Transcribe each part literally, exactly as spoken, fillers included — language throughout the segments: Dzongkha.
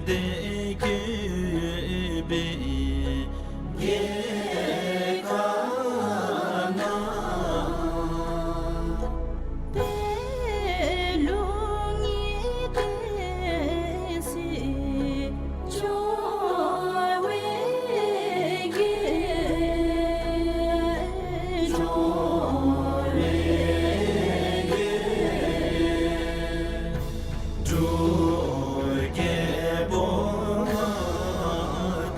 ཏེ་གུས་པའི་རྒྱལ་ཁ་ན། ཏེ་ལུགས་གཉིས་ཏེ་སྲིད་སྐྱོང་བའི་རྒྱལ། སྐྱོང་བའི་རྒྱལ། འབྲུག་རྒྱལ་པོ་ང་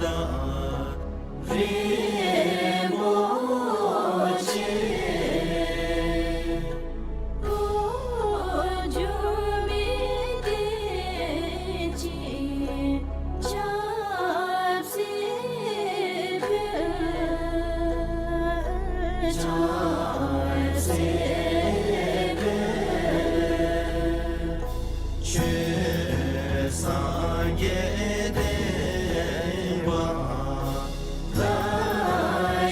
དང་རིན་པོ་ཆེ། གོ་འཇོ་མི་དེ་ཅི་ཆབ་སྲིད་ཆོས་སངས་རྒྱས་བསྟན་པ་ལ་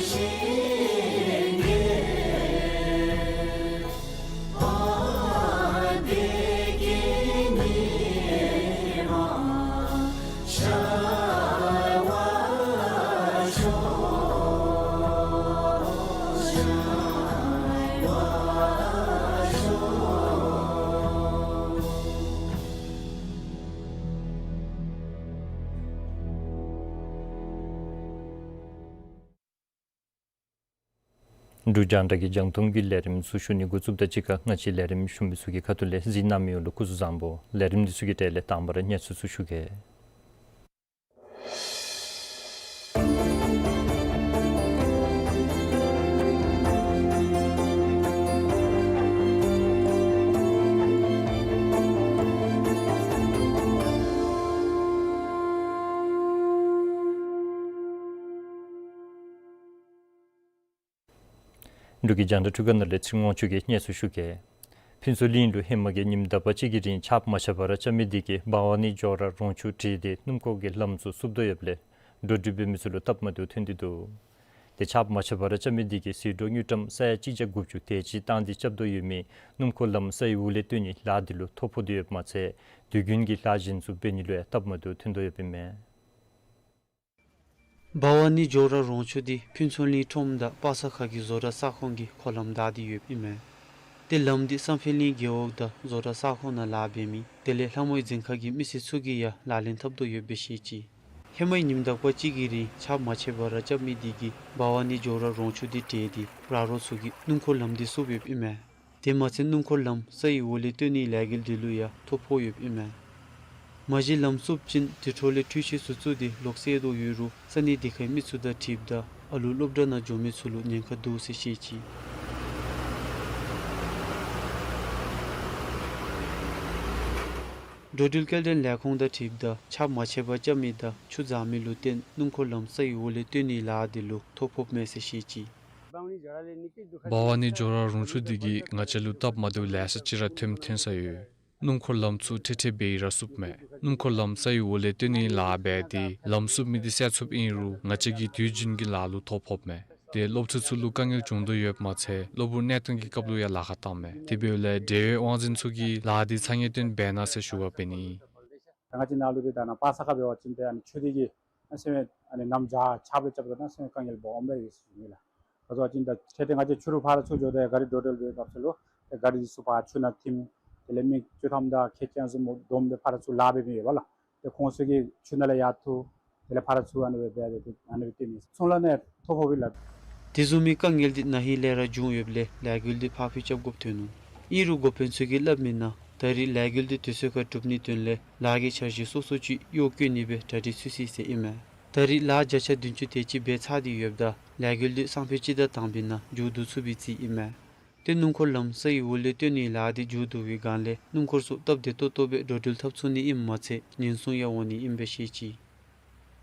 ཞིང་གི་འོ་དེ་གི་ཉི་མ་ཤར་བར་ཤོག། ཤར་བར་ཤོག། འབྲུག་རྒྱང་བསྒྲགས་ཀྱི་རྒྱང་མཐོང་གི་ལས་རིམ་ཚུ་ཞུ་ནི་འགོ་བཙུགསཔ་དང་གཅིག་ཁར་ང་བཅས་ལས་རིམ་ཞུ་མི་ཚུ་གི་ཁ་ཐུག་ལས་གཟིགས་གནང་མི་ཡོངས་ལུ་སྐུ་གཟུགས་བཟང་པོ། ལས་རིམ་འདི་ཚུ་གི་གྲས་ལས་དང་པ་ར་གནས་ཚུལ་ཚུ་ཞུ་གེ། འབྲུག་གི་རྒྱང་བསྒྲགས་འཕྲུལ་ཁང་ནང་ལས་ཚེ་རིང་དབང་ཕྱུག་གིས་སྙན་ཞུ་ཞུ་གེ། ཕུན་ཚོགས་གླིང་ལུ་ཧེ་མ་གི་ཉིནམ་དག་པ་ཅིག་གི་རིང་ཆརཔ་མ་ཆད་པར་རྐྱབ་མི་དེ་གིས་འབའ་བ་ཎི་ཇོ་ར་རོང་ཆུ་བྲེགས་ཏེ་སྣུམ་འཁོར་གྱི་ལམ་ཚུ་བསུབ་དོ་ཡོདཔ་ལས་འགྲོ་འགྲུལ་འབད་མི་ཚུ་ལུ་སྟབས་མ་བདེཝ་ཐོན་ཏེ་འདུག། ཏེ་ཆརཔ་མ་ཆད་པར་རྐྱབ་མི་དེ་གིས་ཟད་འགྲོ་དངུལ་ཀྲམ་ས་ཡ་གཅིག་བརྒྱ་དགུ་བཅུ་དེ་ཅིག་བཏང་སྟེ་རྐྱབ་དོ་ཡོད་མི་སྣུམ་འཁོར་ལམ་ས་ཡི་འོག་ལས་བཏོན་ནིའི་ལཱ་དེ་ལུ་ཐོ་ཕོག་སྟེ་ཡོདཔ་མ་ཚད་དུས་རྒྱུན་གྱི་ལཱ་གཞན་ཚུ་འབད་ནི་ལུ་ཡང་སྟབས་མ་བདེཝ་ཐོན་དོ་ཡོདཔ་ཨིན་མས། འབའ་བ་ཎི་ཇོ་ར་རོང་ཆུ་འདི་ཕུན་ཚོགས་གླིང་ཁྲོམ་དང་པ་ས་ཁ་གི་བཟོ་གྲྭ་ས་ཁོངས་ཀྱི་འཁོར་ལམ་བདའ་སྟེ་ཡོདཔ་ཨིན་མས། ཏེ་ལམ་འདི་བསམ་འཕེལ་གླིང་རྒེད་འོག་དང་བཟོ་གྲྭ་ས་ཁོངས་ནང་ལཱ་འབད་མི་དེ་ལས་ལྷ་མོའི་འཛིན་ཁང་གི་མི་སེར་ཚུ་གིས་ཡང་ལག་ལེན་འཐབ་དོ་ཡོདཔ་སྦེ་བཤད་ཅི། ཧེ་མའི་ཉིནམ་དག་པ་ཅིག་གི་རིང་ཆརཔ་མ་ཆད་པར་རྐྱབ་མི་དེ་གིས་འབའ་བ་ཎི་ཇོ་ར་རོང་ཆུ་འདི་བྲེགས་ཏེ་ར་རོ་ཚུ་གི་སྣུམ་འཁོར་ལམ་འདི་བསུབ་ཡོདཔ་ཨིན་མས། དེ་མ་ཚད་སྣུམ་འཁོར་ལམ་ས་ཡི་འོག་ལས་བཏོན་ནིའི་ལས་འགུལ་དེ་ལུ་ཡང་ཐོ་ཕོག་ཡོདཔ་ཨིན་མས། མ་གཞི་ལམ་བསུབ་ཅིན་དེ་འཕྲོ་ལས་འཕྲུལ་ཆས་ཚུ་བཙུགས་ཏེ་ལོག་བསལ་དོ་ཡོད་རུང་ས་གནས་དེ་ཁའི་མི་ཚུ་དང་འཁྲིལཝ་ད་ཨ་ལུ་སློབ་གྲྭ་ནང་འགྱོ་མི་ཚུ་ལུ་ཉེན་ཁ་འདུག་ཟེར་བཤད་ཅི། འགྲོ་འགྲུལ་སྐྱེལ་འདྲེན་ལས་ཁུངས་དང་འཁྲིལཝ་ད་ཆརཔ་མ་ཆད་པར་རྐྱབ་མི་དང་ཆུ་འཛག་མི་ལུ་བརྟེན་སྣུམ་འཁོར་ལམ་ས་ཡི་འོག་ལས་བཏོན་ནིའི་ལཱ་དེ་ལུ་ཐོ་ཕོགཔ་མས་ཟེར་བཤད་ཅི། འབའ་བ་ཎི་ཇོ་ར་རོང་ཆུ་འདི་གིས་ང་བཅས་ལུ་སྟབས་མ་བདེཝ་ལེ་ཤ་ཅིག་ར་ཐོནམ་ཐོན་ས་ཡོད། སྣུམ་འཁོར་ལམ་ཚུ་འཕྲལ་འཕྲལ་སྦེ་ར་བསུབ་མས། སྣུམ་འཁོར་ལམ་ས་ཡི་འོག་ལས་བཏོན་ནིའི་ལཱ་འབད་དེ་ལམ་བསུབ་མི་དེ་བསལ་ཚུགསཔ་ཨིན་རུང་ང་བཅས་ཀྱི་དུས་རྒྱུན་གྱི་ལཱ་ལུ་ཐོ་ཕོགཔ་མས། ཏེ་སློབ་ཕྲུག་ཚུ་ལུ་དཀའ་ངལ་བྱུང་དོ་ཡོདཔ་མ་ཚད་གློ་བུར་གནས་སྟངས་ཀྱི་སྐབས་ལུ་ཡང་ལཱ་ཁག་བཏངམ་མས། དེ་འབདཝ་ལས་འབྲེལ་ཡོད་དབང་འཛིན་ཚུ་གིས་ལཱ་དེ་ཚ་ངེས་བཏོན་འབད་གནང་ཟེར་ཞུ་བ་འབད་ནི་ཨིན། ད་ང་བཅས་ནཱ་ལུ་འདི་ད་ནཱ་པ་ས་ཁ་འབད་བ་ཅིན་ཏེ་ཨ་ནི་ཆུ་འདི་གིས་ཨ་ནི་སེམས་ཨ་ནི་གནམ་བྱཱར་ཆརཔ་ལས་རྐྱབ་ད་ནཱ་སེམས་དཀའ་ངལ་སྦོམ་སྦེ་ར་ཡོད་ཟེར་ཞུ་ནི་ལགས། ག་ཅི་ཟེར་བ་ཅིན་ད་འཕྲལ་འཕྲལ་ང་བཅས་ཕྱི་རུ་ཕར་ཚུར་འགྱོཝ་ད་ཡང་ག་རི་འགྲོ་འགྲུལ་འབད་བའི་སྐབས་སུ་ལུ་ཏེ་ག་རི་འདི་ཚུ་ཕར་ཆུ་ནང་ཐིམ། དེ་ལས་མི་བཅུ་ཐམ་དང་ཁལ་གཅིག་ཙམ་སྡོམ་སྦེ་ཕར་ཚུར་ལཱ་འབད་མི་ཡོད་པ་ལགས། ཏེ་ཁོང་ཚུ་གིས་ཆུ་ནང་ལས་ཡར་འཐུ། དེ་ལས་ཕར་ཚུར་ཨ་ནི་སྦེ་འབད་དེ་ཨ་ནི་སྦེ་སྟོན་ནི་ཚོང་ལཱ་ནང་ཐོ་ཕོག་པས་ལགས། དེ་བཟུམ་མའི་དཀའ་ངལ་འདི་ན་ཧིང་ལས་ར་བྱུང་ཡོདཔ་ལས་ལས་འགུལ་འདི་ཕར་འགྱངས་རྐྱབ་དགོཔ་ཐོན་ནུག། ཨིན་རུང་འགོ་དཔོན་ཚུ་གིས་སླབ་མིའི་ནང་ད་རེས་ལས་འགུལ་འདི་དུས་ཚོད་ཁར་གྲུབ་ནིའི་དོན་ལས་ལཱ་གི་འཆར་གཞི་སོ་སོ་ཅིག་གཡོག་བཀོལ་ནི་སྦེ་གྲ་སྒྲིག་ཚུད་ཅི་ཟེར་ཨིན་མས། ད་རེས་ལཱ་བརྒྱ་ཆ་བདུན་ཅུ་དེ་ཅིག་འབད་ཚར་ཏེ་ཡོདཔ་ད་ལས་འགུལ་འདི་སང་ཕོད་སྤྱི་ཟླ་དང་པའི་ནང་མཇུག་བསྡུ་ཚུགས་པའི་རྩིས་ཨིན་མས། ཏེ་སྣུམ་འཁོར་ལམ་ས་ཡི་འོག་ལས་བཏོན་ནིའི་ལཱ་འདི་མཇུག་བསྡུ་བའི་སྒང་ལས་སྣུམ་འཁོར་ཚུ་སྟབས་བདེ་ཏོག་ཏོ་སྦེ་འགྲོ་འགྲུལ་འཐབ་ཚུགས་ནི་ཨིནམ་མ་ཚད་ཉེན་སྲུང་ཡང་འོང་ནི་ཨིནམ་སྦེ་བཤད་ཅི།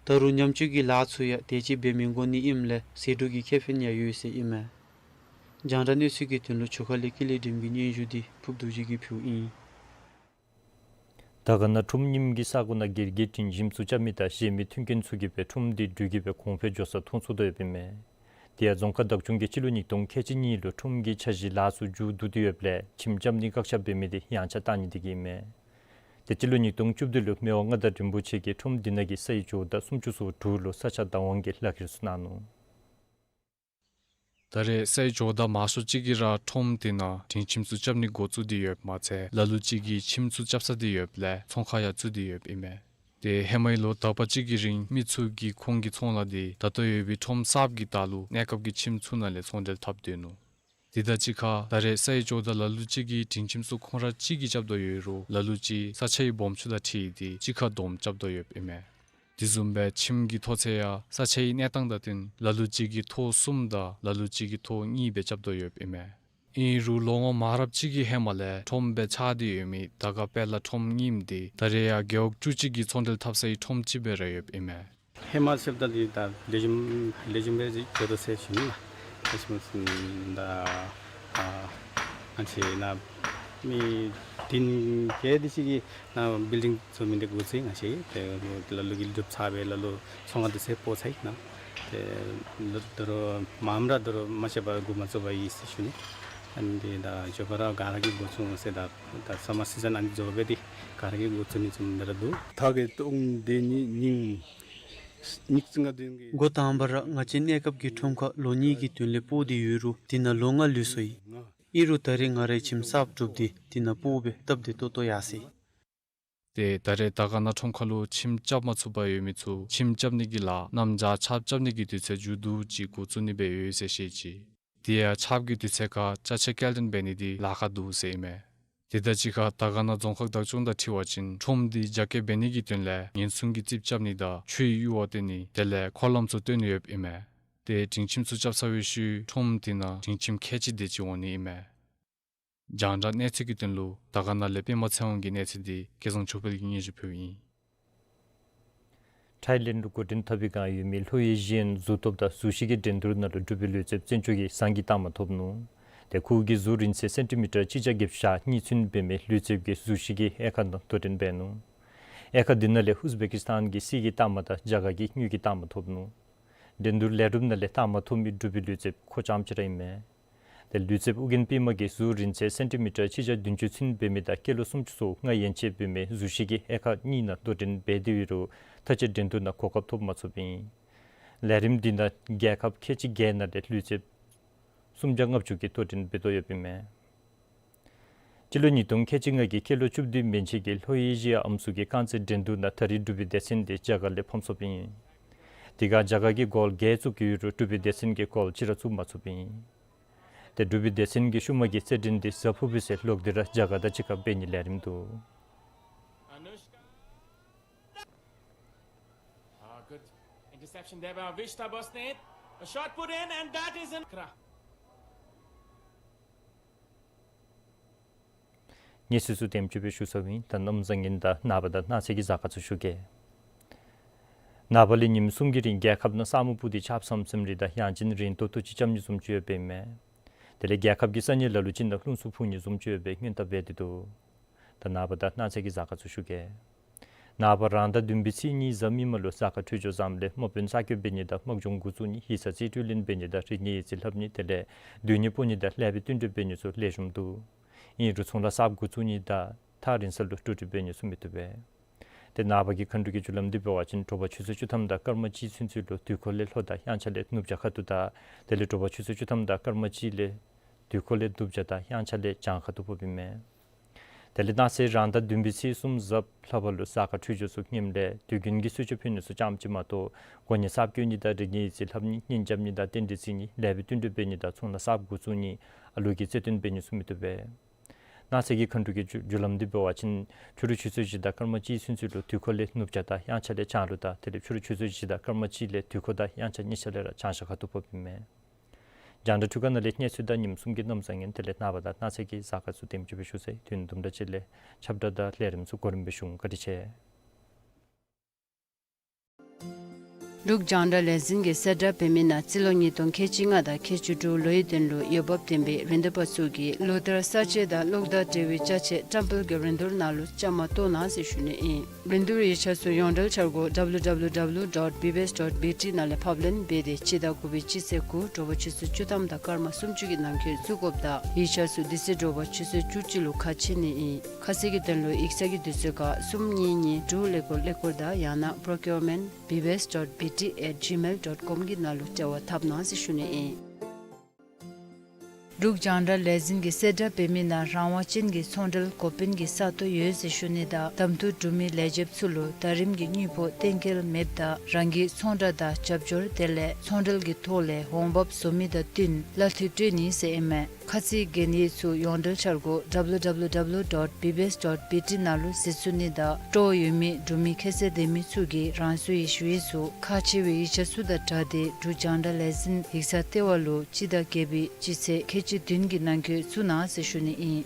ད་རུང་ཉམས་བཅོས་ཀྱི་ལཱ་ཚུ་ཡང་དེ་ཅིག་འབད་མི་དགོ་ནི་ཨིནམ་ལས་ཟད་འགྲོ་གི་ཁེ་ཕན་ཡང་ཡོད་ཟེར་ཨིན་མས། རྒྱང་བསྒྲགས་གནས་ཚུལ་གྱི་དོན་ལུ་ཇོ་ཁ་ལས་ཀུན་ལེགས་སྒྲོལམ་གྱི་སྙན་ཞུ་འདི་ཕུརབ་རྡོ་རྗེ་གིས་ཕུལཝ་ཨིན། དར་དཀར་ན་ཁྲོམ་རྙིངམ་གི་ས་གོ་ནང་སྒེར་གྱི་སྒྲིང་ཞིམ་ཚུ་རྐྱབ་མི་དང་བཞེས་མི་མཐུན་རྐྱེན་ཚུ་གིས་སྦེ་ཁྲོམ་འདི་འགྲུལ་སྐྱེལ་སྦེ་གོང་འཕེལ་འགྱོ་ས་མཐོང་ཚུགས་དོ་ཡོདཔ་ཨིན་མས། དེ་ཡང་རྫོང་ཁག་བདག་སྐྱོང་གིས་སྤྱི་ལོ་ཉིས་སྟོང་ཁལ་གཅིག་གཉིས་ལུ་ཁྲོམ་གྱི་འཆར་གཞི་ལཱ་ཚུ་མཇུག་བསྡུ་སྟེ་ཡོདཔ་ལས་ཁྱིམ་རྐྱབ་ནི་བཀག་ཆ་འབད་མི་དེ་ཡངས་ཆག་བཏང་ནི་དེ་གིས་ཨིན་མས། ཏེ་སྤྱི་ལོ་ཉིས་སྟོང་བཅུ་བདུན་ལུ་མི་དབང་མངའ་བདག་རིན་པོ་ཆེ་གིས་ཁྲོམ་འདི་ནང་གི་སའི་ཇོ་བདག་སུམ་ཅུ་སོ་དྲུག་ལུ་ས་ཆ་བདག་དབང་གི་ལག་ཁྱེར་ཚུ་གནང་ནུག། ད་རེས་སའི་ཇོ་བདག་མང་ཤོས་ཅིག་གིས་ར་ཁྲོམ་འདི་ནང་སྒྲིང་ཁྱིམ་ཚུ་རྐྱབ་ནི་འགོ་བཙུགས་ཏེ་ཡོདཔ་མ་ཚད་ལ་ལུ་ཅིག་གིས་ཁྱིམ་ཚུ་རྐྱབ་ཚར་ཏེ་ཡོདཔ་ལས་ཚོང་ཁང་ཡང་བཙུགས་ཏེ་ཡོདཔ་ཨིན་མས། ཏེ་ཧེ་མའི་ལོ་དག་པ་ཅིག་གི་རིང་མི་ཚུ་གིས་ཁོང་གི་ཚོང་ལཱ་འདི་ད་ལྟོ་ཡོད་པའི་ཁྲོམ་གསརཔ་གི་ལྟག་ལུ་གནས་སྐབས་ཀྱི་ཁྱིམ་ཚུ་ནང་ལས་ཚོང་འབྲེལ་འཐབ་སྡོད་ནུག། དེ་དང་གཅིག་ཁར་ད་རེས་སའི་ཇོ་བདག་ལ་ལུ་ཅིག་གིས་སྒྲིང་ཁྱིམ་ཚུ་ཁོང་ར་གཅིག་གིས་རྐྱབ་དོ་ཡོད་རུང་ལ་ལུ་ཅིག་ས་ཆའི་སྦོམ་ཆུང་ལུ་འཁྲིལ་ཏེ་གཅིག་ཁར་བསྡོམས་རྐྱབ་དོ་ཡོདཔ་ཨིན་མས། དེ་བཟུམ་སྦེ་ཁྱིམ་གྱི་མཐོ་ཚད་ཡང་ས་ཆའི་གནས་སྟངས་དང་བསྟུན་ལ་ལུ་ཅིག་གིས་མཐོ་གསུམ་དང་ལ་ལུ་ཅིག་གིས་མཐོ་གཉིས་སྦེ་རྐྱབ་དོ་ཡོདཔ་ཨིན་མས། ཨིན་རུང་ལོ་ངོ་མང་རབས་ཅིག་གི་ཧེ་མ་ལས་ཁྲོམ་སྦེ་ཆགས་ཏེ་ཡོད་མི་དར་དཀར་དཔལ་ལ་ཁྲོམ་ཨིནམ་འདི་ད་རེས་ཡང་རྒེད་འོག་བཅུ་གཅིག་གི་ཚོང་འབྲེལ་འཐབ་སའི་ཁྲོམ་ཅིག་སྦེ་ར་ཡོདཔ་ཨིན་མས། ཧེ་མ་ཟེརཝ་ད་འདི་ད་ལེགས་ཤོམ་ལེགས་ཤོམ་སྦེ་འགྱོ་དོ་ཟེར་ཞུ་ནི་ལགས། ལེགས་ཤོམ་ཟེར་ད་ཨ་ང་བཅས་ནཱ་མི་བདུན་བརྒྱད་དེ་ཅིག་གིས་ནཱ་བིལ་ཌིང་བཟོ་མི་འདི་འགོ་བཙུགས་ཡི། ང་བཅས་ཏེ་ལ་ལུ་གིས་བསྒྲུབས་ཚར་སྦེ་ལ་ལུ་ཚོང་ཁང་འདི་ཚུ་སྤོ་ཚར་ཡི་ནཱ། ཏེ་ལོ་ད་རུང་མངམ་ར་ད་རུང་མ་ཤེས་པར་འགོ་མ་བཙུགས་པར་ཡོད་ཟེར་ཞུ་ནི། ཨ་ནི་འདི་ད་མགྱོགས་པ་ར་ག་ར་གིས་འགོ་བཙུགས་འོང་ཟེར། ད་ད་སམ་མར་སི་ཛན་ཨ་ནི་རྫོགས་སྦེ་འདི་ག་ར་གིས་འགོ་བཙུགས་ནི་བཟུམ་སྦེ་ར་འདུག། ད་གི་སྟོང་སྡེ་གཉིས་ཉིང་ཉིག་ཙིང་ང་བདུན་གྱི། འགོ་དང་པ་ར་ང་བཅས་གནས་སྐབས་ཀྱི་ཁྲོམ་ཁར་ལོ་གཉིས་ཀྱི་དོན་ལས་སྤོ་སྟེ་ཡོད་རུང་དེ་ནང་ལོ་ལྔ་ལུས་སོ་ཡི། ཨིན་རུང་ད་རེས་ང་རའི་ཁྱིམ་གསརཔ་གྲུབ་སྟེ་དེ་ནང་སྤོ་སྦེ་སྟབས་བདེ་ཏོག་ཏོ་ཡར་སོ་ཡི། ཏེ་ད་རེས་དར་དཀར་ན་ཁྲོམ་ཁ་ལུ་ཁྱིམ་རྐྱབ་མ་ཚུགས་པར་ཡོད་མི་ཚུ་ཁྱིམ་རྐྱབ་ནི་གི་ལཱ་གནམ་བྱཱར་ཆརཔ་རྐྱབ་ནི་གི་དུས་ཚོད་མཇུག་བསྡུ་ཅིག་འགོ་བཙུགས་ནི་སྦེ་ཡོད་ཟེར་བཤད་ཅི། དེ་ཡང་ཆརཔ་གི་དུས་ཚོད་ཁར་ཅ་ཆས་སྐྱེལ་འདྲེན་འབད་ནི་འདི་ལཱ་ཁག་འདུག་ཟེར་ཨིན་མས། དེ་དང་གཅིག་ཁར་དར་དཀར་ན་རྫོང་ཁག་བདག་སྐྱོང་དང་འཁྲིལ་བ་ཅིན་ཁྲོམ་འདི་རྒྱ་སྐྱེད་འབད་ནི་གི་དོན་ལས་ཉེན་སྲུང་གི་རྩིགཔ་རྐྱབ་ནི་དང་ཆུའི་གཡུར་བ་བཏོན་ནི་དེ་ལས་འཁོར་ལམ་ཚུ་བཏོན་ཡོདཔ་ཨིན་མས། ཏེ་སྒྲིང་ཁྱིམ་ཚུ་རྐྱབ་ཚར་བའི་ཤུལ་ཁྲོམ་དེ་ནང་སྒྲིང་ཁྱིམ་ཁལ་གཅིག་དེ་ཅིག་འོང་ནི་ཨིན་མས། རྒྱང་བསྒྲགས་གནས་ཚུལ་གྱི་དོན་ལུ་དར་དཀར་ན་ལས་པདྨ་ཚེ་དབང་གི་གནས་ཚུལ་འདི་སྐལ་བཟང་ཆོས་འཕེལ་གྱིས་སྙན་ཞུ་ཕུལཝ་ཨིན། ཐའི་ལེནཌ་ལུ་འགོ་འདྲེན་འཐབ་པའི་བསྒང་ཡོད་མི་ལྷོ་ཨེ་ཤི་ཡན་གཟུགས་སྟོབས་དང་གཟུགས་གཞི་གི་འགྲན་བསྡུར་ནང་ལུ་འབྲུག་པའི་ལུས་རྩལཔ་བཙན་སྐྱོགས་ཀྱིས་ཟངས་ཀྱི་རྟགས་མ་ཐོབ་ནུག། ཏེ་ཁོ་གི་གཟུགས་རིང་ཚད་སེན་ཊི་མི་ཊར་གཅིག་བརྒྱ་བརྒྱད་ཅུ་གྱ་གཉིས་ཚུན་འབད་མི་ལུས་རྩལཔ་གིས་གཟུགས་གཞི་གི་དབྱེ་ཁག་ནང་དོ་འགྲན་འབད་ནུག། དབྱེ་ཁག་འདི་ནང་ལས་ཨུཟ་བེ་ཀིསི་ཐན་གྱིས་གསེར་གྱི་རྟགས་མ་དང་རྒྱ་གར་གྱིས་དངུལ་གྱི་རྟགས་མ་ཐོབ་ནུག། འགྲན་བསྡུར་ལས་རུབ་ནང་ལས་རྟགས་མ་ཐོབ་མི་འབྲུག་པའི་ལུས་རྩལཔ་ཁོ་རྐྱངམ་ཅིག་ར་ཨིན་མས། ཏེ་ལུས་རྩལཔ་ཨོ་རྒྱན་པདྨ་གིས་གཟུགས་རིང་ཚད་སེན་ཊི་མི་ཊར་གཅིག་བརྒྱ་བདུན་ཅུ་ཚུན་འབད་མི་དང་སྐྱེས་ལོ་སུམ་ཅུ་སོ་ལྔ་ཡན་ཆད་འབད་མི་གཟུགས་གཞི་གི་དབྱེ་ཁག་གཉིས་ནང་དོ་འགྲན་འབད་དེ་ཡོད་རུང་མཐའ་དཔྱད་འགྲན་བསྡུར་ནང་གོ་སྐབས་ཐོབ་མ་ཚུགསཔ་ཨིན། ལས་རིམ་འདི་ནང་རྒྱལ་ཁབ་ཁལ་གཅིག་བརྒྱད་ནང་ལས་ལུས་རྩལཔ་སུམ་བརྒྱ་ལྔ་བཅུ་གིས་དོ་འགྲན་འབད་དོ་ཡོདཔ་ཨིན་མས། སྤྱི་ལོ་ཉིས་སྟོང་ཁལ་གཅིག་ལྔ་གི་སྐྱེས་ལོ་བཅུ་བདུན་མན་ཆད་ཀྱི་ལྷོ་ཨེ་ཤི་ཡ་ཨམ་སྲུ་གི་རྐང་རྩེད་འགྲན་བསྡུར་ནང་ད་རེས་འབྲུག་པའི་སྡེ་ཚན་འདི་རྒྱ་གར་ལས་ཕམ་སོཔ་ཨིན། དེ་ཁར་རྒྱ་གར་གྱིས་གོལ་བརྒྱད་བཙུགས་ཡོད་རུང་འབྲུག་པའི་སྡེ་ཚན་གྱིས་གོལ་གཅིག་ར་བཙུགས་མ་ཚུགསཔ་ཨིན། ཏེ་འབྲུག་པའི་སྡེ་ཚན་གྱི་ཤུལ་མ་གི་རྩེད་འགྲན་འདི་གཟའ་ཕུར་བུའི་ཚེ་ལོག་སྟེ་ར་རྒྱ་གར་དང་གཅིག་ཁར་འབད་ནིའི་ལས་རིམ་འདུག། Ah, good interception there by Avishta Bosnet. A shot put in, and that is an གནས་ཚུལ་ཚུ་དེམ་ཅིག་སྦེ་ཞུ་ཚརཝ་ཨིན། ད་གནམ་བཟང་ངན་དང་ནངས་པ་དང་གནངས་ཚེ་གི་གཟའ་སྐར་ཚུ་ཞུ་གེ། ནངས་པ་ལས་ཉིནམ་གསུམ་གྱི་རིང་རྒྱལ་ཁབ་ནང་ས་སྨུག་སྤུབས་ཏེ་ཆརཔ་ཟམ་ཟིམ་རེ་དང་ཡང་ཅིན་རན་ཏོག་ཏོ་ཅིག་རྐྱབ་ནི་བཟུམ་ཅིག་ཡོདཔ་ཨིན་མས། དེ་ལས་རྒྱལ་ཁབ་ཀྱི་ས་གནས་ལ་ལུ་ཅིག་ནང་རླུང་འཚུབ་འཕུ་ནི་བཟུམ་ཅིག་ཡོད་པའི་སྔོན་བརྡ་འབད་དེ་འདུག། ད་ནངས་པ་དང་གནངས་ཚེ་གི་གཟའ་སྐར་ཚུ་ཞུ་གེ། ནངས་པ་རང་ཟླ་བདུན་པའི་ཚེས་གཉིས་གཟའ་མིག་དམར་ལུ་གཟའ་སྐར་འཕྲོད་སྦྱོར་བཟངམ་ལས་དམག་དཔོན་རྩ་འགེངས་འབད་ནི་དང་དམག་སྦྱོང་འགོ་བཙུགས་ནི་ཡིག་ཚང་རྩིས་སྤྲོད་ལེན་འབད་ནི་དང་རིག་གནས་ཡིག་རྩིས་ལྷབ་ནི་དེ་ལས་སྡོད་གནས་སྤོ་ནི་དང་ལེགས་པའི་བསྟུན་གྲོས་འབད་ནི་ཚུ་ལེགས་ཤོམ་འདུག། ཨིན་རུང་ཚོང་ལཱ་གསརཔ་འགོ་བཙུགས་ནི་དང་ཐག་རིང་ས་ལུ་འགྲོ་འགྲུལ་འབད་ནི་ཚུ་མི་བཏུབ་པས། ཏེ་ནངས་པ་གི་མཁའ་འགྲོ་གི་རྒྱུ་ལམ་འདི་འབད་བ་ཅིན་དྲོ་པ་ཆུ་ཚོད་བཅུ་ཐམ་དང་སྐར་མ་གཅིག་ཚུན་ཚོད་ལུ་དུས་འཁོར་ལས་ལྷོ་དང་དབྱངས་འཆར་ལས་ནུབ་བྱང་ཁ་ཐུག་དང་དེ་ལས་དྲོ་པ་ཆུ་ཚོད་བཅུ་ཐམ་དང་སྐར་མ་གཅིག་ལས་དུས་འཁོར་ལས་ནུབ་བྱང་དང་དབྱངས་འཆར་ལས་བྱང་ཁ་ཐུག་ཕོགཔ་ཨིན་མས། དེ་ལས་གནངས་ཚེ་རང་ཟླ་བདུན་པའི་ཚེས་གསུམ་གཟའ་ལྷག་པ་ལུ་གཟའ་སྐར་འཕྲོད་སྦྱོར་ཚུ་སྔོནམ་ལས་དུས་རྒྱུན་གྱི་གསོལ་མཆོད་ཕུལ་ནི་ཚུ་རྐྱངམ་ཅིག་མ་གཏོགས་གོ་གནས་གསརཔ་བསྐོ་ནི་དང་རིག་གནས་ཡིག་རྩིས་ལྷབ་ནི་གཉེན་རྐྱབ་ནི་དང་རྟེན་འབྲེལ་བརྩི་ནི་ལེགས་པའི་བསྟུན་གྲོས་འབད་ནི་དང་ཚོང་ལཱ་གསརཔ་འགོ་བཙུགས་ནི་ཨ་ལུ་གི་བརྩེ་དུང་འབད་ནི་ཚུ་མི་བཏུབ་པས། གནངས་ཚེ་གི་མཁའ་འགྲོ་གི་རྒྱུ་རྒྱུ་ལམ་འདི་འབད་བ་ཅིན་ཕྱི་རུ་ཆུ་ཚོད་བཞི་དང་སྐར་མ་གཅིག་ཚུན་ཚོད་ལུ་དུས་འཁོར་ལས་ནུབ་བྱང་དང་དབྱངས་འཆར་ལས་བྱང་ལུ་དང་དེ་ལས་ཕྱི་རུ་ཆུ་ཚོད་བཞི་དང་སྐར་མ་གཅིག་ལས་དུས་འཁོར་དང་དབྱངས་འཆར་གཉིས་ཆ་ལས་ར་བྱང་ཤར་ཁ་ཐུག་ཕོགཔ་ཨིན་མས། རྒྱང་བསྒྲགས་འཕྲུལ་ཁང་ནང་ལས་གནས་ཚུལ་དང་ཉིནམ་གསུམ་གྱི་གནམ་བཟང་ངན་དེ་ལས་ནངས་པ་དང་གནངས་ཚེ་གི་གཟའ་སྐར་ཚུ་དེམ་ཅིག་སྦེ་ཞུ་ཚར་ཡི། དུས་ཡུན་དུམ་གྲ་ཅིག་ལས་ཁྱབ་བསྒྲགས་དང་ལས་རིམ་ཚུ་གོ་རིམ་སྦེ་ཞུ་འོང་། བཀའ་དྲིན་ཆེ། འབྲུག་རྒྱང་བསྒྲགས་ལས་འཛིན་གྱིས་གསལ་བསྒྲགས་འབད་མི་ནང་སྤྱི་ལོ་ཉིས་སྟོང་ཁལ་གཅིག་ལྔ་དང་ཁལ་གཅིག་དྲུག་ལོའི་དོན་ལུ་འོས་འབབ་ལྡན་པའི་རིན་བསྡུར་པ་ཚུ་གིས་ལོ་ལྟར་གསར་བརྗེ་དང་གློག་དང་འབྲེལ་བའི་ཅ་ཆས་བཀྲམ་སྤེལ་གྱི་རིན་བསྡུར་ནང་ལུ་བཅའ་མར་གཏོགས་གནང་ཟེར་ཞུ་ནི་ཨིན། རིན་བསྡུར་ཡིག་ཆ་ཚུ་ཡོངས་འབྲེལ་འཆར་སྒོ་W W W dot B B S dot B T ནང་ལས་ཕབ་ལེན་འབད་དེ་སྤྱི་ཟླ་དགུ་པའི་སྤྱི་ཚེས་དགུ་དྲོ་པ་ཆུ་ཚོད་བཅུ་ཐམ་དང་སྐར་མ་སུམ་ཅུ་གི་ནང་འཁོད་བཙུགས་དགོཔ་དང་ཡིག་ཆ་ཚུ་དེ་ཚེ་དྲོ་པ་ཆུ་ཚོད་བཅུ་གཅིག་ལུ་ཁ་ཕྱེ་ནི་ཨིན། ཁ་གསལ་གྱི་དོན་ལུ་ཡིག་ཚང་གི་དུས་ཚོད་ཁར་གསུམ་གཉིས་གཉིས་དྲུག་ཀླད་ཀོར་ཀླད་ཀོར་དང་ཡང་ན་procurement B B S dot B T at gmail dot com གི་ནང་ལུ་འབྲེལ་བ་འཐབ་གནང་ཟེར་ཞུ་ནི་ཨིན། འབྲུག་རྒྱང་བསྒྲགས་ལས་འཛིན་གྱིས་གསལ་བསྒྲགས་འབད་མི་ནང་རང་དབང་ཅན་གྱི་ཚོང་འབྲེལ་འགོ་དཔོན་གྱི་ས་སྟོང་ཡོད་ཟེར་ཞུ་ནི་དང་གདམ་འཐུ་གྲུབ་མི་ལས་བྱེདཔ་ཚུ་ལུ་ཟླ་རིམ་གྱི་དངུལ་ཕོགས་གཏན་འཁེལ་མེདཔ་དང་རང་གི་ཚོང་བསྒྲགས་དང་རྒྱབ་སྐྱོར་དེ་ལས་ཚོང་འབྲེལ་གྱི་ཐོག་ལས་འོང་འབབ་བཟོ་མི་དང་བསྟུན་གླ་འཐུས་སྤྲོད་ནི་ཟེར་ཨིན་མས། ཁ་ཚིག་གན་ཡིག་ཚུ་ཡོངས་འབྲེལ་འཆར་སྒོ་W W W dot B B S dot B T ནང་ལུ་གཟིགས་ཚུགས་ནི་དང་སྤྲོ་བ་ཡོད་མི་འབྲུག་མི་ཁྱད་ཚད་ལྡན་མི་ཚུ་གིས་རང་སོའི་ཞུ་ཡིག་ཚུ་ཁག་ཆེ་བའི་ཡིག་ཆ་ཚུ་དང་སྦྲགས་ཏེ་འབྲུག་རྒྱང་བསྒྲགས་ལས་འཛིན་ཡིག་ཚང་ལྟེ་བ་ལུ་སྤྱི་ཟླ་བརྒྱད་པའི་སྤྱི་ཚེས་ཁལ་གཅིག་བདུན་གྱི་ནང་འཁོད་བཙུགས་གནང་ཟེར་ཞུ་ནི་ཨིན།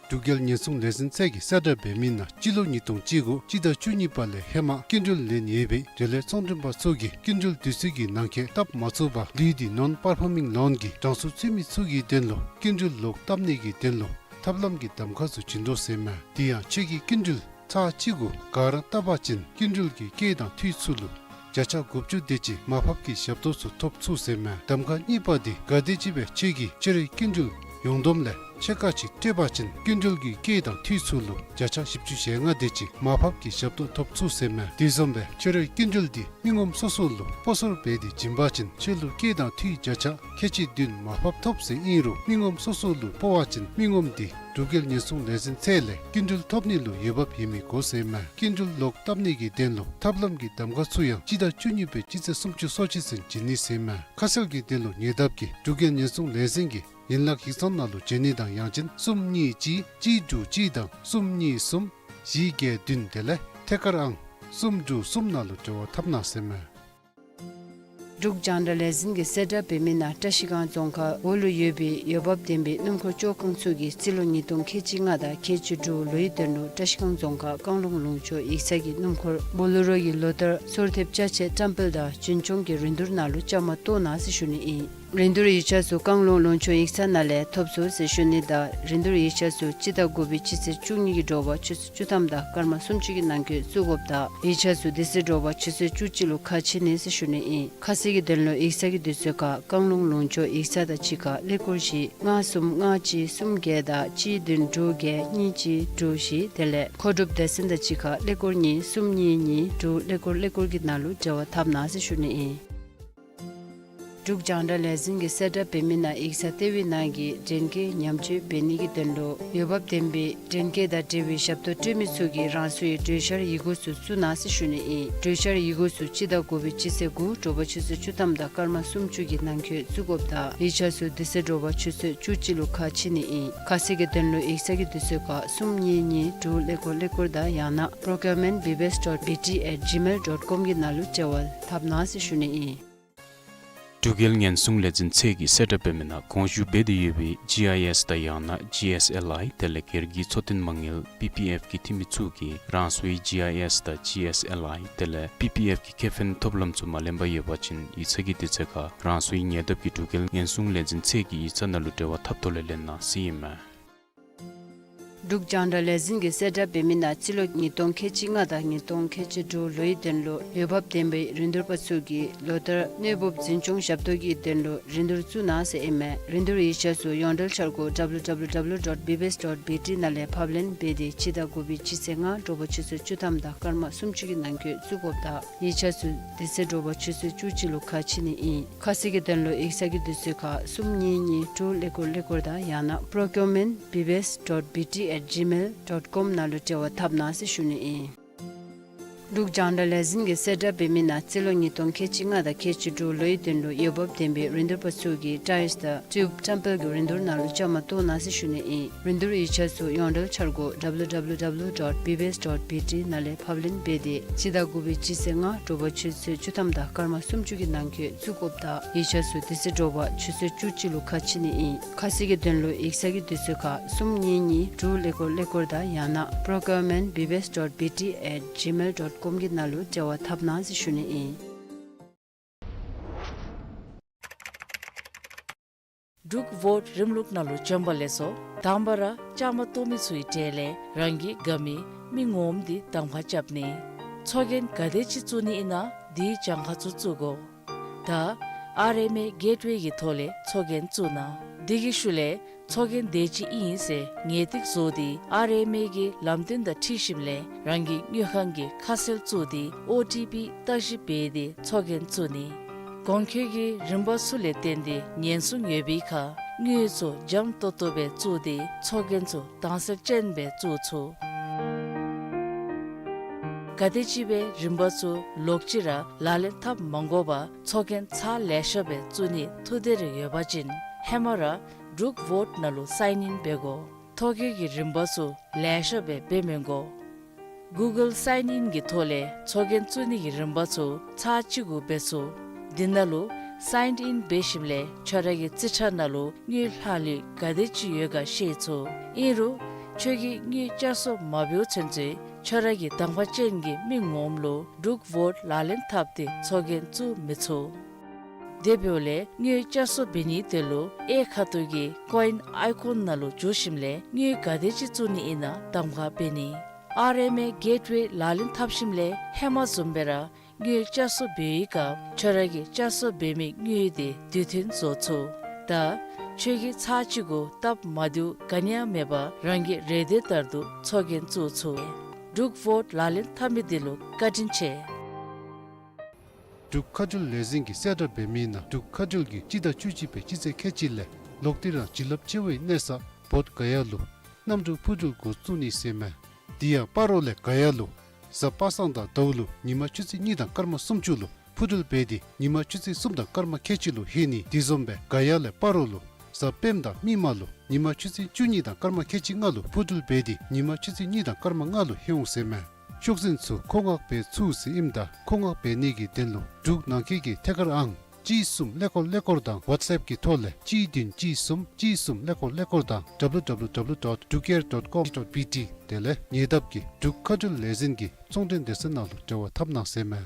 འབྲུག་རྒྱལ་ཉེན་སྲུང་ལས་འཛིན་ཚད་ཀྱིས་གསལ་བསྒྲགས་འབད་མི་ནང་སྤྱི་ལོ་ཉིས་སྟོང་བཅུ་དགུ་སྤྱི་ཟླ་བཅུ་གཉིས་པ་ལས་ཧེ་མ་སྐྱིན་འགྲུལ་ལེན་ཡོད་པའི་འབྲེལ་ཡོད་ཚོང་མགྲོན་པ་ཚུ་གིས་སྐྱིན་འགྲུལ་དུས་ཚོད་ཀྱི་ནང་འཁོད་བཏབ་མ་ཚུགས་པར་ལུས་ཏེ་non performing loan གི་གྲངས་སུ་ཚུད་མི་ཚུ་གི་དོན་ལུ་སྐྱིན་འགྲུལ་ལོག་བཏབ་ནི་གི་དོན་ལུ་ཐབས་ལམ་གྱི་གདམ་ཁ་ཚུ་བྱིན་དོ་ཟེར་མས། དེ་ཡང་ཁྱོད་ཀྱིས་སྐྱིན་འགྲུལ་ཚར་གཅིག་གུ་ག་ར་བཏབ་པ་ཅིན་སྐྱིན་འགྲུལ་གྱི་སྐྱེད་དང་འཐུས་ཚུ་ལུ་བརྒྱ་ཆ་དགུ་བཅུ་དེ་ཅིག་མར་ཕབ་ཀྱི་ཞབས་ཏོག་ཚུ་ཐོབ་ཚུགས་ཟེར་མས། གདམ་ཁ་གཉིས་པ་དེ་གལ་ཏེ་ཅིག་སྦེ་ཁྱོད་ཀྱིས་ཁྱོད་རའི་སྐྱིན་འགྲུལ་ཡོངས་བསྡོམས་ལས་ཕྱེད་ཀ་ཅིག་སྤྲོད་པ་ཅིན་སྐྱིན་འགྲུལ་གྱི་སྐྱེད་དང་འཐུས་ཚུ་ལུ་བརྒྱ་ཆ་བཞི་བཅུ་ཞེ་ལྔ་དེ་ཅིག་མར་ཕབ་ཀྱི་ཞབས་ཏོག་ཐོབ་ཚུགས་ཟེར་མས། དེ་བཟུམ་སྦེ་ཁྱོད་རའི་སྐྱིན་འགྲུལ་དེ་མི་ངོམ་སོ་སོ་ལུ་སྤོ་སོར་འབད་དེ་བྱིན་པ་ཅིན་ཁྱོད་ལུ་སྐྱེད་དང་འཐུས་བརྒྱ་ཆ་ཁལ་གཅིག་བདུན་མར་ཕབ་ཐོབ་ཟེར་ཨིན་རུང་མི་ངོམ་སོ་སོ་ལུ་སྤོ་བ་ཅིན་མི་ངོམ་དེ་འབྲུག་རྒྱལ་ཉེན་སྲུང་ལས་འཛིན་ཚད་ལས་སྐྱིན་འགྲུལ་ཐོབ་ནི་ལུ་འོས་འབབ་ཡོད་མི་དགོ་ཟེར་མས། སྐྱིན་འགྲུལ་ལོག་བཏབ་ནི་གི་དོན་ལུ་ཐབས་ལམ་གྱི་གདམ་ཁ་ཚུ་ཡང་སྤྱི་ཟླ་བཅུ་གཉིས་པའི་སྤྱི་ཚེས་སུམ་ཅུ་སོ་གཅིག་ཚུན་བྱིན་ནི་ཟེར་མས། ཁ་གསལ་གྱི་དོན་ལུ་ཉེ་འདབས་ཀྱི་འབྲུག་རྒྱལ་ཉེན་སྲུང་ལས་འཛིན་གྱི་ཡན་ལག་ཡིག་ཚང་ནང་ལུ་བྱོན་ནི་དང་ཡང་ཅིན་གསུམ་གཉིས་གཅིག་གཅིག་དྲུག་གཅིག་དང་གསུམ་གཉིས་གསུམ་བཞི་བརྒྱད་བདུན་དེ་ལས་ཐད་ཀར་ཨང་གསུམ་དྲུག་གསུམ་ནང་ལུ་འབྲེལ་བ་འཐབ་གནང་ཟེར་མས། འབྲུག་རྒྱང་བསྒྲགས་ལས་འཛིན་གྱིས་གསལ་བསྒྲགས་འབད་མི་ནང་བཀྲ་ཤིས་སྒང་རྫོང་ཁག་འོག་ལུ་ཡོད་པའི་འོས་འབབ་ལྡན་པའི་སྣུམ་འཁོར་བཅོ་ཁང་ཚུ་གིས་རྩིས་ལོ་ཉིས་སྟོང་ཁལ་གཅིག་ལྔ་དང་ཁལ་གཅིག་དྲུག་ལོའི་དོན་ལུ་བཀྲ་ཤིས་སྒང་རྫོང་ཁག་བཀང་ལུང་ལུང་ཕྱོགས་ཡིག་ཚང་གི་སྣུམ་འཁོར་བོ་ལེ་རོ་གི་ལོ་ལྟར་སོར་ཐེབས་ཅ་ཆས་བཀྲམ་སྤེལ་དང་རྒྱུན་སྐྱོང་གི་རིན་བསྡུར་ནང་ལུ་བཅའ་མར་གཏོགས་གནང་ཟེར་ཞུ་ནི་ཨིན། རིན་བསྡུར་ཡིག་ཆ་ཚུ་བཀང་ལུང་ལུང་ཕྱོགས་ཡིག་ཚང་ནང་ལས་ཐོབ་ཚུགས་ཟེར་ཞུ་ནི་དང་རིན་བསྡུར་ཡིག་ཆ་ཚུ་སྤྱི་ཟླ་དགུ་པའི་སྤྱི་ཚེས་བཅུ་གཉིས་ཀྱི་དྲོ་པ་ཆུ་ཚོད་བཅུ་ཐམ་དང་སྐར་མ་སུམ་ཅུ་གི་ནང་འཁོད་བཙུགས་དགོཔ་དང་ཡིག་ཆ་ཚུ་དེ་ཚེ་དྲོ་པ་ཆུ་ཚོད་བཅུ་གཅིག་ལུ་ཁ་ཕྱེ་ནི་ཟེར་ཞུ་ནི་ཨིན། ཁ་གསལ་གྱི་དོན་ལུ་ཡིག་ཚང་གི་དུས་ཚོད་ཁར་བཀང་ལུང་ལུང་ཕྱོགས་ཡིག་ཚང་དང་གཅིག་ཁར་ཀླད་ཀོར་བཞི་ལྔ་གསུམ་ལྔ་གཅིག་གསུམ་བརྒྱད་དང་གཅིག་བདུན་དྲུག་བརྒྱད་གཉིས་གཅིག་དྲུག་བཞི་དེ་ལས་མཁོ་སྒྲུབ་སྡེ་ཚན་དང་གཅིག་ཁར་ཀླད་ཀོར་གཉིས་གསུམ་གཉིས་གཉིས་དྲུག་ཀླད་ཀོར་ཀླད་ཀོར་གྱི་ནང་ལུ་འབྲེལ་བ་འཐབ་གནང་ཟེར་ཞུ་ནི་ཨིན། འབྲུག་རྒྱང་བསྒྲགས་ལས་འཛིན་གྱིས་གསལ་བསྒྲགས་འབད་མི་ནང་ཡིག་ཚང་ལྟེ་བའི་ནང་གི་འདྲེན་སྐས་ཉམས་བཅོས་འབད་ནི་གི་དོན་ལུ་འོས་འབབ་ལྡན་པའི་འདྲེན་སྐས་དང་འབྲེལ་བའི་ཞབས་ཏོག་སྤྲོད་མི་ཚུ་གིས་རང་སོའི་གྲོས་འཆར་ཡི་གུ་ཚུ་བཙུགས་གནང་ཟེར་ཞུ་ནི་ཨིན། གྲོས་འཆར་ཡི་གུ་ཚུ་སྤྱི་ཟླ་དགུ་པའི་སྤྱི་ཚེས་དགུ་དྲོ་པ་ཆུ་ཚོད་བཅུ་ཐམ་དང་སྐར་མ་སུམ་ཅུ་གི་ནང་འཁོད་བཙུགས་དགོཔ་དང་ཡིག་ཆ་ཚུ་དེ་ཚེ་དྲོ་པ་ཆུ་ཚོད་བཅུ་གཅིག་ལུ་ཁ་ཕྱེ་ནི་ཨིན། ཁ་གསལ་གྱི་དོན་ལུ་ཡིག་ཚང་གི་དུས་ཚོད་ཁར་གསུམ་གཉིས་གཉིས་དྲུག་ཀླད་ཀོར་ཀླད་ཀོར་དང་ཡང་ན་procurement B B S dot B T at gmail dot com གི་ནང་ལུ་འབྲེལ་བ་འཐབ་གནང་ཟེར་ཞུ་ནི་ཨིན། འབྲུག་རྒྱལ་ཉེན་སྲུང་ལས་འཛིན་ཚད་ཀྱིས་གསལ་བསྒྲགས་འབད་མི་ནང་དགོངས་ཞུ་འབད་དེ་ཡོད་པའི་ཇི་ཨའི་ཨེསི་དང་ཡང་ན་ཇི་ཨེསི་ཨེལ་ཨའི་དེ་ལས་སྒེར་གྱི་འཚོ་རྟེན་མ་དངུལ་པི་པི་ཨེཕ་གི་འཐུས་མི་ཚུ་གིས་རང་སོའི་ཇི་ཨའི་ཨེསི་དང་ཇི་ཨེསི་ཨེལ་ཨའི་དེ་ལས་པི་པི་ཨེཕ་གི་ཁེ་ཕན་ཐོབ་ལམ་ཚུ་མ་ལེན་པར་ཡོད་པ་ཅིན་ཡིག་ཚང་གི་དུས་ཚོད་ཁར་རང་སོའི་ཉེ་འདབས་ཀྱི་འབྲུག་རྒྱལ་ཉེན་སྲུང་ལས་འཛིན་ཚད་ཀྱི་ཡིག་ཚང་ནང་ལུ་འབྲེལ་བ་འཐབ་ཐོག་ལས་ལེན་གནང་ཟེར་ཨིན་མས། འབྲུག་རྒྱང་བསྒྲགས་ལས་འཛིན་གྱིས་གསལ་བསྒྲགས་འབད་མི་ནང་རྩིས་ལོ་ཉིས་སྟོང་ཁལ་གཅིག་ལྔ་དང་ཉིས་སྟོང་ཁལ་གཅིག་དྲུག་ལོའི་དོན་ལུ་འོས་འབབ་ལྡན་པའི་རིན་བསྡུར་པ་ཚུ་གིས་ལོ་ལྟར་གནོད་འབུབ་འཛིན་སྐྱོང་ཞབས་ཏོག་གི་དོན་ལུ་རིན་བསྡུར་བཙུགས་གནང་ཟེར་ཨིན་མས། རིན་བསྡུར་ཡིག་ཆ་ཚུ་ཡོངས་འབྲེལ་འཆར་སྒོ་W W W dot B B S dot B T ནང་ལས་ཕབ་ལེན་འབད་དེ་སྤྱི་ཟླ་དགུ་པའི་སྤྱི་ཚེས་ལྔ་དྲོ་པ་ཆུ་ཚོད་བཅུ་ཐམ་དང་སྐར་མ་སུམ་ཅུ་གི་ནང་འཁོད་བཙུགས་དགོཔ་དང་ཡིག་ཆ་ཚུ་དེ་ཚེ་དྲོ་པ་ཆུ་ཚོད་བཅུ་གཅིག་ལུ་ཁ་ཕྱེ་ནི་ཨིན། ཁ་གསལ་གྱི་དོན་ལུ་ཡིག་ཚང་གི་དུས་ཚོད་ཁར་གསུམ་གཉིས་གཉིས་དྲུག་ཀླད་ཀོར་ཀླད་ཀོར་དང་ཡང་ན་procurement B B S dot B T at gmail dot com ནང་ལུ་འབྲེལ་བ་འཐབ་གནང་ཟེར་ཞུ་ནི་ཨིན། འབྲུག་རྒྱང་བསྒྲགས་ལས་འཛིན་གྱིས་གསལ་བསྒྲགས་འབད་མི་ནང་རྩིས་ལོ་ཉིས་སྟོང་ཁལ་གཅིག་ལྔ་དང་ཁལ་གཅིག་དྲུག་ལོའི་དོན་ལུ་འོས་འབབ་ལྡན་པའི་རིན་བསྡུར་པ་ཚུ་གིས་ཊའིསི་དང་ཊིའུབ་བཀྲམ་སྤེལ་གྱི་རིན་བསྡུར་ནང་ལུ་བཅའ་མར་གཏོགས་གནང་ཟེར་ཞུ་ནི་ཨིན། རིན་བསྡུར་ཡིག་ཆ་ཚུ་ཡོངས་འབྲེལ་འཆར་སྒོ་W W W dot B B S dot B T ནང་ལས་ཕབ་ལེན་འབད་དེ་སྤྱི་ཟླ་དགུ་པའི་སྤྱི་ཚེས་ལྔ་དྲོ་པ་ཆུ་ཚོད་བཅུ་ཐམ་དང་སྐར་མ་སུམ་ཅུ་གི་ནང་འཁོད་བཙུགས་དགོཔ་དང་ཡིག་ཆ་ཚུ་དེ་ཚེ་དྲོ་པ་ཆུ་ཚོད་བཅུ་གཅིག་ལུ་ཁ་ཕྱེ་ནི་ཨིན། ཁ་གསལ་གྱི་དོན་ལུ་ཡིག་ཚང་གི་དུས་ཚོད་ཁར་གསུམ་གཉིས་གཉིས་དྲུག་ཀླད་ཀོར་ཀླད་ཀོར་དང་ཡང་ན་procurement B B S dot B T at gmail dot com གི་ནང་ལུ་འབྲེལ་བ་འཐབ་གནང་ཟེར་ཞུ་ནི་ཨིན། འབྲུག་ཝོཊ་རིམ་ལུགས་ནང་ལུ་བྱོན་པ་ལེགས་སོ། དང་པ་ར་བཅའ་མར་གཏོགས་མི་ཚུའི་གྲས་ལས་རང་གི་དགའ་མི་མི་ངོམ་འདི་གདམ་ཁ་རྐྱབ་ནི། ཚོགས་རྒྱན་ག་དེ་ཅིག་བཙུགས་ནི་ཨིན་ན་འདི་གྱངས་ཁ་ཚུ་བཙུགས་དགོ། ད་ཨར་ཨེམ་ཨེ་གེཊ་ཝེ་གི་ཐོག་ལས་ཚོགས་རྒྱན་བཙུགས་གནང་། འདི་གི་ཤུལ་ལས་ཚོགས་རྒྱན་དེ་ཅིག་ཨིན་ཟེར་ངེས་ཏིག་བཟོ་སྟེ་ཨར་ཨེམ་ཨེ་གི་ལམ་སྟོན་དང་འཁྲིལ་ཞིནམ་ལས་རང་གི་དངུལ་ཁང་གི་ཁ་གསལ་བཙུགས་ཏེ་ཨོ་ཊི་པི་བརྟག་ཞིབ་འབད་དེ་ཚོགས་རྒྱན་བཙུགས་ནི། གོང་འཁོད་ཀྱི་རིམ་པ་ཚུ་ལས་བརྟེན་ཏེ་ཉེན་སྲུང་ཡོད་པའི་ཁར་དངུལ་ཚུ་འཇམ་ཏོང་ཏོ་སྦེ་བཙུགས་ཏེ་ཚོགས་རྒྱན་ཚུ་དྭངས་གསལ་ཅན་སྦེ་བཙུགས་ཚུགས། ག་དེམ་ཅིག་སྦེ་རིམ་པ་ཚུ་ལོག་ཅི་ར་ལག་ལེན་འཐབ་མ་དགོ་པར་ཚོགས་རྒྱན་ཚར་ལེ་ཤ་སྦེ་བཙུགས་ནི་ཐུགས་འདོད་རེ་ཡོད་པ་ཅིན་ཧེ་མ་ར་འབྲུག་ཝོཊ་ནང་ལུ་སའིན་ཨིན་འབད་དགོ། ཐོ་བཀོད་ཀྱི་རིམ་པ་ཚུ་ལེ་ཤ་སྦེ་འབད་མི་དགོ། གུ་གཱལ་སའིན་ཨིན་གྱི་ཐོག་ལས་ཚོགས་རྒྱན་བཙུགས་ནི་གི་རིམ་པ་ཚུ་ཚར་གཅིག་གུ་འབད་ཚུགས། འདི་ནང་ལུ་སའིན་ཨིན་འབད་ཞིནམ་ལས་ཁྱོད་ར་གི་རྩིས་ཁྲ་ནང་ལུ་དངུལ་ལྷག་ལུས་ག་དེ་ཅིག་ཡོད་ག་ཤེས་ཚུགས། ཨིན་རུང་ཁྱོད་ཀྱིས་དངུལ་བསྐྱར་གསོ་མ་འབདཝ་ཚུན་ཚོད་ཁྱོད་ར་གི་གདམ་ཁ་ཅན་གྱི་མི་ངོམ་ལུ་འབྲུག་ཝོཊ་ལག་ལེན་འཐབ་སྟེ་ཚོགས་རྒྱན་བཙུགས་མི་ཚུགས། དེ་འབདཝ་ལས་དངུལ་བསྐྱར་གསོ་འབད་ནིའི་དོན་ལུ་གཡས་ཁ་ཐུག་གི་ཀོ་ཨིན་ཨའི་ཀོན་ནང་ལུ་འཛུལ་ཞིནམ་ལས་དངུལ་ག་དེ་ཅིག་བཙུགས་ནི་ཨིན་ན་གདམ་ཁ་འབད་ནི། ཨར་ཨེམ་ཨེ་གེཊ་ཝེ་ལག་ལེན་འཐབ་ཞིནམ་ལས་ཧེ་མ་བཟུམ་སྦེ་ར་དངུལ་བསྐྱར་གསོ་འབད་བའི་སྐབས་ཁྱོད་ར་གིས་བསྐྱར་གསོ་འབད་མི་དངུལ་དེ་དུས་མཐུན་བཟོ་ཚུགས། ད་ཁྱོད་ཀྱིས་ཚར་གཅིག་གུ་སྟབས་མ་བདེཝ་ག་ནི་ཡང་མེད་པར་རང་གི་རེ་འདོད་ལྟར་དུ་ཚོགས་རྒྱན་བཙུགས་ཚུགས། འབྲུག་ཝོཊ་ལག་ལེན་འཐབ་མི་འདི་ལུ་བཀའ་དྲིན་ཆེ། འབྲུག་མཁའ་འགྲུལ་ལས་འཛིན་གྱིས་གསལ་བསྒྲགས་འབད་མི་ནང་འབྲུག་མཁའ་འགྲུལ་གྱིས་སྤྱི་ཟླ་བཅུ་གཅིག་པའི་སྤྱི་ཚེས་ཁལ་གཅིག་ལས་ལོག་སྟེ་རང་བྱིན་རླབས་ཆེ་བའི་གནས་ས་བོདྷ་ག་ཡ་ལུ་གནམ་གྲུ་འཕུར་འགྲུལ་འགོ་བཙུགས་ནི་ཟེར་མས། དེ་ཡང་སྤ་རོ་ལས་ག་ཡ་ལུ་གཟའ་པ་སངས་དང་ཟླཝ་ལུ་ཉིན་མ་ཆུ་ཚོད་གཉིས་དང་སྐར་མ་སུམ་ཅུ་ལུ་འཕུར་འགྲུལ་འབད་དེ་ཉིན་མ་ཆུ་ཚོད་གསུམ་དང་སྐར་མ་ཁལ་གཅིག་ལུ་ལྷོད་ནི། དེ་བཟུམ་སྦེ་ག་ཡ་ལས་སྤ་རོ་ལུ་གཟའ་སྤེནམ་དང་མིག་དམར་ལུ་ཉིན་མ་ཆུ་ཚོད་བཅུ་གཉིས་དང་སྐར་མ་ཁལ་གཅིག་ལྔ་ལུ་འཕུར་འགྲུལ་འབད་དེ་ཉིན་མ་ཆུ་ཚོད་གཉིས་དང་སྐར་མ་ལྔ་ལུ་ལྷོད་འོང་ཟེར་མས། ཤོག་འཛིན་ཚུ་མཁོ་མངགས་འབད་ཚུགས་ཟེར་ཨིནམ་ད་མཁོ་མངགས་འབད་ནི་གི་དོན་ལུ་འབྲུག་ནང་འཁོད་ཀྱི་ཐད་ཀར་ཨང་གཅིག་གསུམ་ཀླད་ཀོར་ཀླད་ཀོར་དང་ཝཊས་ཨེཔ་གི་ཐོག་ལས་གཅིག་བདུན་གཅིག་གསུམ་གཅིག་གསུམ་ཀླད་ཀོར་ཀླད་ཀོར་དང་W W W dot drukair dot com dot B T དེ་ལས་ཉེ་འདབས་ཀྱི་འབྲུག་མཁའ་འགྲུལ་ལས་འཛིན་གྱི་ཚོང་འབྲེལ་སྡེ་ཚན་ནང་ལུ་འབྲེལ་བ་འཐབ་གནང་ཟེར་མས།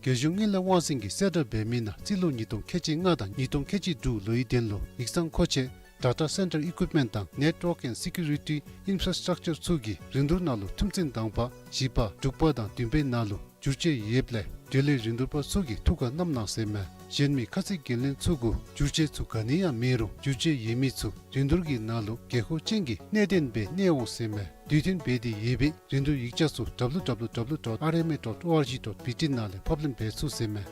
རྒྱལ་གཞུང་དངུལ་ལས་དབང་འཛིན་གྱིས་གསལ་བསྒྲགས་འབད་མི་ནང་རྩིས་ལོ་ཉིས་སྟོང་ཁལ་གཅིག་ལྔ་དང་ཉིས་སྟོང་ཁལ་གཅིག་དྲུག་ལོའི་དོན་ལུ་ཡིག་ཚང་མཁོ་ཆས་data center equipment དང་network and security infrastructure ཚུ་གི་རིན་བསྡུར་ནང་ལུ་ཐུམ་ཚན་དང་པ་བཞི་པ་དྲུག་པ་དང་བདུན་པའི་ནང་ལུ་བསྒྱུར་བཅོས་ཡོདཔ་ལས་འབྲེལ་ཡོད་རིན་བསྡུར་པ་ཚུ་གིས་ཐུགས་ཁར་བསྣམ་གནང་ཟེར་མས། གཞན་མི་ཁ་ཚིག་འགན་ལེན་ཚུ་གུ་བསྒྱུར་བཅོས་ཚུ་ག་ནི་ཡང་མེད་རུང་བསྒྱུར་བཅོས་ཡོད་མི་ཚུ་རིན་བསྡུར་གྱི་ནང་ལུ་དགོས་མཁོ་ཅན་གྱི་གནད་དོན་སྦེ་གནས་འོང་ཟེར་མས། དུས་མཐུན་འབད་དེ་ཡོད་པའི་རིན་བསྡུར་ཡིག་ཆ་ཚུ་W W W dot R M A dot O R G dot B T ནང་ལས་ཕབ་ལེན་འབད་ཚུགས་ཟེར་མས།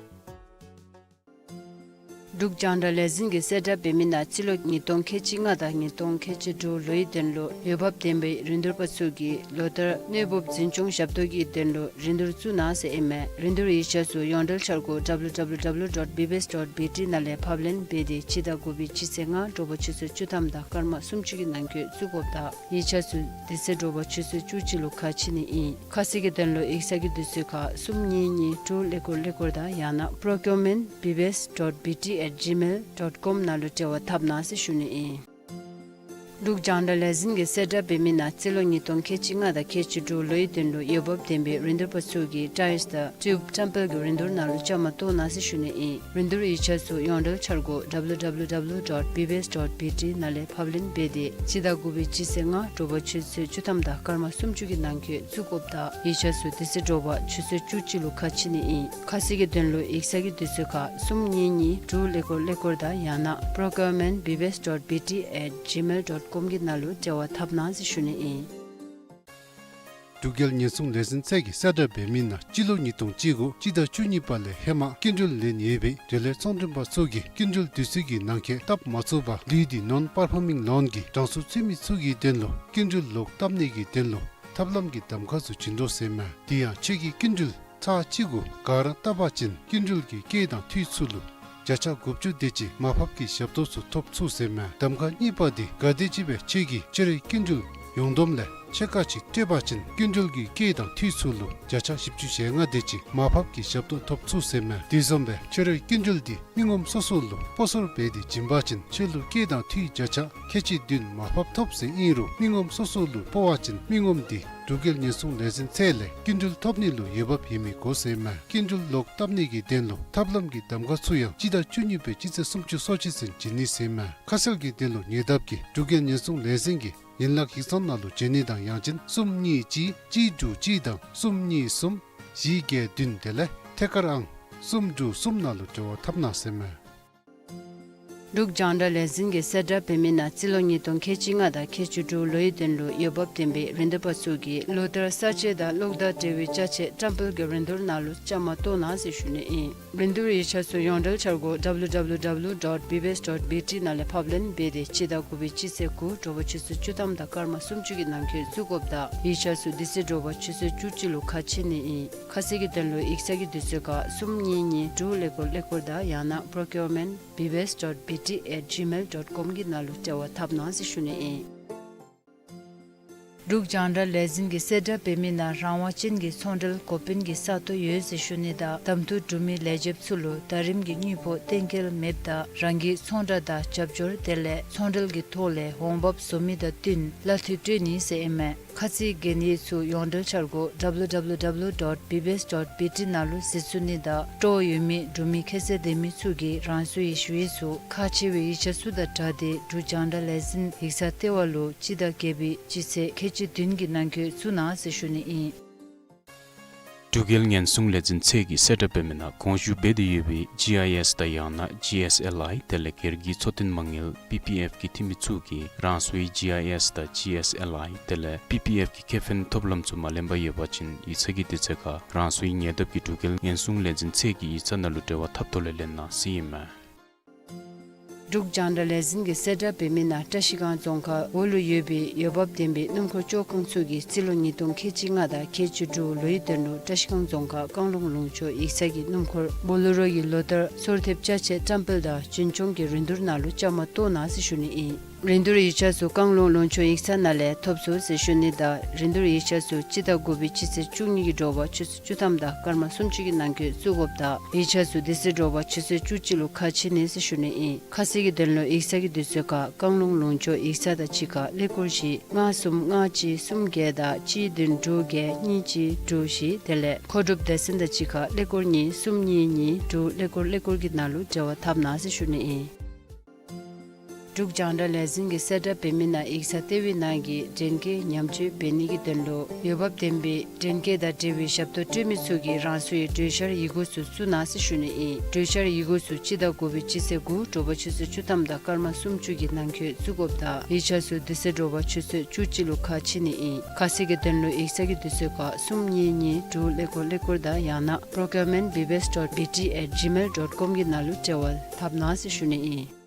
འབྲུག་རྒྱང་བསྒྲགས་ལས་འཛིན་གྱིས་གསལ་བསྒྲགས་འབད་མི་ནང་རྩིས་ལོ་ཉིས་སྟོང་ཁལ་གཅིག་ལྔ་དང་ཉིས་སྟོང་ཁལ་གཅིག་དྲུག་ལོའི་དོན་ལུ་འོས་འབབ་ལྡན་པའི་རིན་བསྡུར་པ་ཚུ་གིས་ལོ་བསྟར་གནས་སྤོ་འཛིན་སྐྱོང་ཞབས་ཏོག་གི་དོན་ལུ་རིན་བསྡུར་བཙུགས་གནང་ཟེར་ཨིན་མས། རིན་བསྡུར་ཡིག་ཆ་ཚུ་ཡོངས་འབྲེལ་འཆར་སྒོ་W W W dot B B S dot B T ནང་ལས་ཕབ་ལེན་འབད་དེ་སྤྱི་ཟླ་དགུ་པའི་སྤྱི་ཚེས་ལྔ་དྲོ་པ་ཆུ་ཚོད་བཅུ་ཐམ་དང་སྐར་མ་སུམ་ཅུ་གི་ནང་འཁོད་བཙུགས་དགོཔ་དང་ཡིག་ཆ་ཚུ་དེ་ཚེ་དྲོ་པ་ཆུ་ཚོད་བཅུ་གཅིག་ལུ་ཁ་ཕྱེ་ནི་ཨིན། ཁ་གསལ་གྱི་དོན་ལུ་ཡིག་ཚང་གི་དུས་ཚོད་ཁར་གསུམ་གཉིས་གཉིས་དྲུག་ཀླད་ཀོར་ཀླད་ཀོར་དང་ཡང་ན་procurement B B S dot B T at gmail dot com ནང་ལུ་འབྲེལ་བ་འཐབ་གནང་ཟེར་ཞུ་ནི་ཨིན། འབྲུག་རྒྱང་བསྒྲགས་ལས་འཛིན་གྱིས་གསལ་བསྒྲགས་འབད་མི་ནང་རྩིས་ལོ་ཉིས་སྟོང་ཁལ་གཅིག་ལྔ་དང་ཁལ་གཅིག་དྲུག་ལོའི་དོན་ལུ་འོས་འབབ་ལྡན་པའི་རིན་བསྡུར་པ་ཚུ་གིས་ཊའིརསི་དང་ཊིའུབ་ཊེམ་པལ་གྱི་རིན་བསྡུར་ནང་ལུ་བཅའ་མར་གཏོགས་གནང་ཟེར་ཞུ་ནི་ཨིན། རིན་བསྡུར་ཡིག་ཆ་ཚུ་ཡོངས་འབྲེལ་འཆར་སྒོ་W W W dot B B S dot B T ནང་ལས་ཕབ་ལེན་འབད་དེ་སྤྱི་ཟླ་དགུ་པའི་སྤྱི་ཚེས་ལྔ་དྲོ་པ་ཆུ་ཚོད་བཅུ་ཐམ་དང་སྐར་མ་སུམ་ཅུ་གི་ནང་འཁོད་བཙུགས་དགོཔ་དང་ཡིག་ཆ་ཚུ་དེ་ཚེ་དྲོ་པ་ཆུ་ཚོད་བཅུ་གཅིག་ལུ་ཁ་ཕྱེ་ནི་ཨིན། ཁ་གསལ་གྱི་དོན་ལུ་ཡིག་ཚང་གི་དུས་ཚོད་ཁར་གསུམ་གཉིས་གཉིས་དྲུག་ཀླད་ཀོར་ཀླད་ཀོར་དང་ཡང་ན་procurement B B S dot B T at gmail dot com གི་ནང་ལུ་འབྲེལ་བ་འཐབ་གནང་ཟེར་ཞུ་ནི་ཨིན། འབྲུག་རྒྱལ་ཉེན་སྲུང་ལས་འཛིན་ཚད་ཀྱིས་གསལ་བསྒྲགས་འབད་མི་ནང་སྤྱི་ལོ་ཉིས་སྟོང་གཅིག་དགུ་སྤྱི་ཟླ་བཅུ་གཉིས་པ་ལས་ཧེ་མ་སྐྱིན་འགྲུལ་ལེན་ཡོད་པའི་འབྲེལ་ཡོད་ཚོང་མགྲོན་པ་ཚུ་གིས་སྐྱིན་འགྲུལ་དུས་ཚོད་ཀྱི་ནང་འཁོད་བཏབ་མ་ཚུགས་པར་ལུས་ཏེ་non performing loan གི་གྲངས་སུ་ཚུད་མི་ཚུ་གི་དོན་ལུ་སྐྱིན་འགྲུལ་ལོག་བཏབ་ནི་གི་དོན་ལུ་ཐབས་ལམ་གྱི་གདམ་ཁ་ཚུ་བྱིན་དོ་ཟེར་མས། དེ་ཡང་ཁྱོད་ཀྱིས་སྐྱིན་འགྲུལ་ཚར་གཅིག་གུ་ག་ར་བཏབ་པ་ཅིན་སྐྱིན་འགྲུལ་གྱི་སྐྱེད་དང་འཐུས་ཚུ་ལུ་བརྒྱ་ཆ་དགུ་བཅུ་དེ་ཅིག་མར་ཕབ་ཀྱི་ཞབས་ཏོག་ཚུ་ཐོབ་ཚུགས་ཟེར་མས། གདམ་ཁ་གཉིས་པ་དེ་ག་དེམ་ཅིག་སྦེ་ཁྱོད་ཀྱིས་ཁྱོད་རའི་སྐྱིན་འགྲུལ་ཡོངས་བསྡོམས་ལས་ ཕྱེད་ཀ་ཅིག་སྤྲོད་པ་ཅིན་སྐྱིན་འགྲུལ་གྱི་སྐད་དང་འཐུས་ཚུ་ལུ་བརྒྱ་ཆ་བཞི་བཅུ་ཞེ་ལྔ་དེ་ཅིག་མར་ཕབ་ཀྱི་ཞབས་ཏོག་ཐོབ་ཚུགས་ཟེར་མས། དེ་བཟུམ་སྦེ་ཁྱོད་རའི་སྐྱིན་འགྲུལ་འདི་མི་ངོམ་སོ་སོ་ལུ་སྤོ་སོར་འབད་དེ་བྱིན་པ་ཅིན་ཁྱོད་ལུ་སྐད་དང་འཐུས་བརྒྱ་ཆ་ཁལ་གཅིག་བདུན་མར་ཕབ་ཐོབ་ཟེར་ཨིན་རུང་མི་ངོམ་སོ་སོ་ལུ་སྤོ་བ་ཅིན་མི་ངོམ་འདི་འབྲུག་རྒྱལ་ཉེན་སྲུང་ལས་འཛིན་ཚད་ལས་སྐྱིན་འགྲུལ་ཐོབ་ནི་ལུ་འོས་འབབ་ཡོད་མི་དགོ་ཟེར་མས། སྐྱིན་འགྲུལ་ལོག་བཏབ་ནི་གི་དོན་ལུ་ཐབས་ལམ་གྱི་གདམ་ཁ་ཚུ་ཡང་སྤྱི་ཟླ་བཅུ་གཉིས་པའི་སྤྱི་ཚེས་སུམ་ཅུ་སོ་གཅིག་ཚུན་བྱིན་ནི་ཟེར་མས། ཁ་གསལ་གྱི་དོན་ལུ་ཉེ་འདབས་ཀྱི་འབྲུག་རྒྱལ་ཉེན་སྲུང་ལས་འཛིན་གྱི་ཡན་ལག་ཡིག་ཚང་ནང་ལུ་བྱོན་ནི་དང་ཡང་ཅིན་གསུམ་གཉིས་གཅིག་གཅིག་དྲུག་གཅིག་དང་གསུམ་གཉིས་གསུམ་བཞི་བརྒྱད་བདུན་དེ་ལས་ཐད་ཀར་ཨང་གསུམ་དྲུག་གསུམ་ནང་ལུ་འབྲེལ་བ་འཐབ་གནང་ཟེར་མས། འབྲུག་རྒྱང་བསྒྲགས་ལས་འཛིན་གྱིས་གསལ་བསྒྲགས་འབད་མི་ནང་རྩིས་ལོ་ཉིས་སྟོང་ཁལ་གཅིག་ལྔ་དང་ཁལ་གཅིག་དྲུག་ལོའི་དོན་ལུ་འོས་འབབ་ལྡན་པའི་རིན་བསྡུར་པ་ཚུ་གིས་ལོ་བསྟར་གསར་བརྗེ་དང་གློག་དང་འབྲེལ་བའི་ཅ་ཆས་བཀྲམ་སྤེལ་གྱི་རིན་བསྡུར་ནང་ལུ་བཅའ་མར་གཏོགས་གནང་ཟེར་ཞུ་ནི་ཨིན། རིན་བསྡུར་ཡིག་ཆ་ཚུ་ཡོངས་འབྲེལ་འཆར་སྒོ་W W W dot B B S dot B T ནང་ལས་ཕབ་ལེན་འབད་དེ་སྤྱི་ཟླ་དགུ་པའི་སྤྱི་ཚེས་དགུ་དྲོ་པ་ཆུ་ཚོད་བཅུ་ཐམ་དང་སྐར་མ་སུམ་ཅུ་གི་ནང་འཁོད་བཙུགས་དགོཔ་དང་ཡིག་ཆ་ཚུ་དེ་ཚེ་དྲོ་པ་ཆུ་ཚོད་བཅུ་གཅིག་ལུ་ཁ་ཕྱེ་ནི་ཨིན། ཁ་གསལ་གྱི་དོན་ལུ་ཡིག་ཚང་གི་དུས་ཚོད་ཁར་གསུམ་གཉིས་གཉིས་དྲུག་ཀླད་ཀོར་ཀླད་ཀོར་དང་ཡང་ན་procurement B B S dot B T at gmail dot com གི་ནང་ལུ་འབྲེལ་བ་འཐབ་གནང་ཟེར་ཞུ་ནི་ཨིན། འབྲུག་རྒྱང་བསྒྲགས་ལས་འཛིན་གྱིས་གསལ་བསྒྲགས་འབད་མི་ནང་རང་དབང་ཅན་གྱི་ཚོང་འབྲེལ་འགོ་དཔོན་གྱི་ས་སྟོང་ཡོད་ཟེར་ཞུ་ནི་དང་གདམ་འཐུ་གྲུབ་མི་ལས་བྱེདཔ་ཚུ་ལུ་ཟླ་རིམ་གྱི་དངུལ་ཕོགས་གཏན་འཁེལ་མེདཔ་ད་རང་གི་ཚོང་བསྒྲགས་དང་རྒྱབ་སྐྱོར་དེ་ལས་ཚོང་འབྲེལ་གྱི་ཐོག་ལས་འོང་འབབ་བཟོ་མི་དང་བསྟུན་གླ་འཐུས་སྤྲོད་ནི་ཟེར་ཨིན་མས། ཁ་ཚིག་གན་ཡིག་ཚུ་ཡོངས་འབྲེལ་འཆར་སྒོ་W W W dot B B S dot B T ནང་ལུ་གཟིགས་ཚུགས་ནི་དང་སྤྲོ་བ་ཡོད་མི་འབྲུག་མི་ཁྱད་ཚད་ལྡན་མི་ཚུ་གིས་རང་སོའི་ཞུ་ཡིག་ཚུ་ཁག་ཆེ་བའི་ཡིག་ཆ་ཚུ་དང་སྦྲགས་ཏེ་འབྲུག་རྒྱང་བསྒྲགས་ལས་འཛིན་ཡིག་ཚང་ལྟེ་བ་ལུ་སྤྱི་ཟླ་བརྒྱད་པའི་སྤྱི་ཚེས་ཁལ་གཅིག་བདུན་གྱི་ནང་འཁོད་བཙུགས་གནང་ཟེར་ཞུ་ནི་ཨིན། འབྲུག་རྒྱལ་ཉེན་སྲུང་ལས་འཛིན་ཚད་ཀྱིས་གསལ་བསྒྲགས་འབད་མི་ནང་དགོངས་ཞུ་འབད་དེ་ཡོད་པའི་G I S དང་ཡང་ན་G S L I དེ་ལས་སྒེར་གྱི་འཚོ་རྟེན་མ་དངུལ་P P F གི་འཐུས་མི་ཚུ་གིས་རང་སོའི་G I S དང་G S L I དེ་ལས་P P F གི་ཁེ་ཕན་ཐོབ་ལམ་ཚུ་མ་ལེན་པར་ཡོད་པ་ཅིན་ཡིག་ཚང་གི་དུས་ཚོད་ཁར་རང་སོའི་ཉེ་འདབས་ཀྱི་འབྲུག་རྒྱལ་ཉེན་སྲུང་ལས་འཛིན་ཚད་ཀྱི་ཡིག་ཚང་ནང་ལུ་འབྲེལ་བ་འཐབ་ཐོག་ལས་ལེན་གནང་ཟེར་ཨིན་མས། འབྲུག་རྒྱང་བསྒྲགས་ལས་འཛིན་གྱིས་གསལ་བསྒྲགས་འབད་མི་ནང་བཀྲ་ཤིས་སྒང་རྫོང་ཁག་འོག་ལུ་ཡོད་པའི་འོས་འབབ་ལྡན་པའི་སྣུམ་འཁོར་བཅོ་ཁང་ཚུ་གིས་རྩིས་ལོ་ཉིས་སྟོང་ཁལ་གཅིག་ལྔ་དང་ཁལ་གཅིག་དྲུག་ལོའི་དོན་ལུ་བཀྲ་ཤིས་སྒང་རྫོང་ཁག་བཀང་ལུང་ལུང་ཕྱོགས་ཡིག་ཚང་གི་སྣུམ་འཁོར་བོ་ལེ་རོ་ཡི་ལོ་བསྟར་སོར་ཐེབས་ཅ་ཆས་བཀྲམ་སྤེལ་དང་རྒྱུན་སྐྱོང་གི་རིན་བསྡུར་ནང་ལུ་བཅའ་མར་གཏོགས་གནང་ཟེར་ཞུ་ནི་ཨིན། རིན་བསྡུར་ཡིག་ཆ་ཚུ་བཀང་ལུང་ལུང་ཕྱོགས་ཡིག་ཚང་ནང་ལས་ཐོབ་ཚུགས་ཟེར་ཞུ་ནི་དང་རིན་བསྡུར་ཡིག་ཆ་ཚུ་སྤྱི་ཟླ་དགུ་པའི་སྤྱི་ཚེས་བཅུ་གཉིས་ཀྱི་དྲོ་པ་ཆུ་ཚོད་བཅུ་ཐམ་དང་སྐར་མ་སུམ་ཅུ་གི་ནང་འཁོད་བཙུགས་དགོཔ་ད་ཡིག་ཆ་ཚུ་དེ་ཚེ་དྲོ་པ་ཆུ་ཚོད་བཅུ་གཅིག་ལུ་ཁ་ཕྱེ་ནི་ཟེར་ཞུ་ནི་ཨིན། ཁ་གསལ་གྱི་དོན་ལུ་ཡིག་ཚང་གི་དུས་ཚོད་ཁར་བཀང་ལུང་ལུང་ཕྱོགས་ཡིག་ཚང་དང་གཅིག་ཁར་ཀླད་ཀོར་བཞི་ལྔ་གསུམ་ལྔ་གཅིག་གསུམ་བརྒྱད་དང་གཅིག་བདུན་དྲུག་བརྒྱད་གཉིས་གཅིག་དྲུག་བཞི་དེ་ལས་མཁོ་སྒྲུབ་སྡེ་ཚན་དང་གཅིག་ཁར་ཀླད་ཀོར་གཉིས་གསུམ་གཉིས་གཉིས་དྲུག་ཀླད་ཀོར་ཀླད་ཀོར་གྱི་ནང་ལུ་འབྲེལ་བ་འཐབ་གནང་ཟེར་ཞུ་ནི་ཨིན། འབྲུག་རྒྱང་བསྒྲགས་ལས་འཛིན་གྱིས་གསལ་བསྒྲགས་འབད་མི་ནང་ཡིག་ཚང་ལྟེ་བའི་ནང་གི་འདྲེན་སྐས་ཉམས་བཅོས་འབད་ནི་གི་དོན་ལུ་འོས་འབབ་ལྡན་པའི་འདྲེན་སྐས་དང་འབྲེལ་བའི་ཞབས་ཏོག་སྤྲོད་མི་ཚུ་གིས་རང་སོའི་གྲོས་འཆར་ཡི་གུ་ཚུ་བཙུགས་གནང་ཟེར་ཞུ་ནི་ཨིན། གྲོས་འཆར་ཡི་གུ་ཚུ་སྤྱི་ཟླ་དགུ་པའི་སྤྱི་ཚེས་དགུ་དྲོ་པ་ཆུ་ཚོད་བཅུ་ཐམ་དང་སྐར་མ་སུམ་ཅུ་གི་ནང་འཁོད་བཙུགས་དགོཔ་ད་ཡིག་ཆ་ཚུ་དེ་ཚེ་དྲོ་པ་ཆུ་ཚོད་བཅུ་གཅིག་ལུ་ཁ་ཕྱེ་ནི་ཨིན། ཁ་གསལ་གྱི་དོན་ལུ་ཡིག་ཚང་གི་དུས་ཚོད་ཁར་གསུམ་གཉིས་གཉིས་དྲུག་ཀླད་ཀོར་ཀླད་ཀོར་དང་ཡང་ན་procurement B B S dot B T at gmail dot com གི་ནང་ལུ་འབྲེལ་བ་འཐབ་གནང་ཟེར་ཞུ་ནི་ཨིན།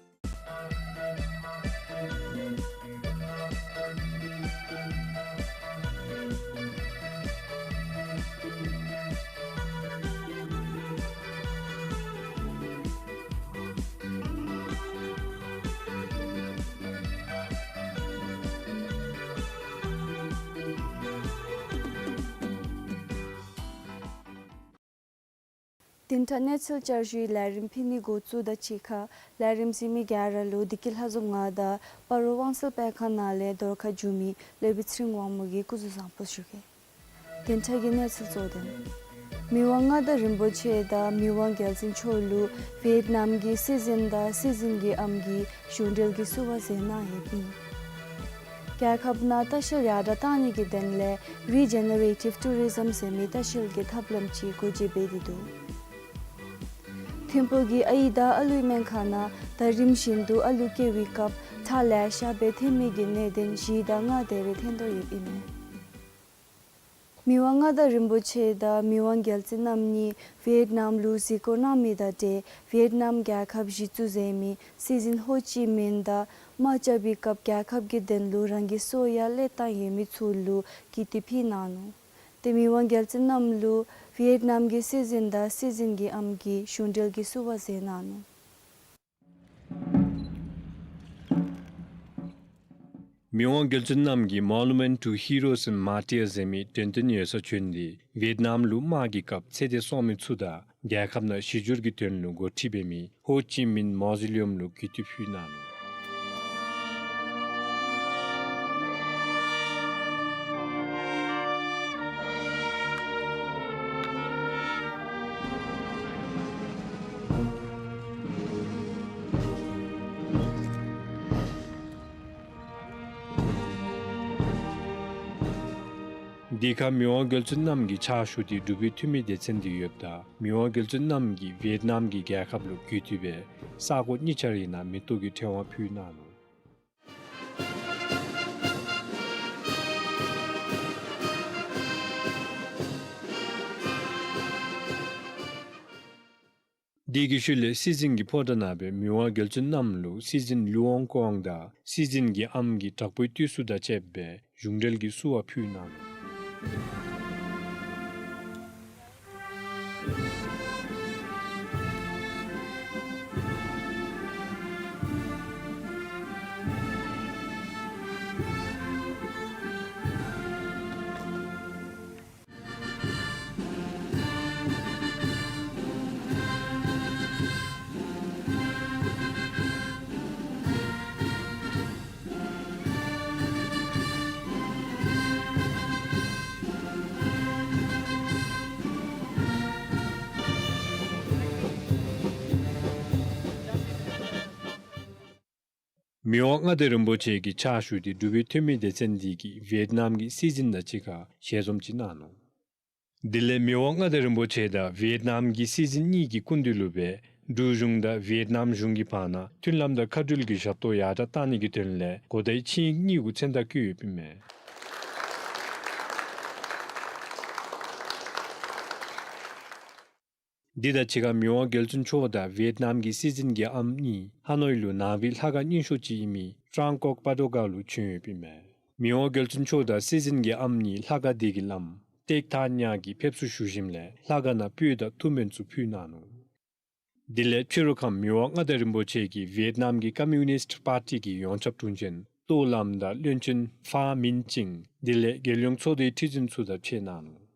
བདུན་ཕྲག་གནས་ཚུལ་བསྐྱར་ཞུའི་ལས་རིམ་ཕུལ་ནི་འགོ་བཙུགས་དོ། ཅིག་ཁར་ལས་རིམ་གཟིགས་མི་ག་ར་ལུ་བདེ་སྐྱིད་ལྷ་འཛོམས་ང་དང་སྤ་རོ་དབང་གསལ་སྤེལ་ཁང་ནང་ལས་བརྡ་ཁ་ཞུ་མི་ལེགས་པའི་ཚེ་རིང་དབང་མོ་གིས་སྐུ་གཟུགས་བཟང་པོ་ཞུ་གེ། བདུན་ཕྲག་གི་གནས་ཚུལ་གཙོ་དོན། མི་དབང་མངའ་བདག་རིན་པོ་ཆེ་དང་མི་དབང་རྒྱལ་བཙུན་མཆོག་ལུ་ཝེཊ་ནམ་གྱི་སྲིད་འཛིན་དང་སྲིད་འཛིན་གྱི་ཨམ་གྱིས་གཞུང་འབྲེལ་གྱི་བསུ་བ་མཛད་གནང་ཡོདཔ་ཨིན། རྒྱལ་ཁབ་ནང་ལྟ་བཤལ་ཡར་དྲག་གཏང་ནི་གི་དོན་ལས་རི་ཇེ་ནེ་རེ་ཊིབ་ཊུ་རི་ཛམ་ཟེར་མི་ལྟ་བཤལ་གྱི་ཐབས་ལམ་ཅིག་སྒོ་འབྱེད་འབད་དེ་འདུག། ཐིམ་ཕུག་གི་ཨའི་དང་ཨ་ལུའི་སྨན་ཁང་ནང་ད་རིམ་བཞིན་དུ་ཨ་ལུ་སྐྱེ་བའི་སྐབས་ཁྲག་ལེ་ཤ་སྦེ་ཐོན་མི་གི་གནད་དོན་བཞི་དང་ལྔ་དེ་རེ་ཐོན་དོ་ཡོདཔ་ཨིན་མས། མི་དབང་མངའ་བདག་རིན་པོ་ཆེ་དང་མི་དབང་རྒྱལ་བཙུན་རྣམ་གཉིས་ཝེཊ་ནམ་ལུ་གཟིགས་སྐོར་གནང་མི་དང་འབྲེལ་ཝེཊ་ནམ་རྒྱལ་ཁབ་གཞི་བཙུགས་མཛད་མི་སྲིད་འཛིན་ཧོ་ཅི་མིན་དང་དམག་རྐྱབ་པའི་སྐབས་རྒྱལ་ཁབ་ཀྱི་དོན་ལུ་རང་གི་སྲོག་ཡང་བློས་བཏང་ཡོད་མི་ཚུ་ལུ་ཀིརྟི་ཕུལ་གནང་ནུག། ཏེ་མི་དབང་རྒྱལ་བཙུན་རྣམ་ལུ་ཝེཊ་ནམ་གྱི་སྲིད་འཛིན་དང་སྲིད་འཛིན་གྱི་ཨམ་གྱིས་གཞུང་འབྲེལ་གྱི་བསུ་བ་མཛད་གནང་ནུག། མི་དབང་རྒྱལ་བཙུན་རྣམ་གྱིས་Monument to Heroes and Martyrs ཟེར་མི་དྲན་རྟེན་ཡོད་སར་བྱོན་ཏེ་ཝེཊ་ནམ་ལུ་དམག་གི་སྐབས་ཚེ་འདས་སོང་མི་ཚུ་དང་རྒྱལ་ཁབ་ནང་ཞི་འགྱུར་གྱི་དོན་ལུ་འགོ་ཁྲིད་འབད་མི་ཧོ་ཅི་མིན་མོ་ཟི་ལི་ཡམ་ལུ་གུས་བཏུད་ཕུལ་གནང་ནུག། དེ་ཁར་མི་དབང་རྒྱལ་བཙུན་རྣམ་གྱི་ཕྱག་ཞུ་སྟེ་འབྲུག་པའི་འཐུས་མི་སྡེ་ཚན་དེ་ཡོདཔ་ད་མི་དབང་རྒྱལ་བཙུན་རྣམ་གྱིས་ཝེཊ་ནམ་གྱི་རྒྱལ་ཁབ་ལུ་གུས་བཏུད་འབད་ས་གོ་གཉིས་ཆ་རའི་ནང་མེ་ཏོག་གི་ཕྲེང་བ་ཕུལ་གནང་ནུག། དེ་གི་ཤུལ་ལས་སྲིད་འཛིན་གྱི་ཕོ་བྲང་ནང་སྦེ་མི་དབང་རྒྱལ་བཙུན་རྣམ་ལུ་སྲིད་འཛིན་ལུའོ་ཀོང་དང་སྲིད་འཛིན་གྱི་ཨམ་གྱིས་དྲག་པོའི་བརྟུལ་ཞུགས་དང་བཅསཔ་སྦེ་གཞུང་འབྲེལ་གྱི་བསུ་བ་ཕུལ་གནང་ནུག། མི་དབང་མངའ་བདག་རིན་པོ་ཆེ་གི་ཕྱག་ཞུ་སྟེ་འབྲུག་པའི་འཐུས་མི་སྡེ་ཚན་དེ་གིས་ཝེཊ་ནམ་གྱི་སྲིད་འཛིན་དང་གཅིག་ཁར་ཞལ་འཛོམས་ཅིག་གནང་ནུག། དེ་ལས་མི་དབང་མངའ་བདག་རིན་པོ་ཆེ་དང་ཝེཊ་ནམ་གྱི་སྲིད་འཛིན་གཉིས་ཀྱི་སྐུ་མདུན་ལུ་སྦེ་འབྲུག་གཞུང་དང་ཝེཊ་ནམ་གཞུང་གི་བར་ན་མཐུན་ལམ་དང་མཁའ་འགྲུལ་གྱི་ཞབས་ཏོག་ཡར་དྲགས་གཏང་ནི་གི་དོན་ལས་གོ་བརྡའི་ཆིངས་ཡིག་གཉིས་གུ་མཚན་རྟགས་བཀོད་ཡོདཔ་ཨིན་མས། དེ་དང་གཅིག་ཁར་མི་དབང་རྒྱལ་བཙུན་མཆོག་དང་ཝེཊ་ནམ་གྱི་སྲིད་འཛིན་གྱི་ཨམ་གཉིས་ཧ་ནོའི་ལུ་ནང་པའི་ལྷ་ཁང་རྙིང་ཤོས་ཅིག་ཨིན་མི་ཀྲང་ཀོག་པ་ཏོ་ག་ལུ་བྱོན་ཡོདཔ་ཨིན་མས། མི་དབང་རྒྱལ་བཙུན་མཆོག་དང་སྲིད་འཛིན་གྱི་ཨམ་གཉིས་ལྷ་ཁང་དེ་གི་བླམ་ཏེག་ཐ་ཉ་གིས་ཕེབས་བསུ་ཞུ་ཞིནམ་ལས་ལྷ་ཁང་ནང་སྤོས་དང་ཐུགས་སྨོན་ཚུ་ཕུལ་གནང་ནུག། དེ་ལས་ཕྱི་རུ་ཁམས་མི་དབང་མངའ་བདག་རིན་པོ་ཆེ་གིས་ཝེཊ་ནམ་གྱི་ཀོམ་མུ་ནིསཊ་པར་ཊི་གི་ཡོངས་ཁྱབ་དྲུང་ཆེན་ཏོ་ལམ་དང་བློན་ཆེན་ཧྥ་མིན་ཅིང་དེ་ལས་རྒྱལ་ཡོངས་ཚོགས་སྡེའི་ཁྲི་འཛིན་ཚུ་དང་ཕྱད་གནང་ནུག།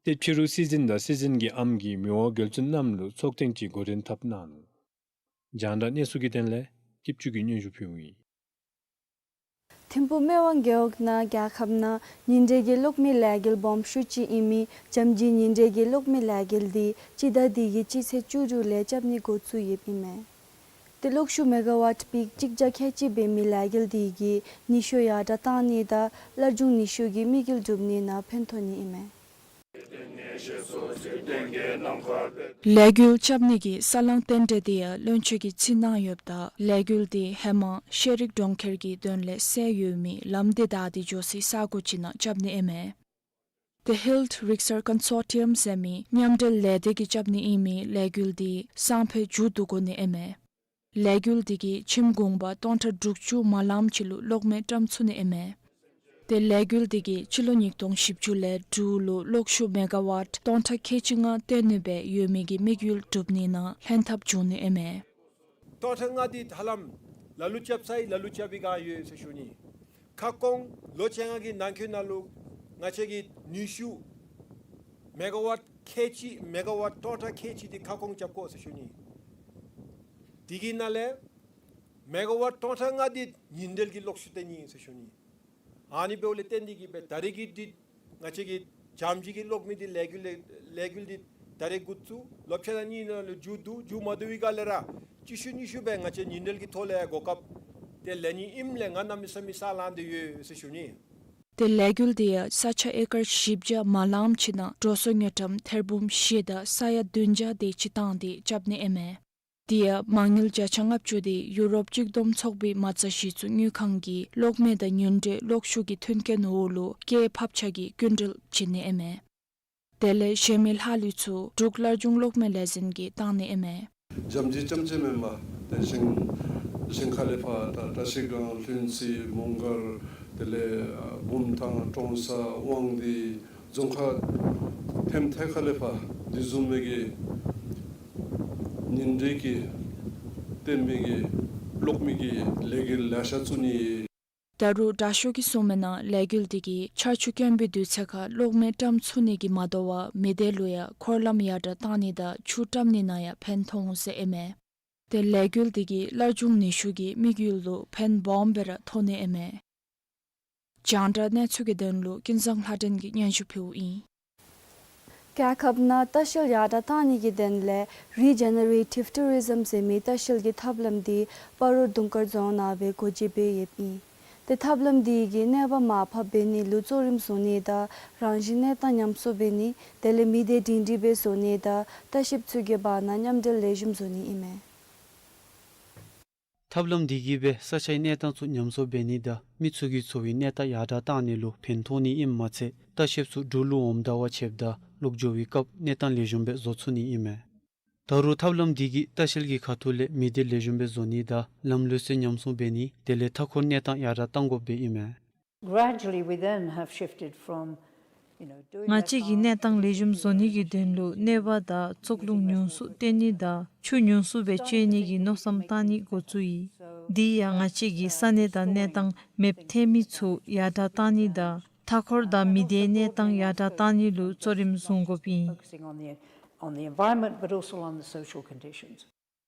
ཏེ་ཕྱི་རུ་སྲིད་འཛིན་དང་སྲིད་འཛིན་གྱི་ཨམ་གྱིས་མི་དབང་རྒྱལ་བཙུན་རྣམ་ལུ་ཚོགས་ཐེངས་ཅིག་འགོ་འདྲེན་འཐབ་གནང་ནུག། རྒྱང་བསྒྲགས་གནས་ཚུལ་གྱི་དོན་ལས་སྐྱིད་ཆུ་གིས་སྙན་ཞུ་ཕུལཝ་ཨིན། ཐིམ་ཕུག་མི་དབང་རྒེད་འོག་ནང་རྒྱལ་ཁབ་ནང་ཉིན་རེ་གི་གློག་མེ་ལས་འགུལ་སྦོམ་ཤོས་ཅིག་ཨིན་མི་ལྕམ་ཇི་ཉིན་རེ་གི་གློག་མེ་ལས་འགུལ་དེ་སྤྱི་ཟླ་འདི་གི་སྤྱི་ཚེས་བཅུ་དྲུག་ལས་རྐྱབ་ནི་འགོ་བཙུགས་ཡོདཔ་ཨིན་མས། ཏེ་གློག་ཤུགས་མེ་ག་ཝཊ་པིག་གཅིག་བརྒྱ་ཁལ་གཅིག་འབད་མི་ལས་འགུལ་དེ་གིས་ནུས་ཤུགས་ཡར་དྲགས་གཏང་ནི་དང་སླར་འབྱུང་ནུས་ཤུགས་ཀྱི་དམིགས་ཡུལ་འགྲུབ་ནི་ནང་ཕན་ཐོགས་ནི་ཨིན་མས། ལས་འགུལ་རྐྱབ་ནི་གི་ས་བསླང་རྟེན་འབྲེལ་དེ་ཡང་བློན་ཆེན་གྱིས་རྩིས་གནང་ཡོདཔ་ད་ལས་འགུལ་དེ་ཧེ་མ་ཤེས་རིག་གྲོང་ཁྱེར་གྱི་དོན་ལས་སེལ་ཡོད་མི་ལམ་དེ་བདའ་སྟེ་འགྱོ་སའི་ས་གོ་ཅིག་ནང་རྐྱབ་ནི་ཨིན་མས། ཏེ་ཧིལ་ཊ་རིག་གསར་ཀོན་སོར་ཊི་ཡམ་ཟེར་མི་མཉམ་འབྲེལ་ལས་སྡེ་གིས་རྐྱབ་ནི་ཨིན་མི་ལས་འགུལ་དེ་སང་ཕོད་མཇུག་བསྡུ་དགོ་ནི་ཨིན་མས། ལས་འགུལ་དེ་གིས་ཁྱིམ་གུང་པ་སྟོང་ཕྲག་དྲུག་ཅུ་མ་ལངམ་ཅིག་ལུ་གློག་མེ་བཀྲམ་ཚུགས་ནི་ཨིན་མས། ཏེ་ལས་འགུལ་དེ་གིས་སྤྱི་ལོ་ཉིས་སྟོང་བཞི་བཅུ་ལས་འབྲུག་ལུ་གློག་ཤུགས་མེ་ག་ཝཊ་སྟོང་ཕྲག་ཁལ་གཅིག་ལྔ་བཏོན་ནི་སྦེ་ཡོད་མི་གི་དམིགས་ཡུལ་འགྲུབ་ནི་ནང་ལྷན་ཐབས་འབྱུང་ནི་ཨིན་མས། སྟོང་ཕྲག་ལྔ་འདི་ཧ་ལམ་ལ་ལུ་རྐྱབ་ཚར་ཡི་ལ་ལུ་རྐྱབ་པའི་བསྒང་ཡོད་ཟེར་ཞུ་ནི། ཁ་སྐོང་ལོ་བཅོ་ལྔ་གི་ནང་འཁོད་ནང་ལུ་ང་བཅས་ཀྱི་ནུས་ཤུགས་མེ་ག་ཝཊ་ཁལ་གཅིག་མེ་ག་ཝཊ་སྟོང་ཕྲག་ཁལ་གཅིག་འདི་ཁ་སྐོང་རྐྱབ་དགོ་ཟེར་ཞུ་ནི། དེ་གི་ནང་ལས་མེ་ག་ཝཊ་སྟོང་ཕྲག་ལྔ་འདི་ཉིན་དྲོད་ཀྱི་གློག་ཤུགས་བཏོན་ནི་ཟེར་ཞུ་ནི། ཨ་ནི་འབདཝ་ལས་བརྟེན་ཏེ་གིས་སྦེ་ད་རེས་ཀྱི་འདི་ང་བཅས་ཀྱི་ལྕམ་ཇི་གི་གློག་མེ་འདི་ལས་འགུལ་ལས་ལས་འགུལ་འདི་ད་རེས་འགོ་བཙུགས། ལོ་ཕྱེད་དང་གཉིས་ནང་ལུ་མཇུག་བསྡུ། མཇུག་མ་བསྡུ་བའི་བསྒང་ལས་ར་གཅིག་ཤུལ་གཉིས་ཤུལ་སྦེ་ང་བཅས་ཉིན་དྲོད་ཀྱི་ཐོག་ལས་གོ་སྐབས་དེ་ལེན་ནི་ཨིནམ་ལས་ང་གནམ་མེད་ས་མེད་ས་ལངས་ཏེ་ཡོད་ཟེར་ཞུ་ནི། ཏེ་ལས་འགུལ་དེ་ཡང་ས་ཆ་ཨེ་ཀར་བཞི་བརྒྱ་མ་ལངམ་ཅིག་ནང་འགྲོ་སོང་དངུལ་ཀྲམ་ཐེར་འབུམ་བཞི་དང་ས་ཡ་བདུན་བརྒྱ་དེ་ཅིག་བཏང་སྟེ་རྐྱབ་ནི་ཨིན་མས། དེ་ཡང་མ་དངུལ་བརྒྱ་ཆ་ལྔ་བཅུ་དེ་ཡུ་རོབ་གཅིག་བསྡོམས་ཚོགས་པའི་མ་རྩ་གཞི་བཙུགས་དངུལ་ཁང་གིས་གློག་མེ་དང་ཉིན་དྲོད་གློག་ཤུགས་ཀྱི་མཐུན་རྐྱེན་འོག་ལུ་སྐྱེད་ཕབ་ཆག་གི་སྐྱིན་འགྲུལ་བྱིན་ནི་ཨིན་མས། དེ་ལས་གཞན་མི་ལྷག་ལུས་ཚུ་འབྲུག་སླར་འབྱུང་གློག་མེ་ལས་འཛིན་གྱིས་བཏང་ནི་ཨིན་མས། ལྕམ་ཇི་རྐྱངམ་ཅིག་མེན་པར་ཏེ་ཞིང་ཞིང་ཁ་ལས་ཕར་ད་བཀྲ་ཤིས་སྒང་ལྷུན་རྩེ་མོང་སྒར་དེ་ལས་ཨ་བུམ་ཐང་ཀྲོང་གསར་དབང་འདུས་རྫོང་ཁག་ཐེམ་ཐད་ཁ་ལས་ཕར་འདི་བཟུམ་མའི་གི་ཉིན་དྲོད་ཀྱི་བཏོན་མི་གི་གློག་མེ་གི་ལས་འགུལ་ལེ་ཤ་བཙུགས་ནི། ད་རུང་དྲག་ཤོས་ཀྱིས་གསུངས་མིའི་ནང་ལས་འགུལ་འདི་གིས་ཆར་ཆུ་དཀོན་པའི་དུས་ཚོད་ཁར་གློག་མེ་བཀྲམ་ཚུགས་ནི་གིས་མ་དོ་བར་མི་སྡེ་ལུ་ཡང་འཁོར་ལམ་ཡར་དྲག་བཏང་ནི་དང་ཆུ་བཀྲམ་ནི་ནང་ཡང་ཕན་ཐོགས་འོང་ཟེར་ཨིན་མས། ཏེ་ལས་འགུལ་འདི་གིས་སླར་འབྱུང་ནུས་ཤུགས་ཀྱི་དམིགས་ཡུལ་ལུ་ཕན་སྦོམ་སྦེ་ར་ཐོགས་ནི་ཨིན་མས། རྒྱང་བསྒྲགས་གནས་ཚུལ་གྱི་དོན་ལུ་ཀུན་བཟང་ལྷ་སྒྲོན་གྱིས་སྙན་ཞུ་ཕུལཝ་ཨིན། རྒྱལ་ཁབ་ནང་ལྟ་བཤལ་ཡར་དྲག་བཏང་ནི་གི་དོན་ལས་རི་ཇེ་ནེ་རེ་ཊིབ་ཊུ་རི་ཛམ་ཟེར་མི་ལྟ་བཤལ་གྱི་ཐབས་ལམ་འདི་སྤ་རོ་གདུང་དཀར་རྫོང་ནང་སྦེ་འགོ་འབྱེད་འབད་ཡོདཔ་ཨིན། ཏེ་ཐབས་ལམ་འདི་གིས་གནོད་པ་མར་ཕབ་འབད་ནི་ལུ་གཙོ་རིམ་བཟུང་ནི་དང་རང་བཞིན་གནས་སྟངས་ཉམས་གསོ་འབད་ནི་དེ་ལས་མི་སྡེ་སྒྲིང་སྒྲིང་སྦེ་བཟོ་ནི་དང་ལྟ་བཤལཔ་ཚུ་གི་བར་ན་མཉམ་འབྲེལ་ལེགས་ཤོམ་བཟོ་ནི་ཨིན་མས། ཐབས་ལམ་འདི་གིས་སྦེ་ས་ཆའི་གནས་སྟངས་ཚུ་ཉམས་གསོ་འབད་ནི་དང་མི་ཚུ་གི་འཚོ་བའི་གནས་སྟངས་ཡར་དྲག་བཏང་ནི་ལུ་ཕན་ཐོགས་ནི་ཨིནམ་མ་ཚད་ལྟ་བཤལཔ་ཚུ་འབྲུག་ལུ་འོངམ་ད་བར་ཆདཔ་ད་ལོག་འགྱོ་བའི་སྐབས་གནས་སྟངས་ལེགས་ཤོམ་སྦེ་བཟོ་ཚུགས་ནི་ཨིན་མས། ད་རུང་ཐབས་ལམ་འདི་གིས་ལྟ་བཤལ་གྱི་ཁ་ཐུག་ལས་མི་སྡེ་ལེགས་ཤོམ་སྦེ་བཟོ་ནི་དང་ལམ་ལུགས་སྲོལ་ཉམས་སྲུང་འབད་ནི་དེ་ལས་མཐའ་འཁོར་གནས་སྟངས་ཡར་དྲག་བཏང་དགོཔ་སྦེ་ཨིན་མས། Gradually, we then have shifted from, you know, doing ང་བཅས་ཀྱིས་གནས་སྟངས་ལེགས་ཤོམ་བཟོ་ནི་གི་དོན་ལུ་གནོད་པ་དང་བཙོག་རླུང་ཉུང་སུ་བཏོན་ནི་དང་ཆུ་ཉུང་སུ་སྦེ་སྤྱོད་ནི་གི་མནོ་བསམ་བཏང་ནི་འགོ་བཙུགས་ཡི། དེ་ཡང་ང་བཅས་ཀྱིས་ས་གནས་དང་གནས་སྟངས་མེདཔ་ཐལ་མི་ཚུ་ཡར་དྲག་བཏང་ནི་དང་མཐའ་འཁོར་དང་མི་སྡེའི་གནས་སྟངས་ཡར་དྲག་བཏང་ནི་ལུ་གཙོ་རིམ་བཟུང་དགོཔ་ཨིན། Focusing on the, on the environment, but also on the social conditions.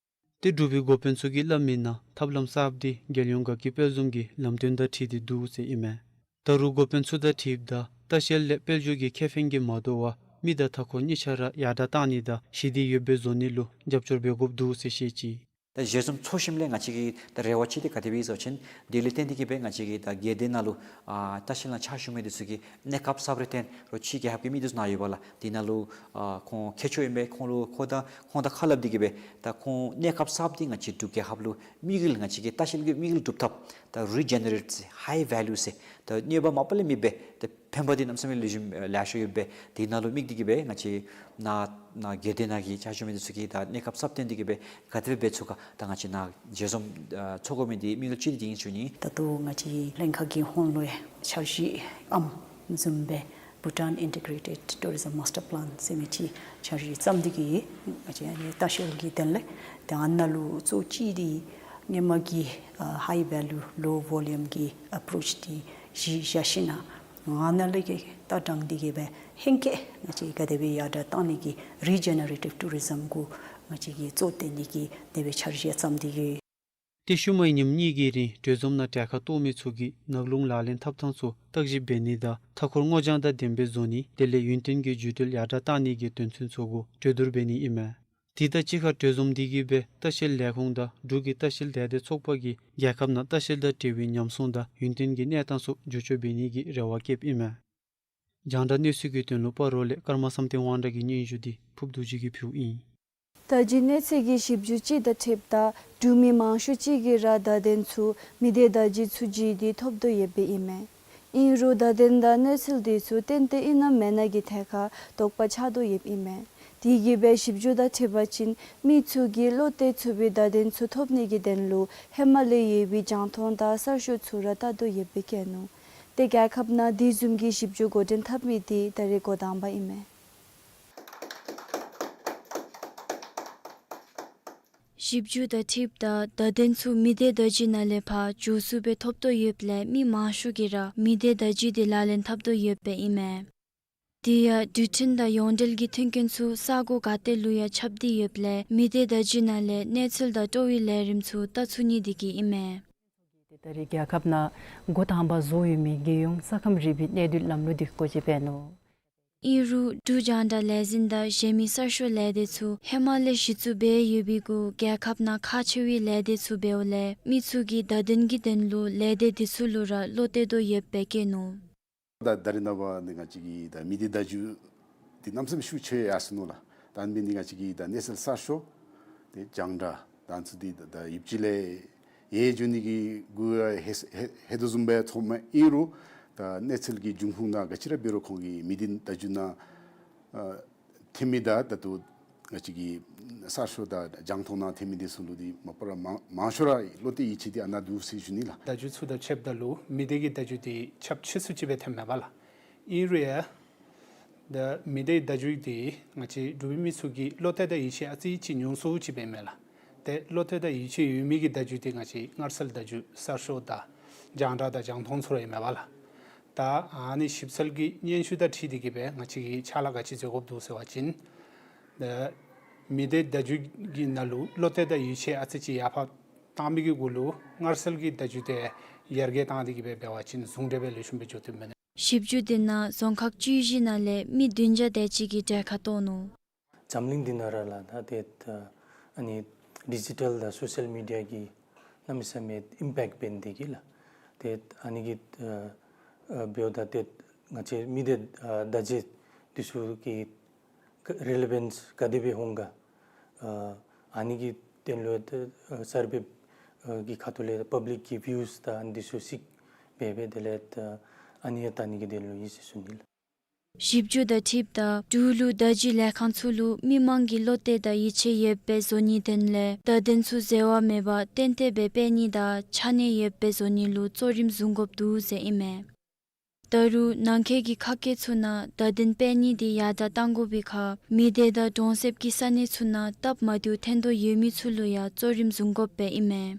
ཏེ་འབྲུག་པའི་འགོ་དཔོན་ཚུ་གིས་སླབ་མིའི་ནང་ཐབས་ལམ་གསརཔ་འདི་རྒྱལ་ཡོངས་དགའ་སྐྱིད་དཔལ་འཛོམས་ཀྱི་ལམ་སྟོན་དང་འཁྲིལ་ཏེ་འདུག་ཟེར་ཨིན་མས། ད་རུང་འགོ་དཔོན་ཚུ་དང་འཁྲིལཝ་ད་ལྟ་བཤལ་ལས་དཔལ་འབྱོར་གྱི་ཁེ་ཕན་གྱིས་མ་དོ་བར་མི་དང་མཐའ་འཁོར་གཉིས་ཆ་ར་ཡར་དྲག་བཏང་ནི་དང་ཞི་བདེ་ཡོདཔ་སྦེ་བཟོ་ནི་ལུ་རྒྱབ་སྐྱོར་འབད་དགོཔ་འདུག་ཟེར་བཤད་ཅི། ད་ཞལ་འཛོམས་ཚོགས་ཞིནམ་ལས་ང་བཅས་ཀྱི་ད་རེ་བ་ཅིག་འདི་ག་དེ་སྦེ་ཨིན་ཟེར་བ་ཅིན་དེ་ལས་བརྟེན་ཏེ་གིས་སྦེ་ང་བཅས་ཀྱི་ད་སྒེར་སྡེ་ནང་ལུ་ཨ་ལྟ་བཤལ་ནང་ཕྱག་ཞུ་མི་འདི་ཚུ་གིས་གནས་སྐབས་གསརཔ་རེ་བརྟེན་རོགས་ཕྱི་རྒྱལ་ཁབ་ཀྱི་མི་འདི་ཚུ་ནཱ་ཡོད་པས་ལགས། དེ་ནང་ལུ་ཨ་ཁོང་ཁྱད་ཆོས་ཨིན་པས། ཁོང་ལུ་ཁོང་དང་ཁོང་དང་ཁ་སླབ་སྟེ་གིས་སྦེ་ད་ཁོང་གནས་སྐབས་གསརཔ་འདི་ང་བཅས་འབྲུག་རྒྱལ་ཁབ་ལུ་དམིགས་ཡུལ་ང་བཅས་ཀྱི་ལྟ་བཤལ་གྱི་དམིགས་ཡུལ་སྒྲུབ་ཐབས་ད་རི་ཇེ་ནེ་རེཊ་ཧའི་ཝེ་ལུ་ཟེར་ད་གནོད་པ་མ་པ་ལས་མེད་པའི་ད་ཕན་པ་འདི་གནམ་མེད་ས་མེད་ལེགས་ཤོམ་ལེ་ཤ་ཡོད་པས། དེ་ནང་ལུ་དམིགས་ཏེ་གིས་སྦེ་ང་བཅས་ནཱ་ནཱ་སྒེར་སྡེ་ནང་གི་ཕྱག་ཞུ་མི་འདི་ཚུ་གིས་ད་གནས་སྐབས་གསརཔ་བརྟེན་ཏེ་གིས་སྦེ་ག་དེ་སྦེ་འབད་ཚུགས་ག་ད་ང་བཅས་ནཱ་ཞལ་འཛོམས་ཨ་ཚོགས་དགོ་མི་འདི་དམིགས་ཡུལ་ཅིག་འདི་ཨིན་ཞུ་ནི། ད་ལྟོ་ང་བཅས་ལྷན་ཁག་གི་ཧོངས་ལུ་ཡང་འཆར་གཞི་ཨམ་བཟུམ་སྦེ་Bhutan Integrated Tourism Master Plan ཟེར་མི་ཅིག་འཆར་གཞི་བརྩམས་ཏེ་གིས་ང་བཅས་ཨ་ནི་ལྟ་བཤལ་གྱི་དོན་ལས་ད་ཨ་ནཱ་ལུ་གཙོ་ཅིག་འདི་སྔོན་མ་གི་ཨ་high value low volume གི་ཨེཔ་རོཆ་འདི་གཞི་བཞག་ཞིནམ་ལས་ཨ་ནཱ་ལས་ཀྱི་ལྟ་སྟངས་འདི་གིས་སྦེ་ཧེང་སྐལ་ང་བཅས་ག་དེ་སྦེ་ཡར་དྲག་བཏང་ནི་གི་རི་ཇེ་ནེ་རེ་ཊིབ་ཊུ་རི་ཛམ་གུ་ང་བཅས་ཀྱིས་གཙོ་བཏོན་ནི་གི་དེ་སྦེ་འཆར་གཞི་བརྩམས་ཏེ་ཡོད། ཏེ་ཤུལ་མའི་ཉིནམ་གཉིས་ཀྱི་རིང་གྲོས་འཛོམས་ནང་གྲལ་ཁར་གཏོགས་མི་ཚུ་གིས་ནགས་ཀླུང་ལག་ལེན་འཐབ་ཐངས་ཚུ་བརྟག་ཞིབ་འབད་ནི་དང་མཐའ་འཁོར་སྔོ་ལྗང་དང་ལྡནམ་སྦེ་བཟོ་ནི་དེ་ལས་ཡུན་བརྟན་གྱི་འགྲུལ་བསྐྱོད་ཡར་དྲག་བཏང་ནི་གི་དོན་ཚན་ཚུ་གུ་གྲོས་བསྡུར་འབད་ནི་ཨིན་མས། དེ་དང་གཅིག་ཁར་གྲོས་འཛོམས་འདི་གིས་སྦེ་ལྟ་བཤལ་ལས་ཁུངས་དང་འབྲུག་གི་ལྟ་བཤལ་ལས་སྡེ་ཚོགས་པ་གིས་རྒྱལ་ཁབ་ནང་ལྟ་བཤལ་དང་འབྲེལ་བའི་ཉམས་སྲུང་དང་ཡུན་བརྟན་གྱི་གནས་སྟངས་ཚུ་བསྒྱུར་བཅོས་འབད་ནི་གི་རེ་བ་བསྐྱེདཔ་ཨིན་མས། རྒྱང་བསྒྲགས་གནས་ཚུལ་གྱི་དོན་ལུ་སྤ་རོ་ལས་ཀརྨ་བསམ་གཏན་དབང་གྲགས་ཀྱི་སྙན་ཞུ་འདི་ཕུརབ་རྡོ་རྗེ་གིས་ཕུལཝ་ཨིན། ད་རྗེས་གནས་ཚུལ་གྱི་ཞིབ་འཇུག་ཅིག་དང་འཁྲིལཝ་ད་འབྲུག་མི་མང་ཤོས་ཅིག་གིས་ར་བརྡ་དོན་ཚུ་མི་སྡེ་བརྡ་བརྒྱུད་ཚུ་བརྒྱུད་དེ་ཐོབ་དོ་ཡོདཔ་ཨིན་མས། ཨིན་རུང་བརྡ་དོན་དང་གནས་ཚུལ་འདི་ཚུ་བརྟན་ཏེ་ཨིན་ན་མེན་ན་གི་ཐད་ཁར་དོགས་པ་ཆགས་དོ་ཡོདཔ་ཨིན་མས། དེ་གིས་སྦེ་ཞིབ་འཇུག་དང་འཁྲིལ་བ་ཅིན་མི་ཚུ་གིས་བློ་གཏད་ཚུགས་པའི་བརྡ་དོན་ཚུ་ཐོབ་ནི་གི་དོན་ལུ་ཧེ་མ་ལས་ཡོད་པའི་རྒྱང་མཐོང་དང་གསར་ཤོག་ཚུ་ར་བལྟ་དོ་ཡོདཔ་སྦེ་བཀོད་ནུག། ཏེ་རྒྱལ་ཁབ་ནང་དེ་བཟུམ་གྱི་ཞིབ་འཇུག་འགོ་འདྲེན་འཐབ་མི་འདི་ད་རེས་འགོ་དང་པ་ཨིན་མས། ཞིབ་འཇུག་དང་འཁྲིལཝ་ད་བརྡ་དོན་ཚུ་མི་སྡེ་བརྡ་བརྒྱུད་ནང་ལས་ཕར་མགྱོགས་སུ་སྦེ་ཐོབ་དོ་ཡོདཔ་ལས་མི་མང་ཤོས་ཀྱིས་ར་མི་སྡེ་བརྡ་བརྒྱུད་འདི་ལག་ལེན་འཐབ་དོ་ཡོདཔ་ཨིན་མས། དེ་ཡང་འགྲུལ་འཕྲིན་དང་ཡོངས་འབྲེལ་གྱི་མཐུན་རྐྱེན་ཚུ་ས་གོ་ག་ཏེ་ལུ་ཡང་ཁྱབ་སྟེ་ཡོདཔ་ལས་མི་སྡེ་བརྡ་བརྒྱུད་ནང་ལས་གནས་ཚུལ་དང་སྤྲོ་བའི་ལས་རིམ་ཚུ་བལྟ་ཚུགས་ནི་འདི་གིས་ཨིན་མས། ད་རེས་རྒྱལ་ཁབ་ནང་འགོ་དང་པ་བཟོ་ཡོད་མི་རྒྱལ་ཡོངས་ས་ཁམས་རིག་པའི་གནས་སྡུད་ལམ་ལུགས་འདི་འགོ་འབྱེད་འབད་ནུག། ཨིན་རུང་འབྲུག་རྒྱང་བསྒྲགས་ལས་འཛིན་དང་གཞན་མི་གསར་ཤོག་ལས་སྡེ་ཚུ་ཧེ་མ་ལས་གཞི་བཙུགས་འབད་ཡོད་པའི་གུ་རྒྱལ་ཁབ་ནང་ཁག་ཆེ་བའི་ལས་སྡེ་ཚུ་འབདཝ་ལས་མི་ཚུ་གིས་བརྡ་དོན་གྱི་དོན་ལུ་ལས་སྡེ་འདི་ཚུ་ལུ་ར་བློ་གཏད་དོ་ཡོདཔ་སྦེ་བཀོད་ནུག། ད་ད་རེས་ནངས་པ་འདི་ང་བཅས་ཀྱི་ད་མི་སྡེ་བརྡ་བརྒྱུད་འདི་གནམ་མེད་ས་མེད་ཤུགས་ཆེ་ཡར་སོ་ནུག་ལགས། ད་ཨ་ནི་འབད་ནི་འདི་ང་བཅས་ཀྱི་ད་གནས་ཚུལ་གསར་ཤོག་ཏེ་རྒྱང་བསྒྲགས་ད་ཨ་ནི་ཚུ་འདི་ད་ཡུདཔ་ཅིག་ལས་ཡལ་འགྱོ་ནི་གི་གུ་ཡང་ཧེ་ཧེ་ཧེ་དོ་བཟུམ་སྦེ་མཐོངམ་ཨིན་རུང་ད་གནས་ཚུལ་གྱི་འབྱུང་ཁུངས་ནང་ག་ཅི་ར་འབད་རུང་ཁོང་གིས་མི་སྡེ་བརྡ་བརྒྱུད་ནང་ཨ་ཐོན་མི་དང་ད་ལྟོ་ང་བཅས་ཀྱི་གསར་ཤོག་དང་རྒྱང་མཐོང་ནང་ཐོན་མི་འདི་ཚུ་ལུ་འདི་མ་པ་ར་མང་མང་ཤོས་ར་བློ་གཏད་ཡིད་ཆེས་འདི་ཨ་ནཱ་འདུག་ཟེར་ཞུ་ནི་ལགས། བརྡ་བརྒྱུད་ཚུ་དང་ཕྱདཔ་ད་ལུ་མི་སྡེ་གི་བརྡ་བརྒྱུད་འདི་ཁྱབ་ཆེ་སུ་ཅིག་སྦེ་ཐོནམ་མས་པ་ལགས། ཨིན་རུང་ཡང་ད་མི་སྡེ་བརྡ་བརྒྱུད་འདི་ང་བཅས་འབྲུག་པའི་མི་ཚུ་གི་བློ་གཏད་དང་ཡིད་ཆེས་ཨ་ཙི་ཅིག་ཉུང་སུ་ཅིག་སྦེ་མས་ལགས། ཏེ་བློ་གཏད་དང་ཡིད་ཆེས་ཡོད་མི་གི་བརྡ་བརྒྱུད་འདི་ང་བཅས་སྔར་སྲོལ་བརྡ་བརྒྱུད་གསར་ཤོག་དང་ རྒྱང་བསྒྲགས་དང་རྒྱང་མཐོང་ཚུ་ར་ཨིན་མས་པ་ལགས། ད་ཨ་ནི་ཞིབ་འཚོལ་གྱི་སྙན་ཞུ་དང་འཁྲིལ་ཏེ་གི་སྦེ་ང་བཅས་ཀྱིས་ཕྱག་ལཱ་ག་ཅི་མཛད་དགོཔ་འདུག་ཟེར་བ་ཅིན་ད་མི་སྡེ་བརྡ་བརྒྱུད་ཀྱི་ནང་ལུ་བློ་གཏད་དང་ཡིད་ཆེས་ཨ་ཙི་ཅིག་ཡར་འཕར་བཏང་མི་གི་གུ་ལུ་སྔར་སྲོལ་གྱི་བརྡ་བརྒྱུད་དེ་ཡར་རྒྱས་བཏང་སྟེ་གི་སྦེ་འབད་བ་ཅིན་ཟུང་འབྲེལ་སྦེ་ལེགས་ཤོམ་སྦེ་འགྱོ་དོ་མས། ཞིབ་འཇུག་འདི་ནང་རྫོང་ཁག་བཅུ་བཞི་ནང་ལས་མི་བདུན་བརྒྱ་དེ་ཅིག་གིས་གྲལ་ཁར་གཏོགས་ནུག། འཛམ་གླིང་འདི་ནང་ར་ལགས་ད་ཏེ་ཨ་ནི་ཌི་ཇི་ཊལ་དང་སོ་ཤལ་མི་ཌི་ཡ་གི་གནམ་མེད་ས་མེད་ཨིམ་པེཀཊ་འབད་ནི་འདི་གིས་ལགས། ཏེ་ཨ་ནི་གི་ཨ་ཨ་འབདཝ་ད་ཏེ་ང་བཅས་མི་སྡེ་ཨ་བརྡ་བརྒྱུད་འདི་ཚུ་གི་རི་ལེ་བཱནསི་ག་དེ་སྦེ་འོང་ག། ཨ་ཨ་ནི་གི་དོན་ལུ་ཏེ་ཨ་སར་བེ་ཨ་གི་ཁ་ཐུག་ལས་པབ་ལིཀ་གི་བིའུསི་དང་ཨ་ནི་འདི་ཚུ་གཟིགས་འབད་སྦེ་དེ་ལས་ཨ་ཨ་ནི་ཡང་བལྟ་ནི་གི་དོན་ལུ་ཨིན་ཟེར་ཞུ་ནི་ལགས། ཞིབ་འཇུག་དང་འཁྲིལཝ་ད་འབྲུག་ལུ་བརྡ་བརྒྱུད་ལས་ཁང་ཚུ་ལུ་མི་མང་གིས་བློ་གཏད་དང་ཡིད་ཆེས་ཡོདཔ་སྦེ་བཟོ་ནིའི་དོན་ལས་བརྡ་དོན་ཚུ་འཛོལ་བ་མེད་པར་ཏན་ཏན་སྦེ་སྤེལ་ནི་དང་ཆ་གནས་ཡོདཔ་སྦེ་བཟོ་ནི་ལུ་གཙོ་རིམ་བཟུང་དགོཔ་འདུག་ཟེར་ཨིན་མས། ད་རུང་ནང་འཁོད་ཀྱི་ཁ་སྐད་ཚུ་ནང་བརྡ་དོན་སྤེལ་ནི་འདི་ཡར་དྲག་གཏང་དགོ་པའི་ཁར་མི་སྡེ་དང་གྲོང་གསེབ་ཀྱི་ས་གནས་ཚུ་ནང་སྟབས་མ་བདེཝ་ཐོན་དོ་ཡོད་མི་ཚུ་ལུ་ཡང་གཙོ་རིམ་བཟུང་དགོཔ་སྦེ་ཨིན་མས།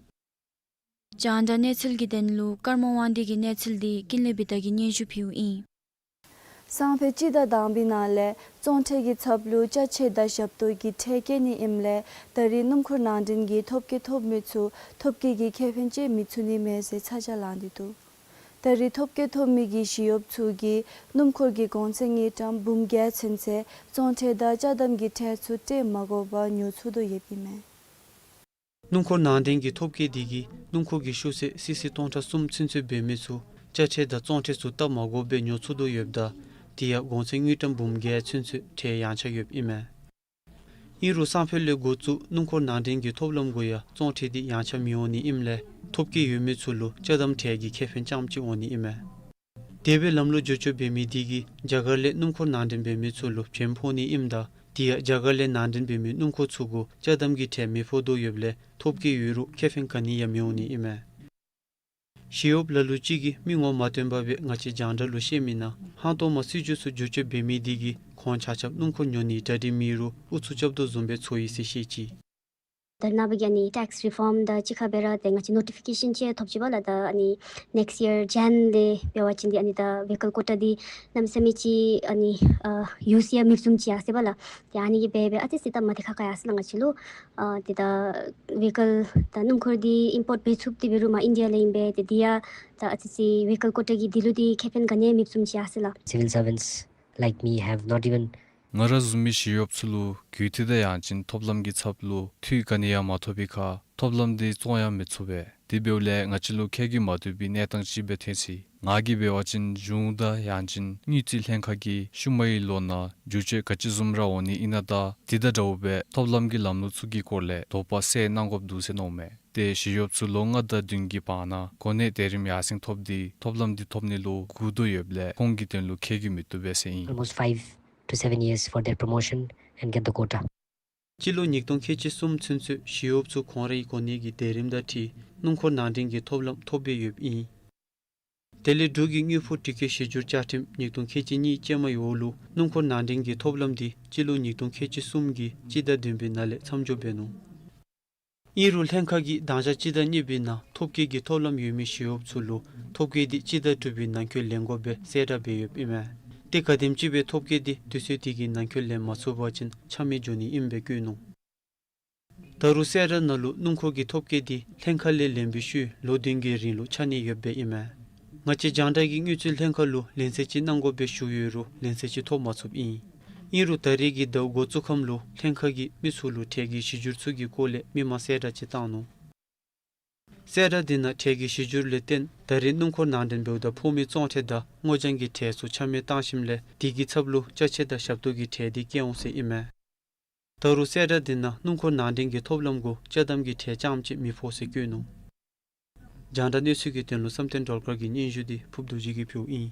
རྒྱང་བསྒྲགས་གནས་ཚུལ་གྱི་དོན་ལུ་ཀརྨ་དབང་འདུས་ཀྱི་གནས་ཚུལ་འདི་ཀུན་ལེགས་བི་དྷ་གིས་སྙན་ཞུ་ཕུལཝ་ཨིན། སང་ཕོད་སྤྱི་ཟླ་དང་པའི་ནང་ལས་བཙོང་ཁྲལ་གྱི་ཚབ་ལུ་ཅ་ཆས་དང་ཞབས་ཏོག་གི་ཁྲལ་བཀལ་ནི་ཨིནམ་ལས་ད་རེས་སྣུམ་འཁོར་ནང་འདྲེན་གྱི་ཐོབ་སྐལ་ཐོབ་མི་ཚུ་ཐོབ་སྐལ་གྱི་ཁེ་ཕན་སྤྱོད་མི་ཚུགས་ནི་མས་ཟེར་ཚ་གྱང་ལངས་ཏེ་འདུག། ད་རེས་ཐོབ་སྐལ་ཐོབ་མི་གི་ཞི་གཡོགཔ་ཚུ་གིས་སྣུམ་འཁོར་གྱི་གོང་ཚད་དངུལ་ཀྲམ་འབུམ་བརྒྱད་ཚུན་ཚོད་བཙོང་ཁྲལ་དང་ཅ་དམ་གྱི་ཁྲལ་ཚུ་སྤྲོད་མ་དགོ་པར་ཉོ་ཚུགས་དོ་ཡོདཔ་ཨིན་མས། སྣུམ་འཁོར་ནང་འདྲེན་གྱི་ཐོབ་སྐལ་འདི་གིས་སྣུམ་འཁོར་གྱི་ཤུགས་ཚད་སི་སི་ཏོན་ཁྲ་གསུམ་ཚུན་ཚོད་འབད་མི་ཚུ་ཅ་ཆས་དང་བཙོང་ཁྲལ་ཚུ་སྟབས་མ་དགོཔ་སྦེ་ཉོ་ཚུགས་དོ་ཡོདཔ་ད་དེ་ཡང་གོང་ཚད་དངུལ་ཀྲམ་འབུམ་བརྒྱད་ཚུན་ཚོད་ཁྲལ་ཡངས་ཆག་ཡོདཔ་ཨིན་མས། ཨིན་རུང་སང་ཕོད་ལས་འགོ་བཙུགས་སྣུམ་འཁོར་ནང་འདྲེན་གྱི་ཐོབ་ལམ་གུ་ཡང་བཙོང་ཁྲལ་འདི་ཡངས་ཆག་མི་འོང་ནི་ཨིནམ་ལས་ཐོབ་སྐལ་ཡོད་མི་ཚུ་ལུ་ཅ་དམ་ཁྲལ་གྱི་ཁེ་ཕན་རྐྱངམ་ཅིག་འོང་ནི་ཨིན་མས། དེ་སྦེ་ལམ་ལུགས་བསྒྱུར་བཅོས་འབད་མི་འདི་གིས་རྒྱ་གར་ལས་སྣུམ་འཁོར་ནང་འདྲེན་འབད་མི་ཚུ་ལུ་བྱེམ་ཕོག་ནི་ཨིནམ་ད་དེ་ཡང་རྒྱ་གར་ལས་ནང་འདྲེན་འབད་མི་སྣུམ་འཁོར་ཚུ་གུ་ཅ་དམ་གྱི་ཁྲལ་མི་ཕོག་དོ་ཡོདཔ་ལས་ཐོབ་སྐལ་ཡོད་རུང་ཁེ་ཕན་ག་ནི་ཡང་མི་འོང་ནི་ཨིན་མས། ཞི་གཡོགཔ་ལ་ལུ་ཅིག་གིས་མི་ངོ་མ་སྟོན་པར་སྦེ་ང་བཅས་རྒྱང་བསྒྲགས་ལུ་བཤད་མི་ནང་ཧང་སྟོང་མ་སྲིད་བྱུས་ཚུ་བསྒྱུར་བཅོས་འབད་མི་འདི་གིས་ཁོང་ཆ་ཁྱབ་སྣུམ་འཁོར་ཉོ་ནི་གྲ་སྒྲིག་མེད་རུང་ཨུ་ཚུགས་རྐྱབ་དོ་བཟུམ་སྦེ་ཚོར་ཡི་ཟེར་བཤད་ཅི། ད་ནངས་པ་གི་ཨ་ནི་ཊེགསི་རི་ཕོརམ་དང་གཅིག་ཁར་སྦེ་ར་ཏེ་ང་བཅས་ནོ་ཊི་ཕི་ཀེ་ཤཱན་ཅིག་ཐོབ་ཅི་པ་ལགས། ད་ཨ་ནི་ནེགསི་ཡར་ཇན་ལས་འབད་བ་ཅིན་འདི་ཨ་ནི་ད་བེ་ཧི་ཀལ་ཀོ་ཊ་འདི་གནམ་མེད་ས་མེད་ཅིག་ཨ་ནི་ཨ་ཡུ་སི་ཡང་མེདཔ་བཟུམ་ཅིག་ཡར་སོ་ཡི་པ་ལགས། ཏེ་ཨ་ནི་གིས་འབད་འབད་ཨ་ཙི་ཙི་སྟབས་མ་བདེ་ཁག་ཁ་ཡར་སོ་ཡི་ལགས་ང་བཅས་ལུ། ཨ་ཏེ་ད་བེ་ཧི་ཀལ་ད་སྣུམ་འཁོར་འདི་ཨིམ་པོརཊ་འབད་ཚུགསཔ་འདི་འབད་རུང་མར་ཨིན་ཌི་ཡ་ལས་ཨིན་པས། ཏེ་འདི་ཡང་ད་ཨ་ཙི་ཙི་བེ་ཧི་ཀལ་ཀོ་ཊ་གིས་འདི་ལུ་འདི་ཁེ་ཕན་ག་ནི་ཡང་མེདཔ་བཟུམ་ཅིག་ཡར་སོ་ཡི་ལགས། Civil servants like me have not even ང་ར་བཟུམ་མའི་ཞི་གཡོགཔ་ཚུ་ལུ་གུ་ཏི་དང་ཡང་ཅིན་ཐོབ་ལམ་གྱི་ཚབ་ལུ་འཐུས་ག་ནི་ཡང་མ་ཐོབ་པའི་ཁར་ཐོབ་ལམ་འདི་བཙོང་ཡང་མི་ཚུགས་པས། དེ་འབདཝ་ལས་ང་བཅས་ལུ་ཁེ་གི་མ་བཏུབ་པའི་གནས་སྟངས་ཅིག་སྦེ་ཐོན་ཅི། ང་གིས་འབད་བ་ཅིན་གཞུང་དང་ཡང་ཅིན་དངུལ་རྩིས་ལྷན་ཁག་གིས་ཤུལ་མའི་ལོ་ནང་བསྒྱུར་བཅོས་ག་ཅི་བཟུམ་ར་འོང་ནི་ཨིན་ན་དང་དེ་དང་འདྲཝ་སྦེ་ཐོབ་ལམ་གྱི་ལམ་ལུགས་ཚུ་གི་སྐོར་ལས་དོགས་པ་སེལ་གནང་དགོཔ་འདུག་ཟེར་མནོཝ་མས། ཏེ་ཞི་གཡོགཔ་ཚུ་ལོ་ལྔ་དང་བདུན་གྱི་བར་ན་གོ་གནས་དེ་རིམ་ཡར་སེང་ཐོབ་སྟེ་ཐོབ་ལམ་འདི་ཐོབ་ནི་ལུ་སྒུག་དོ་ཡོདཔ་ལས་ཁོང་གི་དོན་ལུ་ཁེ་གི་མི་བཏུབ་པས་ཟེར་ཨིན། Almost five to seven years for their promotion and get the quota. སྤྱི་ལོ་ཉིས་སྟོང་ཁལ་གཅིག་གསུམ་ཚུན་ཚོད་ཞི་གཡོགཔ་ཚུ་ཁོང་རའི་གོ་གནས་ཀྱི་དེ་རིམ་དང་འཁྲིལ་སྣུམ་འཁོར་ནང་འདྲེན་གྱི་ཐོབ་ལམ་ཐོབ་སྦེ་ཡོདཔ་ཨིན། དེ་ལས་འབྲུག་གི་དངུལ་ཕོགས་སྒྲིག་བཀོད་གཞི་འགྱུར་བཅའ་ཁྲིམས་ཉིས་སྟོང་ཁལ་གཅིག་གཉིས་ཅན་མའི་འོག་ལུ་སྣུམ་འཁོར་ནང་འདྲེན་གྱི་ཐོབ་ལམ་འདི་སྤྱི་ལོ་ཉིས་སྟོང་ཁལ་གཅིག་གསུམ་གྱི་སྤྱི་ཟླ་བདུན་པའི་ནང་ལས་མཚམས་འཇོག་འབད་ནུག། ཨིན་རུང་ལྷན་ཁག་གིས་དང་ཞག་སྤྱི་ཟླ་གཉིས་པའི་ནང་ཐོབ་སྐལ་གྱི་ཐོབ་ལམ་ཡོད་མི་ཞི་གཡོགཔ་ཚུ་ལུ་ཐོབ་སྐལ་འདི་སྤྱི་ཟླ་དྲུག་པའི་ནང་འཁོད་ལེན་དགོཔ་སྦེ་གསལ་བསྒྲགས་འབད་ཡོདཔ་ཨིན་མས། ཏེ་ག་དེམ་ཅིག་སྦེ་ཐོབ་སྐལ་འདི་དུས་ཚོད་དེ་གི་ནང་འཁོད་ལེན་མ་ཚུགས་པ་ཅིན་ཆ་མེད་འགྱོ་ནི་ཨིནམ་སྦེ་བཀོད་ནུག། ད་རུང་གསལ་བསྒྲགས་ནང་ལུ་སྣུམ་འཁོར་གྱི་ཐོབ་སྐལ་འདི་ལྷན་ཁག་ལས་ལེན་པའི་ཤུལ་ལོ་བདུན་གྱི་རིང་ལུ་ཆ་གནས་ཡོདཔ་སྦེ་ཨིན་མས། ང་བཅས་རྒྱང་བསྒྲགས་ཀྱིས་དངུལ་རྩིས་ལྷན་ཁག་ལུ་ལན་གསལ་ཅིག་གནང་དགོཔ་སྦེ་ཞུ་ཡོད་རུང་ལན་གསལ་ཅིག་ཐོབ་མ་ཚུགསཔ་ཨིན། ཨིན་རུང་ད་རེས་ཀྱི་ཟླཝ་འགོ་བཙུགས་ཁམས་ལུ་ལྷན་ཁག་གིས་མི་ཚུ་ལུ་ཁྲལ་གྱི་གཞི་སྒྱུར་ཚུ་གི་སྐོར་ལས་མི་མང་གསལ་བསྒྲགས་ཅིག་བཏང་ནུག། གསལ་བསྒྲགས་འདི་ནང་ཁྲལ་གྱི་གཞི་སྒྱུར་ལས་བརྟེན་ད་རེས་སྣུམ་འཁོར་ནང་འདྲེན་འབདཝ་ད་ཕོག་མི་བཙོང་ཁྲལ་དང་སྔོ་ལྗང་གི་ཁྲལ་ཚུ་ཆ་མེད་བཏང་ཞིནམ་ལས་དེ་གི་ཚབ་ལུ་ཅ་ཆས་དང་ཞབས་ཏོག་གི་ཁྲལ་འདི་བཀལ་འོང་ཟེར་ཨིན་མས། ད་རུང་གསལ་བསྒྲགས་འདི་ནང་སྣུམ་འཁོར་ནང་འདྲེན་གྱི་ཐོབ་ལམ་གུ་ཅ་དམ་གྱི་ཁྲལ་རྐྱངམ་ཅིག་མི་ཕོག་ཟེར་བཀོད་ནུག། རྒྱང་བསྒྲགས་གནས་ཚུལ་གྱི་དོན་ལུ་བསམ་གཏན་སྒྲོལ་དཀར་གྱི་སྙན་ཞུ་འདི་ཕུབ་རྡོ་རྗེ་གིས་ཕུལཝ་ཨིན།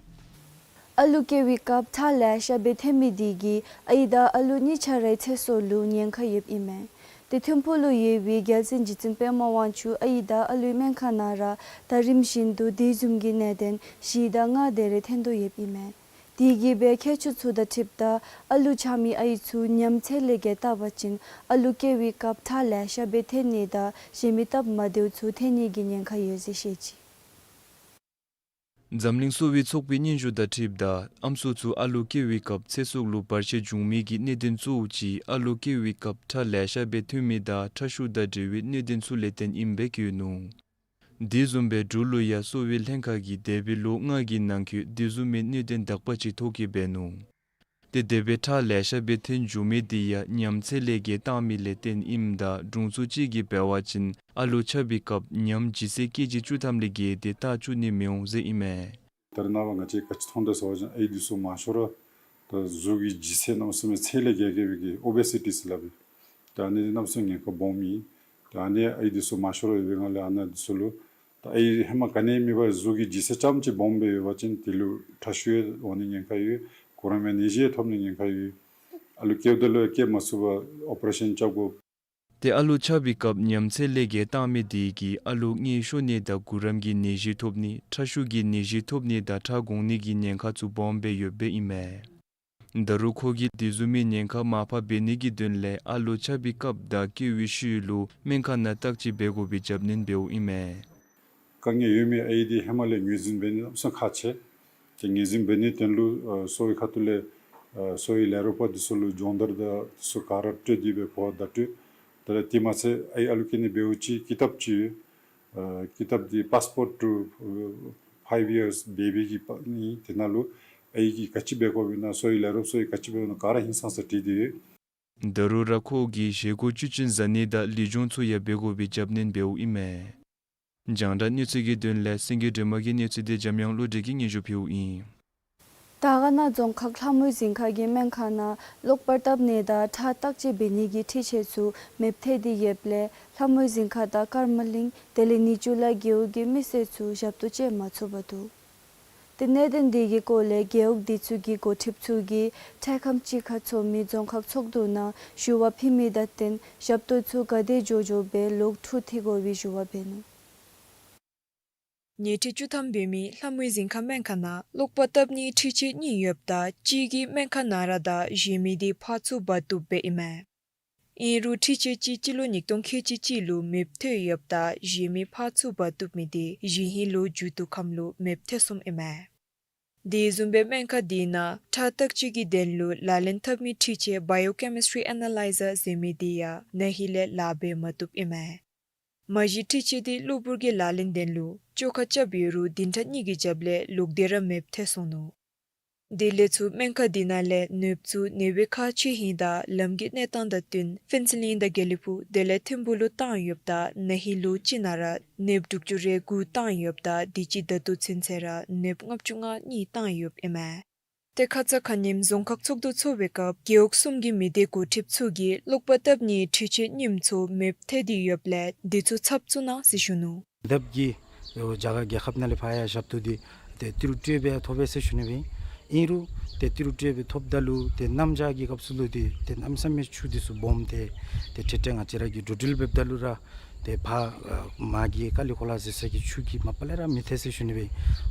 ཨ་ལུ་སྐྱེ་བའི་སྐབས་ཁྲག་ལེ་ཤ་སྦེ་ཐོན་མི་འདི་གིས་ཨའི་དང་ཨ་ལུ་གཉིས་ཆ་རའི་ཚེ་སྲོག་ལུ་ཉེན་ཁ་ཡོདཔ་ཨིན་མས། ཏེ་ཐིམ་ཕུག་ལུ་ཡོད་པའི་རྒྱལ་བཙུན་རྗེ་བཙུན་པདྨ་དབང་ཕྱུག་ཨའི་དང་ཨ་ལུའི་སྨན་ཁང་ནང་ར་ད་རིམ་བཞིན་དུ་དེ་བཟུམ་གྱི་ནད་གདོན་བཞི་དང་ལྔ་དེ་རེ་ཐོན་དོ་ཡོདཔ་ཨིན་མས། དེ་གིས་སྦེ་མཁས་མཆོག་ཚུ་དང་འཁྲིལཝ་ད་ཨ་ལུ་ཆགས་མི་ཨའི་ཚུ་ཉམས་ཚད་ལས་བརྒལ་བཏང་པ་ཅིན་ཨ་ལུ་སྐྱེ་བའི་སྐབས་ཁྲག་ལེ་ཤ་སྦེ་ཐོན་ནི་དང་གཞན་མི་སྟབས་མ་བདེཝ་ཚུ་ཐོན་ནི་གི་ཉེན་ཁ་ཡོད་ཟེར་བཤད་ཅི། འཛམ་གླིང་གསོ་བའི་ཚོགས་པའི་སྙན་ཞུ་དང་འཁྲིལཝ་ད་ཨམ་སྲུ་ཚུ་ཨ་ལོ་སྐྱེ་བའི་སྐབས་ཚེ་སྲོག་ལུ་བར་ཆད་འབྱུང་མི་གི་གནད་དོན་གཙོ་བོ་ཅིག་ཨ་ལོ་སྐྱེ་བའི་སྐབས་ཁྲག་ལེ་ཤ་སྦེ་ཐོན་མི་དང་ཁྲག་ཤུགས་དང་འབྲེལ་བའི་གནད་དོན་ཚུ་ལས་བརྟེན་ཨིནམ་སྦེ་བཀོད་ནུག། དེ་བཟུམ་སྦེ་འབྲུག་ལུ་ཡང་གསོ་བའི་ལྷན་ཁག་གིས་འདས་པའི་ལོ་ལྔ་གི་ནང་འཁོད་དེ་བཟུམ་མའི་གནད་དོན་དག་པ་ཅིག་ཐོ་བཀོད་འབད་ནུག། ཏེ་དེ་སྦེ་ཁྲག་ལེ་ཤ་སྦེ་ཐོན་འགྱོ་མི་དེ་ཡང་ཉམས་ཚད་ལས་བརྒལ་བཏང་མི་ལས་བརྟེན་ཨིནམ་ད་དྲུང་འཚོ་ཅིག་གིས་འབད་བ་ཅིན་ཨ་ལོ་ཆགས་པའི་སྐབས་ཉམས་ལྗིད་ཚད་ཀེ་ཇི་བཅུ་ཐམ་ལས་བརྒལ་ཏེ་བཏང་བཅུག་ནི་མི་འོང་ཟེར་ཨིན་མས། ད་རེས་ནངས་པ་ང་བཅས་ག་ཅི་མཐོང་དོ་ཟེར་བ་ཅིན་ཨའི་འདི་ཚུ་མང་ཤོས་ར་ད་གཟུགས་ཀྱི་ལྗིད་ཚད་གནམ་མེད་ས་མེད་ཚད་ལས་བརྒལ་བརྒལ་བའི་གི་ཨོ་བེ་སི་ཊི་ཟེར་སླབ་པས། ད་ཨ་ནི་གནམ་མེད་ས་མེད་ཉེན་ཁ་སྦོམ་ཨིན། ད་ཨ་ནི་ཨའི་འདི་ཚུ་མང་ཤོས་ར་ཡོད་པའི་ངང་ལས་ཨ་ནི་འདི་ཚུ་ལུ་ད་ཨའི་ཧེ་མ་ག་ནི་མེད་པར་གཟུགས་ཀྱི་ལྗིད་ཚད་ཙམ་ཅིག་སྦོམ་སྦེ་ཡོད་པ་ཅིན་དེ་ལུ་ཁྲག་ཤུགས་ཡང་འོང་ནི་ཉེན་ཁ་ཡོད། གུ་རམ་ཡང་ནད་གཞི་ཡང་ཐོབ་ནི་ཉེན་ཁ་ཡོད། ཨ་ལོ་སྐྱེཝ་ད་ལུ་ཡང་སྐྱེ་མ་ཚུགས་པར་ཨོ་པ་རེ་ཤཱན་རྐྱབ་དགོ། ཏེ་ཨ་ལོ་ཆགས་པའི་སྐབས་ཉམས་ཚད་ལས་བརྒལ་བཏང་མི་དེ་གིས་ཨ་ལོ་མངལ་ཤོར་ནི་དང་གུ་རམ་གྱི་ནད་གཞི་ཐོབ་ནི་ཁྲག་ཤུགས་ཀྱི་ནད་གཞི་ཐོབ་ནི་དང་ཁྲག་འགོང་ནི་གི་ཉེན་ཁ་ཚུ་སྦོམ་སྦེ་ཡོདཔ་ཨིན་མས། ད་རུང་ཁོ་གིས་དེ་བཟུམ་མའི་ཉེན་ཁ་མར་ཕབ་འབད་ནི་གི་དོན་ལས་ཨ་ལོ་ཆགས་པའི་སྐབས་དང་སྐྱེ་བའི་ཤུལ་ལུ་སྨན་ཁང་ནང་བརྟག་དཔྱད་འབད་དགོ་པའི་རྒྱབ་སྣོན་འབདཝ་ཨིན་མས། དཀའ་ངལ་ཡོད་མི་ཨའི་འདི་ཧེ་མ་ལས་ངོས་འཛིན་འབད་ནི་གནམ་མེད་ས་མེད་ཁག་ཆེ། ཏེ་ངོས་འཛིན་འབད་ནིའི་དོན་ལུ་ཨ་གསོ་བའི་ཁ་ཐུག་ལས་ཨ་གསོ་བའི་ལས་རོགས་པ་འདི་ཚུ་ལུ་སྦྱོང་བརྡར་དང་འདི་ཚུ་ག་ར་སྤྲོད་དེ་སྦེ་གོ་བ་བརྡ་སྤྲོད། དེ་ལས་དེ་མ་ཚད་ཨའི་ཨ་ལོ་སྐྱེ་ནི་འབདཝ་ཅིག་ཀི་ཏབ་ཅིག་ཡོད། ཨ་ཀི་ཏབ་འདི་Passport to Five Years Baby གི་པ་ནི་དེ་ནང་ལུ་ཨའི་གིས་ག་ཅི་འབད་དགོཔ་ཨིན་ན་གསོ་བའི་ལས་རོགས་ཚུ་གིས་ག་ཅི་འབད་དགོཔ་ཨིན་ན་ག་ར་ཧིང་སངས་ས་བྲིས་ཏེ་ཡོད། ད་རུང་ར་ཁོ་གིས་བཞེས་སྒོ་བཅུད་ཅན་ཟ་ནི་དང་ལུས་སྦྱོང་ཚུ་ཡང་འབད་དགོ་པའི་རྒྱབ་སྣོན་འབདཝ་ཨིན་མས། རྒྱང་བསྒྲགས་གནས་ཚུལ་གྱི་དོན་ལས་སེང་གེ་སྒྲོལ་མ་གི་གནས་ཚུལ་འདི་འཇམ་དབྱངས་བློ་གྲོས་ཀྱིས་སྙན་ཞུ་ཕུལཝ་ཨིན། དར་དཀར་ན་རྫོང་ཁག་ལྷ་མོའི་གཟིམ་ཁ་གི་སྨན་ཁང་ནང་གློག་པར་བཏབ་ནི་དང་ཁྲག་བརྟག་དཔྱད་འབད་ནི་གི་འཕྲུལ་ཆས་ཚུ་མེདཔ་ཐལ་ཏེ་ཡོདཔ་ལས་ལྷ་མོའི་གཟིམ་ཁ་དང་ཀརྨ་གླིང་དེ་ལས་ནི་ཅུ་ལ་རྒེད་འོག་གི་མི་སེར་ཚུ་ཞབས་ཏོག་སྤྱོད་མ་ཚུགས་པར་འདུག། ཏེ་གནད་དོན་དེ་གི་སྐོར་ལས་རྒེད་འོག་དེ་ཚུ་གི་འགོ་ཁྲིདཔ་ཚུ་གིས་འཕྲལ་ཁམས་ཅིག་ཁར་འཚོགས་མི་རྫོང་ཁག་ཚོགས་འདུ་ནང་ཞུ་བ་ཕུལ་མི་དང་བསྟུན་ཞབས་ཏོག་ཚུ་ག་དེ་མགྱོགས་མགྱོགས་སྦེ་ལོག་འཕྲོ་མཐུད་དགོ་པའི་ཞུ་བ་འབད་ནུག། ཉལ་ཁྲི་བཅུ་ཐམ་འབད་མི་ལྷ་མོའི་གཟིམ་ཁ་སྨན་ཁང་ནང་གློག་པར་བཏབ་ནིའི་འཕྲུལ་ཆས་གཉིས་ཡོདཔ་ད་གཅིག་གིས་སྨན་ཁང་ནང་ར་དང་གཞན་མི་དེ་ཕར་ཚུར་འབག་བཏུབ་སྦེ་ཨིན་མས། ཨིན་རུང་འཕྲུལ་ཆས་ཅིག་སྤྱི་ལོ་ཉིས་སྟོང་ཁལ་གཅིག་གཅིག་ལུ་མེདཔ་ཐལ་ཡོདཔ་ད་གཞན་མི་ཕར་ཚུར་འབག་བཏུབ་མི་དེ་གཞེས་ཧིང་ལོ་མཇུག་བསྡུ་ཁམས་ལུ་མེདཔ་ཐལ་སོངམ་ཨིན་མས། དེ་བཟུམ་སྦེ་སྨན་ཁང་དེ་ནང་ཁྲག་བརྟག་དཔྱད་ཀྱི་དོན་ལུ་ལག་ལེན་འཐབ་མི་འཕྲུལ་ཆས་Biochemistry Analyzer ཟེར་མི་དེ་ཡང་ན་ཧིང་ལས་ལཱ་འབད་མ་བཏུབ་ཨིན་མས། མ་གཞི་འཕྲུལ་ཆས་དེ་གློ་བུར་གྱི་ལག་ལེན་དོན་ལུ་བཅོ་ཁ་རྐྱབ་ཡོད་རུང་བདུན་ཕྲག་གཉིས་ཀྱི་རྒྱབ་ལས་ལོག་སྟེ་ར་མེདཔ་ཐལ་སོང་ནུག། དེ་ལས་ཚུར་སྨན་ཁང་དེ་ནང་ལས་ནདཔ་ཚུ་ནདཔ་སྦེ་ཁག་ཆེ་ཧིང་དང་ལམ་གྱི་གནས་སྟངས་དང་བསྟུན་ཕུན་ཚོགས་གླིང་དང་དགེ་ལེགས་ཕུག་དེ་ལས་ཐིམ་ཕུག་ལུ་བཏང་ཡོདཔ་ད་ན་ཧིང་ལོ་གཅིག་ནང་ར་ནདཔ་དྲུག་ཅུ་རེ་དགུ་བཏང་ཡོདཔ་ད་དུས་ཅི་ད་ལྟོ་ཚུན་ཚོད་ར་ནདཔ་ལྔ་བཅུ་ང་གཉིས་བཏང་ཡོདཔ་ཨིན་མས། ཏེ་ཁ་ཙ་ཁ་ཉིནམ་རྫོང་ཁག་ཚོགས་འདུ་ཚོགས་པའི་སྐབས་རྒེད་འོག་གསུམ་གྱི་མི་སྡེ་འགོ་ཁྲིདཔ་ཚུ་གིས་གློག་པར་བཏབ་ནིའི་འཕྲུལ་ཆས་གཉིསམ་ཚུ་མེདཔ་ཐལ་ཏེ་ཡོདཔ་ལས་དེ་ཚུ་ཚབ་བཙུགས་གནང་ཟེར་ཞུ་ནུག། ནདཔ་གིས་རྒྱ་གར་རྒྱལ་ཁབ་ནང་ལས་ཕར་ཡང་ཞབས་ཏོག་འདི་ཏེ་ཏི་རུ་ཏི་རུ་སྦེ་ཐོབ་པས་ཟེར་ཞུ་ནི་སྦེ་ཨིན། ཨིན་རུང་ཏེ་ཏི་རུ་ཏི་རུ་སྦེ་ཐོབ་ད་ལུ་ཏེ་གནམ་བྱཱར་གྱི་སྐབས་སུ་ལུ་ཏེ་ཏེ་གནམ་མེད་ས་མེད་ཆུ་འདི་ཚུ་སྦོམ་སྟེ་ཏེ་ཏེ་ཏེ་ང་བཅས་ར་གིས་འགྲོ་འགྲུལ་འབདཝ་ད་ལུ་ར་ཏེ་ཕར་ཨ་མར་གྱི་ཀ་ལི་ཀོ་ལ་ཟེར་ས་གི་ཆུ་གིས་མ་པ་ལས་ར་མི་ཐལ་ཟེར་ཞུ་ནི་སྦེ་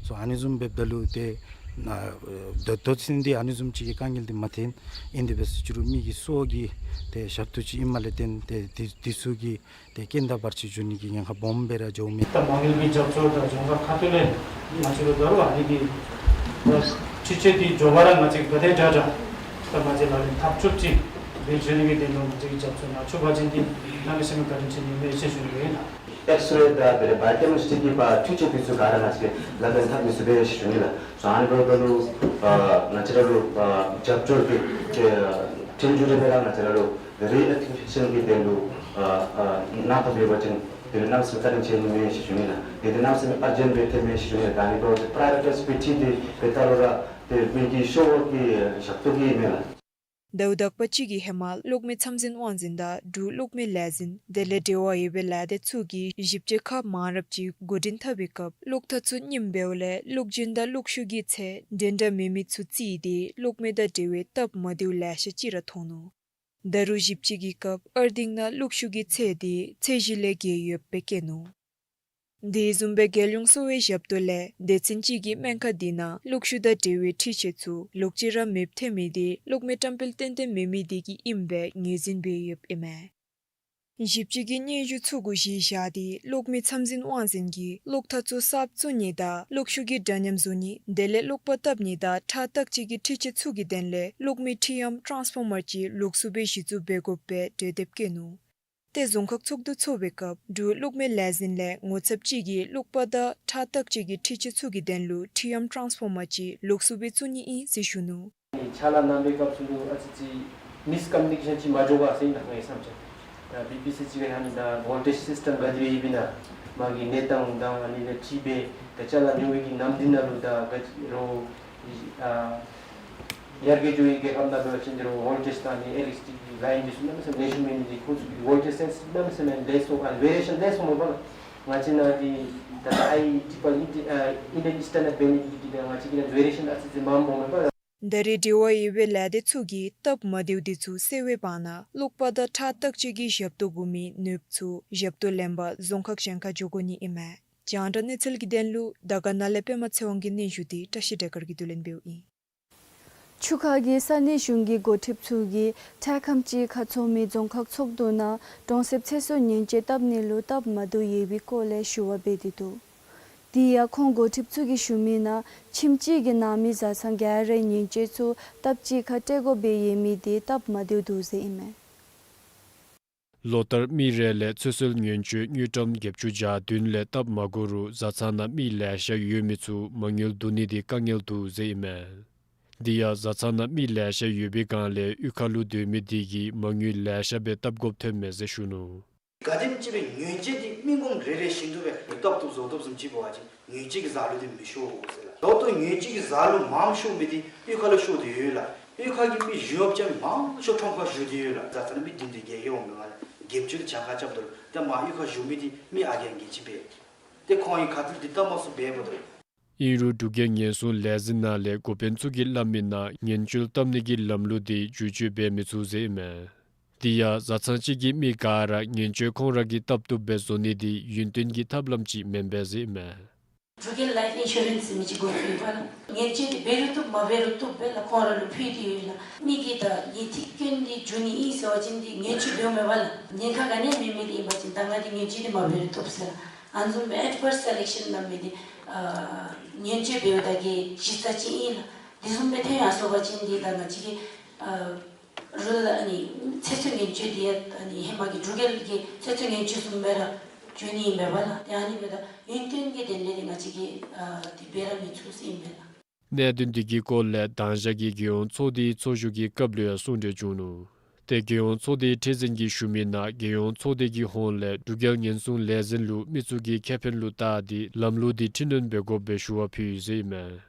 སོ། ཨ་ནི་བཟུམ་འབདཝ་ད་ལུ་ཏེ་ན་ཨ་ད་ལྟོ་ཚུན་ཏེ་ཨ་ནི་བཟུམ་ཅིག་གི་དཀའ་ངལ་འདི་མ་ཐོན། ཨིན་དེ་སྦེ་ཟེར་ཅི་རུང་མི་གི་སྲོག་གི་ཏེ་ཞབས་ཏོག་ཅིག་ཨིནམ་ལས་བརྟེན་ཏེ་དེ་དེ་ཚུ་གི་ཏེ་རྐྱེན་དང་བར་ཆད་འབྱུང་ནི་གི་ཉེན་ཁ་སྦོམ་སྦེ་ར་འགྱོཝ་མས། ད་མ་དངུལ་གྱི་རྒྱབ་སྐྱོར་དང་རྫོང་ཁག་ཁ་ཐུག་ལས་ང་བཅས་ལུ་ད་རུང་ཨ་ནི་གི་ད་འཕྲུལ་ཆས་འདི་མགྱོགས་པ་ར་ང་བཅས་ག་དེ་དྲག་དྲག་ད་ང་བཅས་ལག་ལེན་འཐབ་ཚུགསཔ་ཅིག་འབད་བཅུག་ནི་གི་དོན་ལུ་ང་བཅས་ཀྱིས་རྒྱབ་སྐྱོར་གནང་ཚུགས་པ་ཅིན་འདི་གནམ་མེད་ས་མེད་བཀའ་དྲིན་ཆེ་ནི་མས་ཟེར་ཞུ་ནི་ཨིན་ལགས། ཨེགསི་རེ་དང་དེ་ལས་བའི་ཡོ་ཀེ་མི་སི་ཊི་གི་ཕར་འཕྲུལ་ཆས་འདི་ཚུ་ག་ར་ང་བཅས་ལག་ལེན་འཐབ་ནི་ཚུགས་པས་ཟེར་ཞུ་ནི་ལགས། སོ་ཨ་ནི་འབདཝ་ད་ལུ་ཨ་ང་བཅས་ར་ལུ་ཨ་རྒྱབ་སྐྱོར་འདི་ཨ་ཐེངས་མཇུག་རེ་སྦེ་ར་ང་བཅས་ར་ལུ་རི་ཨེག་ཊི་བེ་ཤཱན་གྱི་དོན་ལུ་ཨ་ཨ་གནང་ཐོབ་ཡོད་པ་ཅིན་དེ་ལུ་གནམ་མེད་ས་མེད་བཀའ་དྲིན་ཆེ་ནི་མས་ཟེར་ཞུ་ནི་ལགས། དེ་དེ་གནམ་མེད་ས་མེད་ཨར་ཇེནཊ་སྦེ་ཐོན་མས་ཟེར་ཞུ་ནི་ལགས། ད་ཨ་ནི་འབདཝ་ད་པ་རའི་ཝེཊ་སི་པི་ཊི་འདི་འབད་ད་ལུ་ར་དེ་མི་གི་ཤོག་གུ་གི་ཞབས་ཏོག་གི་མས་ལགས། ཟླཝ་དག་པ་ཅིག་གི་ཧེ་མ་གློག་མེ་མཚམས་འཛིན་དབང་འཛིན་དང་འབྲུག་གློག་མེ་ལས་འཛིན་དེ་ལས་འབྲེལ་བ་ཡོད་པའི་ལས་སྡེ་ཚུ་གིས་ཞིབ་དཔྱད་ཁག་མང་རབས་ཅིག་འགོ་འདྲེན་འཐབ་པའི་སྐབས་གློག་ཐག་ཚུ་རྙིངམ་འབདཝ་ལས་གློག་རྒྱུན་དང་གློག་ཤུགས་ཀྱི་ཚད་འདྲན་འདྲ་མེད་མི་ཚུ་བརྩིས་ཏེ་གློག་མེ་དང་འབྲེལ་བའི་སྟབས་མ་བདེཝ་ལེ་ཤ་ཅིག་ར་མཐོང་ནུག། ད་རུང་ཞིབ་དཔྱད་ཀྱི་སྐབས་ཨར་ཐིང་ནང་གློག་ཤུགས་ཀྱི་ཚད་དེ་ཚད་གཞི་ལས་བརྒལ་ཡོདཔ་སྦེ་བཀོད་ནུག། དེ་བཟུམ་སྦེ་རྒྱལ་ཡོངས་གསོ་བའི་ཞབས་ཏོག་ལས་སྡེ་ཚན་གཅིག་གིས་སྨན་ཁང་དེ་ནང་གློག་ཤུགས་དང་འབྲེལ་བའི་འཕྲུལ་ཆས་ཚུ་ལོག་ཅི་ར་མེདཔ་ཐལ་མི་དེ་གློག་མེ་བཀྲམ་སྤེལ་ཏན་ཏན་མེད་མི་དེ་གིས་ཨིནམ་སྦེ་ངོས་འཛིན་འབད་ཡོདཔ་ཨིན་མས། ཞིབ་དཔྱད་ཀྱི་སྙན་ཞུ་ཚུ་གུ་གཞི་བཞག་སྟེ་གློག་མེ་ཚང་འཛིན་དབང་འཛིན་གྱིས་གློག་ཐག་ཚུ་གསརཔ་བཙུགས་ནི་དང་གློག་ཤུགས་ཀྱི་འདྲ་མཉམ་བཟོ་ནི་དེ་ལས་གློག་པར་བཏབ་ནི་དང་ཁྲག་བརྟག་དཔྱད་ཀྱི་འཕྲུལ་ཆས་ཚུ་གི་དོན་ལས་གློག་མེ་འཕྲུལ་གཡམ་ཊཱནསི་ཕོར་མར་ཅིག་ལོགས་སུ་སྦེ་གཞི་བཙུགས་འབད་དགོཔ་སྦེ་གྲོས་འདེབས་བཀོད་ནུག། ཏེ་རྫོང་ཁག་ཚོགས་འདུ་ཚོགས་པའི་སྐབས་འབྲུག་གློག་མེ་ལས་འཛིན་ལས་ངོ་ཚབ་ཅིག་གིས་གློག་པར་དང་ཁྲག་བརྟག་དཔྱད་ཀྱི་འཕྲུལ་ཆས་ཚུ་གི་དོན་ལུ་འཕྲུལ་གཡམ་ཊཱནསི་ཕོར་མར་ཅིག་ལོགས་སུ་སྦེ་བཙུགས་ནི་ཨིན་ཟེར་ཞུ་ནུག། ཕྱག་ལཱ་གནང་བའི་སྐབས་སུ་ལུ་ཨ་ཙི་ཅིག་མིསི་ཀམ་མུ་ནི་ཀེ་ཤཱན་ཅིག་མ་འགྱོ་ག་ཟེར་ཨིན་ན་ངེའི་བསམ་འཆར། ད་བི་པི་སི་ཅིག་ག་ཨ་ནི་ད་ཝོལ་ཊེཇ་སིསི་ཊམ་ག་དེ་སྦེ་ཡོདཔ་ཨིན་ན་མ་གི་གནས་སྟངས་དང་ཨ་ནི་ལས་འཁྲིལ་སྦེ་ད་ཅ་ལ་ཉོ་བའི་གི་ནམ་དུས་ནང་ལུ་ད་ག་ཅི་རོགས་ཨ་ཡར་རྒྱས་འགྱོ་བའི་རྒྱལ་ཁབ་ནང་འབད་བ་ཅིན་འདི་རོགས་ཝོལ་ཊེཇ་དང་ཨ་ནི་ཨི་ལེག་ཊི་སི་ཊི་ལའིན་འདི་ཚུ་གནམ་མེད་ས་མེད་ལེགས་ཤོམ་མེད་ནི་འདི་ཁོང་ཚུ་གི་ཝོལ་ཊེཇ་སེན་སི་གནམ་མེད་ས་མེད་ལེགས་སོང་ཨ་ནི་ཝེ་རི་ཡེ་ཤཱན་ལེགས་སོང་མས་པ་ལགས། ང་བཅས་ནང་འདི་ད་ལྟ་ཨའི་ཊི་རི་པལ་ཨི་ཨ་ཨིན་ཌི་ཡན་ཨི་སི་ཊན་ནཱལ་བེ་ནི་འདི་གིས་ད་ང་བཅས་ཀྱི་ནང་ཝེ་རི་ཡེ་ཤཱན་ཨ་ཙི་ཙི་མངམ་འོང་མས་པ་ལགས། ད་རེས་འབྲེལ་བ་ཡོད་པའི་ལས་སྡེ་ཚུ་གིས་སྟབས་མ་བདེཝ་འདི་ཚུ་སེལ་བའི་བར་ན་གློག་པར་དང་ཁྲག་བརྟག་དཔྱད་ཀྱི་ཞབས་ཏོག་དགོ་མི་ནུབ་ཚུ་ཞབས་ཏོག་ལེན་པར་རྫོང་ཁག་གཞན་ཁར་འགྱོ་དགོ་ནི་ཨིན་མས། རྒྱང་བསྒྲགས་གནས་ཚུལ་གྱི་དོན་ལུ་དར་དཀར་ན་ལས་པདྨ་ཚེ་དབང་གི་སྙན་ཞུ་འདི་བཀྲ་ཤིས་སྒྲོལ་དཀར་གྱིས་བསྡུ་ལེན་འབདཝ་ཨིན། ཆུ་ཁ་གི་ས་གནས་གཞུང་གི་འགོ་ཁྲིདཔ་ཚུ་གིས་འཕྲལ་ཁམས་ཅིག་ཁ་ཚོགས་མི་རྫོང་ཁག་ཚོགས་འདུ་ནང་གྲོང་གསེབ་ཚེ་སྲོག་ཉེན་བཅོལ་བཏབ་ནི་ལུ་སྟབས་མ་བདེཝ་ཡོད་པའི་སྐོར་ལས་ཞུ་བ་འབད་དེ་འདུག། དེ་ཡང་ཁོང་འགོ་ཁྲིདཔ་ཚུ་གིས་ཞུ་མི་ནང་ཁྱིམ་གཅིག་གི་ནང་མི་བཟའ་ཚང་ག་ར་ཉེན་བཅོལ་ཚུ་སྟབས་གཅིག་ཁར་སྤྲོད་དགོཔ་སྦེ་ཡོད་མི་དེ་སྟབས་མ་བདེཝ་འདུག་ཟེར་ཨིན་མས། ལོ་ལྟར་མི་རེ་ལས་ཚེ་སྲོག་ཉེན་བཅོལ་དངུལ་ཀྲམ་བརྒྱད་ཅུ་གྱ་བདུན་ལས་སྟབས་མ་བདེཝ་རུང་བཟའ་ཚང་ནང་མི་ལེ་ཤ་ཡོད་མི་ཚུ་མ་དངུལ་བསྡུ་ནི་དེ་དཀའ་ངལ་འདུག་ཟེར་ཨིན་མས། དེ་ཡང་བཟའ་ཚང་ནང་མི་ལེ་ཤ་ཡོད་པའི་སྒང་ལས་གཡུས་ཁ་ལུ་སྡོད་མི་དེ་གིས་མ་དངུལ་ལེ་ཤ་སྦེ་བཏབ་དགོཔ་ཐོན་མས་ཟེར་ཞུ་ནུག། ག་དེམ་ཅིག་སྦེ་ཉེན་བཅོལ་འདི་མི་ངོམ་རེ་རེ་བཞིན་དུ་སྦེ་བཏབ་བཏུབ་བཟོ་བཏུབ་བཟུམ་ཅིག་འབད་བ་ཅིན་ཉེན་བཅོལ་གྱི་ཟ་ལུ་འདི་མི་ཤོར་ཟེར་ལགས། ད་ལྟོ་ཉེན་བཅོལ་གྱི་ཟ་ལུ་མངམ་ཤོར་མི་འདི་གཡུས་ཁ་ལུ་ཤོར་ཏེ་ཡོད་ལགས། གཡུས་ཁ་གི་མི་བཞི་བཅུ་མངམ་ཤོར་ཁྲོམ་ཁར་བཞུགས་ཏེ་ཡོད་ལགས། བཟའ་ཚང་ནང་མི་བདུན་དེ་ག་གིས་འོང་མི་མས་ལགས། བརྒྱད་ཅུ་དེ་གྱངས་ཁ་རྐྱབ་དོ་ལགས། ཏེ་མ་གཡུས་ཁར་བཞུགས་མི་འདི་མི་ཨ་རྒས་ཨ་རྒས་ཅིག་སྦེ། ཏེ་ཁོང་གིས་ཁ་ཐུག་འདི་བཏབ་མ་ཚུགས་པས་པ་ད་ལགས། ཨིན་རུང་འབྲུག་རྒྱལ་ཉེན་སྲུང་ལས་འཛིན་ནང་ལས་འགོ་དཔོན་ཚུ་གིས་སླབ་མི་ནང་ཉེན་བཅོལ་བཏབ་ནི་གི་ལམ་ལུགས་འདི་བསྒྱུར་བཅོས་འབད་མི་ཚུགས་ཟེར་ཨིན་མས། དེ་ཡང་བཟའ་ཚང་གཅིག་གི་མི་ག་ར་ཉེན་བཅོལ་ཁོང་ར་གིས་བཏབ་བཏུབ་སྦེ་བཟོ་ནི་འདི་ཡུན་བརྟན་གྱི་ཐབས་ལམ་ཅིག་མེན་པས་ཟེར་ཨིན་མས། འབྲུག་རྒྱལ་ལའིཕ་ཨིན་ཤུ་རེནསི་ཟེར་མི་ཅིག་འགོ་བཙུགས་ཡོདཔ་ལགས། ཉེན་བཅོལ་འདི་འབད་རུང་བཏུབ་མ་འབད་རུང་བཏུབ་སྦེ་ལགས་ཁོང་ར་ལུ་ཕུལ་ཏེ་ཡོད་ལགས། མི་གིས་ད་ངེའི་ཐིག་སྐྱོན་འདི་བསྒྱུར་ནི་ཨིན་ཟེར་བ་ཅིན་འདི་ཉེན་བཅོལ་འབདཝ་མས་པ་ལགས། ཉེན་ཁ་ག་ནི་ཡང་མེད་མི་འདི་ཨིན་པ་ཅིན་ད་ང་འདི་ཉེན་བཅོལ་འདི་མ་འབད་རུང་བཏུབ་ཟེར་ལགས། ཨ་ནི་བཟུམ་སྦེ་ཨེཌ་ཝརསི་སེ་ལེག་ཤཱན་གནང་མི་འདི་ཨ་ཉེན་བཅོལ་འབདཝ་ད་གི་གཞི་རྩ་ཅིག་ཨིན་ལགས། དེ་བཟུམ་སྦེ་ཐོན་ཡར་སོང་པ་ཅིན་འདི་ད་ང་བཅས་ཀྱི་ཨ་རུ་ལ་ཨ་ནི་ཚེ་སྲོག་ཉེན་བཅོལ་འདི་ཡང་ཨ་ནི་ཧེ་མ་གི་འབྲུག་རྒྱལ་གྱི་ཚེ་སྲོག་ཉེན་བཅོལ་བཟུམ་སྦེ་ར་འགྱོ་ནི་ཨིན་པས་པ་ལགས། ཏེ་ཨ་ནི་འབདཝ་ད་ཡུན་བརྟན་གྱི་དོན་ལས་འདི་ང་བཅས་ཀྱིས་ཨ་འདི་འབད་ར་མི་ཚུགས་ཟེར་ཨིན་པས་ལགས། གནད་དོན་འདི་གི་སྐོར་ལས་དང་ཞག་གི་རྒྱལ་ཡོངས་ཚོགས་སྡེའི་ཚོགས་བཞུགས་ཀྱི་སྐབས་ལུ་ཡང་གསུང་གྲོས་བྱུང་ནུག། ཏེ་རྒྱལ་ཡོངས་ཚོགས་སྡེའི་ཁྲི་འཛིན་གྱིས་ཞུ་མི་ནང་རྒྱལ་ཡོངས་ཚོགས་སྡེ་གི་ཧོངས་ལས་འབྲུག་རྒྱལ་ཉེན་སྲུང་ལས་འཛིན་ལུ་མི་ཚུ་གི་ཁེ་ཕན་ལུ་བལྟ་སྟེ་ལམ་ལུགས་འདི་འཕྲི་སྣོན་འབད་དགོཔ་སྦེ་ཞུ་བ་ཕུལ་ཡི་ཟེར་ཨིན་མས།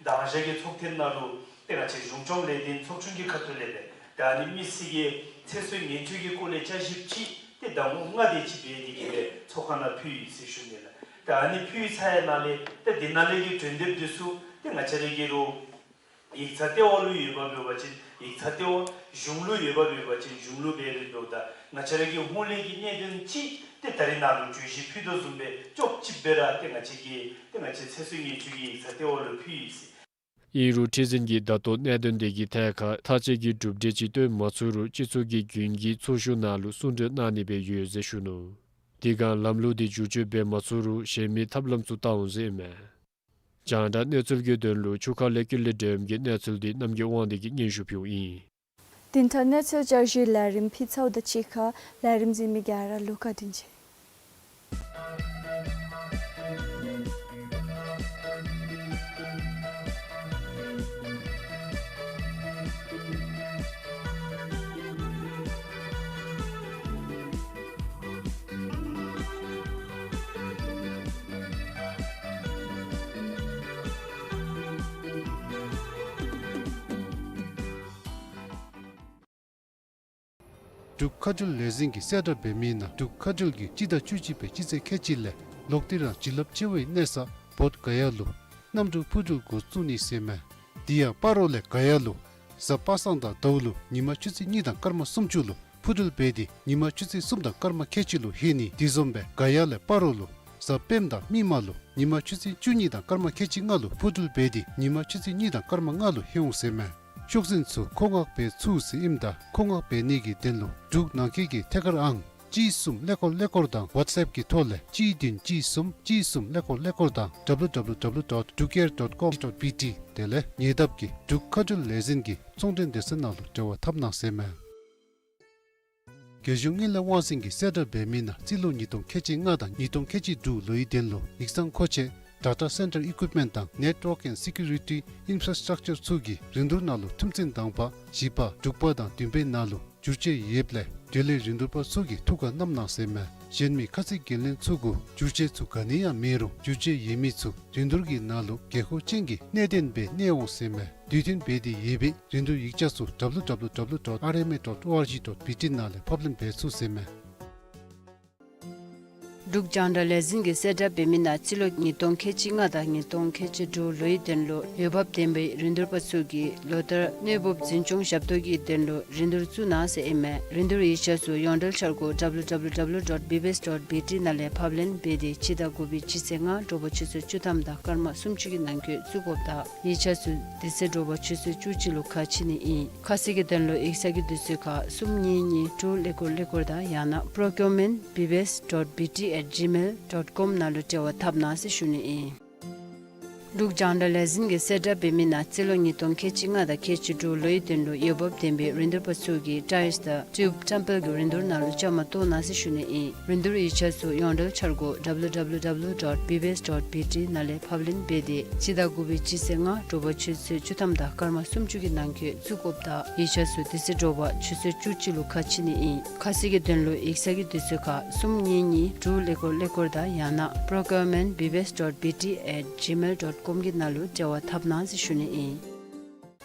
དང་ཞག་གི་ཚོགས་ཐེངས་ནང་ལུ་ཏེ་ང་བཅས་གཞུང་སྐྱོང་ལས་དོན་ཚོགས་ཆུང་གི་ཁ་ཐུག་ལས་སྦེ་ད་ཨ་ནི་མི་སེར་གྱི་ཚེ་སྲོག་ཉེན་བཅོལ་གྱི་སྐོར་ལས་བསྐྱར་ཞིབ་ཅིག་ཏེ་ཟླ་ངོ་ལྔ་དེ་ཅིག་འབད་དེ་གིས་སྦེ་ཚོགས་ཁང་ནང་ཕུལ་ཡི་ཟེར་ཞུ་ནི་ལགས། ད་ཨ་ནི་ཕུལ་ཚར་བའི་ནང་ལས་ཏེ་འདི་ནང་ལས་ཀྱི་གྲོས་འདེབས་འདི་ཚུ་ཏེ་ང་བཅས་ར་གི་རོགས་ཡིག་ཚང་ལྟེ་བ་ལུ་ཡོདཔ་འབད་བ་ཅིན་ཡིག་ཚང་ལྟེ་བ། གཞུང་ལུ་ཡོདཔ་འབད་བ་ཅིན་གཞུང་ལུ་འབད་རུང་འདུག། ད་ང་བཅས་ར་གི་ཧོངས་ལས་ཀྱི་གནད་དོན་ཅིག་ཏེ་ད་རིས་ནཱ་ལུ་བརྗོད་གཞི་ཕུལ་དོ་བཟུམ་སྦེ་ཅོག་གཅིག་སྦེ་ར་ཏེ་ང་བཅས་ཀྱིས་ཏེ་ང་བཅས་ཚེ་སྲོག་ཉེན་བཅོལ་གྱི་ཡིག་ཚང་ལྟེ་བ་ལུ་ཕུལ་ཡི་ཟེར། ཨིན་རུང་ཁྲི་འཛིན་གྱིས་ད་ལྟོ་གནད་དོན་དེ་གི་ཐད་ཁར་མཐའ་དཔྱད་ཀྱི་གྲུབ་འབྲས་ཅིག་སྟོན་མ་ཚུགས་རུང་སྤྱི་ཚོགས་ཀྱི་རྒྱུན་གྱི་ཚོགས་བཞུགས་ནང་ལུ་གསུང་གྲོས་གནང་ནི་སྦེ་ཡོད་ཟེར་ཞུ་ནུག། དེ་སྒང་ལམ་ལུགས་འདི་བསྒྱུར་བཅོས་འབད་མ་ཚུགས་རུང་གཞན་མི་ཐབས་ལམ་ཚུ་བལྟ་འོང་ཟེར་ཨིན་མས། རྒྱང་བསྒྲགས་གནས་ཚུལ་གྱི་དོན་ལུ་ཆུ་ཁ་ལས་ཀུན་ལེགས་སྒྲོལམ་གྱི་གནས་ཚུལ་འདི་རྣམ་རྒྱལ་དབང་འདུས་ཀྱིས་སྙན་ཞུ་ཕུལཝ་ཨིན། དེ་མཐར་གནས་ཚུལ་བསྐྱར་ཞུའི་ལས་རིམ་ཕུལ་ཚརཝ་དང་གཅིག་ཁར་ལས་རིམ་གཟིགས་མི་ག་ར་ལུ་བཀའ་དྲིན་ཆེ། འབྲུག་མཁའ་འགྲུལ་ལས་འཛིན་གྱིས་གསལ་བསྒྲགས་འབད་མི་ནང་འབྲུག་མཁའ་འགྲུལ་གྱིས་སྤྱི་ཟླ་བཅུ་གཅིག་པའི་སྤྱི་ཚེས་ཁལ་གཅིག་ལས་ལོག་སྟེ་རང་བྱིན་རླབས་ཆེ་བའི་གནས་ས་བོད་ག་ཡ་ལུ་གནམ་གྲུ་འཕུར་འགྲུལ་འགོ་བཙུགས་ནི་ཟེར་མས། དེ་ཡང་སྤ་རོ་ལས་ག་ཡ་ལུ་གཟའ་པ་སངས་དང་ཟླཝ་ལུ་ཉིན་མ་ཆུ་ཚོད་གཉིས་དང་སྐར་མ་སུམ་ཅུ་ལུ་འཕུར་འགྲུལ་འབད་དེ་ཉིན་མ་ཆུ་ཚོད་གསུམ་དང་སྐར་མ་ཁལ་གཅིག་ལུ་ལྷོད་ནི། དེ་བཟུམ་སྦེ་ག་ཡ་ལས་སྤ་རོ་ལུ་གཟའ་སྤེནམ་དང་མིག་དམར་ལུ་ཉིན་མ་ཆུ་ཚོད་བཅུ་གཉིས་དང་སྐར་མ་ཁལ་གཅིག་ལྔ་ལུ་འཕུར་འགྲུལ་འབད་དེ་ཉིན་མ་ཆུ་ཚོད་གཉིས་དང་སྐར་མ་ལྔ་ལུ་ལྷོད་འོང་ཟེར་མས། ཤོག་འཛིན་ཚུ་མཁོ་མངགས་འབད་ཚུགས་ཟེར་ཨིནམ་ད་མཁོ་མངགས་འབད་ནི་གི་དོན་ལུ་འབྲུག་ནང་འཁོད་ཀྱི་ཐད་ཀར་ཨང་ གཅིག་གསུམ་ཀླད་ཀོར་ཀླད་ཀོར་དང་ཝཊས་ཨེཔ་ཀྱི་ཐོག་ལས་གཅིག་བདུན་གཅིག་གསུམ་གཅིག་གསུམ་ཀླད་ཀོར་ཀླད་ཀོར་དང་W W W dot drukair dot com dot B T དེ་ལས་ཉེ་འདབས་ཀྱི་འབྲུག་མཁའ་འགྲུལ་ལས་འཛིན་གྱི་ཚོང་འབྲེལ་སྡེ་ཚན་ནང་ལུ་འབྲེལ་བ་འཐབ་གནང་ཟེར་མས། རྒྱལ་གཞུང་དངུལ་ལས་དབང་འཛིན་གྱིས་གསལ་བསྒྲགས་འབད་མི་ནང་རྩིས་ལོ་ཉིས་སྟོང་ཁལ་གཅིག་ལྔ་དང་ཉིས་སྟོང་ཁལ་གཅིག་དྲུག་ལོའི་དོན་ལུ་ཡིག་ཚང་མཁོ་ཆས་Data Center Equipment དང་Network and Security Infrastructure ཚུ་གི་རིན་བསྡུར་ནང་ལུ་ཐུམ་ཚན་དང་པ་བཞི་པ་དྲུག་པ་དང་བདུན་པའི་ནང་ལུ་བསྒྱུར་བཅོས་ཡོདཔ་ལས་འབྲེལ་ཡོད་རིན་བསྡུར་པ་ཚུ་གིས་ཐུགས་ཁར་བསྣམ་གནང་ཟེར་མས། གཞན་མི་ཁ་ཚིག་འགན་ལེན་ཚུ་གུ་བསྒྱུར་བཅོས་ཚུ་ག་ནི་ཡང་མེད་རུང་བསྒྱུར་བཅོས་ཡོད་མི་ཚུ་རིན་བསྡུར་གྱི་ནང་ལུ་དགོས་མཁོ་ཅན་གྱི་གནད་དོན་སྦེ་གནས་འོང་ཟེར་མས། དུས་མཐུན་འབད་དེ་ཡོད་པའི་རིན་བསྡུར་ཡིག་ཆ་ཚུ་W W W dot R M A dot O R G dot B T ནང་ལས་ཕབ་ལེན་འབད་ཚུགས་ཟེར་མས། འབྲུག་རྒྱང་བསྒྲགས་ལས་འཛིན་གྱིས་གསལ་བསྒྲགས་འབད་མི་ནང་རྩིས་ལོ་ཉིས་སྟོང་ཁལ་གཅིག་ལྔ་དང་ཉིས་སྟོང་ཁལ་གཅིག་དྲུག་ལོའི་དོན་ལུ་འོས་འབབ་ལྡན་པའི་རིན་བསྡུར་པ་ཚུ་གིས་ལོ་ལྟར་གནོད་འབུབ་འཛིན་སྐྱོང་ཞབས་ཏོག་གི་དོན་ལུ་རིན་བསྡུར་བཙུགས་གནང་ཟེར་ཨིན་མས། རིན་བསྡུར་ཡིག་ཆ་ཚུ་ཡོངས་འབྲེལ་འཆར་སྒོ་W W W dot B B S dot B T ནང་ལས་ཕབ་ལེན་འབད་དེ་སྤྱི་ཟླ་དགུ་པའི་སྤྱི་ཚེས་ལྔ་དྲོ་པ་ཆུ་ཚོད་བཅུ་ཐམ་དང་སྐར་མ་སུམ་ཅུ་གི་ནང་འཁོད་བཙུགས་དགོཔ་དང་ཡིག་ཆ་ཚུ་དེ་ཚེ་དྲོ་པ་ཆུ་ཚོད་བཅུ་གཅིག་ལུ་ཁ་ཕྱེ་ནི་ཨིན། ཁ་གསལ་གྱི་དོན་ལུ་ཡིག་ཚང་གི་དུས་ཚོད་ཁར་གསུམ་གཉིས་གཉིས་དྲུག་ཀླད་ཀོར་ཀླད་ཀོར་དང་ཡང་ན་procurement B B S dot B T at gmail dot com ནང་ལུ་འབྲེལ་བ་འཐབ་གནང་ཟེར་ཞུ་ནི་ཨིན། འབྲུག་རྒྱང་བསྒྲགས་ལས་འཛིན་གྱིས་གསལ་བསྒྲགས་འབད་མི་ནང་རྩིས་ལོ་ཉིས་སྟོང་ཁལ་གཅིག་ལྔ་དང་ཁལ་གཅིག་དྲུག་ལོའི་དོན་ལུ་འོས་འབབ་ལྡན་པའི་རིན་བསྡུར་པ་ཚུ་གིས་ཊའིལསི་དང་ཊིའུབ་ཊེམ་པལ་གྱི་རིན་བསྡུར་ནང་ལུ་བཅའ་མར་གཏོགས་གནང་ཟེར་ཞུ་ནི་ཨིན། རིན་བསྡུར་ཡིག་ཆ་ཚུ་ཡོངས་འབྲེལ་འཆར་སྒོ་W W W dot B B S dot B T ནང་ལས་ཕབ་ལེན་འབད་དེ་སྤྱི་ཟླ་དགུ་པའི་སྤྱི་ཚེས་ལྔ་དྲོ་པ་ཆུ་ཚོད་བཅུ་ཐམ་དང་སྐར་མ་སུམ་ཅུ་གི་ནང་འཁོད་བཙུགས་དགོཔ་དང་ཡིག་ཆ་ཚུ་དེ་ཚེ་དྲོ་པ་ཆུ་ཚོད་བཅུ་གཅིག་ལུ་ཁ་ཕྱེ་ནི་ཨིན། ཁ་གསལ་གྱི་དོན་ལུ་ཡིག་ཚང་གི་དུས་ཚོད་ཁར་གསུམ་གཉིས་གཉིས་དྲུག་ཀླད་ཀོར་ཀླད་ཀོར་དང་ཡང་ན་procurement B B S dot B T at gmail dot com གི་ནང་ལུ་འབྲེལ་བ་འཐབ་གནང་ཟེར་ཞུ་ནི་ཨིན།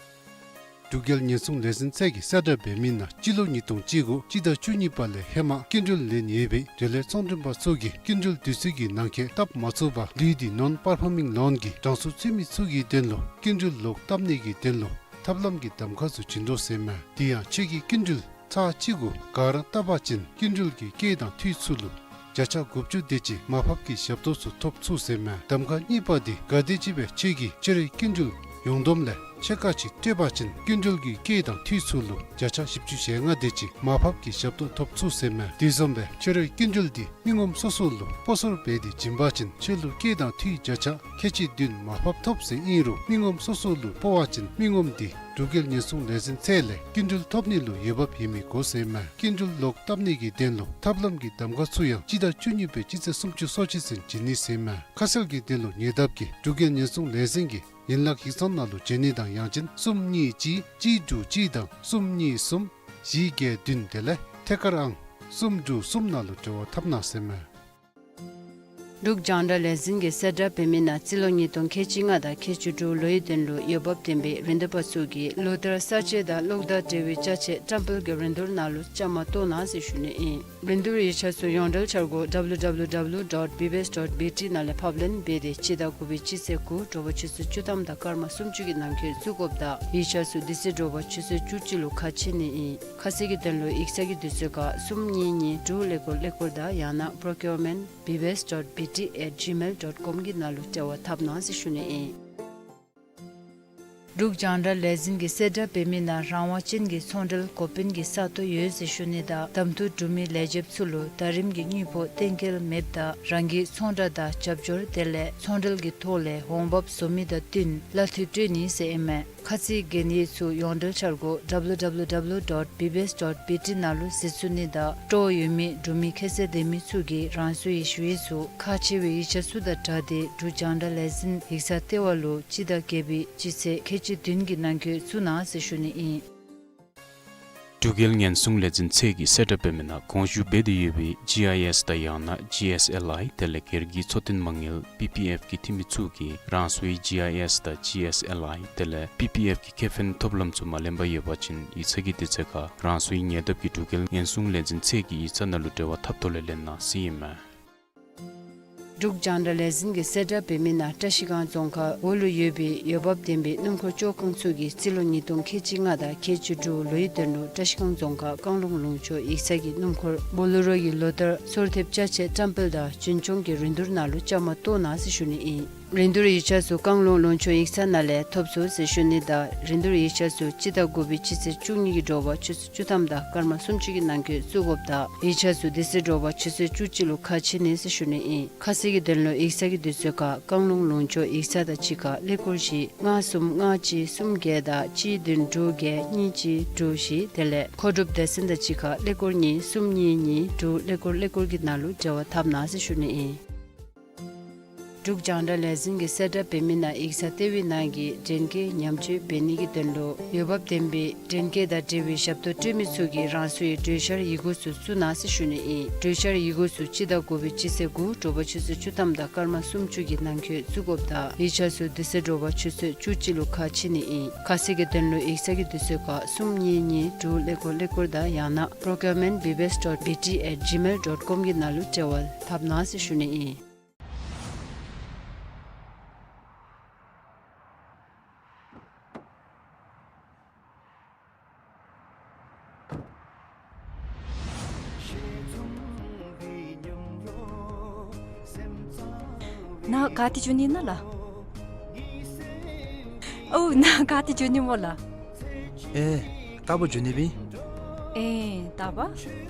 འབྲུག་རྒྱལ་ཉེན་སྲུང་ལས་འཛིན་ཚད་ཀྱིས་གསལ་བསྒྲགས་འབད་མི་ནང་སྤྱི་ལོ་ཉིས་སྟོང་བཅུ་དགུ་སྤྱི་ཟླ་བཅུ་གཉིས་པ་ལས་ཧེ་མ་སྐྱིན་འགྲུལ་ལེན་ཡོད་པའི་འབྲེལ་ཡོད་ཚོང་མགྲོན་པ་ཚུ་གིས་སྐྱིན་འགྲུལ་དུས་ཚོད་ཀྱི་ནང་འཁོད་བཏབ་མ་ཚུགས་པར་ལུས་ཏེ་ནོན་པར་ཕོར་མིང་ལོན་གྱི་གྲངས་སུ་ཚུད་མི་ཚུ་གི་དོན་ལུ་སྐྱིན་འགྲུལ་ལོག་བཏབ་ནི་གི་དོན་ལུ་ཐབས་ལམ་གྱི་གདམ་ཁ་ཚུ་བྱིན་དོ་ཟེར་མས། དེ་ཡང་ཁྱོད་ཀྱིས་སྐྱིན་འགྲུལ་ཚར་གཅིག་གུ་ག་ར་བཏབ་པ་ཅིན་སྐྱིན་འགྲུལ་གྱི་སྐྱེད་དང་འཐུས་ཚུ་ལུ་བརྒྱ་ཆ་དགུ་བཅུ་དེ་ཅིག་མར་ཕབ་ཀྱི་ཞབས་ཏོག་ཚུ་ཐོབ་ཚུགས་ཟེར་མས། གདམ་ཁ་གཉིས་པ་འདི་ག་དེམ་ཅིག་སྦེ་ཁྱོད་ཀྱིས་ཁྱོད་རའི་སྐྱིན་འགྲུལ་ཡོངས་བསྡོམས་ལས་ཕྱེད་ཀ་ཅིག་སྤྲོད་པ་ཅིན་སྐྱིན་འགྲུལ་གྱི་སྐྱེད་དང་འཐུས་ཚུ་ལུ་བརྒྱ་ཆ་བཞི་བཅུ་ཞེ་ལྔ་དེ་ཅིག་མར་ཕབ་ཀྱི་ཞབས་ཏོག་ཐོབ་ཚུགས་ཟེར་མས། དེ་བཟུམ་སྦེ་ཁྱོད་རའི་སྐྱིན་འགྲུལ་འདི་མི་ངོམ་སོ་སོ་ལུ་སྤོ་སོར་འབད་དེ་བྱིན་པ་ཅིན་ཁྱོད་ལུ་སྐྱེད་དང་འཐུས་བརྒྱ་ཆ་ཁལ་གཅིག་བདུན་མར་ཕབ་ཐོབ་ཟེར་ཨིན་རུང་མི་ངོམ་སོ་སོ་ལུ་སྤོ་བ་ཅིན་མི་ངོམ་འདི་འབྲུག་རྒྱལ་ཉེན་སྲུང་ལས་འཛིན་ཚད་ལས་སྐྱིན་འགྲུལ་ཐོབ་ནི་ལུ་འོས་འབབ་ཡོད་མི་དགོ་ཟེར་མས། སྐྱིན་འགྲུལ་ལོག་བཏབ་ནི་གི་དོན་ལུ་ཐབས་ལམ་གྱི་གདམ་ཁ་ཚུ་ཡང་སྤྱི་ཟླ་བཅུ་གཉིས་པའི་སྤྱི་ཚེས་སུམ་ཅུ་སོ་གཅིག་ཚུན་བྱིན་ནི་ཟེར་མས། ཁ་གསལ་གྱི་དོན་ལུ་ཉེ་འདབས་ཀྱི་འབྲུག་རྒྱལ་ཉེན་སྲུང་ལས་འཛིན་གྱི་ཡན་ལག་ཡིག་ཚང་ནང་ལུ་བྱོན་ནི་དང་ཡང་ཅིན་གསུམ་གཉིས་གཅིག་གཅིག་དྲུག་གཅིག་དང་གསུམ་གཉིས་གསུམ་བཞི་བརྒྱད་བདུན་དེ་ལས་ཐད་ཀར་ཨང་གསུམ་དྲུག་གསུམ་ནང་ལུ་འབྲེལ་བ་འཐབ་གནང་ཟེར་མས། འབྲུག་རྒྱང་བསྒྲགས་ལས་འཛིན་གྱིས་གསལ་བསྒྲགས་འབད་མི་ནང་རྩིས་ལོ་ཉིས་སྟོང་ཁལ་གཅིག་ལྔ་དང་ཁལ་གཅིག་དྲུག་ལོའི་དོན་ལུ་འོས་འབབ་ལྡན་པའི་རིན་བསྡུར་པ་ཚུ་གིས་ལོ་ལྟར་གསར་བརྗེ་དང་གློག་དང་འབྲེལ་བའི་ཅ་ཆས་བཀྲམ་སྤེལ་གྱི་རིན་བསྡུར་ནང་ལུ་བཅའ་མར་གཏོགས་གནང་ཟེར་ཞུ་ནི་ཨིན། རིན་བསྡུར་ཡིག་ཆ་ཚུ་ཡོངས་འབྲེལ་འཆར་སྒོ་W W W dot B B S dot B T ནང་ལས་ཕབ་ལེན་འབད་དེ་སྤྱི་ཟླ་དགུ་པའི་སྤྱི་ཚེས་དགུ་དྲོ་པ་ཆུ་ཚོད་བཅུ་ཐམ་དང་སྐར་མ་སུམ་ཅུ་གི་ནང་འཁོད་བཙུགས་དགོཔ་དང་ཡིག་ཆ་ཚུ་དེ་ཚེ་དྲོ་པ་ཆུ་ཚོད་བཅུ་གཅིག་ལུ་ཁ་ཕྱེ་ནི་ཨིན། ཁ་གསལ་གྱི་དོན་ལུ་ཡིག་ཚང་གི་དུས་ཚོད་ཁར་གསུམ་གཉིས་གཉིས་དྲུག་ཀླད་ཀོར་ཀླད་ཀོར་དང་ཡང་ན་procurement B B S dot B T at gmail dot com གི་ནང་ལུ་འབྲེལ་བ་འཐབ་གནང་ཟེར་ཞུ་ནི་ཨིན། འབྲུག་རྒྱང་བསྒྲགས་ལས་འཛིན་གྱིས་གསལ་བསྒྲགས་འབད་མི་ནང་རང་དབང་ཅན་གྱི་ཚོང་འབྲེལ་འགོ་དཔོན་གྱི་ས་སྟོང་ཡོད་ཟེར་ཞུ་ནི་དང་གདམ་འཐུ་གྲུབ་མི་ལས་བྱེདཔ་ཚུ་ལུ་ཟླ་རིམ་གྱི་དངུལ་ཕོགས་གཏན་འཁེལ་མེདཔ་དང་རང་གིས་ཚོང་བསྒྲགས་དང་རྒྱབ་སྐྱོར་དེ་ལས་ཚོང་འབྲེལ་གྱི་ཐོག་ལས་འོང་འབབ་བཟོ་མི་དང་བསྟུན་གླ་འཐུས་སྤྲོད་ནི་ཟེར་ཨིན་མས། ཁ་ཚིག་གན་ཡིག་ཚུ་ཡོངས་འབྲེལ་འཆར་སྒོ་W W W dot B B S dot B T ནང་ལུ་གཟིགས་ཚུགས་ནི་དང་སྤྲོ་ཡོད་མི་འབྲུག་མི་ཁྱད་ཚད་ལྡན་མི་ཚུ་གིས་རང་སོའི་ཞུ་ཡིག་ཚུ་ཁག་ཆེ་བའི་ཡིག་ཆ་ཚུ་དང་སྦྲགས་ཏེ་འབྲུག་རྒྱང་བསྒྲགས་ལས་འཛིན་ཡིག་ཚང་ལྟེ་བ་ལུ་སྤྱི་ཟླ་བརྒྱད་པའི་སྤྱི་ཚེས་ཁལ་གཅིག་བདུན་གྱི་ནང་འཁོད་བཙུགས་གནང་ཟེར་ཞུ་ནི་ཨིན། འབྲུག་རྒྱལ་ཉེན་སྲུང་ལས་འཛིན་ཚད་ཀྱིས་གསལ་བསྒྲགས་འབད་མི་ནང་གོང་ཞུ་འབད་དེ་ཡོད་པའི་ཇི་ཨའི་ཨེསི་དང་ཡང་ན་ཇི་ཨེསི་ཨེལ་ཨའི་དེ་ལས་སྒེར་གྱི་འཚོ་རྟེན་མ་དངུལ་པི་པི་ཨེཕ་གི་འཐུས་མི་ཚུ་གིས་རང་སོའི་ཇི་ཨའི་ཨེསི་དང་ཇི་ཨེསི་ཨེལ་ཨའི་དེ་ལས་པི་པི་ཨེཕ་གི་ཁེ་ཕན་ཐོབ་ལམ་ཚུ་མ་ལེན་པར་ཡོད་པ་ཅིན་ཡིག་ཚང་གི་དུས་ཚོད་ཁར་རང་སོའི་ཉེ་འདབས་ཀྱི་འབྲུག་རྒྱལ་ཉེན་སྲུང་ལས་འཛིན་ཚད་ཀྱི་ཡིག་ཚང་ནང་ལུ་འབྲེལ་བ་འཐབ་ཐོག་ལས་ལེན་གནང་ཟེར་ཨིན་མས། འབྲུག་རྒྱང་བསྒྲགས་ལས་འཛིན་གྱིས་གསལ་བསྒྲགས་འབད་མི་ནང་བཀྲིས་སྒང་རྫོང་ཁག་འོག་ལུ་ཡོད་པའི་འོས་འབབ་ལྡན་པའི་སྣུམ་འཁོར་བཅོ་ཁང་ཚུ་གིས་རྩིས་ལོ་ཉིས་སྟོང་ཁལ་གཅིག་ལྔ་དང་ཁལ་གཅིག་དྲུག་ལོའི་དོན་ལུ་བཀྲིས་སྒང་རྫོང་ཁག་བཀང་ལུང་ལུང་ཕྱོགས་ཡིག་ཚང་གི་སྣུམ་འཁོར་བོ་ལེ་རོ་གི་ལོ་ལྟར་སོར་ཐེབས་ཅ་ཆས་བཀྲམ་སྤེལ་དང་རྒྱུན་སྐྱོང་གི་རིན་བསྡུར་ནང་ལུ་བཅའ་མར་གཏོགས་གནང་ཟེར་ཞུ་ནི་ཨིན། རིན་བསྡུར་ཡིག་ཆ་ཚུ་བཀང་ལུང་ལུང་ཕྱོགས་ཡིག་ཚང་ནང་ལས་ཐོབ་ཚུགས་ཟེར་ཞུ་ནི་དང་རིན་བསྡུར་ཡིག་ཆ་ཚུ་སྤྱི་ཟླ་དགུ་པའི་སྤྱི་ཚེས་བཅུ་གཉིས་ཀྱི་དྲོ་པ་ཆུ་ཚོད་བཅུ་ཐམ་དང་སྐར་མ་སུམ་ཅུ་གི་ནང་འཁོད་བཙུགས་དགོཔ་དང་ཡིག་ཆ་ཚུ་དེ་ཚེ་དྲོ་པ་ཆུ་ཚོད་བཅུ་གཅིག་ལུ་ཁ་ཕྱེ་ནི་ཟེར་ཞུ་ནི་ཨིན། ཁ་གསལ་གྱི་དོན་ལུ་ཡིག་ཚང་གི་དུས་ཚོད་ཁར་བཀང་ལུང་ལུང་ཕྱོགས་ཡིག་ཚང་དང་གཅིག་ཁར་ཀླད་ཀོར་བཞི་ལྔ་གསུམ་ལྔ་གཅིག་གསུམ་བརྒྱད་དང་གཅིག་བདུན་དྲུག་བརྒྱད་གཉིས་གཅིག་དྲུག་བཞི། དེ་ལས་མཁོ་སྒྲུབ་སྡེ་ཚན་དང་གཅིག་ཁར་ཀླད་ཀོར་གཉིས་གསུམ་གཉིས་གཉིས་དྲུག་ཀླད་ཀོར་ཀླད་ཀོར་གྱི་ནང་ལུ་འབྲེལ་བ་འཐབ་གནང་ཟེར་ཞུ་ནི་ཨིན། འབྲུག་རྒྱང་བསྒྲགས་ལས་འཛིན་གྱིས་གསལ་བསྒྲགས་འབད་མི་ནང་ཡིག་ཚང་ལྟེ་བའི་ནང་གི་འདྲེན་སྐས་ཉམས་བཅོས་འབད་ནི་གི་དོན་ལུ་འོས་འབབ་ལྡན་པའི་འདྲེན་སྐས་དང་འབྲེལ་བའི་ཞབས་ཏོག་སྤྲོད་མི་ཚུ་གིས་རང་སོའི་གྲོས་འཆར་ཡི་གུ་ཚུ་བཙུགས་གནང་ཟེར་ཞུ་ནི་ཨིན། གྲོས་འཆར་ཡི་གུ་ཚུ་སྤྱི་ཟླ་དགུ་པའི་སྤྱི་ཚེས་དགུ་དྲོ་པ་ཆུ་ཚོད་བཅུ་ཐམ་དང་སྐར་མ་སུམ་ཅུ་གི་ནང་འཁོད་བཙུགས་དགོཔ་དང་ཡིག་ཆ་ཚུ་དེ་ཚེ་དྲོ་པ་ཆུ་ཚོད་བཅུ་གཅིག་ལུ་ཁ་ཕྱེ་ནི་ཨིན། ཁ་གསལ་གྱི་དོན་ལུ་ཡིག་ཚང་གི་དུས་ཚོད་ཁར་གསུམ་གཉིས་གཉིས་དྲུག་ཀླད་ཀོར་ཀླད་ཀོར་དང་ཡང་ན་procurement B B S dot B T at gmail dot com གྱི་ནང་ལུ་འབྲེལ་བ་འཐབ་གནང་ཟེར་ཞུ་ནི་ཨིན། ནཱ་ག་ཏེ་འགྱོ་ནི་ཨིན་ན་ལགས། ཨོ་ནཱ་ག་ཏེ་འགྱོ་ནི་སྨོ་ལགས། ཨེ་རྟག་པར་འགྱོ་ནི་སྦེ་ཨིན། ཨེ་རྟག་པར།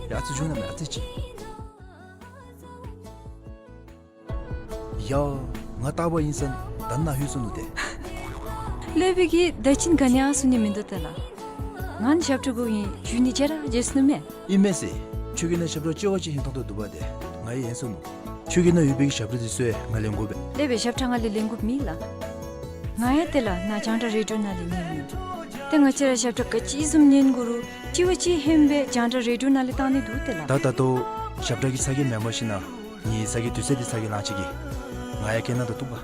ཡ་ཨ་ཙི་འགྱོ་ན་མེན་ཨ་ཙི་ཅིག། ཡ་ང་རྟག་པར་ཨིན་ས་ད་ནཱ་ལྷོད་སོ་ནུག་ཏེ། ལྷོད་པའི་གི་ད་ཅི་ག་ནི་ཡང་གསུང་ནི་མིན་འདུག་ཏེ་ལགས། ང་ནི་ཞབས་ཁྲ་དགོ་ཨིན་ཞུ་ནི་བྱས་ར་བྱས་སོ་ནུག་མས། ཨིན་མས་ཟེར། ཁྱོད་ཀྱིས་ནཱ་ཞབས་ཁྲ་ཅོ་བ་ཅིན་ཧིང་ཐང་ཏོག་ཏོ་འདུག་པ་ཏེ། ང་ཡང་ཡང་སོ་ནུག། ཁྱོད་ཀྱིས་ནཱ་ཡོད་པའི་གི་ཞབས་ཁྲ་འདི་ཚུ་ཡང་ང་ལེན་དགོ་པས། ལེགས་པའི་ཞབས་ཁྲ་ང་ལས་ལེན་དགོཔ་མེད་ལགས། ང་ཡང་ཏེ་ལགས་ནཱ་རྒྱང་བསྒྲགས་རེ་ཌིའོ་ནང་ལས་ཉན་མི་ཨིན། ཏེ་ང་བཅས་ར་ཞབས་ཁྲ་ག་ཅི་བཟུམ་ཉན་དགོ་རུང་གཅིག་བ་གཅིག་ཧན་སྦེ་རྒྱང་བསྒྲགས་རེ་ཌིའོ་ནང་ལས་བཏང་ནི་འདུག་ཏེ་ལགས། ད་ད་ལྟོ་ཞབས་ཁྲ་གི་ཚ་གྱང་མེན་པར་ཞིན་ན་ངེའི་ཚ་གྱང་དུས་ཚོད་འདི་ཚ་གྱང་ལང་ཅི་གི། ང་ཡང་སྐད་ནང་ད་བཏུབ་པ།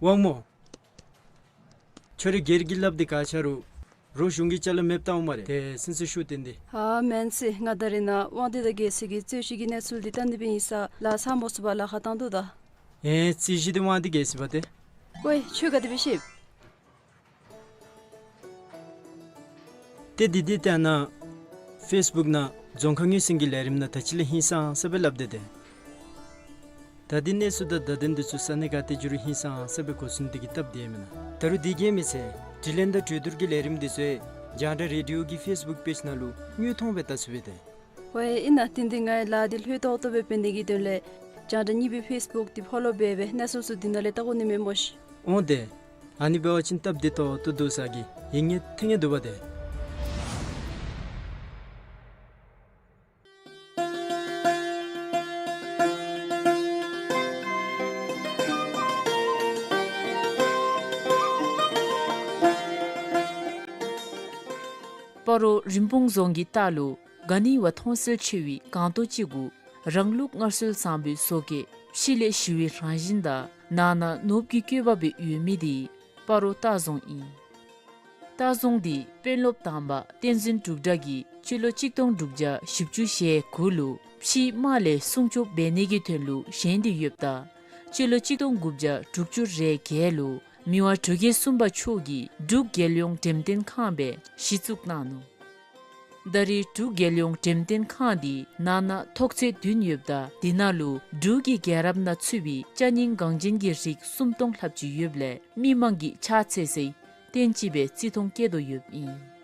དབང་མོ། ཁྱོད་རའི་སྒེར་གྱི་ལགཔ་འདི་ག་ཆ་རུང་རོགས་གཞུང་གི་ཅ་ལ་མེདཔ་བཏང་འོང་སྨ་རེ། ཏེ་སེམས་སུ་ཤུགས་བཏོན་ཏེ། ཨ་མེན་ཟེར། ང་ད་རེས་ནཱ་དབང་འདུས་དང་རྒྱལ་སྲས་ཀྱི་རྩོད་གཞི་གི་གནས་ཚུལ་འདི་བལྟ་ནི་སྦེ་ཨིན་ས་ལགས། ཚང་མ་ཚུ་བ་ལཱ་ཁག་བཏང་དོ་ད། ཨེ་རྩོད་གཞི་འདི་དབང་འདུས་རྒྱལ་སྲས་པ་ཏེ། ཝའེ་ཁྱོད་ག་དེ་སྦེ་ཤེས། ཏེ་འདི་འདི་ལྟ་ན་ཕེསི་བུཀ་ནང་རྫོང་ཁ་ངོས་ཟིན་གྱི་ལས་རིམ་ནང་ད་ཅི་ལས་ཧིང་སངས་ས་སྦེ་སླབ་སྟེ་ཏེ། ད་འདི་གནས་ཚུལ་དང་བརྡ་དོན་འདི་ཚུ་ས་གནས་ག་ཏེ་འགྱོ་རུང་ཧིང་སངས་ས་སྦེ་གོ་ཚུགས་ནི་འདི་གིས་སྟབས་བདེ་མེན་ན། ད་རུང་འདི་གིས་མི་ཚད་དྲི་ལན་དང་གྲོས་བསྡུར་གྱི་ལས་རིམ་འདི་ཚུ་ཡང་རྒྱང་བསྒྲགས་རེ་ཌིའོ་གི་ཕེསི་བུཀ་པེཇ་ནང་ལུ་དངོས་མཐོང་སྦེ་བལྟ་ཚུགས་པས་ཏེ། ཝའེ་ཨིན་ན་ཏེ་འདི་ངེའི་ལཱ་འདི་ལྷོད་ཏོག་ཏོ་སྦེ་འབད་ནི་གི་དོན་ལས་རྒྱང་བསྒྲགས་གཉིས་པའི་ཕེསི་བུཀ་འདི་ཕོ་ལོ་འབད་སྦེ་གནས་ཚུལ་ཚུ་འདི་ནང་ལས་བལྟ་དགོ་ནི་མས་སྨོ་ཤིག། འོང་ཏེ། ཨ་ནི་འབད་བ་ཅིན་སྟབས་བདེ་ཏོག་ཏོ་འདུག་ས་གི་ཡིག་ངོས་ཐོན་ནི་འདུག་པ་ཏེ། སྤ་རོ་རིན་སྤུངས་རྫོང་གི་ལྟག་ལུ་ག་ནི་བ་མཐོང་གསལ་ཆེ་བའི་སྒང་ཏོག་ཅིག་གུ་རང་ལུགས་སྔར་སྲོལ་བཟང་པོའི་བཟོ་བཀོད་ཕྱི་ལས་ཞི་བའི་རང་བཞིན་དང་ནང་ན་ནོར་བུ་གི་བཀོད་པ་སྦེ་ཡོད་མི་འདི་སྤ་རོ་ལྟ་རྫོང་ཨིན། ལྟ་རྫོང་འདི་དཔོན་སློབ་དང་པ་བསྟན་འཛིན་འབྲུག་གྲགས་ཀྱིས་སྤྱི་ལོ་གཅིག་སྟོང་དྲུག་བརྒྱ་བཞི་བཅུ་ཞེ་དགུ་ལུ་ཕྱིའི་དམག་ལས་སྲུང་སྐྱོབ་འབད་ནི་གི་དོན་ལུ་བཞེངས་ཏེ་ཡོདཔ་ད་སྤྱི་ལོ་གཅིག་སྟོང་དགུ་བརྒྱ་དྲུག་ཅུ་རེ་བརྒྱད་ལུ་མི་དབང་འབྲུག་རྒྱལ་གསུམ་པ་མཆོག་གིས་འབྲུག་རྒྱལ་ཡོངས་འགྲེམས་སྟོན་ཁང་སྦེ་གཞི་བཙུགས་གནང་ནུག། ད་རེས་འབྲུག་རྒྱལ་ཡོངས་འགྲེམས་སྟོན་ཁང་འདི་ནང་ན་ཐོག་ཚད་བདུན་ཡོདཔ་ད་འདི་ནང་ལུ་འབྲུག་གི་རྒྱལ་རབས་ནང་ཚུད་པའི་ཅ་རྙིང་འགངས་ཅན་གྱི་རིགས་སུམ་སྟོང་ལྷགཔ་ཅིག་ཡོདཔ་ལས་མི་མང་གིས་ཕྱག་འཚལ་སའི་རྟེན་ཅིག་སྦེ་བརྩི་མཐོང་བསྐྱེད་དོ་ཡོདཔ་ཨིན།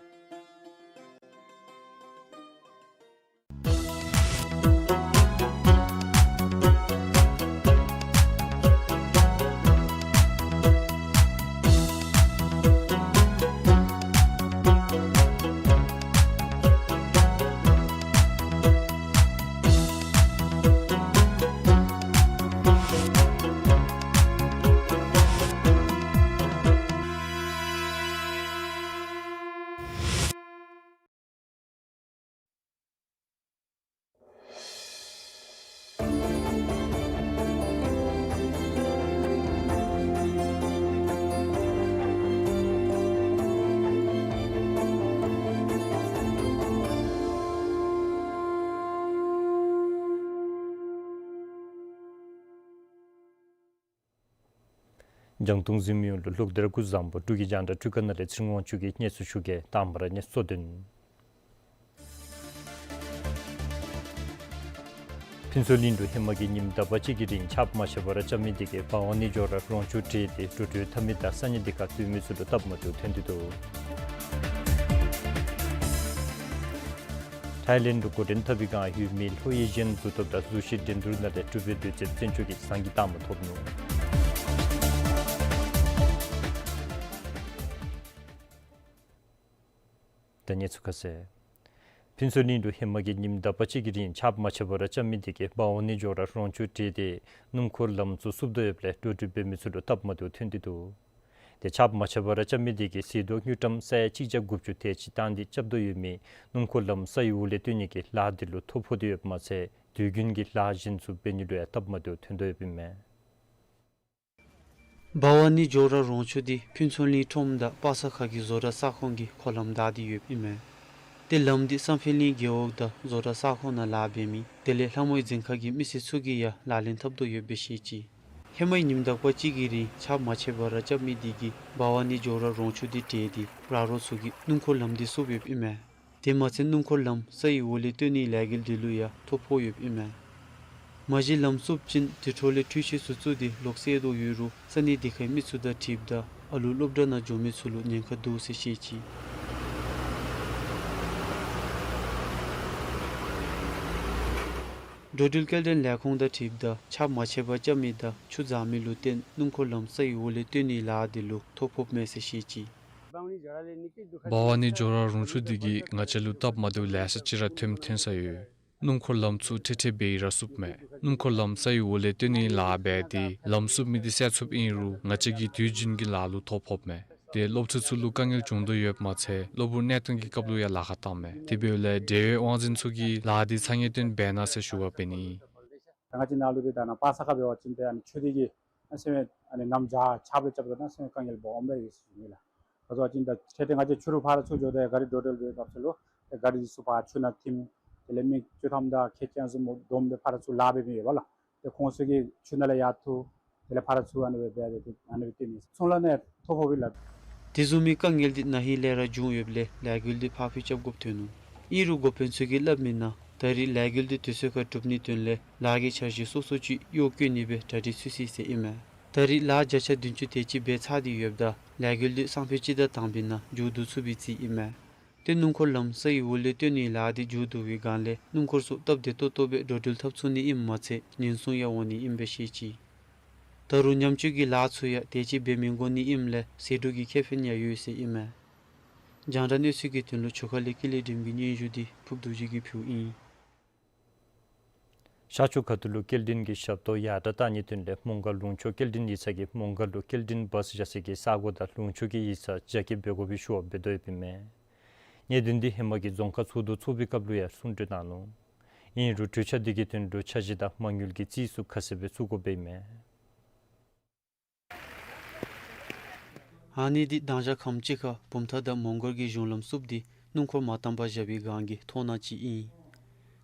རྒྱང་མཐོང་གཟིགས་མི་ཡོངས་ལུ་ལྷུག་བདེ་ར་སྐུ་གཟུགས་བཟང་པོ། འབྲུག་གི་རྒྱང་བསྒྲགས་འཕྲུལ་ཁང་ནང་ལས་ཚེ་རིང་དབང་ཕྱུག་གིས་སྙན་ཞུ་ཞུ་གེ། དང་པ་ར་གནས་ཚུལ་གཙོ་དོན། ཕུན་ཚོགས་གླིང་ལུ་ཧེ་མ་གི་ཉིནམ་དག་པ་ཅིག་གི་རིང་ཆརཔ་མ་ཆད་པར་རྐྱབ་མི་དེ་གིས་འབའ་བ་ནི་ཇོ་ར་རོང་ཆུ་བྲེགས་ཏེ་འགྲོ་འགྲུལ་འཐབ་མི་དང་ས་གནས་དེ་ཁར་སྡོད་མི་ཚུ་ལུ་སྟབས་མ་བདེཝ་ཐོན་ཏེ་འདུག། ཐའི་ལེནཌ་ལུ་འགོ་འདྲེན་འཐབ་པའི་བསྒང་ཡོད་མི་ལྷོ་ཨེ་ཤི་ཡན་འཛུལ་སྟབས་དང་གཟུགས་གཞི་འགྲན་བསྡུར་ནང་ལས་གྲུབ་པའི་དུས་ཚོད་བཙན་བྱོལ་གྱི་བཟང་གི་རྟགས་མ་ཐོབ་ནུག། ད་གནས་ཚུལ་ཁ་གསལ། ཕུན་ཚོགས་གླིང་ལུ་ཧེ་མ་གི་ཉིནམ་དག་པ་ཅིག་གི་རིང་ཆརཔ་མ་ཆད་པར་རྐྱབ་མི་དེ་གིས་འབའ་བ་ནི་ཇོ་ར་རོང་ཆུ་བྲེགས་ཏེ་སྣུམ་འཁོར་ལམ་ཚུ་བསུབ་དོ་ཡོདཔ་ལས་འགྲོ་འགྲུལ་འབད་མི་ཚུ་ལུ་སྟབས་མ་བདེཝ་ཐོན་ཏེ་འདུག། དེ་ཆརཔ་མ་ཆད་པར་རྐྱབ་མི་དེ་གིས་གསེར་མདོག་དངུལ་ཀྲམ་ས་ཡ་གཅིག་བརྒྱ་དགུ་བཅུ་དེ་ཅིག་བཏང་སྟེ་རྐྱབ་དོ་ཡོད་མི་སྣུམ་འཁོར་ལམ་ས་ཡི་འོག་ལས་བཏོན་ནི་གི་ལཱ་དེ་ལུ་ཐོ་ཕོག་སྟེ་ཡོདཔ་མ་ཚད་དུས་རྒྱུན་གྱི་ལཱ་གཞན་ཚུ་འབད་ནི་ལུ་ཡང་སྟབས་མ་བདེཝ་ཐོན་དོ་ཡོདཔ་ཨིན་མས། འབའ་བ་ནི་ཇོ་ར་རོང་ཆུ་དེ་ཕུན་ཚོགས་གླིང་ཁྲོམ་དང་པ་ས་ཁ་གི་བཟོ་གྲྭ་ས་ཁོངས་ཀྱི་འཁོར་ལམ་བདའ་སྟེ་ཡོདཔ་ཨིན་མས། དེ་ལམ་དེ་བསམ་འཕེལ་གླིང་རྒེད་འོག་དང་བཟོ་གྲྭ་ས་ཁོངས་ནང་ལཱ་འབད་མི་དེ་ལས་ལྷ་མོའི་འཛིན་ཁང་གི་མི་སེར་ཚུ་གིས་ཡང་ལག་ལེན་འཐབ་དོ་ཡོདཔ་སྦེ་བཤད་ཅི། ཧེ་མའི་ཉིནམ་དག་པ་ཅིག་གི་རིང་ཆརཔ་མ་ཆད་པར་རྐྱབ་མི་དེ་གིས་འབའ་བ་ནི་ཇོ་ར་རོང་ཆུ་དེ་བྲེགས་ཏེ་ར་རོ་ཚུ་གི་སྣུམ་འཁོར་ལམ་དེ་བསུབ་ཡོདཔ་ཨིན་མས། དེ་མ་ཚད་སྣུམ་འཁོར་ལམ་ས་ཡི་འོག་ལས་བཏོན་ནིའི་ལས་འགུལ་དེ་ལུ་ཡང་ཐོ་ཕོག་ཡོདཔ་ཨིན་མས། མ་གཞི་ལམ་བསུབ་ཅིན་དེ་འཕྲོ་ལས་འཕྲུལ་ཆས་ཚུ་བཙུགས་ཏེ་ལོག་བསལ་དོ་ཡོད་རུང་ས་གནས་དེ་ཁའི་མི་ཚུ་དང་འཁྲིལཝ་ད་ཨ་ལུ་སློབ་གྲྭ་ནང་འགྱོ་མི་ཚུ་ལུ་ཉེན་ཁ་འདུག་ཟེར་བཤད་ཅི། འགྲོ་འགྲུལ་སྐྱེལ་འདྲེན་ལས་ཁུངས་དང་འཁྲིལཝ་ད་ཆརཔ་མ་ཆད་པར་རྐྱབ་མི་དང་ཆུ་འཛག་མི་ལུ་བརྟེན་སྣུམ་འཁོར་ལམ་ས་ཡི་འོག་ལས་བཏོན་ནིའི་ལཱ་དེ་ལུ་ཐོ་ཕོགཔ་མས་ཟེར་བཤད་ཅི། འབའ་བ་ནི་ཇོ་ར་རོང་ཆུ་དེ་གིས་ང་བཅས་ལུ་སྟབས་མ་བདེཝ་ལེ་ཤ་ཅིག་ར་ཐོནམ་ཐོན་ས་ཡོད། སྣུམ་འཁོར་ལམ་ཚུ་འཕྲལ་འཕྲལ་འབད་ཡི་ར་བསུབ་མས། སྣུམ་འཁོར་ལམ་ས་ཡི་འོག་ལས་བཏོན་ནིའི་ལཱ་འབད་དེ་ལམ་བསུབ་མི་དེ་བསལ་ཚུགསཔ་ཨིན་རུང་ང་བཅས་ཀྱི་དུས་རྒྱུན་གྱི་ལཱ་ལུ་ཐོ་ཕོགཔ་མས། དེ་སློབ་ཕྲུག་ཚུ་ལུ་དཀའ་ངལ་བྱུང་དོ་ཡོདཔ་མ་ཚད་གློ་བུར་གནས་སྟངས་ཀྱི་སྐབས་ལུ་ཡང་ལཱ་ཁག་བཏངམ་མས། དེ་འབདཝ་ལས་འབྲེལ་ཡོད་དབང་འཛིན་ཚུ་གིས་ལཱ་དེ་ཚ་ངེས་བཏོན་འབད་གནང་ཟེར་ཞུ་བ་འབད་ནི་ཨིན། ད་ང་བཅས་ནཱ་ལུ་འདི་ད་ནཱ་པ་ས་ཁ་འབད་བ་ཅིན་ཏེ་ཨ་ནི་ཆུ་དེ་གིས་ཨ་ནི་སེམས་ཨ་ནི་གནམ་བྱཱར་ཆརཔ་རྐྱབ་ད་ནཱ་སེམས་དཀའ་ངལ་སྦོམ་སྦེ་ཡོད་ཟེར་ཞུ་ནི་ལགས། ག་ཅི་ཟེར་བ་ཅིན་ད་འཕྲལ་འཕྲལ་ང་བཅས་ཆུ་རུ་ཕར་ཚུར་འགྱོ་ད་ག་རི་འགྲོ་འགྲུལ་འབད་བའི་སྐབས་སུ་ལུ་ཏེ་ག་རི་འདི་ཚུ་ཕར་ཆུ་ནང་ཐིམ། དེ་ལས་མི་བཅུ་ཐམ་དང་ཁལ་གཅིག་ཙམ་བསྡོམས་ཏེ་ཕར་ཚུར་ལཱ་འབད་མི་ཡོདཔ་ལགས། ཏེ་ཁོང་ཚུ་གིས་ཆུ་ནང་ལས་ཡར་འཐུ། དེ་ལས་ཕར་ཚུར་ཨ་ནི་སྦེ་འབད་དེ་ཨ་ནི་སྦེ་སྟོན་ནི་ཚོང་ལཱ་ནང་ཐོ་ཕོག་པས་ལགས། དེ་བཟུམ་མའི་དཀའ་ངལ་འདི་ན་ཧིང་ལས་ར་བྱུང་ཡོདཔ་ལས་ལས་འགུལ་འདི་ཕར་འགྱངས་རྐྱབ་དགོཔ་ཐོན་ནུག། ཨིན་རུང་འགོ་དཔོན་ཚུ་གིས་སླབ་མིའི་ནང་ད་རེས་ལས་འགུལ་འདི་དུས་ཚོད་ཁར་གྲུབ་ནིའི་དོན་ལས་ལཱ་གི་འཆར་གཞི་སོ་སོ་ཅིག་གཡོག་བཀོལ་ནི་སྦེ་གྲ་སྒྲིག་ཚུད་ཅི་ཟེར་ཨིན་མས། ད་རེས་ལཱ་བརྒྱ་ཆ་བདུན་ཅུ་དེ་ཅིག་འབད་ཚར་ཏེ་ཡོདཔ་ད་ལས་འགུལ་འདི་སང་ཕོད་སྤྱི་ཟླ་དང་པའི་ནང་མཇུག་བསྡུ་ཚུགས་པའི་རྩིས་ཨིན་མས། ཏེ་སྣུམ་འཁོར་ལམ་ས་ཡི་འོག་ལས་བཏོན་ནིའི་ལཱ་འདི་མཇུག་བསྡུ་བའི་སྒང་ལས་སྣུམ་འཁོར་ཚུ་སྟབས་བདེ་ཏོག་ཏོ་སྦེ་འགྲོ་འགྲུལ་འཐབ་ཚུགས་ནི་ཨིནམ་མ་ཚད་ཉེན་སྲུང་ཡང་འོང་ནི་ཨིན་པས་ཟེར་བཤད་ཅི། ད་རུང་ཉམས་བཅོས་ཀྱི་ལཱ་ཚུ་ཡང་དེ་ཅིག་འབད་མི་དགོ་ནི་ཨིནམ་ལས་ཟད་འགྲོ་གི་ཁེ་ཕན་ཡང་ཡོད་ཟེར་ཨིན་མས། རྒྱང་བསྒྲགས་གནས་ཚུལ་གྱི་དོན་ལུ་ཇོ་ཁ་ལས་ཀུན་ལེགས་སྒྲོལམ་གྱི་སྙན་ཞུ་འདི་ཕུརབ་རྡོ་རྗེ་གིས་ཕུལཝ་ཨིན། ཤར་ཕྱོགས་ཁ་ཐུག་ལུ་སྐྱེལ་འདྲེན་གྱི་ཞབས་ཏོག་ཡར་དྲག་གཏང་ནིའི་དོན་ལས་མོང་སྒར་ལུང་ཕྱོགས་སྐྱེལ་འདྲེན་ཡིག་ཚང་གིས་མོང་སྒར་ལུ་སྐྱེལ་འདྲེན་བཱསི་བཞག་སའི་གི་ས་གོ་དང་ལུང་ཕྱོགས་ཀྱི་ཡིག་ཚང་རྒྱ་སྐྱེད་འབད་དགོ་པའི་ཞུ་བ་འབད་དོ་ཡོདཔ་ཨིན་མས། གནད་དོན་འདི་ཧེ་མ་གི་རྫོང་ཁག་ཚོགས་འདུ་ཚོགས་པའི་སྐབས་ལུ་ཡང་གསུང་གྲོས་གནང་ནུག། ཨིན་རུང་གྲོས་འཆར་འདི་གི་དོན་ལུ་འཆར་གཞི་དང་མ་དངུལ་གྱི་རྩིས་ཚུ་ཁ་གསལ་སྦེ་ཚུད་དགོཔ་ཨིན་མས། ཨ་ནི་འདི་མདང་ཞག་ཁམས་ཅིག་ཁར་བུམ་ཐང་དང་མོང་སྒར་གྱི་གཞུང་ལམ་བསུབས་ཏེ་སྣུམ་འཁོར་མ་བཏང་པར་བཞག་པའི་སྒང་གི་མཐོང་སྣང་ཅིག་ཨིན།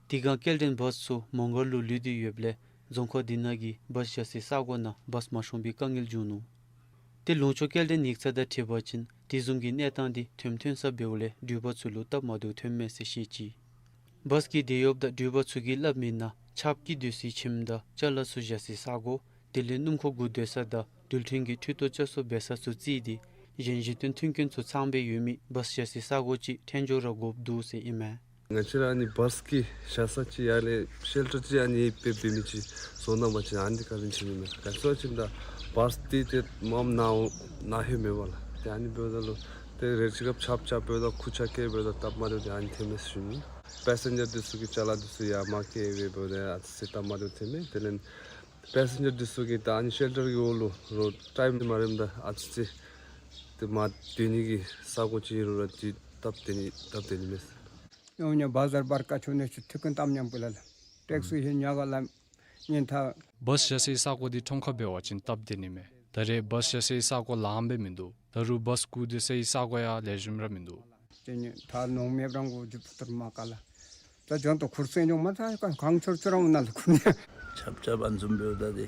དེ་སྒང་སྐྱེལ་འདྲེན་བཱསི་ཚུ་མོང་སྒར་ལུ་ལུས་ཏེ་ཡོདཔ་ལས་རྫོང་ཁག་འདི་ནང་གི་བཱསི་བཞག་སའི་ས་གོ་ནང་བཱསི་མ་ཤོང་པའི་དཀའ་ངལ་བྱུང་ནུག། ཏེ་ལུང་ཕྱོགས་སྐྱེལ་འདྲེན་ཡིག་ཚང་དང་འཁྲིལ་བ་ཅིན་དེ་བཟུམ་གྱི་གནས་སྟངས་འདི་ཐོནམ་ཐོན་ས་འབདཝ་ལས་འགྲུལ་པ་ཚུ་ལུ་སྟབས་མ་བདེཝ་ཐོནམ་མས་ཟེར་བཤད་ཅི། བཱསི་གི་འདེད་གཡོགཔ་དང་འགྲུལ་པ་ཚུ་གིས་སླབ་མིའི་ནང་ཆརཔ་སྐྱིད་སྡོད་སའི་ཁྱིམ་དང་ཅ་ལ་ཚུ་བཞག་སའི་ས་གོ་དེ་ལས་སྣུམ་འཁོར་སྒུག་སྡོད་ས་དང་རྡུལ་ཕྲན་གྱི་འཕྲུལ་ཐོག་བཅའ་གསོ་འབད་ས་ཚུ་བརྩིས་ཏེ་གཞན་གཞི་རྟེན་མཐུན་རྐྱེན་ཚུ་ཚང་སྦེ་ཡོད་མི་བཱསི་བཞག་སའི་ས་གོ་ཅིག་འཐོན་འགྱོ་ར་དགོཔ་འདུག་ཟེར་ཨིན་མས། ང་བཅས་ར་ཨ་ནི་བཱསི་གི་བཞག་ས་ཅིག་ཡར་ལས་ཤེལ་ཊར་ཅིག་ཨ་ནི་དཔེ་འབད་མི་ཅིག་བཟོ་གནང་པ་ཅིན་ཨ་ནི་འདི་བཀའ་དྲིན་ཆེ་ནི་མས། ག་ཅི་ཟེར་བ་ཅིན་ད་བཱསི་འདི་ཏེ་མངམ་ནཱ་ནཱ་ལྷོད་མེད་པ་ལགས། ཏེ་ཨ་ནི་འབདཝ་ད་ལུ་ཏེ་རེ་ཅིག་སྐབས་ཆརཔ་རྐྱབ་འབདཝ་ད་ཁུར་ཆ་བཀལ་འབདཝ་ད་སྟབས་མ་བདེཝ་འདི་ཨ་ནི་ཐོནམ་མས་ཟེར་ཞུ་ནི། པེ་སེན་ཇར་འདི་ཚུ་གི་ཅ་ལ་འདི་ཚུ་ཡར་མར་བཀལ་འབདཝ་ད་ཨ་ཙི་སྟབས་མ་བདེཝ་ཐོནམ་མས། དེ་ལས་པེ་སེན་ཇར་འདི་ཚུ་གིས་ད་ཨ་ནི་ཤེལ་ཊར་གྱི་འོག་ལུ་རོགས་ཊའིམ་མ་རནམ་ད་ཨ་ཙི་ཅིག་ཏེ་མར་སྡོད་ནི་གི་ས་གོ་ཅིག་ཨིན་རུང་ར་འདི་སྟབས་བདེ་ནི་སྟབས་བདེ་ནི་མས། ཡོང་ཉ་བཱ་ཛར་བར་ཀ་ཆུ་ནས་ཆུ་ཐིག་ཀུན་བཏབ་ཉམས་པོ་ལ་ལ། ཊེག་སི་ཧེ་ཉ་ག་ལ་ཉན་ཐ། བཱསི་བཞག་སའི་ས་གོ་འདི་ཁྲོམ་ཁར་འབད་བ་ཅིན་སྟབས་བདེ་ནི་མས། ད་རེས་བཱསི་བཞག་སའི་ས་གོ་ལངམ་སྦེ་མིན་འདུག། ད་རུང་བཱསི་སྒུག་སྡོད་སའི་ས་གོ་ཡང་ལེགས་ཤོམ་ར་མིན་འདུག། ཅི་ནི་ཐ་ནོང་མེད་རང་གོ་ཇུ་ཕུ་ཐུར་མ་ཀ་ལ། ད་ཇོན་ཏོ་ཁུར་སེ་ཉོང་མ་ཐ་གང་ཆོར་ཆོར་རང་ན་ལ་ཁུར་ནི། ཆརཔ་རྐྱབ་ཨ་ནི་བཟུམ་འབདཝ་ད་འདི་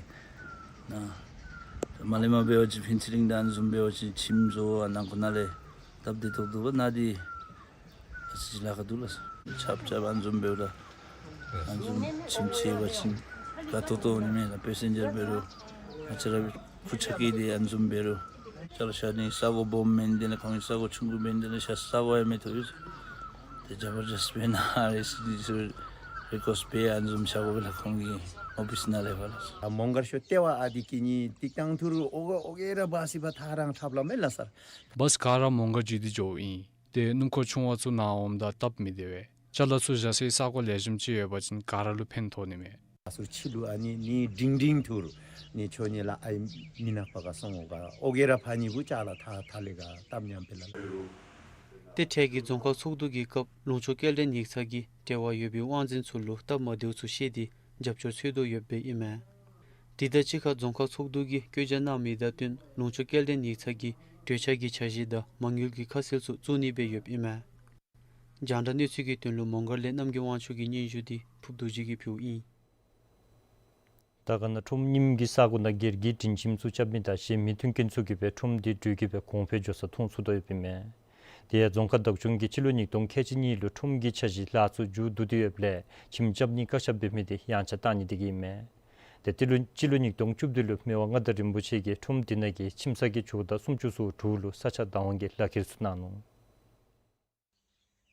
ནཱ་ མ་ལས་མར་འབད་བ་ཅིན་ཕན་ཚུན་རིང་དང་ཨ་ནི་བཟུམ་འབད་བ་ཅིན་ཁྱིམ་བཟོ་བ་ནང་ཁོ་ན་ལས་སྟབས་བདེ་ཏོག་ཏོ་འབད་ནི་འདི་ཨ་ཙི་ཅིག་ལཱ་ཁག་འདུག་ལགས་སོ། ཆརཔ་རྐྱབ་ཨ་ནི་བཟུམ་འབདཝ་ད་ཨ་ནི་བཟུམ་ཁྱིམ་ཆེ་བ་ཅིན་དགའ་ཏོག་ཏོ་འོང་ནི་མས་ལགས། པེ་སེན་ཇར་འབད་རུང་ང་བཅས་ར་ཁུར་ཆ་བཀལ་ཏེ་ཨ་ནི་བཟུམ་འབད་རུང་ཅ་ལ་བཞག་ནི་ས་གོ་སྦོམ་མེན་ཏེ་ལགས། ཁོང་གི་ས་གོ་ཆུང་ཀུ་མེན་ཏེ་ལགས། ཤ་ས་གོ་ཡང་མི་ཐོབ་ཡོད། ཏེ་ཇ་བར་ཇསཊ་འབད་ནཱ་རེ་སི་ཌེན་སི་རི་ཀོསཊ་འབད་ཨ་ནི་བཟུམ་བཞག་དགོ་པས་ལགས། ཁོང་གི་ཨོ་ཕིསི་ནང་ལས་ཕར་ལགས། ཨ་མོང་སྒར་ཤོ་ལྟེ་བ་ཨ་དེ་གི་ནི་ཏིག་ཏང་ཐུར་ཨོ་ཨོ་གེ་ར་བཱསི་ཕར་ཐག་རང་ཐབས་ལ་མེད་ལགས་སར། བཱསི་ག་ར་མོང་སྒར་བརྒྱུད་དེ་འགྱོཝ་ཨིན། ཏེ་སྣུམ་འཁོར་ཆུང་བ་ཚུ་ནཱ་འོངམ་ད་སྟབས་མི་བདེ་བས། ཅ་ལ་ཚུ་བཞག་སའི་ས་གོ་ལེགས་ཤོམ་ཅིག་ཡོད་པ་ཅིན་ག་ར་ལུ་ཕན་ཐོགས་ནི་མས། ཨ་ཚུར་ཕྱི་ལུ་ཨ་ནི་ནི་འབྲིང་འབྲིང་ཐུར་ནི་ཆོ་ནི་ལགས། ཨའི་མི་ནག་པ་ག་སོང་འོང་ག་ཨོ་གེ་ར་ཕར་ནི་གུ་ཅ་ལ་ཐག་ཐག་ལས་ག་སྟབས་ཉམས་པས་ལགས། ཏེ་འཕྲལ་གྱི་རྫོང་ཁག་ཚོགས་འདུ་གི་སྐབས་ལུང་ཕྱོགས་སྐྱེལ་འདྲེན་ཡིག་ཚང་གིས་འབྲེལ་བ་ཡོད་པའི་དབང་འཛིན་ཚུ་ལུ་སྟབས་མ་བདེཝ་ཚུ་བཤད་དེ་རྒྱབ་སྐྱོར་འཚོལ་དོ་ཡོདཔ་ཨིན་མས། དེ་དང་གཅིག་ཁར་རྫོང་ཁག་ཚོགས་འདུ་གིས་བཀོད་རྒྱ་གནང་མི་དང་བསྟུན་ལུང་ཕྱོགས་སྐྱེལ་འདྲེན་ཡིག་ཚང་གིས་གྲོས་འཆར་གྱི་འཆར་གཞི་དང་མ་དངུལ་གྱི་ཁ་གསལ་ཚུ་བཙུགས་ནི་སྦེ་ཡོདཔ་ཨིན་མས། རྒྱང་བསྒྲགས་གནས་ཚུལ་གྱི་དོན་ལུ་མོང་སྒར་ལས་རྣམ་རྒྱལ་དབང་ཕྱུག་གི་སྙན་ཞུ་འདི་ཕུབ་རྡོ་རྗེ་གིས་ཕུལཝ་ཨིན། དར་དཀར་ན་ཁྲོམ་རྙིངམ་གི་ས་གོ་ནང་སྒེར་གྱི་སྒྲིང་ཁྱིམ་ཚུ་རྐྱབ་མི་དང་གཞན་མི་མཐུན་རྐྱེན་ཚུ་གིས་སྦེ་ཁྲོམ་འདི་དྲོད་ཀྱིས་སྦེ་གོང་འཕེལ་འགྱོ་ས་མཐོང་ཚུགས་དོ་ཡོདཔ་ཨིན་མས། དེ་ཡང་རྫོང་ཁག་བདག་སྐྱོང་གིས་སྤྱི་ལོ་ཉིས་སྟོང་ཁལ་གཅིག་གཉིས་ལུ་ཁྲོམ་གྱི་འཆར་གཞི་ལཱ་ཚུ་མཇུག་བསྡུ་སྟེ་ཡོདཔ་ལས་ཁྱིམ་རྐྱབ་ནི་བཀག་ཆ་འབད་མི་འདི་ཡངས་ཆག་བཏང་ནི་དེ་གིས་ཨིན་མས། ཏེ་སྤྱི་ལོ་སྤྱི་ལོ་ཉིས་སྟོང་བཅུ་བདུན་ལུ་མི་དབང་མངའ་བདག་རིན་པོ་ཆེ་གིས་ཁྲོམ་དེ་ནང་གི་ཁྱིམ་ཚང་གི་ཇོ་བདག་སུམ་ཅུ་སོ་དྲུག་ལུ་ས་ཆ་བདག་དབང་གི་ལག་ཁྱེར་ཚུ་གནང་ནུག།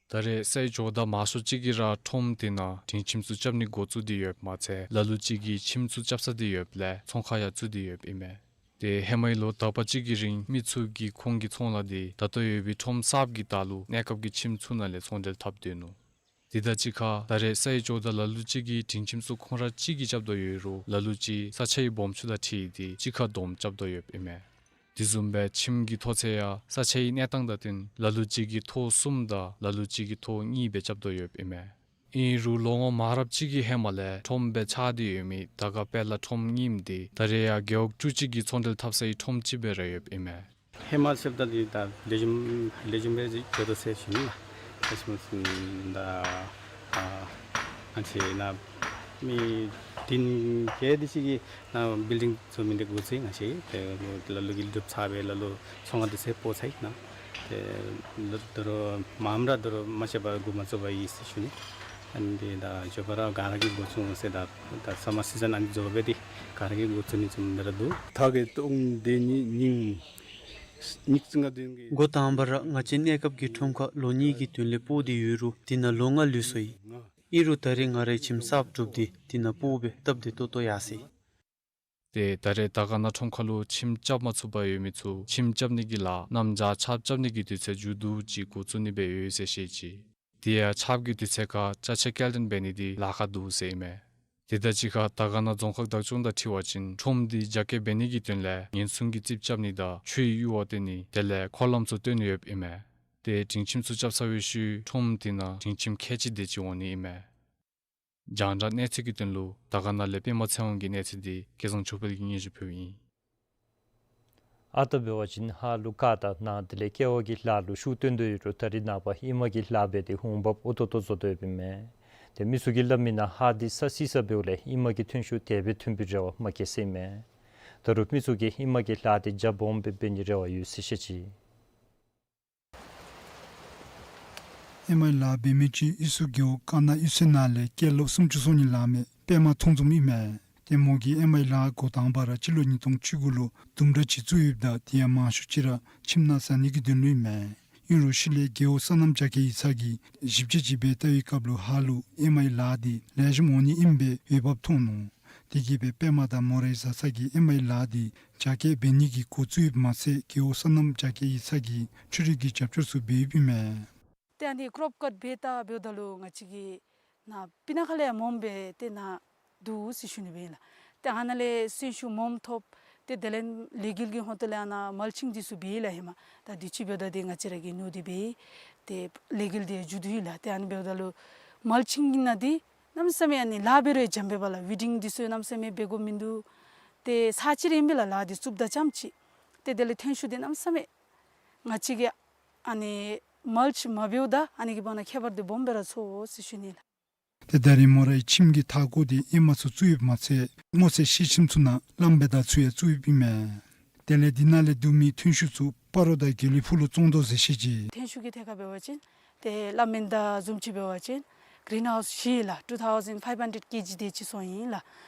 ད་རེས་སའི་ཇོ་བདག་མང་ཤོས་ཅིག་གིས་ར་ཁྲོམ་དེ་ནང་སྒྲིང་ཁྱིམ་ཚུ་རྐྱབ་ནི་འགོ་བཙུགས་ཏེ་ཡོདཔ་མ་ཚད་ལ་ལུ་ཅིག་གིས་ཁྱིམ་ཚུ་རྐྱབ་ཚར་ཏེ་ཡོདཔ་ལས་ཚོང་ཁང་ཡང་བཙུགས་ཏེ་ཡོདཔ་ཨིན་མས། ཏེ་ཧེ་མའི་ལོ་དག་པ་ཅིག་གི་རིང་མི་ཚུ་གིས་ཁོང་གི་ཚོང་ལཱ་འདི་ད་ལྟོ་ཡོད་པའི་ཁྲོམ་གསརཔ་གི་ལྟག་ལུ་གནས་སྐབས་ཀྱི་ཁྱིམ་ཚུ་ནང་ལས་ཚོང་འབྲེལ་འཐབ་སྡོད་ནུག། དེ་དང་གཅིག་ཁར་ད་རེས་སའི་ཇོ་བདག་ལ་ལུ་ཅིག་གིས་སྒྲིང་ཁྱིམ་ཚུ་ཁོང་ར་གཅིག་གིས་རྐྱབ་དོ་ཡོད་རུང་ལ་ལུ་ཅིག་ས་ཆའི་སྦོམ་ཆུང་དང་འཁྲིལ་ཏེ་གཅིག་ཁར་བསྡོམས་རྐྱབ་དོ་ཡོདཔ་ཨིན་མས། དེ་བཟུམ་སྦེ་ཁྱིམ་གྱི་མཐོ་ཚད་ཡང་ས་ཆའི་གནས་སྟངས་དང་བསྟུན་ལ་ལུ་ཅིག་གིས་མཐོ་གསུམ་དང་ལ་ལུ་ཅིག་གིས་མཐོ་གཉིས་སྦེ་རྐྱབ་དོ་ཡོདཔ་ཨིན་མས། ཨིན་རུང་ལོ་ངོ་མང་རབས་ཅིག་གི་ཧེ་མ་ལས་ཁྲོམ་སྦེ་ཆགས་ཏེ་ཡོད་མི་དར་དཀར་དཔལ་ལ་ཁྲོམ་རྙིངམ་འདི་ད་རེས་ཡང་རྒེད་འོག་བཅུ་གཅིག་གི་ཚོང་འབྲེལ་འཐབ་སའི་ཁྲོམ་ཅིག་སྦེ་ར་ཡོདཔ་ཨིན་མས། ཧེ་མ་ཟེརཝ་ད་འདི་ད་ལེགས་ཤོམ་ལེགས་ཤོམ་སྦེ་འགྱོ་དོ་ཟེར་ཞུ་ནི་ལགས། ལེགས་ཤོམ་ད་ཨ་ང་བཅས་ནཱ་མི་བདུན་བརྒྱད་དེ་ཅིག་གིས་ནཱ་བིལ་ཌིང་བཟོ་མི་འདི་འགོ་བཙུགས་ང་བཅས་ཏེ་ལ་ལུ་གིས་སྒྲུབ་ཚར་སྦེ་ལ་ལུ་ཚོང་ཁང་འདི་ཚུ་སྤོ་ཚར་ཡི་ནཱ། ཏེ་ད་རུང་མངམ་ར་ད་རུང་མ་ཤེས་པར་འགོ་མ་བཙུགས་པར་ཡོད་ཟེར་ཞུ་ནི། ཨ་ནི་འདི་ད་མགྱོགས་པ་ར་ག་ར་གིས་འགོ་བཙུགས་འོང་ཟེར། ད་ད་སམ་མར་སི་ཛན་ཨ་ནི་རྫོགས་སྦེ་ཏེ་ག་ར་གིས་འགོ་བཙུགས་ནི་བཟུམ་སྦེ་ར་འདུག། ད་གི་སྟོང་དེ་ནི་ཉིནམ་ཉིནམ་ཅིག་ང་དེ་གི་འགོ་དང་པ་ར་ང་བཅས་གནས་སྐབས་ཀྱི་ཁྲོམ་ཁར་ལོ་གཉིས་ཀྱི་དོན་ལས་སྤོ་སྟེ་ཡོད་རུང་དེ་ནང་ལོ་ལྔ་ལུས་སོ་ཡི། ཨིན་རུང་ད་རེས་ང་རའི་ཁྱིམ་གསརཔ་གྲུབ་སྟེ་དེ་ནང་སྤོ་སྦེ་སྟབས་བདེ་ཏོག་ཏོ་ཡར་སོ་ཡི། ཏེ་ད་རེས་དར་དཀར་ན་ཁྲོམ་ཁ་ལུ་ཁྱིམ་རྐྱབ་མ་ཚུགས་པར་ཡོད་མི་ཚུ་ཁྱིམ་རྐྱབ་ནི་གི་ལཱ་གནམ་བྱཱར་ཆརཔ་རྐྱབ་ནི་གི་དུས་ཚོད་མཇུག་བསྡུ་ཅིག་འགོ་བཙུགས་ནི་སྦེ་ཡོད་ཟེར་བཤད་ཅི། དེ་ཡང་ཆརཔ་གི་དུས་ཚོད་ཁར་ཅ་ཆས་སྐྱེལ་འདྲེན་འབད་ནི་འདི་ལཱ་ཁག་འདུག་ཟེར་ཨིན་མས། དེ་དང་གཅིག་ཁར་དར་དཀར་ན་རྫོང་ཁག་བདག་སྐྱོང་དང་འཁྲིལ་བ་ཅིན་ཁྲོམ་འདི་རྒྱ་སྐྱེད་འབད་ནི་གི་དོན་ལས་ཉེན་སྲུང་གི་རྩིགཔ་རྐྱབ་ནི་དང་ཆུའི་གཡུར་བ་བཏོན་ནི་དེ་ལས་འཁོར་ལམ་ཚུ་བཏོན་ནི་ཡོདཔ་ཨིན་མས། ཏེ་སྒྲིང་ཁྱིམ་ཚུ་རྐྱབ་ཚར་བའི་ཤུལ་ཁྲོམ་དེ་ནང་སྒྲིང་ཁྱིམ་ཁལ་གཅིག་དེ་ཅིག་འོང་ནི་ཨིན་མས། རྒྱང་བསྒྲགས་གནས་ཚུལ་གྱི་དོན་ལུ་དར་དཀར་ན་ལས་པདྨ་ཚེ་དབང་གི་གནས་ཚུལ་འདི་སྐལ་བཟང་ཆོས་འཕེལ་གྱིས་སྙན་ཞུ་ཕུལཝ་ཨིན། ཨ་རྟག་འབད་བ་ཅིན་ཧཱ་ལུ་ཀ་དང་ན་དེ་ལས་ཀེ་བ་གི་ལཱ་ལུ་ཤུགས་བཏོན་དོ་ཡོད་རུང་ད་རེས་ནངས་པ་ཨེ་མ་གི་ལཱ་འབད་དེ་འོང་འབབ་ཨོ་ཏོ་ཏོ་བཟོ་དོ་ཡོདཔ་ཨིན་མས། ཏེ་མི་ཚུ་གིས་སླབ་མི་ནང་ཧཱ་འདི་ས་བསིལ་ས་འབདཝ་ལས་ཨེ་མ་གི་ཐོན་ཤུགས་དེ་སྦེ་ཐོན་པའི་རེ་བ་མ་བསྐྱེད་ཟེར་ཨིན་མས། ད་རུང་མི་ཚུ་གིས་ཨེ་མ་གི་ལཱ་འདི་རྒྱ་སྦོམ་སྦེ་འབད་ནིའི་རེ་བ་ཡོད་ཟེར་བཤད་ཅི། ཨེ་མའི་ལཱ་འབད་མི་ཅིག་ཨི་སུ་རྒེད་འོག་ཀ་ན་གཡུས་ཚན་ནང་ལས་སྐྱེས་ལོ་སུམ་ཅུ་སོ་གཉིས་ལང་མི་པདྨ་ཐོང་འཛོམས་ཨིན་མས། ཏེ་མོ་གིས་ཨེ་མའི་ལཱ་འགོ་དང་པ་ར་སྤྱི་ལོ་ཉིས་སྟོང་བཅུ་དགུ་ལུ་ལྡུམ་ར་ཅིག་བཙུགས་ཡོདཔ་ད་དེ་ཡང་མང་ཤོས་ཅིག་ར་ཁྱིམ་ནང་ཟ་ནི་གི་དོན་ལུ་ཨིན་མས། ཨིན་རུང་ཤུལ་ལས་རྒེད་འོག་སོ་ནམ་རྒྱ་སྐྱེད་ཡིག་ཚང་གིས་ཞིབ་དཔྱད་ཅིག་འབད་བལྟ་བའི་སྐབས་ལུ་ཧཱ་ལུ་ཨེ་མའི་ལཱ་འདི་ལེགས་ཤོམ་འོང་ནི་ཨིནམ་སྦེ་འོས་འབབ་མཐོང་ནུག། དེ་གིས་སྦེ་པདྨ་དང་མོ་རའི་བཟའ་ཚང་གིས་ཨེ་མའི་ལཱ་འདི་རྒྱ་སྐྱེད་འབད་ནི་གི་འགོ་བཙུགས་ཡོདཔ་མ་ཚད་རྒེད་འོག་སོ་ནམ་རྒྱ་སྐྱེད་ཡིག་ཚང་གིས་འཕྲུལ་རིག་གི་རྒྱབ་སྐྱོར་ཚུ་འབད་ཡོདཔ་ཨིན་མས། ཏེ་ཨ་ནི་ཀྲོབ་ཀཊ་འབད་ད་འབདཝ་ད་ལུ་ང་བཅས་ཀྱི་ནཱ་སྤུ་ན་ཁ་ལས་མངམ་སྦེ་ཏེ་ནཱ་འདུག་ཟེར་ཞུ་ནི་སྦེ་ཨིན་ལགས། ཏེ་ཨ་ནཱ་ལས་གསོན་ཤུགས་མངམ་ཐོབ། ཏེ་དེ་ལས་ལས་འགུལ་གྱི་ཧོང་ཏོ་ལས་ཨ་ནཱ་མལ་ཆིང་འདི་ཚུ་འབད་ཡི་ལགས་ཧེ་མ། ད་དུས་ཅི་འབདཝ་ད་འདི་ང་བཅས་ར་གིས་ནུ་སྟེ་འབད་ཡི། ཏེ་ལས་འགུལ་འདི་མཇུག་བསྡུ་ཡི་ལགས། ཏེ་ཨ་ནི་འབདཝ་ད་ལུ་མལ་ཆིང་གི་ནང་འདི་གནམ་མེད་ས་མེད་ཨ་ནི་ལཱ་འབད་རུང་འཇམ་པས་པ་ལགས། ཝིཌིང་འདི་ཚུ་གནམ་མེད་ས་མེད་འབད་དགོཔ་མིན་འདུག། ཏེ་ཚར་གཅིག་ར་ཨིན་པས་ལགས། ལཱ་འདི་བཙུགསཔ་ད་རྐྱངམ་ཅིག། ཏེ་དེ་ལས་ཐོན་ཤུགས་འདི་གནམ་མེད་ས་མེད་ང་བཅས་ཀྱིས་ཨ་ནི་མལ་ཆིང་མ་འབདཝ་ད་ཨ་ནི་གི་བར་ན་ཁྱད་པར་འདི་སྦོམ་སྦེ་ར་ཚོར་ཟེར་ཞུ་ནི་ལགས། ཏེ་ད་རེས་མོ་རའི་ཁྱིམ་གྱི་མཐའ་སྐོར་འདི་ཨེ་མ་ཚུ་བཙུགས་ཡོདཔ་མ་ཚད་སྔོ་ཚལ་ཤིང་ཁྱིམ་ཚུ་ནང་གླང་བེ་དར་ཚུ་ཡང་བཙུགས་ཡོདཔ་ཨིན་མས། དེ་ལས་འདི་ནང་ལས་བསྡུ་མི་ཐོན་ཤུགས་ཚུ་སྤ་རོ་དང་དགེ་ལེགས་ཕུག་ལུ་བཙོང་དོ་ཟེར་བཤད་ཅི། ཐོན་ཤུགས་ཀྱི་ཐད་ཁར་འབད་བ་ཅིན་ཏེ་སླབ་མིན་དང་བཟུམ་ཅིག་འབད་བ་ཅིན་གི་རིན་ཧའུསི་བཞི་ལགས་two thousand five hundred ཀེ་ཇི་དེ་ཅིག་སོང་ཡི་ལགས།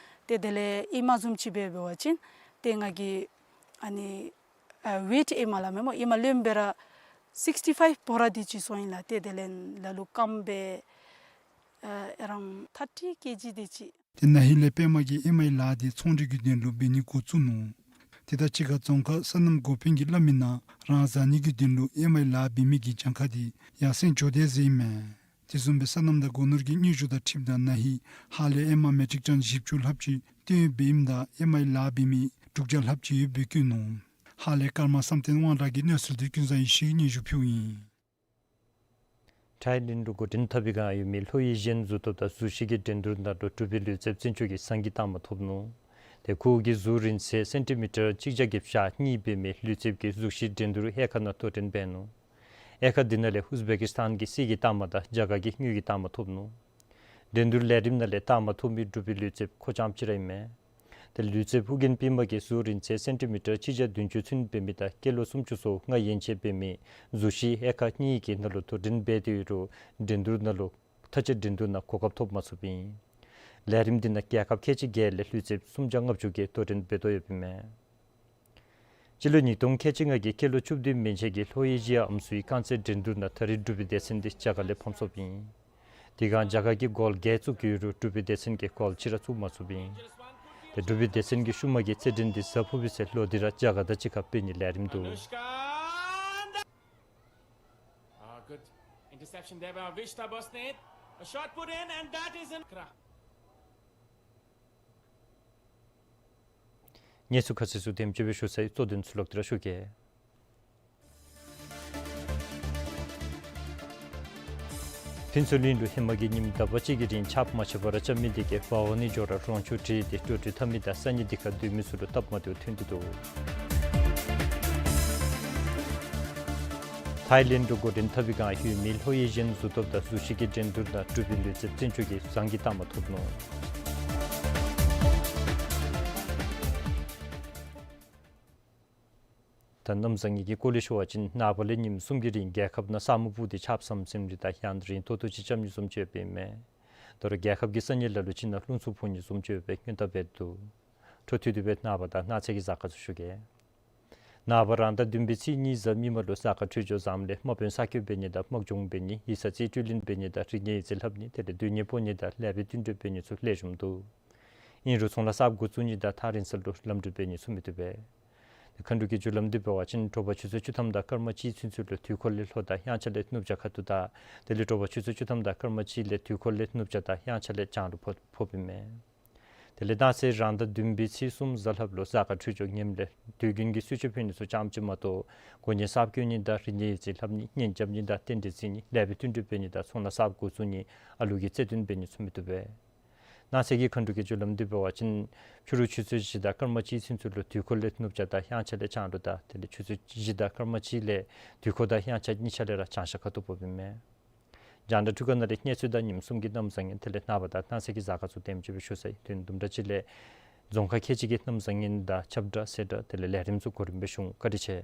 ཏེ་དེ་ལས་ཨེ་མ་བཟུམ་ཅིག་འབད་འབད་བ་ཅིན་ཏེ་ང་གིས་ཨ་ནི་ཨ་ཝེཊ་ཨེ་མ་ལགས་མེན་མོ་ཨེ་མ་ལོནམ་སྦེ་ར་sixty five བོ་ར་དེ་ཅིག་སོང་ཡི་ལགས། ཏེ་དེ་ལས་ལ་ལུ་སྐམ་སྦེ་ཨ་རང་thirty ཀེ་ཇི་དེ་ཅིག། ཏེ་ན་ཧིང་ལས་པདྨ་གིས་ཨེ་མའི་ལཱ་དེ་ཚོང་འབྲེལ་གྱི་དོན་ལུ་འབད་ནི་འགོ་བཙུགས་ནུག། དེ་དང་གཅིག་ཁར་རྫོང་ཁག་སོ་ནམ་འགོ་དཔོན་གྱིས་སླབ་མི་ནང་རང་བཟའ་ནི་གི་དོན་ལུ་ཨེ་མའི་ལཱ་འབད་མི་གི་གྱངས་ཁ་དེ་ཡར་སེང་འགྱོ་དེས་ཟེར་ཨིན་མས། དེ་བཟུམ་སྦེ་སོ་ནམ་དང་སྒོ་ནོར་གྱི་དངུལ་ཤུགས་དང་འཁྲིལཝ་ད་ན་ཧིང་ཧཱ་ལས་ཨེ་མ་མེ་ཊིག་ཊོན་བཞི་བཅུ་ལྷགཔ་ཅིག་བཏོན་ཡོདཔ་ཨིནམ་ད་ཨེ་མའི་ལཱ་འབད་མི་དྲུག་བརྒྱ་ལྷགཔ་ཅིག་ཡོདཔ་སྦེ་བཀོད་ནུག། ཧཱ་ལས་ཀརྨ་བསམ་གཏན་དབང་གྲགས་ཀྱིས་གནས་ཚུལ་དེ་ཀུན་བཟང་ཡེ་ཤེས་ཀྱིས་སྙན་ཞུ་ཕུལཝ་ཨིན། ཐའི་ལེནཌ་འགོ་འདྲེན་འཐབ་པའི་སྒང་ཡོད་མི་ལྷོ་ཨེ་ཤི་ཡན་གཟུགས་སྟོབས་དང་གཟུགས་གཞི་གི་འགྲན་བསྡུར་ནང་ལུ་འབྲུག་པའི་ལུས་རྩལཔ་བཙན་སྐྱོགས་ཀྱིས་བཟང་གི་རྟགས་མ་ཐོབ་ནུག། ཏེ་ཁོ་གི་གཟུགས་རིང་ཚད་སེན་ཊི་མི་ཊར་གཅིག་བརྒྱ་བརྒྱད་ཅུ་གྱ་གཉིས་འབད་མི་ལུས་རྩལཔ་གིས་གཟུགས་གཞི་འགྲན་བསྡུར་དབྱེ་ཁག་ནང་དོ་འགྲན་འབད་ནུག། དབྱེ་ཁག་འདི་ནང་ལས་ཨུ་ཛི་བེ་ཀིསི་ཐཱན་གྱིས་གསེར་གྱི་རྟགས་མ་དང་རྒྱ་གར་གྱིས་དངུལ་གྱི་རྟགས་མ་ཐོབ་ནུག། འགྲན་བསྡུར་ལས་རིམ་ནང་ལས་རྟགས་མ་ཐོབ་མི་འབྲུག་པའི་ལུས་རྩལཔ་ཁོ་རྐྱངམ་གཅིག་ར་ཨིན་མས། ཏེ་ལུས་རྩལཔ་ཨོ་རྒྱན་པདྨ་གིས་གཟུགས་རིང་ཚད་སེན་ཊི་མི་ཊར་གཅིག་བརྒྱ་བདུན་ཅུ་ཚུན་འབད་མི་དང་སྐྱེས་ལོ་སུམ་ཅུ་སོ་ལྔ་ཡན་ཆད་འབད་མི་གཟུགས་གཞི་དབྱེ་ཁག་གཉིས་ཀྱི་ནང་ལུ་དོ་འགྲན་འབད་དེ་ཡོད་རུང་འགྲན་བསྡུར་ནང་ལུ་མཐའ་དཔྱད་འགྲན་བསྡུར་ནང་གོ་སྐབས་ཐོབ་མ་ཚུགསཔ་ཨིན། ལས་རིམ་འདི་ནང་རྒྱལ་ཁབ་ཁལ་གཅིག་བརྒྱད་ལས་ལུས་རྩལཔ་སུམ་བརྒྱ་ལྔ་བཅུ་གིས་དོ་འགྲན་འབད་དོ་ཡོདཔ་ཨིན་མས། སྤྱི་ལོ་ཉིས་སྟོང་ཁལ་གཅིག་ལྔ་གི་སྐྱེས་ལོ་བཅུ་བདུན་མན་ཆད་ཀྱི་ལྷོ་ཨེ་ཤི་ཡ་ཨམ་སྲུའི་རྐང་རྩེད་འགྲན་བསྡུར་ནང་ད་རེས་འབྲུག་པའི་སྡེ་ཚན་འདི་རྒྱ་གར་ལས་ཕམ་སོཔ་ཨིན། དེ་སྒང་རྒྱ་གར་གྱིས་གོལ་བརྒྱད་བཙུགས་ཡོད་རུང་འབྲུག་པའི་སྡེ་ཚན་གྱིས་གོལ་གཅིག་ར་བཙུགས་མ་ཚུགསཔ་ཨིན། ཏེ་འབྲུག་པའི་སྡེ་ཚན་གྱི་ཤུལ་མ་གི་རྩེད་འགྲན་འདི་གཟའ་ཕུར་བུ་ཚེ་ལོག་སྟེ་ར་རྒྱ་གར་དང་གཅིག་ཁར་འབད་ནིའི་ལས་རིམ་འདུག། Ah, good interception there by Avishta Bosnate. A shot put in, and that is in. གནས་ཚུལ་ཁ་གསལ་ཚུ་དེམ་ཅིག་སྦེ་ཞུ་ཚར་ཡི། གཙོ་དོན་ཚུ་ལོག་སྟེ་ར་ཞུ་གེ། ཕུན་ཚོགས་གླིང་ལུ་ཧེ་མ་གི་ཉིནམ་ཟླཝ་གཅིག་གི་རིང་ཆརཔ་མ་ཆགཔ་ར་རྐྱབ་མི་དེ་གིས་འབད་བ་ནི་འགྱོ་ར་རོང་ཆུ་འདྲེས་ཏེ་འགྲོ་འགྲུལ་འཐབ་མི་དང་ས་གནས་དེ་ཁར་སྡོད་མི་ཚུ་ལུ་སྟབས་མ་བདེཝ་ཐོན་ཏེ་འདུག། ཐའི་ལེནཌ་འགོ་འདྲེན་འཐབ་པའི་སྒང་ཡོད་མི་ལྷོ་ཨེ་ཤི་ཡན་གཟུགས་སྟོབས་དང་གཟུགས་གཞི་གི་འགྲན་བསྡུར་ནང་འབྲུག་པའི་ལུས་རྩལཔ་བཙན་སྐྱོགས་ཀྱིས་བཟང་གི་རྟགས་མ་ཐོབ་ནུག། ད་གནམ་བཟང་ངན་གྱི་སྐོར་ལས་ཞུ་བ་ཅིན་ནངས་པ་ལས་ཉིནམ་གསུམ་གྱི་རིང་རྒྱལ་ཁབ་ནང་ས་སྨུག་སྤུབས་ཏེ་ཆརཔ་ཟམ་ཟིམ་རེ་དང་ཡང་རིང་ཏོག་ཏོ་ཅིག་རྐྱབ་ནི་བཟུམ་ཅིག་ཡོདཔ་ཨིན་མས། དོ་རུང་རྒྱལ་ཁབ་ཀྱི་ས་གནས་ལ་ལུ་ཅིག་ནང་རླུང་འཚུབ་འཕུ་ནི་བཟུམ་ཅིག་ཡོད་པའི་སྔོན་བརྡ་འབད་དེ་འདུག། འཕྲོ་མཐུད་དེ་སྦེ་ནངས་པ་དང་གནངས་ཚེ་གི་གཟའ་སྐར་ཚུ་ཞུ་གེ། ནངས་པ་རང་ཟླ་བདུན་པའི་ཚེས་གཉིས་གཟའ་མིག་དམར་ལུ་གཟའ་སྐར་འཕྲོད་སྦྱོར་བཟངམ་ལས་དམག་དཔོན་ས་སྐྱོད་འབད་ནི་དང་དམག་སྦྱོང་འབད་ནི་ཡིག་ཚང་རྩིས་སྤྲོད་ལེན་འབད་ནི་དང་རིག་གནས་ཡིག་རྩིས་ལྷབ་ནི་དེ་ལས་སྡོད་གནས་སྤོ་ནི་དང་ལེགས་པའི་བསྟུན་གྲོས་འབད་ནི་ཚུ་ལེགས་ཤོམ་འདུག། ཨིན་རུང་ཚོང་ལཱ་གསརཔ་འགོ་བཙུགས་ནི་དང་ཐག་རིང་ས་ལུ་ལམ་འགྲུལ་འབད་ནི་ཚུ་མི་བཏུབ་པས། ཏེ་མཁའ་འགྲོ་གི་རྒྱུ་ལམ་འདི་འབད་བ་ཅིན་དྲོ་པ་ཆུ་ཚོད་བཅུ་ཐམ་དང་སྐར་མ་གཅིག་ཚུན་ཚོད་ལུ་དུས་འཁོར་ལས་ལྷོ་དང་དབྱངས་འཆར་ལས་ནུབ་བྱང་ཁ་ཐུག་དང་དེ་ལས་དྲོ་པ་ཆུ་ཚོད་བཅུ་ཐམ་དང་སྐར་མ་གཅིག་ལས་དུས་འཁོར་ལས་ནུབ་བྱང་དང་དབྱངས་འཆར་ལས་བྱང་ལུ་ཕོག་ཕོགཔ་ཨིན་མས། དེ་ལས་གནངས་ཚེ་རང་ཟླ་བདུན་པའི་ཚེས་གསུམ་གཟའ་ལྷགཔ་ལུ་གཟའ་སྐར་འཕྲོད་སྦྱོར་ངནམ་ལས་དུས་རྒྱུན་གྱི་གསོལ་མཆོད་ཕུལ་ནི་ཚུ་རྐྱངམ་ཅིག་མ་གཏོགས་གོ་གནས་གསརཔ་བསྐོ་ནི་དང་རིག་གནས་ཡིག་རྩིས་ལྷབ་ནི་གཉེན་རྐྱབ་ནི་དང་རྟེན་འབྲེལ་བརྩི་ནི་ལེགས་པའི་བསྟུན་གྲོས་འབད་ནི་དང་ཚོང་ལཱ་གསརཔ་འགོ་བཙུགས་ནི་ཨ་ལུ་གི་བརྩེ་དུང་འབད་ནི་ཚུ་མི་བཏུབ་པས། གནངས་ཚེ་གི་མཁའ་འགྲོ་གི་རྒྱུ་ལམ་འདི་འབད་བ་ཅིན་ཕྱི་རུ་ཆུ་ཚོད་བཞི་དང་སྐར་མ་གཅིག་ཚུན་ཚོད་ལུ་དུས་འཁོར་ལས་ནུབ་བྱང་དང་དབྱངས་འཆར་ལས་བྱང་ལུ་དང་དེ་ལས་ཆུ་ཚོད་བཞི་དང་སྐར་མ་གཅིག་ལས་དུས་འཁོར་དང་དབྱངས་འཆར་གཉིས་ཆ་ལས་ར་བྱང་ཤར་ཁ་ཐུག་ཕོགཔ་ཨིན་མས། རྒྱང་བསྒྲགས་འཕྲུལ་ཁང་ནང་ལས་གནས་ཚུལ་དང་ཉིནམ་གསུམ་གྱི་གནམ་བཟང་ངན་དེ་ལས་ནངས་པ་དང་གནངས་ཚེ་གི་གཟའ་སྐར་ཚུ་དེམ་ཅིག་སྦེ་ཞུ་ཚར་ཡི། དུས་ཡུན་དུམ་གྲ་ཅིག་ལས་རྫོང་ཁག་ཁལ་གཅིག་གི་གནམ་བཟང་ངན་དང་ཁྱབ་བསྒྲགས་གསལ་བསྒྲགས་དེ་ལས་ལས་རིམ་ཚུ་གོ་རིམ་སྦེ་ཞུ་འོང་། བཀའ་དྲིན་ཆེ།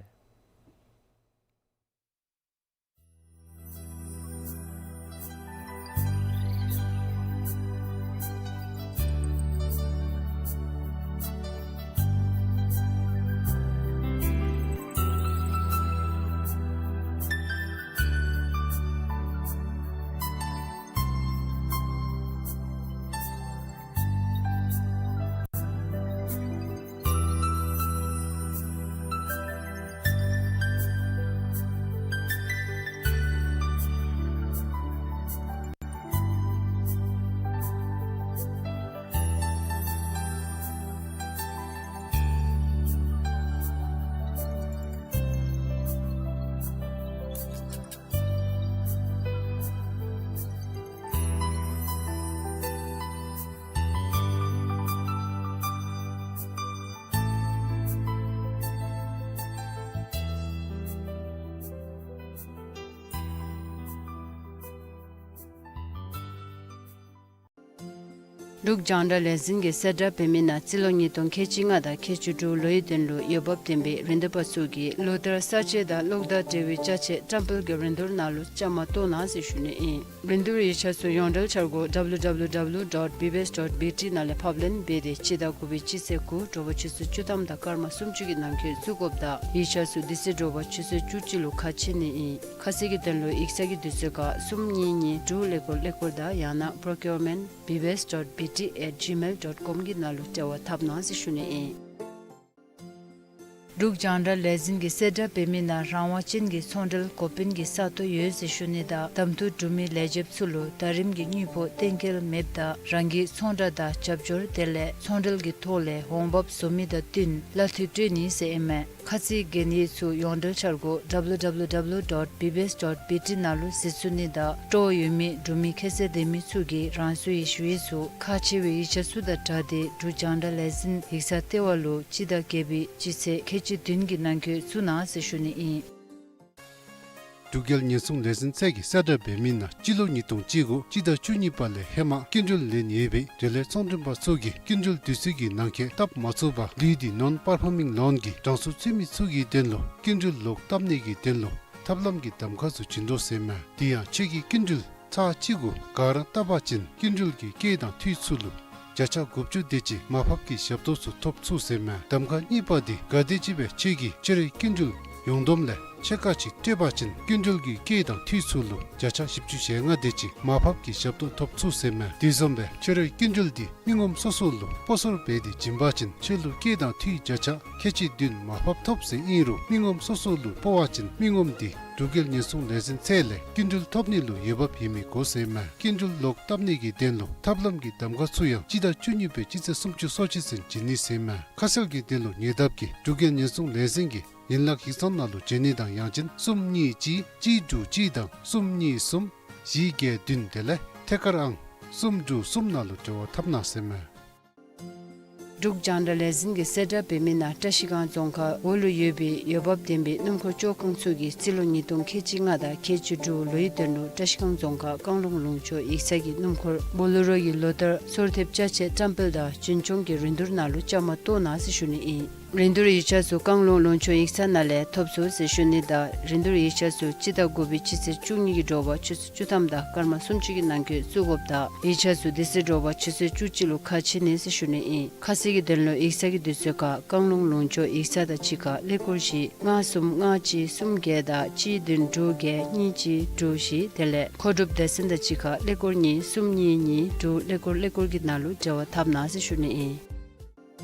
འབྲུག་རྒྱང་བསྒྲགས་ལས་འཛིན་གྱིས་གསལ་བསྒྲགས་འབད་མི་ནང་རྩིས་ལོ་ཉིས་སྟོང་ཁལ་གཅིག་ལྔ་དང་ཁལ་གཅིག་དྲུག་ལོའི་དོན་ལུ་འོས་འབབ་ལྡན་པའི་རིན་བསྡུར་པ་ཚུ་གིས་ལོ་ལྟར་ས་དཔྱད་དང་གློག་དང་འབྲེལ་བའི་ཅ་ཆས་བཀྲམ་སྤེལ་གྱི་རིན་བསྡུར་ནང་ལུ་བཅའ་མར་གཏོགས་གནང་ཟེར་ཞུ་ནི་ཨིན། རིན་བསྡུར་ཡིག་ཆ་ཚུ་ཡོངས་འབྲེལ་འཆར་སྒོ་W W W dot B B S dot B T ནང་ལས་ཕབ་ལེན་འབད་དེ་སྤྱི་ཟླ་དགུ་པའི་སྤྱི་ཚེས་དགུ་དྲོ་པ་ཆུ་ཚོད་བཅུ་ཐམ་དང་སྐར་མ་སུམ་ཅུ་གི་ནང་འཁོད་བཙུགས་དགོཔ་དང་ཡིག་ཆ་ཚུ་དེ་ཚེ་དྲོ་པ་ཆུ་ཚོད་བཅུ་གཅིག་ལུ་ཁ་ཕྱེ་ནི་ཨིན། ཁ་གསལ་གྱི་དོན་ལུ་ཡིག་ཚང་གི་དུས་ཚོད་ཁར་གསུམ་གཉིས་གཉིས་དྲུག་ཀླད་ཀོར་ཀླད་ཀོར་དང་ཡང་ན་procurement B B S dot B T at gmail dot com གི་ནང་ལུ་འབྲེལ་བ་འཐབ་གནང་ཟེར་ཞུ་ནི་ཨིན། འབྲུག་རྒྱང་བསྒྲགས་ལས་འཛིན་གྱིས་གསལ་བསྒྲགས་འབད་མི་ནང་རང་དབང་ཅན་གྱི་ཚོང་འབྲེལ་འགོ་དཔོན་གྱི་ས་སྟོང་ཡོད་ཟེར་ཞུ་ནི་དང་གདམ་འཐུ་གྲུབ་མི་ལས་བྱེདཔ་ཚུ་ལུ་ཟླ་རིམ་གྱི་དངུལ་ཕོགས་གཏན་འཁེལ་མེདཔ་ད་རང་གི་ཚོང་བསྒྲགས་དང་རྒྱབ་སྐྱོར་དེ་ལས་ཚོང་འབྲེལ་གྱི་ཐོག་ལས་འོང་འབབ་བཟོ་མི་དང་བསྟུན་གླ་འཐུས་སྤྲོད་ནི་ཟེར་ཨིན་མས། ཁ་ཚིག་གན་ཡིག་ཚུ་ཡོངས་འབྲེལ་འཆར་སྒོ་W W W dot B B S dot B T ནང་ལུ་གཟིགས་ཚུགས་ནི་དང་སྤྲོ་བ་ཡོད་མི་འབྲུག་མི་ཁྱད་ཚད་ལྡན་མི་ཚུ་གིས་རང་སོའི་ཞུ་ཡིག་ཚུ་ཁག་ཆེ་བའི་ཡིག་ཆ་ཚུ་དང་སྦྲགས་ཏེ་འབྲུག་རྒྱང་བསྒྲགས་ལས་འཛིན་ཡིག་ཚང་ལྟེ་བ་ལུ་སྤྱི་ཟླ་བརྒྱད་པའི་སྤྱི་ཚེས་ཁལ་གཅིག་བདུན་གྱི་ནང་འཁོད་བཙུགས་གནང་ཟེར་ཞུ་ནི་ཨིན། འབྲུག་རྒྱལ་ཉེན་སྲུང་ལས་འཛིན་ཚད་ཀྱིས་གསལ་བསྒྲགས་འབད་མི་ནང་སྤྱི་ལོ་ཉིས་སྟོང་བཅུ་དགུ་སྤྱི་ཟླ་བཅུ་གཉིས་པ་ལས་ཧེ་མ་སྐྱིན་འགྲུལ་ལེན་ཡོད་པའི་འབྲེལ་ཡོད་ཚོང་མགྲོན་པ་ཚུ་གིས་སྐྱིན་འགྲུལ་དུས་ཚོད་ཀྱི་ནང་འཁོད་བཏབ་མ་ཚུགས་པར་ལུས་ཏེ་non-performing loan གྱི་གྲངས་སུ་ཚུད་མི་ཚུ་གི་དོན་ལུ་སྐྱིན་འགྲུལ་ལོག་བཏབ་ནི་གི་དོན་ལུ་ཐབས་ལམ་གྱི་གདམ་ཁ་ཚུ་བྱིན་དོ་ཟེར་མས། དེ་ཡང་ཁྱོད་ཀྱིས་སྐྱིན་འགྲུལ་ཚར་གཅིག་གུ་ག་ར་བཏབ་པ་ཅིན་སྐྱིན་འགྲུལ་གྱི་སྐྱེད་དང་འཐུས་ཚུ་ལུ་བརྒྱ་ཆ་དགུ་བཅུ་དེ་ཅིག་མར་ཕབ་ཀྱི་ཞབས་ཏོག་ཚུ་ཐོབ་ཚུགས་ཟེར་མས། གདམ་ཁ་གཉིས་པ་དེ་ག་དེམ་ཅིག་སྦེ་ཁྱོད་ཀྱིས་ཁྱོད་རའི་སྐྱིན་འགྲུལ་ཡོངས་བསྡོམས་ལས་ཕྱེད་ཀ་ཅིག་སྤྲོད་པ་ཅིན་སྐྱིན་འགྲུལ་གྱི་སྐྱེད་དང་འཐུས་ཚུ་ལུ་བརྒྱ་ཆ་བཞི་བཅུ་ཞེ་ལྔ་དེ་ཅིག་མར་ཕབ་ཀྱི་ཞབས་ཏོག་ཐོབ་ཚུགས་ཟེར་མས། དེ་བཟུམ་སྦེ་ཁྱོད་རའི་སྐྱིན་འགྲུལ་དེ་མི་ངོམ་སོ་སོ་ལུ་སྤོ་སོར་འབད་དེ་བྱིན་པ་ཅིན་ཁྱོད་ལུ་སྐྱེད་དང་འཐུས་བརྒྱ་ཆ་ཁལ་གཅིག་བདུན་མར་ཕབ་ཐོབ་ཟེར་ཨིན་རུང་མི་ངོམ་སོ་སོ་ལུ་སྤོ་བ་ཅིན་མི་ངོམ་དེ་འབྲུག་རྒྱལ་ཉེན་སྲུང་ལས་འཛིན་ཚད་ལས་སྐྱིན་འགྲུལ་ཐོབ་ནི་ལུ་འོས་འབབ་ཡོད་མི་དགོ་ཟེར་མས། སྐྱིན་འགྲུལ་ལོག་བཏབ་ནི་གི་དོན་ལུ་ཐབས་ལམ་གྱི་གདམ་ཁ་ཚུ་ཡང་སྤྱི་ཟླ་བཅུ་གཉིས་པའི་སྤྱི་ཚེས་སུམ་ཅུ་སོ་གཅིག་ཚུན་བྱིན་ནི་ཟེར་མས། ཁ་གསལ་གྱི་དོན་ལུ་ཉེ་འདབས་ཀྱི་འབྲུག་རྒྱལ་ཉེན་སྲུང་ལས་འཛིན་གྱི་ཡན་ལག་ཡིག་ཚང་ནང་ལུ་བྱོན་ནི་དང་ཡང་ཅིན་གསུམ་གཉིས་གཅིག་གཅིག་དྲུག་གཅིག་དང་གསུམ་གཉིས་གསུམ་བཞི་བརྒྱད་བདུན་དེ་ལས་ཐད་ཀར་ཨང་གསུམ་དྲུག་གསུམ་ནང་ལུ་འབྲེལ་བ་འཐབ་གནང་ཟེར་མས། འབྲུག་རྒྱང་བསྒྲགས་ལས་འཛིན་གྱིས་གསལ་བསྒྲགས་འབད་མི་ནང་བཀྲ་ཤིས་སྒང་རྫོང་ཁག་འོག་ལུ་ཡོད་པའི་འོས་འབབ་ལྡན་པའི་སྣུམ་འཁོར་བཅོ་ཁང་ཚུ་གིས་རྩིས་ལོ་ཉིས་སྟོང་ཁལ་གཅིག་ལྔ་དང་ཁལ་གཅིག་དྲུག་ལོའི་དོན་ལུ་བཀྲ་ཤིས་སྒང་རྫོང་ཁག་བཀང་ལུང་ལུང་ཕྱོགས་ཡིག་ཚང་གི་སྣུམ་འཁོར་བོ་ལེ་རོ་གི་ལོ་ལྟར་སོར་ཐེབས་ཅ་ཆས་བཀྲམ་སྤེལ་དང་རྒྱུན་སྐྱོང་གི་རིན་བསྡུར་ནང་ལུ་བཅའ་མར་གཏོགས་གནང་ཟེར་ཞུ་ནི་ཨིན། རིན་བསྡུར་ཡིག་ཆ་ཚུ་བཀང་ལུང་ལུང་ཕྱོགས་ཡིག་ཚང་ནང་ལས་ཐོབ་ཚུགས་ཟེར་ཞུ་ནི་དང་རིན་བསྡུར་ཡིག་ཆ་ཚུ་སྤྱི་ཟླ་དགུ་པའི་སྤྱི་ཚེས་བཅུ་གཉིས་ཀྱི་དྲོ་པ་ཆུ་ཚོད་བཅུ་ཐམ་དང་སྐར་མ་སུམ་ཅུ་གི་ནང་འཁོད་བཙུགས་དགོཔ་དང་ཡིག་ཆ་ཚུ་དེ་ཚེ་དྲོ་པ་ཆུ་ཚོད་བཅུ་གཅིག་ལུ་ཁ་ཕྱེ་ནི་ཟེར་ཞུ་ནི་ཨིན། ཁ་གསལ་གྱི་དོན་ལུ་ཡིག་ཚང་གི་དུས་ཚོད་ཁར་བཀང་ལུང་ལུང་ཕྱོགས་ཡིག་ཚང་དང་གཅིག་ཁར་ཀླད་ཀོར་བཞི་ལྔ་གསུམ་ལྔ་གཅིག་གསུམ་བརྒྱད་དང་གཅིག་བདུན་དྲུག་བརྒྱད་གཉིས་གཅིག་དྲུག་བཞི་དེ་ལས་མཁོ་སྒྲུབ་སྡེ་ཚན་དང་གཅིག་ཁར་ཀླད་ཀོར་གཉིས་གསུམ་གཉིས་གཉིས་དྲུག་ཀླད་ཀོར་ཀླད་ཀོར་གྱི་ནང་ལུ་འབྲེལ་བ་འཐབ་གནང་ཟེར་ཞུ་ནི་ཨིན།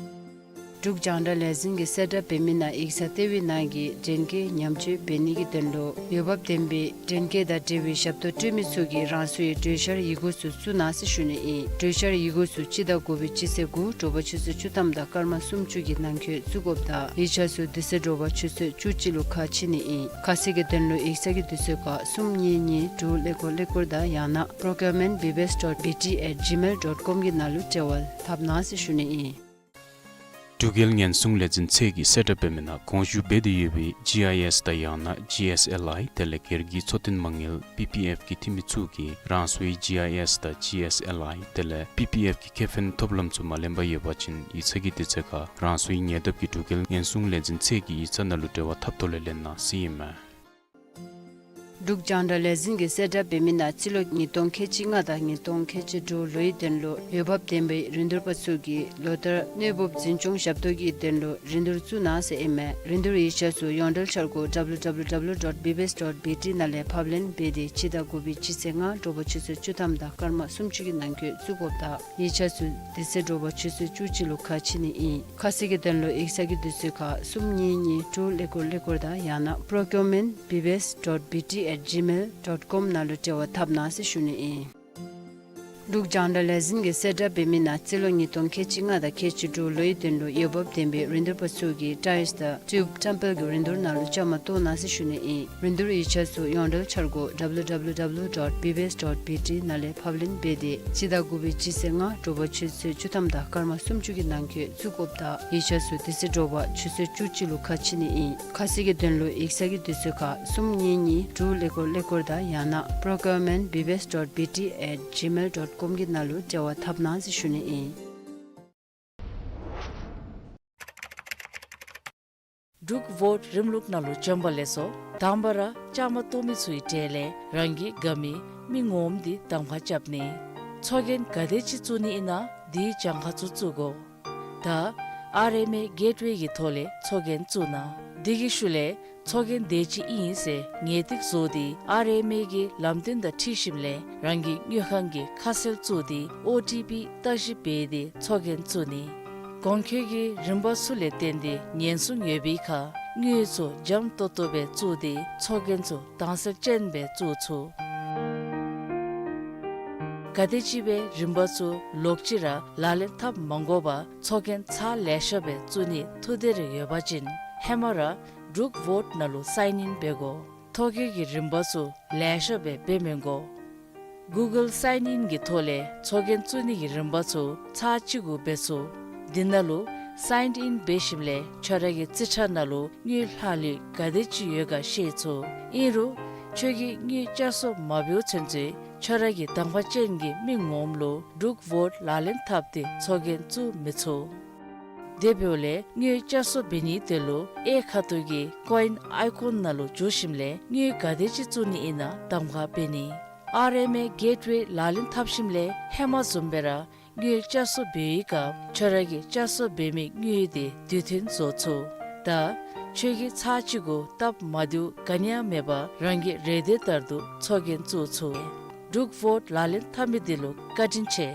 འབྲུག་རྒྱང་བསྒྲགས་ལས་འཛིན་གྱིས་གསལ་བསྒྲགས་འབད་མི་ནང་ཡིག་ཚང་ལྟེ་བའི་ནང་གི་འདྲེན་སྐྱེལ་ཉམས་བཅོས་འབད་ནི་གི་དོན་ལུ་འོས་འབབ་ལྡན་པའི་འདྲེན་སྐྱེལ་དང་འབྲེལ་བའི་ཞབས་ཏོག་སྤྲོད་མི་ཚུ་གིས་རང་སོའི་གྲོས་འཆར་ཡི་གུ་ཚུ་བཙུགས་གནང་ཟེར་ཞུ་ནི་ཨིན། གྲོས་འཆར་ཡི་གུ་ཚུ་སྤྱི་ཟླ་དགུ་པའི་སྤྱི་ཚེས་དགུ་དྲོ་པ་ཆུ་ཚོད་བཅུ་ཐམ་དང་སྐར་མ་སུམ་ཅུ་གི་ནང་འཁོད་བཙུགས་དགོཔ་དང་ཡིག་ཆ་ཚུ་དེ་ཚེ་དྲོ་པ་ཆུ་ཚོད་བཅུ་གཅིག་ལུ་ཁ་ཕྱེ་ནི་ཨིན། ཁ་གསལ་གྱི་དོན་ལུ་ཡིག་ཚང་གི་དུས་ཚོད་ཁར་གསུམ་གཉིས་གཉིས་དྲུག་ཀླད་ཀོར་ཀླད་ཀོར་དང་ཡང་ན་procurement B B S dot B T at gmail dot com གྱི་ནང་ལུ་འབྲེལ་བ་འཐབ་གནང་ཟེར་ཞུ་ནི་ཨིན། འབྲུག་རྒྱལ་ཉེན་སྲུང་ལས་འཛིན་ཚད་ཀྱིས་གསལ་བསྒྲགས་འབད་མི་ནང་གོང་ཞུ་འབད་དེ་ཡོད་པའི་ཇི་ཨའི་ཨེསི་དང་ཡང་ན་ཇི་ཨེསི་ཨེལ་ཨའི་དེ་ལས་སྒེར་གྱི་འཚོ་རྟེན་མ་དངུལ་པི་པི་ཨེཕ་གི་འཐུས་མི་ཚུ་གིས་རང་སོའི་ཇི་ཨའི་ཨེསི་དང་ཇི་ཨེསི་ཨེལ་ཨའི་དེ་ལས་པི་པི་ཨེཕ་གི་ཁེ་ཕན་ཐོབ་ལམ་ཚུ་མ་ལེན་པར་ཡོད་པ་ཅིན་ཡིག་ཚང་གི་དུས་ཚོད་ཁར་རང་སོའི་ཉེ་འདབས་ཀྱི་འབྲུག་རྒྱལ་ཉེན་སྲུང་ལས་འཛིན་ཚད་ཀྱི་ཡིག་ཚང་ནང་ལུ་འབྲེལ་བ་འཐབ་ཐོག་ལས་ལེན་གནང་ཟེར་ཨིན་མས། འབྲུག་རྒྱང་བསྒྲགས་ལས་འཛིན་གྱིས་གསལ་བསྒྲགས་འབད་མི་ནང་རྩིས་ལོ་ཉིས་སྟོང་ཁལ་གཅིག་ལྔ་དང་ཉིས་སྟོང་ཁལ་གཅིག་དྲུག་ལོའི་དོན་ལུ་འོས་འབབ་ལྡན་པའི་རིན་བསྡུར་པ་ཚུ་གིས་ལོ་ལྟར་གནས་སྤོ་འཛིན་སྐྱོང་ཞབས་ཏོག་གི་དོན་ལུ་རིན་བསྡུར་བཙུགས་གནང་ཟེར་ཨིན་མས། རིན་བསྡུར་ཡིག་ཆ་ཚུ་ཡོངས་འབྲེལ་འཆར་སྒོ་W W W dot B B S dot B T ནང་ལས་ཕབ་ལེན་འབད་དེ་སྤྱི་ཟླ་དགུ་པའི་སྤྱི་ཚེས་ལྔ་དྲོ་པ་ཆུ་ཚོད་བཅུ་ཐམ་དང་སྐར་མ་སུམ་ཅུ་གི་ནང་འཁོད་བཙུགས་དགོཔ་དང་ཡིག་ཆ་ཚུ་དེ་ཚེ་དྲོ་པ་ཆུ་ཚོད་བཅུ་གཅིག་ལུ་ཁ་ཕྱེ་ནི་ཨིན། ཁ་གསལ་གྱི་དོན་ལུ་ཡིག་ཚང་གི་དུས་ཚོད་ཁར་གསུམ་གཉིས་གཉིས་དྲུག་ཀླད་ཀོར་ཀླད་ཀོར་དང་ཡང་ན་procurement B B S dot B T at gmail dot com ནང་ལུ་འབྲེལ་བ་འཐབ་གནང་ཟེར་ཞུ་ནི་ཨིན། འབྲུག་རྒྱང་བསྒྲགས་ལས་འཛིན་གྱིས་གསལ་བསྒྲགས་འབད་མི་ནང་རྩིས་ལོ་ཉིས་སྟོང་ཁལ་གཅིག་ལྔ་དང་ཁལ་གཅིག་དྲུག་ལོའི་དོན་ལུ་འོས་འབབ་ལྡན་པའི་རིན་བསྡུར་པ་ཚུ་གིས་ཊའིསི་དང་ཊིའུབ་བཀྲམ་སྤེལ་གྱི་རིན་བསྡུར་ནང་ལུ་བཅའ་མར་གཏོགས་གནང་ཟེར་ཞུ་ནི་ཨིན། རིན་བསྡུར་ཡིག་ཆ་ཚུ་ཡོངས་འབྲེལ་འཆར་སྒོ་W W W dot B B S dot B T ནང་ལས་ཕབ་ལེན་འབད་དེ་སྤྱི་ཟླ་དགུ་པའི་སྤྱི་ཚེས་ལྔ་དྲོ་པ་ཆུ་ཚོད་བཅུ་ཐམ་དང་སྐར་མ་སུམ་ཅུ་གི་ནང་འཁོད་བཙུགས་དགོཔ་དང་ཡིག་ཆ་ཚུ་དེ་ཚེ་དྲོ་པ་ཆུ་ཚོད་བཅུ་གཅིག་ལུ་ཁ་ཕྱེ་ནི་ཨིན། ཁ་གསལ་གྱི་དོན་ལུ་ཡིག་ཚང་གི་དུས་ཚོད་ཁར་གསུམ་གཉིས་གཉིས་དྲུག་ཀླད་ཀོར་ཀླད་ཀོར་དང་ཡང་ན་procurement B B S dot B T at gmail dot སྐོརམ་གྱི་ནང་ལུ་འབྲེལ་བ་འཐབ་གནང་ཟེར་ཞུ་ནི་ཨིན། འབྲུག་བོཊ་རིམ་ལུགས་ནང་ལུ་བྱོན་པ་ལེགས་སོ། དང་པ་ར་བཅའ་མར་གཏོགས་མི་ཚུ་གི་གྲས་ལས་རང་གི་དགའ་མི་མི་ངོམ་འདི་གདམ་ཁ་རྐྱབ་ནི། ཚོགས་རྒྱན་ག་དེ་ཅིག་བཙུགས་ནི་ཨིན་ན་དེའི་གྱངས་ཁ་ཚུ་བཙུགས་དགོ། ད་ཨར་ཨེམ་ཨེ་གེཊ་ཝེ་གི་ཐོག་ལས་ཚོགས་རྒྱན་བཙུགས་གནང་། དེ་གི་ཤུལ་ལས་ཚོགས་རྒྱན་དེ་ཅིག་ཨིན་ཟེར་ངེས་ཏིག་བཟོ་སྟེ་ཨར་ཨེམ་ཨེ་གི་ལམ་སྟོན་དང་འཁྲིལ་ཞིནམ་ལས་རང་གི་དངུལ་ཁང་གི་ཁ་གསལ་བཙུགས་ཏེ་ཨོ་ཊི་པི་བརྟག་ཞིབ་འབད་དེ་ཚོགས་རྒྱན་བཙུགས་ནི། གོང་འཁོད་ཀྱི་རིམ་པ་ཚུ་ལས་བརྟེན་ཏེ་ཉེན་སྲུང་ཡོད་པའི་ཁར་དངུལ་ཚུ་འཇམ་ཏོང་ཏོ་སྦེ་བཙུགས་ཏེ་ཚོགས་རྒྱན་ཚུ་དྭངས་གསལ་ཅན་སྦེ་བཙུགས་ཚུགས། ག་དེམ་ཅིག་སྦེ་རིམ་པ་ཚུ་ལོག་ཅི་ར་ལག་ལེན་འཐབ་མ་དགོ་པར་ཚོགས་རྒྱན་ཚར་ལེ་ཤ་སྦེ་བཙུགས་ནིའི་ཐུགས་འདོད་རེ་ཡོད་པ་ཅིན་ཧེ་མ་ར་འབྲུག་བོཊ་ནང་ལུ་སའིན་ཨིན་འབད་དགོ། ཐོ་བཀོད་ཀྱི་རིམ་པ་ཚུ་ལེ་ཤ་སྦེ་འབད་མི་དགོ། གུ་གཱལ་སའིན་ཨིན་གྱི་ཐོག་ལས་ཚོགས་རྒྱན་བཙུགས་ནི་གི་རིམ་པ་ཚུ་ཚར་གཅིག་གུ་འབད་ཚུགས། དེ་ནང་ལུ་སའིན་ཨིན་འབད་ཞིནམ་ལས་ཁྱོད་ར་གི་རྩིས་ཁྲ་ནང་ལུ་དངུལ་ལྷག་ལུས་ག་དེ་ཅིག་ཡོད་ག་ཤེས་ཚུགས། ཨིན་རུང་ཁྱོད་ཀྱིས་དངུལ་བསྐྱར་གསོ་མ་འབདཝ་ཚུན་ཚོད་ཁྱོད་ར་གི་གདམ་ཁ་ཅན་གྱི་མི་ངོམ་ལུ་འབྲུག་བོཊ་ལག་ལེན་འཐབ་སྟེ་ཚོགས་རྒྱན་བཙུགས་མི་ཚུགས། དེ་འབདཝ་ལས་དངུལ་བསྐྱར་གསོ་འབད་ནིའི་དོན་ལུ་གཡས་ཁ་ཐུག་གི་ཀོ་ཨིན་ཨའི་ཀོན་ནང་ལུ་འཛུལ་ཞིནམ་ལས་དངུལ་ག་དེ་ཅིག་བཙུགས་ནི་ཨིན་ན་གདམ་ཁ་འབད་ནི། ཨར་ཨེམ་ཨེ་གེཊ་ཝེ་ལག་ལེན་འཐབ་ཞིནམ་ལས་ཧེ་མ་བཟུམ་སྦེ་ར་དངུལ་བསྐྱར་གསོ་འབད་བའི་སྐབས་ཁྱོད་ར་གིས་བསྐྱར་གསོ་འབད་མི་དངུལ་དེ་དུས་མཐུན་བཟོ་ཚུགས། ད་ཁྱོད་ཀྱིས་ཚར་གཅིག་གུ་སྟབས་མ་བདེཝ་ག་ནི་ཡང་མེད་པར་རང་གི་རེ་འདོད་ལྟར་དུ་ཚོགས་རྒྱན་བཙུགས་ཚུགས། འབྲུག་བོཊ་ལག་ལེན་འཐབ་མི་འདི་ལུ་བཀའ་དྲིན་ཆེ།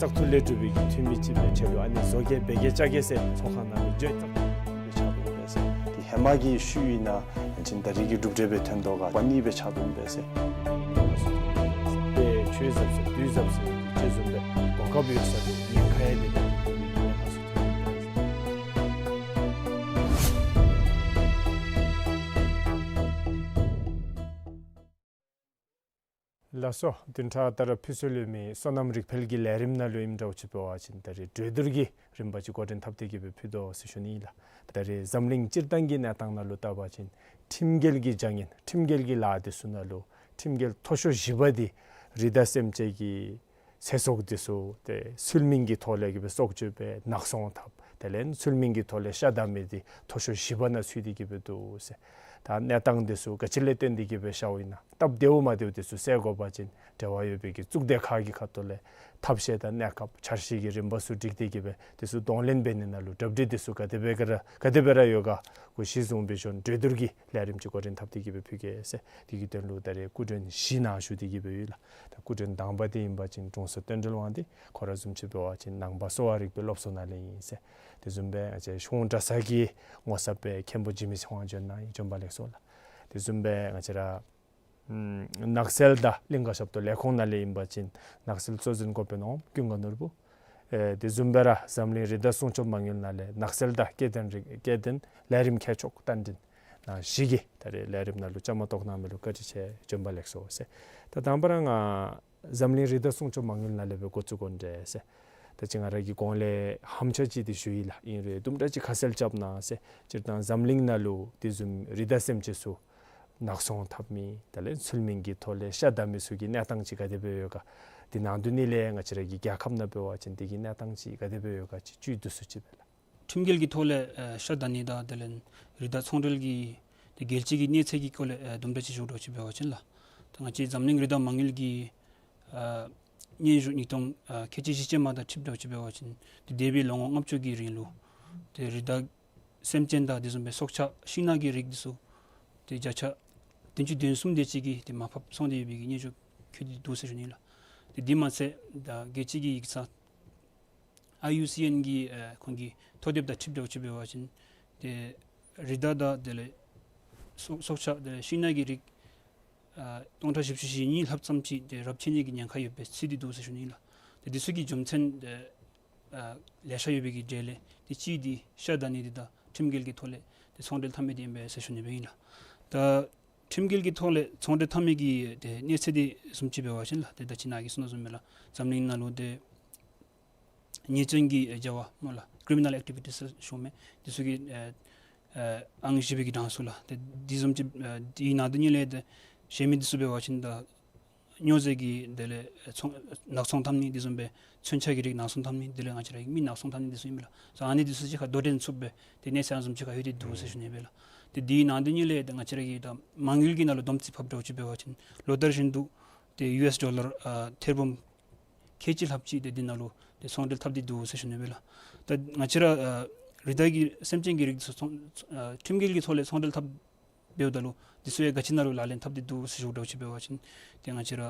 བཙག་འཐུ་ལས་གྲུབ་པའི་འཐུས་མི་ཅིག་སྦེ་ཆེ་ལུ་ཨ་ནི་བཟོ་གེ་འབད་གེ་བཅའ་གེ་ཟེར་ཚོགས་ཁང་ནང་ལུ་བརྗོད་བཙག་འཐུ་ལས་ཆགས་འདུག་པས་ཟེར། དེ་ཧེ་མ་གི་ཤུལ་ཨིན་ན་ཨ་ཅིན་ད་རིས་ཀྱི་གྲུབ་འབྲས་སྦེ་ཐོན་དོ་ག་པ་ནི་སྦེ་ཆགས་འདུག་པས་ཟེར། དེ་ཆོས་ཟབ་ཟེར་དུས་ཟབ་ཟེར་ཅིག་བཟུམ་སྦེ་གོ་སྐབས་ཡོད་ས་དེ་ཉེན་ཁ་ཡང་དེ་དེ་དེ་ཉེན་ཁ་སུ་ཐོན་པས་ཟེར། ལགས་སོ། བདུན་ཕྲག་ད་ར་ཕུལ་སྲོལ་ཡོད་མི་སོ་ནམ་རིག་འཕེལ་གྱི་ལས་རིམ་ནང་ལུ་ཨིནམ་འདྲཝ་ཅིག་འབད་བ་ཅིན་ད་རིས་གྲོས་བསྡུར་གྱི་རིམ་པ་ཅིག་འགོ་འདྲེན་འཐབ་སྟེ་གི་སྦེ་ཕུལ་དོ་ཟེར་ཞུ་ནི་ཨིན་ལགས། ད་རིས་འཛམ་གླིང་སྤྱིར་བཏང་གི་གནས་སྟངས་ནང་ལུ་བལྟ་བ་ཅིན་ཁྲིམས་འགལ་གྱི་བྱ་ངན་ཁྲིམས་འགལ་གྱི་ལཱ་འདི་ཚུ་ནང་ལུ་ཁྲིམས་འགལ་མཐོ་ཤོས་བཞི་པ་འདི་རི་དྭགས་སེམས་ཅན་གྱི་ཚེ་སྲོག་འདི་ཚུ་ཏེ་ཚུལ་མིན་གྱི་ཐོག་ལས་གི་སྦེ་སྲོག་གཅོད་འབད་ནག་ཚོང་འཐབ། དེ་ལས་ཚུལ་མིན་གྱི་ཐོག་ལས་ཤ་བདའ་མི་འདི་མཐོ་ཤོས་བཞི་པ་ནང་ཚུད་དེ་གི་སྦེ་འདུག་ཟེར། ད་གནས་སྟངས་འདི་ཚུ་ག་ཅི་ལས་བརྟེན་ཏེ་གི་སྦེ་ཤརཝ་ཨིན་ན་སྟབས་བདེཝ་མ་བདེཝ་འདི་ཚུ་སེལ་དགོ་པ་ཅིན་འབྲེལ་བ་ཡོད་པའི་གི་གཙུག་སྡེ་ཁག་གི་ཁ་ཐུག་ལས་ཐབས་ཤེས་དང་གནས་སྐབས་འཆར་གཞི་གི་རིམ་པ་ཚུ་སྒྲིག་སྟེ་གི་སྦེ་འདི་ཚུ་གདོང་ལེན་འབད་ནི་ནང་ལུ་གྲ་སྒྲིག་འདི་ཚུ་ག་དེ་སྦེ་ག་ར་ག་དེ་སྦེ་ར་ཡོད་ག་གུ་གཞི་བཟུང་སྦེ་ཞུ་ནི། གྲོས་བསྡུར་གྱི་ལས་རིམ་ཅིག་འགོ་འདྲེན་འཐབ་སྟེ་གི་སྦེ་ཕུལ་གེ་ཟེར། དེ་གི་དོན་ལུ་ད་རིས་སྐུ་མགྲོན་བཞི་ནཱ་ཞུ་སྟེ་གི་སྦེ་ཡོད་ལགས། ད་སྐུ་མགྲོན་དང་པ་འདི་ཨིན་པ་ཅིན་དྲུང་འཚོ་བསྟན་སྒྲོལ་དབང་འདི་ཁོ་ར་བཟུམ་ཅིག་འབད་བ་ཅིན་ནང་པ་གསོ་བ་རིག་པའི་སློབ་གསོ་ནང་ལས་ཨིན་ཟེར། དེ་བཟུམ་སྦེ་ང་བཅས་གཞུང་གྲྭ་ཚང་གི་ངོ་ཚབ་སྦེ་མཁན་པོ་འཇིགས་མེད་ཚེ་དབང་བྱོན་གནང་ཡི། བྱོན་པ་ལེགས་སོ་ལགས། དེ་བཟུམ་སྦེ་ང་བཅས་ར་ཨམ་ནགས་ཚལ་དང་གླིང་ག་ཞབས་ཏོག་ལས་ཁུངས་ནང་ལས་ཨིན་པ་ཅིན་ནགས་ཚལ་གཙོ་འཛིན་འགོ་དཔོན་ཨོ་ཀུན་དགའ་ནོར་བུ། ཨེ་དེ་བཟུམ་སྦེ་ར་འཛམ་གླིང་རི་དྭགས་སྲུང་སྐྱོབ་མ་དངུལ་ནང་ལས་ནགས་ཚལ་དང་སྐྱེ་ལྡན་རིགས་སྐྱེ་ལྡན་ལས་རིམ་མཁས་མཆོག་རྟ་མགྲིན་ནཱ་བཞི་གིས་ད་རིས་ལས་རིམ་ནང་ལུ་བཅའ་མར་གཏོགས་གནང་མི་ལུ་བཀའ་དྲིན་ཆེ། བྱོན་པ་ལེགས་སོ་ཟེར། ད་དང་པ་ར་ང་འཛམ་གླིང་རི་དྭགས་སྲུང་སྐྱོབ་མ་དངུལ་ནང་ལས་སྦེ་འགོ་བཙུགས་དགོ་འདྲས་ཟེར། ད་ཅི་ང་ར་གིས་གོང་ལས་ཧམ་ཆ་ཅིག་འདི་ཞུ་ཡི་ལགས། ཨིན་རུང་དུམ་གྲ་ཅིག་ཁ་གསལ་རྐྱབ་གནང་ཟེར། སྤྱིར་བཏང་འཛམ་གླིང་ནང་ལུ་དེ་བཟུམ་རི་དྭགས་སེམས་ཅན་ཚུ་ནག་ཚོང་འཐབ་མི་དེ་ལས་ཚུལ་མིན་གྱི་ཐོག་ལས་ཤ་བདའ་མི་ཚུ་གི་གནས་སྟངས་ཅིག་ག་དེ་སྦེ་ཡོད་ག། དེ་ནང་དོན་ནི་ལས་ང་བཅས་ར་གི་རྒྱལ་ཁབ་ནང་འབད་བ་ཅིན་དེ་གི་གནས་སྟངས་ཅིག་ག་དེ་སྦེ་ཡོད་ག་ཅིག་བཅུད་བསྡུ་སུ་ཅིག་སྦེ་ལགས། ཁྲིམས་འགལ་གྱི་ཐོག་ལས་ཨེ་ཤ་བདའ་ནི་དང་དེ་ལས་རི་དྭགས་ཚོང་འབྲེལ་གྱི་དེ་རྒྱལ་སྤྱི་གི་གནས་ཚད་ཀྱི་སྐོར་ལས་ཨེ་དུམ་གྲ་ཅིག་ཞུ་འདྲཝ་ཅིག་འབད་བ་ཅིན་ལགས། ད་ང་བཅས་འཛམ་གླིང་རི་དྭགས་མ་དངུལ་གྱི་ཨ་སྙན་ཞུ་ཉིས་སྟོང་ཨ་ཁལ་གཅིག་བཞི་བཅུ་མ་དང་འཁྲིལ་འདྲཝ་ཅིག་འབད་བ་ཅིན་དེ་འདས་པའི་ལོ་ངོ་ལྔ་བཅུ་གི་རིང་ལུ་དེ་རི་དྭགས་སེམས་ཅན་དང་དེ་བཟུམ་སྦེ་སྲོག་ཆགས་ཤིང་ནགས་ཀྱི་རིགས་འདི་ཚུ་དེ་བརྒྱ་ཆ་བདུན་ཅུ་དོན་གསུམ་དེ་ཅིག་གིས་དེ་མར་ཕབ་སོང་སྟེ་ཡོད་པའི་གི་སྙན་ཞུ་འཁོད་དེ་འདུག་ཟེར་ཞུ་ནི་ལགས། དེ་དེ་མ་ཚད་ད་རྒྱལ་སྤྱི་གི་ཡིག་ཚང་ཨའི་ཡུ་སི་ཨེན་གྱི་ཨ་ཁོང་གི་ཐོ་དེབ་དང་འཁྲིལ་འདྲཝ་ཅིག་འབད་བ་ཅིན་དེ་རི་དྭགས་དང་དེ་ལས་སྲོག་སྲོག་ཆགས་དེ་ལས་ཤིང་ནགས་ཀྱི་རིགས་ཨ་སྟོང་ཕྲག་བཞི་བཅུ་ཞེ་གཉིས་ལྷགཔ་ཙམ་ཅིག་དེ་རབས་ཆད་ནི་གི་ཉེན་ཁ་ཡོདཔ་སྦེ་རྩིས་ཏེ་འདུག་ཟེར་ཞུ་ནི་ལགས། དེ་འདི་ཚུ་གི་རྒྱུ་མཚན་དེ་ཨ་ལེ་ཤ་ཡོད་པའི་གི་གྲས་ལས་དེ་གཅིག་འདི་ཤ་བདའ་ནི་འདི་དང་ཁྲིམས་འགལ་གྱི་ཐོག་ལས་དེ་ཚོང་འབྲེལ་འཐབ་མི་འདི་ཨིན་པས་ཟེར་ཞུ་ནི་སྦེ་ཨིན་ལགས། ད་ཁྲིམས་འགལ་གྱི་ཐོག་ལས་ཚོང་འབྲེལ་འཐབ་མི་གི་དེ་གནས་ཚད་འདི་བཟུམ་ཅིག་འབད་བ་ཅིན་ལགས། དེ་ད་ཅི་ནཱ་གིས་གསུངས་དོ་བཟུམ་སྦེ་ལགས། འཛམ་གླིང་ནང་ལུ་དེ་ཉེས་ཅན་གྱི་བྱ་བ་སྨོ་ལགས། ཀི་རི་མི་ནཱལ་ཨེག་ཊི་བི་ཊིས་ཟེར་ཞུཝ་མས། འདི་ཚུ་གི་ཨ་ཨ་ཨང་བཞི་པའི་གི་གྲངས་སུ་ལགས། དེ་འདི་བཟུམ་ཅིག་ཨ་དེའི་ནང་དོན་ནི་ལས་དེ་ གཞན་མི་འདི་ཚུ་འབད་བ་ཅིན་ད་སྨྱོ་རྫས་ཀྱི་དེ་ལས་ཚོང་ནག་ཚོང་འཐབ་ནི། དེ་བཟུམ་སྦེ་མཚོན་ཆ་གི་རིགས་ནག་ཚོང་འཐབ་ནི། དེ་ལས་ང་བཅས་ར་མི་ནག་ཚོང་འཐབ་ནི་འདི་ཚུ་ཨིན་པས་ལགས། སོ་ཨ་ནི་འདི་ཚུ་གཅིག་ཁར་དོ་འགྲན་ཚུགསཔ་སྦེ་ཏེ་གནས་ཚད་ཨ་ནི་བཟུམ་ཅིག་ཁར་ལྷོད་དེ་འདུག་ཟེར་ཞུ་ནི་ཨིན་པས་ལགས། ཏེ་དེའི་ནང་དོན་ཉིད་ལས་ད་ང་བཅས་ར་གི་ད་མ་དངུལ་གྱི་ནང་ལུ་བསྡོམས་རྩིས་ཕབ་འདྲཝ་ཅིག་འབད་བ་ཅིན་ལོ་ལྟར་བཞིན་དུ་ཏེ་ཡུ་ཨེསི་ཌོ་ལར་ཨ་ཐེར་འབུམ་ཁལ་གཅིག་ལྷགཔ་ཅིག་ཏེ་འདི་ནང་ལུ་ཏེ་ཚོང་འབྲེལ་འཐབ་སྟེ་འདུག་ཟེར་ཞུ་ནི་ཨིན་པས་ལགས། ད་ང་བཅས་ར་ཨ་རི་དྭགས་ཀྱི་སེམས་ཅན་གྱི་རིགས་འདི་ཚུ་ཚོང་ཨ་ཁྲིམས་འགལ་གྱི་ཐོག་ལས་ཚོང་འབྲེལ་འཐབ་འབདཝ་ད་ལུ་འདི་ཚུ་ཡང་ག་ཅི་ནང་ལུ་ལག་ལེན་འཐབ་སྟེ་འདུག་ཟེར་ཞུ་འདྲཝ་ཅིག་འབད་བ་ཅིན་ཏེ་ང་བཅས་ར་ཨ་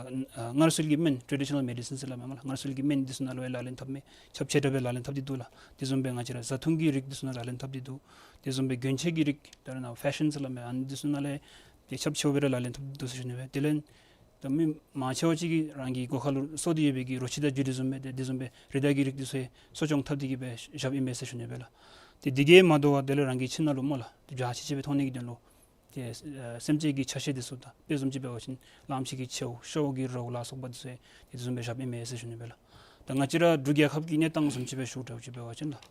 སྔར་སྲོལ་གྱི་སྨན་ཊེ་ཌི་ཤ་ནཱལ་མེ་ཌི་སིན་ཟེར་སླབ་མས་སྨོ་ལགས། སྔར་སྲོལ་གྱི་སྨན་འདི་ཚུ་ནང་ལུ་ཡང་ལག་ལེན་འཐབ་མས། ཁྱབ་ཆེ་དྲགས་སྦེ་ལག་ལེན་འཐབ་སྟེ་འདུག་ལགས། དེ་བཟུམ་སྦེ་ང་བཅས་ར་བཟའ་འཐུང་གི་རིགས་འདི་ཚུ་ནང་ལག་ལེན་འཐབ་སྟེ་འདུག། དེ་བཟུམ་སྦེ་གྱོན་ཆས་ཀྱི་རིགས་ད་རེས་ནངས་ཕེ་ཤཱན་ཟེར་སླབ་མས། ཨ་ནི་འདི་ཚུ་ནང་ལས་ཏེ་ཁྱབ་ཆེཝ་སྦེ་ར་ལག་ལེན་འཐབ་སྟེ་འདུག་ཟེར་ཞུ་ནི་སྦེ། དེ་ལས་ད་མི་མང་ཆེ་བ་ཅིག་གིས་རང་གི་སྒོ་ཁར་ལུ་གསོ་སྟེ་ཡོད་པའི་གི་རོ་ཁྱི་དང་རྒྱུ་དེ་བཟུམ་སྦེ་ཏེ་དེ་བཟུམ་སྦེ་རི་དྭགས་ཀྱི་རིགས་འདི་ཚུ་ཡང་གསོ་སྐྱོང་འཐབ་སྟེ་གི་སྦེ་བཞགཔ་ཨིན་པས་ཟེར་ཞུ་ནི་སྦེ་ལགས། ཏེ་དེ་གིས་མ་དོ་བར་དེ་ལས་རང་གི་ཁྱིམ་ནང་ལུ་སྨོ་ལགས་ཏེ་འཇའ་ཆི་ཆི་སྦེ་མཐོང་ནི་གི་དོན་ལུ་ཏེ་ཨ་སེམས་ཅན་གྱི་ཆ་ཤས་འདི་ཚུ་དང་དཔེ་བཟུམ་ཅིག་འབད་བ་ཅིན་གླངམོ་ཆེ་གི་མཆེཝ་ཤཝ་གི་རྭཝ་ལ་སོགས་པ་འདི་ཚུ་ཡང་ཏེ་དེ་བཟུམ་སྦེ་བཞགཔ་ཨིན་མས་ཟེར་ཞུ་ནི་སྦེ་ལགས། ད་ང་བཅས་ར་འབྲུག་རྒྱལ་ཁབ་ཀྱི་གནས་སྟངས་བཟུམ་ཅིག་སྦེ་ཞུ་འདྲཝ་ཅིག་འབད་བ་ཅིན་ལགས།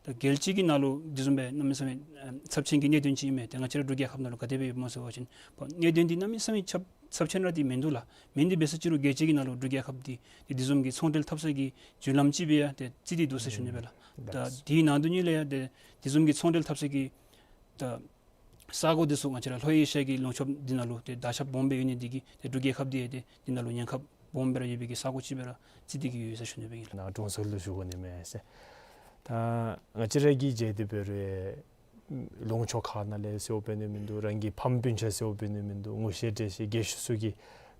ད་རྒྱལ་སྤྱི་གི་ནང་ལུ་དེ་བཟུམ་སྦེ་གནམ་མེད་ས་མེད་ཨ་ཚབས་ཆེན་གྱི་གནད་དོན་ཅིག་ཨིན་མས། ཏེ་ང་བཅས་ར་འབྲུག་རྒྱལ་ཁབ་ནང་ལུ་ག་དེ་སྦེ་ཡོདཔ་སྨོ་ཟེར་བ་ཅིན་གནད་དོན་འདི་གནམ་མེད་ས་མེད་ཚབས་ཚབས་ཆེན་ར་འདི་མིན་འདུག་ལགས། མིན་འདི་འབད་ས་ཅིག་རུང་རྒྱལ་སྤྱི་གི་ནང་ལུ་འབྲུག་རྒྱལ་ཁབ་འདི་ཏེ་དེ་བཟུམ་གྱི་ཚོང་འབྲེལ་འཐབ་ས་གི་བརྒྱུད་ལམ་ཅིག་སྦེ་ཡང་ཏེ་བརྩི་སྟེ་འདུག་ཟེར་ཞུ་ནི་སྦེ་ལགས། ད་དེའི་ནང་དོན་ཉིད་ལས་ཡང་ཏེ་དེ་བཟུམ་གྱི་ཚོང་འབྲེལ་འཐབ་ས་གི་ད་ས་གོ་འདི་ཚུ་ང་བཅས་ར་ལྷོ་ཨེ་ཤི་ཡ་གི་ལུང་ཕྱོགས་འདི་ནང་ལུ་ཏེ་དར་ཁྱབ་སྦོམ་སྦེ་ཡོད་ནི་འདི་གིས་ཏེ་འབྲུག་རྒྱལ་ཁབ་འདི་ཡང་ཏེ་འདི་ནང་ལུ་ཉེན་ཁ་སྦོམ་སྦེ་ར་ཡོད་པའི་གི་ས་གོ་ཅིག་སྦེ་ར་བརྩི་སྟེ་གི་ཡོད་ཟེར་ཞུ་ནི་སྦེ་ཨིན་ལགས། ནཱ་དྲུང་འཚོ་ལུ་ཞུ་དགོ་ནི་མས་ཟེར། ད་ང་བཅས་ར་གིས་མཇལ་ཏེ་འབད་རུང་ལུང་ཕྱོགས་ཁག་ནང་ལས་ཟེརཝ་འབད་ནི་མིན་འདུག། རང་གི་ཕམ་སྤུན་ཆ་ཟེརཝ་འབད་ནི་མིན་འདུག། ངོ་ཤེས་འདྲིས་ཤེས་རྒས་ཤོས་ཚུ་གིས་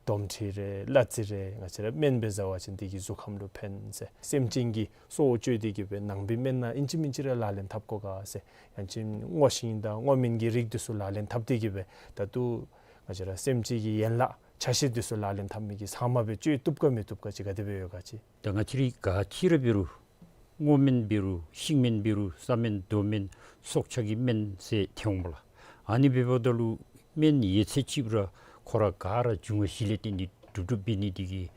དོམ་མཁྲིས་རེ་གླ་རྩི་རེ་ང་བཅས་ར་སྨན་སྦེ་བཟའ་བ་ཅིན་དེ་གིས་གཟུགས་ཁམས་ལུ་ཕན་ཟེར། སེམས་ཅན་གྱི་སྲོག་བཅད་དེ་གི་སྦེ་ནང་པའི་སྨན་ནང་ཨིན་ཅི་མིན་ཅི་ར་ལག་ལེན་འཐབ་དགོ་ག་ཟེར། ཡང་ཅིན་སྔོ་ཤིང་དང་སྔོ་སྨན་གྱི་རིགས་འདི་ཚུ་ལག་ལེན་འཐབ་སྟེ་གི་སྦེ་ད་ལྟོ་ང་བཅས་ར་སེམས་ཅན་གྱི་ཡན་ལག་ཆ་ཤས་འདི་ཚུ་ལག་ལེན་འཐབ་མི་གི་ཚབ་མ་སྦེ་བཅད་བཏུབ་ག་མི་བཏུབ་ག་ཅིག་ག་དེ་སྦེ་ཡོད་ག་ཅིག། ད་ང་བཅས་ར་ག་ཅི་ར་འབད་རུང་སྔོ་སྨན་འབད་རུང་ཤིང་སྨན་འབད་རུང་ས་སྨན་རྡོ་སྨན་སྲོག་ཆགས་ཀྱི་སྨན་ཟེར་ཐོན་འོང་པ་ལགས། ཨ་ནི་འབདཝ་ད་ལུ་སྨན་ཡོད་ཚད་ཅིག་ར་ཁོ་ར་ག་ར་འབྱུང་བ་བཞི་ལས་བརྟེན་ཏེ་གྲུབ་གྲུབ་འབད་ནི་དེ་གིས་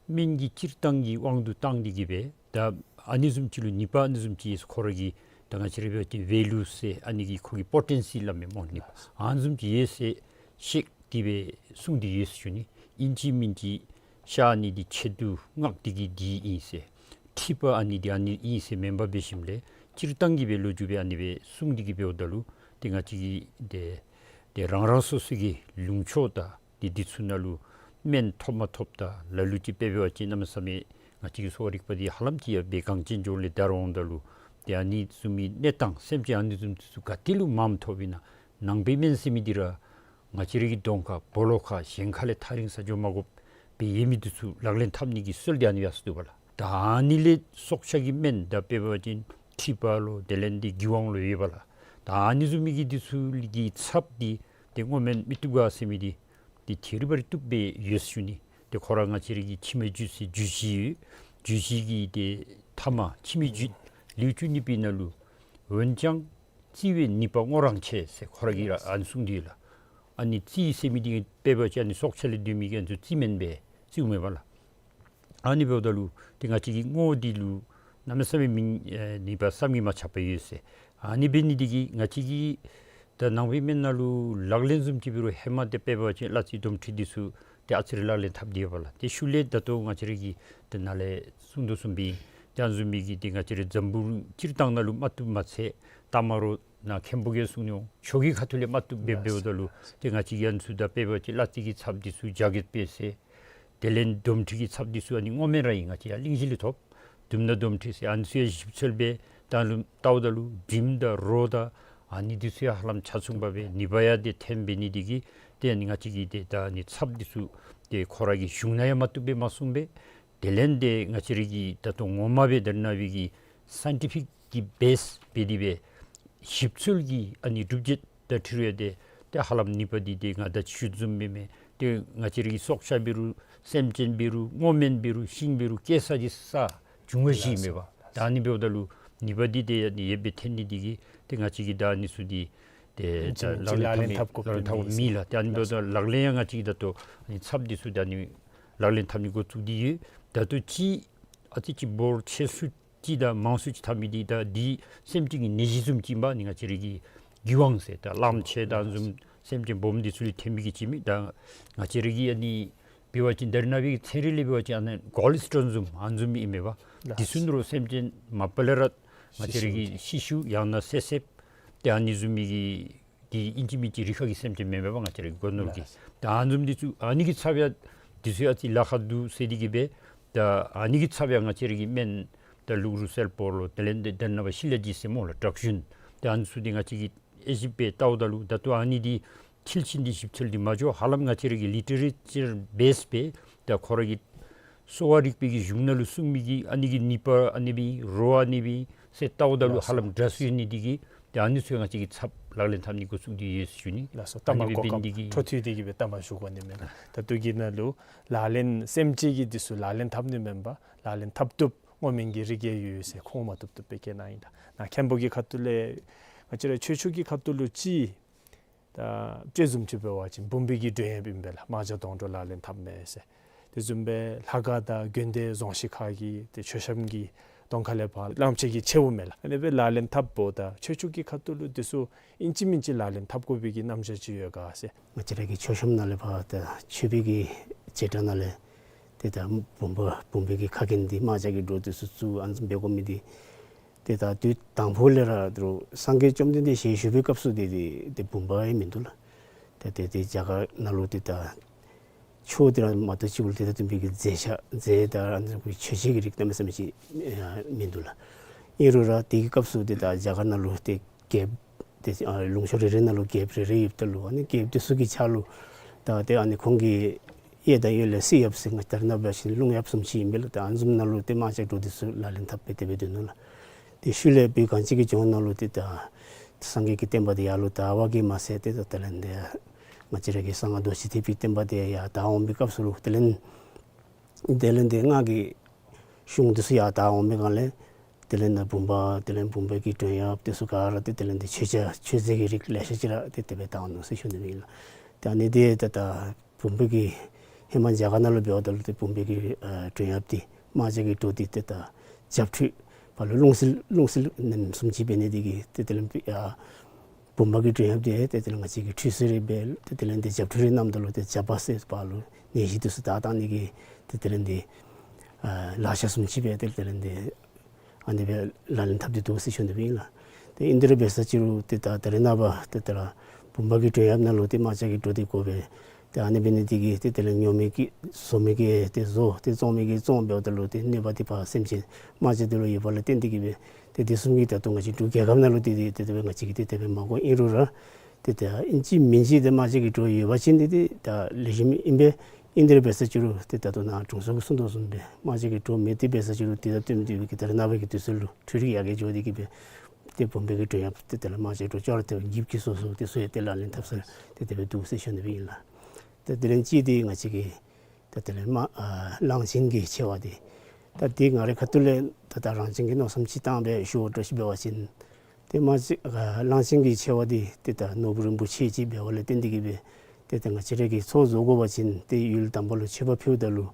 སྨན་གྱི་སྤྱིར་བཏང་གི་དབང་དུ་བཏང་སྟེ་གི་སྦེ་ད་ཨ་ནི་བཟུམ་ཅིག་ལུ་ནུས་པ་ཨ་ནི་བཟུམ་ཅིག་ཁོ་ར་གི་ད་ང་བཅས་ར་འབད་བ་ཅིན་ཝེ་ལུ་ཟེར་ཨ་ནི་གི་ཁོ་གི་པོ་ཊེན་སི་སླབ་མས་སྨོ། ནུས་པ་ཨ་ནི་བཟུམ་ཅིག་ཡོད་ཟེར་བཤད་དེ་སྦེ་གསུངས་ཏེ་ཡོད་ཟེར་ཞུ་ནི། ཨིན་ཅི་མིན་ཅི་ཤ་ཨ་ནི་འདི་ཆེད་དུ་མངགས་ཏེ་གི་འདི་ཨིན་ཟེར་མཁྲིས་པ་ཨ་ནི་འདི་ཨ་ནི་ཨིན་ཟེར་མེན་པར་འབད་ཞིནམ་ལས་སྤྱིར་བཏང་གི་སྦེ་ལོ་རྒྱུས་སྦེ་ཨ་ནི་སྦེ་གསུངས་ཏེ་གི་འབདཝ་ད་ལུ་ཏེ་ང་བཅས་ཀྱི་ཏེ་ཏེ་རང་རང་སོ་སོ་གི་ལུང་ཕྱོགས་དང་ཏེ་འདི་ཚུ་ནང་ལུ་སྨན་ཐོབ་མ་ཐོབ་དང་ལ་ལུ་ཅིག་འབད་བ་ཅིན་གནམ་མེད་ས་མེད་ང་བཅས་ཀྱི་གསོ་བ་རིག་པ་འདི་ཧ་ལམ་ཅིག་ཡང་འབད་གངས་ཅན་ལྗོངས་ལས་དར་འོངམ་ད་ལུ་ཏེ་ཨ་ནི་བཟུམ་མའི་གནས་སྟངས་སེམས་ཅན་ཨ་ནི་བཟུམ་འདི་ཚུ་ག་ཏེ་ལུ་མངམ་ཐོབ་ཨིན་ན། ནང་པའི་སྨན་ཟེར་མི་འདི་ར་ང་བཅས་ར་གི་གདོང་ཁར་སྦོ་ལོགས་ཁར་གཞན་ཁ་ལས་ཐག་རིང་ས་འགྱོ་མ་དགོཔ་སྦེ་ཡོད་མི་འདི་ཚུ་ལག་ལེན་འཐབ་ནི་གི་སྲོལ་འདི་ཨ་ནི་ཡར་སོང་འདུག་པ་ལགས། ད་ཨ་ནི་ལས་སྲོག་ཆགས་ཀྱི་སྨན་ད་དཔེ་འབད་བ་ཅིན་མཁྲིས་པ་ལོ་དེ་ལས་འདི་མགུ་དབང་ལོ་ཡོད་པ་ལགས། ད་ཨ་ནི་བཟུམ་མའི་གི་འདི་ཚུ་གི་ཚབ་འདི་ཏེ་སྔོ་སྨན་མི་བཏུབ་ག་ཟེར་མི་འདི་ཏེ་ཐད་རི་བ་རི་བཏུབ་སྦེ་ཡོད་ཟེར་ཞུ་ནི། ཏེ་ཁོ་ར་ང་བཅས་ར་གི་མཆིལ་མའི་རྒྱུད་ཟེར་རྒྱུད་བཞི་ཡོད། རྒྱུད་བཞི་གི་ཏེ་ཐ་མ་མཆིལ་མའི་རྒྱུད་ལེའུ་བཅུ་གཉིས་པའི་ནང་ལུ་འོན་ཀྱང་བཙིར་བའི་ནུས་པ་སྔོ་རང་ཆེ་ཟེར་ཁོ་ར་གིས་ར་ཨ་ནི་གསུངས་ཏེ་ཡོད་ལགས། ཨ་ནི་བཙིར་ཟེར་མི་འདི་དཔེ་འབད་བ་ཅིན་ཨ་ནི་སྲོག་ཆགས་ལས་སྡོད་མི་གི་ཨ་ནི་ཚུ་བཙིར་སྨན་སྦེ་བཙིརཝ་མས་པ་ལགས། ཨ་ནི་འབདཝ་ད་ལུ་ཏེ་ང་བཅས་ཀྱི་སྔོ་འདི་ལུ་གནམ་མེད་ས་མེད་མིང་ཨེ་ནུས་པ་བསམ་གྱིས་མ་ཁྱབ་པ་ཡོད་ཟེར། ཨ་ནི་འབད་ནི་འདི་གིས་ང་བཅས་ཀྱིས་ད་ནང་པའི་སྨན་ནང་ལུ་ལག་ལེན་བཟུམ་ཅིག་འབད་རུང་ཧེ་མ་ཏེ་དཔེ་འབད་བ་ཅིན་གླ་རྩི་དོམ་མཁྲིས་འདི་ཚུ་ཏེ་ཨ་ཙི་རེ་ལག་ལེན་འཐབ་སྟེ་ཡོད་པ་ལགས། ཏེ་ཤུལ་ལས་ད་ལྟོ་ང་བཅས་ར་གིས་ཏེ་ནཱ་ལས་གསུང་དོ་བཟུམ་སྦེ་ཏེ་ཨ་ནི་བཟུམ་མའི་གི་ཏེ་ང་བཅས་ར་འཛམ་བུ་གླིང་སྤྱིར་བཏང་ནང་ལུ་མ་བཏུབ་མ་ཚད་ད་མ་རོགས་ནཱ་མཁན་པོ་གིས་གསུང་ནི་འོང་ཆོས་ཀྱི་ཁ་ཐུག་ལས་མ་བཏུབ་སྦེ་འབདཝ་ད་ལུ་ཏེ་ང་བཅས་ཀྱིས་ཨ་ནི་ཚུ་ད་དཔེ་འབད་བ་ཅིན་གླ་རྩི་གི་ཚབ་འདི་ཚུ་རྒྱ་སྐྱེད་སྦེ་ཟེར། དེ་ལས་དོམ་མཁྲིས་ཀྱི་ཚབ་འདི་ཚུ་ཨ་ནི་སྔོ་སྨན་ར་ཨིན། ང་བཅས་ཡར་གླིང་བཞི་ལས་ཐོབ། དུམ་དང་དོམ་མཁྲིས་ཟེར་ཨ་ནི་ཚུ་ཡང་ཞིབ་འཚོལ་སྦེ་ད་ལུ་བལྟཝ་ད་ལུ་བྱེམ་དང་རོ་དང་ཨ་ནི་འདི་ཚུ་ཡང་ཧ་ལམ་ཆ་མཚུངས་པ་སྦེ་ནུས་པ་ཡང་ཏེ་ཐོན་འབད་ནི་འདི་གིས་ཏེ་ཨ་ནི་ང་བཅས་ཀྱིས་ཏེ་ད་ཨ་ནི་ཚབ་འདི་ཚུ་ཏེ་ཁོ་ར་གི་གཞུང་ནང་ཡང་མ་བཏུབ་སྦེ་མ་གསུངས་པས། དེ་ལས་ཏེ་ང་བཅས་ར་གི་ད་ལྟོ་ངོ་མ་སྦེ་ད་རེས་ནངས་པའི་གི་སའིན་ཊི་ཕིག་གི་བེསི་འབད་དེ་སྦེ་ཞིབ་འཚོལ་གྱི་ཨ་ནི་སྒྲུབ་བྱེད་དང་འཁྲིལ་བའི་ཏེ་ཏེ་ཧ་ལམ་ནུས་པ་འདི་ཏེ་ང་ད་ཅི་ཞུ་བཟུམ་སྦེ་མས། ཏེ་ང་བཅས་ར་གི་སྲོག་ཆགས་འབད་རུང་སེམས་ཅན་འབད་རུང་སྔོ་སྨན་འབད་རུང་ཤིང་འབད་རུང་སྐྱེ་ས་འདི་ས་འབྱུང་བ་བཞི་མས་པ། ད་ཨ་ནི་འབདཝ་ད་ལུ་ནུས་པ་འདི་ཏེ་ཨ་ནི་ཡོདཔ་སྦེ་ཐོན་ནི་འདི་གིས་ཏེ་ང་བཅས་ཀྱིས་ད་ཨ་ནི་ཚུ་འདི་ཏེ་ཨ་ནི་ཚུ་ལག་ལེན་འཐབ་མི་ལག་ལེན་འཐབ་མི་མེད་ལགས། ཏེ་ཨ་ནི་འབདཝ་ད་ལག་ལེན་ཡང་ང་བཅས་ཀྱིས་ད་ལྟོ་ཨ་ནི་ཚབ་འདི་ཚུ་ད་ཨ་ནི་ལག་ལེན་འཐབ་ནི་འགོ་བཙུགས་ཏེ་ཡོད། ད་ལྟོ་ཅིག་ཨ་ཙི་ཅིག་འབོར་ཆེ་སུ་ཅིག་དང་མང་སུ་ཅིག་འཐབ་མི་འདི་ད་འདི་སེམས་ཅན་གྱི་ནད་གཞི་བཟུམ་ཅིག་ཨིན་པས། ཨ་ནི་ང་བཅས་ར་གི་མགུ་དབང་ཟེར་ད་གླངམོ་ཆེ་དང་བཟུམ་ སེམས་ཅན་སྦོམ་འདི་ཚུ་ལུ་ཐོན་མི་གི་ཅིག་མས། ད་ང་བཅས་ར་གི་ཨ་ནི་འབད་བ་ཅིན་ད་རེས་ནངས་པའི་ཚན་རིག་ལས་འབད་བ་ཅིན་ཨ་ནི་གཱོལ་སི་ཊོན་བཟུམ་ཨ་ནི་བཟུམ་ཨིན་མས་པ། ལགས། འདི་ཚུ་ནང་ལུ་སེམས་ཅན་མ་པ་ལས་ར་ང་བཅས་ར་གི་ཤི་ཤུ་ཡང་ན་བསད་བསདཔ་ཏེ་ཨ་ནི་བཟུམ་མའི་གི་འདི་ཨིན་ཅི་མིན་ཅི་རི་ཁ་གི་སེམས་ཅན་མེན་མས་པ། ང་བཅས་ར་གི་སྒོ་ནོར་གྱི། ལགས། ད་ཨ་ནི་བཟུམ་འདི་ཚུ་ཨ་ནི་གི་ཚབ་ཡང་འདི་ཚུ་ཡང་ཨ་ཙི་ལཱ་ཁག་འདུག་ཟེར་འདི་གིས་སྦེ། ད་ཨ་ནི་གི་ཚབ་ཡང་ང་བཅས་ར་གི་སྨན་ད་ལུ་རུ་སེལ་པོ་ལོ་དེ་ལས་འདི་ད་རེས་ནངས་པ་ཤི་ལ་ཇི་ཟེར་སྨོ་ལགས། དྲག་ཞུན་ད་ཨ་ནི་ཚུ་འདི་ང་བཅས་ཀྱིས་དབྱེ་ཞིབ་འབད་བལྟཝ་ད་ལུ་ད་ལྟོ་ཨ་ནི་འདི་འཁྱིལ་ཞིནམ་འདི་ཞིབ་འཚོལ་འདི་མ་འགྱོ། ཧ་ལམ་ང་བཅས་ར་གི་ལི་ཊེ་རེ་ཅར་བེསི་སྦེ་ད་ཁོ་ར་གི་གསོ་བ་རིག་པའི་གི་གཞུང་ནང་ལུ་གསུངས་མི་གི་ཨ་ནི་གི་ནུས་པ་ཨ་ནི་སྦེ་རོ་ཨ་ནི་སྦེ་ཟེར་བལྟཝ་ད་ལུ་ལགས་སོ། ཧ་ལམ་འདྲ་སུ་ཡོད་ནི་འདི་གིས་ད་ཨ་ནི་ཚུ་ཡང་ང་བཅས་ཀྱིས་ཚབ་ལག་ལེན་འཐབ་ནི་འགོ་བཙུགས་ཏེ་ཡོད་ཟེར་ཞུ་ནི། ལགས་སོ། ཨ་ནི་སྦེ་འབད་ནི་འདི་གིས་ལགས་སོ། ལྟ་བ་གོ་སྐབས་འཕྲོ་མཐུད་དེ་གིས་སྦེ་ལྟ་བ་ཞུ་དགོ་ནི་མས་ལགས། ད་ལྟོ་གི་ནང་ལུ་ལག་ལེན་སེམས་ཅན་གྱི་འདི་ཚུ་ལག་ལེན་འཐབ་ནི་མེན་པར་ལག་ལེན་འཐབ་བཏུབ་སྔོ་སྨན་གྱི་རིགས་ཡང་ཡོད་ཟེར་ཁུངས་མ་བཏུབ་བཏུབ་སྦེ་བཀོད་གནང་ཡི། ད་ནཱ་མཁན་པོ་གི་ཁ་ཐུག་ལས་ང་བཅས་ར་ཆོས་ཕྱོགས་ཀྱི་ཁ་ཐུག་ལུ་ཅིག་ད་དཔྱེ་བཟུམ་ཅིག་འབད་བ་ཅིན་བུམ་པའི་གི་མགྲོན་ཡབ་ཨིན་པས་ལགས། རྨ་བྱ་དོང་སྤྲུགས་ལག་ལེན་འཐབ་མས་ཟེར། དེ་བཟུམ་སྦེ་ལྷ་ཁང་དང་དགོན་སྡེ་རྫོང་གཞིས་ཁག་གི་ཏེ་མཆོད་བཤམས་ཀྱི་གདོང་ཁ་ལས་ཕར་གླང་ཆེན་གྱི་མཆེཝ་མས་ལགས། ཨ་ནི་སྦེ་ལག་ལེན་འཐབ་འབདཝ་ད་ཆོས་ཕྱོགས་ཀྱི་ཁ་ཐུག་ལུ་འདི་ཚུ་ཨིན་ཅི་མིན་ཅི་ལག་ལེན་འཐབ་དགོ་པའི་གི་རྣམ་གཞག་ཅིག་ཡོད་ག་ཟེར། ང་བཅས་ར་གི་མཆོད་བཤམས་ནང་ལས་ཕར་ད་མཆོད་པའི་གི་བྱེ་བྲག་ནང་ལས་ཏེ་ད་བུམ་པ་བུམ་པའི་གི་ཁ་རྒྱན་འདི་རྨ་བྱ་གི་སྒྲོ་འདི་ཚུ་བཙུགས་ཨ་ནི་བཟུམ་འབད་དགོ་མི་འདི་ཏེ་ད་དུས་དང་ཕུ་ལས་ར་དོ་རུང་སངས་རྒྱས་བཅོམ་ལྡན་འདས་ཞལ་བཞུགས་པའི་སྐབས་སུ་ཏེ་ཏེ་ཏེ་བུམ་པ་ཡང་མིན་འདུག་ལགས། ཏེ་ཏེ་ཏེ་རྒྱ་གར་ནང་ལུ་ཏེ་ད་ཆོས་འདི་ར་མ་གཏོགས་ཅིག་ལུ་ཏེ་ད་བསྟན་པའི་གི་མཛད་བྱ་མཛད་ད་ཨ་ནི་ཚུ་གི་མཆོད་བྱའི་གི་རིགས་གནམ་མེད་ས་མེད་ཅིག་ཨ་མིན་འདུག་ལགས། ཨིན་རུང་ར་དེ་གི་སྐབས་སུ་ཏེ་ད་རྒྱ་གར་ནང་ལུ་ཏེ་རྒྱལཔོ་ཏེ་ཨ་ལུང་ཕྱོགས་རེ་རེ་ནང་ལུ་རྒྱལཔོ་རེ་རེ་ཡོདཔ་ད་ལུ་ཨ་ནི་རྒྱལཔོ་དེ་ཚུ་གི་ཕྱག་ལུ་ད་ཏེ་ཨ་ནི་ཁོང་གི་གཡས་དང་གཡོན་ལས་སྲིད་ཡབ་ཟེར་ང་བཅས་ར་ནཱ་འབད་བ་ཅིན་རླུང་ཡབ་བཟུམ་ཅིག་ཨིན་པས་ལགས། ད་ཨ་ནི་བཟུམ་ནང་ལུ་ཏེ་རྨ་བྱའི་སྒྲོ་འདི་ཚུ་ལག་ལེན་འཐབ་སྦེ་དེ་སྦེ་སྡོད་ནུག་ལགས། ཏེ་ཤུལ་ལས་བོད་གངས་ཅན་གྱི་ལྗོངས་ནང་ལུ་ཏེ་ད་སངས་རྒྱས་ཀྱི་བསྟན་པ་འདི་ཡར་ལུ་དར་བ་གིས་མ་ཚད་ཏེ་ད་དེ་ལས་འདི་ང་བཅས་ར་གི་གསང་སྔགས་རྡོ་རྗེ་ཐེག་པའི་བསྟན་པ་འདི་ཡར་དར་འོང་པའི་སྐབས་སུ་ལུ་དེ་ལས་དེ་ལས་འདི་སྔགས་ཀྱི་གཞུང་འདི་ཚུ་ཡར་དར་འོང་པའི་སྒང་ལས་དེ་ལས་ད་བུམ་པ་དེ་ལས་བུམ་པའི་གི་མགྲོན་ཡབ་དེ་ཚུ་ག་ར་ཏེ་དེ་ལས་འདི་མཆོད་བྱ་མཆོད་རྫས་ཀྱི་རིགས་ལེ་ཤ་ཅིག་ར་ཏེ་དེ་སྦེ་དར་འོང་ནུག་ཟེར་ཞུ་ནི་ཨིན་ལགས། ཏེ་ཨ་ནི་འདི་ད་ད་བུམ་པའི་གི་ཧེ་མ་རྒྱ་གར་ནང་ལུ་འབདཝ་ད་ལུ་ཏེ་བུམ་པའི་གི་ཨ་མགྲོན་ཡབ་འདི་རྨ་བྱ་གི་སྒྲོ་འདི་ཏེ་ད་བྱབས་ཁྲུས་ཕར་ལུ་རླུང་བསིལ་རླུང་བསིལ་ནམ་བཟུམ་ཅིག་འབད་ནི་འདི་གིས་ཏེ་དེ་ལས་ཨ་བུམ་པ་གི་མགྲོན་ཡབ་འདི་ཏེ་དེ་ལས་ང་བཅས་ཀྱིས་ཁྲུས་གསོལ་རེ་འབད་ཏེ་དེ་ལས་འདི་བྱབས་ཁྲུས་རེ་གནངམ་ད་ལུ་ཏེ་བྱབས་པ་ཟེར་ཕར་ལུ་ནད་གཞི་འདི་ཚུ་དག་བཏང་ནི་གི་ཏེ་དེ་ལས་འདི་ཨ་ལག་ཆ་བཟུམ་ཅིག་སྦེ་ཏེ་དེ་ལས་འདི་ཨ་ནི་སྦེ་ལག་ལེན་འཐབ་སྟེ་འདུག་ཟེར་ཞུ་ནི་ཨིན་ལགས། ཏེ་ཨིན་དེ་ར་འབད་ས་ཅིག་རུང་ཏེ་ད་ད་རེས་ནངས་པ་ཏེ་ད་ར་བུམ་པ་གི་མགྲོན་ཡབ་ནང་ལུ་ཏེ་རྨ་བྱ་གི་སྒྲོ་འདི་དགོ་པས། ཏེ་ཨ་ནི་འབད་ནི་འདི་གིས་ཏེ་དེ་ལས་ཉོ་མི་གིས་བཟོ་མི་གིས་ཏེ་བཟོ་ཏེ་བཙོང་མི་གིས་བཙོང་འབདཝ་ད་ལུ་ཏེ་གནོད་པ་འདི་ཕར་སེམས་ཅན་རྨ་བྱ་འདི་ལུ་ཡོདཔ་ལས་བརྟེན་ཏེ་གིས་སྦེ་ཏེ་དེ་བཟུམ་གྱི་ད་ལྟོ་ང་བཅས་འབྲུག་རྒྱལ་ཁབ་ནང་ལུ་ཏེ་ཏེ་དེ་སྦེ་ང་བཅས་ཀྱིས་ཏེ་དེ་སྦེ་མ་གོ། ཨིན་རུང་ར་ཏེ་ད་ཨིན་ཅི་མིན་ཅི་ཏེ་རྨ་བྱ་གི་སྒྲོ་ཡོད་པ་ཅིན་ཏེ་ཏེ་ད་ལེགས་ཤོམ་ཨིན་པས། ཨིན་དེ་ར་འབད་ས་ཅིག་རུང་ཏེ་ད་ལྟོ་ནཱ་དྲུང་འཚོ་གིས་གསུང་དོ་བཟུམ་སྦེ་རྨ་བྱ་གི་སྒྲོ་མེད་དེ་འབད་ས་ཅིག་རུང་ཏེ་ད་བསྟུན་ཏེ་གིས་ད་རེས་ནངས་པ་གི་དུས་ཚོད་ལུ་འཕྲུལ་རིག་ཡར་རྒྱས་འགྱོ་སྟེ་གིས་སྦེ་ཏེ་བུམ་པའི་གི་མགྲོན་ཡབ་ཏེ་དེ་ལས་རྨ་བྱའི་སྒྲོ་ཅོག་ར་འཐདཔ་སྦེ་འགྱིབ་ཀྱིས་སོ་སོ་ཏེ་བཟོ་ཡི། ཏེ་ལག་ལེན་འཐབ་ས་ཏེ་དེ་སྦེ་འདུག་ཟེར་ཞུ་ནི་ཨིན་ལགས། ཏེ་དེ་ལས་ཅིག་འདི་ང་བཅས་ཀྱི་ཏེ་དེ་ལས་རྨ་ཨ་གླང་ཆེན་གྱི་མཆེ་བ་འདི་ད་འདི་ང་རའི་ཁ་ཐུག་ལས་ད་ད་རང་བཞིན་གྱི་མནོ་བསམ་ཅིག་བཏང་སྦེ་ཞུ་བ་འདྲཝ་ཅིག་འབད་བ་ཅིན་ཏེ་རྨ་ཆེན་ཨ་གླང་ཆེན་གྱི་མཆེ་བ་འདི་ཏེ་ད་ནོར་བུ་རིན་པོ་ཆེ་ཅིག་འབདཝ་ལས་བརྟེན་ཏེ་གིས་སྦེ་ཏེ་ད་ང་བཅས་ར་གིས་ཚོགས་རྫོགས་དགོ་པ་ཅིན་ཏེ་ཡུལ་དམ་པ་ལུ་མཆོད་པ་ཕུལཝ་ད་ལུ་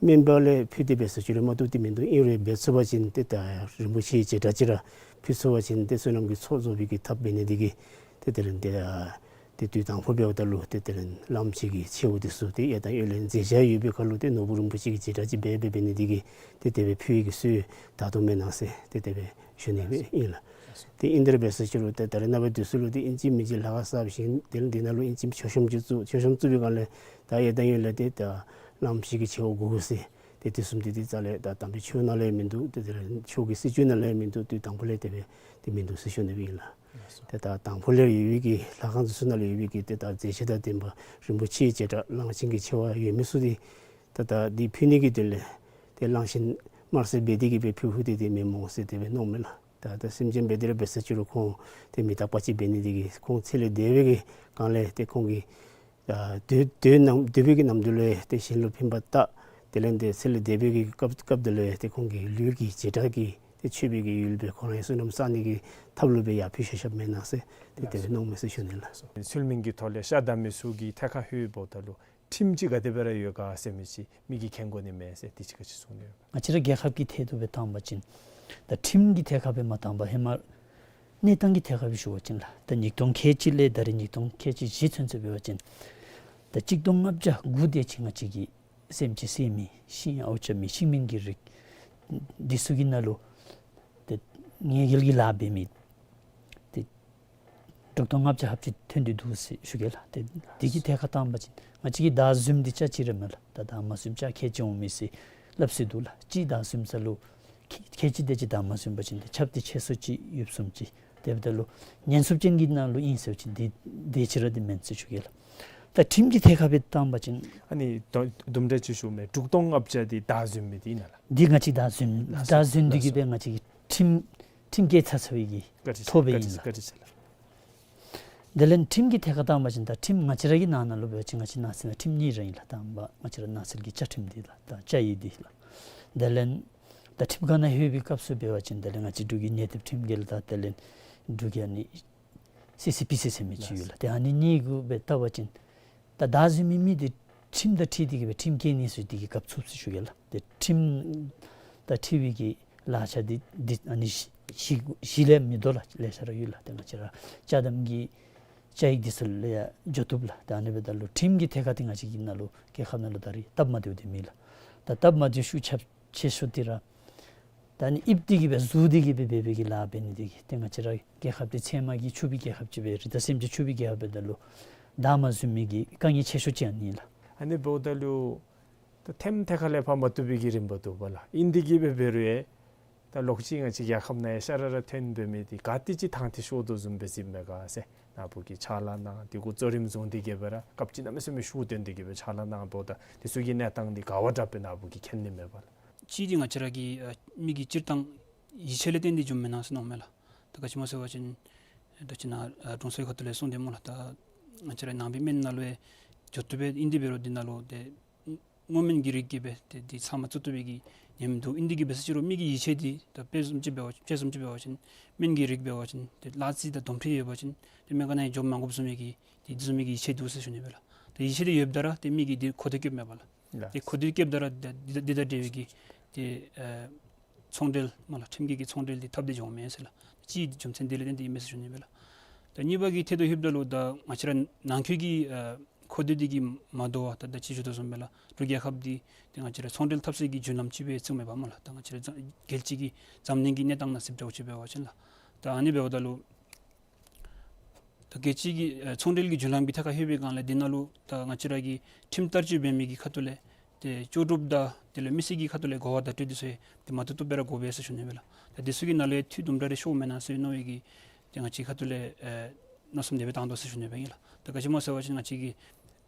སྨན་པ་ལས་ཕུལ་ཏེ་འབད་ས་ཅིག་རུང་མ་བཏུབ་སྟེ་མིན་འདུག། ཨིན་རུང་འབད་ཚུགས་པ་ཅིན་ཏེ་ད་རིན་པོ་ཆེ་བྱེ་བྲག་ཅིག་ར་ཕུལ་ཚུགས་པ་ཅིན་ཏེ་བསོད་ནམས་ཀྱི་ཚོགས་རྫོགས་པའི་གི་ཐབས་འབད་ནི་འདི་གིས་ཏེ་དེ་ལས་ཏེ་ཨ་ཏེ་དུས་དང་ཕུ་འབདཝ་ད་ལུ་ཏེ་དེ་ལས་གླང་ཆེན་གྱི་མཆེཝ་འདི་ཚུ་ཏེ་གཡས་དང་གཡོན་ལས་མཛད་བྱ་ཡོད་པའི་ཁར་ལུ་ཏེ་ནོར་བུ་རིན་པོ་ཆེ་གི་བྱེ་བྲག་ཅིག་འབད་འབད་འབད་ནི་འདི་གིས་ཏེ་དེ་སྦེ་ཕུལ་བའི་གི་སྲོལ་ད་ལྟོ་མེན་ན་ཟེར་ཏེ་དེ་སྦེ་ཞུ་ནི་སྦེ་ཨིན་ལགས། ཏེ་ཨིན་དེ་ར་འབད་ས་ཅིག་རུང་ཏེ་ད་རེས་ནངས་པའི་དུས་ཚོད་ལུ་ཏེ་ཨིན་ཅི་མིན་ཅི་ལྷ་ཁང་གསརཔ་བཞེངས་དེ་ལས་འདི་ནང་ལུ་ཨིན་ཅི་མཆོད་བཤམས་ཅིག་བཙུགས། མཆོད་བཤམས་བཙུགས་པའི་སྒང་ལས་ད་གཡས་དང་གཡོན་ལས་ཏེ་ད་གླང་ཆེན་གྱི་མཆེཝ་དགོ་ཟེར་ཏེ་དེ་བཟུམ་འདི་ཏེ་རྩ་ལས་ད་དམ་པའི་ཆོས་ནང་ལུ་ཡང་མིན་འདུག། ཏེ་དེ་ལས་ཆོས་ཀྱི་སྲིད་བྱུས་ནང་ལུ་ཡང་མིན་འདུག། དུས་དང་ཕུ་ལས་དེ་སྦེ་ཏེ་མིན་འདུག་ཟེར་ཞུ་ནི་སྦེ་ཨིན་ལགས། ཏེ་ད་དང་ཕུ་ལས་ཡོད་པའི་གི་ལྷ་ཁང་འདི་ཚུ་ནང་ལུ་ཡོད་པའི་གི་ཏེ་ད་མཛེས་ཆས་དང་ལྡན་པ་རིན་པོ་ཆེའི་བྱེ་བྲག་གླང་ཆེན་གྱི་མཆེ་བ་ཡོད་མི་ཚུ་འདི་ད་ད་འདི་ཕུལ་ནི་གི་དོན་ལས་ཏེ་གླང་ཆེན་དམར་སེར་འབད་དེ་གིས་སྦེ་ཕུལ་ཕུལ་ཏེ་འདི་མེན་མོ་ཟེར་དེ་སྦེ་མནོཝ་མས་ལགས། ད་ད་སེམས་ཅན་འབད་དེ་ར་འབད་ས་ཅིག་རུང་ཁོང་ཏེ་མི་རྟག་པ་ཅིག་འབད་ནི་འདི་གིས་ཁོང་ཚེ་ལས་འདས་པའི་གི་སྒང་ལས་ཏེ་ཁོང་གི་ཨ་སྡོད་སྡོད་ནམ་སྡོད་པའི་གི་ནམ་དུས་ལུ་ཏེ་གཞན་ལུ་ཕན་པ་བཏགས། དེ་ལས་ཏེ་ཚེ་ལས་འདས་པའི་གི་སྐབས་སྐབས་དེ་ལུ་ཏེ་ཁོང་གི་ལུས་ཀྱི་བྱེ་བྲག་གིས་ཏེ་མཆོད་པའི་གི་ཡུལ་སྦེ་ཁོ་རའི་བསོད་ནམས་བསག་ནི་གི་ཐབས་ལུ་སྦེ་ཡར་ཕུལ་བཞག་བཞགཔ་མེན་ན་ཟེར་ཏེ་དེ་སྦེ་མནོཝ་མས་ཟེར་ཞུ་ནི་ལགས། ཚུལ་མིན་གྱི་ཐོག་ལས་ཤ་བདའ་མི་ཚུ་གིས་ཐད་ཀར་ལྷོད་འབདཝ་ད་ལུ་ཁྲིམས་ཅིག་ག་དེ་སྦེ་ར་ཡོད་ག་ཟེར་མི་ཅིག་མི་གིས་མཁྱེན་དགོ་ནི་མས་ཟེར་དེ་ཅིག་ག་ཅི་གསུང་ནི་ཡོད་ག། ང་བཅས་ར་རྒྱལ་ཁབ་ཀྱི་ཐད་དུ་སྦེ་བཏང་པ་ཅིན་ད་ཁྲིམས་ཀྱི་ཐད་ཁར་སྦེ་མ་བཏང་པར་ཧེ་མ་ གནས་སྟངས་ཀྱི་ཐད་ཁར་སྦེ་ཞུ་བ་ཅིན་ལགས། ད་ཉིས་སྟོང་ཁལ་གཅིག་ལས་ད་རེས་ཉིས་སྟོང་ཁལ་གཅིག་བཞི་ཚུན་ཚོད་འབད་བ་ཅིན་ད་གཅིག་སྟོང་ལྔ་བརྒྱ་དགུ་དེ་ཅིག་ང་བཅས་ཀྱི་སེམས་ཅན་བསད་མི་ཤིང་ཨའུ་རྐྱབ་མི་ཤིང་མིན་གྱི་རིགས་འདི་ཚུ་གི་ནང་ལུ་ཏེ་ཉེས་འགེལ་གྱི་ལཱ་འབད་མི་ཏེ་དྲུག་སྟོང་ལྔ་བརྒྱ་ལྷགཔ་ཅིག་ཐོན་ཏེ་འདུག་ཟེར་ཞུ་གེ་ལགས། ཏེ་འདི་གི་ཐད་ཁར་བཏང་པ་ཅིན་ང་བཅས་ཀྱིས་བདའ་ཟུན་འདི་ཅ་ཅི་ར་མེན་ལགས། ད་བདའ་མ་ཟུན་ཅ་ཁལ་གཅིག་འོང་མི་ཟེར་སླབ་སྲོལ་འདུག་ལགས། གཅིག་བདའ་ཟུན་ས་ལུ་ཁལ་གཅིག་དེ་ཅིག་བདའ་མ་ཟུན་པ་ཅིན་ཏེ་ཆབ་འདི་ཆད་སོ་ཅིག་ཡོདཔ་བཟུམ་ཅིག། དེ་འབདཝ་ད་ལུ་ཉེན་སྲུང་ཅན་གྱི་ནང་ལུ་ཨིན་ཟེར་བ་ཅིན་འདི་དེ་ཅིག་ར་འདི་མེན་ཟེར་ཞུ་གེ་ལགས། ད་ཁྲིམས་ཀྱི་ཐད་ཁར་སྦེ་བཏང་པ་ཅིན་ཨ་ནི་དུམ་དུམ་གྲ་ཅིག་ཞུ་མས། དྲུག་སྟོང་ལྔ་བརྒྱ་འདི་བདའ་ཟུན་མི་འདི་ཨིན་ན་ལགས། འདི་ང་བཅས་བདའ་ཟུན་ལགས་སོ། བདའ་ཟུན་འདི་གིས་ལགས་སོ། སྦེ་ང་བཅས་ཀྱི་ཁྲིམས་ཁྲིམས་བཀལ་ཚར་ཚར་བའི་གི་བཀའ་དྲིན་ཆེ། ཐོབ་པའི་བཀའ་ཨིན་ལགས། བཀའ་དྲིན་ཆེ་ལགས། དེ་ལས་ཁྲིམས་ཀྱི་ཐད་ཁར་བཏང་པ་ཅིན་ད་ཁྲིམས་ང་བཅས་ར་གི་ནང་ན་ལུ་འབད་བ་ཅིན་ང་བཅས་ནགས་ཚལ་ནང་ཁྲིམས་གཉིས་ར་ཨིན་ལགས། དང་པ་ང་བཅས་ར་ནགས་ཚལ་གྱི་བཅའ་ཁྲིམས་འདི་ལགས། ད་བཅའ་ཡིག་འདི་ལགས། དེ་ལས་ད་ཁྲིམས་ཁང་ནང་ལྷོད་པའི་སྐབས་སུ་འབད་བ་ཅིན་དེ་ལས་ང་བཅས་འབྲུག་གི་ཉེས་དོན་ཁྲིམས་འགལ་དང་དེ་ལས་འབྲུག་གི་ཨ་ནི་སི་སི་པི་སི་ཟེར་མི་ཅིག་ཡོད་ལགས། ཏེ་ཨ་ནི་གཉིས་གུ་སྦེ་བལྟ་བ་ཅིན་ད་བདའ་ཟུན་མི་མི་འདི་ཁྲིམས་དང་འཁྲིལ་ཏེ་གི་སྦེ་ཁྲིམས་བཀལ་ནི་ཚུ་འདི་གི་སྐབས་ཚུདཔ་ཟེར་ཞུ་གེ་ལགས། ཏེ་ཁྲིམས་དང་འཁྲིལ་བའི་གི་ལག་ཆ་འདི་འདི་ཨ་ནི་བཞི་བཞི་བཞི་ལས་མི་ལྡོག་ལགས། ལེ་ཤ་ར་ཡོད་ལགས། ཏེ་ང་བཅས་ར་ཅ་དམ་གྱི་བཅའ་ཡིག་འདི་ཚུ་ལས་ཡང་འགྱོ་བཏུབ་ལགས། ཏེ་ཨ་ནི་འབདཝ་ད་ལུ་ཁྲིམས་ཀྱི་ཐད་ཁར་འདི་ང་བཅས་ཀྱི་ནང་ལུ་རྒྱལ་ཁབ་ནང་ལུ་ད་རེས་སྟབས་མ་བདེཝ་འདི་མེད་ལགས། ད་སྟབས་མ་བདེཝ་ཤུགས་ཆེ་ཤོས་འདི་ར་ད་ཨ་ནི་ཨིབ་སྟེ་གི་སྦེ་བཟུང་སྟེ་གི་སྦེ་འབད་བའི་གི་ལཱ་འབད་ནི་འདི་གིས་ཏེ་ང་བཅས་ར་རྒྱལ་ཁབ་འདི་ཚལ་མ་གིས་ཕྱུག་པའི་རྒྱལ་ཁབ་ཅིག་སྦེ་རི་དྭགས་སེམས་ཅན་ཕྱུག་པའི་རྒྱལ་ཁབ་འབདཝ་ད་ལུ་བདའ་མ་ཟུན་མི་གི་དཀའ་ངལ་ཆེ་ཤོས་ཅིག་ཨ་ནི་ལགས། ཨ་ནི་འབདཝ་ད་ལུ་ད་ཐེམ་ཐེ་ཁ་ལས་ཕར་མ་བཏུབ་པའི་གི་རིམ་པ་འདུག་པ་ལགས། ཨིན་ཏེ་གི་སྦེ་འབད་རུང་ཡང་ད་ལོག་ཅིག་ང་བཅས་རྒྱལ་ཁབ་ནང་ཡང་ཤ་ར་ར་ཐོན་འབད་མི་འདི་ག་ཏེ་ཅིག་ཐང་ཐིག་ཤོར་དོ་བཟུམ་སྦེ་གཟིགསཔ་མས་ག་ཟེར། ནཱ་བུ་གི་ཕྱག་ལཱ་ནང་འདི་གུ་གཙོ་རིམ་བཟུང་སྟེ་གི་སྦེ་ར་སྐབས་ཅིག་གནམ་མེད་ས་མེད་ཤུགས་བཏོན་ཏེ་གི་སྦེ་ཕྱག་ལཱ་གནངམ་ད་འདི་ཚུ་གི་གནས་སྟངས་འདི་ག་བ་དྲག་པས་ནཱ་བུ་གིས་མཁྱེན་ནི་མས་པ་ལགས། གཅིག་འདི་ང་བཅས་ར་གི་ཨ་མི་གི་སྤྱིར་བཏང་ཡིད་ཆེས་ལས་བརྟེན་ཏེ་འགྱོཝ་མེན་ན་ཟེར་མནོཝ་མས་ལགས། ད་ག་ཅི་སྨོ་ཟེར་བ་ཅིན་ད་ཅི་ནཱ་ཨ་དྲུང་འཚོའི་ཁ་ཐུག་ལས་གསུངས་ཏེ་སྨོ་ལགས། ད་ང་བཅས་ར་ནང་པའི་སྨན་ནང་ལུ་ཡང་འགྱོ་བཏུབ་པས། ཨིན་ཏེ་འབད་རུང་འདི་ནང་ལུ་ཏེ་སྔོ་སྨན་གྱི་རིགས་ཀྱིས་སྦེ་ཏེ་འདི་ཚབ་མ་བཙུགས་བཏུབ་པའི་གི་ཉེན་འདུག། ཨིན་ཏེ་གི་སྦེ་ཟེར་ཅི་རུང་མི་གི་ཡིད་ཆེས་འདི་ད་དཔེ་བཟུམ་ཅིག་འབད་བ་དཔེ་བཟུམ་ཅིག་འབད་བ་ཅིན་སྨན་གྱི་རིགས་འབད་བ་ཅིན་ཏེ་གླ་རྩི་དང་དོམ་མཁྲིས་ཡོད་པ་ཅིན་ཏེ་སྨན་ཁང་ནང་ཡང་འགྱོ་མ་དགོཔ་བཟུམ་མའི་གི་ཏེ་འདི་བཟུམ་མའི་གི་ཡིད་ཆེས་འདུག་ཟེར་ཞུ་ནི་སྦེ་ལགས། ཏེ་ཡིད་ཆེས་འདི་ཡོདཔ་ད་ར་ཏེ་མི་གིས་འདི་གོ་བརྡ་བསྐྱལཝ་མས་པ་ལགས། ལགས། ཏེ་གོ་བརྡ་བསྐྱལཝ་ད་ར་ཏེ་འདི་དང་འདི་དང་འབྲེལ་བའི་གི་ཏེ་ཨ་ཚོང་འབྲེལ་སྨོ་ལགས། ཁྲིམས་འགལ་གྱི་ཚོང་འབྲེལ་འདི་འཐབ་སྟེ་འགྱོཝ་མས་ཟེར་ལགས། གཅིག་འདི་རྒྱུ་མཚན་འདི་ལས་བརྟེན་ཏེ་ཨིན་མས་ཟེར་ཞུ་ནི་སྦེ་ལགས། ད་གཉིས་པ་གི་ཐད་དུ་ལྷོདཔ་ད་ལུ་ད་ང་བཅས་ར་ནང་འཁོད་ཀྱི་ཨ་གོ་བརྡ་འདི་གིས་མ་དོ་བར་ད་ད་ཅི་ཞུ་དོ་བཟུམ་སྦེ་ལགས། འབྲུག་རྒྱལ་ཁབ་འདི་ཏེ་ང་བཅས་ར་ཚོང་འབྲེལ་འཐབ་སའི་གི་རྒྱུན་ལམ་ཅིག་སྦེ་བརྩིཝ་མས་པ་སྨོ་ལགས། ད་ང་བཅས་ར་རྒྱལ་སྤྱི་གི་འཛམ་གླིང་གི་གནས་སྟངས་ནང་གཟིགས་འདྲཝ་ཅིག་འབད་བ་ཅིན་ལགས། ད་ཨ་ནི་འབདཝ་ད་ལུ་ད་རྒྱལ་སྤྱི་གི་ཨ་ཚོང་འབྲེལ་གྱི་རྒྱུན་ལམ་གྱི་ཐད་ཁར་ལྷོད་པའི་སྒང་ལས་འདི་ནང་ལུ་ད་ང་བཅས་ར་གི་ཁྲིམས་བསྟར་སྤྱོད་འབད་མི་གི་ཁ་ཐུག་ལས་ཏེ་ལྕོགས་གྲུབ་དང་དེ་ལས་མི་སེར་གྱི་ཁ་ཐུག་ལས་གོ་བ་བརྡ་སྤྲོད་འདི་ཚུ་ཏེ་མ་བཏུབ་བཏུབ་སྦེ་ར་དགོ་པས་ཟེར་ཞུ་ནི་སྦེ་ལགས། ད་འདི་ཚུ་གི་ནང་ལས་འཐུས་དུམ་གྲ་རེ་ཤོརཝ་མེན་ན་ཟེར་མནོ་བའི་གི་ཏེ་ང་བཅས་ཁ་ཐུག་ལས་ཨེ་མནོ་བསམ་དེ་སྦེ་བཏང་དོ་ཟེར་ཞུ་ནི་སྦེ་ཨིན་ལགས། ད་ག་ཅི་སྨོ་ཟེར་བ་ཅིན་ང་བཅས་ཀྱི་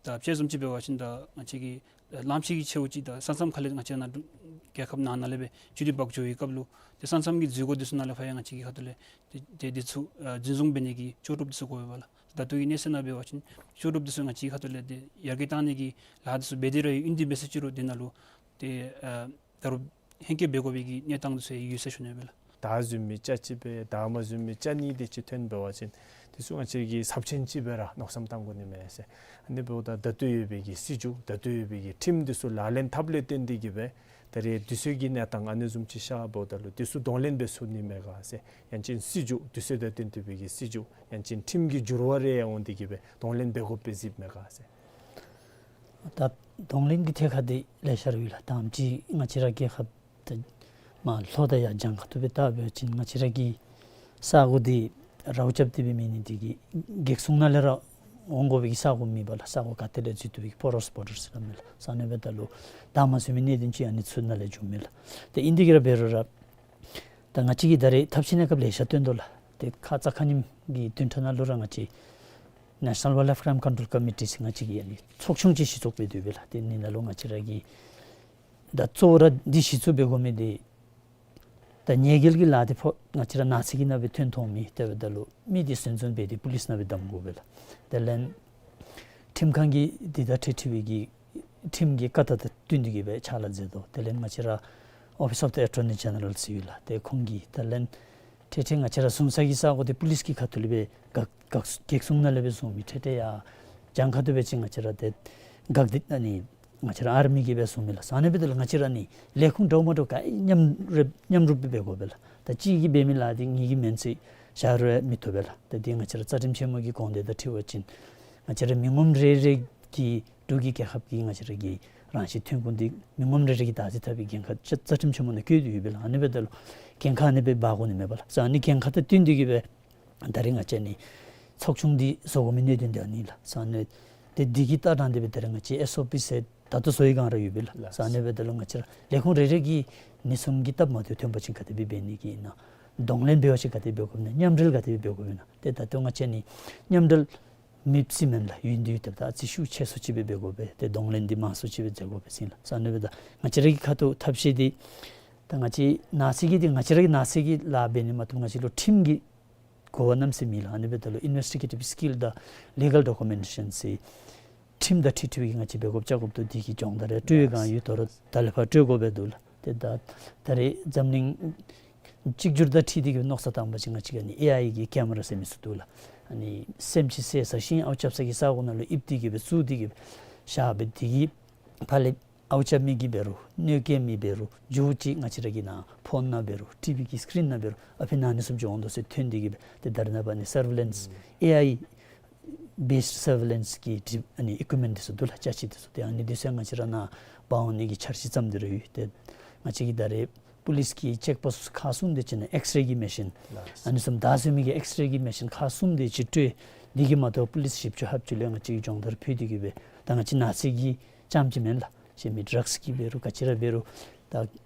ད་དཔྱེ་བཟུམ་ཅིག་འབད་བ་ཅིན་ད་ང་བཅས་ཀྱི་ཨེ་གླངམོ་ཆེ་གི་ཆེཝ་ཅིག་ད་ས་མཚམས་ཁ་ལས་ང་བཅས་ནཱ་འབྲུག་རྒྱལ་ཁབ་ནང་ན་ལས་སྦེ་ཅི་དེ་འབག་འགྱོ་བའི་སྐབས་ལུ་ཏེ་ས་མཚམས་ཀྱི་འཛུལ་སྒོ་འདི་ཚུ་ནང་ལས་ཕར་ཡང་ང་བཅས་ཀྱི་ཁ་ཐུག་ལས་ཏེ་ཏེ་འདི་ཚུ་ཨ་འཛིན་བཟུང་འབད་ནི་གི་ལྕོགས་གྲུབ་འདི་ཚུ་དགོ་པས་ལགས། ད་ལྟོ་གི་གནས་ཚད་ནང་འབད་བ་ཅིན་ལྕོགས་གྲུབ་འདི་ཚུ་ང་བཅས་ཁ་ཐུག་ལས་ཏེ་ཡར་རྒྱས་བཏང་ནི་གི་ལཱ་འདི་ཚུ་འབད་དེ་ར་ཡོད། ཨིན་ཏེ་འབད་ཟེར་ཅི་རུང་འདི་ནང་ལུ་ཏེ་ཨ་ད་རུང་ཧེང་སྐལ་འབད་དགོ་པའི་གི་གནས་སྟངས་འདི་ཚུ་ཡོད་ཟེར་ཞུ་ནི་སྦེ་ལགས། བདའ་ཟུན་མི་ཅ་གཅིག་སྦེ་བདའ་མ་ཟུན་མི་ཅ་གཉིས་དེ་ཅིག་ཐོན་འབད་བ་ཅིན་འདི་ཚུ་ང་བཅས་ཀྱིས་ཚབས་ཆེན་ཅིག་སྦེ་ར་མནོ་བསམ་བཏང་དགོ་ནི་མས་ཟེར། ཨ་ནི་འབདཝ་ད་ད་ལྟོ་ཡོད་པའི་གི་སྲིད་བྱུས་ད་ལྟོ་ཡོད་པའི་གི་ཁྲིམས་འདི་ཚུ་ལག་ལེན་འཐབ་ལས་བརྟེན་ཏེ་གི་སྦེ་ད་རེས་དུས་ཚོད་ཀྱི་གནས་སྟངས་ཨ་ནི་བཟུམ་ཅིག་ཤར་འབདཝ་ད་ལུ་འདི་ཚུ་གདོང་ལེན་འབད་ཚུགས་ནི་མས་ག་ཟེར། ཡང་ཅིན་སྲིད་བྱུས་དུས་ཚོད་དང་བསྟུན་ཏེ་སྦེ་གི་སྲིད་བྱུས་ཡང་ཅིན་ཁྲིམས་ཀྱི་འགྱུར་བ་རེ་ཡང་འོང་སྟེ་གི་སྦེ་གདོང་ལེན་འབད་དགོཔ་སྦེ་གཟིགསཔ་མས་ག་ཟེར། ད་གདོང་ལེན་གྱི་ཐད་ཁར་འདི་ལེ་ཤ་ར་ཡོད་ལགས། དང་པ་ཅིག་ང་བཅས་ར་རྒྱལ་ཁབ་ད་མར་ལྷོ་དང་ཡར་བྱང་ཁ་ཐུག་སྦེ་བལྟ་བ་ཅིན་ང་བཅས་ར་གི་ས་གོ་འདི་རཝ་རྐྱབ་སྟེ་སྦེ་མེད་ནི་འདི་གིས་གེགས་སྲུང་ནང་ལས་ར་འོང་དགོ་པའི་གི་ས་གོ་མེད་པས་ལགས། ས་གོ་ག་ཏེ་ལས་འཛུལ་བཏུབ་པའི་གི་པོ་རོས་བོར་ཌར་ཟེར་སླབ་མས་ལགས། ས་གནས་འབདཝ་ད་ལུ་བདའ་མ་ཟུན་མི་གནད་དོན་ཅིག་ཨ་ནི་ཚུ་ནང་ལས་འབྱུངམ་མས་ལགས། ཏེ་ཨིན་ཏེ་གི་ར་འབད་རུང་ར་ད་ང་བཅས་ཀྱིས་ད་རེས་ཐབས་ཤེས་གནས་སྐབས་ལེ་ཤ་བཏོན་དོ་ལགས། ཏེ་ཁ་ཙ་ཁ་ཉིནམ་གི་བདུན་ཕྲག་ནང་ལུ་ར་ང་བཅས་National Wildlife Crime Control Committee ཟེར་ང་བཅས་ཀྱི་ཨ་ནི་ཚོགས་ཆུང་ཅིག་གཞི་བཙུགས་འབད་དེ་སྦེ་ལགས། ཏེ་ཨ་ནི་ནང་ལུ་ང་བཅས་ར་གིས་ད་གཙོ་བོ་ར་འདི་གཞི་བཙུགས་འབད་དགོ་མི་འདི་ད་ཉེས་འགེལ་གྱི་ལཱ་འདི་ཕོག་ང་བཅས་ར་ནགས་ཚལ་གྱི་ནང་སྦེ་ཐོན་ཐོན་མི་དེ་འབདཝ་ད་ལུ་མི་འདི་ཟིན་བཟུང་འབད་དེ་པུ་ལིསི་ནང་སྦེ་བསྡམ་དགོ་པས་ལགས། དེ་ལས་ཁྲིམས་ཁང་གིས་འདི་དང་འཁྲིལ་འཁྲིལ་བའི་གི་ཁྲིམས་ཀྱི་བཀའ་ལྟར་དང་བསྟུན་ཏེ་གི་སྦེ་ཕྱག་ལཱ་མཛད་དོ། དེ་ལས་ང་བཅས་ར་Office of the Attorney General ཟེར་ཡོད་ལགས། ཏེ་ཁོང་གིས་དེ་ལས་འཕྲལ་འཕྲལ་ང་བཅས་ར་བཟུང་ས་གི་ས་གོ་འདི་པུ་ལིསི་གི་ཁ་ཐུག་ལས་སྦེ་ག་ག་གེགས་སྲུང་ནང་ལས་སྦེ་བཟུང་མི་འཕྲལ་འཕྲལ་ཡར་བྱང་ཁ་ཐུག་སྦེ་ཅིག་ང་བཅས་ར་ཏེ་འགག་སྟེ་ཨ་ནི་ང་བཅས་ར་ཨར་མི་གིས་སྦེ་བཟུང་མི་ལགས། ཨ་ནི་འབདཝ་ད་ལུ་ང་བཅས་ར་ཨ་ནི་ལས་ཁུངས་འདྲཝ་མ་འདྲཝ་ག་མཉམ་རུབ་མཉམ་རུབ་སྦེ་འབད་དགོ་པས་ལགས། ད་གཅིག་གིས་འབད་མི་ལཱ་འདི་གཉིས་ཀྱིས་མེན་ཚེ་ བཞག་རུང་མི་བཏུབ་པས་ལགས། ད་འདི་ང་བཅས་ར་རྩ་ཁྲིམས་ཆེན་མོ་གི་དགོངས་དོན་དང་འཁྲིལ་བ་ཅིན་ང་བཅས་ར་མི་ངོམ་རེ་རེ་གི་འབྲུག་གི་རྒྱལ་ཁབ་ཀྱི་ང་བཅས་ར་གི་རང་བཞིན་ཐོན་ཁུངས་འདི་མི་ངོམ་རེ་རེ་གིས་བདག་འཛིན་འཐབ་པའི་འགན་ཁག་རྩ་རྩ་ཁྲིམས་ཆེན་མོ་ནང་བཀོད་དེ་ཡོད་པས་ལགས། ཨ་ནི་འབདཝ་ད་ལུ་འགན་ཁག་ཨ་ནི་སྦེ་འབག་དགོ་ནི་མས་པ་ལགས། སོ་ཨ་ནི་འགན་ཁག་དང་བསྟུན་ཏེ་གི་སྦེ་ད་རེས་ང་བཅས་ནི་ཚོགས་ཆུང་འདི་བཟོ་དགོ་མི་གནད་དོན་འདི་ཨ་ནི་ལགས། སོ་ཨ་ནི་དེ་འདི་གི་ལྟ་སྟངས་འདི་སྦེ་ད་རེས་ང་བཅས་ཨེསི་ཨོ་པི་ཟེར་ད་ལྟོ་བཟོ་བའི་སྒང་ར་ཡོད་པས་ལགས། ལགས། སོ་ཨ་ནི་འབདཝ་ད་ལུ་ང་བཅས་ར་ལས་ཁུངས་རེ་རེ་གིས་ནི་གསུམ་གྱི་སྟབས་མ་བདེཝ་ཐོན་པ་ཅིན་ག་དེ་སྦེ་འབད་ནི་གི་ཨིན་ན། གདོང་ལེན་འབད་བ་ཅིན་ག་དེ་འབད་དགོཔ་ཨིན་ན། མཉམ་འབྲེལ་ག་དེ་སྦེ་འབད་དགོཔ་ཨིན་ན། ཏེ་ད་ལྟོ་ང་བཅས་ནི་མཉམ་འབྲེལ་མེདཔ་ཅིག་མེན་ལགས། ཡོད་དེ་ཡོད་དེ་ད་ཨ་ཙི་ཤུགས་ཆེ་སུ་ཅིག་སྦེ་འབད་དགོ་པས། ཏེ་གདོང་ལེན་འདི་མང་སུ་ཅིག་སྦེ་མཛད་དགོ་པས་ཟེར་ལགས། སོ་ཨ་ནི་འབདཝ་ད་ང་བཅས་ར་གི་ཁ་ཐུག་ཐབས་ཤེས་འདི་ད་ང་བཅས་ནང་གསེས་ཀྱི་འདི་ང་བཅས་ར་གི་ནང་གསེས་ཀྱི་ལཱ་འབད་ནི་མ་གཏོགས་ང་བཅས་ལུ་ཁྲིམས་ཀྱི་གོ་བ་གནམ་མེད་ས་མེད་མེད་ལགས། ཨ་ནི་འབདཝ་ད་ལུ་ཨིན་ཝེསི་ཊི་གེ་ཊིབ་སི་ཀིལ་དང་ལི་གཱལ་ཌོ་ཀུ་མེན་ཊེ་ཤཱན་ཟེར་ཁྲིམས་དང་འཁྲིལ་འཁྲིལ་བའི་ང་བཅས་འབད་དགོཔ་བཅའ་དགོཔ་འདུག། འདི་གི་སྦྱོང་བརྡར་རེ་སྤྲོད་པའི་སྒང་ཡོད། དོ་རུང་ད་ལས་ཕར་སྤྲོད་དགོ་པས་འདུག་ལགས། ཏེ་ད་ད་རེས་འཛམ་གླིང་གཅིག་གྱུར་དང་འཁྲིལ་ཏེ་གི་མནོ་བསམ་བཏང་པ་ཅིན་ང་བཅས་ཀྱི་ཨ་ནི་ཨེ་ཨའི་གི་ཀེམ་ར་ཟེར་མི་ཚུ་འདུག་ལགས། ཨ་ནི་སེམས་ཅན་བསད་ཚར་ཞིང་འའོ་རྐྱབ་ས་གི་ས་གོ་ནང་ལུ་ཨིབ་སྟེ་གི་སྦེ་བཙུགས་ཏེ་གི་སྦེ་བཞག་སྦེ་འདི་གིས་ཕར་ལས་འའོ་རྐྱབ་མི་གིས་འབད་རུང་གནོད་སྐྱེལ་མི་འབད་རུང་མཇུག་ཅིག་ང་བཅས་ར་གི་ནཱ་ཕོན་ནང་འབད་རུང་ཊི་བི་གི་སི་ཀི་རིན་ནང་འབད་རུང་ཨ་ཕི་ནང་ཨ་ནི་བཟུམ་ཅིག་འོང་དོ་ཟེར་ཐོན་ཏེ་གི་སྦེ་ཏེ་ད་རེས་ནངས་པ་ཨ་ནི་སར་ཝེ་ལེནསི་ཨེ་ཨའི་བེསཌ་སར་ཝེ་ལེནསི་གི་ཊི་ཨ་ནི་ཨི་ཀུ་ཝིབ་མེནཊ་འདི་ཚུ་འདུག་ལགས། ཅ་ཆས་འདི་ཚུ། ཏེ་ཨ་ནི་འདི་ཚུ་ཡང་ང་བཅས་ར་ནཱ་འབག་འོང་ནི་གི་འཆར་གཞི་བརྩམས་ཏེ་ར་ཡོད། ཏེ་ང་བཅས་ཀྱི་ད་རེས་པོ་ལིསི་གི་ཅེཀ་པོསཊ་ཁག་གསུམ་དེ་ཅིག་ནང་ཨེགསི་རེ་གི་མེ་ཤིན་ཨ་ནི་བཟུམ་ད་བཟོ་མི་གི་ཨེགསི་རེ་གི་མེ་ཤིན་ཁག་གསུམ་དེ་ཅིག་སྤྲོད། འདི་གིས་མ་གཏོགས་པོ་ལིསི་ཞིབ་དཔྱོད་ལྷབ་སྤྱོད་ལས་ང་བཅས་ཀྱིས་སྦྱོང་བརྡར་ཕུལ་ཏེ་གི་སྦེ་ད་ང་བཅས་ནང་གསེས་ཀྱི་རྐྱངམ་ཅིག་མེན་ལགས། ཤེས་མི་ཌྲགསི་གི་འབད་རུང་ག་ཅི་ར་འབད་རུང་ད་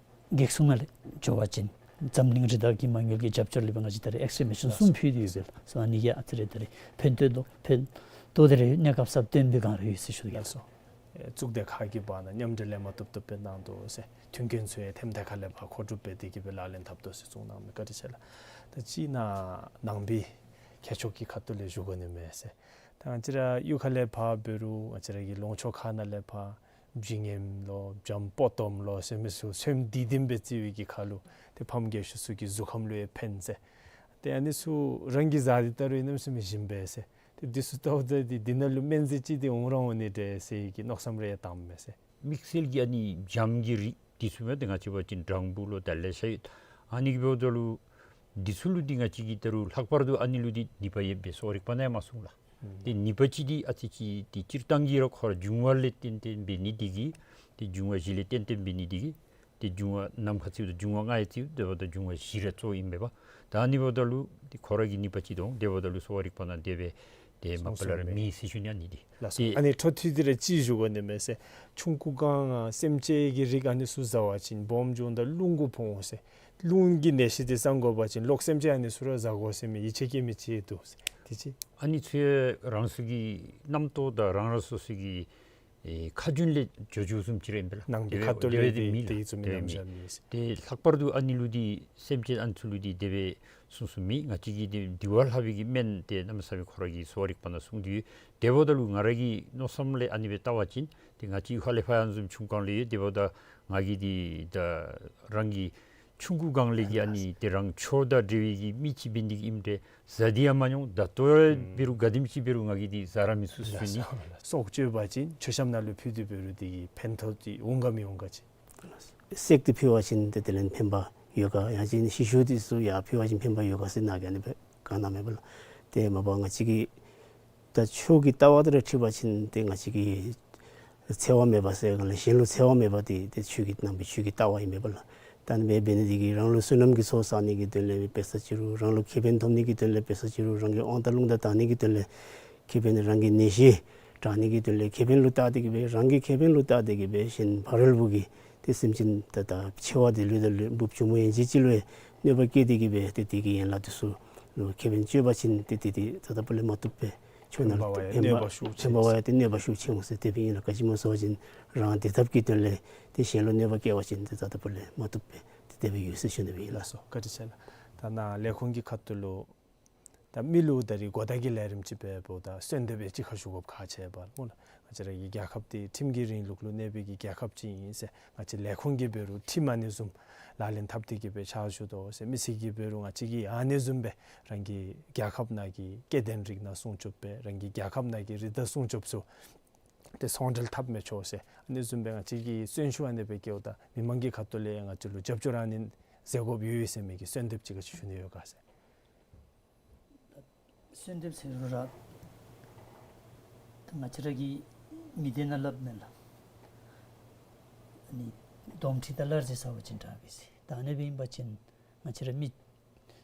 འགོག་སྲུང་ནང་ལས་འགྱོ་བ་ཅིན་འཛམ་གླིང་རི་དྭགས་ཀྱི་མ་དངུལ་གྱི་རྒྱབ་སྐྱོར་ལས་སྦེ་ང་བཅས་ད་རེས་ཨེགསི་རེ་མེ་ཤིན་གསུམ་ཕུལ་ཏེ་ཡོད་པས་ལགས། སོ་ཨ་ནི་གིས་ཨ་ཙི་རེ་ད་རེས་ཕན་ཐོགས་དོ་ཕན་ཐོགས་ཏེ་ར་ཡོད། གནས་སྐབས་སུ་བཏོན་པའི་སྒང་ར་ཡོད་ཟེར་ཞུ་ཡི་ལགས། ལགས་སོ། ཨེ་གཙུག་སྡེ་ཁག་གི་བར་ན་མཉམ་འབྲེལ་ལས་མ་བཏུབ་བཏུབ་སྦེ་གནང་དོ་ཟེར་མཐུན་རྐྱེན་ཚུ་ཡང་ཐེམ་ཐེ་ཁ་ལས་ཕར་མཁོ་སྒྲུབ་འབད་དེ་གི་སྦེ་ལག་ལེན་འཐབ་དོ་ཟེར་གསུངས་གནང་མི་བཀའ་དྲིན་ཆེ་ལགས། ད་ཅི་ནཱ་ནང་པའི་མཁས་མཆོག་གི་ཁ་ཐུག་ལས་ཞུ་དགོ་ནི་མས་ཟེར། ད་ང་བཅས་ར་གཡུས་ཁ་ལས་ཕར་འབད་རུང་ང་བཅས་ར་གི་ལུང་ཕྱོགས་ཁ་ནང་ལས་ཕར་བྱེ་ངན་ལོ་བྱམོ་པོ་ཏོམ་ལོ་ཟེར་མི་ཚུ་ཚོདམ་དེ་དེམ་སྦེ་བརྩི་བའི་གི་ཁར་ལུ་ཏེ་ཕམ་རྒས་ཤོས་ཚུ་གི་གཟུགས་ཁམས་ལུ་ཡང་ཕན་ཟེར། ཏེ་ཨ་ནི་ཚུ་རང་གིས་བཟའ་སྟེ་བལྟ་རུང་གནམ་མེད་ས་མེད་ཞིམ་པས་ཟེར། ཏེ་འདི་ཚུ་བལྟཝ་ད་འདི་འདི་ནང་ལུ་སྨན་རྫས་ཅིག་འདི་འོང་ར་འོང་ནི་འདྲས་ཟེར་གྱི་མནོ་བསམ་རེ་ཡང་བཏངམ་མས་ཟེར། དམིགས་བསལ་གྱི་ཨ་ནི་བྱམོ་གི་རིགས་འདི་ཚུ་མས། ཏེ་ང་བཅས་འབད་བ་ཅིན་སྦྲང་བུ་ལོ་ད་ལེ་ཤ་ཡོད། ཨ་ནི་གི་འབདཝ་ད་ལུ་འདི་ཚུ་ལུ་འདི་ང་བཅས་ཀྱིས་བལྟ་རུང་ལྷག་པར་དུ་ཨ་ནི་ལུ་འདི་ནུས་པ་ཡོད་པའི་གསོ་བ་རིག་པ་ནང་ཡང་མ་གསུངས་ལགས། ཨུམ། ཏེ་ནུས་པ་ཅིག་འདི་ཨ་ཙི་ཅིག་འདི་སྤྱིར་བཏང་གི་ར་ཁོ་ར་འབྱུང་བ་ལས་བརྟེན་ཏེ་འབད་ནི་འདི་གིས་ཏེ་འབྱུང་བ་བཞི་ལས་བརྟེན་ཏེ་འབད་ནི་འདི་གིས་ཏེ་འབྱུང་བ་ནམ་མཁའ་རྩིཝ་དང་འབྱུང་བ་ལྔ་ཡང་རྩིཝ། དེ་འབདཝ་ད་འབྱུང་བ་བཞི་ར་གཙོ་ཨིན་མས་པ། ད་ཨ་ནི་འབདཝ་ད་ལུ་ཏེ་ཁོ་ར་གི་ནུས་པ་ཅིག་འདུག། དེ་འབདཝ་ད་ལུ་གསོ་བ་རིག་པ་ནང་དེ་སྦེ་ཏེ་མ་པ་ལས་ར་མེད་ཟེར་ཞུ་ནི་ཨ་ནི་འདི། ལགས་སོ། ཨེ་ཨ་ནི་འཕྲོ་མཐུད་དེ་ར་ཅིག་ཞུ་དགོ་ནི་མས་ཟེར། ཆུང་ཀུ་སྒང་སེམས་ཅན་གྱི་རིགས་ཨ་ནི་ཚུ་བཟའ་བ་ཅིན་སྦོམ་འགྱོཝ་ད་རླུང་གུ་ཕོག་འོང་ཟེར། རླུང་གི་ནད་གཞི་འདི་སངས་དགོ་པ་ཅིན་ལོག་སེམས་ཅན་ཨ་ནི་ཚུ་ར་བཟའ་དགོ་ཟེར་མི་ཡིད་ཆེས་བསྐྱེད་མི་ཅིག་འདུག་ཟེར། དེ་ཅིག། ཨ་ནི་ཚུ་ཡང་རང་སོའི་གི་རྣམ་རྟོག་དང་རང་རང་སོ་སོའི་གི་ཨེ་ཁ་རྒྱུན་ལས་འགྱོ་འགྱོཝ་བཟུམ་ཅིག་ར་ཨིན་པས་ལགས། ནང་པའི་ཁ་ཐུག་ལས་དེ་སྦེ་མེད་ལགས། དེ་ཚུ་མེད། དེ་སྦེ་མེད། ཏེ་ལྷག་པར་དུ་ཨ་ནི་ལུ་འདི་སེམས་ཅན་ཨ་ནི་ཚུ་ལུ་འདི་དེ་སྦེ་གསུངས་གསུངསམ་མེད། ང་བཅས་ཀྱིས་འདི་འདི་བ་ལྷག་པའི་གི་སྨན་ཏེ་གནམ་མེད་ས་མེད་ཁོ་ར་གི་གསོ་བ་རིག་པ་ནང་གསུངས་ཏེ་ཡོད། དེ་འབདཝ་ད་ལུ་ང་ར་གི་མནོ་བསམ་ལས་ཨ་ནི་སྦེ་བལྟ་བ་ཅིན་ཏེ་ང་བཅས་ཁ་ལས་ཕར་ཡང་བཟུམ་ཆུང་སྒང་ལས་ཡོད། དེ་འབདཝ་ད་ང་གིས་འདི་ད་རང་གི་ཆུང་ཀུ་སྒང་ལས་ཀྱི་ཨ་ནི་ཏེ་རང་ཆོས་དང་འབྲེལ་བའི་གི་མི་ཅིག་འབད་ནི་གི་ཨིནམ་འདྲས་བཟའ་སྟེ་ཡང་མ་མྱོང་། ད་ལྟོ་ཡང་འབད་རུང་ག་དེམ་ཅིག་འབད་རུང་ང་གིས་འདི་བཟའ་ར་མི་ཚུགས་ཟེར་ཞུ་ནི། སྲོག་གཅོད་པ་ཅིན་མཆོད་བཤམ་ནང་ལུ་ཕུལ་ཏེ་འབད་རུང་དེ་གི་ཕན་ཐོགས་འདི་འོང་ག་མི་འོང་ག་ཅིག། བསྲེགས་ཏེ་ཕུལ་བ་ཅིན་ཏེ་དེ་ལས་ཕན་པ་ཡོད་ག། ཡང་ཅིན་ཤི་ཤུལ་འདི་ཚུ་ཡང་ཕུལ་བ་ཅིན་ཕན་པ་ཡོད་ག་ཟེར་ནཱ་གིས་ཨ་ནི་སྦེ་བཀའ་གནངམ་མས་པ་ལགས། ཏེ་མ་པ་ང་བཅས་ཀྱི་ད་ཆོས་ཀྱི་ལྟ་བ་དེ་ར་འཁྲིལ་བ་ཅིན་ཏེ་ང་བཅས་ཀྱི་འཚེ་བ་མེད་པ་ཟེར་ག་ལགས། གཞན་ལུ་འཚེ་བ་མེད་པ་འདི་ཏེ་ཆོས་ཀྱི་ནང་པའི་ཆོས་ཀྱི་ལྟ་བ་ཨིན་མས་པ་ལགས། ད་ཨ་ནི་སྦེ་འབད་ནི་འདི་གིས་རང་ལུ་བསོད་ནམས་ཀྱི་ཚོགས་བསག་ནི་གི་དོན་ལས་འབད་ས་ཅི་རུང་རང་ལུ་ཁེ་ཕན་ཐོབ་ནི་གི་དོན་ལས་འབད་ས་ཅི་རུང་རང་གི་དབང་ཐང་རླུང་རྟ་དྲག་ནི་གི་དོན་ལས་ཁེ་ཕན་རང་གི་ནད་གཞི་དྲག་ནི་གི་དོན་ལས་ཁེ་ཕན་ལུ་བལྟ་སྟེ་གི་སྦེ་རང་གི་ཁེ་ཕན་ལུ་བལྟ་སྟེ་གི་སྦེ་གཞན་ཕ་རོལ་པོ་གི་ཏེ་སེམས་ཅན་ད་ད་འཆི་བ་འདི་ལུ་ད་ལུ་འབུཔ་ཆུང་མོ་ཡན་ཆད་ཅིག་ལུ་ཡང་གནོད་པ་བསྐྱལ་ཏེ་གི་སྦེ་ཏེ་དེ་གི་ཡན་ལག་འདི་ཚུ་ལུ་ཁེ་ཕན་བཅོལ་བ་ཅིན་ཏེ་དེ་འདི་ད་ལྟ་བུ་ལས་མ་བཏུབ་པས། ཆོས་ནང་ལུ་ཕན་པ་བ་ཡང་ཕན་པ་གནོད་པ་ཤུགས་ཆེ་ཕན་པ་བ་ཡང་ཏེ་གནོད་པ་ཤུགས་ཆེ་འོང་ཟེར། དེ་སྦེ་ཨིན་ལགས། ག་ཅི་སྨོ་ཟེར་བ་ཅིན་རང་བདེ་ཐབས་ཀྱི་དོན་ལས་ཏེ་གཞན་ལུ་གནོད་པ་བསྐྱལ་བ་ཅིན་ཏེ་ད་ལྟ་བུ་ལས་མ་བཏུབ་པས། ཏེ་དེ་སྦེ་ཡོད་ཟེར་ཞུ་ནི་སྦེ་ཨིན་ལགས། ལགས་སོ། བཀའ་དྲིན་ཆེ་ལགས། ད་ནཱ་ལས་ཁུངས་ཀྱི་ཁ་ཐུག་ལུ་ད་མི་ལུ་ད་རིས་གོ་བརྡ་གི་ལས་རིམ་ཅིག་འབདཝ་ད་གསོལ་འདེབས་ཅིག་ཁ་ཞུ་དགོཔ་ཁག་ཆེ་བས་སྨོ་ལགས། ང་བཅས་ར་གི་རྒྱལ་ཁབ་འདི་ཁྲིམས་ཀྱི་རིང་ལུགས་ལུ་གནས་པའི་གི་རྒྱལ་ཁབ་ཅིག་ཨིན་ཟེར་ང་བཅས་ལས་ཁུངས་ཀྱིས་འབད་རུང་ཁྲིམས་ཨ་ནི་བཟུམ་ལག་ལེན་འཐབ་སྟེ་གི་སྦེ་ཕྱག་ཞུ་དོ་ཟེར། མི་སེར་གྱིས་འབད་རུང་ང་བཅས་ཀྱིས་ཨ་ནི་བཟུམ་སྦེ་རང་གི་རྒྱལ་ཁབ་ནང་གི་སྐྱེ་ལྡན་རིགས་སྣ་སྲུང་སྐྱོབ་སྦེ་རང་གི་རྒྱལ་ཁབ་ནང་གི་རི་དྭགས་སྲུང་སྐྱོབ་ཚུ་ཏེ་ཚོང་འབྲེལ་འཐབ་མི་ཆོག་ཟེར་ཨ་ནི་བཟུམ་སྦེ་ང་བཅས་ཀྱིས་བརྩོན་ཤུགས་ཨ་ནི་སྦེ་བསྐྱེདཔ་ད་མི་མང་གི་ཁ་ཐུག་ལས་ཡང་ང་བཅས་ལུ་རྒྱབ་སྐྱོར་ཨ་ནི་མཛད་དགོཔ་ཡོད་ཟེར་མི་གི་གསོལ་འདེབས་ཅིག་ག་ཅི་ཞུ་ནི་ཡོད་ག་ཟེར། གསོལ་འདེབས་ཟེར་རུང་ར་ད་ང་བཅས་ར་གིས་མི་སྡེ་ནང་སླབ་མས་ལགས། ཨ་ནི་སྡོམ་ཁྲི་དང་གླར་རྫས་ཟ་བ་ཅིན་དྲག་པས་ཟེར། ད་ཨ་ནི་སྦེ་ཨིན་པ་ཅིན་ང་བཅས་ར་མི་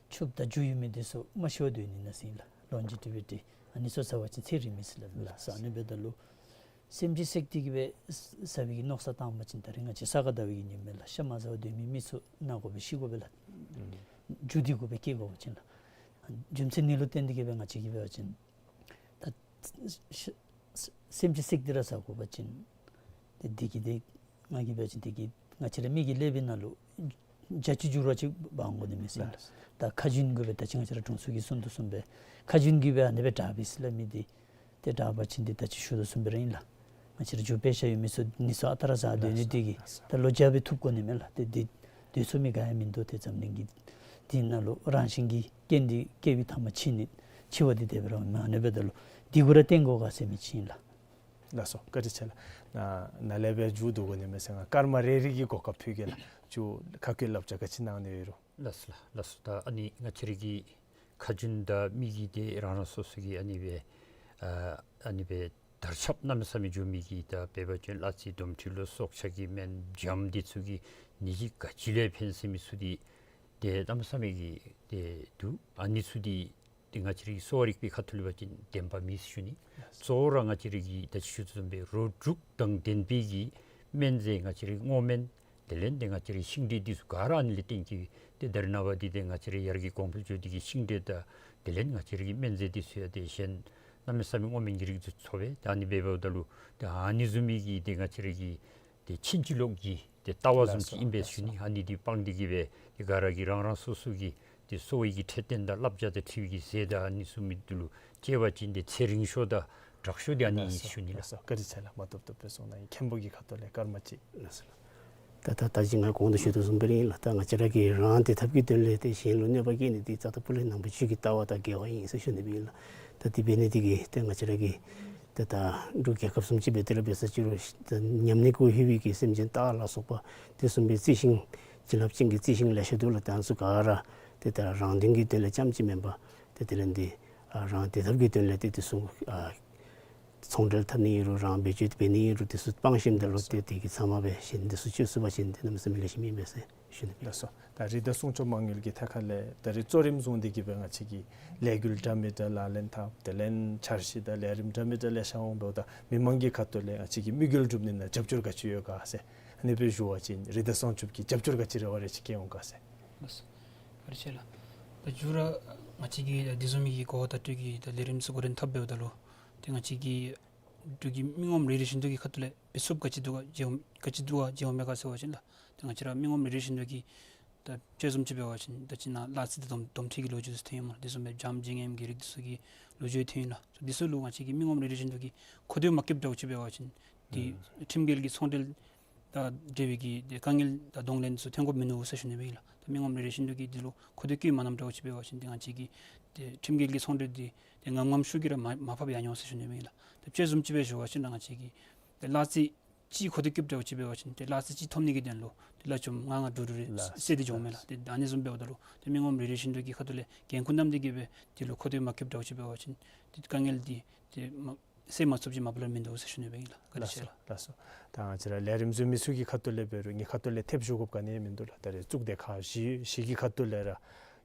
ཕྱུགཔོ་དང་རྒྱུ་ཡོད་མི་འདི་ཚུ་མ་ཤི་བར་སྡོད་ནི་ཨིན་ན་ཟེར་ཨིན་ལགས། ལོན་ཇི་ཊི་བི་ཊི། ཨ་ནི་ཚུ་ཟ་བ་ཅིན་ཚེ་རིང་མས་ཟེར་སླབ་ཨིན་ལགས། ཨ་ནི་འབདཝ་ད་ལུ་སེམས་ཅན་བསད་དེ་གིས་སྦེ་ཟ་བའི་གི་མནོ་བསམ་བཏང་པ་ཅིན་ད་རིས་ང་བཅས་ས་ག་ཟླ་བའི་གི་ཉིནམ་མས་ལགས། ཤ་མ་ཟ་བར་སྡོད་མི་མི་ཚུ་ན་དགོ་པས་ཤི་དགོ་པས་ལགས། རྒྱུ་འདི་གུ་སྦེ་སྐྱེ་དགོ་པ་ཅིན་ལགས། རྒྱུ་མཚན་འདི་ལུ་བརྟེན་ཏེ་གིས་སྦེ་ང་བཅས་ཀྱིས་འབད་བ་ཅིན་ད་ཤ་ཤ་སེམས་ཅན་བསད་དེ་ར་ཟ་དགོ་པ་ཅིན་ཏེ་འདི་གིས་ཏེ་ང་གིས་འབད་བ་ཅིན་འདི་གིས་ང་བཅས་ར་མི་གི་ཀླད་པའི་ནང་ལུ་བརྒྱ་ཅིག་འགྱུར་བ་ཅིག་འབག་འོང་དགོ་ནི་མས་ཟེར་ཨིན་ལགས། ད་ཁ་རྒྱུན་གུ་སྦེ་ད་ཅི་ང་བཅས་ར་དྲུང་འཚོ་གིས་གསུང་དོ་བཟུམ་སྦེ་ཁ་རྒྱུན་གུ་སྦེ་ཨ་ནི་སྦེ་དྲག་པས་ཟེར་སླབ་མི་འདི་ཏེ་དྲག་པ་ཅིན་འདི་ད་ཅི་ཞུ་དོ་བཟུམ་སྦེ་ར་ཨིན་ལགས། ང་བཅས་ར་རྒྱུ་དཔེ་ཤ་ཡོད་མི་ཚུ་ནི་ཚུ་ཨ་རྟག་ར་ཟ་སྡོད་ནི་འདི་གིས་ད་ལོ་བརྒྱ་སྦེ་ཐུབ་དགོ་ནི་མས་ལགས། ཏེ་འདི་འདི་ཚུ་མི་ག་ཡང་མིན་འདུག། ཏེ་འཛམ་གླིང་གི་འདི་ནང་ལུ་རང་བཞིན་གྱི་རྐྱེན་འདི་སྐྱེ་བའི་མཐའ་མ་འཆི་ནི་འཆི་བ་འདི་དེ་སྦེ་ར་མ་ཨ་ནི་འབདཝ་ད་ལུ་འདི་གུ་ར་བརྟེན་དགོ་ག་ཟེར་མི་ཅིག་ཨིན་ལགས། ལགས་སོ། བཀའ་དྲིན་ཆེ་ལགས། ན་ནཱ་ལས་སྦེ་མཇུག་བསྡུ་དགོ་ནི་མས་ཟེར་ང་སྐར་མ་རེ་རེ་གི་གོ་སྐབས་ཕུལ་གེ་ལགས། མཇུག་ཁ་སྐོང་སླབ་བྱ་ག་ཅི་གནང་ནི་ཡོད་རུང་། ལགས་སོ་ལགས། ལགས་སོ། ད་ཨ་ནི་ང་བཅས་ར་གི་ཁ་རྒྱུན་དང་མི་གི་ཏེ་རང་རང་སོ་སོ་གི་ཨ་ནི་སྦེ་ཨ་ཨ་ནི་སྦེ་དར་ཁྱབ་གནམ་མེད་ས་མེད་འགྱོ་མི་གི་ད་འབད་བ་ཅིན་གླ་རྩི་སྡོམ་ཁྲི་ལུ་སྲོག་ཆགས་ཀྱི་སྨན་སྦྱངམ་འདི་ཚུ་གིས་ནད་གཞི་ག་ཅི་ལས་ཕན་ཟེར་མི་ཚུ་འདི་ཏེ་གནམ་མེད་ས་མེད་ཀྱི་ཏེ་འདུག། ཨ་ནི་ཚུ་འདི་ཏེ་ང་བཅས་ར་གི་གསོ་བ་རིག་པའི་ཁ་ཐུག་ལས་འབད་བ་ཅིན་བདེན་པ་མེད་ཟེར་ཞུ་ནི། གཙོ་བོ་ར་ང་བཅས་ར་གི་ད་ཅི་ཞུ་དོ་བཟུམ་སྦེ་རོ་དྲུག་དང་ལྡན་པའི་གི་སྨན་རྫས་ང་བཅས་ར་གི་སྔོ་སྨན་དེ་ལས་ཏེ་ང་བཅས་ར་གི་ཤིང་འབྲས་འདི་ཚུ་ག་ར་ཨ་ནི་ལས་བརྟེན་གྱི་ཏེ་ད་རེས་ནངས་པ་འདི་ཏེ་ང་བཅས་ར་ཡར་རྒྱས་གོང་འཕེལ་འགྱོ་སྟེ་གིས་ཤིང་འབྲས་དང་དེ་ལས་ང་བཅས་ར་གི་སྨན་རྫས་འདི་ཚུ་ཡང་ཏེ་གཞན་གནམ་མེད་ས་མེད་སྔོ་སྨན་གྱི་རིགས་འདི་ཚུ་འཚོ་བས། ཏེ་ཨ་ནི་འབདཝ་ད་ལུ་ཏེ་ཨ་ནི་བཟུམ་མའི་གི་ཏེ་ང་བཅས་ར་གི་ཏེ་ཕྱིན་ཅི་ལོག་གི་ཏེ་ལྟ་བ་བཟུམ་ཅིག་ཨིན་པས་ཟེར་ཞུ་ནི། ཨ་ནི་འདི་སྤང་སྟེ་གིས་སྦེ་ཏེ་ག་ར་གིས་རང་རང་སོ་སོ་གི་ཏེ་གསོ་བའི་གི་འཕྲོད་བསྟེན་དང་བསླབ་བྱ་དང་འཁྲིལ་བའི་གི་ཟས་དང་ཨ་ནི་ཚུ་མི་འདི་ལུ་སྤྱོད་པ་ཅིན་ཏེ་ཚེ་རིང་ཤོས་དང་དྲག་ཤོས་འདི་ཨ་ནི་ཨིན་ཟེར་ཞུ་ནི་ལགས། ལགས་སོ། བཀའ་དྲིན་ཆེ་ལགས། མ་བཏུབ་བཏུབ་སྦེ་གསུངས་གནང་ཡི། མཁན་པོ་གི་ཁ་ཐུག་ལས་སྐར་མ་གཅིག། ལགས་སོ་ལགས། ད་ད་ད་ཅི་ང་གོང་དུ་ཞུ་དོ་བཟུམ་སྦེ་ར་ཨིན་ལགས། ད་ང་བཅས་ར་གིས་རང་བདེ་ཐབས་ཀྱི་དོན་ལས་ཏེ་གཞན་ལུ་གནོད་པ་བསྐྱལ་ནི་འདི་རྩ་དང་སྤུ་ལས་ནང་པ་ཆོས་ཀྱི་ལྟ་བ་དང་འགལ་བ་ཨིན་ཟེར་ཞུ་ནི་སྦེ་ཨིན་ལགས། ད་དེ་འབད་ནི་འདི་གིས་ཏེ་ང་བཅས་ར་གི་ཏེ་ད་འབྲུག་རྒྱལ་ཁབ་བཟུམ་ཅིག་འབད་དེ་ར་འབད་ས་ཅིག་རུང་ཏེ་ཉམས་ནི་གུ་ལྷོད་པའི་གི་སེམས་ཅན་སྟག་ལ་སོགས་པ་དེ་བཟུམ་སྦེ་རྩི་ཤིང་བྱིན་རླབས་ཅན་གྱི་རྩི་ཤིང་ལེ་ཤ་འདུག་ལགས། ད་ཨ་ནི་ཚུ་ག་ར་ཏེ་ད་རང་དོན་གྱི་དོན་ལས་རྐྱངམ་ཅིག་མེན་པར་ཏེ་དེ་ལས་འདི་ཨ་རང་བདེ་ཐབས་ཀྱི་དོན་ལས་ཏེ་དེ་ཚུ་ཨ་ཚོང་འབྲེལ་འཐབ་ནི་ཨིན་རུང་རང་བེད་སྤྱོད་འབད་ནི་ཨིན་རུང་དེ་ཚུ་སྤང་ཞིནམ་ད་ལུ་ཏེ་དེ་གི་ཚབ་མ་སྦེ་གཞན་དེ་ཚུ་སྤྱོད་ཚུགས་པ་ཅིན་ཏེ་གནམ་མེད་ས་མེད་ལེགས་ཤོམ་ཨིན་པས་ཟེར་ཞུ་ནི་སྦེ། ལགས་སོ། ད་རི་དྭགས་སྲུང་སྐྱོབ་མ་དངུལ་གྱི་ཐད་ཁར་ལས་ད་རིས་གཙོ་རིམ་བཟུང་སྟེ་གིས་སྦེ་ང་བཅས་ཀྱིས་ལས་འགུལ་འདྲ་མི་འདྲ་ལག་ལེན་འཐབ། དེ་ལས་འཆར་གཞི་དང་ལས་རིམ་འདྲ་མི་འདྲ་ལེ་ཤ་འོང་འབདཝ་ད་མི་མང་གི་ཁ་ཐུག་ལས་ང་བཅས་ཀྱིས་དམིགས་ཡུལ་སྒྲུབ་ནི་ནང་རྒྱབ་སྐྱོར་ག་ཅི་ཡོད་ག་ཟེར་ཨ་ནི་སྦེ་ཞུ་བ་ཅིན་རི་དྭགས་སྲུང་སྐྱོབ་ཀྱིས་རྒྱབ་སྐྱོར་ག་ཅི་རེ་བ་རེ་ཅིག་བསྐྱེད་འོང་ག་ཟེར། ལགས་སོ། བཀའ་དྲིན་ཆེ་ལགས། ད་མཇུག་ར་ང་བཅས་ཀྱིས་དེ་བཟུམ་མའི་གི་གོ་བ་བརྡ་སྤྲོད་ཀྱི་ད་ལས་རིམ་ཚུ་འགོ་འདྲེན་འཐབ་འབདཝ་ད་ལུ་ཏེ་ང་བཅས་ཀྱི་འབྲུག་གི་མི་ངོམ་རེ་རེ་བཞིན་དུ་གི་ཁ་ཐུག་ལས་འབད་ཚུགསཔ་ག་ཅི་འདུག་ག་མཇལ་འོང་ག་ཅི་འདུག་ག་མཇལ་འོང་མས་ག་ཟེར་བ་ཅིན་ལགས། ཏེ་ང་བཅས་ར་མི་ངོམ་རེ་རེ་བཞིན་དུ་གིས་ད་དཔྱེ་བཟུམ་ཅིག་འབད་བ་ཅིན་ད་ཅི་ནཱ་གླ་རྩི་དང་སྡོམ་སྡོམ་ཁྲི་གི་ལོ་རྒྱུས་ཚུ་ཐོན་ཡོདཔ་མས། དེ་བཟུམ་སྦེ་སྦྱངམ་བྱིན་ལེནམ་གྱི་རིགས་འདི་ཚུ་གི་ལོ་རྒྱུས་ཐོན་ཡི་ལགས། འདི་ཚུ་ལུ་ང་བཅས་ཀྱི་མི་ངོམ་རེ་རེ་བཞིན་དུ་གིས་མཁོ་འདོད་མ་བསྐྱེདཔ་འདྲཝ་ཅིག་འབད་བ་ཅིན་ཏེ་ཁྲིམས་འགལ་གྱི་ཚོང་འབྲེལ་དང་འབྲེལ་བའི་གི་ཏེ་དཀའ་ངལ་དང་གདོང་ལེན་ཚུ་ཐོན་དགོཔ་མིན་འདུག་ཟེར་ཞུ་ནི་སྦེ་ཨིན་ལགས། ད་མི་ངོམ་རེ་རེ་བཞིན་དུ་གིས་འདི་ལུ་མཁོ་འདོད་བསྐྱེད་མ་གནངམ་འདྲཝ་ཅིག་འབད་བ་ཅིན་ཏེ་ང་བཅས་ཀྱིས་ཏེ་ཁྲིམས་འགལ་གྱི་ཚོང་འབྲེལ་འདི་ཏེ་ངམ་ངམ་ཤུགས་ཀྱིས་ར་མ་མ་ཕབ་ཡར་འོང་ཟེར་ཞུ་ནི་སྦེ་ཨིན་ལགས། ཏེ་དཔྱེ་བཟུམ་ཅིག་སྦེ་ཞུ་བ་ཅིན་ལགས་ང་བཅས་ཀྱིས་ཏེ་གླ་རྩི་གཅིག་མཁོ་འདོད་བསྐྱེདཔ་འདྲཝ་ཅིག་འབད་བ་ཅིན་ཏེ་གླ་རྩི་གཅིག་ཐོབ་ནི་གི་དོན་ལུ་ཏེ་གླ་ཆུམ་ལྔ་ལྔ་དྲུག་དྲུག་རེ་ལགས་སེལ་ཏེ་འགྱོཝ་མས་ལགས། ཏེ་ཨ་ནི་བཟུམ་འབདཝ་ད་ལུ་ཏེ་མི་ངོམ་རེ་རེ་བཞིན་དུ་གི་ཁ་ཐུག་ལས་འགན་ཁུར་བསྣམས་ཏེ་གིས་སྦེ་འདི་ལུ་མཁོ་འདོད་མ་བསྐྱེདཔ་འདྲཝ་ཅིག་འབད་བ་ཅིན་ཏེ་དཀའ་ངལ་འདི་ཏེ་མ་སེལ་མ་ཚུགསཔ་ཅིག་མ་པ་ལས་མིན་འདུག་ཟེར་ཞུ་ནི་སྦེ་ཨིན་ལགས། བཀའ་དྲིན་ཆེ་ལགས། ལགས་སོ། ད་ང་བཅས་ར་ལས་རིམ་བཟུང་མི་ཚུ་གི་ཁ་ཐུག་ལས་འབད་རུང་ངེའི་ཁ་ཐུག་ལས་ཐེབས་ཞུ་དགོཔ་ག་ནི་ཡང་མིན་འདུག་ལགས། ད་རེས་གཙུག་སྡེ་ཁག་བཞི་བཞི་གི་ཁ་ཐུག་ལས་ར་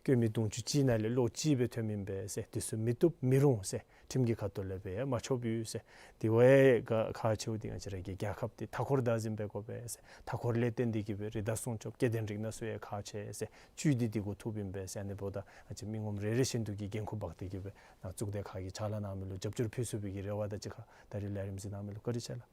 བཀོད་མི་དུང་ཕྱུར་གཅིག་ནང་ལས་ལོག་གཅིག་སྦེ་ཐོནམ་ཨིན་པས་ཟེར། དེ་ཚུ་མི་བཏུབ་མི་རུང་ཟེར་ཁྲིམས་ཀྱི་ཁ་ཐུག་ལས་འབད་ཡང་མ་ཆོགཔ་ཡོད་ཟེར། དེ་བ་ཡང་ག་ཁག་ཆེཝ་འདི་ང་བཅས་ར་གི་རྒྱལ་ཁབ་འདི་མཐའ་འཁོར་བདག་འཛིན་འབད་དགོ་པས་ཟེར། མཐའ་འཁོར་ལས་བརྟེན་ཏེ་གིས་སྦེ་རི་དྭགས་སྲུང་སྐྱོབ་སྐྱེ་ལྡན་རིགས་སྣ་ཚོགས་ཡང་ཁག་ཆེ་ཟེར། བཅུད་འདི་འདི་གུ་ཐུགཔ་ཨིན་པས་ཟེར། ཨ་ནི་འབདཝ་ད་ང་བཅས་མི་ངོམ་རེ་རེ་བཞིན་དུ་གིས་འགན་ཁུར་འབག་སྟེ་གིས་སྦེ་ནཱ་གཙུག་སྡེ་ཁག་གིས་ཕྱག་ལཱ་གནང་མི་ལུ་རྒྱབ་སྐྱོར་ཕུལ་ཚུགས་པའི་གི་རེ་བ་དང་གཅིག་ཁར་ད་རིས་ལས་རིམ་གཟིགས་གནང་མི་ལུ་བཀའ་དྲིན་ཆེ་ལགས།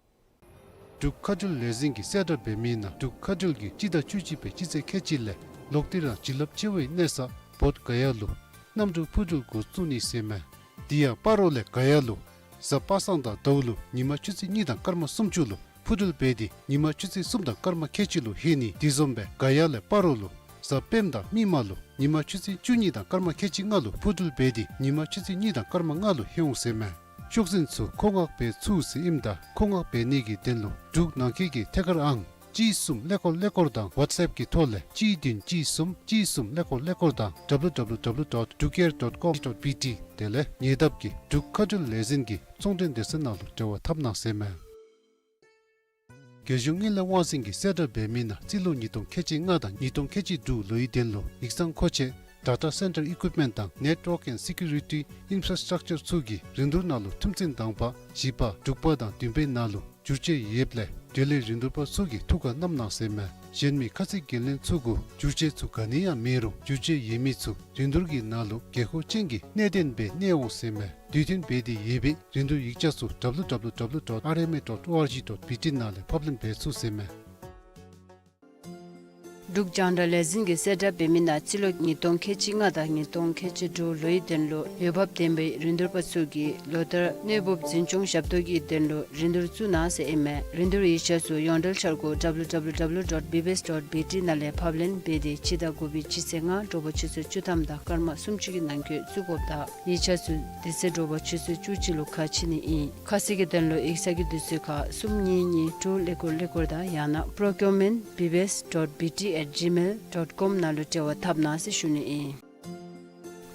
འབྲུག་མཁའ་འགྲུལ་ལས་འཛིན་གྱིས་གསལ་བསྒྲགས་འབད་མི་ནང་འབྲུག་མཁའ་འགྲུལ་གྱིས་སྤྱི་ཟླ་བཅུ་གཅིག་པའི་སྤྱི་ཚེས་ཁལ་གཅིག་ལས་ལོག་སྟེ་རང་བྱིན་རླབས་ཆེ་བའི་གནས་ས་བོད་ག་ཡ་ལུ་གནམ་གྲུ་འཕུར་འགྲུལ་འགོ་བཙུགས་ནི་ཟེར་མས། དེ་ཡང་སྤ་རོ་ལས་ག་ཡ་ལུ་གཟའ་པ་སངས་དང་ཟླཝ་ལུ་ཉིན་མ་ཆུ་ཚོད་གཉིས་དང་སྐར་མ་སུམ་ཅུ་ལུ་འཕུར་འགྲུལ་འབད་དེ་ཉིན་མ་ཆུ་ཚོད་གསུམ་དང་སྐར་མ་ཁལ་གཅིག་ལུ་ལྷོད་ནི། དེ་བཟུམ་སྦེ་ག་ཡ་ལས་སྤ་རོ་ལུ་གཟའ་སྤེནམ་དང་མིག་དམར་ལུ་ཉིན་མ་ཆུ་ཚོད་བཅུ་གཉིས་དང་སྐར་མ་ཁལ་གཅིག་ལྔ་ལུ་འཕུར་འགྲུལ་འབད་དེ་ཉིན་མ་ཆུ་ཚོད་གཉིས་དང་སྐར་མ་ལྔ་ལུ་ལྷོད་འོང་ཟེར་མས། ཤོག་འཛིན་ཚུ་མཁོ་མངགས་འབད་ཚུགས་ཟེར་ཨིནམ་ད་མཁོ་མངགས་འབད་ནི་གི་དོན་ལུ་འབྲུག་ནང་འཁོད་ཀྱི་ཐད་ཀར་ཨང་ གཅིག་གསུམ་ཀླད་ཀོར་ཀླད་ཀོར་དང་ཝཊས་ཨེཔ་གི་ཐོག་ལས་གཅིག་བདུན་གཅིག་གསུམ་གཅིག་གསུམ་ཀླད་ཀོར་ཀླད་ཀོར་དང་W W W dot drukair dot com dot B T དེ་ལས་ཉེ་འདབས་ཀྱི་འབྲུག་མཁའ་འགྲུལ་ལས་འཛིན་གྱི་ཚོང་འབྲེལ་སྡེ་ཚན་ནང་ལུ་འབྲེལ་བ་འཐབ་གནང་ཟེར་མས། རྒྱལ་གཞུང་དངུལ་ལས་དབང་འཛིན་གྱིས་གསལ་བསྒྲགས་འབད་མི་ནང་རྩིས་ལོ་ཉིས་སྟོང་ཁལ་གཅིག་ལྔ་དང་ཉིས་སྟོང་ཁལ་གཅིག་དྲུག་ལོའི་དོན་ལུ་ཡིག་ཚང་མཁོ་ཆས་data center equipment དང་network and security infrastructure ཚུ་གི་རིན་བསྡུར་ནང་ལུ་ཐུམ་ཚན་དང་པ་བཞི་པ་དྲུག་པ་དང་བདུན་པའི་ནང་ལུ་བསྒྱུར་བཅོས་ཡོདཔ་ལས་འབྲེལ་ཡོད་རིན་བསྡུར་པ་ཚུ་གིས་ཐུགས་ཁར་བསྣམ་གནང་ཟེར་མས། གཞན་མི་ཁ་གསལ་འགན་ལེན་ཚུ་གུ་བསྒྱུར་བཅོས་ཚུ་ག་ནི་ཡང་མེད་རུང་བསྒྱུར་བཅོས་ཡོད་མི་ཚུ་རིན་བསྡུར་གྱི་ནང་ལུ་དགོས་མཁོ་ཅན་གྱི་གནད་དོན་སྦེ་གནས་འོང་ཟེར་མས། དུས་མཐུན་འབད་དེ་ཡོད་པའི་རིན་བསྡུར་ཡིག་ཆ་ཚུ་W W W dot R M A dot O R G dot B T ནང་ལས་ཕབ་ལེན་འབད་ཚུགས་ཟེར་མས། འབྲུག་རྒྱང་བསྒྲགས་ལས་འཛིན་གྱིས་གསལ་བསྒྲགས་འབད་མི་ནང་རྩིས་ལོ་ཉིས་སྟོང་ཁལ་གཅིག་ལྔ་དང་ཉིས་སྟོང་ཁལ་གཅིག་དྲུག་ལོའི་དོན་ལུ་འོས་འབབ་ལྡན་པའི་རིན་བསྡུར་པ་ཚུ་གིས་ལོ་ལྟར་གནས་སྤོ་འཛིན་སྐྱོང་ཞབས་ཏོག་གི་དོན་ལུ་རིན་བསྡུར་བཙུགས་གནང་ཟེར་ཨིན་མས། རིན་བསྡུར་ཡིག་ཆ་ཚུ་ཡོངས་འབྲེལ་འཆར་སྒོ་W W W dot B B S dot B T ནང་ལས་ཕབ་ལེན་འབད་དེ་སྤྱི་ཟླ་དགུ་པའི་སྤྱི་ཚེས་ལྔ་དྲོ་པ་ཆུ་ཚོད་བཅུ་ཐམ་དང་སྐར་མ་སུམ་ཅུ་གི་ནང་འཁོད་བཙུགས་དགོཔ་དང་ཡིག་ཆ་ཚུ་དེ་ཚེ་དྲོ་པ་ཆུ་ཚོད་བཅུ་གཅིག་ལུ་ཁ་ཕྱེ་ནི་ཨིན། ཁ་གསལ་གྱི་དོན་ལུ་ཡིག་ཚང་གི་དུས་ཚོད་ཁར་གསུམ་གཉིས་གཉིས་དྲུག་ཀླད་ཀོར་ཀླད་ཀོར་དང་ཡང་ན་procurement B B S dot B T at gmail dot com ནང་ལུ་འབྲེལ་བ་འཐབ་གནང་ཟེར་ཞུ་ནི་ཨིན།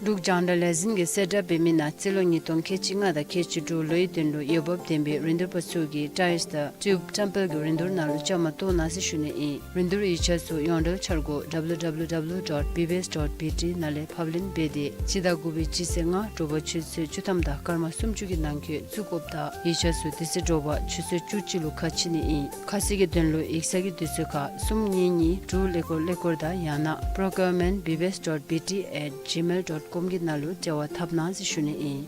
འབྲུག་རྒྱང་བསྒྲགས་ལས་འཛིན་གྱིས་གསལ་བསྒྲགས་འབད་མི་ནང་རྩིས་ལོ་ཉིས་སྟོང་ཁལ་གཅིག་ལྔ་དང་ཁལ་གཅིག་དྲུག་ལོའི་དོན་ལུ་འོས་འབབ་ལྡན་པའི་རིན་བསྡུར་པ་ཚུ་གིས་ཊའིལསི་དང་ཊིའུབ་ཊེམ་པལ་གྱི་རིན་བསྡུར་ནང་ལུ་བཅའ་མར་གཏོགས་གནང་ཟེར་ཞུ་ནི་ཨིན། རིན་བསྡུར་ཡིག་ཆ་ཚུ་ཡོངས་འབྲེལ་འཆར་སྒོ་W W W dot B B S dot B T ནང་ལས་ཕབ་ལེན་འབད་དེ་སྤྱི་ཟླ་དགུ་པའི་སྤྱི་ཚེས་ལྔ་དྲོ་པ་ཆུ་ཚོད་བཅུ་ཐམ་དང་སྐར་མ་སུམ་ཅུ་གི་ནང་འཁོད་བཙུགས་དགོཔ་དང་ཡིག་ཆ་ཚུ་དེ་ཚེ་དྲོ་པ་ཆུ་ཚོད་བཅུ་གཅིག་ལུ་ཁ་ཕྱེ་ནི་ཨིན། ཁ་གསལ་གྱི་དོན་ལུ་ཡིག་ཚང་གི་དུས་ཚོད་ཁར་གསུམ་གཉིས་གཉིས་དྲུག་ཀླད་ཀོར་ཀླད་ཀོར་དང་ཡང་ན་procurement B B S dot B T at gmail dot com གི་ནང་ལུ་འབྲེལ་བ་འཐབ་གནང་ཟེར་ཞུ་ནི་ཨིན།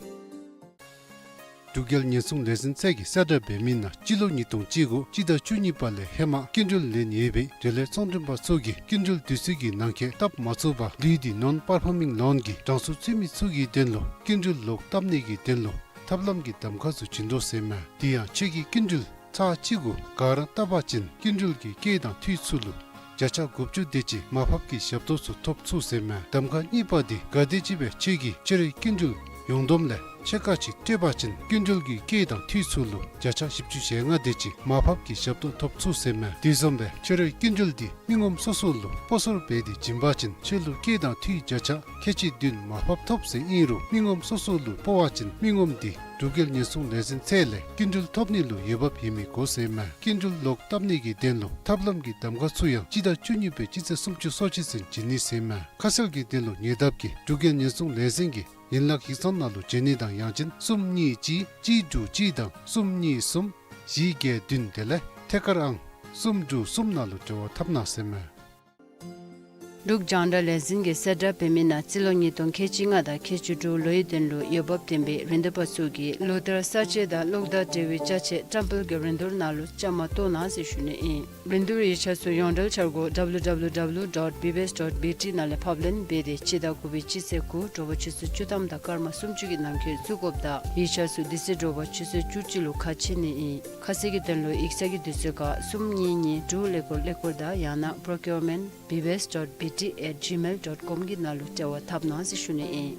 འབྲུག་རྒྱལ་ཉེན་སྲུང་ལས་འཛིན་ཚད་ཀྱིས་གསལ་བསྒྲགས་འབད་མི་ནང་སྤྱི་ལོ་ཉིས་སྟོང་གཅིག་དགུ་སྤྱི་ཟླ་བཅུ་གཉིས་པ་ལས་ཧེ་མ་སྐྱིན་འགྲུལ་ལེན་ཡོད་པའི་འབྲེལ་ཡོད་ཚོང་མགྲོན་པ་ཚུ་གིས་སྐྱིན་འགྲུལ་དུས་ཚོད་ཀྱི་ནང་འཁོད་བཏབ་མ་ཚུགས་པར་ལུས་ཏེ་ནོན་པར་ཕོར་མིང་ལོན་གྱི་གྲངས་སུ་ཚུད་མི་ཚུ་གི་དོན་ལུ་སྐྱིན་འགྲུལ་ལོག་བཏབ་ནི་གི་དོན་ལུ་ཐབས་ལམ་གྱི་གདམ་ཁ་ཚུ་བྱིན་དོ་ཟེར་མས། དེ་ཡང་ཁྱོད་ཀྱིས་སྐྱིན་འགྲུལ་ཚར་གཅིག་གུ་ག་ར་བཏབ་པ་ཅིན་སྐྱིན་འགྲུལ་གྱི་སྐྱེད་དང་འཐུས་ཚུ་ལུ་བརྒྱ་ཆ་དགུ་བཅུ་དེ་ཅིག་མར་ཕབ་ཀྱི་ཞབས་ཏོག་ཚུ་ཐོབ་ཚུགས་ཟེར་མས། གདམ་ཁ་གཉིས་པ་འདི་ག་དེམ་ཅིག་སྦེ་ཁྱོད་ཀྱིས་ཁྱོད་རའི་སྐྱིན་འགྲུལ་ཡོངས་བསྡོམས་ལས་ཕྱེད་ཀ་ཅིག་སྤྲོད་པ་ཅིན་སྐྱིན་འགྲུལ་གྱི་སྐྱེད་དང་འཐུས་ཚུ་ལུ་བརྒྱ་ཆ་བཞི་བཅུ་ཞེ་ལྔ་དེ་ཅིག་མར་ཕབ་ཀྱི་ཞབས་ཏོག་ཐོབ་ཚུགས་ཟེར་མས། དེ་བཟུམ་སྦེ་ཁྱོད་རའི་སྐྱིན་འགྲུལ་འདི་མི་ངོམ་སོ་སོ་ལུ་སྤོ་སོར་འབད་དེ་བྱིན་པ་ཅིན་ཁྱོད་ལུ་སྐྱེད་དང་འཐུས་བརྒྱ་ཆ་ཁལ་གཅིག་བདུན་མར་ཕབ་ཐོབ་ཟེར་ཨིན་རུང་མི་ངོམ་སོ་སོ་ལུ་སྤོ་བ་ཅིན་མི་ངོམ་འདི་འབྲུག་རྒྱལ་ཉེན་སྲུང་ལས་འཛིན་ཚད་ལས་སྐྱིན་འགྲུལ་ཐོབ་ནི་ལུ་འོས་འབབ་ཡོད་མི་དགོ་ཟེར་མས། སྐྱིན་འགྲུལ་ལོག་བཏབ་ནི་གི་དོན་ལུ་ཐབས་ལམ་གྱི་གདམ་ཁ་ཚུ་ཡང་སྤྱི་ཟླ་བཅུ་གཉིས་པའི་སྤྱི་ཚེས་སུམ་ཅུ་སོ་གཅིག་ཚུན་བྱིན་ནི་ཟེར་མས། ཁ་གསལ་གྱི་དོན་ལུ་ཉེ་འདབས་ཀྱི་འབྲུག་རྒྱལ་ཉེན་སྲུང་ལས་འཛིན་གྱི་ཡན་ལག་ཡིག་ཚང་ནང་ལུ་བྱོན་ནི་དང་ཡང་ཅིན་གསུམ་གཉིས་གཅིག་གཅིག་དྲུག་གཅིག་དང་གསུམ་གཉིས་གསུམ་བཞི་བརྒྱད་བདུན་དེ་ལས་ཐད་ཀར་ཨང་གསུམ་དྲུག་གསུམ་ནང་ལུ་འབྲེལ་བ་འཐབ་གནང་ཟེར་མས། འབྲུག་རྒྱང་བསྒྲགས་ལས་འཛིན་གྱིས་གསལ་བསྒྲགས་འབད་མི་ནང་རྩིས་ལོ་ཉིས་སྟོང་ཁལ་གཅིག་ལྔ་དང་ཁལ་གཅིག་དྲུག་ལོའི་དོན་ལུ་འོས་འབབ་ལྡན་པའི་རིན་བསྡུར་པ་ཚུ་གིས་ལོ་ལྟར་ས་དཔྱད་དང་གློག་དང་འབྲེལ་བའི་ཅ་ཆས་བཀྲམ་སྤེལ་གྱི་རིན་བསྡུར་ནང་ལུ་བཅའ་མར་གཏོགས་གནང་ཟེར་ཞུ་ནི་ཨིན། རིན་བསྡུར་ཡིག་ཆ་ཚུ་ཡོངས་འབྲེལ་འཆར་སྒོ་W W W dot B B S dot B T ནང་ལས་ཕབ་ལེན་འབད་དེ་སྤྱི་ཟླ་དགུ་པའི་སྤྱི་ཚེས་དགུ་དྲོ་པ་ཆུ་ཚོད་བཅུ་ཐམ་དང་སྐར་མ་སུམ་ཅུ་གི་ནང་འཁོད་བཙུགས་དགོཔ་དང་ཡིག་ཆ་ཚུ་དེ་ཚེ་དྲོ་པ་ཆུ་ཚོད་བཅུ་གཅིག་ལུ་ཁ་ཕྱེ་ནི་ཨིན། ཁ་གསལ་གྱི་དོན་ལུ་ཡིག་ཚང་གི་དུས་ཚོད་ཁར་གསུམ་གཉིས་གཉིས་དྲུག་ཀླད་ཀོར་ཀླད་ཀོར་དང་ཡང་ན་procurement B B S dot B T at gmail dot com གི་ནང་ལུ་འབྲེལ་བ་འཐབ་གནང་ཟེར་ཞུ་ནི་ཨིན།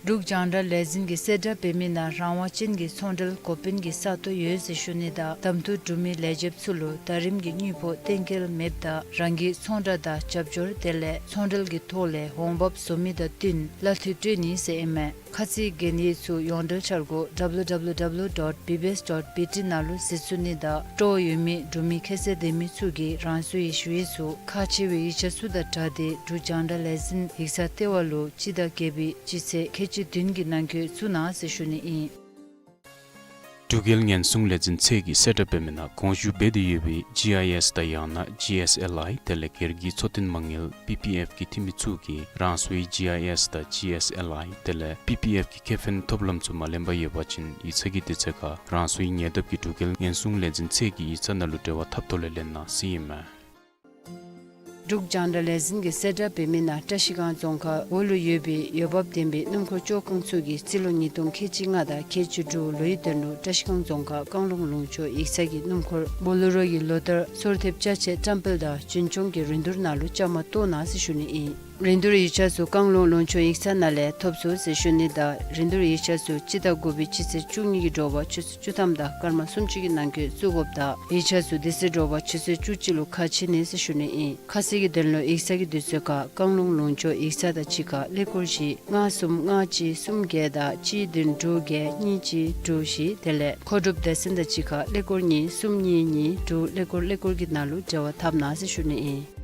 འབྲུག་རྒྱང་བསྒྲགས་ལས་འཛིན་གྱིས་གསལ་བསྒྲགས་འབད་མི་ནང་རང་དབང་ཅན་གྱི་ཚོང་འབྲེལ་འགོ་དཔོན་གྱི་ས་སྟོང་ཡོད་ཟེར་ཞུ་ནི་དང་གདམ་འཐུ་གྲུབ་མི་ལས་བྱེདཔ་ཚུ་ལུ་ཟླ་རིམ་གྱི་དངུལ་ཕོགས་གཏན་འཁེལ་མེདཔ་དང་རང་གི་ཚོང་བསྒྲགས་དང་རྒྱབ་སྐྱོར་དེ་ལས་ཚོང་འབྲེལ་གྱི་ཐོག་ལས་འོང་འབབ་བཟོ་མི་དང་བསྟུན་གླ་འཐུས་སྤྲོད་ནི་ཟེར་ཨིན་མས། ཁ་ཚིག་གན་ཡིག་ཚུ་ཡོངས་འབྲེལ་འཆར་སྒོ་W W W dot B B S dot B T ནང་ལུ་གཟིགས་ཚུགས་ནི་དང་སྤྲོ་བ་ཡོད་མི་གྲུབ་མི་ཁྱད་ཚད་ལྡན་མི་ཚུ་གིས་རང་སོའི་ཞུ་ཡིག་ཚུ་ཁག་ཆེ་བའི་ཡིག་ཆ་ཚུ་དང་སྦྲགས་ཏེ་འབྲུག་རྒྱང་བསྒྲགས་ལས་འཛིན་ཡིག་ཚང་ལྟེ་བ་ལུ་སྤྱི་ཟླ་བརྒྱད་པའི་སྤྱི་ཚེས་ཁལ་གཅིག་བདུན་གྱི་ནང་འཁོད་བཙུགས་གནང་ཟེར་ཞུ་ནི་ཨིན། འབྲུག་རྒྱལ་ཉེན་སྲུང་ལས་འཛིན་ཚད་ཀྱིས་གསལ་བསྒྲགས་འབད་མི་ནང་དགོངས་ཞུ་འབད་དེ་ཡོད་པའི་G I S དང་ཡང་ན་G S L I དེ་ལས་སྒེར་གྱི་འཚོ་རྟེན་མ་དངུལ་P P F གི་འཐུས་མི་ཚུ་གིས་རང་སོའི་G I S དང་G S L I དེ་ལས་P P F གི་ཁེ་ཕན་ཐོབ་ལམ་ཚུ་མ་ལེན་པར་ཡོད་པ་ཅིན་ཡིག་ཚང་གི་དུས་ཚོད་ཁར་རང་སོའི་ཉེ་འདབས་ཀྱི་འབྲུག་རྒྱལ་ཉེན་སྲུང་ལས་འཛིན་ཚད་ཀྱི་ཡིག་ཚང་ནང་ལུ་འབྲེལ་བ་འཐབ་ཐོག་ལས་ལེན་གནང་ཟེར་ཨིན་མས། འབྲུག་རྒྱང་བསྒྲགས་ལས་འཛིན་གྱིས་གསལ་བསྒྲགས་འབད་མི་ནང་བཀྲིས་སྒང་རྫོང་ཁག་འོག་ལུ་ཡོད་པའི་འོས་འབབ་ལྡན་པའི་སྣུམ་འཁོར་བཅོ་ཁང་ཚུ་གིས་རྩིས་ལོ་ཉིས་སྟོང་ཁལ་གཅིག་ལྔ་དང་ཁལ་གཅིག་དྲུག་ལོའི་དོན་ལུ་བཀྲིས་སྒང་རྫོང་ཁག་བཀང་ལུང་ལུང་ཕྱོགས་ཡིག་ཚང་གི་སྣུམ་འཁོར་Bolero གི་ལོ་ལྟར་སོར་ཐེབས་ཅ་ཆས་བཀྲམ་སྤེལ་དང་རྒྱུན་སྐྱོང་གི་རིན་བསྡུར་ནང་ལུ་བཅའ་མར་གཏོགས་གནང་ཟེར་ཞུ་ནི་ཨིན། རིན་བསྡུར་ཡིག་ཆ་ཚུ་བཀང་ལུང་ལུང་ཕྱོགས་ཡིག་ཚང་ནང་ལས་ཐོབ་ཚུགས་ཟེར་ཞུ་ནི་དང་རིན་བསྡུར་ཡིག་ཆ་ཚུ་སྤྱི་ཟླ་དགུ་པའི་སྤྱི་ཚེས་བཅུ་གཉིས་ཀྱི་དྲོ་པ་ཆུ་ཚོད་བཅུ་ཐམ་དང་སྐར་མ་སུམ་ཅུ་གི་ནང་འཁོད་བཙུགས་དགོཔ་དང་ཡིག་ཆ་ཚུ་དེ་ཚེ་དྲོ་པ་ཆུ་ཚོད་བཅུ་གཅིག་ལུ་ཁ་ཕྱེ་ནི་ཟེར་ཞུ་ནི་ཨིན། ཁ་གསལ་གྱི་དོན་ལུ་ཡིག་ཚང་གི་དུས་ཚོད་ཁར་བཀང་ལུང་ལུང་ཕྱོགས་ཡིག་ཚང་དང་གཅིག་ཁར་ཀླད་ཀོར་བཞི་ལྔ་གསུམ་ལྔ་གཅིག་གསུམ་བརྒྱད་དང་གཅིག་བདུན་དྲུག་བརྒྱད་གཉིས་གཅིག་དྲུག་བཞི་དེ་ལས་མཁོ་སྒྲུབ་སྡེ་ཚན་དང་གཅིག་ཁར་ཀླད་ཀོར་གཉིས་གསུམ་གཉིས་གཉིས་དྲུག་ཀླད་ཀོར་ཀླད་ཀོར་གྱི་ནང་ལུ་འབྲེལ་བ་འཐབ་གནང་ཟེར་ཞུ་ནི་ཨིན།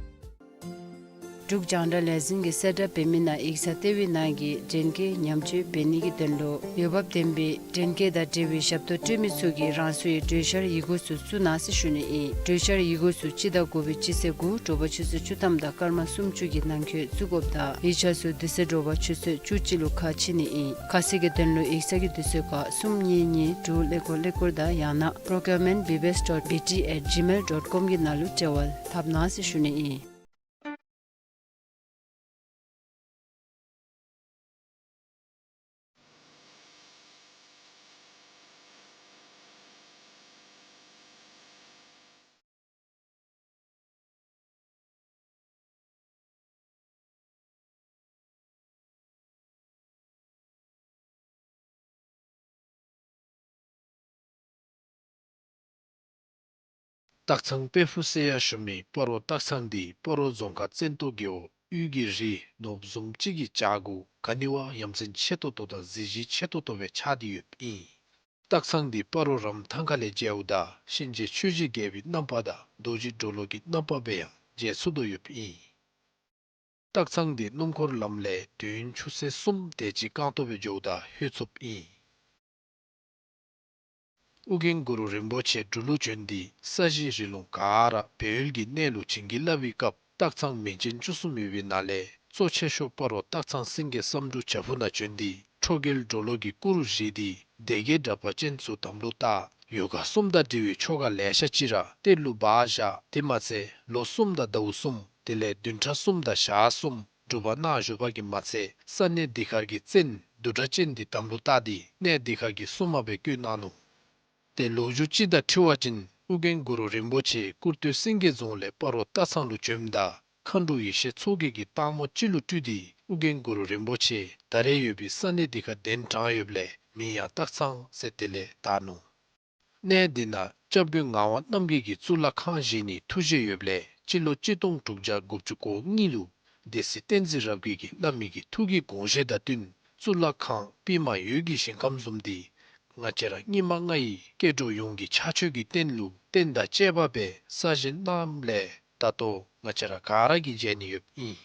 འབྲུག་རྒྱང་བསྒྲགས་ལས་འཛིན་གྱིས་གསལ་བསྒྲགས་འབད་མི་ནང་ཡིག་ཚང་ལྟེ་བའི་ནང་གི་འདྲེན་སྐས་ཉམས་བཅོས་འབད་ནི་གི་དོན་ལུ་འོས་འབབ་ལྡན་པའི་འདྲེན་སྐས་དང་འབྲེལ་བའི་ཞབས་ཏོག་སྤྲོད་མི་ཚུ་གིས་རང་སོའི་གྲོས་འཆར་ཡི་གུ་ཚུ་བཙུགས་གནང་ཟེར་ཞུ་ནི་ཨིན། གྲོས་འཆར་ཡི་གུ་ཚུ་སྤྱི་ཟླ་དགུ་པའི་སྤྱི་ཚེས་དགུ་དྲོ་པ་ཆུ་ཚོད་བཅུ་ཐམ་དང་སྐར་མ་སུམ་ཅུ་གི་ནང་འཁོད་བཙུགས་དགོཔ་དང་ཡིག་ཆ་ཚུ་དེ་ཚེ་དྲོ་པ་ཆུ་ཚོད་བཅུ་གཅིག་ལུ་ཁ་ཕྱེ་ནི་ཨིན། ཁ་གསལ་གྱི་དོན་ལུ་ཡིག་ཚང་གི་དུས་ཚོད་ཁར་གསུམ་གཉིས་གཉིས་དྲུག་ཀླད་ཀོར་ཀླད་ཀོར་དང་ཡང་ན་procurement B B S dot B T at gmail dot com གི་ནང་ལུ་འབྲེལ་བ་འཐབ་གནང་ཟེར་ཞུ་ནི་ཨིན། སྟག་ཚང་དཔལ་ཕུག་ཟེར་ཡང་ཞུ་མི་སྤ་རོ་སྟག་ཚང་འདི་སྤ་རོ་རྫོང་ཁག་བཙན་ཏོ་རྒེད་འོག་དབུས་ཀྱི་རི་ནོར་བུ་བཟུམ་ཅིག་གི་བྱག་གུ་ག་ནི་བ་ཡ་མཚན་ཆེ་ཏོག་ཏོ་དང་གཟི་བརྗིད་ཆེ་ཏོག་ཏོ་སྦེ་ཆགས་ཏེ་ཡོདཔ་ཨིན། སྟག་ཚང་འདི་སྤ་རོ་རམ་ཐང་ཁ་ལས་མཇལཝ་ད་གཤིན་རྗེ་ཆོས་ཀྱི་རྒྱལ་པོའི་རྣམ་པ་དང་རྡོ་རྗེ་གྲོ་ལོད་ཀྱི་རྣམ་པ་སྦེ་ཡང་མཇལ་ཚུགས་དོ་ཡོདཔ་ཨིན། སྟག་ཚང་འདི་སྣུམ་འཁོར་ལམ་ལས་དུས་ཡུན་ཆུ་ཚོད་གསུམ་དེ་ཅིག་རྐང་སྟོང་སྦེ་འགྱོཝ་ད་ལྷོད་ཚུགསཔ་ཨིན། ཨོ་རྒྱན་གུ་རུ་རིན་པོ་ཆེ་འབྲུག་ལུ་བྱོན་ཏེ་ས་གཞི་རི་ལུང་ག་ར་སྦས་ཡུལ་གྱི་གནས་ལུ་བྱིན་གྱིས་བརླབས་པའི་སྐབས་སྟག་ཚང་མིང་ཅན་བཅུ་གསུམ་ཡོད་པའི་ནང་ལས་གཙོ་ཆེ་ཤོས་སྤ་རོ་སྟག་ཚང་སེང་གེ་བསམ་འགྲུབ་བྱག་ཕུག་ནང་བྱོན་ཏེ་ཁྲོ་རྒྱལ་གྲོ་ལོད་ཀྱི་སྐུ་རུ་བཞེངས་ཏེ་སྡེ་བརྒྱད་དྲེགས་པ་ཅན་ཚུ་དམ་ལུ་བཏགས། ཡོ་ག་གསུམ་དང་འབྲེལ་བའི་ཆོ་ག་ལེ་ཤ་ཅིག་ར་གཏེར་ལུ་སྦ་བཞག། དེ་མ་ཚད་ལོ་གསུམ་དང་ཟླཝ་གསུམ་དེ་ལས་བདུན་ཕྲག་གསུམ་དང་ཞག་གསུམ་སྒྲུབ་པ་གནང་བཞུགས་པ་གིས་མ་ཚད་ས་གནས་འདི་ཁར་གྱི་བཙན་བདུད་དྲག་ཅན་འདི་དམ་ལུ་བཏགས་ཏེ་གནས་འདི་ཁར་གྱི་སྲུང་མ་སྦེ་བསྐོས་གནང་ནུག། ཏེ་ལོ་རྒྱུས་ཅིག་དང་འཁྲིལ་བ་ཅིན་ཨོ་རྒྱན་གུ་རུ་རིན་པོ་ཆེ་ཀུར་སྟོད་སེང་གེ་རྫོང་ལས་སྤ་རོ་སྟག་ཚང་ལུ་བྱོནམ་ད་མཁའ་འགྲོ་ཡེ་ཤེས་མཚོ་རྒྱལ་གྱིས་སྟག་མོ་ཅིག་ལུ་སྤྲུལ་ཏེ་ཨོ་རྒྱན་གུ་རུ་རིན་པོ་ཆེ་ད་རེས་ཡོད་པའི་ས་གནས་འདི་ཁར་གདན་དྲངས་ཡོདཔ་ལས་མིང་ཡང་སྟག་ཚང་ཟེར་དེ་ལས་བཏགས་ནུག། གནས་འདི་ནང་སྐྱབས་མགོན་ངག་དབང་རྣམ་རྒྱལ་གྱིས་གཙུག་ལག་ཁང་བཞེངས་ནིའི་ཐུགས་བཞེད་ཡོདཔ་ལས་སྤྱི་ལོ་གཅིག་སྟོང་དྲུག་བརྒྱ་དགུ་བཅུ་གོ་གཉིས་ལུ་སྡེ་སྲིད་བསྟན་འཛིན་རབ་རྒྱས་ཀྱིས་བླ་མའི་གི་ཐུགས་ཀྱི་དགོངས་བཞེད་དང་བསྟུན་གཙུག་ལག་ཁང་པདྨ་འོད་ཀྱི་ཞིང་ཁམས་བཟུམ་འདི་ང་བཅས་ར་སྙིགས་མ་ལྔ་ཡི་སྐྱེ་འགྲོ་ཡོངས་ཀྱི་ཕྱག་མཆོད་ཀྱི་རྟེན་ལུ་རྟེན་དང་བཅས་པ་སྦེ་གསར་བཞེངས་གནངམ་ལས་ད་ལྟོ་ང་བཅས་ར་ག་ར་གིས་མཇལ་ནི་ཡོདཔ་ཨིན།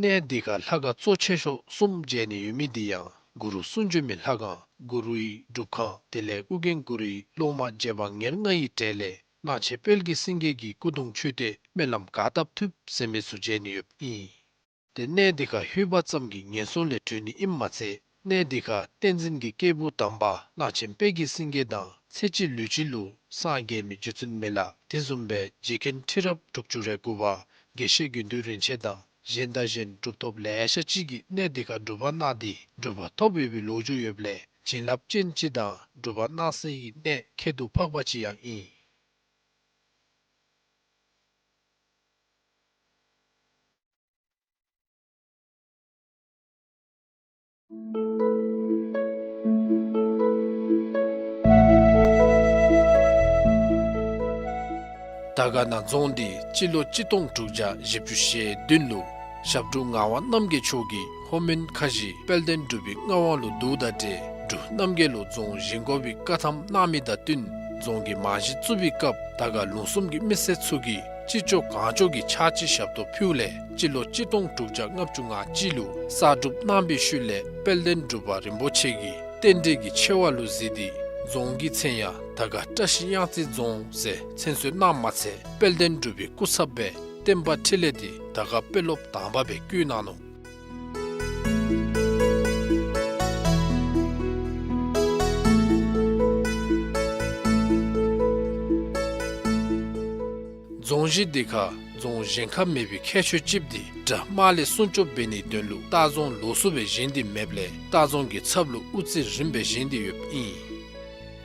གནས་འདི་ཁར་ལྷ་ཁང་གཙོ་ཆེ་ཤོས་གསུམ་མཇལ་ནི་ཡོད་མི་འདི་ཡང་གུ་རུ་གསུང་བྱོན་མའི་ལྷ་ཁང་གུ་རུའི་སྒྲུབ་ཁང་དེ་ལས་ཨོ་རྒྱན་གུ་རུའི་སློབ་མ་རྗེ་འབངས་ཉེར་ལྔ་ཡི་གྲས་ལས་གླང་ཆེན་དཔལ་གྱི་སེང་གེ་གི་སྐུ་གདུང་མཆོད་རྟེན་སྨོན་ལམ་ག་བཏབ་ཐུབ་ཟེར་མི་ཚུ་མཇལ་ནི་ཡོདཔ་ཨིན། ཏེ་གནས་འདི་ཁར་ལྷོད་པ་ཙམ་གྱིས་ངན་སོང་ལས་གྲོལ་ནི་ཨིནམ་མ་ཚད་གནས་འདི་ཁར་བསྟན་འཛིན་གྱི་སྐྱེས་བུ་དམ་པ་གླང་ཆེན་དཔལ་གྱི་སེང་གེ་དང་ཚེ་གཅིག་ལུས་གཅིག་ལུ་སངས་རྒྱས་མི་རྗེ་བཙུན་མི་ལ་དེ་བཟུམ་སྦེ་རྗེ་མཁན་ཁྲི་རབས་དྲུག་ཅུ་རེ་དགུ་པ་དགེ་བཤེས་དགེ་འདུན་རིན་ཆེན་དང་གཞན་དང་གཞན་གྲུབ་ཐོབ་ལེ་ཤ་ཅིག་གིས་གནས་འདི་ཁར་སྒྲུབ་པ་གནང་སྟེ་གྲུབ་པ་ཐོབ་ཡོད་པའི་ལོ་རྒྱུས་ཡོདཔ་ལས་བྱིན་རླབས་ཅན་ཅིག་དང་སྒྲུབ་པ་གནང་སའི་གནས་ཁྱད་དུ་འཕགས་པ་ཅིག་ཡང་ཨིན། དར་དཀར་ན་རྫོང་འདི་སྤྱི་ལོ་གཅིག་སྟོང་དྲུག་བརྒྱ་བཞི་བཅུ་ཞེ་བདུན་ལུ་ཞབས་དྲུང་ངག་དབང་རྣམ་རྒྱལ་མཆོག་གིས་ལྷོ་མོན་ཁ་བཞི་དཔལ་ལྡན་འབྲུག་པའི་མངའ་དབང་ལུ་བསྡུཝ་དང་འབྲེལ་འབྲུག་རྣམ་རྒྱལ་ལུ་རྫོང་བཞེངས་དགོ་པའི་བཀའ་ཐམ་གནང་མི་དང་བསྟུན་རྫོང་གི་རྨང་གཞི་བཙུགས་པའི་སྐབས་དར་དཀར་ལུང་གསུམ་གྱི་མི་སེར་ཚུ་གིས་ཅི་ལྕོགས་གང་ལྕོགས་ཀྱི་ཕྱག་ཕྱི་ཞབས་ཏོག་ཕུལཝ་ལས་སྤྱི་ལོ་གཅིག་སྟོང་དྲུག་བརྒྱ་ལྔ་བཅུ་ང་གཅིག་ལུ་གསར་སྒྲུབ་གནང་པའི་ཤུལ་ལས་དཔལ་ལྡན་འབྲུག་པ་རིན་པོ་ཆེ་གིས་རྟེན་འབྲེལ་གྱི་ཆེ་བ་ལུ་གཟིགས་ཏེ་རྫོང་གི་མཚན་ཡང་དར་དཀར་བཀྲ་ཤིས་གཡང་རྩེ་རྫོང་ཟེར་མཚན་གསོལ་གནངམ་མ་ཚད་དཔལ་ལྡན་འབྲུག་པའི་སྐུ་ཚབ་སྦེ་བསྟན་པ་འཕྲིན་ལས་འདི་དར་དཀར་དཔོན་སློབ་དང་པ་སྦེ་བསྐོས་གནང་ནུག། རྫོང་གཞི་འདི་ཁར་རྫོང་གཞན་ཁར་མེད་པའི་ཁྱད་ཆོས་ཅིག་འདི་དགྲ་དམག་ལས་སྲུང་སྐྱོབ་འབད་ནིའི་དོན་ལུ་སྟག་རྫོང་ལོགས་སུ་སྦེ་བཞེངས་ཏེ་མེདཔ་ལས་སྟག་རྫོང་གི་ཚབ་ལུ་དབུ་རྩེ་རིམ་སྦེ་བཞེངས་ཏེ་ཡོདཔ་ཨིན།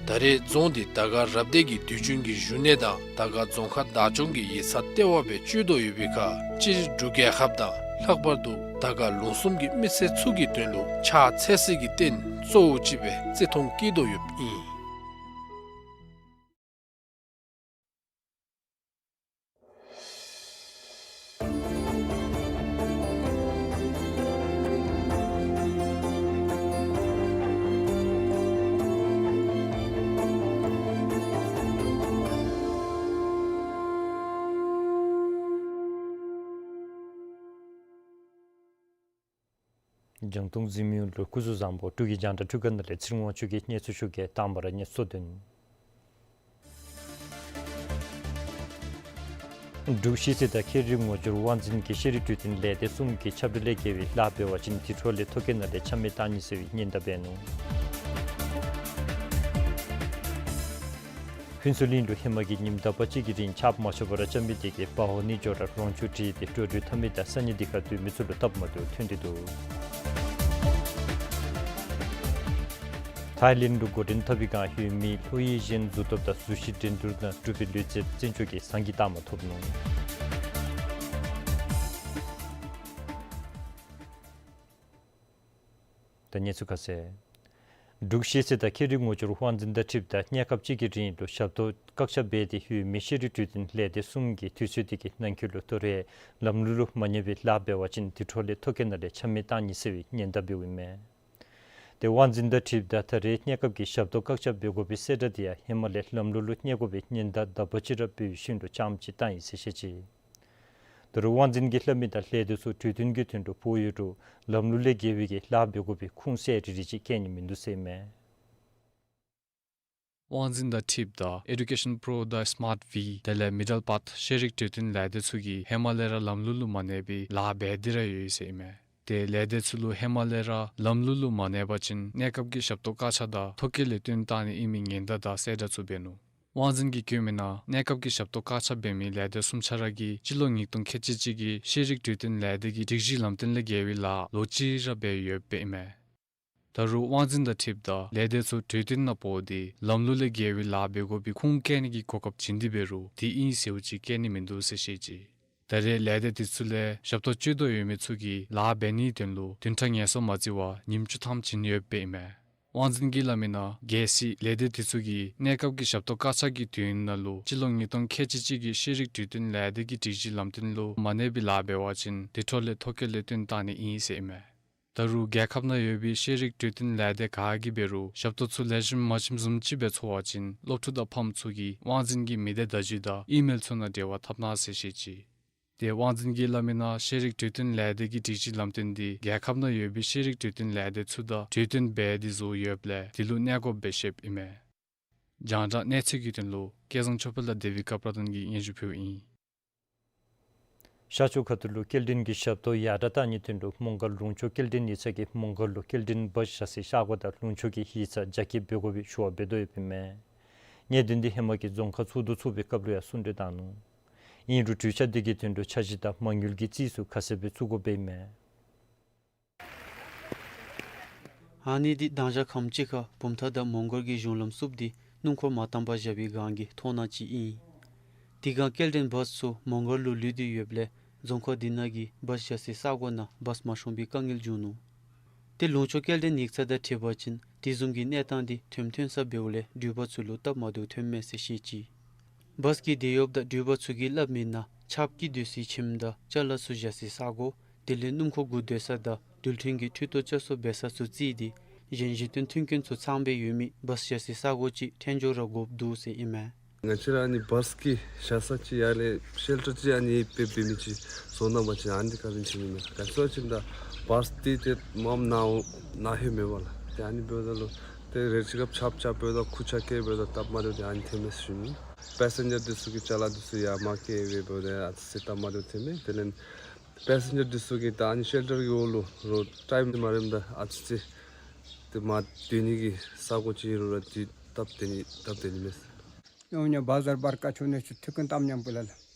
ད་རེས་རྫོང་འདི་དར་དཀར་རབ་སྡེ་གི་དུས་རྒྱུན་གྱི་བཞུགས་གནས་དང་དར་དཀར་རྫོང་ཁག་བདག་སྐྱོང་གི་ཡིག་ཚང་ལྟེ་བ་སྦེ་སྤྱོད་དོ་ཡོད་པའི་ཁར་སྤྱིར་འབྲུག་རྒྱལ་ཁབ་དང་ ལྷག་པར་དུ་དར་དཀར་ལུང་གསུམ་གྱི་མི་སེར་ཚུ་གི་དོན་ལུ་ཕྱག་འཚལ་སྲིད་ཀྱི་རྟེན་གཙོ་བོ་ཅིག་སྦེ་བརྩི་མཐོང་བསྐྱེད་དོ་ཡོདཔ་ཨིན། རྒྱང་མཐོང་གཟིགས་མི་ཡོངས་ལུ་སྐུ་གཟུགས་བཟང་པོ། འབྲུག་གི་རྒྱང་བསྒྲགས་ཁྲུས་ཁང་ནང་ལས་ཚེ་རིང་དབང་ཕྱུག་གིས་གནས་ཚུལ་ཞུ་གེ། དང་པ་ར་གནས་ཚུལ་དོན། འབྲུག་གཞིས་རྩེ་དང་ཁེ་རི་ངོ་སྦྱོར་དབང་འཛིན་གྱིས་ཤེས་རིག་གྲོས་སྟོན་ལས་སྡེ་གསུམ་གྱི་ཁྱབ་བསྒྲགས་ལས་འགལ་བའི་ལཱ་འབད་བ་ཅིན་དེ་འཕྲོ་ལས་ཐོ་བཀོད་ནང་ལས་ཆ་མེད་བཏང་ནི་ཟེར་བའི་ཉེན་བརྡ་འབད་ནུག། ཕུན་ཚོགས་གླིང་ལུ་ཧེ་མ་གི་ཉིནམ་དག་པ་ཅིག་གི་རིང་ཆརཔ་མ་ཆག་པར་ར་རྐྱབ་མི་དེ་གིས་འབག་འོང་ནི་འགྱོ་ར་རོང་ཆུ་བྲིས་ཏེ་འགྲོ་འགྲུལ་འཐབ་མི་དང་ས་གནས་དེ་ཁར་སྡོད་མི་ཚུ་ལུ་སྟབས་མ་བདེཝ་ཐོན་ཏེ་འདུག། ཐའི་ལེནཌ་ལུ་འགོ་འདྲེན་འཐབ་པའི་བསྒང་ལྷོད་མི་ལྷོ་ཡི་གཞན་འཛུལ་སྟབས་དང་གཟུགས་གཞི་འགྲན་བསྡུར་ནང་གྲུབ་པའི་ལུས་རྩལཔ་བཙན་སྐྱོགས་ཀྱིས་ཟངས་ཀྱི་རྟགས་མ་ཐོབ་ནུག། ད་གནས་ཚུལ་ཁ་གསལ། འབྲུག་གཞིས་རྩེ་དང་ཁེ་རི་ངོ་སྦྱོར་དབང་འཛིན་དང་འཁྲིལཝ་ད་གནས་སྐབས་ཅིག་གི་རིང་ལུ་ཞབས་ཏོག་བཀག་ཆ་འབད་དེ་ཡོད་མི་ཤེས་རིག་གྲོས་སྟོན་ལས་སྡེ་གསུམ་གྱིས་དུས་ཚོད་དེ་གི་ནང་འཁོད་ལུ་ཐོ་རེ་ལམ་ལུགས་ལུ་མ་གནས་པའི་ལཱ་འབད་བ་ཅིན་དེ་འཕྲོ་ལས་ཐོ་བཀོད་ནང་ལས་ཆ་མེད་བཏང་ནི་ཟེར་བའི་ཉེན་བརྡ་འབདཝ་ཨིན་མས། དེ་དབང་འཛིན་དང་འཁྲིལཝ་ད་ད་རེས་གནས་སྐབས་ཀྱི་ཞབས་ཏོག་བཀག་ཆ་འབད་དགོ་པའི་གསལ་བསྒྲགས་དེ་ཡང་ཧེ་མ་ལས་ལམ་ལུགས་ལུ་གནས་དགོ་པའི་ཉེན་བརྡ་དག་པ་ཅིག་ར་འབད་བའི་ཤུལ་ལུ་རྐྱངམ་ཅིག་བཏང་ཡི་ཟེར་བཤད་ཅི། ད་རུང་དབང་འཛིན་གྱིས་སླབ་མི་ནང་ལས་སྡེ་ཚུ་གྲོས་སྟོན་གྱི་དོན་ལུ་འབོ་ཡོད་རུང་ལམ་ལུགས་ལས་འགལ་བའི་གི་ལཱ་འབད་དགོ་པའི་ཁུངས་གསལ་རི་རི་ཅིག་བཀོད་ནི་མིན་འདུག་ཟེར་མས། དབང་འཛིན་དང་འཁྲིལཝ་ད་ཨེ་ཌུ་ཀེ་ཤཱན་པྲོ་དང་སི་མཱརཊ་ཝི་དེ་ལས་མི་ཌལ་པཱཐ་ཤེས་རིག་གྲོས་སྟོན་ལས་སྡེ་ཚུ་གིས་ཧེ་མ་ལས་ར་ལམ་ལུགས་ལུ་མ་གནས་པའི་ལཱ་འབད་དེ་ར་ཡོད་ཟེར་མས། དེ་ལས་སྡེ་ཚུ་ལུ་ཧེ་མ་ལས་ར་ལམ་ལུགས་ལུ་མ་གནས་པ་ཅིན་གནས་སྐབས་ཀྱི་ཞབས་ཏོག་བཀག་ཆ་དང་ཐོ་བཀོད་ལས་བཏོན་བཏང་ནི་ཨིན་མི་ཉེན་བརྡ་དང་གསལ་བསྒྲགས་ཚུ་འབད་ནུག། དབང་འཛིན་གྱིས་བཀོད་མི་ནང་གནས་སྐབས་ཀྱི་ཞབས་ཏོག་བཀག་ཆ་འབད་མི་ལས་སྡེ་གསུམ་ཆ་ར་གིས་སྤྱི་ལོ་ཉིས་སྟོང་ཁལ་གཅིག་གཅིག་གི་ཤེས་རིག་གྲོས་སྟོན་ལས་སྡེ་གི་སྒྲིག་གཞི་ལམ་སྟོན་ལས་འགལ་བའི་ལཱ་ལོ་གཅིག་ར་འབད་ཡོདཔ་ཨིན་མས། ད་རུང་དབང་འཛིན་དང་འཁྲིལཝ་ད་ལས་སྡེ་ཚུ་གྲོས་སྟོན་ནང་འབོ་སྟེ་ལམ་ལུགས་ལས་འགལ་བའི་ལཱ་འབད་དགོ་པའི་ཁུངས་བཀལ་ནི་གི་གོ་སྐབས་བྱིན་ཏེ་འབད་རུང་དེ་ཨིན་ཟེརཝ་ཅིག་བཀལ་ནི་མིན་འདུག་ཟེར་བཤད་ཅི། ད་རེས་ལས་སྡེ་དེ་ཚུ་ལས་ཞབས་ཏོག་སྤྱོད་དོ་ཡོད་མི་ཚུ་གིས་ལཱ་འབད་ནིའི་དོན་ལུ་བདུན་ཕྲག་ངལ་གསོ་མ་བརྩི་བར་ཉིནམ་བཅུ་ཐམ་བྱིན་ཡོདཔ་ཨིན་མས། དབང་འཛིན་གྱིས་སླབ་མི་ནང་གལ་སྲིད་ལས་སྡེ་དེ་ཚུ་གིས་གནས་སྐབས་ཀྱི་ཞབས་ཏོག་བཀག་ཆ་གི་དུས་ཡུན་ནང་ལུ་སྤྱི་ལོ་ཉིས་སྟོང་ཁལ་གཅིག་གཅིག་གི་ཤེས་རིག་གྲོས་སྟོན་ལས་སྡེ་གི་སྒྲིག་གཞི་ལམ་སྟོན་ལུ་མ་གནས་པའི་ལཱ་འབད་བ་ཅིན་དེ་འཕྲོ་ལས་ཐོ་བཀོད་ལས་བཏོན་བཏང་ནི་ཨིན་ཟེར་ཨིན་མས། ད་རུང་རྒྱལ་ཁབ་ནང་ཡོད་པའི་ཤེས་རིག་གྲོས་སྟོན་ལས་སྡེ་ག་གིས་འབད་རུང་ཞབས་ཏོག་ཚུ་ལེགས་ཤོམ་མ་བྱིནམ་བཟུམ་ཅིག་སྦེ་ཚོར་བ་ཅིན་སློབ་ཕྲུག་དང་ཕམ་ཚུ་གིས་དབང་འཛིན་གྱི་མི་སྡེ་བརྡ་བརྒྱུད་དང་ཨི་མེལ་ཚུ་ནང་འབྲེལ་བ་འཐབ་གནང་ཟེར་བཤད་ཅི། དེ་དབང་འཛིན་གྱིས་སླབ་མི་ནང་ཤེས་རིག་གྲོས་སྟོན་ལས་སྡེ་གི་སྒྲིག་གཞི་ལམ་སྟོན་དེ་རྒྱལ་ཁབ་ནང་ཡོད་པའི་ཤེས་རིག་གྲོས་སྟོན་ལས་སྡེ་ཚུ་དང་གྲོས་སྟོན་འབད་དེ་བཟོ་ཡོདཔ་ལས་དེ་ལུ་གནས་དགོཔ་སྦེ་བཤདཔ་ཨིན་མས། རྒྱང་བསྒྲགས་གནས་ཚུལ་གྱི་དོན་ལུ་སྐལ་བཟང་ཆོས་འཕེལ་དང་དེ་བི་ཀ་པྲ་དན་གྱིས་སྙན་ཞུ་ཕུལཝ་ཨིན། ཤར་ཕྱོགས་ཁ་ཐུག་ལུ་སྐྱེལ་འདྲེན་གྱི་ཞབས་ཏོག་ཡར་དྲག་བཏང་ནིའི་དོན་ལུ་མོང་སྒར་ལུང་ཕྱོགས་སྐྱེལ་འདྲེན་ཡིག་ཚང་གིས་མོང་སྒར་ལུ་སྐྱེལ་འདྲེན་བཱསི་བཞག་སའི་ས་གོ་དང་ལུང་ཕྱོགས་ཀྱི་ཡིག་ཚང་རྒྱ་སྐྱེད་འབད་དགོ་པའི་ཞུ་བ་འབད་དོ་ཡོདཔ་ཨིན་མས། གནད་དོན་འདི་ཧེ་མ་གི་རྫོང་ཁག་ཚོགས་འདུ་ཚོགས་པའི་སྐབས་ལུ་ཡང་གསུང་གྲོས་བཏང་ནུག། ཨིན་རུང་གྲོས་འཆར་འདི་གི་དོན་ལུ་འཆར་གཞི་དང་མ་དངུལ་གྱི་རྩིས་སུ་ཁ་གསལ་སྦེ་བཙུགས་དགོཔ་ཨིན་མས། ཨ་ནི་འདི་མདང་ཞག་ཁམས་ཅིག་ཁར་བུམ་ཐང་དང་མོང་སྒར་གྱི་གཞུང་ལམ་བསུབས་ཏེ་སྣུམ་འཁོར་མ་བཏང་པར་བཞག་པའི་སྒང་གི་མཐོང་སྣང་ཅིག་ཨིན། དེ་སྒང་སྐྱེལ་འདྲེན་བཱསི་ཚུ་མོང་སྒར་ལུ་ལུས་ཏེ་ཡོདཔ་ལས་རྫོང་ཁག་འདི་ནང་གི་བཱསི་བཞག་སའི་ས་གོ་ནང་བཱསི་མ་ཤོང་པའི་དཀའ་ངལ་བྱུང་ནུག། ཏེ་ལུང་ཕྱོགས་སྐྱེལ་འདྲེན་ཡིག་ཚང་དང་འཁྲིལ་བ་ཅིན་དེ་བཟུམ་གྱི་གནས་སྟངས་འདི་ཐོནམ་ཐོན་ས་འབདཝ་ལས་འགྲུལ་པ་ཚུ་ལུ་སྟབས་མ་བདེཝ་ཐོནམ་མས་ཟེར་བཤད་ཅི། བཱསི་གི་འདི་ཡོདཔ་ད་འགྲུལ་པ་ཚུ་གིས་སླབ་མི་ནང་ཆརཔ་གིས་བསྡུས་སའི་ཁྱིམ་དང་ཅ་ལ་ཚུ་བཞག་སའི་ས་གོ་དེ་ལས་སྣུམ་འཁོར་བསྡུ་སྡོད་ས་དང་རྡུལ་ཕྲན་གྱི་འཕྲུལ་ཐོག་བཅའ་གསོ་འབད་ས་ཚུ་བརྩིས་ཏེ་གཞན་གཞི་རྟེན་མཐུན་རྐྱེན་ཚུ་ཚང་སྦེ་ཡོད་མི་བཱསི་བཞག་སའི་ས་གོ་ཅིག་འཐོན་འགྱོ་ར་དགོཔ་འདུག་ཟེར་ཨིན་མས། ང་བཅས་ར་ཨ་ནི་བཱསི་གི་བཞག་ས་ཅིག་ཡར་ལས་ཤེལ་ཊར་ཅིག་ཨ་ནི་སྦེ་འབད་མི་ཅིག་བཟོ་གནང་པ་ཅིན་ཨ་ནི་འདི་བཀའ་དྲིན་ཆེ་ནི་མས། ག་ཅི་ཟེར་བ་ཅིན་ད་བཱསི་འདི་ཏེ་མངམ་ནཱ་ནཱ་ལྷོད་མེད་པ་ལགས། ཏེ་ཨ་ནི་འབདཝ་ད་ལུ་ཏེ་རེ་ཅིག་སྐབས་ཆརཔ་རྐྱབ་འབདཝ་ད་ཁུར་ཆ་བཀལ་འབདཝ་ད་སྟབས་མ་བདེཝ་འདི་ཨ་ནི་ཐོནམ་མས་ཟེར་ཞུ་ནི། པེ་སེན་ཇར་འདི་ཚུ་གི་ཅ་ལ་འདི་ཚུ་ཡར་མར་བཀལ་འབདཝ་ད་ཨ་ཙི་སྟབས་མ་བདེཝ་ཐོནམ་མས། དེ་ལས་པེ་སེན་ཇར་འདི་ཚུ་གིས་ད་ཨ་ནི་ཤེལ་ཊར་གྱི་འོག་ལུ་རོགས་ཊའིམ་མ་རནམ་ད་ཨ་ཙི་ཅིག་ཏེ་མར་སྡོད་ནི་གི་ས་གོ་ཅིག་ཨིན་རུང་ར་ཏེ་སྟབས་བདེ་ནི་སྟབས་བདེ་ནི་མས། ཡོང་ཉ་བཱ་ཟར་བར་ཀ་ཆུ་ནས་ཆུ་ཐིག་ཀུན་གཏམ་ཉམ་པོ་ལ་ལ།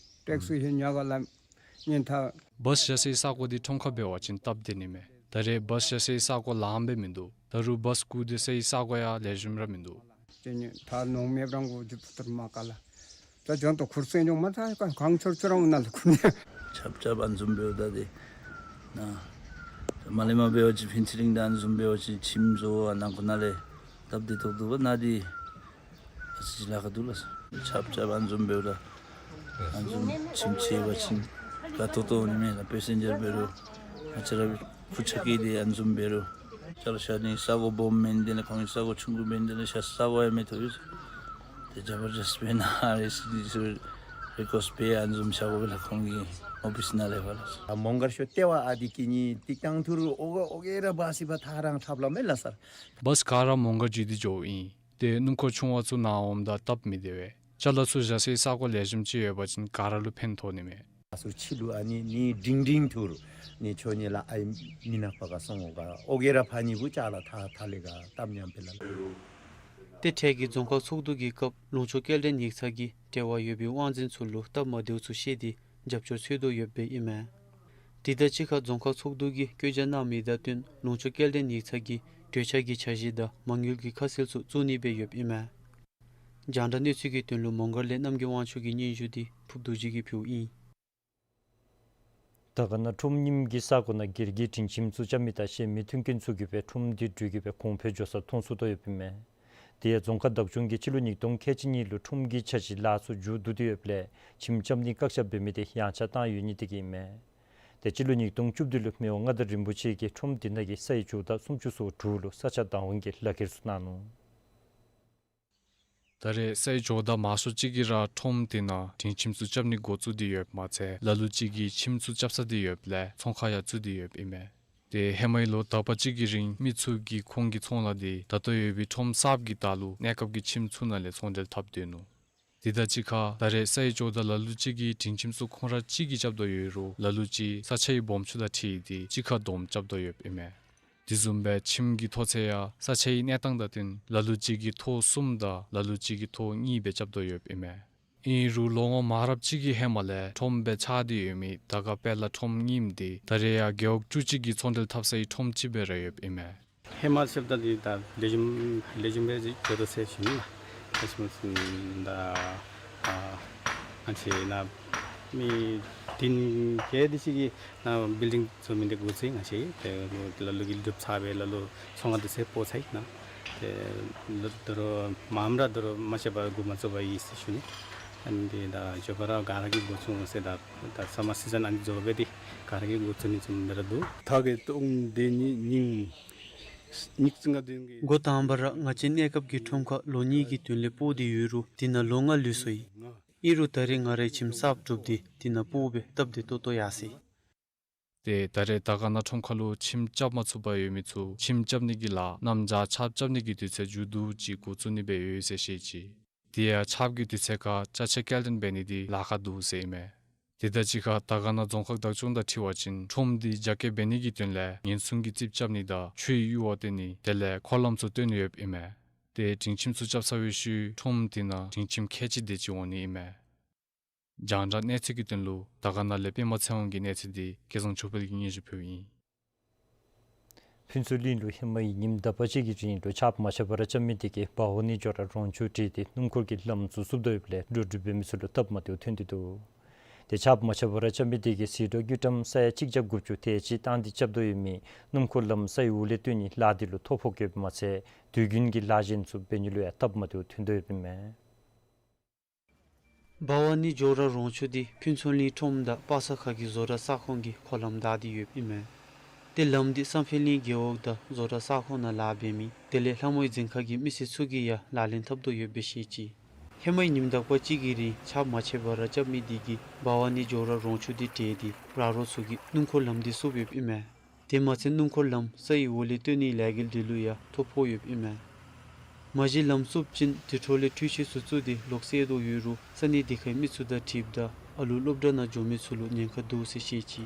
ཏེག་སུ་ཧེ་ཉ་ག་ལ་ཉན་ཐ། བཱསི་བཞག་སའི་ས་གོ་འདི་ཁྲོམ་ཁ་འབད་བ་ཅིན་སྟབས་བདེ་ནི་མས། ད་རེས་བཱསི་བཞག་སའི་ས་གོ་ལངམ་སྦེ་མིན་འདུག། ད་རུང་བཱསི་སྒུག་སྡོད་སའི་ས་གོ་ཡང་ལེགས་ཤོམ་ར་མིན་འདུག། ཏེ་ཉི་ཐ་ནོང་མེད་རང་གོ་ཇུ་ཕུ་ཐུར་མ་ཀ་ལ། ད་ཇོན་ཏོ་ཁུར་སེང་ཇོང་མ་ཐ་ཀ་གང་ཆོར་ཆོར་རང་ན་ལ་ཁུར་ནི། ཆརཔ་རྐྱབ་ཨ་ནི་བཟུམ་འབདཝ་ད་ཏེ་ ཨ་མ་ལས་མར་འབད་བ་ཅིན་ཕན་ཚུན་རིང་དང་ཨ་ནི་བཟུམ་འབད་བ་ཅིན་ཁྱིམ་བཟོ་བ་ནང་ཁོ་ན་ལས་སྟབས་བདེ་ཏོག་ཏོ་འབད་ནི་འདི་ཨ་ཙི་ཅིག་ལཱ་ཁག་འདུག་ལགས་སོ། ཆརཔ་རྐྱབ་ཨ་ནི་བཟུམ་འབདཝ་ད་ཨ་ནི་བཟུམ་ཁྱིམ་ཆེ་བ་ཅིན་དགའ་ཏོག་ཏོ་འོང་ནི་མས་ལགས། པེ་སེན་ཇར་འབད་རུང་ང་བཅས་ར་ཕུ་ཆ་བཀལ་ཏེ་ཨ་ནི་བཟུམ་འབད་རུང་ཅ་ལ་བཞག་ནི་ས་གོ་སྦོམ་མེན། དེ་ལས་ཁོང་གི་ས་གོ་ཆུང་ཀུ་མེན། དེ་ལས་ཤ་ས་གོ་ཡང་མེད་ཐོག་ཡོད། ཏེ་ཛ་བར་ཛསྟ་འབད་ན་རེ་སི་ཌེན་སི་རི་ཀོསཊ་འབད་ཨ་ནི་བཟུམ་བཞག་དགོ་པས་ལགས། ཁོང་གི་ཨོ་ཕིསི་ནང་ལས་ཕར་ལགས། ཨ་མོང་སྒར་ཤོར་ལྟེ་བ་ཨ་འདི་གི་ནི་ཏིག་ཏང་ཐུར་ཨོ་ག་ཨོ་གེ་ར་བཱསི་ཕར་ཐག་རང་འཐབ་ལ་མེ་ལགས་སར། བཱསི་ག་ར་མོང་སྒར་བརྒྱུད་དེ་འགྱོཝ་ཨིན། ཏེ་སྣུམ་འཁོར་ཆུང་བ་ཚུ་ནཱ་འོངམ་ད་སྟབས་མི་བདེ་བས། ཅ་ལ་ཚུ་བཞག་སའི་ས་གོ་ལེགས་ཤོམ་ཅིག་ཡོད་པ་ཅིན་ག་ར་ལུ་ཕན་ཐོགས་ནི་མས། ཨ་ཟུར་ཕྱི་ལུ་ཨ་ནི་ནི་འབྲིང་འབྲིང་ཐུར་ནི་ཆོ་ནི་ལགས། ཨའི་མི་ནག་པ་ག་སོང་འོ་ག་ཨོ་གེ་ར་ཕར་ནི་གུ་ཅ་ལ་ཐག་ཐག་ལས་ག་སྟབས་ཉམས་པས་ལགས། ཏེ་འཕྲལ་གྱི་རྫོང་ཁག་ཚོགས་འདུ་གི་སྐབས་ལུང་ཕྱོགས་སྐྱེལ་འདྲེན་ཡིག་ཚང་གིས་འབྲེལ་བ་ཡོད་པའི་དབང་འཛིན་ཚུ་ལུ་སྟབས་མ་བདེཝ་ཚུ་བཤད་དེ་རྒྱབ་སྐྱོར་འཚོལ་དོ་ཡོདཔ་ཨིན་མས། དེ་དང་གཅིག་ཁར་རྫོང་ཁག་ཚོགས་འདུ་གིས་བཀོད་རྒྱ་གནང་མི་དང་བསྟུན་ལུང་ཕྱོགས་སྐྱེལ་འདྲེན་ཡིག་ཚང་གིས་གྲོས་འཆར་གྱི་འཆར་གཞི་དང་མ་དངུལ་གྱི་ཁ་གསལ་ཚུ་བཙུགས་ནི་སྦེ་ཡོདཔ་ཨིན་མས། རྒྱང་བསྒྲགས་གནས་ཚུལ་གྱི་དོན་ལུ་མོང་སྒར་ལས་རྣམ་རྒྱལ་དབང་ཕྱུག་གི་སྙན་ཞུ་འདི་ཕུརབ་རྡོ་རྗེ་གིས་ཕུལཝ་ཨིན། དར་དཀར་ན་ཁྲོམ་རྙིངམ་གི་ས་གོ་ནང་སྒེར་གྱི་སྒྲིང་ཁྱིམ་ཚུ་རྐྱབ་མི་དང་གཞན་མི་མཐུན་རྐྱེན་ཚུ་གིས་སྦེ་ཁྲོམ་འདི་དྲུད་དེ་སྦེ་གོང་འཕེལ་འགྱོ་སར་མཐོང་ཚུགས་དོ་ཡོདཔ་ཨིན་མས། དེ་ཡང་རྫོང་ཁག་བདག་སྐྱོང་གིས་སྤྱི་ལོ་ཉིས་སྟོང་ཁལ་གཅིག་གཉིས་ལུ་ཁྲོམ་གྱི་འཆར་གཞི་ལཱ་ཚུ་མཇུག་བསྡུ་སྟེ་ཡོདཔ་ལས་ཁྱིམ་རྐྱབ་ནི་བཀག་ཆ་འབད་མི་དེ་ཡང་ཆ་བཏང་ཡོད་ནི་དེ་གིས་ཨིན་མས། ཏེ་སྤྱི་ལོ་ཉིས་སྟོང་བཅུ་བདུན་ལུ་མི་དབང་མངའ་བདག་རིན་པོ་ཆེ་གིས་ཁྲོམ་དེ་ནང་གི་སའི་ཇོ་བདག་སུམ་ཅུ་སོ་དྲུག་ལུ་ས་ཆ་བདག་དབང་གི་ལག་ཁྱེར་ཚུ་གནང་ནུག། ད་རེས་སའི་ཇོ་བདག་མང་ཤོས་ཅིག་གིས་ར་ཁྲོམ་དེ་ནང་སྒྲིང་ཁྱིམ་ཚུ་རྐྱབ་ནི་འགོ་བཙུགས་ཏེ་ཡོདཔ་མ་ཚད་ལ་ལུ་ཅིག་གིས་ཁྱིམ་ཚུ་རྐྱབ་ས་དེ་ཡོདཔ་ལས་ཚོང་ཁང་ཡང་བཙུགས་ཏེ་ཡོདཔ་ཨིན་མས། ཏེ་ཧེ་མའི་ལོ་དག་པ་ཅིག་གི་རིང་མི་ཚུ་གིས་ཁོང་གི་ཚོང་ལཱ་དེ་ད་ལྟོ་ཡོད་པའི་ཁྲོམ་གསརཔ་གི་ལྟག་ལུ་གནས་སྐབས་ཀྱི་ཁྱིམ་ཚུ་ནང་ལས་ཚོང་འབྲེལ་འཐབ་སྡོད་ནུག། དེ་དང་གཅིག་ཁར་ད་རེས་སའི་ཇོ་བདག་ལ་ལུ་ཅིག་གིས་སྒྲིང་ཁྱིམ་ཚུ་ཁོང་ར་གཅིག་གིས་རྐྱབ་དོ་ཡོད་རུང་ལ་ལུ་ཅིག་ས་ཆའི་སྦོམ་ཆུང་དང་འཁྲིལ་ཏེ་གཅིག་ཁར་བསྡོམས་རྐྱབ་དོ་ཡོདཔ་ཨིན་མས། དེ་བཟུམ་སྦེ་ཁྱིམ་གྱི་ཐོག་ཚད་ཡང་ས་ཆའི་གནས་སྟངས་དང་བསྟུན་ལ་ལུ་ཅིག་གིས་ཐོག་གསུམ་དང་ལ་ལུ་ཅིག་གིས་ཐོག་གཉིས་སྦེ་རྐྱབ་དོ་ཡོདཔ་ཨིན་མས། ཨིན་རུང་ལོ་ངོ་མང་རབས་ཅིག་གི་ཧེ་མ་ལས་ཁྲོམ་སྦེ་ཆགས་ཏེ་ཡོད་མི་དར་དཀར་དཔལ་ལ་ཁྲོམ་རྙིངམ་དེ་ད་རེས་ཡང་རྒེད་འོག་བཅུ་གཅིག་གི་ཚོང་འབྲེལ་འཐབ་སའི་ཁྲོམ་ཅིག་སྦེ་ར་ཡོདཔ་ཨིན་མས། ཧེ་མ་ཤེསཔ་ད་འདི་ད་ལེགས་ཤོམ་ལེགས་ཤོམ་སྦེ་འགྱོ་དོ་ཟེར་ཞུ་ནི་ལགས། ལེགས་ཤོམ་ཟེར་ད་ཨ་ང་བཅས་ནཱ་མི་བདུན་བརྒྱད་དེ་ཅིག་གིས་ནཱ་བིལ་ཌིང་བཟོ་མི་འདི་འགོ་བཙུགས་ང་བཅས་ཏེ་ལ་ལུ་གིས་ལུ་ཚབ་སྦེ་ལ་ལུ་ཚོང་ཁང་དེ་ཚུ་སྤོ་ཚར་ཡི་ནཱ། ཏེ་ལོ་ད་རུང་མངམ་ར་ད་རུང་མ་ཤེས་པར་འགོ་མ་བཙུགས་པར་ཡོད་ཟེར་ཞུ་ནི། ཨ་ནི་འདི་ད་མགྱོགས་པ་ར་ག་ར་གིས་འགོ་བཙུགས་འོང་ཟེར། ད་ད་སམ་མར་སི་ཛན་ཨ་ནི་རྫོགས་སྦེ་ཏེ་ག་ར་གིས་འགོ་བཙུགས་ནི་བཟུམ་སྦེ་ར་འདུག། ད་གི་སྟོང་སྡེ་ནི་ཉིནམ་ཉིནམ་གཅིག་ལྔ་བདུན་གྱི། འགོ་དང་པ་ར་ང་བཅས་གནས་སྐབས་ཀྱི་ཁྲོམ་ཁར་ལོ་གཉིས་ཀྱི་དོན་ལས་སྤོ་སྟེ་ཡོད་རུང་དེ་ནང་ལོ་ལྔ་ལུས་སོ་ཡི། ཨིན་རུང་ད་རེས་ང་རའི་ཁྱིམ་གསརཔ་གྲུབ་སྟེ་དེ་ནང་སྤོ་སྦེ་སྟབས་བདེ་ཏོག་ཏོ་ཡར་སོ་ཡི། ཏེ་ད་རེས་དར་དཀར་ན་ཁྲོམ་ཁ་ལུ་ཁྱིམ་རྐྱབ་མ་ཚུགས་པར་ཡོད་མི་ཚུ་ཁྱིམ་རྐྱབ་ནི་གི་ལཱ་གནམ་བྱཱར་ཆརཔ་རྐྱབ་ནི་གི་དུས་ཚོད་མཇུག་བསྡུ་ཅིག་འགོ་བཙུགས་ནི་སྦེ་ཡོད་ཟེར་བཤད་ཅི། དེ་ཡང་ཆརཔ་གི་དུས་ཚོད་ཁར་ཅ་ཆས་སྐྱེལ་འདྲེན་འབད་ནི་འདི་ལཱ་ཁག་འདུག་ཟེར་ཨིན་མས། དེ་དང་གཅིག་ཁར་དར་དཀར་ན་རྫོང་ཁག་བདག་སྐྱོང་དང་འཁྲིལ་བ་ཅིན་ཁྲོམ་འདི་རྒྱ་སྐྱེད་འབད་ནི་གི་དོན་ལས་ཉེན་སྲུང་གི་རྩིགཔ་རྐྱབ་ནི་དང་ཆུའི་གཡུར་བ་བཏོན་ནི་དེ་ལས་འཁོར་ལམ་ཚུ་བཏོན་ཡོདཔ་ཨིན་མས། ཏེ་སྒྲིང་ཁྱིམ་ཚུ་རྐྱབ་ཚར་བའི་ཤུལ་ཁྲོམ་དེ་ནང་སྒྲིང་ཁྱིམ་ཁལ་གཅིག་དེ་ཅིག་འོང་ནི་ཨིན་མས། རྒྱང་བསྒྲགས་གནས་ཚུལ་གྱི་དོན་ལུ་དར་དཀར་ན་ལས་པདྨ་ཚེ་དབང་གི་གནས་ཚུལ་འདི་སྐལ་བཟང་ཆོས་འཕེལ་གྱིས་སྙན་ཞུ་ཕུལཝ་ཨིན། ཕུན་ཚོགས་གླིང་ལུ་ཧེ་མའི་ཉིནམ་དག་པ་ཅིག་གི་རིང་ལུ་ཆརཔ་མ་ཆད་པར་རྐྱབ་མི་དེ་གིས་འབའ་བ་ནི་ཇོ་ར་རོང་ཆུ་བྲེགས་ཏེ་སྣུམ་འཁོར་གྱི་ལམ་ཚུ་བསུབ་དོ་ཡོདཔ་ལས་འགྲོ་འགྲུལ་འབད་མི་ཚུ་ལུ་སྟབས་མ་བདེཝ་ཐོན་ཏེ་འདུག། ཏེ་ཆརཔ་མ་ཆད་པར་རྐྱབ་མི་དེ་གིས་ཟད་འགྲོ་རྒུད་གྲམ་ས་ཡ་གཅིག་བརྒྱ་དགུ་བཅུ་དེ་ཅིག་བཏང་སྟེ་རྐྱབ་དོ་ཡོད་མི་སྣུམ་འཁོར་ལམ་སའི་འོག་ལས་བཏོན་ནིའི་ལཱ་འདི་ལུ་ཐོ་ཕོག་ཡོདཔ་མ་ཚད་དུས་རྒྱུན་གྱི་ལཱ་གཞན་ཚུ་འབད་ནི་ལུ་ཡང་སྟབས་མ་བདེཝ་ཐོན་དོ་ཡོདཔ་ཨིན་མས། འབའ་བ་ནི་ཇོ་ར་རོང་ཆུ་འདི་ཕུན་ཚོགས་གླིང་ཁྲོམ་དང་པ་ས་ཁ་གི་བཟོ་གྲྭ་ས་ཁོངས་ཀྱི་འཁོར་ལམ་བདའ་སྟེ་ཡོདཔ་ཨིན་མས། ཏེ་ལམ་འདི་བསམ་འཕེལ་གླིང་རྒེད་འོག་དང་བཟོ་གྲྭ་ས་ཁོངས་ནང་ལཱ་འབད་མི་དེ་ལས་ལྷ་མོའི་འཛིན་ཁང་གི་མི་སེར་ཚུ་གིས་ཡང་ལག་ལེན་འཐབ་དོ་ཡོདཔ་སྦེ་བཤད་ཅི། ཧེ་མའི་ཉིནམ་དག་པ་ཅིག་གི་རིང་ཆརཔ་མ་ཆད་པར་རྐྱབ་མི་དེ་གིས་འབའ་བ་ནི་ཇོ་ར་རོང་ཆུ་འདི་བྲེགས་ཏེ་ར་རོ་ཚུ་གི་སྣུམ་འཁོར་ལམ་འདི་བསུབ་ཡོདཔ་ཨིན་མས། དེ་མ་ཚད་སྣུམ་འཁོར་ལམ་སའི་འོག་ལས་བཏོན་ནིའི་ལས་འགུལ་འདི་ལུ་ཡང་ཐོ་ཕོག་ཡོདཔ་ཨིན་མས། མ་གཞི་ལམ་བསུབ་ཅིན་དེ་འཕྲོ་ལས་འཕྲུལ་ཆས་ཚུ་བཙུགས་ཏེ་ལོག་བསལ་དོ་ཡོད་རུང་ས་གནས་དེ་ཁའི་མི་ཚུ་དང་འཁྲིལཝ་ད་ཨ་ལུ་སློབ་གྲྭ་ནང་འགྱོ་མི་ཚུ་ལུ་ཉེན་ཁ་འདུག་ཟེར་བཤད་ཅི།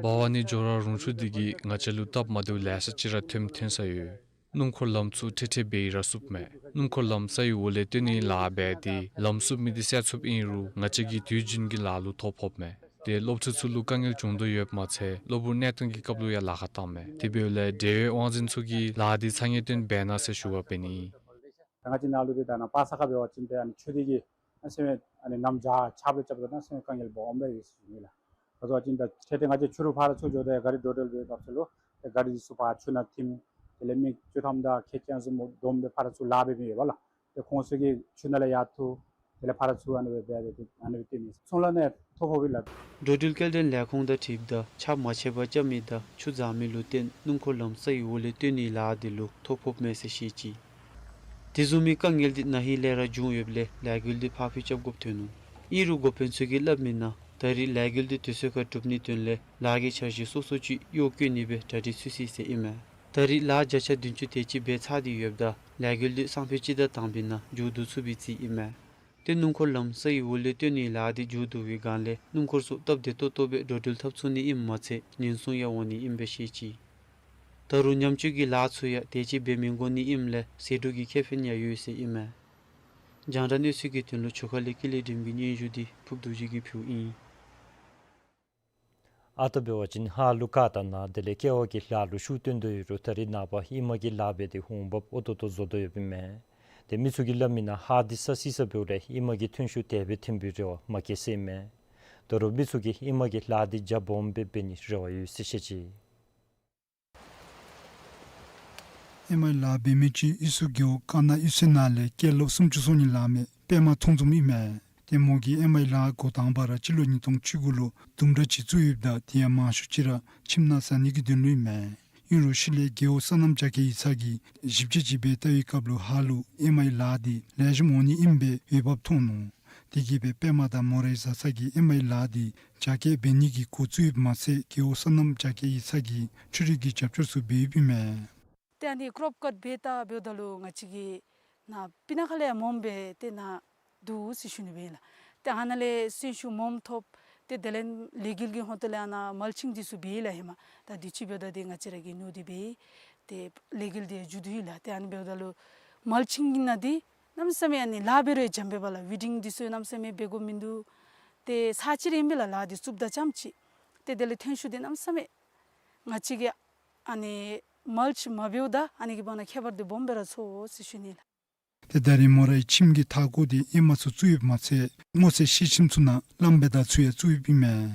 འབའ་བ་ནི་ཇོ་ར་རོང་ཆུ་འདི་གིས་ང་བཅས་ལུ་སྟབས་མ་བདེཝ་ལེ་ཤ་ཅིག་ར་ཐོནམ་ཐོན་ས་ཡོད། སྣུམ་འཁོར་ལམ་ཚུ་ཁྲེ་ཁྲེ་སྦེ་ར་བསུབ་མས། སྣུམ་འཁོར་ལམ་སའི་འོག་ལས་བཏོན་ནིའི་ལཱ་འབད་དེ་ལམ་བསུབ་མི་འདི་སེལ་ཚུགསཔ་ཨིན་རུང་ང་བཅས་ཀྱི་དུས་རྒྱུན་གྱི་ལཱ་ལུ་ཐོ་ཕོགཔ་མས། ཏེ་སློབ་ཕྲུག་ཚུ་ལུ་དཀའ་ངལ་བྱུང་དོ་ཡོདཔ་མ་ཚད་གློ་བུར་གནས་སྟངས་ཀྱི་སྐབས་ལུ་ཡང་ལཱ་ཁག་བཏངམ་མས། དེ་འབདཝ་ལས་འབྲེལ་ཡོད་དབང་འཛིན་ཚུ་གིས་ལཱ་འདི་ཚ་ངེས་བཏོན་འབད་གནང་ཟེར་ཞུ་བ་འབད་ནི་ཨིན། ད་ང་བཅས་ནཱ་ལུ་འདི་ད་ནཱ་པ་ས་ཁ་འབད་བ་ཅིན་ཏེ་ཨ་ནི་ཆུ་འདི་གིས་ གནམ་མེད་ས་མེད་ཨ་ནི་གནམ་བྱཱར་ཆརཔ་རེ་རྐྱབ་ད་གནམ་མེད་ས་མེད་དཀའ་ངལ་སྦོམ་སྦེ་ཡོད་ཟེར་ཞུ་ནི་ལགས། ད་ལྟོ་ཨ་ཙི་ད་ཁྱེད་ཏེ་ང་བཅས་ཆུ་རུ་ཕར་ཚུར་འགྱོཝ་ད་ཡང་གཱ་རི་འགྲོ་འགྲུལ་འབད་བའི་སྐབས་སུ་ལུ་ཏེ་གཱ་རི་འདི་ཚུ་ཕར་ཆུ་ནང་ཐིམ། དེ་ལས་མི་བཅུ་ཐམ་དང་ཁལ་གཅིག་ཙམ་བསྡོམས་སྦེ་ཕར་ཚུར་ལཱ་འབད་མི་ཡོདཔ་ལགས། ཏེ་ཁོང་ཚུ་གིས་ཆུ་ནང་ལས་ཡར་འཐུ། དེ་ལས་ཕར་ཚུར་ཨ་ནི་སྦེ་འབད་དེ་ཨ་ནི་སྦེ་སྟོན་ནི་ཚོང་ལཱ་ནང་ཐོ་ཕོགཔ་ཨིན་ལགས། འགྲོ་འགྲུལ་སྐྱེལ་འདྲེན་ལས་ཁུངས་དང་འཁྲིལཝ་ད་ཆརཔ་མ་ཆད་པར་རྐྱབ་མི་དང་ཆུ་འཛག་མི་ལུ་བརྟེན་སྣུམ་འཁོར་ལམ་ས་ཡི་འོག་ལས་བཏོན་ནིའི་ལཱ་འདི་ལུ་ཐོ་ཕོགཔ་མས་ཟེར་བཤད་ཅི། དེ་བཟུམ་མའི་དཀའ་ངལ་འདི་ན་ཧིང་ལས་ར་བྱུང་ཡོདཔ་ལས་ལས་འགུལ་འདི་ཕར་འགྱངས་རྐྱབ་དགོཔ་ཐོན་ནུག། ཨིན་རུང་འགོ་དཔོན་ཚུ་གིས་སླབ་མིའི་ནང་ད་རེས་ལས་འགུལ་འདི་དུས་ཚོད་ཁར་གྲུབ་ནིའི་དོན་ལས་ལཱ་གི་འཆར་གཞི་སོ་སོ་ཅིག་གཡོག་བཀོལ་ནི་སྦེ་གྲ་སྒྲིག་ཚུད་ཅི་ཟེར་ཨིན་མས། ད་རེས་ལཱ་བརྒྱ་ཆ་བདུན་ཅུ་དེ་ཅིག་འབད་ཚར་ཏེ་ཡོདཔ་ད་ལས་འགུལ་འདི་སང་ཕོད་སྤྱི་ཟླ་དང་པའི་ནང་མཇུག་བསྡུ་ཚུགས་པའི་རྩིས་ཨིན་མས། ཏེ་སྣུམ་འཁོར་ལམ་ས་ཡི་འོག་ལས་བཏོན་ནིའི་ལཱ་འདི་མཇུག་བསྡུ་བའི་སྒང་ལས་སྣུམ་འཁོར་ཚུ་སྟབས་བདེ་ཏོག་ཏོ་སྦེ་འགྲོ་འགྲུལ་འཐབ་ཚུགས་ནི་ཨིནམ་མ་ཚད་ཉེན་སྲུང་ཡང་འོང་ནི་ཨིན་པས་ཟེར་བཤད་ཅི། ད་རུང་ཉམས་བཅོས་ཀྱི་ལཱ་ཚུ་ཡང་དེ་ཅིག་འབད་མི་དགོ་ནི་ཨིནམ་ལས་ཟད་འགྲོ་གི་ཁེ་ཕན་ཡང་ཡོད་ཟེར་ཨིན་མས། རྒྱང་བསྒྲགས་གནས་ཚུལ་གྱི་དོན་ལུ་ཆུ་ཁ་ལས་ཀུན་ལེགས་སྒྲོལམ་གྱི་སྙན་ཞུ་འདི་ཕུརབ་རྡོ་རྗེ་གིས་ཕུལཝ་ཨིན། ཨ་རྟག་འབད་བ་ཅིན་ཧཱ་ལུ་ཀ་དང་ན་དེ་ལས་ཀེ་བ་གི་ལཱ་ལུ་ཤུགས་བཏོན་དོ་ཡོད་རུང་ད་རེས་ནངས་པ་ཨེ་མ་གི་ལཱ་འབད་དེ་འོང་འབབ་ཨོ་ཏོ་ཏོ་བཟོ་དོ་ཡོདཔ་ཨིན་མས། ཏེ་མི་ཚུ་གིས་སླབ་མིའི་ནང་ཧཱ་འདི་ས་བསིལ་ས་འབདཝ་ལས་ཨེ་མ་གི་ཐོན་ཤུགས་དེ་སྦེ་ཐོན་པའི་རེ་བ་མ་བསྐྱེད་ཟེར་ཨིན་མས། ད་རུང་མི་ཚུ་གིས་ཨེ་མ་གི་ལཱ་འདི་རྒྱ་སྦོམ་སྦེ་འབད་ནིའི་རེ་བ་ཡོད་ཟེར་བཤད་ཅི། ཨེ་མའི་ལཱ་འབད་མི་ཅིག་ཨི་སུ་རྒེད་འོག་ཀ་ན་གཡུས་ཚན་ནང་ལས་སྐྱེས་ལོ་སུམ་ཅུ་སོང་ནི་ལང་མི་པདྨ་མཐོང་འཛོམས་ཨིན་མས། ཏེ་མོ་གིས་ཨེ་མའི་ལཱ་འགོ་དང་པ་ར་སྤྱི་ལོ་ཉིས་སྟོང་བཅུ་དགུ་ལུ་ལྡུམ་ར་ཅིག་བཙུགས་ཡོདཔ་ད་དེ་ཡང་མང་ཤོས་ཅིག་ར་ཁྱིམ་ནང་ཟ་ནི་གི་དོན་ལུ་ཨིན་མས། ཨིན་རུང་ཤུལ་ལས་རྒེད་འོག་སོ་ནམ་རྒྱ་སྐྱེད་ཡིག་ཚང་གིས་ཞིབ་དཔྱད་ཅིག་འབད་བལྟ་བའི་སྐབས་ལུ་ཧཱ་ལུ་ཨེ་མའི་ལཱ་འདི་ལེགས་ཤོམ་འོང་ནི་ཨིན་པའི་འོས་འབབ་མཐོང་ནུག། དེ་གིས་སྦེ་པདྨ་དང་མོ་རའི་བཟའ་ཚང་གིས་ཨེ་མའི་ལཱ་འདི་རྒྱ་སྐྱེད་འབད་ནི་གི་འགོ་བཙུགས་ཡོདཔ་མ་ཚད་རྒེད་འོག་སོ་ནམ་རྒྱ་སྐྱེད་ཡིག་ཚང་གིས་འཕྲུལ་རིག་གི་རྒྱབ་སྐྱོར་ཚུ་འབད་ཡོདཔ་ཨིན་མས། ཏེ་ཨ་ནི་ཀོརོབ་ཀཊ་འབད་ད་འབདཝ་ད་ལུ་ང་བཅས་ཀྱི་ནཱ་སྤུ་ན་ཁ་ལས་ཡང་མངམ་སྦེ་ཏེ་ནཱ་འདུག་ཟེར་ཞུ་ནི་སྦེ་ཨིན་ལགས། ཏེ་ཨ་ནཱ་ལས་གསོན་ཤུགས་སྦོམ་ཐོབ། ཏེ་དེ་ལས་ལས་འགུལ་གྱི་ཧོངས་ཏོ་ལས་ཨ་ནཱ་མལ་ཆིང་འདི་ཚུ་འབད་ཡི་ལགས་ཧེ་མ། ད་དུས་ཅི་འབདཝ་ད་ཏེ་ང་བཅས་ར་གིས་ཉོ་སྟེ་འབད་ཏེ་ལས་འགུལ་འདི་མཇུག་བསྡུ་ཡི་ལགས། ཏེ་ཨ་ནི་འབདཝ་ད་ལུ་མལ་ཆིང་གི་ནང་འདི་གནམ་མེད་ས་མེད་ཨ་ནི་ལཱ་འབད་རུང་འཇམ་པས་པ་ལགས། ཝི་ཌིང་འདི་ཚུ་གནམ་མེད་ས་མེད་འབད་དགོཔ་མིན་འདུག། ཏེ་ཚར་གཅིག་ར་ཨིན་པས་ལགས། ལཱ་འདི་བཙུགསཔ་ད་རྐྱངམ་ཅིག། ཏེ་དེ་ལས་ཐོན་ཤུགས་འདི་གནམ་མེད་ས་མེད་ང་བཅས་ཀྱིས་ཨ་ནི་མལ་ཆིང་མ་འབདཝ་ད་ཨ་ནི་གི་བར་ན་ཁྱད་པར་འདི་སྦོམ་སྦེ་ར་ཚོར་ཟེར་ཞུ་ནི་ལགས། ཏེ་ད་རེས་མོ་རའི་ཁྱིམ་གྱི་མཐའ་འཁོར་འདི་ཨེ་མ་ཚུ་བཙུགས་ཡོདཔ་མ་ཚད་སྔོ་ཚལ་ཤེལ་ཁྱིམ་ཚུ་ནང་གླང་བལ་དར་ཚུ་ཡང་བཙུགས་ཡོདཔ་ཨིན་མས།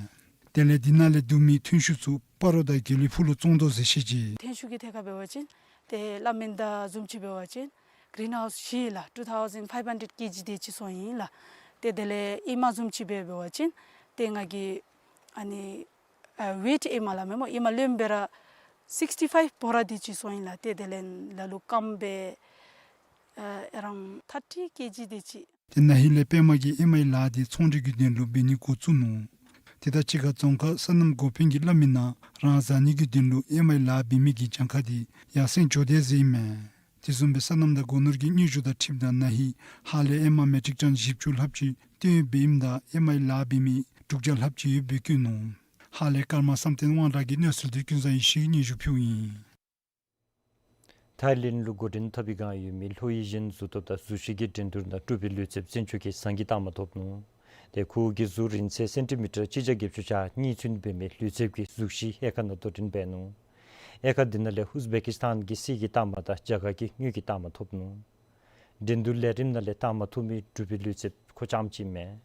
དེ་ལས་འདི་ནང་ལས་བསྡུ་མི་ཐོན་ཤུགས་ཚུ་སྤ་རོ་དང་དགེ་ལེགས་ཕུག་ལུ་བཙོང་དོ་ཟེར་བཤད་ཅི། ཐོན་ཤུགས་ཀྱི་ཐད་ཁར་འབད་བ་ཅིན་ཏེ་གླང་བལ་དར་བཟུམ་ཅིག་འབད་བ་ཅིན་གིརིན་ཧའུསི་བཞི་ལགས་two thousand five hundred kg དེ་ཅིག་བཙོང་ཡི་ལགས། ཏེ་དེ་ལས་ཨེ་མ་བཟུམ་ཅིག་འབད་བ་ཅིན་ཏེ་ང་གིས་ཨ་ནི་ཨ་ཝེཊ་ཨེ་མ་ལགས་མེན་ན་ཨེ་མ་ལེན་པ་ར་sixty five བོ་ར་དེ་ཅིག་བཙོང་ཡི་ལགས། ཏེ་དེ་ལས་ལ་ལུ་སྐམ་སྦེ་ཨ་རང་thirty kg དེ་ཅིག། ཏེ་ན་ཧིང་ལས་པདྨ་གིས་ཨེ་མའི་ལཱ་འདི་ཚོང་འབྲེལ་གྱི་དོན་ལུ་འབད་ནི་འགོ་བཙུགས་ནུག། ཏེ་ད་ཅི་ཁར་རྫོང་ཁག་སོ་ནམ་འགོ་དཔོན་གྱིས་སླབ་མིའི་ནང་རང་བཟའ་ནི་གི་དོན་ལུ་ཨེ་མའི་ལཱ་འབད་མི་གི་གྱངས་ཁ་འདི་ཡར་སེང་འགྱོ་དེས་ཟེར་ཨིན་མས། དེ་བཟུམ་སྦེ་སོ་ནམ་དང་སྒོ་ནོར་གྱི་སྙན་ཞུ་དང་འཁྲིལཝ་ད་ན་ཧིང་ཧཱ་ལས་ཨེ་མ་མེ་ཊིག་ཊོན་བཞི་བཅུ་ལྷགཔ་ཅིག་བཏོན་ཡོདཔ་ཨིནམ་ད་ཨེ་མའི་ལཱ་འབད་མི་དྲུག་བརྒྱ་ལྷགཔ་ཅིག་ཡོདཔ་སྦེ་བཀོད་ནུག། ཧཱ་ལས་ཀརྨ་བསམ་གཏན་དབང་གྲགས་ཀྱིས་གནས་ཚུལ་འདི་ཀུན་བཟང་ཡེ་ཤེས་ཀྱིས་སྙན་ཞུ་ཕུལཝ་ཨིན། ཐའི་ལེནཌ་ལུ་འགོ་འདྲེན་འཐབ་པའི་བསྒང་ཡོད་མི་ལྷོ་ཨེ་ཤི་ཡན་གཟུགས་སྟོབས་དང་གཟུགས་གཞི་གི་འགྲན་བསྡུར་ནང་འབྲུག་པའི་ལུས་རྩལཔ་བཙན་ཆོས་སྐྱིད་ཟངས་ཀྱི་རྟགས་མ་ཐོབ་ནུག། ཏེ་ཁོ་གི་གཟུགས་རིང་ཚད་སེན་ཊི་མི་ཊར་གཅིག་བརྒྱ་བརྒྱད་ཅུ་གྱ་གཉིས་ཚུན་འབད་མི་ལུས་རྩལཔ་གིས་གཟུགས་གཞི་དབྱེ་ཁག་ནང་དོ་འགྲན་འབད་ནུག། དབྱེ་ཁག་འདི་ནང་ལས་ཨུས་བེ་ཀིསི་ཐཱན་གྱི་སི་གི་རྟགས་མ་དང་རྒྱ་གར་གྱིས་དངུལ་གྱི་རྟགས་མ་ཐོབ་ནུག། འགྲན་བསྡུར་ལས་རིམ་ནང་ལས་རྟགས་མ་ཐོབ་མི་འབྲུག་པའི་ལུས་རྩལཔ་ཁོ་རྐྱངམ་ཅིག་མས།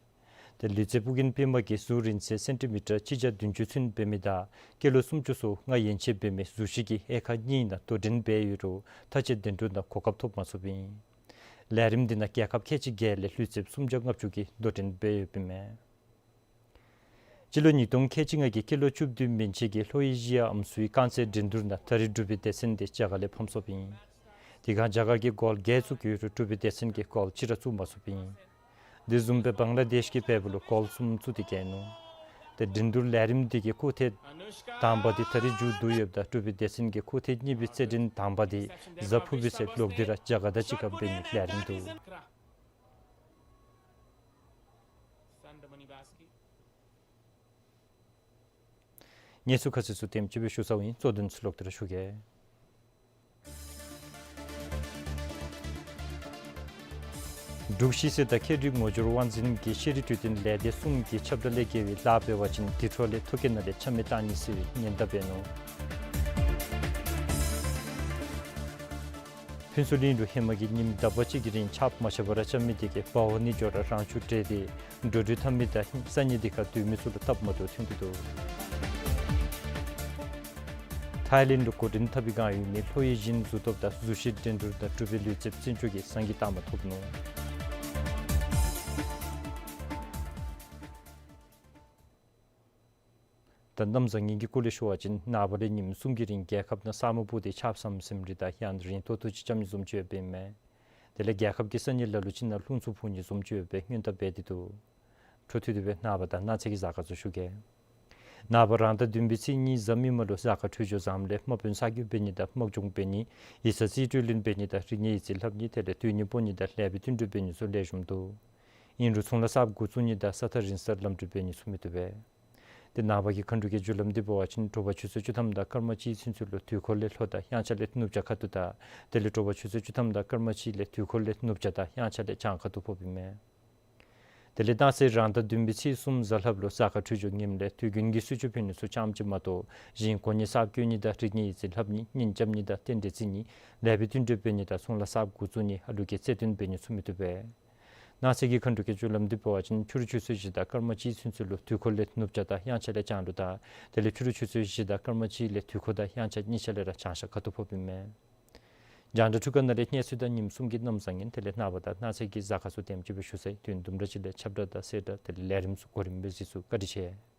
ཏེ་ལུས་རྩལཔ་ཨོ་རྒྱན་པདྨ་གིས་གཟུགས་རིང་ཚད་སེན་ཊི་མི་ཊར་གཅིག་བརྒྱ་བདུན་ཅུ་ཚུན་འབད་མི་དང་སྐྱེས་ལོ་སུམ་ཅུ་སོ་ལྔ་ཡན་ཆད་འབད་མི་གཟུགས་གཞི་གི་དབྱེ་ཁག་གཉིས་ནང་དོ་འགྲན་འབད་ཡོད་རུང་མཐའ་དཔྱད་འགྲན་བསྡུར་ནང་གོ་སྐབས་ཐོབ་མ་ཚུགསཔ་ཨིན། ལས་རིམ་འདི་ནང་རྒྱལ་ཁབ་ཁལ་གཅིག་བརྒྱད་ལས་ལུས་རྩལཔ་སུམ་བརྒྱ་ལྔ་བཅུ་གིས་དོ་འགྲན་འབད་ཡོདཔ་ཨིན་མས། སྤྱི་ལོ་ཉིས་སྟོང་ཁལ་གཅིག་ལྔ་གི་སྐྱེས་ལོ་བཅུ་བདུན་མན་ཆད་ཀྱི་ལྷོ་ཨེ་ཤི་ཡ་ཨམ་སྲུའི་རྐང་རྩེད་འགྲན་བསྡུར་ནང་ད་རེས་འབྲུག་པའི་སྡེ་ཚན་འདི་རྒྱ་གར་ལས་ཕམ་སོཔ་ཨིན། དེ་སྒང་རྒྱ་གར་གྱིས་གོལ་བརྒྱད་བཙུགས་ཡོད་རུང་འབྲུག་པའི་སྡེ་ཚན་གྱིས་གོལ་གཅིག་ར་བཙུགས་མ་ཚུགསཔ་ཨིན། དེ་བཟུམ་སྦེ་བང་ལ་དེཤ་གིས་འབདཝ་ལུ་གོལ་གསུམ་བཙུགས་ཏེ་རྒྱལ་ནུག། ཏེ་འགྲན་བསྡུར་ལས་རིམ་འདི་གི་ཁོ་ཐེངས་དང་པ་འདི་ད་རེས་མཇུག་བསྡུ་ཡོདཔ་ད་འབྲུག་པའི་སྡེ་ཚན་གྱི་ཁོ་ཐེངས་གཉིས་པའི་རྩེད་འགྲན་དང་པ་འདི་གཟའ་ཕུར་བུའི་ཚེ་ལོག་སྟེ་ར་རྒྱ་གར་དང་གཅིག་ཁར་འབད་ནིའི་ལས་རིམ་འདུག། གནས་ཚུལ་ཁ་གསལ་ཚུ་དེམ་ཅིག་སྦེ་ཞུ་ཚརཝ་ཨིན། གཙོ་དོན་ཚུ་ལོག་སྟེ་ར་ཞུ་གེ། འབྲུག་ཤེས་ཚད་དང་ཁྱད་རིག་ངོ་སྦྱོར་དབང་འཛིན་གྱིས་ཤེས་རིག་གྲོས་སྟོན་ལས་སྡེ་གསུམ་གྱི་ཁྱབ་བསྒྲགས་ལས་འགལ་བའི་ལཱ་འབད་བ་ཅིན་དེ་འཕྲོ་ལས་ཐོ་བཀོད་ནང་ལས་ཆ་མེད་བཏང་ནི་ཟེར་བའི་ཉེན་བརྡ་འབད་ནུག། ཕུན་ཚོགས་གླིང་ལུ་ཧེ་མ་གི་ཉིནམ་ཟླཝ་གཅིག་གི་རིང་ཆརཔ་མ་ཆག་པར་ར་རྐྱབ་མི་དེ་གིས་འབའ་བ་ནི་འགྱོ་ར་རང་ཕྱོགས་བྲལ་ཏེ་འགྲོ་འགྲུལ་འཐབ་མི་དང་ས་གནས་དེ་ཁར་སྡོད་མི་ཚུ་ལུ་སྟབས་མ་བདེཝ་ཐོན་ཏེ་འདུག། ཐའི་ལེནཌ་ལུ་འགོ་འདྲེན་འཐབ་པའི་སྒང་ཡོད་མི་ལྷོ་ཡི་ཞིང་འཛུགས་སྟོབས་དང་གཟུགས་གཞི་འགྲན་བསྡུར་དང་འབྲུག་པའི་ལུས་རྩལཔ་བཙན་སྐྱོགས་ཀྱིས་སངས་རྒྱས་རྟགས་མ་ཐོབ་ནུག། ད་གནམ་བཟང་ངན་གྱི་སྐོར་ལས་ཞུ་བ་ཅིན་ནངས་པ་ལས་ཉིནམ་གསུམ་གྱི་རིང་རྒྱལ་ཁབ་ནང་ས་སྨུག་སྤུབས་ཏེ་ཆརཔ་ཟམ་ཟིམ་རེ་དང་ཡང་རིང་ཏོག་ཏོ་ཅིག་རྐྱབ་ནི་བཟུམ་ཅིག་ཡོདཔ་ཨིན་མས། དེ་ལས་རྒྱལ་ཁབ་ཀྱི་ས་གནས་ལ་ལུ་ཅིག་ནང་རླུང་འཚུབ་འཕུ་ནི་བཟུམ་ཅིག་ཡོད་པའི་སྔོན་བརྡ་འབད་དེ་འདུག། འཕྲོ་མཐུད་དེ་སྦེ་ནངས་པ་དང་གནངས་ཚེ་གི་གཟའ་སྐར་ཚུ་ཞུ་གེ། ནངས་པ་རང་ཟླ་བདུན་པའི་ཚེས་གཉིས་གཟའ་མིག་དམར་ལུ་གཟའ་སྐར་འཕྲོད་སྦྱོར་བཟངམ་ལས་དམག་དཔོན་གསར་བསྐོ་འབད་ནི་དང་དམག་སྦྱོང་འབད་ནི་ཡིག་ཚང་རྩིས་སྤྲོད་ལེན་འབད་ནི་དང་རིག་གནས་ཡིག་རྩིས་ལྷབ་ནི་དེ་ལས་སྡོད་གནས་སྤོ་ནི་དང་ལེགས་པའི་བསྟུན་གྲོས་འབད་ནི་ཚུ་ལེགས་ཤོམ་འདུག། ཨིན་རུང་ཚོང་ལཱ་གསརཔ་འགོ་བཙུགས་ནི་དང་ས་ཐག་རིང་སར་ལམ་འགྲུལ་འབད་ནི་ཚུ་མི་བཏུབ་པས། དེ་ནངས་པ་གི་མཁའ་འགྲོ་གི་རྒྱུ་ལམ་འདི་འབད་བ་ཅིན་དྲོ་པ་ཆུ་ཚོད་བཅུ་ཐམ་དང་སྐར་མ་གཅིག་ཚུན་ཚོད་ལུ་དུས་འཁོར་ལས་ལྷོ་དང་དབྱངས་འཆར་ལས་ནུབ་བྱང་ཁ་ཐུག་དང་དེ་ལས་དྲོ་པ་ཆུ་ཚོད་བཅུ་ཐམ་དང་སྐར་མ་གཅིག་ལས་དུས་འཁོར་ལས་ནུབ་བྱང་དང་དབྱངས་འཆར་ལས་བྱང་ཁ་ཐུག་ཕོགཔ་ཨིན་མས། དེ་ལས་གནངས་ཚེ་རང་ཟླ་བདུན་པའི་ཚེས་གསུམ་གཟའ་ལྷགཔ་ལུ་གཟའ་སྐར་འཕྲོད་སྦྱོར་ངནམ་ལས་དུས་རྒྱུན་གྱི་གསོལ་མཆོད་ཕུལ་ནི་ཚུ་རྐྱངམ་ཅིག་མ་གཏོགས་གཞན་གོ་གནས་གསརཔ་བསྐོ་ནི་དང་རིག་གནས་ཡིག་རྩིས་ལྷབ་ནི་གཉེན་རྐྱབ་ནི་དང་རྟེན་འབྲེལ་བརྩི་ནི་ལེགས་པའི་བསྟུན་གྲོས་འབད་ནི་དང་ཚོང་ལཱ་གསརཔ་འགོ་བཙུགས་ནི་ཨ་ལུ་གིས་རྩེ་བཏོན་འབད་ནི་ཚུ་མི་བཏུབ་པས། གནངས་ཚེ་གི་མཁའ་འགྲོ་གི་རྒྱུ་ལམ་འདི་འབད་བ་ཅིན་ཕྱི་རུ་ཆུ་ཚོད་བཞི་དང་སྐར་མ་གཅིག་ཚུན་ཚོད་ལུ་དུས་འཁོར་ལས་ནུབ་བྱང་དང་དབྱངས་འཆར་ལས་བྱང་ལུ་དང་དེ་ལས་ཕྱི་རུ་ཆུ་ཚོད་བཞི་དང་སྐར་མ་གཅིག་ལས་དུས་འཁོར་དང་དབྱངས་འཆར་གཉིས་ཆ་ལས་ར་བྱང་ཤར་ཁ་ཐུག་ཕོགཔ་ཨིན་མས། རྒྱང་བསྒྲགས་འཕྲུལ་ཁང་ནང་ལས་གནས་ཚུལ་དང་ཉིནམ་གསུམ་གྱི་གནམ་བཟང་ངན་དེ་ལས་ནངས་པ་དང་གནངས་ཚེ་གི་གཟའ་སྐར་ཚུ་དེམ་ཅིག་སྦེ་ཞུ་ཚར་ཡི། དུས་ཡུན་དུམ་གྲ་ཅིག་ལས་ཁྱབ་བསྒྲགས་དང་གསལ་བསྒྲགས་དེ་ལས་ལས་རིམ་ཚུ་གོ་རིམ་སྦེ་གཟིགས་ཚུགས། བཀའ་དྲིན་ཆེ།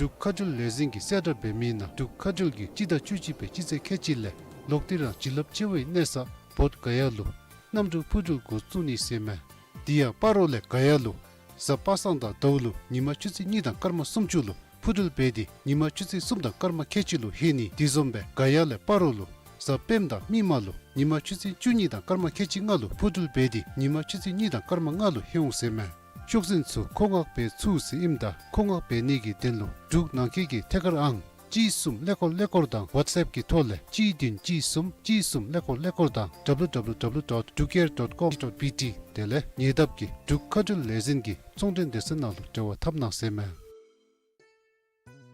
འབྲུག་མཁའ་འགྲུལ་ལས་འཛིན་གྱིས་གསལ་བསྒྲགས་འབད་མི་ནང་འབྲུག་མཁའ་འགྲུལ་གྱིས་སྤྱི་ཟླ་བཅུ་གཅིག་པའི་སྤྱི་ཚེས་ཁལ་གཅིག་ལས་ལོག་སྟེ་རང་བྱིན་རླབས་ཆེ་བའི་གནས་ས་བོད་ག་ཡ་ལུ་གནམ་གྲུ་འཕུར་འགྲུལ་འགོ་བཙུགས་ནི་ཟེར་མས། དེ་ཡང་སྤ་རོ་ལས་ག་ཡ་ལུ་གཟའ་པ་སངས་དང་ཟླཝ་ལུ་ཉིན་མ་ཆུ་ཚོད་གཉིས་དང་སྐར་མ་སུམ་ཅུ་ལུ་འཕུར་འགྲུལ་འབད་དེ་ཉིན་མ་ཆུ་ཚོད་གསུམ་དང་སྐར་མ་ཁལ་གཅིག་ལུ་ལྷོད་ནི། དེ་བཟུམ་སྦེ་ག་ཡ་ལས་སྤ་རོ་ལུ་གཟའ་སྤེནམ་དང་མིག་དམར་ལུ་ཉིན་མ་ཆུ་ཚོད་བཅུ་གཉིས་དང་སྐར་མ་ཁལ་གཅིག་ལྔ་ལུ་འཕུར་འགྲུལ་འབད་དེ་ཉིན་མ་ཆུ་ཚོད་གཉིས་དང་སྐར་མ་ལྔ་ལུ་ལྷོད་འོང་ཟེར་མས། ཤོག་འཛིན་ཚུ་མཁོ་མངགས་འབད་ཚུགས་ཟེར་ཨིནམ་ད་མཁོ་མངགས་འབད་ནི་གི་དོན་ལུ་འབྲུག་ནང་འཁོད་ཀྱི་ཐད་ཀར་ཨང་གཅིག་གསུམ་ཀླད་ཀོར་ཀླད་ཀོར་དང་ཝཊས་ཨེཔ་གི་ཐོག་ལས་གཅིག་བདུན་གཅིག་གསུམ་གཅིག་གསུམ་ཀླད་ཀོར་ཀླད་ཀོར་དང་W W W dot drukair dot com dot B T དེ་ལས་ཉེ་འདབས་ཀྱི་འབྲུག་མཁའ་འགྲུལ་ལས་འཛིན་གྱི་ཚོང་འབྲེལ་སྡེ་ཚན་ནང་ལུ་འབྲེལ་བ་འཐབ་གནང་ཟེར་མས།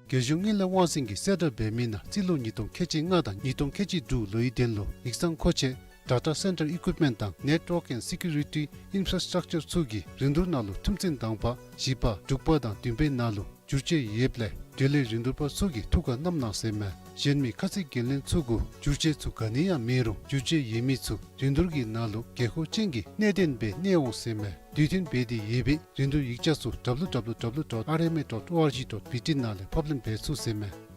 རྒྱལ་གཞུང་དངུལ་ལས་དབང་འཛིན་གྱིས་གསལ་བསྒྲགས་འབད་མི་ནང་རྩིས་ལོ་ཉིས་སྟོང་ཁལ་གཅིག་ལྔ་དང་ཉིས་སྟོང་ཁལ་གཅིག་དྲུག་ལོའི་དོན་ལུ་ཡིག་ཚང་མཁོ་ཆས་ཌེ་ཊ་སེན་ཊར་ཨི་ཀུའིཔ་མེནཊ་དང་ནེཊ་ཝརཀ་ཨེནཌ་སེ་ཀུ་རི་ཊི་ཨིན་ཕ་ར་སི་ཊག་ཅར་ཚུ་གི་རིན་བསྡུར་ནང་ལུ་ཐུམ་ཚན་དང་པ་བཞི་པ་དྲུག་པ་དང་བདུན་པའི་ནང་ལུ་བསྒྱུར་བཅོས་ཡོདཔ་ལས་འབྲེལ་ཡོད་རིན་བསྡུར་པ་ཚུ་གིས་ཐུགས་ཁར་བསྣམ་གནང་ཟེར་མས། གཞན་མི་ཁ་ཚིག་འགན་ལེན་ཚུ་གུ་བསྒྱུར་བཅོས་ཚུ་ག་ནི་ཡང་མེད་རུང་བསྒྱུར་བཅོས་ཡོད་མི་ཚུ་རིན་བསྡུར་གྱི་ནང་ལུ་དགོས་མཁོ་ཅན་གྱི་གནད་དོན་སྦེ་གནས་འོང་ཟེར་མས། དུས་མཐུན་འབད་དེ་ཡོད་པའི་རིན་བསྡུར་ཡིག་ཆ་ཚུ་W W W dot R M A dot O R G dot B T ནང་ལས་ཕབ་ལེན་འབད་ཚུགས་ཟེར་མས།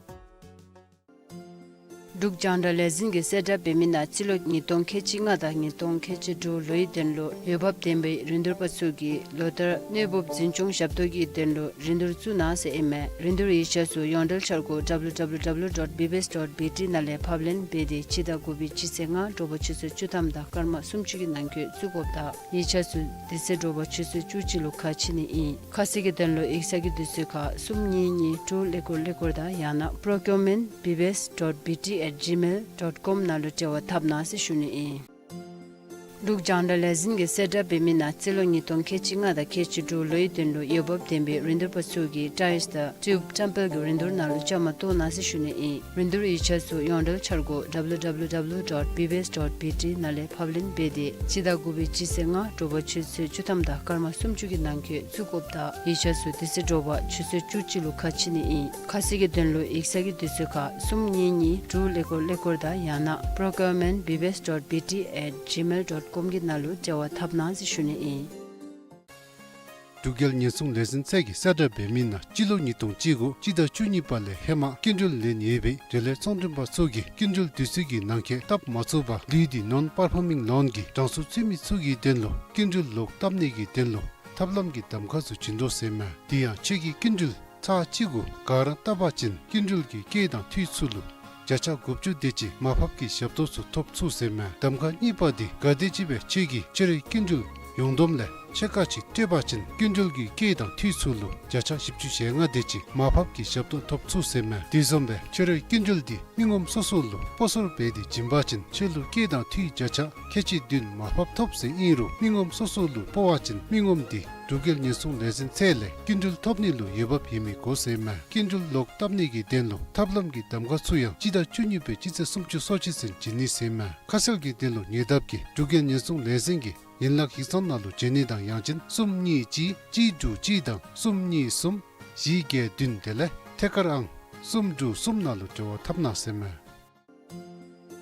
འབྲུག་རྒྱང་བསྒྲགས་ལས་འཛིན་གྱིས་གསལ་བསྒྲགས་འབད་མི་ནང་རྩིས་ལོ་ཉིས་སྟོང་ཁལ་གཅིག་ལྔ་དང་ཉིས་སྟོང་ཁལ་གཅིག་དྲུག་ལོའི་དོན་ལུ་འོས་འབབ་ལྡན་པའི་རིན་བསྡུར་པ་ཚུ་གིས་ལོ་ལྟར་གནས་སྤོ་འཛིན་སྐྱོང་ཞབས་ཏོག་གི་དོན་ལུ་རིན་བསྡུར་བཙུགས་གནང་ཟེར་ཨིན་མས། རིན་བསྡུར་ཡིག་ཆ་ཚུ་ཡོངས་འབྲེལ་འཆར་སྒོ་W W W dot B B S dot B T ནང་ལས་ཕབ་ལེན་འབད་དེ་སྤྱི་ཟླ་དགུ་པའི་སྤྱི་ཚེས་ལྔ་དྲོ་པ་ཆུ་ཚོད་བཅུ་ཐམ་དང་སྐར་མ་སུམ་ཅུ་གི་ནང་འཁོད་བཙུགས་དགོཔ་དང་ཡིག་ཆ་ཚུ་དེ་ཚེ་དྲོ་པ་ཆུ་ཚོད་བཅུ་གཅིག་ལུ་ཁ་ཕྱེ་ནི་ཨིན། ཁ་གསལ་གྱི་དོན་ལུ་ཡིག་ཚང་གི་དུས་ཚོད་ཁར་གསུམ་གཉིས་གཉིས་དྲུག་ཀླད་ཀོར་ཀླད་ཀོར་དང་ཡང་ན་procurement B B S dot B T at gmail dot com ནང་ལུ་འབྲེལ་བ་འཐབ་གནང་ཟེར་ཞུ་ནི་ཨིན། འབྲུག་རྒྱང་བསྒྲགས་ལས་འཛིན་གྱིས་གསལ་བསྒྲགས་འབད་མི་ནང་རྩིས་ལོ་ཉིས་སྟོང་ཁལ་གཅིག་ལྔ་དང་ཁལ་གཅིག་དྲུག་ལོའི་དོན་ལུ་འོས་འབབ་ལྡན་པའི་རིན་བསྡུར་པ་ཚུ་གིས་ཊའིལསི་དང་ཊིའུབ་ཊེམ་པལ་གྱི་རིན་བསྡུར་ནང་ལུ་བཅའ་མར་གཏོགས་གནང་ཟེར་ཞུ་ནི་ཨིན། རིན་བསྡུར་ཡིག་ཆ་ཚུ་ཡོངས་འབྲེལ་འཆར་སྒོ་W W W dot B B S dot B T ནང་ལས་ཕབ་ལེན་འབད་དེ་སྤྱི་ཟླ་དགུ་པའི་སྤྱི་ཚེས་ལྔ་དྲོ་པ་ཆུ་ཚོད་བཅུ་ཐམ་དང་སྐར་མ་སུམ་ཅུ་གི་ནང་འཁོད་བཙུགས་དགོཔ་དང་ཡིག་ཆ་ཚུ་དེ་ཚེ་དྲོ་པ་ཆུ་ཚོད་བཅུ་གཅིག་ལུ་ཁ་ཕྱེ་ནི་ཨིན། ཁ་གསལ་གྱི་དོན་ལུ་ཡིག་ཚང་གི་དུས་ཚོད་ཁར་གསུམ་གཉིས་གཉིས་དྲུག་ཀླད་ཀོར་ཀླད་ཀོར་དང་ཡང་ན་procurement B B S dot B T at gmail dot com གི་ནང་ལུ་འབྲེལ་བ་འཐབ་གནང་ཟེར་ཞུ་ནི་ཨིན། འབྲུག་རྒྱལ་ཉེན་སྲུང་ལས་འཛིན་ཚད་ཀྱིས་གསལ་བསྒྲགས་འབད་མི་ནང་སྤྱི་ལོ་ཉིས་སྟོང་བཅུ་དགུ་སྤྱི་ཟླ་བཅུ་གཉིས་པ་ལས་ཧེ་མ་སྐྱིན་འགྲུལ་ལེན་ཡོད་པའི་འབྲེལ་ཡོད་ཚོང་མགྲོན་པ་ཚུ་གིས་སྐྱིན་འགྲུལ་དུས་ཚོད་ཀྱི་ནང་འཁོད་བཏབ་མ་ཚུགས་པར་ལུས་ཏེ་non performing loan གི་གྲངས་སུ་ཚུད་མི་ཚུ་གི་དོན་ལུ་སྐྱིན་འགྲུལ་ལོག་བཏབ་ནི་གི་དོན་ལུ་ཐབས་ལམ་གྱི་གདམ་ཁ་ཚུ་བྱིན་དོ་ཟེར་མས། དེ་ཡང་ཁྱོད་ཀྱིས་སྐྱིན་འགྲུལ་ཚར་གཅིག་གུ་ག་ར་བཏབ་པ་ཅིན་སྐྱིན་འགྲུལ་གྱི་སྐྱེད་དང་འཐུས་ཚུ་ལུ་བརྒྱ་ཆ་དགུ་བཅུ་དེ་ཅིག་མར་ཕབ་ཀྱི་ཞབས་ཏོག་ཚུ་ཐོབ་ཚུགས་ཟེར་མས། གདམ་ཁ་གཉིས་པ་དེ་ག་དེམ་ཅིག་སྦེ་ཁྱོད་ཀྱིས་ཁྱོད་རའི་སྐྱིན་འགྲུལ་ཡོངས་བསྡོམས་ལས་ཕྱེད་ཀ་ཅིག་སྤྲོད་པ་ཅིན་སྐྱིན་འགྲུལ་གྱི་སྐྱེད་དང་འཐུས་ཚུ་ལུ་བརྒྱ་ཆ་བཞི་བཅུ་ཞེ་ལྔ་དེ་ཅིག་མར་ཕབ་ཀྱི་ཞབས་ཏོག་ཐོབ་ཚུགས་ཟེར་མས། དེ་བཟུམ་སྦེ་ཁྱོད་རའི་སྐྱིན་འགྲུལ་དེ་མི་ངོམ་སོ་སོ་ལུ་སྤོ་སོར་འབད་དེ་བྱིན་པ་ཅིན་ཁྱོད་ལུ་སྐྱེད་དང་འཐུས་བརྒྱ་ཆ་ཁལ་གཅིག་བདུན་མར་ཕབ་ཐོབ་ཟེར་ཨིན་རུང་མི་ངོམ་སོ་སོ་ལུ་སྤོ་བ་ཅིན་མི་ངོམ་དེ་འབྲུག་རྒྱལ་ཉེན་སྲུང་ལས་འཛིན་ཚད་ལས་སྐྱིན་འགྲུལ་ཐོབ་ནི་ལུ་འོས་འབབ་ཡོད་མི་དགོ་ཟེར་མས། སྐྱིན་འགྲུལ་ལོག་བཏབ་ནི་གི་དོན་ལུ་ཐབས་ལམ་གྱི་གདམ་ཁ་ཚུ་ཡང་སྤྱི་ཟླ་བཅུ་གཉིས་པའི་སྤྱི་ཚེས་སུམ་ཅུ་སོ་གཅིག་ཚུན་བྱིན་ནི་ཟེར་མས། ཁ་གསལ་གྱི་དོན་ལུ་ཉེ་འདབས་ཀྱི་འབྲུག་རྒྱལ་ཉེན་སྲུང་ལས་འཛིན་གྱི་ཡན་ལག་ཡིག་ཚང་ནང་ལུ་བྱོན་ནི་དང་ཡང་ཅིན་གསུམ་གཉིས་གཅིག་གཅིག་དྲུག་གཅིག་དང་གསུམ་གཉིས་གསུམ་བཞི་བརྒྱད་བདུན་དེ་ལས་ཐད་ཀར་ཨང་གསུམ་དྲུག་གསུམ་ནང་ལུ་འབྲེལ་བ་འཐབ་གནང་ཟེར་མས།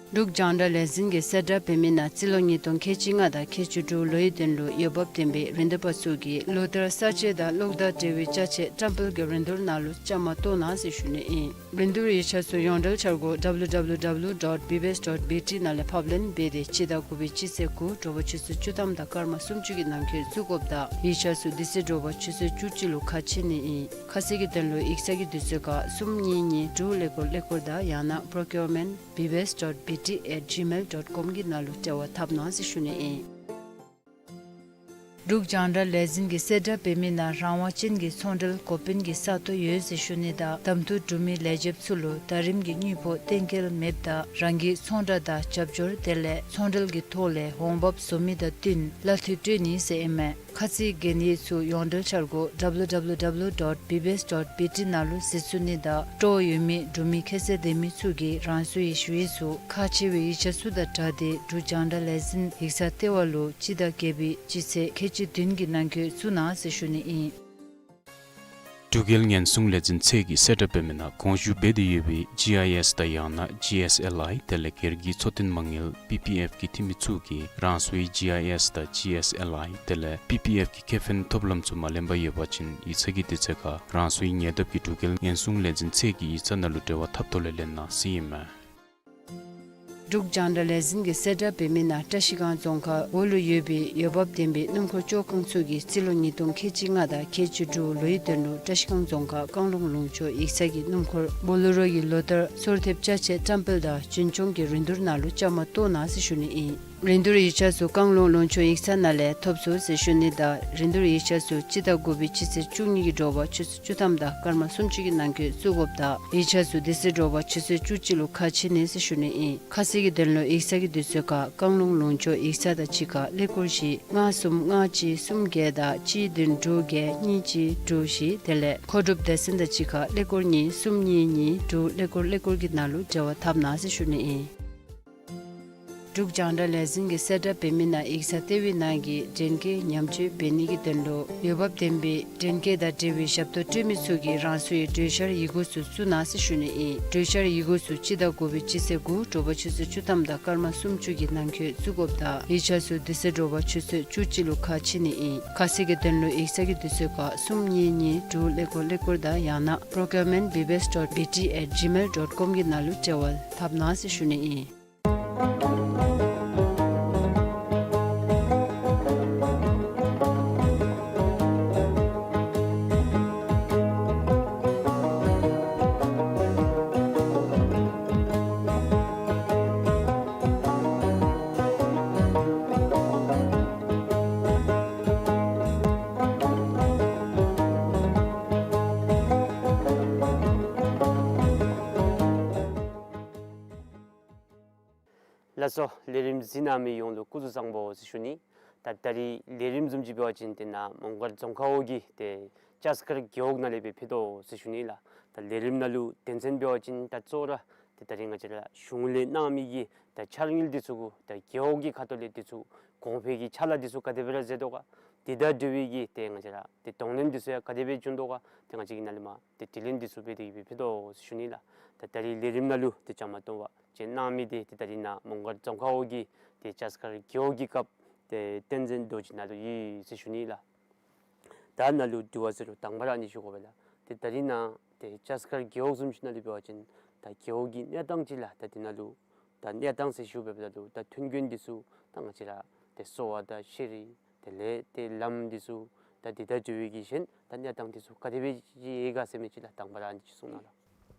འབྲུག་རྒྱང་བསྒྲགས་ལས་འཛིན་གྱིས་གསལ་བསྒྲགས་འབད་མི་ནང་རྩིས་ལོ་ཉིས་སྟོང་ཁལ་གཅིག་ལྔ་དང་ཁལ་གཅིག་དྲུག་ལོའི་དོན་ལུ་འོས་འབབ་ལྡན་པའི་རིན་བསྡུར་པ་ཚུ་གིས་ལོ་ལྟར་གསར་བརྗེ་དང་གློག་དང་འབྲེལ་བའི་ཅ་ཆས་བཀྲམ་སྤེལ་གྱི་རིན་བསྡུར་ནང་ལུ་བཅའ་མར་གཏོགས་གནང་ཟེར་ཞུ་ནི་ཨིན། རིན་བསྡུར་ཡིག་ཆ་ཚུ་ཡོངས་འབྲེལ་འཆར་སྒོ་W W W dot B B S dot B T ནང་ལས་ཕབ་ལེན་འབད་དེ་སྤྱི་ཟླ་དགུ་པའི་སྤྱི་ཚེས་དགུ་དྲོ་པ་ཆུ་ཚོད་བཅུ་ཐམ་དང་སྐར་མ་སུམ་ཅུ་གི་ནང་འཁོད་བཙུགས་དགོཔ་དང་ཡིག་ཆ་ཚུ་དེ་ཚེ་དྲོ་པ་ཆུ་ཚོད་བཅུ་གཅིག་ལུ་ཁ་ཕྱེ་ནི་ཨིན། ཁ་གསལ་གྱི་དོན་ལུ་ཡིག་ཚང་གི་དུས་ཚོད་ཁར་གསུམ་གཉིས་གཉིས་དྲུག་ཀླད་ཀོར་ཀླད་ཀོར་དང་ཡང་ན་procurement B B S dot B T at gmail dot com གི་ནང་ལུ་འབྲེལ་བ་འཐབ་གནང་ཟེར་ཞུ་ནི་ཨིན། འབྲུག་རྒྱང་བསྒྲགས་ལས་འཛིན་གྱིས་གསལ་བསྒྲགས་འབད་མི་ནང་རང་དབང་ཅན་གྱི་ཚོང་འབྲེལ་འགོ་དཔོན་གྱི་ས་སྟོང་ཡོད་ཟེར་ཞུ་ནི་དང་གདམ་འཐུ་གྲུབ་མི་ལས་བྱེདཔ་ཚུ་ལུ་ཟླ་རིམ་གྱི་དངུལ་ཕོགས་གཏན་འཁེལ་མེདཔ་དང་རང་གིས་ཚོང་བསྒྲགས་དང་རྒྱབ་སྐྱོར་དེ་ལས་ཚོང་འབྲེལ་གྱི་ཐོག་ལས་འོང་འབབ་བཟོ་མི་དང་བསྟུན་གླ་འཐུས་སྤྲོད་ནི་ཟེར་ཨིན་མས། ཁ་ཚིག་གན་ཡིག་ཚུ་ཡོངས་འབྲེལ་འཆར་སྒོ་W W W dot B B S dot B T ནང་ལུ་གཟིགས་ཚུགས་ནི་དང་སྤྲོ་བ་ཡོད་མི་འབྲུག་མི་ཁྱད་ཚད་ལྡན་མི་ཚུ་གིས་རང་སོའི་ཞུ་ཡིག་ཚུ་ཁག་ཆེ་བའི་ཡིག་ཆ་ཚུ་དང་སྦྲགས་ཏེ་འབྲུག་རྒྱང་བསྒྲགས་ལས་འཛིན་ཡིག་ཚང་ལྟེ་བ་ལུ་སྤྱི་ཟླ་བརྒྱད་པའི་སྤྱི་ཚེས་ཁལ་གཅིག་བདུན་གྱི་ནང་འཁོད་བཙུགས་གནང་ཟེར་ཞུ་ནི་ཨིན། འབྲུག་རྒྱལ་ཉེན་སྲུང་ལས་འཛིན་ཚད་ཀྱིས་གསལ་བསྒྲགས་འབད་མི་ནང་གོང་ཞུ་འབད་དེ་ཡོད་པའི་G I S དང་ཡང་ན་G S L I དེ་ལས་སྒེར་གྱི་འཚོ་རྟེན་མ་དངུལ་P P F གི་འཐུས་མི་ཚུ་གིས་རང་སོའི་G I S དང་G S L I དེ་ལས་P P F གི་ཁེ་ཕན་ཐོབ་ལམ་ཚུ་མ་ལེན་པར་ཡོད་པ་ཅིན་ཡིག་ཚང་གི་དུས་ཚོད་ཁར་རང་སོའི་ཉེ་འདབས་ཀྱི་འབྲུག་རྒྱལ་ཉེན་སྲུང་ལས་འཛིན་ཚད་ཀྱི་ཡིག་ཚང་ནང་ལུ་འབྲེལ་བ་འཐབ་ཐོག་ལས་ལེན་གནང་ཟེར་ཨིན་མས། འབྲུག་རྒྱང་བསྒྲགས་ལས་འཛིན་གྱིས་གསལ་བསྒྲགས་འབད་མི་ནང་བཀྲ་ཤིས་སྒང་རྫོང་ཁག་འོག་ལུ་ཡོད་པའི་འོས་འབབ་ལྡན་པའི་སྣུམ་འཁོར་བཅོ་ཁང་ཚུ་གིས་རྩིས་ལོ་ཉིས་སྟོང་ཁལ་གཅིག་ལྔ་དང་ཁལ་གཅིག་དྲུག་ལོའི་དོན་ལུ་བཀྲ་ཤིས་སྒང་རྫོང་ཁག་བཀང་ལུང་ལུང་ཕྱོགས་ཡིག་ཚང་གི་སྣུམ་འཁོར་བོ་ལེ་རོ་ཡི་ལོ་ལྟར་སོར་ཐེབས་ཅ་ཆས་བཀྲམ་སྤེལ་དང་རྒྱུན་སྐྱོང་གི་རིན་བསྡུར་ནང་ལུ་བཅའ་མར་གཏོགས་གནང་ཟེར་ཞུ་ནི་ཨིན། རིན་བསྡུར་ཡིག་ཆ་ཚུ་བཀང་ལུང་ལུང་ཕྱོགས་ཡིག་ཚང་ནང་ལས་ཐོབ་ཚུགས་ཟེར་ཞུ་ནི་དང་རིན་བསྡུར་ཡིག་ཆ་ཚུ་སྤྱི་ཟླ་དགུ་པའི་སྤྱི་ཚེས་བཅུ་གཉིས་ཀྱི་དྲོ་པ་ཆུ་ཚོད་བཅུ་ཐམ་དང་སྐར་མ་སུམ་ཅུ་གི་ནང་འཁོད་བཙུགས་དགོཔ་དང་ཡིག་ཆ་ཚུ་དེ་ཚེ་དྲོ་པ་ཆུ་ཚོད་བཅུ་གཅིག་ལུ་ཁ་ཕྱེ་ནི་ཟེར་ཞུ་ནི་ཨིན། ཁ་གསལ་གྱི་དོན་ལུ་ཡིག་ཚང་གི་དུས་ཚོད་ཁར་བཀང་ལུང་ལུང་ཕྱོགས་ཡིག་ཚང་དང་གཅིག་ཁར་ཀླད་ཀོར་བཞི་ལྔ་གསུམ་ལྔ་གཅིག་གསུམ་བརྒྱད་དང་གཅིག་བདུན་དྲུག་བརྒྱད་གཉིས་གཅིག་དྲུག་བཞི་དེ་ལས་མཁོ་སྒྲུབ་སྡེ་ཚན་དང་གཅིག་ཁར་ཀླད་ཀོར་གཉིས་གསུམ་གཉིས་གཉིས་དྲུག་ཀླད་ཀོར་ཀླད་ཀོར་གྱི་ནང་ལུ་འབྲེལ་བ་འཐབ་གནང་ཟེར་ཞུ་ནི་ཨིན། འབྲུག་རྒྱང་བསྒྲགས་ལས་འཛིན་གྱིས་གསལ་བསྒྲགས་འབད་མི་ནང་ཡིག་ཚང་ལྟེ་བའི་ནང་གི་འདྲེན་སྐས་ཉམས་བཅོས་འབད་ནི་གི་དོན་ལུ་འོས་འབབ་ལྡན་པའི་འདྲེན་སྐས་དང་འབྲེལ་བའི་ཞབས་ཏོག་སྤྲོད་མི་ཚུ་གིས་རང་སོའི་གྲོས་འཆར་ཡི་གུ་ཚུ་བཙུགས་གནང་ཟེར་ཞུ་ནི་ཨིན། གྲོས་འཆར་ཡི་གུ་ཚུ་སྤྱི་ཟླ་དགུ་པའི་སྤྱི་ཚེས་དགུ་དྲོ་པ་ཆུ་ཚོད་བཅུ་ཐམ་དང་སྐར་མ་སུམ་ཅུ་གི་ནང་འཁོད་བཙུགས་དགོཔ་དང་ཡིག་ཆ་ཚུ་དེ་ཚེ་དྲོ་པ་ཆུ་ཚོད་བཅུ་གཅིག་ལུ་ཁ་ཕྱེ་ནི་ཨིན། ཁ་གསལ་གྱི་དོན་ལུ་ཡིག་ཚང་གི་དུས་ཚོད་ཁར་གསུམ་གཉིས་གཉིས་དྲུག་ཀླད་ཀོར་ཀླད་ཀོར་དང་ཡང་ན་procurement B B S dot B T at gmail dot com གྱི་ནང་ལུ་འབྲེལ་བ་འཐབ་གནང་ཟེར་ཞུ་ནི་ཨིན། ལགས་སོ། ལས་རིམ་གཟིགས་གནང་མི་ཡོངས་ལུ་སྐུ་གཟུགས་བཟང་པོ་ཟེར་ཞུ་ནི། ད་ད་རིས་ལས་རིམ་བཟུམ་ཅིག་འབད་བ་ཅིན་ཏེ་ནཱ་མོང་སྒར་རྫོང་ཁག་འོག་གི་ཏེ་ལྕགས་མཁར་རྒེད་འོག་ནང་ལས་སྦེ་ཕུལ་དོ་ཟེར་ཞུ་ནི་ལགས། ད་ལས་རིམ་ནང་ལུ་དོན་ཚན་འབད་བ་ཅིན་ད་གཙོ་བོ་ར་ཏེ་ད་རིས་ང་བཅས་ར་གཞུང་ལས་གནང་མི་གི་ད་འཆར་དངུལ་འདི་ཚུ་གུ་ད་རྒེད་འོག་གི་ཁ་ཐུག་ལས་འདི་ཚུ་གོང་འཕེལ་གྱི་ཕྱག་ལཱ་འདི་ཚུ་ག་དེ་སྦེ་ར་མཛད་དོ་ག། དེ་དང་འབྲེལ་བའི་གི་ཏེ་ང་བཅས་ར་ཏེ་གདོང་ལེན་འདི་ཚུ་ཡང་ག་དེ་སྦེ་བྱུང་དོ་ག། ཏེ་ང་བཅས་ཀྱིས་ནཱ་ལས་མར་ཏེ་དྲི་ལན་འདི་ཚུ་འབད་དེ་གི་སྦེ་ཕུལ་དོ་ཟེར་ཞུ་ནི་ལགས། ད་ད་རིས་ལས་རིམ་ནང་ལུ་ཏེ་བཅའ་མར་གཏོགས་པ་ཅིག་གནང་མི་འདི་ཏེ་ད་རིས་ནཱ་མོང་སྒར་རྫོང་ཁག་འོག་གི་ཏེ་ལྕགས་མཁར་རྒེད་འོག་གི་སྐབས་ཏེ་བསྟན་འཛིན་རྡོ་རྗེ་ནཱ་ལུ་ཡོད་ཟེར་ཞུ་ནི་ལགས། ད་ནཱ་ལུ་དྲི་བ་ཟེར་རུང་དང་པ་ར་ཨ་ནི་ཞུ་དགོ་པས་ལགས། ཏེ་ད་རིས་ནཱ་ཏེ་ལྕགས་མཁར་རྒེད་འོག་བཟུམ་ཅིག་ནང་ལུ་འབད་བ་ཅིན་ད་རྒེད་འོག་གི་གནས་སྟངས་ཅིག་ལགས། ད་འདི་ནང་ལུ་ད་གནས་སྟངས་ཟེར་ཞུ་འབདཝ་ད་ལུ་ད་ཐོན་ཁུངས་འདི་ཚུ་ད་ང་བཅས་ར་ཏེ་གསོ་བ་དང་ཤེས་རིག་དེ་ལས་ཏེ་ལམ་འདི་ཚུ་ད་འདི་དང་འབྲེལ་བའི་གི་གཞན་ད་གནས་སྟངས་འདི་ཚུ་ག་དེ་སྦེ་ཅིག་ཡོད་ག་ཟེར་མི་ཅིག་ལགས། དང་པ་ར་ཨ་ནི་ཅིག་གསུང་གནང་ལགས།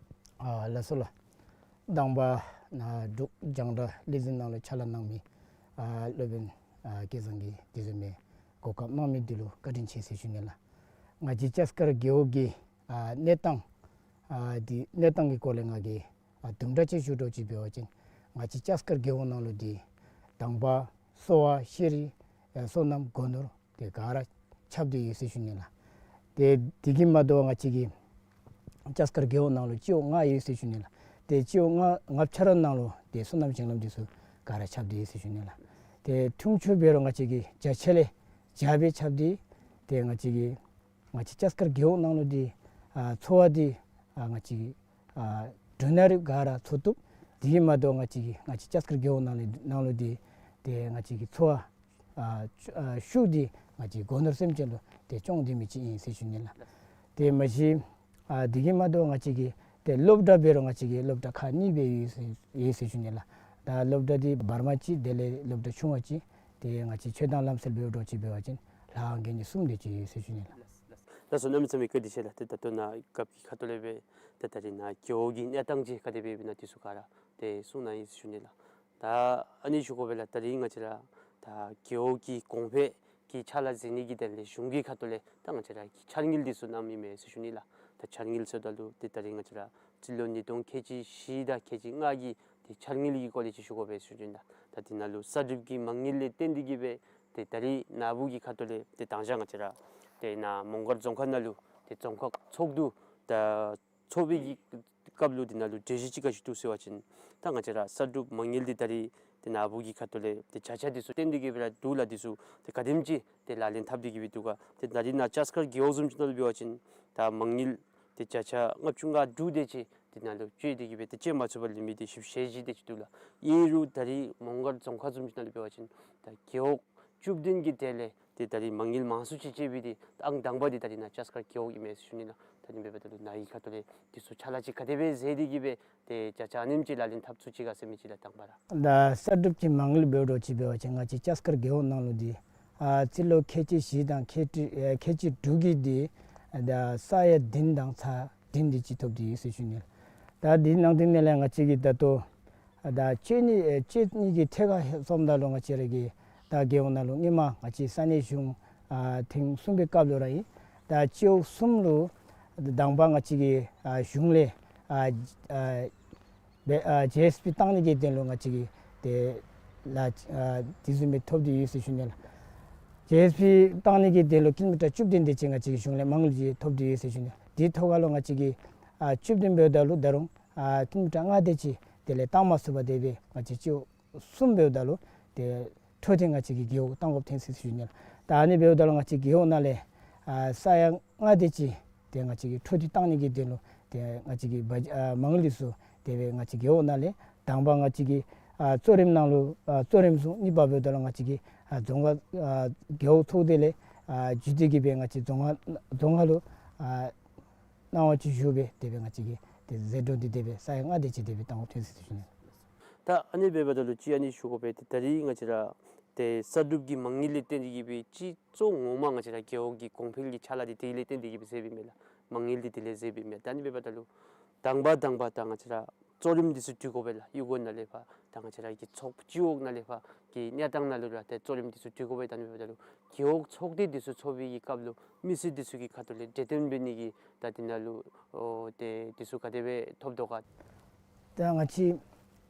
ཨ་ལགས་སོ་ལགས། དང་པ་ནཱ་འབྲུག་རྒྱང་བསྒྲགས་ལས་འཛིན་ནང་ལུ་ཕྱག་ལཱ་གནང་མི་ཨ་སློབ་དཔོན་ཨ་སྐལ་བཟང་གིས་དེ་བཟུམ་མའི་གོ་སྐབས་གནང་མི་འདི་ལུ་བཀའ་དྲིན་ཆེ་ཟེར་ཞུ་ནི་ལགས། ང་བཅས་ལྕགས་མཁར་རྒེད་འོག་གི་ཨ་གནས་སྟངས་ཨ་འདི་གནས་སྟངས་ཀྱི་སྐོར་ལས་ང་གིས་ཨ་དུམ་གྲ་ཅིག་ཞུ་དོ་ཅིག་འབད་བ་ཅིན་ང་བཅས་ལྕགས་མཁར་རྒེད་འོག་ནང་ལུ་འདི་དང་པ་གསོ་བ་ཤེས་རིག་ཨ་སོ་ནམ་སྒོ་ནོར་དེ་ག་ར་ཁྱབ་སྟེ་ཡོད་ཟེར་ཞུ་ནི་ལགས། ཏེ་དེ་གིས་མ་དོ་ང་བཅས་ཀྱི་ལྕགས་མཁར་རྒེད་འོག་ནང་ལུ་སྤྱི་འོག་ལྔ་ཡོད་ཟེར་ཞུ་ནི་ལགས། ཏེ་སྤྱི་འོག་ལྔ་ལྔ་ཆ་ར་ནང་ལུ་ཏེ་སོ་ནམ་ཞིང་ལམ་འདི་ཚུ་ག་ར་ཁྱབ་སྟེ་ཡོད་ཟེར་ཞུ་ནི་ལགས། ཏེ་ཐུང་ཆུང་འབད་རུང་ང་བཅས་ཀྱི་བརྒྱ་ཆ་ལས་བརྒྱ་སྦེ་ཁྱབ་སྟེ་ཏེ་ང་བཅས་ཀྱི་ང་བཅས་ལྕགས་མཁར་རྒེད་འོག་ནང་ལུ་འདི་ཨ་འཚོ་བ་འདི་ཨ་ང་བཅས་ཀྱི་ཨ་འབྲུ་སྣ་རིགས་ག་ར་འཚོ་བཏུབ། དེ་གིས་མ་དོ་ང་བཅས་ཀྱི་ང་བཅས་ལྕགས་མཁར་རྒེད་འོག་ནང་ལུ་ནང་ལུ་འདི་ཏེ་ང་བཅས་ཀྱི་འཚོ་བ་ཨ་ཤུགས་འདི་ང་བཅས་སྒོ་ནོར་སེམས་ཅན་ལུ་ཏེ་སྐྱོང་སྡོད་མི་ཅིག་ཨིན་ཟེར་ཞུ་ནི་ལགས། ཏེ་མ་གཞི་ཨ་དེ་གིས་མ་དོ་ང་བཅས་ཀྱི་ཏེ་སློབ་གྲྭ་འབད་རུང་ང་བཅས་ཀྱི་སློབ་གྲྭ་ཁག་གཉིས་སྦེ་ཡོད་ཟེར་ཡོད་ཟེར་ཞུ་ནི་ལགས། ད་སློབ་གྲྭ་འདི་བར་མ་གཅིག་དེ་ལས་སློབ་གྲྭ་ཆུང་བ་གཅིག་ཏེ་ང་བཅས་ཆོས་དང་ལམ་སྲོལ་འབདཝ་འདྲཝ་ཅིག་འབད་བ་ཅིན་ལྷ་ཁང་གི་ནི་གསུམ་དེ་ཅིག་ཡོད་ཟེར་ཞུ་ནི་ལགས། ལགས་སོ། གནམ་མེད་ས་མེད་བཀའ་དྲིན་ཆེ་ལགས། ཏེ་ད་ལྟོ་ནཱ་སྐབས་ཀྱི་ཁ་ཐུག་ལས་སྦེ་ཏེ་ད་རིས་ནཱ་རྒེད་འོག་གི་གནས་སྟངས་ཅིག་ག་དེ་སྦེ་ཡོདཔ་ཨིན་ན་འདི་ཚུ་ག་ར་ཏེ་གསུང་གནང་ཡི་ཟེར་ཞུ་ནི་ལགས། ད་ཨ་ནི་ཞུ་དགོ་པས་ལགས། ད་རིས་ང་བཅས་ར་ད་རྒེད་འོག་གི་གོང་འཕེལ་གྱི་ཕྱག་ལཱ་མཛད་ནི་གི་དོན་ལས་གཞུང་གི་ཁ་ཐུག་ལས་ད་ང་བཅས་ར་གི་འཆར་དངུལ་འདི་ཚུ་གནངམ་ཨིན་མས་ཟེར་ཞུ་ནི་ལགས། ད་འཆར་དངུལ་ཟེརཝ་ད་ལུ་ཏེ་ད་རིས་ང་བཅས་ར་སྤྱི་ལོ་ཉིས་སྟོང་ཁལ་གཅིག་བཞི་དང་ཁལ་གཅིག་ལྔ་གི་ཏེ་འཆར་དངུལ་གྱི་སྐོར་ལས་ཅིག་ཞུ་དགོ་པས་ཟེར་ཞུ་ནི་ལགས། ད་འདི་ནང་ལུ་གསར་སྒྲུབ་ཀྱི་མ་དངུལ་ལས་བརྟེན་ཏེ་གི་སྦེ་ཏེ་ད་རིས་ནཱ་བུ་གི་ཁ་ཐུག་ལས་ཏེ་དང་ཞག་ང་བཅས་ར་ཏེ་ནཱ་མོང་སྒར་རྫོང་ཁག་ནང་ལུ་ཏེ་རྫོང་ཁག་ཚོགས་འདུ་ད་ཚོགས་པའི་གི་སྐབས་ལུ་འདི་ནང་ལུ་གྲོས་གཞི་ཅིག་ག་ཅི་བཏོན་ཟེར་བ་ཅིན་ད་ང་བཅས་ར་གསར་སྒྲུབ་མ་དངུལ་འདི་ད་རིས་ཏེ་ནཱ་བུ་གི་ཁ་ཐུག་ལས་ཏེ་བརྒྱ་ཆ་འདི་ཚུ་བརྟེན་ཏེ་གི་སྦེ་ར་འདུག་ལགས། འདི་ཚུ་ཏེ་ག་དེམ་ཅིག་ཏེ་ལག་ལེན་འཐབ་སྟེ་གི་སྦེ་འདུག་ག། ཏེ་ད་རིས་ནཱ་ལྕགས་མཁར་རྒེད་འོག་བཟུམ་ཅིག་ནང་ལུ་འབད་བ་ཅིན་ད་མ་དངུལ་ཏེ་བརྒྱ་ཆ་ལྔ་བཅུ་ང་དྲུག་དེ་ཅིག་འདི་ནང་ལུ་བཅད་དེ་གི་སྦེ་ཏེ་བཅད་མ་ཚུགས་པར་ལུས་མི་འདི་བཞི་བཅུ་ཞེ་བཞི་དེ་ཅིག་འདུག་ལགས། ཨིན་རུང་ད་རིས་མོང་སྒར་རྫོང་ཁག་བཟུམ་ཅིག་ནང་ལུ་འབད་བ་ཅིན་ད་རྒེད་འོག་བཅུ་བདུན་གྱི་གྲས་ལས་ཏེ་ད་རིས་མ་དངུལ་མང་སུ་ཅིག་བཅད་པའི་འདི་ཨང་དང་པ་འདི་ད་རིས་ནཱ་ལྕགས་མཁར་རྒེད་འོག་ཨིན་མས་ཟེར་ཞུ་ནི་ལགས། ད་ཨ་ནི་འབདཝ་ད་ལུ་ནཱ་གི་ཁ་ཐུག་ལས་འདི་ཚུ་ཕྱག་ལཱ་ཅིག་ག་དེ་སྦེ་མཛད་དེ་གི་སྦེ་ཏེ་བརྒྱ་ཆ་ཨ་ནེམ་ཅིག་ལག་ལེན་འཐབ་ཚུགས་ཅི་ག་ཟེར་མི་ཅིག་ལགས། དང་པ་ར་ད་གསར་སྒྲུབ་ཀྱི་མ་དངུལ་འབདཝ་འདྲཝ་ཅིག་འབད་བ་ཅིན་ང་བཅས་ལྕགས་མཁར་རྒེད་འོག་ནང་ལུ་འདི་ཨ་སྤྱི་ལོ་ཁལ་གཅིག་བཞི་དང་ཁལ་གཅིག་ཨེ་ཁལ་གཅིག་དྲུག་གི་འདི་ད་ས་ཡ་བདུན་དང་ཚད་བདུན་འདི་ཅིག་ཐོབ་སྟེ་ཡོད་ཟེར་ཞུ་ནི་ལགས། ད་འདི་ནང་དེ་ནང་ལས་ང་བཅས་ཀྱིས་ད་ལྟོ་ད་བཅད་ནི་ཨེ་བཅད་ནི་གི་ཐད་ཁར་སོངམ་ད་ལུ་ང་བཅས་ར་གི་ད་རྒེད་འོག་ནང་ལུ་སྔོན་མ་ང་བཅས་ས་གནས་གཞུང་ཨ་ཐེངས་གསུམ་པའི་སྐབས་ལུ་ར་ཨིན། ད་སྤྱི་འོག་གསུམ་ལུ་དང་པ་ང་བཅས་ཀྱི་ཨ་གཞུང་ལས་ཨ་ཨ་སྦེ་ཨ་ཇི་ཨེསི་པི་བཏང་ནི་གི་དོན་ལུ་ང་བཅས་ཀྱིས་ཏེ་ལཱ་ཨ་དེ་བཟུམ་སྦེ་ཐོབ་སྟེ་ཡོད་ཟེར་ཞུ་ནི་ལགས། ཇི་ཨེསི་པི་བཏང་ནི་གི་དོན་ལུ་ཀི་ལོ་མི་ཊར་བཅུ་བདུན་དེ་ཅིག་ང་བཅས་ཀྱི་གཞུང་ལས་མ་དངུལ་ཅིག་ཐོབ་སྟེ་ཡོད་ཟེར་ཞུ་ནི་ལགས། དེ་ཐོག་ཁར་ལུ་ང་བཅས་ཀྱིས་ཨ་བཅུ་བདུན་འབདཝ་ད་ལུ་ད་རུང་ཨ་ཀི་ལོ་མི་ཊར་ལྔ་དེ་ཅིག་དེ་ལས་བཏང་མ་ཚུགས་པར་དེ་སྦེ་ང་བཅས་སྤྱི་འོག་གསུམ་འབདཝ་ད་ལུ་ཏེ་འཕྲོ་མཐུད་ང་བཅས་ཀྱིས་རྒེད་འོག་བཏང་དགོཔ་ཐོན་ཅི་ཟེར་ཞུ་ནི་ལགས། ད་ཨ་ནི་འབདཝ་ད་ལུ་ང་བཅས་རྒེད་འོག་ནང་ལས་ཨ་ས་ཡ་ལྔ་དེ་ཅིག་ཏེ་ང་བཅས་ཀྱིས་འཕྲོ་མཐུད་བཏང་ནི་གི་དོན་ལུ་ཏེ་ང་བཅས་ཀྱིས་བ་ཨ་མ་དངུལ་འདི་ཚུ་དེ་སྦེ་ང་བཅས་རྒེད་འོག་ནང་ལས་དང་པ་ང་བཅས་ཀྱིས་ཨ་གཙོ་རིམ་ནང་ལུ་ཨ་གཙོ་རིམ་བཟུང་། གཉིས་པ་འབདཝ་ད་ལུ་ང་བཅས་ཀྱིས་ཨ་རྫོང་ཁག་ཨ་རྒེད་འོག་ཚོགས་སྡེ་ལས་ཨ་བརྒྱུད་དེ་གི་སྦེ་ང་བཅས་རྫོང་ཁག་རྫོང་ཁག་ལུ་ཨ་གནང་བ་ཅིག་ཞུ་སྦེ་དེ་སྦེ་ང་བཅས་ཀྱིས་ཏེ་ཟད་འགྲོ་འདི་དེ་སྦེ་ས་ཡ་ལྔ་དེ་ཅིག་དེ་སྦེ་བཏང་དགོཔ་ཐོན་ཅི་ཟེར་ཞུ་ནི། ད་ཨ་ནི་འབདཝ་ད་ལུ་ཅིག་ཨ་ནི་ཞུ་དགོ་པས། ཏེ་ད་རིས་ང་བཅས་ར་ཏེ་གསར་སྒྲུབ་ཀྱི་མ་དངུལ་ལས་བརྟེན་ཏེ་གི་སྦེ་སྤྱི་གཙོ་ངོ་མ་ང་བཅས་ར་རྒེད་འོག་གི་གོང་འཕེལ་གྱི་ཕྱག་ལཱ་འདི་དེ་ལས་བརྟེན་ཏེ་གི་སྦེ་མཛདཔ་ཨིན་མས་ལགས། མ་དངུལ་འདི་དེ་ལས་མཛདཔ་ཨིན་མས། ད་ཨ་ནི་འབདཝ་ད་ལུ་དང་པ་དང་པ་ད་ང་བཅས་ར་གཙོ་རིམ་འདི་ཚུ་བསྡུ་དགོ་པས་ལགས། གཡུས་སྒོ་ནང་ལས་ཕར་ད་ང་བཅས་ར་གི་ཚོགས་སྤྱི་འོག་ནང་ལས་ཕར་གྱི་གནས་སྟངས་ནང་ལུ་ར་ཏེ་གཙོ་རིམ་འདི་ཚུ་བསྡུ་དགོ་པས། ད་ཨ་ནི་འབདཝ་ད་ལུ་རྒེད་འོག་ཚོགས་སྡེ་འདི་ཚུ་ཚོགས་པའི་གི་སྐབས་ལུ་མི་སེར་འདི་ཚུ་གི་ཁ་ཐུག་ལས་གྲོས་བསྟུན་འབད་ནི་གི་ད་འདི་ནང་ལུ་ཨོ་ཏེ་འདི་ཚུ་ག་དེ་སྦེ་ཐོབ་དོ་ག། ད་ང་བཅས་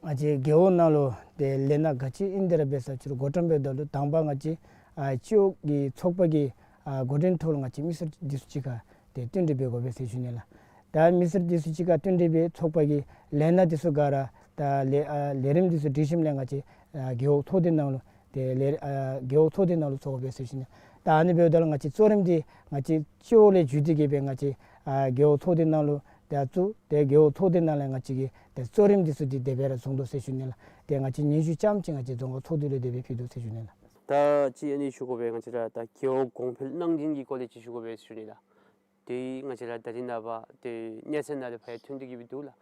ང་བཅས་རྒེད་འོག་ནང་ལུ་ཏེ་ལས་སྣ་ག་ཅི་ཨིན་དེ་ར་འབད་ས་ཅིག་རུང་འགོ་འདྲེན་འབདཝ་ད་ལུ་དང་པ་ང་བཅས་ཨ་སྤྱི་འོག་གི་ཚོགས་པ་གི་ཨ་འགོ་འདྲེན་ཐོག་ལུ་ང་བཅས་མི་སེར་འདི་ཚུ་གཅིག་ཁར་ཏེ་བསྟུན་གྲོས་འབད་དགོ་པས་ཟེར་ཞུ་ནི་ལགས། ད་མི་སེར་འདི་ཚུ་གཅིག་ཁར་བསྟུན་གྲོས་འབད་ཚོགས་པ་གི་ལས་སྣ་འདི་ཚུ་ག་ར་ད་ལས་ཨ་ལས་རིམ་འདི་ཚུ་སྒྲིག་ཞིནམ་ལས་ང་བཅས་ཨ་རྒེད་འོག་ཚོགས་སྡེ་ནང་ལུ་ཏེ་ལས་ཨ་རྒེད་འོག་ཚོགས་སྡེ་ནང་ལུ་ཚོགས་དགོ་པས་ཟེར་ཞུ་ནི། ད་ཨ་ནི་འབདཝ་ད་ལུ་ང་བཅས་གཙོ་རིམ་འདི་ང་བཅས་སྤྱི་འོག་ལས་བརྒྱུད་དེ་གི་སྦེ་ང་བཅས་ཨ་རྒེད་འོག་ཚོགས་སྡེ་ནང་ལུ་ད་བཙུགས། ཏེ་རྒེད་འོག་ཚོགས་སྡེ་ནང་ལས་ང་བཅས་ཀྱིས་ཏེ་གཙོ་རིམ་འདི་ཚུ་འདི་དེ་སྦེ་ར་བཟུང་དོ་ཟེར་ཞུ་ནི་ལགས། ཏེ་ང་བཅས་སྙན་ཞུ་རྐྱངམ་ཅིག་ང་བཅས་རྫོང་ཁག་ཚོགས་འདུ་ལུ་དེ་སྦེ་ཕུལ་དོ་ཟེར་ཞུ་ནི་ལགས། ད་ཅི་ཨ་ནི་ཞུ་དགོ་པས། ང་བཅས་ར་ད་རྒེད་འོག་གོང་འཕེལ་གནང་སྦྱིན་གྱི་སྐོར་ལས་ཅིག་ཞུ་དགོ་པས་ཟེར་ཞུ་ནི་ལགས། ཏེ་ང་བཅས་ར་ད་རིས་ནངས་པ་ཏེ་གནས་ཚད་ནང་ལས་ཕར་ཐོན་ཏེ་གི་སྦེ་འདུག་ལགས།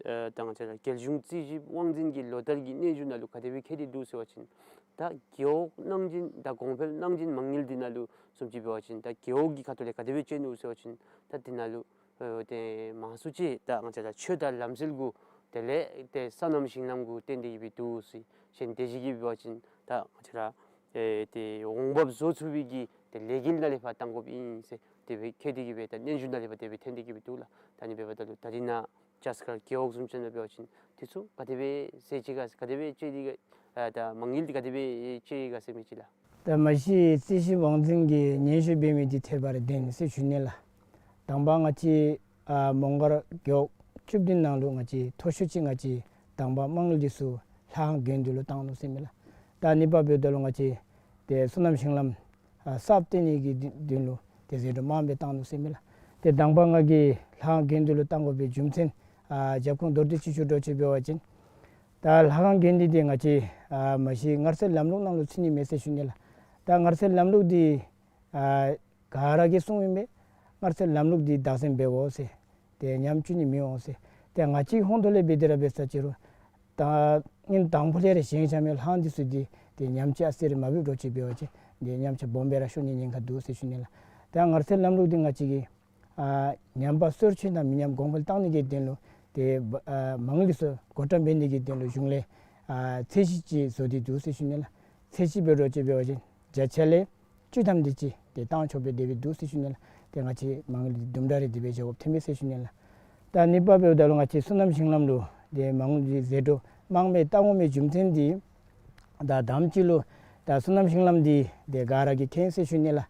ཨ་ད་ང་བཅས་ར་རྒྱལ་གཞུང་རྩིས་ཞིབ་དབང་འཛིན་གྱི་ལོ་ལྟར་གྱི་སྙན་ཞུ་ནང་ལུ་ག་དེ་སྦེ་བཀོད་དེ་འདུག་ཟེར་བ་ཅིན་ད་རྒེད་འོག་གནང་སྦྱིན་དང་གོང་འཕེལ་གནང་སྦྱིན་མ་དངུལ་འདི་ནང་ལུ་བཟུམ་ཅིག་འབད་བ་ཅིན་ད་རྒེད་འོག་གི་ཁ་ཐུག་ལས་ག་དེ་སྦེ་སྤྱོད་ནུག་ཟེར་བ་ཅིན་ད་འདི་ནང་ལུ་ཨ་ཏེ་མང་སུ་ཅིག་ད་ང་བཅས་ར་ཆོས་དང་ལམ་སྲོལ་གུ་དེ་ལས་ཏེ་སོ་ནམ་ཞིང་ལམ་གུ་བརྟེན་ཏེ་གི་སྦེ་འདུག་ཟེར། གཞན་དེ་ཅིག་གིས་འབད་བ་ཅིན་ད་ང་བཅས་ར་ཨེ་ཏེ་འོང་འབབ་བཟོ་ཚུགས་པའི་གི་ཏེ་ལས་འགུལ་ནང་ལས་ཕར་བཏང་དགོཔ་ཨིན་ཟེར་དེ་སྦེ་བཀོད་དེ་གི་སྦེ་ད་སྙན་ཞུ་ནང་ལས་ཕར་དེ་སྦེ་ཐོན་ཏེ་གི་སྦེ་འདུག་ལགས། ད་ཨ་ནི་འབདཝ་ད་ལུ་ད་རིས་ནཱ་ཇཱ་སི་ཀར་རྒེད་འོག་བཟུམ་ཅིག་ནང་འབད་བ་ཅིན་དེ་ཚུ་ག་དེ་སྦེ་ཟེར་ཅི་ག་ག་དེ་སྦེ་སྤྱོད་དེ་ག་ཨ་ད་མ་དངུལ་འདི་ག་དེ་སྦེ་སྤྱོད་དེ་ག་ཟེར་མི་ཅིག་ལགས། ད་མ་གཞི་རྩིས་ཞིབ་དབང་འཛིན་གྱིས་སྙན་ཞུ་འབད་མི་འདི་ཐད་པར་བདེན་ཟེར་ཞུ་ནི་ལགས། དང་པ་ང་བཅས་ཨ་མོང་སྒར་རྒེད་འོག་བཅུ་བདུན་ནང་ལུ་ང་བཅས་མཐོ་ཤོས་ཅིག་ང་བཅས་དང་པ་མ་དངུལ་འདི་ཚུ་ལྷ་ཁང་དགོན་སྡེ་ལུ་བཏང་ནུག་ཟེར་མས་ལགས། ད་ཨ་ནི་འབདཝ་ད་ལུ་ང་བཅས་ཏེ་སོ་ནམ་ཞིང་ལམ་ཨ་གསརཔ་བཏོན་ནི་གི་དོན་ལུ་ཏེ་ཟད་འགྲོ་མངམ་སྦེ་བཏང་ནུག་ཟེར་མས་ལགས། ཏེ་དང་པ་ང་གིས་ལྷ་ཁང་དགོན་སྡེ་ལུ་བཏང་དགོ་པའི་རྒྱུ་མཚན་ཨ་རྒྱབ་ཁུངས་མདོར་བསྡུས་ཅིག་ཞུ་འགྱོ་ཅི་འབད་བ་ཅིན་ད་ལྷ་ཁང་དགོན་སྡེ་འདི་ང་བཅས་ཨ་མ་གཞི་མངའ་རྩིས་ལམ་ལུགས་ནང་ལུ་ཚུད་ནི་མས་ཟེར་ཞུ་ནི་ལགས། ད་མངའ་རྩིས་ལམ་ལུགས་འདི་ཨ་ག་ར་གིས་གསུངམ་ཨིན་པས། མངའ་རྩིས་ལམ་ལུགས་འདི་བདག་འཛིན་འབད་འོང་ཟེར། ཏེ་ཉམས་བཅོས་ནི་མི་འོང་ཟེར། ཏེ་ང་བཅས་ཧོངས་ཐོག་ལས་འབད་དེ་ར་འབད་ས་ཅིག་རུང་ད་ཨིན་དང་ཕུ་ལས་ར་བཞེངས་བཞག་མི་ལྷ་ཁང་འདི་ཚུ་འདི་ཏེ་ཉམས་ཆག་ཟེར་མ་འབད་འགྱོ་ཅི་འབད་བ་ཅིན་ཏེ་ཉམས་ཆག་སྦོམ་སྦེ་ར་ཤོར་ནི་ཉེན་ཁ་འདུག་ཟེར་ཞུ་ནི་ལགས། ད་མངའ་རྩིས་ལམ་ལུགས་འདི་ང་བཅས་ཀྱིས་ཨ་ཉམས་པ་སོར་ཆུད་དང་མི་ཉམས་གོང་འཕེལ་བཏང་ནི་གི་དོན་ལུ་ཏེ་ཨ་མ་དངུལ་འདི་ཚུ་བགོ་བཀྲམ་འབད་ནི་གི་དོན་ལུ་གཞུང་ལས་ཨ་ཚད་གཞི་ཅིག་བཟོ་སྟེ་འདུག་ཟེར་ཞུ་ནི་ལགས། ཚད་གཞི་འབད་འགྱོ་ཅི་འབད་བ་ཅིན་བརྒྱ་ཆ་ལས་བཅུ་ཐམ་དེ་ཅིག་ཏེ་བཏང་ཆོག་པའི་དེ་སྦེ་འདུག་ཟེར་ཞུ་ནི་ལགས། ཏེ་ང་བཅས་མ་དངུལ་འདི་དུམ་གྲ་རེ་དེ་སྦེ་བཞག་དགོཔ་ཐོན་མས་ཟེར་ཞུ་ནི་ལགས། ད་ཨ་ནི་འབདཝ་ད་ལུ་ང་བཅས་སོ་ནམ་ཞིང་ལམ་ལུ་ཏེ་མ་དངུལ་འདི་ཟད་འགྲོ་མངམ་སྦེ་བཏང་དགོ་མི་རྒྱུ་མཚན་འདི་ད་དང་པ་ཅིག་ལུ་ད་སོ་ནམ་ཞིང་ལམ་འདི་ཏེ་ག་ར་གིས་མཁྱེན་ཟེར་ཞུ་ནི་ལགས།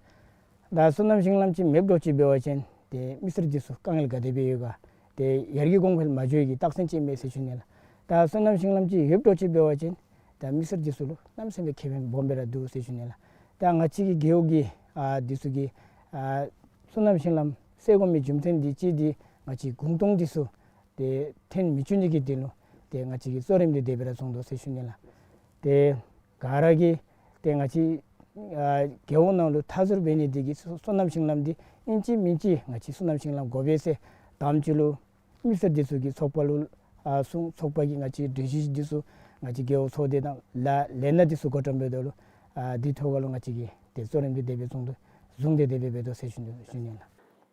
ད་སོ་ནམ་ཞིང་ལམ་ཅིག་མེདཔ་འགྱོ་ཅི་འབད་བ་ཅིན་ཏེ་མི་སེར་འདི་ཚུ་དཀའ་ངལ་ག་དེ་སྦེ་ཡོད་ག་ཏེ་ཡར་རྒྱས་གོང་འཕེལ་མ་འགྱོ་ནི་གི་རྟགས་མཚན་ཅིག་མས་ཟེར་ཞུ་ནི་ལགས། ད་སོ་ནམ་ཞིང་ལམ་ཅིག་ཡོདཔ་འགྱོ་ཅི་འབད་བ་ཅིན་ད་མི་སེར་འདི་ཚུ་ལུ་གནམ་མེད་ས་མེད་ཁེ་ཕན་སྦོམ་སྦེ་ར་འདུག་ཟེར་ཞུ་ནི་ལགས། ད་ང་བཅས་ཀྱི་རྒེད་འོག་གི་ཨ་འདི་ཚུ་གི་ཨ་སོ་ནམ་ཞིང་ལམ་སེལ་དགོ་མི་རྒྱུ་མཚན་འདི་གཅིག་འདི་ང་བཅས་གུང་སྟོང་འདི་ཚུ་ཏེ་ཐོན་མི་བཅུག་ནི་གི་དོན་ལུ་ཏེ་ང་བཅས་ཀྱིས་གཙོ་རིམ་འདི་དེ་སྦེ་ར་བཟུང་དོ་ཟེར་ཞུ་ནི་ལགས། ཏེ་ག་ར་གིས་ཏེ་ང་བཅས་ཨ་རྒེད་འོག་ནང་ལུ་མཐའ་ཟུར་འབད་ནི་འདི་གིས་སོ་སོ་ནམ་ཞིང་ལམ་འདི་ཨིན་ཅི་མིན་ཅི་ང་བཅས་སོ་ནམ་ཞིང་ལམ་དགོ་པས་ཟེར་དང་པ་ཅིག་ལུ་མི་སེར་འདི་ཚུ་གིས་ཚོགས་པ་ལུ་ཨ་གསུངས། ཚོགས་པ་གིས་ང་བཅས་སྒྲིག་གཞི་འདི་ཚུ་ང་བཅས་རྒེད་འོག་ཚོགས་སྡེ་དང་ལ་ལས་སྣ་འདི་ཚུ་བགོ་བཀྲམ་འབདཝ་ད་ལུ་ཨ་འདི་ཐོག་ཁར་ལུ་ང་བཅས་ཀྱིས་ཏེ་གཙོ་རིམ་འདི་དེ་སྦེ་བཟུང་དོ་བཟུང་སྟེ་དེ་སྦེ་འབད་དོ་ཟེར་ཞུ་ནི་ཞུ་ནི་ལགས།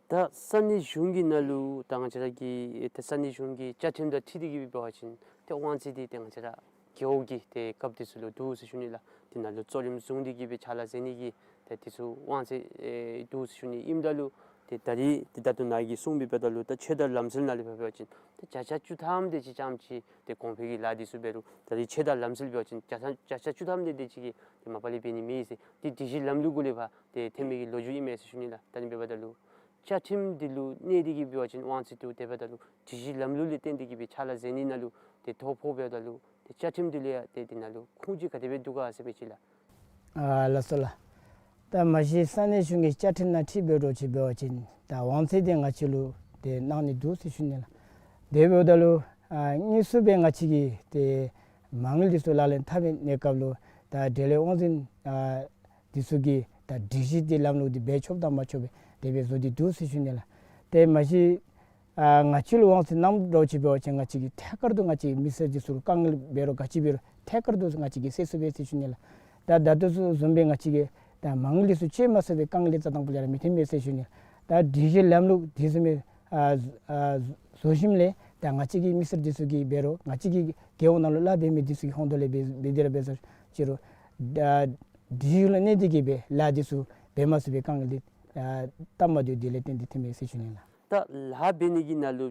ད་ས་གནས་གཞུང་གི་ནང་ལུ་ད་ང་བཅས་ར་གི་ད་ས་གནས་གཞུང་གི་བཅའ་ཁྲིམས་དང་འཁྲིལ་ཏེ་གི་འབད་བ་ཅིན་ཏེ་དབང་ཚད་འདི་ཏེ་ང་བཅས་ར་རྒེད་འོག་གི་ཏེ་སྐབས་འདི་ཚུ་ལུ་འདུག་ཟེར་ཞུ་ནི་ལགས། དེ་ནང་ལུ་གཙོ་རིམ་བཟུང་སྟེ་གི་སྦེ་ཕྱག་ལཱ་མཛད་ནི་གི་ཏེ་འདི་ཚུ་དབང་ཚད་ཨེ་འདུག་ཟེར་ཞུ་ནི་ཨིནམ་ད་ལུ་ཏེ་ད་རིས་ཏེ་ད་ལྟོ་ནཱ་གིས་གསུངས་མི་འབདཝ་ད་ལུ་ད་ཆོས་དང་ལམ་སྲོལ་ནང་ལས་འབད་བ་ཅིན་ཏེ་བརྒྱ་ཆ་བཅུ་ཐམ་དེ་ཅིག་རྐྱངམ་ཅིག་ཏེ་གོང་འཕེལ་གྱི་ལཱ་འདི་ཚུ་འབད་རུང་ད་རིས་ཆོས་དང་ལམ་སྲོལ་འབད་བ་ཅིན་བརྒྱ་ཆ་བརྒྱ་ཆ་བཅུ་ཐམ་དེ་དེ་ཅིག་གིས་ཏེ་མ་པ་ལས་འབད་ནི་མེད་ཟེར། ཏེ་སྒྲིག་གཞི་ལམ་ལུགས་གུ་ལས་ཕར་ཏེ་ཐོན་མི་གི་ལོ་རྒྱུས་ཨིན་མས་ཟེར་ཞུ་ནི་ལགས། ད་ཨ་ནི་འབདཝ་ད་ལུ་བཅའ་ཁྲིམས་འདི་ལུ་གནས་ཏེ་གི་འབད་བ་ཅིན་དབང་ཚད་འདུག། དེ་འབདཝ་ད་ལུ་སྒྲིག་གཞི་ལམ་ལུགས་ལས་བརྟེན་ཏེ་གི་སྦེ་ཕྱག་ལཱ་མཛད་ནི་ནང་ལུ་ཏེ་དོ་ཕོག་འབདཝ་ད་ལུ་ཏེ་བཅའ་ཁྲིམས་འདི་ལུ་ཡང་ཏེ་འདི་ནང་ལུ་ཁུངས་ཅིག་ག་དེ་སྦེ་འདུག་ག་ཟེར་མི་ཅིག་ལགས། ཨ་ལགས་སོ་ལགས། ད་མ་གཞི་ས་གནས་གཞུང་གི་བཅའ་ཁྲིམས་ནང་འཁྲིལ་འབད་རུང་ཅིག་འབད་བ་ཅིན་ད་དབང་ཚད་འདི་ང་བཅས་ལུ་ཏེ་གནང་ནི་འདུག་ཟེར་ཞུ་ནི་ལགས། དེ་འབདཝ་ད་ལུ་ཨ་དངོས་སུ་སྦེ་ང་བཅས་ཀྱིས་ཏེ་མ་དངུལ་འདི་ཚུ་ལག་ལེན་འཐབ་པའི་གནས་སྐབས་ལུ་ད་འབྲེལ་ཡོད་དབང་འཛིན་ཨ་འདི་ཚུ་གིས་ད་སྒྲིག་གཞི་འདི་ལམ་ལུགས་འདི་འབད་ཆོགཔ་དང་མ་ཆོགཔ་སྦེ་དེ་སྦེ་བཟོ་སྟེ་འདུག་ཟེར་ཞུ་ནི་ལགས། ཏེ་མ་གཞི་ཨ་ང་བཅས་ལུ་དབང་ཚད་གནངམ་འདྲཝ་ཅིག་འབད་བ་ཅིན་ང་བཅས་ཀྱིས་ཐད་ཀར་དུ་ང་བཅས་མི་སེར་འདི་ཚུ་ལུ་དཀའ་ངལ་འབད་རུང་ག་ཅི་འབད་རུང་ཐད་ཀར་དུ་ང་བཅས་ཀྱིས་སེལ་ཚུགས་པས་ཟེར་ཞུ་ནི་ལགས། ད་ད་ལྟོ་ཚུ་བཟུམ་སྦེ་ང་བཅས་ཀྱིས་ད་མ་དངུལ་འདི་ཚུ་སྤྱོད་མ་ཚུགས་པའི་དཀའ་ངལ་རྩ་དང་པོ་ལས་ར་མི་ཐོན་མས་ཟེར་ཞུ་ནི། ད་སྒྲིག་གཞི་ལམ་ལུགས་འདི་བཟུམ་སྦེ་ཨ་ཨ་བཟོ་ཞིནམ་ལས་ད་ང་བཅས་ཀྱི་མི་སེར་འདི་ཚུ་གིས་འབད་རུང་ང་བཅས་ཀྱི་རྒེད་འོག་ནང་ལུ་གླ་འབད་མི་འདི་ཚུ་གི་ཧོངས་ཐོག་ལས་འབད་འབད་དེ་ར་འབད་ས་ཅིག་རུང་ད་སྒྲིག་གཞི་ལུ་གནས་ཏེ་གི་སྦེ་ལཱ་འདི་ཚུ་འབད་མ་ཚུགས་པའི་དཀའ་ངལ་འདི་ཨ་སྟབས་མ་བདེཝ་འདི་ལས་བརྟེན་ཏེ་ཐོན་མས་ཟེར་ཞུ་ནི་ལགས། ད་ལཱ་འབད་ནི་གི་ནང་ལུ་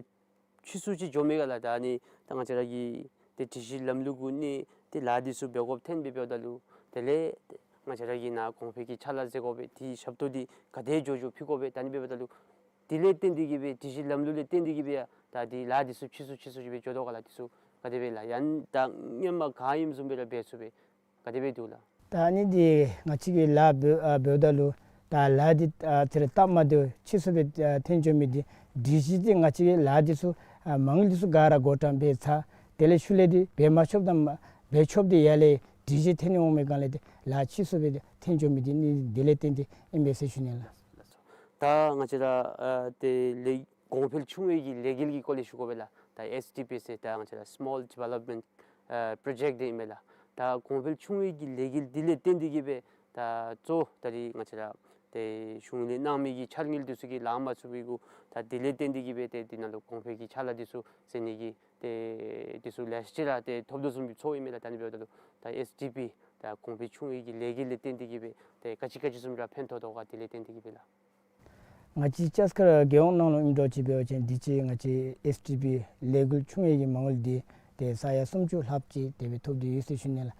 ཕྱིས་སུ་ཅིག་འགྱོ་མི་ག་ལགས། ད་ཨ་ནི་ད་ང་བཅས་ར་གི་ ཏེ་སྒྲིག་གཞི་ལམ་ལུགས་གུ་གནས་ཏེ་ལཱ་འདི་ཚུ་འབད་དགོཔ་ཐོན་སྦེ་འབདཝ་ད་ལུ་དེ་ལས་ང་བཅས་ར་གི་ནཱ་གོང་འཕེལ་གྱི་ཕྱག་ལཱ་མཛད་དགོ་པས། དེའི་ཞབས་ཏོག་འདི་ག་དེ་མགྱོགས་མགྱོགས་ཕུལ་དགོ་པས། ད་ཨ་ནི་འབདཝ་ད་ལུ་དེ་ལས་བརྟེན་ཏེ་གིས་སྦེ་སྒྲིག་གཞི་ལམ་ལུགས་ལས་བརྟེན་ཏེ་གིས་སྦེ་ཡང་ད་འདི་ལཱ་འདི་ཚུ་ཕྱིས་སུ་ཕྱིས་སུ་ཅིག་སྦེ་འགྱོ་དོ་ག་ལགས། འདི་ཚུ་ག་དེ་སྦེ་ལགས། ཡང་ད་སྔོན་མ་ག་ཨིནམ་བཟུམ་སྦེ་ར་འབད་ཚུགས་པས། ག་དེ་སྦེ་འདུག་ལགས། ད་ཨ་ནི་འདི་ང་བཅས་ཀྱིས་ལཱ་འབད་ཨ་འབདཝ་ད་ལུ་ད་ལཱ་འདི་ཨ་ཚར་སྟབས་མ་བདེཝ་ཕྱིས་སུ་སྦེ་ཨ་ཐོན་འགྱོ་མི་འདི་སྒྲིག་གཞི་འདི་ང་བཅས་ཀྱིས་ལཱ་འདི་ཚུ་ཨ་མ་དངུལ་འདི་ཚུ་ག་ར་བགོ་བཀྲམ་འབད་ཚར། དེ་ལས་ཤུལ་ལས་འདི་འབད་མ་ཆོགཔ་དང་མ་འབད་ཆོགཔ་འདི་ཡར་ལས་སྒྲིག་གཞི་ཐོན་ནི་འོང་མི་སྒང་ལས་འདི་ལཱ་ཕྱིས་སུ་སྦེ་འདི་ཐོན་འགྱོ་མི་འདི་ནི་དེ་ལས་བརྟེན་ཏེ་ཨིན་པས་ཟེར་ཞུ་ནི་ལགས། ད་ང་བཅས་ར་ཨ་དེ་ལས་གོང་འཕེལ་ཆུང་བའི་གི་ལས་འགུལ་གྱི་སྐོར་ལས་ཞུ་དགོ་པས་ལགས། ད་ཨེསི་ཌི་པི་ཟེར་ད་ང་བཅས་ར་Small Development ཨ་Project འདི་ཨིན་མས་ལགས། ད་གོང་འཕེལ་ཆུང་བའི་གི་ལས་འགུལ་འདི་ལས་བརྟེན་ཏེ་གིས་སྦེ་ད་གཙོ་ད་རིས་ང་བཅས་ར་ཏེ་གཞུང་ལས་གནང་མི་གི་འཆར་དངུལ་འདི་ཚུ་གིས་ལང་མ་ཚུགས་པའི་གུ་ད་འདི་ལས་བརྟེན་ཏེ་གིས་སྦེ་ཏེ་འདི་ནང་ལུ་གོང་འཕེལ་གྱི་ཕྱག་ལཱ་འདི་ཚུ་མཛད་ནི་གི་ཏེ་འདི་ཚུ་ལེ་ཤ་ཅིག་ར་ཏེ་ཐོབ་དོ་བཟུམ་སྦེ་ཚོརཝ་ཨིན་མས་ལགས། ད་ཨ་ནི་འབདཝ་ད་ལུ་ད་ཨེསི་ཌི་པི་ད་གོང་འཕེལ་ཆུང་བའི་གི་ལས་འགུལ་ལས་བརྟེན་ཏེ་གིས་སྦེ་ཏེ་ག་ཅི་ག་ཅི་བཟུམ་ར་ཕན་ཐོགས་དོ་ག་འདི་ལས་བརྟེན་ཏེ་གིས་སྦེ་ལགས། ང་བཅས་ཅཱས་ཀར་རྒེད་འོག་ནང་ལུ་ཨིནམ་འདྲཝ་ཅིག་འབད་བ་ཅིན་དུས་ཅི་ང་བཅས་ཨེསི་ཌི་པི་ལས་འགུལ་ཆུང་བའི་གི་མ་དངུལ་འདི་ཏེ་ས་ཡ་སུམ་ཅུ་ལྷགཔ་ཅིག་དེ་སྦེ་ཐོབ་སྟེ་ཡོད་ཟེར་ཞུ་ནི་ལགས།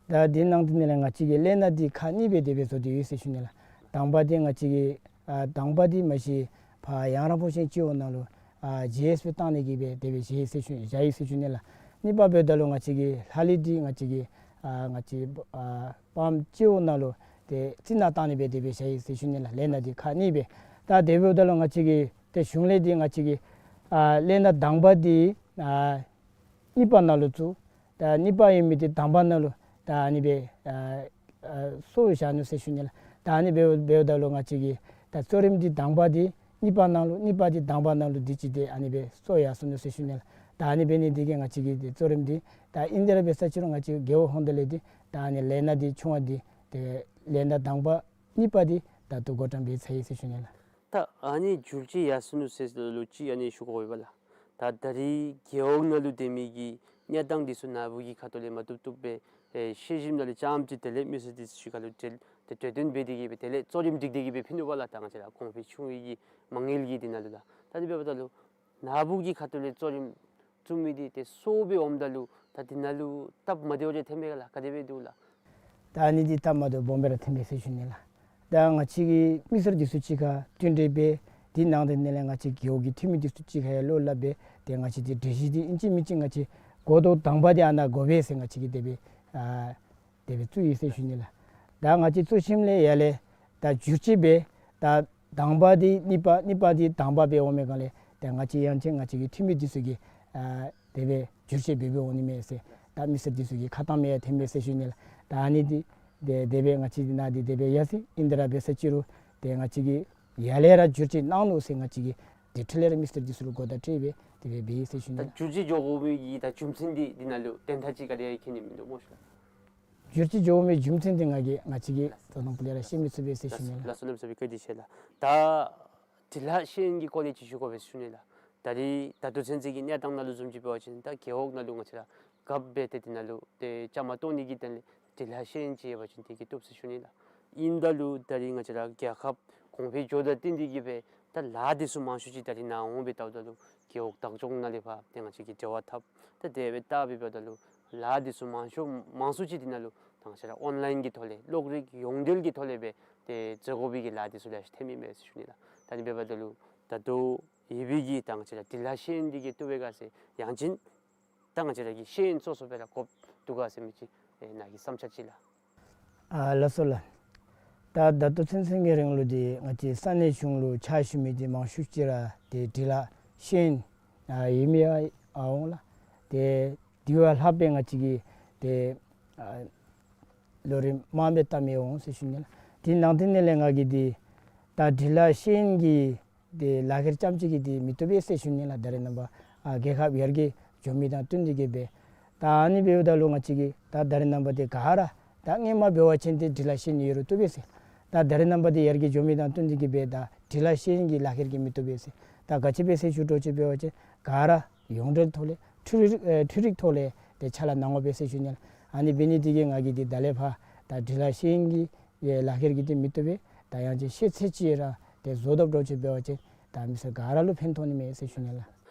ད་འདི་ནང་དེ་ནང་ལས་ང་བཅས་ཀྱིས་ལས་སྣ་འདི་ཁག་གཉིས་སྦེ་དེ་སྦེ་བཟོ་སྟེ་ཡོད་ཟེར་ཞུ་ནི་ལགས། དང་པ་འདི་ང་བཅས་ཀྱིས་ཨ་དང་པ་འདི་མ་གཞི་ཕར་ཡང་ར་ཕོ་ཤེན་སྤྱི་འོག་ནང་ལུ་ཨ་ཇི་ཨེསི་སྦེ་བཏང་ནི་གི་སྦེ་དེ་སྦེ་བཞག་ཡི་ཟེར་ཞུ་བཞག་ཡི་ཟེར་ཞུ་ནི་ལགས། གཉིས་པ་འབདཝ་ད་ལུ་ང་བཅས་ཀྱིས་ལྷག་ལུས་འདི་ང་བཅས་ཀྱིས་ཨ་ང་བཅས་ཨ་པམ་སྤྱི་འོག་ནང་ལུ་ཏེ་རྩི་ནག་བཏང་ནི་སྦེ་དེ་སྦེ་བཞག་ཡི་ཟེར་ཞུ་ནི་ལགས། ལས་སྣ་འདི་ཁག་གཉིས་སྦེ། ད་དེ་འབདཝ་ད་ལུ་ང་བཅས་ཀྱིས་ཏེ་གཞུང་ལས་འདི་ང་བཅས་ཀྱིས་ཨ་ལས་སྣ་དང་པ་འདི་ཨ་གཉིས་པ་ནང་ལུ་བཙུགས། ད་གཉིས་པ་ཨིན་མི་འདི་དང་པ་ནང་ལུ་ད་ཨ་ནི་སྦེ་ཨ་ཨ་གསོ་བཞག་ནུག་ཟེར་ཞུ་ནི་ལགས། ད་ཨ་ནི་སྦེ་འབདཝ་ད་ལུ་ང་བཅས་ཀྱིས་ད་གཙོ་རིམ་འདི་དང་པ་འདི་གཉིས་པ་ནང་ལུ་གཉིས་པ་འདི་དང་པ་ནང་ལུ་དུས་ཅི་ཏེ་ཨ་ནི་སྦེ་གསོ་ཡར་སོ་ནུག་ཟེར་ཞུ་ནི་ལགས། ད་ཨ་ནི་འབད་ནི་འདི་གིས་ང་བཅས་ཀྱིས་ཏེ་གཙོ་རིམ་འདི་ད་ཨིན་དེ་ར་འབད་ས་ཅིག་རུང་ང་བཅས་རྒེད་འོག་ཧོངས་ཏེ་ལས་འདི་ད་ཨ་ནི་ལས་སྣ་འདི་ཆུང་བ་འདི་ཏེ་ལས་སྣ་དང་པ་གཉིས་པ་འདི་ད་ལྟོ་བགོ་བཀྲམ་འབད་ཚར་ཡི་ཟེར་ཞུ་ནི་ལགས། ད་ཨ་ནི་འགྱུར་བཅོས་ཡར་སོ་ནུག་ཟེར་ལུ་ཅིག་ཨ་ནི་ཞུ་དགོ་པས་ལགས། ད་ད་རིས་རྒེད་འོག་ནང་ལུ་སྡོད་མི་གི་གནས་སྟངས་འདི་ཚུ་ནཱ་བུ་གི་ཁ་ཐུག་ལས་མ་བཏུབ་བཏུབ་སྦེ་ཨེ་ཤེས་བཞིན་ནང་ལས་རྐྱངམ་ཅིག་དེ་ལས་མི་སེར་འདི་ཚུ་ཅིག་ཁར་ལུ་འབྲེལ་ཏེ་གྲོས་བསྟུན་འབད་དེ་གིས་སྦེ་དེ་ལས་གཙོ་རིམ་སྒྲིག་སྟེ་གིས་སྦེ་ཕུལ་ནུག་པ་ལགས། ད་ང་བཅས་ར་གོང་འཕེལ་ཆུང་བའི་གི་མ་དངུལ་གྱི་འདི་ནང་ལུ་ལགས། ད་ཨ་ནི་འབདཝ་ད་ལུ་ནཱ་བུ་གི་ཁ་ཐུག་ལས་གཙོ་རིམ་བཙུགས་མི་འདི་ཏེ་གསོ་སྦེ་འོངམ་ད་ལུ་ད་འདི་ནང་ལུ་སྟབས་མ་བདེཝ་རེ་ཐོན་མས་ག་ལགས། ག་དེ་སྦེ་འདུག་ལགས། ད་ཨ་ནི་འདི་སྟབས་མ་བདེཝ་སྦོམ་སྦེ་ར་ཐོན་མས་ཟེར་ཞུ་ནི་ལགས། ད་ང་བཅས་ཀྱིས་མི་སེར་འདི་ཚུ་གཅིག་ཁར་བསྟུན་གྲོས་འབད་འདི་ནང་དེ་ནང་ལས་ང་བཅས་རྒེད་འོག་གི་འཐུས་མི་འདི་ཚུ་གཅིག་ཁར་ཡང་བློ་སླབ་སྦེ་ཏེ་ང་བཅས་འདི་གྲོས་གཞི་འདི་ཨིན་ཅི་མིན་ཅི་ང་བཅས་འགོ་ཐོག་དང་པ་འདི་ཨ་ནཱ་དགོ་པས་ཟེར་ང་བཅས་ཀྱིས་དེ་སྦེ་ཨ་དེ་སྦེ་བཙུགས་ཡི་ཟེར་ཞུ་ནི་ལགས། ད་ང་བཅས་བཙུགས་ཞིནམ་ལས་ཡར་ལས་ད་བསྒྱུར་བཅོས་འབད་ད་དང་པ་འདི་གཉིས་པ་གཉིས་པ་འདི་དང་པ་སྦེ་འོང་མི་སྒང་ལས་ཏེ་ང་བཅས་ཡང་ཅིན་ང་བཅས་ཀྱི་འཐུས་མི་འདི་ཚུ་གིས་ཨ་དེ་སྦེ་བསྒྱུར་བཅོས་འབད་འབད་འོང་ནི་མས་ཟེར་ད་མི་སེར་འདི་ཚུ་གི་ཁ་གཏམ་ཡང་ཐོན་མས་ཟེར་ཞུ་ནི་ལགས། ད་ཨ་ནི་འདི་དེ་དེ་སྦེ་ང་བཅས་འདི་ནང་འདི་དེ་སྦེ་ཡར་སོ་ཡི། ཨིན་དེ་ར་འབད་ས་ཅིག་རུང་ཏེ་ང་བཅས་ཀྱིས་ཡར་ལས་ར་བསྒྱུར་བཅོས་གནང་ནུག་ཟེར་ང་བཅས་ཀྱིས་དེ་འཕྲལ་ལས་ར་མི་སེར་འདི་ཚུ་ལུ་གོ་བརྡ་སྤྲོད་སྦེ་དེ་སྦེ་འབད་ཡི་ཟེར་ཞུ་ནི་ད་ལགས། བསྒྱུར་བཅོས་འགྱོ་དགོ་མི་གི་ད་རྒྱུ་མཚན་འདི་འདི་ནང་ལུ་དོན་དག་ཅིག་ག་དེ་ཡང་མཁྱེན་ནི་མིན་འདུག་སྨོ་ཤ། བསྒྱུར་བཅོས་འགྱོ་མི་རྒྱུ་མཚན་འདི་ང་གིས་ང་བཅས་ཀྱིས་ད་དང་ཕུ་ལས་ར་ཤེས་མི་ཚུགས་པས་ཟེར་ཞུ་ནི་ལགས། ལགས་སོ་ལགས་སོ། བཀའ་དྲིན་ཆེ་ལགས། ད་འབྲི་ལྷག་ཤེས་ཡོན་གྱི་སྐོར་ལས་ཅིག་ཞུ་དགོ་པས་ཟེར་ཞུ་ནི་ལགས། ད་རིས་ད་ལྟོ་ཚུན་ཚོད་ཀྱི་གནས་སྟངས་ནང་ལུ་བཟུམ་ཅིག་འབད་བ་ཅིན་ད་རྒེད་འོག་ནང་ལུ་ང་བཅས་ར་རྒཔོ་འབད་དེ་འདི་ནང་ལུ་ཏེ་བཅའ་མར་གཏོགས་ནི་གི་དོན་ལས་འབྲི་ལྷག་ཤེས་ཡོན་ཅིག་ཡོད་པ་ཅིན་དེ་གིས་བཏུབ་ཟེར་ཞུ་ནི་ལགས། ཨིནམ་ད་ལུ་ད་རིས་ང་བཅས་ར་རྒྱལ་ཁབ་གོང་འཕེལ་འགྱོཝ་དང་བསྟུན་ཏེ་གིས་སྦེ་ད་ལཱ་འདི་ཚུ་མང་ཤོས་ཅིག་ད་རིས་ནཱ་འོང་སྦེ་བལྟཝ་ད་ལུ་རྒེད་འོག་བདག་སྐྱོང་ནང་ལས་ཕར་ཏེ་ང་བཅས་ཀྱིས་འབྲེལ་བ་འཐབ། ད་དེ་སྦེ་བལྟ་སྦེ་འབདཝ་ད་ལུ་ལཱ་འདི་ཚུ་མང་ཤོས་མང་སུ་ཅིག་འདི་ནང་ལུ་ད་ང་བཅས་ར་ཨོན་ལཱའིན་གྱི་ཐོག་ལས་གློག་རིག་ཡོངས་འབྲེལ་གྱི་ཐོག་ལས་སྦེ་ཏེ་མཛད་དགོ་པའི་གི་ལཱ་འདི་ཚུ་ལེ་ཤ་ཐོན་མི་མས་ཟེར་ཞུ་ནི་ལགས། ད་ཨ་ནི་འབདཝ་ད་ལུ་ད་ལྟོ་ཡོད་པའི་གི་ད་ང་བཅས་ར་འབྲི་ལྷག་ཤེས་ཡོན་འདི་གིས་བཏུབ་པས་ག་ཟེར་ཡང་ཅིན་ད་ང་བཅས་ར་གི་ཤེས་ཡོན་སོ་སོ་སྦེ་ར་དགོཔ་འདུག་ག་ཟེར་མི་ཅིག་ཨེ་ནཱ་གི་བསམ་འཆར་ཅིག་ལགས། ཨ་ལགས་སོ་ལགས། ད་ད་ལྟོ་ཚུན་ཚོད་ཀྱི་རིང་ལུ་འདི་ང་བཅས་ས་གནས་གཞུང་ལུ་ཕྱག་ཞུ་མི་འདི་མང་ཤོས་ཅིག་ར་ཏེ་འབྲི་ལྷག་ཤེས་ཡོན་ཨ་ཡོད་མི་ཡང་ཨ་འོང་ལགས། ཏེ་དེ་བ་ལྷག་སྦེ་ང་བཅས་ཀྱིས་ཏེ་ཨ་ལོ་རིམ་དམའ་སྦེ་བལྟ་མི་འོང་ཟེར་ཞུ་ནི་ལགས། དེ་ནང་དེ་ནང་ལས་ང་གིས་འདི་ད་འབྲི་ལྷག་ཤེས་ཡོན་གྱི་ཏེ་ལག་ཁྱེར་རྐྱངམ་ཅིག་གིས་འདི་མི་བཏུབ་པས་ཟེར་ཞུ་ནི་ལགས། ད་རེས་ནངས་པ་ཨ་རྒྱལ་ཁབ་ཡར་རྒྱས་འགྱོ་མི་དང་བསྟུན་ཏེ་གིས་སྦེ་ད་ཨ་ནི་འབདཝ་ད་ལུ་ང་བཅས་ཀྱིས་ད་ད་རེས་ནངས་པ་འདི་ག་ར་ད་སྔོན་མ་འབད་བ་ཅིན་ཏེ་འབྲི་ལྷག་ཤེས་ཡོན་ཡོད་རུང་བཏུབ་པས་ཟེར། ད་ད་རེས་ནངས་པ་འདི་ཡར་རྒྱས་འགྱོ་མི་དང་བསྟུན་ཏེ་གིས་སྦེ་ད་འབྲི་ལྷག་ཤེས་ཡོན་གྱི་ལག་ཁྱེར་གྱིས་མི་བཏུབ་པས་ཟེར། ད་ག་ཅི་སྦེ་ཟེར་ཞུ་དོ་ཅིག་འབད་བ་ཅིན་ག་ར་ཡོངས་འབྲེལ་ཐོག་ལས་འཕྲུལ་རིག་ཨེ་འཕྲུལ་རིག་ཐོག་ལས་ཏེ་ཕྱག་ལཱ་གནང་དགོ་པས་ཟེར་ཞུ་ནི་ལགས། ཨ་ནི་འབད་ནི་འདི་གིས་ང་གིས་འདི་ད་ལས་ཕར་ད་འབྲི་ལྷག་ཤེས་ཡོན་གྱི་ཨེ་ལག་ཁྱེར་གྱིས་འདི་མི་བཏུབ་པས། ད་ཡང་ཅིན་ཤེས་ཚད་ཅིག་ར་ཏེ་བཟོ་དཔ་འདྲཝ་ཅིག་འབད་བ་ཅིན་ད་མི་སེར་ག་ར་ལུ་ཕན་ཐོགས་ནི་མས་ཟེར་ཞུ་ནི་ལགས།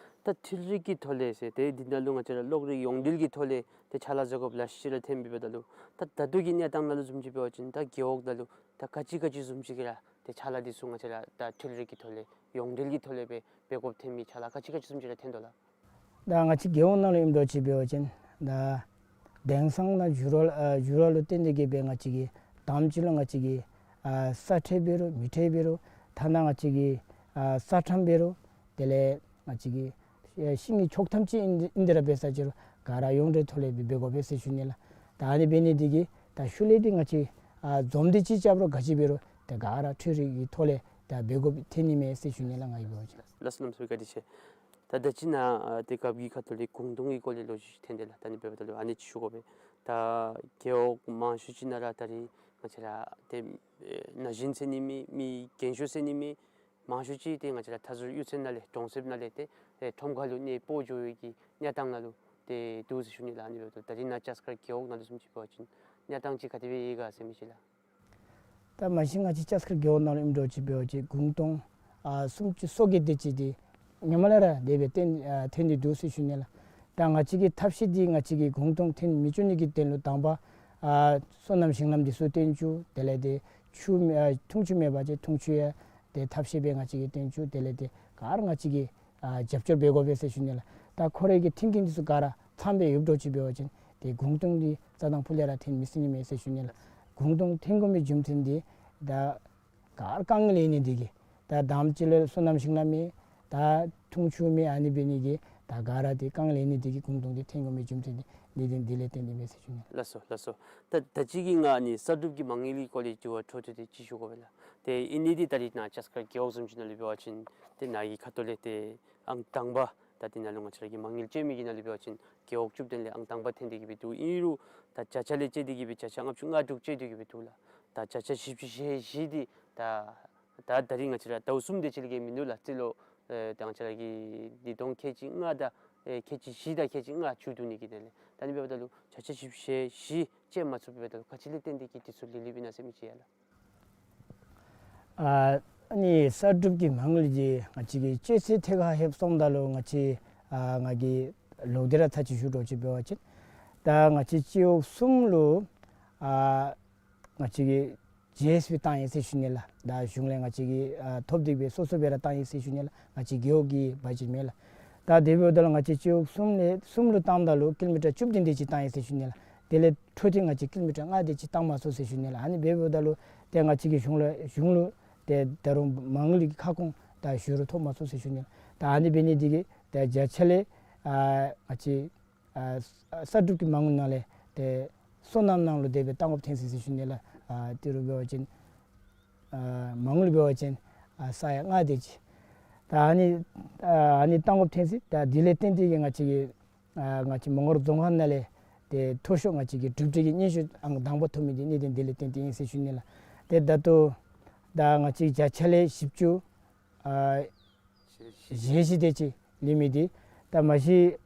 ད་འཕྲུལ་རིག་གི་ཐོག་ལས་ཟེར་ཏེ་འདི་ནང་ལུ་ང་བཅས་ར་གློག་རིག་ཡོངས་འབྲེལ་གྱི་ཐོག་ལས་ཏེ་ཕྱག་ལཱ་མཛད་དགོཔ་ལེ་ཤ་ཅིག་ར་ཐོནམ་འབདཝ་ད་ལུ་ད་ད་ལྟོ་གི་གནས་སྟངས་ནང་ལུ་བཟུམ་ཅིག་འབད་བ་ཅིན་ད་རྒེད་འོག་ནང་ལུ་ད་ག་ཅི་ག་ཅི་བཟུམ་ཅིག་གི་ར་ཏེ་ཕྱག་ལཱ་འདི་ཚུ་ང་བཅས་ར་ད་འཕྲུལ་རིག་གི་ཐོག་ལས་ཡོངས་འབྲེལ་གྱི་ཐོག་ལས་སྦེ་འབད་དགོཔ་ཐོན་མི་ཕྱག་ལཱ་ག་ཅི་ག་ཅི་བཟུམ་ཅིག་ར་ཐོན་དོ་ལགས། ད་ང་བཅས་རྒེད་འོག་ནང་ལུ་ཨིནམ་འདྲཝ་ཅིག་འབད་བ་ཅིན་ད་དེང་སང་ནང་འགྱུར་བ་ཨ་འགྱུར་བ་ལུ་བརྟེན་ཏེ་གིས་སྦེ་ང་བཅས་ཀྱི་དང་པ་ཅིག་ལུ་ང་བཅས་ཀྱི་ཨ་ས་ཁྲལ་འབད་རུང་མི་ཁྲལ་འབད་རུང་ཐ་ན་ང་བཅས་ཀྱི་ཨ་ས་ཁྲམ་འབད་རུང་དེ་ལས་ང་བཅས་ཀྱི་ཨེ་ཤིང་གི་ཆོག་ཐམ་ཅིག་ཨིན་ཨིན་དེ་ར་འབད་ས་ཅིག་རུང་ག་ར་ཡོངས་འབྲེལ་ཐོག་ལས་སྦེ་འབད་དགོ་པས་ཟེར་ཞུ་ནི་ལགས། ད་ཨ་ནི་འབད་ནི་འདི་གིས་ད་ཤུལ་ལས་འདི་ང་བཅས་ཨ་འཛོམས་འདུ་ཅིག་རྐྱབ་རུང་ག་ཅི་འབད་རུང་ཏེ་ག་ར་འཕྲུལ་རིག་གི་ཐོག་ལས་ད་འབད་དགོཔ་ཐོན་ནི་མས་ཟེར་ཞུ་ནི་ལགས། ང་གིས་འབད་བ་ཅིན། ལགས་སོ་གནམ་མེད་ས་མེད་བཀའ་དྲིན་ཆེ། ད་ད་ཅི་ནཱ་ཨ་ཏེ་རྒཔོ་གི་ཁ་ཐུག་ལས་གུང་སྟོང་གི་སྐོར་ལས་ལོ་རྒྱུས་ཅིག་ཐོན་དེས་ལགས། ད་ཨ་ནི་འབདཝ་ད་ལུ་ཨ་ནི་ཅིག་ཞུ་དགོ་པས། ད་རྒེད་འོག་མང་ཤོས་ཅིག་ནང་ར་ད་རིས་ང་བཅས་ར་ཏེ་ཨེ་ན་གཞོན་ཟེར་ནི་མེད་མི་རྒན་ཤོས་ཟེར་ནི་མེད་མང་ཤོས་ཅིག་ཏེ་ང་བཅས་ར་མཐའ་ཟུར་གཡུས་ཚན་ནང་ལས་གྲོང་གསེབ་ནང་ལས་ཏེ་ཨེ་ཁྲོམ་ཁ་ལུ་གནས་སྤོ་འགྱོ་བའི་གི་གནས་སྟངས་ནང་ལུ་ཏེ་འདུག་ཟེར་ཞུ་ནི་ལགས། ཨ་ནི་འབདཝ་ད་ད་རིས་ནཱ་ལྕགས་མཁར་རྒེད་འོག་ནང་ལུ་བཟུམ་ཅིག་འབད་བ་ཅིན་གནས་སྟངས་ཅིག་ག་དེ་སྦེ་ཡོད་ག་ཟེར་མི་ཅིག་ལགས། ད་མ་གཞི་ང་བཅས་ལྕགས་མཁར་རྒེད་འོག་ནང་ལུ་ཨིནམ་འདྲཝ་ཅིག་འབད་བ་ཅིན་གུང་སྟོང་ཨ་སུམ་ཅུ་སོ་བརྒྱད་དེ་ཅིག་འདི་ཧེ་མ་ལས་ར་དེ་སྦེ་ཐོན་ཨ་ཐོན་ཏེ་འདུག་ཟེར་ཞུ་ནི་ལགས། ད་ང་བཅས་ཀྱི་ཐབས་ཤེས་འདི་ང་བཅས་ཀྱིས་གུང་སྟོང་ཐོན་མི་བཅུག་ནི་གི་དོན་ལུ་དང་པ་ཨ་སོ་ནམ་ཞིང་ལམ་འདི་ཚུ་བཏོན་བཅུག། དེ་ལས་ཏེ་ཆུ་མེད་ཨ་འཐུང་ཆུ་མེད་པ་ཅིན་འཐུང་ཆུ་ཡང་ཏེ་ཐབས་ཤེས་སྦེ་ང་བཅས་ཀྱིས་བཏོན་བཅུག། དེ་ལས་ཏེ་ག་ར་ང་བཅས་ཀྱིས་ཨ་རྒྱབ་སྐྱོར་འབད་དགོ་པས་ཟེར་ཞུ་ནི་ལགས། ད་ཁོ་རའི་གི་མཐུན་རྐྱེན་འདི་ཚུ་ག་ར་ཚངམ་སྦེ་ཡོདཔ་འདྲཝ་ཅིག་འབད་བ་ཅིན་ཏེ་གུང་སྟོང་འདི་རྩ་དང་ཕུ་ལས་ར་ཐོན་མི་ཚུགས་ནི་མས་ཟེར་ཞུ་ནི་ལགས། གུང་སྟོང་ཐོན་དགོ་མི་རྒྱུ་མཚན་འདི་ད་ག་ར་དཀའ་ངལ་ཡོད་ནི་འདི་གིས་ད་དང་པ་ཅིག་ལུ་སོ་ནམ་ཞིང་ལམ་མེད། ད་འཐུང་ཆུ་མེད། ཨ་ནི་འབད་ནི་གིས་ད་ག་ར་ཏེ་དཀའ་ངལ་ཡོད་ནི་འདི་གིས་གུང་སྟོང་འདི་ཐོན་དགོ་མི་རྒྱུ་མཚན་འདི་གནད་དོན་འདི་ལས་བརྟེན་ཏེ་མས་ཟེར་ཞུ་ནི། ལགས་སོ་ལགས་སོ། ད་ད་ཅི་གི་ང་ཨ་ནི་གསར་སྒྲུབ་ཀྱི་མ་དངུལ་གྱི་སྐོར་ལས་དྲི་བ་འཕྲོ་མཐུད་དེ་ཅིག་ཞུ་དགོ་པས་ལགས། ཏེ་ཨིན་ནི་འདི་ད་རིས་ནཱ་ལྕགས་མཁར་རྒེད་འོག་བཟུམ་ཅིག་ནང་ལུ་འབད་བ་ཅིན་ཏེ་ནཱ་གི་ཁ་ཐུག་ལས་ཏེ་ཨང་དང་པ་ད་འདི་ནང་ལུ་ང་བཅས་ར་གི་མ་དངུལ་སྤྱོད་མི་གི་ནང་ལུ་འབད་བ་ཅིན་རྒེད་འོག་བཅུ་བདུན་ལས་ཨང་དང་པ་ཐོན་ཏེ་གིས་སྦེ་འདུག། ཨིན་རུང་ད་བརྒྱ་ཆ་ལས་བཅད་དེ་གིས་སྦེ་བརྒྱ་ཆ་ལྔ་བཅུ་ང་དྲུག་བཅད་དེ་གིས་སྦེ་འདུག་ལགས། ད་བརྒྱ་ཆ་བཞི་བཅུ་ཞེ་བཞི་འདི་ད་ད་ད་རིས་ང་བཅས་ར་ཟླཝ་གསུམ་དེ་ཅིག་ལས་བརྒལ་མིན་འདུག་ལགས། རྩིས་ལོ་ཨེ་ད་ང་བཅས་ར་གི་ཉིས་སྟོང་ཁལ་གཅིག་ལྔ་དང་ཨེ་ཁལ་གཅིག་བཞི་དང་ཁལ་གཅིག་ལྔ་མཇུག་བསྡུ་ནི་གི་དེ་ལས་ད་ཨ་ནི་འབདཝ་ད་ལུ་བརྒྱ་ཆ་བཞི་བཅུ་ཞེ་བཞི་བཅད་མ་ཚུགསཔ་འབདཝ་ད་ལུ་ག་ཅི་ལས་བརྟེན་ཏེ་གིས་འདི་ཚུ་ལུས་ལུསཔ་ཨིན་ན་ཟེར་མི་ཅིག་ཡ་ལགས། ཨ་ཨ་ནི་གསར་སྒྲུབ་ཀྱི་མ་དངུལ་འདི་ང་བཅས་ཀྱིས་སྤྱོད་ཚུལ་ཐད་ཁར་ལྷོདཔ་སོངམ་ད་ལུ་ང་བཅས་ཨ་ང་གིས་ལོག་སྟེ་ར་ཚར་ཅིག་ཞུ་འདྲཝ་ཅིག་འབད་བ་ཅིན་ད་ང་བཅས་སྤྱི་འོག་གསུམ་ལུ་ཨ་ང་བཅས་ཀྱིས་ཇི་ཨེསི་བི་བཏང་ཡི་ཟེར་ཞུ་ནི་ལགས། ད་གཞུང་ལས་ང་བཅས་ཀྱིས་ཨ་ཐོབ་སྟེ་སྦེ་སོ་སོ་སྦེ་ར་བཏང་ཡི་ཟེར་ཞུ་ནི་ལགས། ང་བཅས་རྒེད་འོག་གི་བ་ཇེཊ་མེན་ལགས། ད་དེ་འབདཝ་ད་ལུ་ང་བཅས་སྤྱི་འོག་གསུམ་ལས་གསུམ་ལུ་བཏངམ་ད་ལུ་ཀི་ལོ་མི་ཊར་བཅུ་བདུན་དེ་ཅིག་བཏང་ཡི་ཟེར་ཞུ་ནི་ལགས། དེ་ལས་འཕྲོ་མཐུད་ང་བཅས་ཀི་ལོ་མི་ཊར་ལྔ་དེ་ཅིག་བཏང་མ་ཚུགས་ཟེར་ཞུ་ནི་ལགས། ཨ་ནི་འབདཝ་ད་ལུ་ཏེ་ང་བཅས་ཀྱིས་གཞུང་ལུ་གཞུང་ལུ་ཏེ་ད་རུང་མ་དངུལ་གྱི་ཁ་སྐོང་ད་ཞུ་རུང་ཐོབ་མ་ཚུགས་ཟེར་ཞུ་ནི་ལགས། ད་ཨ་ནི་འབད་ནི་འདི་གིས་ཏེ་བརྒྱ་ཆ་ལས་ཨ་ང་བཅས་ཨ་གསར་སྒྲུབ་ཀྱི་མ་དངུལ་ནང་ལས་ཏེ་སོ་ནམ་ནང་ལུ་དེ་སྦེ་བཏང་དགོཔ་ཐོན་ཅི་ཟེར་ཞུ་ནི་ལགས། ཨ་ཏི་རུ་འབད་བ་ཅིན་ཨ་མ་དངུལ་འབད་བ་ཅིན་ཨ་ས་ཡ་ལྔ་དེ་ཅིག་ད་ཨ་ནི་ཨ་ཨ་ནི་བཏང་དགོཔ་ཐོན་ཅི། ད་དེ་ལས་བརྟེན་ཏེ་གིས་ང་བཅས་ཀྱི་ཨ་ང་བཅས་མོང་སྒར་རྫོང་ཁག་ནང་ལས་ཏེ་མཐོ་ཤོས་ང་བཅས་ཀྱི་གྲུབ་འབྲས་ཀྱི་སྙན་ཞུ་ཨང་དང་པ་ཐོབ་མི་འདི་གནད་དོན་དེ་ལས་བརྟེན་ཏེ་ཨིན་ཟེར་ཞུ་ནི་ལགས། ཏེ་ད་ལྟོ་ད་ང་བཅས་བརྒྱ་ཆ་ལས་བཞི་བཅུ་ཨ་ཞེ་བཞི་དེ་ཅིག་ལུས་མི་འདི་ད་མ་གཞི་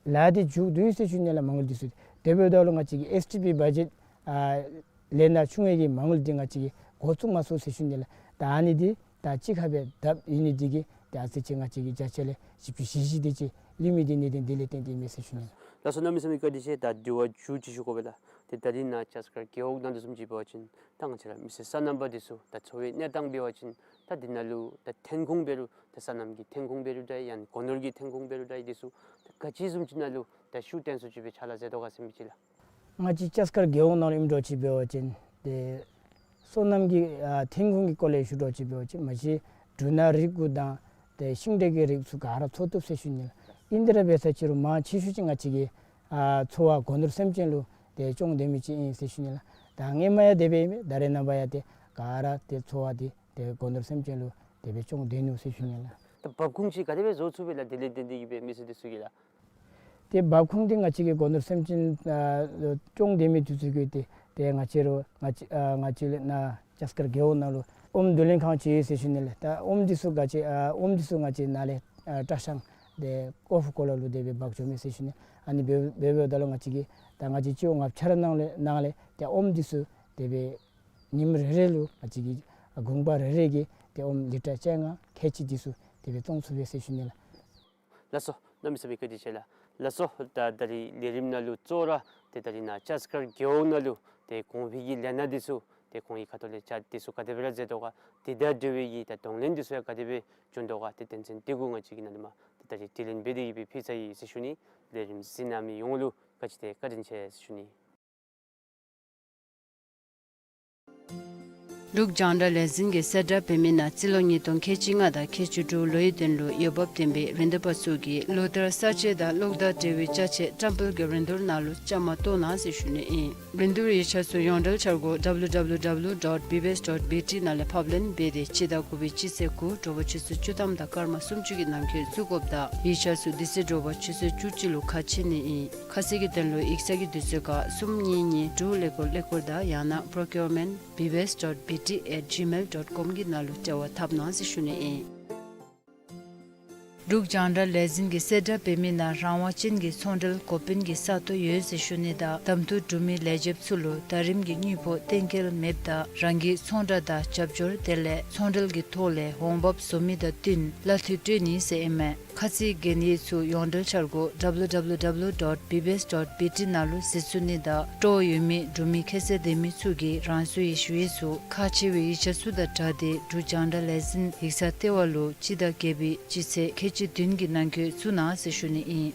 ལཱ་འདི་མཇུག་བསྡུ་ཡི་ཟེར་ཞུ་ནི་ལགས། མ་དངུལ་འདི་ཚུ་དེ་འབདཝ་ད་ལུ་ང་བཅས་ཀྱི་ཨེསི་ཊི་པི་བ་ཇེཊ་ཨ་ལས་ནཱ་ཆུང་བའི་གི་མ་དངུལ་འདི་ང་བཅས་ཀྱིས་འགོ་བཙུགས་མ་ཚུགས་ཟེར་ཞུ་ནི་ལགས། ད་ཨ་ནི་འདི་ད་གཅིག་ཁར་སྦེ་བརྡབ་ཡོད་ནི་འདི་གིས་ཏེ་ཨ་ཙི་ཅིག་ང་བཅས་ཀྱི་བརྒྱ་ཆ་ལས་བཞི་བཅུ་ཞེ་བཞི་དེ་ཅིག་ལུས་མི་འདི་གནད་དོན་དེ་ལས་བརྟེན་ཏེ་ཨིན་མས་ཟེར་ཞུ་ནི་ལགས། ལགས་སོ་གནམ་མེད་ས་མེད་བཀའ་དྲིན་ཆེ། ད་དྲི་བ་མཇུག་ཅིག་ཞུ་དགོ་པས་ལགས། ཏེ་ད་རིས་ནཱ་ལྕགས་མཁར་རྒེད་འོག་ནང་དུ་བཟུམ་ཅིག་འབད་བ་ཅིན་ད་ང་བཅས་ར་མི་སེར་སོ་ནམ་པ་འདི་ཚུ་ད་འཚོ་བའི་གནས་སྟངས་འབད་བ་ཅིན་ད་འདི་ནང་ལུ་ད་ཐོན་ཁུངས་འབད་རུང་ད་སོ་ནམ་གྱི་ཐོན་ཁུངས་འབད་རུང་འདྲ་ཡང་སྒོ་ནོར་གྱི་ཐོན་ཁུངས་འབད་རུང་འདྲ་འདི་ཚུ་ད་ག་ཅི་བཟུམ་ཅིག་ནང་ལུ་ད་ཤུགས་བཏོན་སུ་ཅིག་སྦེ་ཕྱག་ལཱ་མཛད་དོ་ག་ཟེར་མི་ཅིག་ལགས། ང་བཅས་ལྕགས་མཁར་རྒེད་འོག་ནང་ལུ་ཨིནམ་འདྲཝ་ཅིག་འབད་བ་ཅིན་ཏེ་སོ་ནམ་གྱི་ཨ་ཐོན་ཁུངས་ཀྱི་སྐོར་ལས་ཞུ་འདྲཝ་ཅིག་འབད་བ་ཅིན་མ་གཞི་འབྲུ་སྣ་རིགས་གུ་དང་ཏེ་ཤིང་འབྲས་ཀྱི་རིགས་ཚུ་ག་ར་འཚོ་བཏུབ་ཟེར་ཞུ་ནི་ལགས། ཨིན་དེ་ར་འབད་ས་ཅིག་རུང་མང་ཆེ་ཤོས་ཅིག་ང་བཅས་ཀྱི་ཨ་འཚོ་བ་སྒོ་ནོར་སེམས་ཅན་ལུ་ཏེ་བཙོང་སྡོད་མི་ཅིག་ཨིན་ཟེར་ཞུ་ནི་ལགས། ད་སྔོན་མ་ཡང་དེ་སྦེ་ཨིན་མས། ད་རེས་ནངས་པ་ཡང་ཏེ་ག་ར་ཏེ་འཚོ་བ་འདི་ཏེ་སྒོ་ནོར་སེམས་ཅན་ལུ་དེ་སྦེ་བཙོང་སྡོད་ནུག་ཟེར་ཞུ་ནི་ལགས། ད་འབབ་ཁུངས་ཅིག་ག་དེ་སྦེ་བཟོ་ཚུགས་པས་ལགས། དེ་ལས་བརྟེན་ཏེ་གིས་སྦེ་མི་སེར་འདི་ཚུ་གིས་ལགས། ཏེ་འབབ་ཁུངས་འདི་ང་བཅས་ཀྱི་སྒོ་ནོར་སེམས་ཅན་ཨ་བཙོང་སྡོད་མི་འདི་ཚུ་གིས་ཏེ་ཏེ་ང་བཅས་ར་ང་བཅས་ཨ་ང་བཅས་ལས་ནཱ་ལྕགས་མཁར་རྒེད་འོག་ནང་ལུ་ཨོམ་བསྡུ་ལེན་ཁང་ཅིག་ཡོད་ཟེར་ཞུ་ནི་ལགས། ད་ཨོམ་འདི་ཚུ་ང་བཅས་ཨ་ཨོམ་འདི་ཚུ་ང་བཅས་ནཱ་ལས་ཨ་བཀྲ་ཤིས་ཏེ་ཀོ་ཕུ་ཀོ་ལ་ལུ་དེ་སྦེ་འབག་འགྱོཝ་མས་ཟེར་ཞུ་ནི། ཨ་ནི་འབད་འབདཝ་ད་ལུ་ང་བཅས་ཀྱི་ད་ང་བཅས་སྤྱི་འོག་ལྔ་ཆ་ར་ནང་ལས་ནང་ལས་ཏེ་ཨོམ་འདི་ཚུ་དེ་སྦེ་ཉིནམ་རེ་རེ་ལུ་ང་བཅས་ཀྱི་ཨ་གུང་པ་རེ་རེ་གིས་ཏེ་ཨོམ་ལི་ཊར་བཅོ་ལྔ་ཁལ་གཅིག་འདི་ཚུ་དེ་སྦེ་བཙོང་ཚུགས་པས་ཟེར་ཞུ་ནི་ལགས། ལགས་སོ། གནམ་མེད་ས་མེད་བཀའ་དྲིན་ཆེ་ལགས། ལགས་སོ། ད་ད་རིས་ལས་རིམ་ནང་ལུ་གཙོ་བོ་ར་ཏེ་ད་རིས་ནཱ་ལྕགས་མཁར་རྒེད་འོག་ནང་ལུ་ཏེ་གོང་འཕེལ་གྱི་ལས་སྣ་འདི་ཚུ་ཏེ་ཁོང་གི་ཁ་ཐུག་ལས་ཅ་འདི་ཚུ་ག་དེ་སྦེ་ར་མཛད་དོ་ག། དེ་དང་འབྲེལ་བའི་གི་ད་གདོང་ལེན་འདི་ཚུ་ཡང་ག་དེ་སྦེ་བྱུང་དོ་ག། ཏེ་དོན་ཚན་འདི་གུ་ང་བཅས་ཀྱིས་ནཱ་ལས་མར་ཏེ་ད་རིས་དྲི་ལན་འབད་དེ་གི་སྦེ་ཕུལ་ཚར་ཡི་ཟེར་ཞུ་ནི། ལས་རིམ་གཟིགས་གནང་མི་ཡོངས་ལུ་ག་ཅི་ཏེ་བཀའ་དྲིན་ཆེ་ཟེར་ཞུ་ནི། འབྲུག་རྒྱང་བསྒྲགས་ལས་འཛིན་གྱིས་གསལ་བསྒྲགས་འབད་མི་ནང་སྤྱི་ལོ་ཉིས་སྟོང་ཁལ་གཅིག་ལྔ་དང་ཁལ་གཅིག་དྲུག་ལོའི་དོན་ལུ་འོས་འབབ་ལྡན་པའི་རིན་བསྡུར་པ་ཚུ་གིས་ལོ་ལྟར་ས་དཔྱད་དང་གློག་དང་འབྲེལ་བའི་ཅ་ཆས་བཀྲམ་སྤེལ་གྱི་རིན་བསྡུར་ནང་ལུ་བཅའ་མར་གཏོགས་གནང་ཟེར་ཞུ་ནི་ཨིན། རིན་བསྡུར་ཡིག་ཆ་ཚུ་ཡོངས་འབྲེལ་འཆར་སྒོ་W W W dot B B S dot B T ནང་ལས་ཕབ་ལེན་འབད་དེ་སྤྱི་ཟླ་དགུ་པའི་སྤྱི་ཚེས་དགུ་དྲོ་པ་ཆུ་ཚོད་བཅུ་ཐམ་དང་སྐར་མ་སུམ་ཅུ་གི་ནང་འཁོད་བཙུགས་དགོཔ་དང་ཡིག་ཆ་ཚུ་དེ་ཚེ་དྲོ་པ་ཆུ་ཚོད་བཅུ་གཅིག་ལུ་ཁ་ཕྱེ་ནི་ཨིན། ཁ་གསལ་གྱི་དོན་ལུ་ཡིག་ཚང་གི་དུས་ཚོད་ཁར་གསུམ་གཉིས་གཉིས་དྲུག་ཀླད་ཀོར་ཀླད་ཀོར་དང་ཡང་ན་procurement B B S dot B T at gmail dot com གི་ནང་ལུ་འབྲེལ་བ་འཐབ་གནང་ཟེར་ཞུ་ནི་ཨིན། འབྲུག་རྒྱང་བསྒྲགས་ལས་འཛིན་གྱིས་གསལ་བསྒྲགས་འབད་མི་ནང་རང་དབང་ཅན་གྱི་ཚོང་འབྲེལ་འགོ་དཔོན་གྱི་ས་སྟོང་ཡོད་ཟེར་ཞུ་ནི་དང་གདམ་འཐུ་གྲུབ་མི་ལས་བྱེདཔ་ཚུ་ལུ་ཟླ་རིམ་གྱི་དངུལ་ཕོགས་གཏན་འཁེལ་མེདཔ་ད་རང་གི་ཚོང་བསྒྲགས་དང་རྒྱབ་སྐྱོར་དེ་ལས་ཚོང་འབྲེལ་གྱི་ཐོག་ལས་འོང་འབབ་བཟོ་མི་དང་བསྟུན་གླ་འཐུས་སྤྲོད་ནི་ཟེར་ཨིན་མས། ཁ་ཚིག་གན་ཡིག་ཚུ་ཡོངས་འབྲེལ་འཆར་སྒོ་W W W dot B B S dot B T ནང་ལུ་གཟིགས་ཚུགས་ནི་དང་སྤྲོ་བ་ཡོད་མི་འབྲུག་མི་ཁྱད་ཚད་ལྡན་མི་ཚུ་གིས་རང་སོའི་ཞུ་ཡིག་ཚུ་ཁག་ཆེ་བའི་ཡིག་ཆ་ཚུ་དང་སྦྲགས་ཏེ་འབྲུག་རྒྱང་བསྒྲགས་ལས་འཛིན་ཡིག་ཚང་ལྟེ་བ་ལུ་སྤྱི་ཟླ་བརྒྱད་པའི་སྤྱི་ཚེས་ཁལ་གཅིག་བདུན་གྱི་ནང་འཁོད་བཙུགས་གནང་ཟེར་ཞུ་ནི་ཨིན།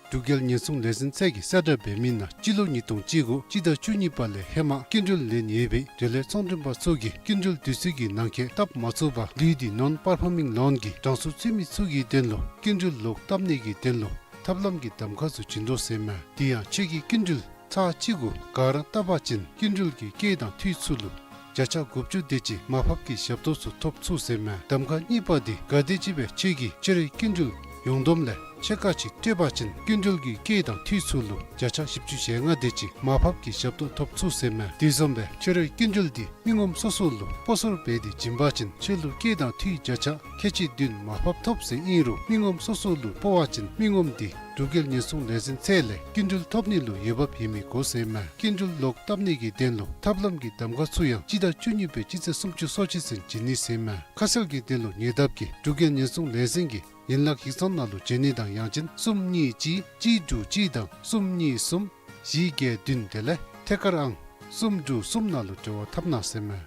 འབྲུག་རྒྱལ་ཉེན་སྲུང་ལས་འཛིན་ཚད་ཀྱིས་གསལ་བསྒྲགས་འབད་མི་ནང་སྤྱི་ལོ་ཉིས་སྟོང་བཅུ་དགུ་སྤྱི་ཟླ་བཅུ་གཉིས་པ་ལས་ཧེ་མ་སྐྱིན་འགྲུལ་ལེན་ཡོད་པའི་འབྲེལ་ཡོད་ཚོང་མགྲོན་པ་ཚུ་གིས་སྐྱིན་འགྲུལ་དུས་ཚོད་ཀྱི་ནང་འཁོད་བཏབ་མ་ཚུགས་པར་ལུས་ཏེ་non performing loan གི་གྲངས་སུ་ཚུད་མི་ཚུ་གི་དོན་ལུ་སྐྱིན་འགྲུལ་ལོག་བཏབ་ནི་གི་དོན་ལུ་ཐབས་ལམ་གྱི་གདམ་ཁ་ཚུ་བྱིན་དོ་ཟེར་མས། དེ་ཡང་ཁྱོད་ཀྱིས་སྐྱིན་འགྲུལ་ཚར་གཅིག་གུ་ག་ར་བཏབ་པ་ཅིན་སྐྱིན་འགྲུལ་གྱི་སྐྱེད་དང་འཐུས་ཚུ་ལུ་བརྒྱ་ཆ་དགུ་བཅུ་དེ་ཅིག་མར་ཕབ་ཀྱི་ཞབས་ཏོག་ཚུ་ཐོབ་ཚུགས་ཟེར་མས། གདམ་ཁ་གཉིས་པ་དེ་ག་དེམ་ཅིག་སྦེ་ཁྱོད་ཀྱིས་ཁྱོད་རའི་སྐྱིན་འགྲུལ་ཡོངས་བསྡོམས་ལས་ཕྱེད་ཀ་ཅིག་སྤྲོད་པ་ཅིན་སྐྱིན་འགྲུལ་གྱི་སྐྱེད་དང་འཐུས་ཚུ་ལུ་བརྒྱ་ཆ་བཞི་བཅུ་ཞེ་ལྔ་དེ་ཅིག་མར་ཕབ་ཀྱི་ཞབས་ཏོག་ཐོབ་ཚུགས་ཟེར་མས། དེ་བཟུམ་སྦེ་ཁྱོད་རའི་སྐྱིན་འགྲུལ་དེ་མི་ངོམ་སོ་སོ་ལུ་སྤོ་སོར་འབད་དེ་བྱིན་པ་ཅིན་ཁྱོད་ལུ་སྐྱེད་དང་འཐུས་བརྒྱ་ཆ་ཁལ་གཅིག་བདུན་མར་ཕབ་ཐོབ་ཟེར་ཨིན་རུང་མི་ངོམ་སོ་སོ་ལུ་སྤོ་བ་ཅིན་མི་ངོམ་དེ་འབྲུག་རྒྱལ་ཉེན་སྲུང་ལས་འཛིན་ཚད་ལས་སྐྱིན་འགྲུལ་ཐོབ་ནི་ལུ་འོས་འབབ་ཡོད་མི་དགོ་ཟེར་མས། སྐྱིན་འགྲུལ་ལོག་བཏབ་ནི་གི་དོན་ལུ་ཐབས་ལམ་གྱི་གདམ་ཁ་ཚུ་ཡང་སྤྱི་ཟླ་བཅུ་གཉིས་པའི་སྤྱི་ཚེས་སུམ་ཅུ་སོ་གཅིག་ཚུན་བྱིན་ནི་ཟེར་མས། ཁ་གསལ་གྱི་དོན་ལུ་ཉེ་འདབས་ཀྱི་འབྲུག་རྒྱལ་ཉེན་སྲུང་ལས་འཛིན་གྱི་ཡན་ལག་ཡིག་ཚང་ནང་ལུ་བྱོན་ནི་དང་ཡང་ཅིན་གསུམ་གཉིས་གཅིག་གཅིག་དྲུག་གཅིག་དང་གསུམ་གཉིས་གསུམ་བཞི་བརྒྱད་བདུན་དེ་ལས་ཐད་ཀར་ཨང་གསུམ་དྲུག་གསུམ་ནང་ལུ་འབྲེལ་བ་འཐབ་གནང་ཟེར་མས།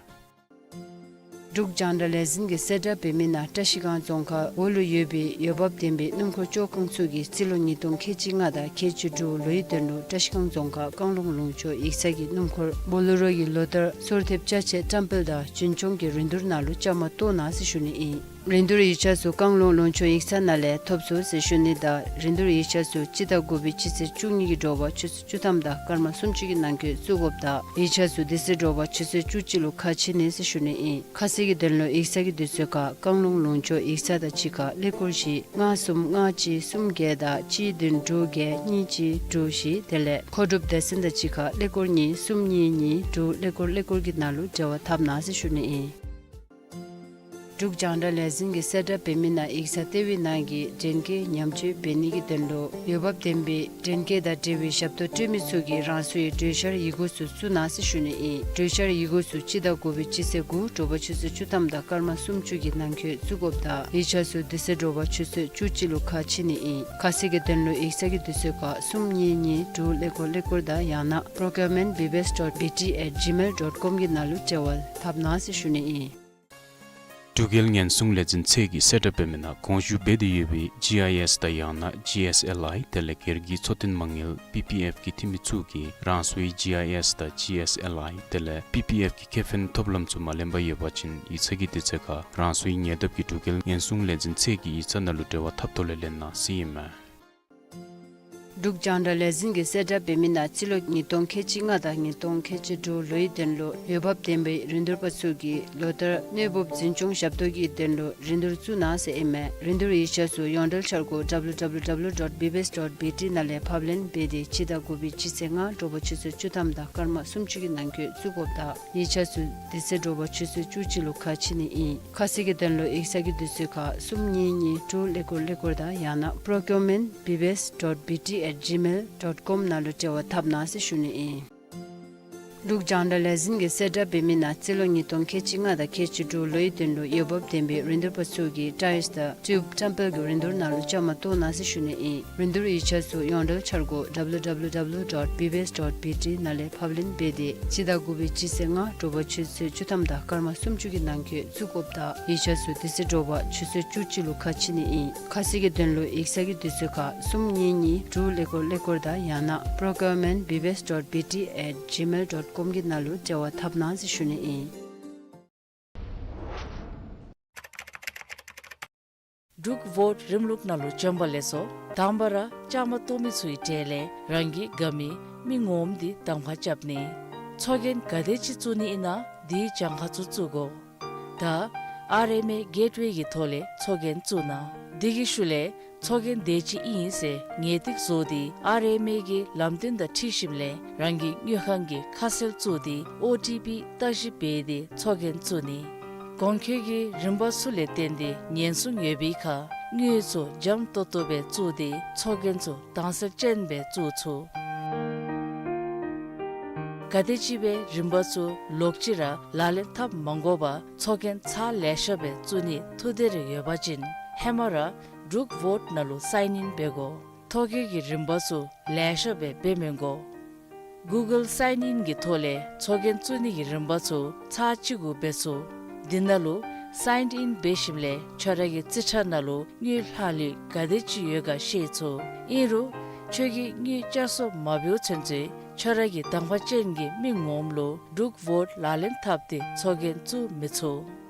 འབྲུག་རྒྱང་བསྒྲགས་ལས་འཛིན་གྱིས་གསལ་བསྒྲགས་འབད་མི་ནང་བཀྲ་ཤིས་སྒང་རྫོང་ཁག་འོག་ལུ་ཡོད་པའི་འོས་འབབ་ལྡན་པའི་སྣུམ་འཁོར་བཅོ་ཁང་ཚུ་གིས་སྤྱི་ལོ་ཉིས་སྟོང་ཁལ་གཅིག་ལྔ་དང་ཁལ་གཅིག་དྲུག་ལོའི་དོན་ལུ་བཀྲ་ཤིས་སྒང་རྫོང་ཁག་བཀང་ལུང་ལུང་ཕྱོགས་ཡིག་ཚང་གི་སྣུམ་འཁོར་སྦོ་ལེ་རོ་གི་ལོ་ལྟར་སོར་ཐེབས་ཅ་ཆས་བཀྲམ་སྤེལ་དང་རྒྱུན་སྐྱོང་གི་རིན་བསྡུར་ནང་ལུ་བཅའ་མར་གཏོགས་གནང་ཟེར་ཞུ་ནི་ཨིན། རིན་བསྡུར་ཡིག་ཆ་ཚུ་བཀང་ལུང་ལུང་ཕྱོགས་ཡིག་ཚང་ནང་ལས་ཐོབ་ཚུགས་ཟེར་ཞུ་ནི་དང་རིན་བསྡུར་ཡིག་ཆ་ཚུ་སྤྱི་ཟླ་དགུ་པའི་སྤྱི་ཚེས་བཅུ་གཉིས་ཀྱི་དྲོ་པ་ཆུ་ཚོད་བཅུ་ཐམ་དང་སྐར་མ་སུམ་ཅུ་གི་ནང་འཁོད་བཙུགས་དགོཔ་དང་ཡིག་ཆ་ཚུ་དེ་ཚེ་དྲོ་པ་ཆུ་ཚོད་བཅུ་གཅིག་ལུ་ཁ་ཕྱེ་ནི་ཟེར་ཞུ་ནི་ཨིན། ཁ་གསལ་གྱི་དོན་ལུ་ཡིག་ཚང་གི་དུས་ཚོད་ཁར་བཀང་ལུང་ལུང་ཕྱོགས་ཡིག་ཚང་དང་གཅིག་ཁར་ཀླད་ཀོར་བཞི་ལྔ་གསུམ་ལྔ་གཅིག་གསུམ་བརྒྱད་དང་གཅིག་བདུན་དྲུག་བརྒྱད་གཉིས་གཅིག་དྲུག་བཞི་དེ་ལས་མཁོ་སྒྲུབ་སྡེ་ཚན་དང་གཅིག་ཁར་ཀླད་ཀོར་གཉིས་གསུམ་གཉིས་གཉིས་དྲུག་ཀླད་ཀོར་ཀླད་ཀོར་གྱི་ནང་ལུ་འབྲེལ་བ་འཐབ་གནང་ཟེར་ཞུ་ནི་ཨིན། འབྲུག་རྒྱང་བསྒྲགས་ལས་འཛིན་གྱིས་གསལ་བསྒྲགས་འབད་མི་ནང་ཡིག་ཚང་ལྟེ་བའི་ནང་གི་འདྲེན་སྐས་ཉམས་བཅོས་འབད་ནི་གི་དོན་ལུ་འོས་འབབ་ལྡན་པའི་འདྲེན་སྐས་དང་འབྲེལ་བའི་ཞབས་ཏོག་སྤྲོད་མི་ཚུ་གིས་རང་སོའི་གྲོས་འཆར་ཡི་གུ་ཚུ་བཙུགས་གནང་ཟེར་ཞུ་ནི་ཨིན། གྲོས་འཆར་ཡི་གུ་ཚུ་སྤྱི་ཟླ་དགུ་པའི་སྤྱི་ཚེས་དགུ་དྲོ་པ་ཆུ་ཚོད་བཅུ་ཐམ་དང་སྐར་མ་སུམ་ཅུ་གི་ནང་འཁོད་བཙུགས་དགོཔ་དང་ཡིག་ཆ་ཚུ་དེ་ཚེ་དྲོ་པ་ཆུ་ཚོད་བཅུ་གཅིག་ལུ་ཁ་ཕྱེ་ནི་ཨིན། ཁ་གསལ་གྱི་དོན་ལུ་ཡིག་ཚང་གི་དུས་ཚོད་ཁར་གསུམ་གཉིས་གཉིས་དྲུག་ཀླད་ཀོར་ཀླད་ཀོར་དང་ཡང་ན་procurement B B S dot B T at gmail dot com གི་ནང་ལུ་འབྲེལ་བ་འཐབ་གནང་ཟེར་ཞུ་ནི་ཨིན། འབྲུག་རྒྱལ་ཉེན་སྲུང་ལས་འཛིན་ཚད་ཀྱིས་གསལ་བསྒྲགས་འབད་མི་ནང་དགོངས་ཞུ་འབད་དེ་ཡོད་པའི་G I S དང་ཡང་ན་G S L I དེ་ལས་སྒེར་གྱི་འཚོ་རྟེན་མ་དངུལ་P P F གི་འཐུས་མི་ཚུ་གིས་རང་སོའི་G I S དང་G S L I དེ་ལས་P P F གི་ཁེ་ཕན་ཐོབ་ལམ་ཚུ་མ་ལེན་པར་ཡོད་པ་ཅིན་ཡིག་ཚང་གི་དུས་ཚོད་ཁར་རང་སོའི་ཉེ་འདབས་ཀྱི་འབྲུག་རྒྱལ་ཉེན་སྲུང་ལས་འཛིན་ཚད་ཀྱི་ཡིག་ཚང་ནང་ལུ་འབྲེལ་བ་འཐབ་ཐོག་ལས་ལེན་གནང་ཟེར་ཨིན་མས། འབྲུག་རྒྱང་བསྒྲགས་ལས་འཛིན་གྱིས་གསལ་བསྒྲགས་འབད་མི་ནང་སྤྱི་ལོ་ཉིས་སྟོང་ཁལ་གཅིག་ལྔ་དང་ཉིས་སྟོང་ཁལ་གཅིག་དྲུག་ལོའི་དོན་ལུ་འོས་འབབ་ལྡན་པའི་རིན་བསྡུར་པ་ཚུ་གིས་ལོ་ལྟར་གནོད་འབུབ་འཛིན་སྐྱོང་ཞབས་ཏོག་གི་དོན་ལུ་རིན་བསྡུར་བཙུགས་གནང་ཟེར་ཨིན་མས། རིན་བསྡུར་ཡིག་ཆ་ཚུ་ཡོངས་འབྲེལ་འཆར་སྒོ་W W W dot B B S dot B T ནང་ལས་ཕབ་ལེན་འབད་དེ་སྤྱི་ཟླ་དགུ་པའི་སྤྱི་ཚེས་ལྔ་དྲོ་པ་ཆུ་ཚོད་བཅུ་ཐམ་དང་སྐར་མ་སུམ་ཅུ་གི་ནང་འཁོད་བཙུགས་དགོཔ་དང་ཡིག་ཆ་ཚུ་དེ་ཚེ་དྲོ་པ་ཆུ་ཚོད་བཅུ་གཅིག་ལུ་ཁ་ཕྱེ་ནི་ཨིན། ཁ་གསལ་གྱི་དོན་ལུ་ཡིག་ཚང་གི་དུས་ཚོད་ཁར་གསུམ་གཉིས་གཉིས་དྲུག་ཀླད་ཀོར་ཀླད་ཀོར་དང་ཡང་ན་procurement B B S dot B T at gmail dot com ནང་ལུ་འབྲེལ་བ་འཐབ་གནང་ཟེར་ཞུ་ནི་ཨིན། འབྲུག་རྒྱང་བསྒྲགས་ལས་འཛིན་གྱིས་གསལ་བསྒྲགས་འབད་མི་ནང་རྩིས་ལོ་ཉིས་སྟོང་ཁལ་གཅིག་ལྔ་དང་ཁལ་གཅིག་དྲུག་ལོའི་དོན་ལུ་འོས་འབབ་ལྡན་པའི་རིན་བསྡུར་པ་ཚུ་གིས་ཊའིལསི་དང་ཊིའུབ་ཊེམ་པལ་གྱི་རིན་བསྡུར་ནང་ལུ་བཅའ་མར་གཏོགས་གནང་ཟེར་ཞུ་ནི་ཨིན། རིན་བསྡུར་ཡིག་ཆ་ཚུ་ཡོངས་འབྲེལ་འཆར་སྒོ་W W W dot B B S dot B T ནང་ལས་ཕབ་ལེན་འབད་དེ་སྤྱི་ཟླ་དགུ་པའི་སྤྱི་ཚེས་ལྔ་དྲོ་པ་ཆུ་ཚོད་བཅུ་ཐམ་དང་སྐར་མ་སུམ་ཅུ་གི་ནང་འཁོད་བཙུགས་དགོཔ་དང་ཡིག་ཆ་ཚུ་དེ་ཚེ་དྲོ་པ་ཆུ་ཚོད་བཅུ་གཅིག་ལུ་ཁ་ཕྱེ་ནི་ཨིན། ཁ་གསལ་གྱི་དོན་ལུ་ཡིག་ཚང་གི་དུས་ཚོད་ཁར་གསུམ་གཉིས་གཉིས་དྲུག་ཀླད་ཀོར་ཀླད་ཀོར་དང་ཡང་ན་procurement B B S dot B T at gmail dot com གི་ནང་ལུ་འབྲེལ་བ་འཐབ་གནང་ཟེར་ཞུ་ནི་ཨིན། འབྲུག་ཝོཊ་རིམ་ལུགས་ནང་ལུ་བྱོན་པ་ལེགས་སོ། དང་པ་ར་བཅའ་མར་གཏོགས་མི་ཚུའི་གྲས་ལས་རང་གི་དགའ་མི་མི་ངོམ་འདི་གདམ་ཁ་རྐྱབ་ནི། ཚོགས་རྒྱན་ག་དེ་ཅིག་བཙུགས་ནི་ཨིན་ན་དེའི་གྱངས་ཁ་ཚུ་བཙུགས་དགོ། ད་ཨར་ཨེམ་ཨེ་གེཊ་ཝེ་གི་ཐོག་ལས་ཚོགས་རྒྱན་བཙུགས་གནང་། དེ་གི་ཤུལ་ལས་ཚོགས་རྒྱན་དེ་ཅིག་ཨིན་ཟེར་ངེས་ཏིག་བཟོ་སྟེ་ཨར་ཨེམ་ཨེ་གི་ལམ་སྟོན་དང་འཁྲིལ་ཞིནམ་ལས་རང་གི་དངུལ་ཁང་གི་ཁ་གསལ་བཙུགས་ཏེ་ཨོ་ཊི་པི་བརྟག་ཞིབ་འབད་དེ་ཚོགས་རྒྱན་བཙུགས་ནི། གོང་འཁོད་ཀྱི་རིམ་པ་ཚུ་ལས་བརྟེན་ཏེ་ཉེན་སྲུང་ཡོད་པའི་ཁར་དངུལ་ཚུ་འཇམ་ཏོག་ཏོ་སྦེ་བཙུགས་ཏེ་ཚོགས་རྒྱན་ཚུ་དྭངས་གསལ་ཅན་སྦེ་བཙུགས་ཚུགས། ག་དེམ་ཅིག་སྦེ་རིམ་པ་ཚུ་ལོག་ཅི་ར་ལག་ལེན་འཐབ་མ་དགོ་པར་ཚོགས་རྒྱན་ཚར་ལེ་ཤ་སྦེ་བཙུགས་ནིའི་ཐུགས་འདོད་རེ་ཡོད་པ་ཅིན་ཧེ་མ་ར་འབྲུག་ཝོཊ་ནང་ལུ་སའིན་ཨིན་འབད་དགོ། ཐོ་བཀོད་ཀྱི་རིམ་པ་ཚུ་ལེ་ཤ་སྦེ་འབད་མི་དགོ། གུ་གཱལ་སའིན་ཨིན་གྱི་ཐོག་ལས་ཚོགས་རྒྱན་བཙུགས་ནི་གི་རིམ་པ་ཚུ་ཚར་གཅིག་གུ་འབད་ཚུགས། འདི་ནང་ལུ་སའིན་ཨིན་འབད་ཞིནམ་ལས་ཁྱོད་ར་གི་རྩིས་ཁྲ་ནང་ལུ་དངུལ་ལྷག་ལུས་ག་དེ་ཅིག་ཡོད་ག་ཤེས་ཚུགས། ཨིན་རུང་ཁྱོད་ཀྱིས་དངུལ་བསྐྱར་གསོ་མ་འབདཝ་ཚུན་ཚོད་ཁྱོད་ར་གི་གདམ་ཁ་ཅན་གྱི་མི་ངོམ་ལུ་འབྲུག་ཝོཊ་ལག་ལེན་འཐབ་སྟེ་ཚོགས་རྒྱན་བཙུགས་མི་ཚུགས།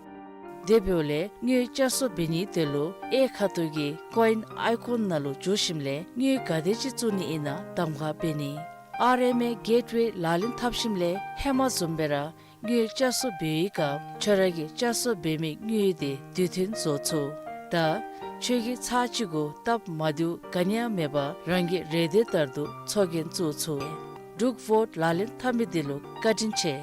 དེ་འབདཝ་ལས་དངུལ་བསྐྱར་གསོ་འབད་ནིའི་དོན་ལུ་གཡས་ཁ་ཐུག་གི་ཀོ་ཨིན་ཨའི་ཀོན་ནང་ལུ་འཛུལ་ཞིནམ་ལས་དངུལ་ག་དེ་ཅིག་བཙུགས་ནི་ཨིན་ན་གདམ་ཁ་འབད་ནི། ཨར་ཨེམ་ཨེ་གེཊ་ཝེ་ལག་ལེན་འཐབ་ཞིནམ་ལས་ཧེ་མ་བཟུམ་སྦེ་ར་དངུལ་བསྐྱར་གསོ་འབད་བའི་སྐབས་ཁྱོད་ར་གིས་བསྐྱར་གསོ་འབད་མི་དངུལ་དེ་དུས་མཐུན་བཟོ་ཚུགས། ད་ཁྱོད་ཀྱིས་ཚར་གཅིག་གུ་སྟབས་མ་བདེཝ་ག་ནི་ཡང་མེད་པར་རང་གི་རེ་འདོད་ལྟར་དུ་ཚོགས་རྒྱན་བཙུགས་ཚུགས། འབྲུག་ཝོཊ་ལག་ལེན་འཐབ་མི་འདི་ལུ་བཀའ་དྲིན་ཆེ།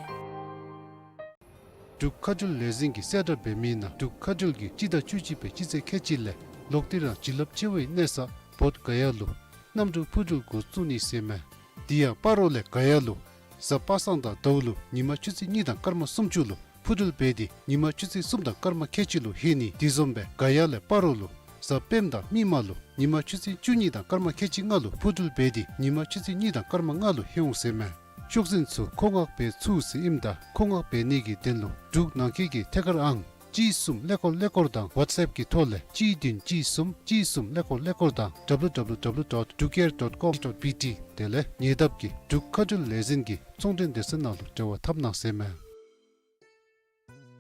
འབྲུག་མཁའ་འགྲུལ་ལས་འཛིན་གྱིས་གསལ་བསྒྲགས་འབད་མི་ནང་འབྲུག་མཁའ་འགྲུལ་གྱིས་སྤྱི་ཟླ་བཅུ་གཅིག་པའི་སྤྱི་ཚེས་ཁལ་གཅིག་ལས་ལོག་སྟེ་རང་བྱིན་རླབས་ཆེ་བའི་གནས་ས་བོདྷ་ག་ཡ་ལུ་གནམ་གྲུ་འཕུར་འགྲུལ་འགོ་བཙུགས་ནི་ཟེར་མས། དེ་ཡང་སྤ་རོ་ལས་ག་ཡ་ལུ་གཟའ་པ་སངས་དང་ཟླཝ་ལུ་ཉིན་མ་ཆུ་ཚོད་གཉིས་དང་སྐར་མ་སུམ་ཅུ་ལུ་འཕུར་འགྲུལ་འབད་དེ་ཉིན་མ་ཆུ་ཚོད་གསུམ་དང་སྐར་མ་ཁལ་གཅིག་ལུ་ལྷོད་ནི། དེ་བཟུམ་སྦེ་ག་ཡ་ལས་སྤ་རོ་ལུ་གཟའ་སྤེནམ་དང་མིག་དམར་ལུ་ཉིན་མ་ཆུ་ཚོད་བཅུ་གཉིས་དང་སྐར་མ་ཁལ་གཅིག་ལྔ་ལུ་འཕུར་འགྲུལ་འབད་དེ་ཉིན་མ་ཆུ་ཚོད་གཉིས་དང་སྐར་མ་ལྔ་ལུ་ལྷོད་འོང་ཟེར་མས། ཤོག་འཛིན་ཚུ་མཁོ་མངགས་འབད་ཚུགས་ཟེར་ཨིནམ་ད་མཁོ་མངགས་འབད་ནི་གི་དོན་ལུ་འབྲུག་ནང་འཁོད་ཀྱི་ཐད་ཀར་ཨང་གཅིག་གསུམ་ཀླད་ཀོར་ཀླད་ཀོར་དང་ཝཊས་ཨེཔ་གི་ཐོག་ལས་གཅིག་བདུན་གཅིག་གསུམ་གཅིག་གསུམ་ཀླད་ཀོར་ཀླད་ཀོར་དང་W W W dot drukair dot com dot B T དེ་ལས་ཉེ་འདབས་ཀྱི་འབྲུག་མཁའ་འགྲུལ་ལས་འཛིན་གྱི་ཚོང་འབྲེལ་སྡེ་ཚན་ནང་ལུ་འབྲེལ་བ་འཐབ་གནང་ཟེར་མས།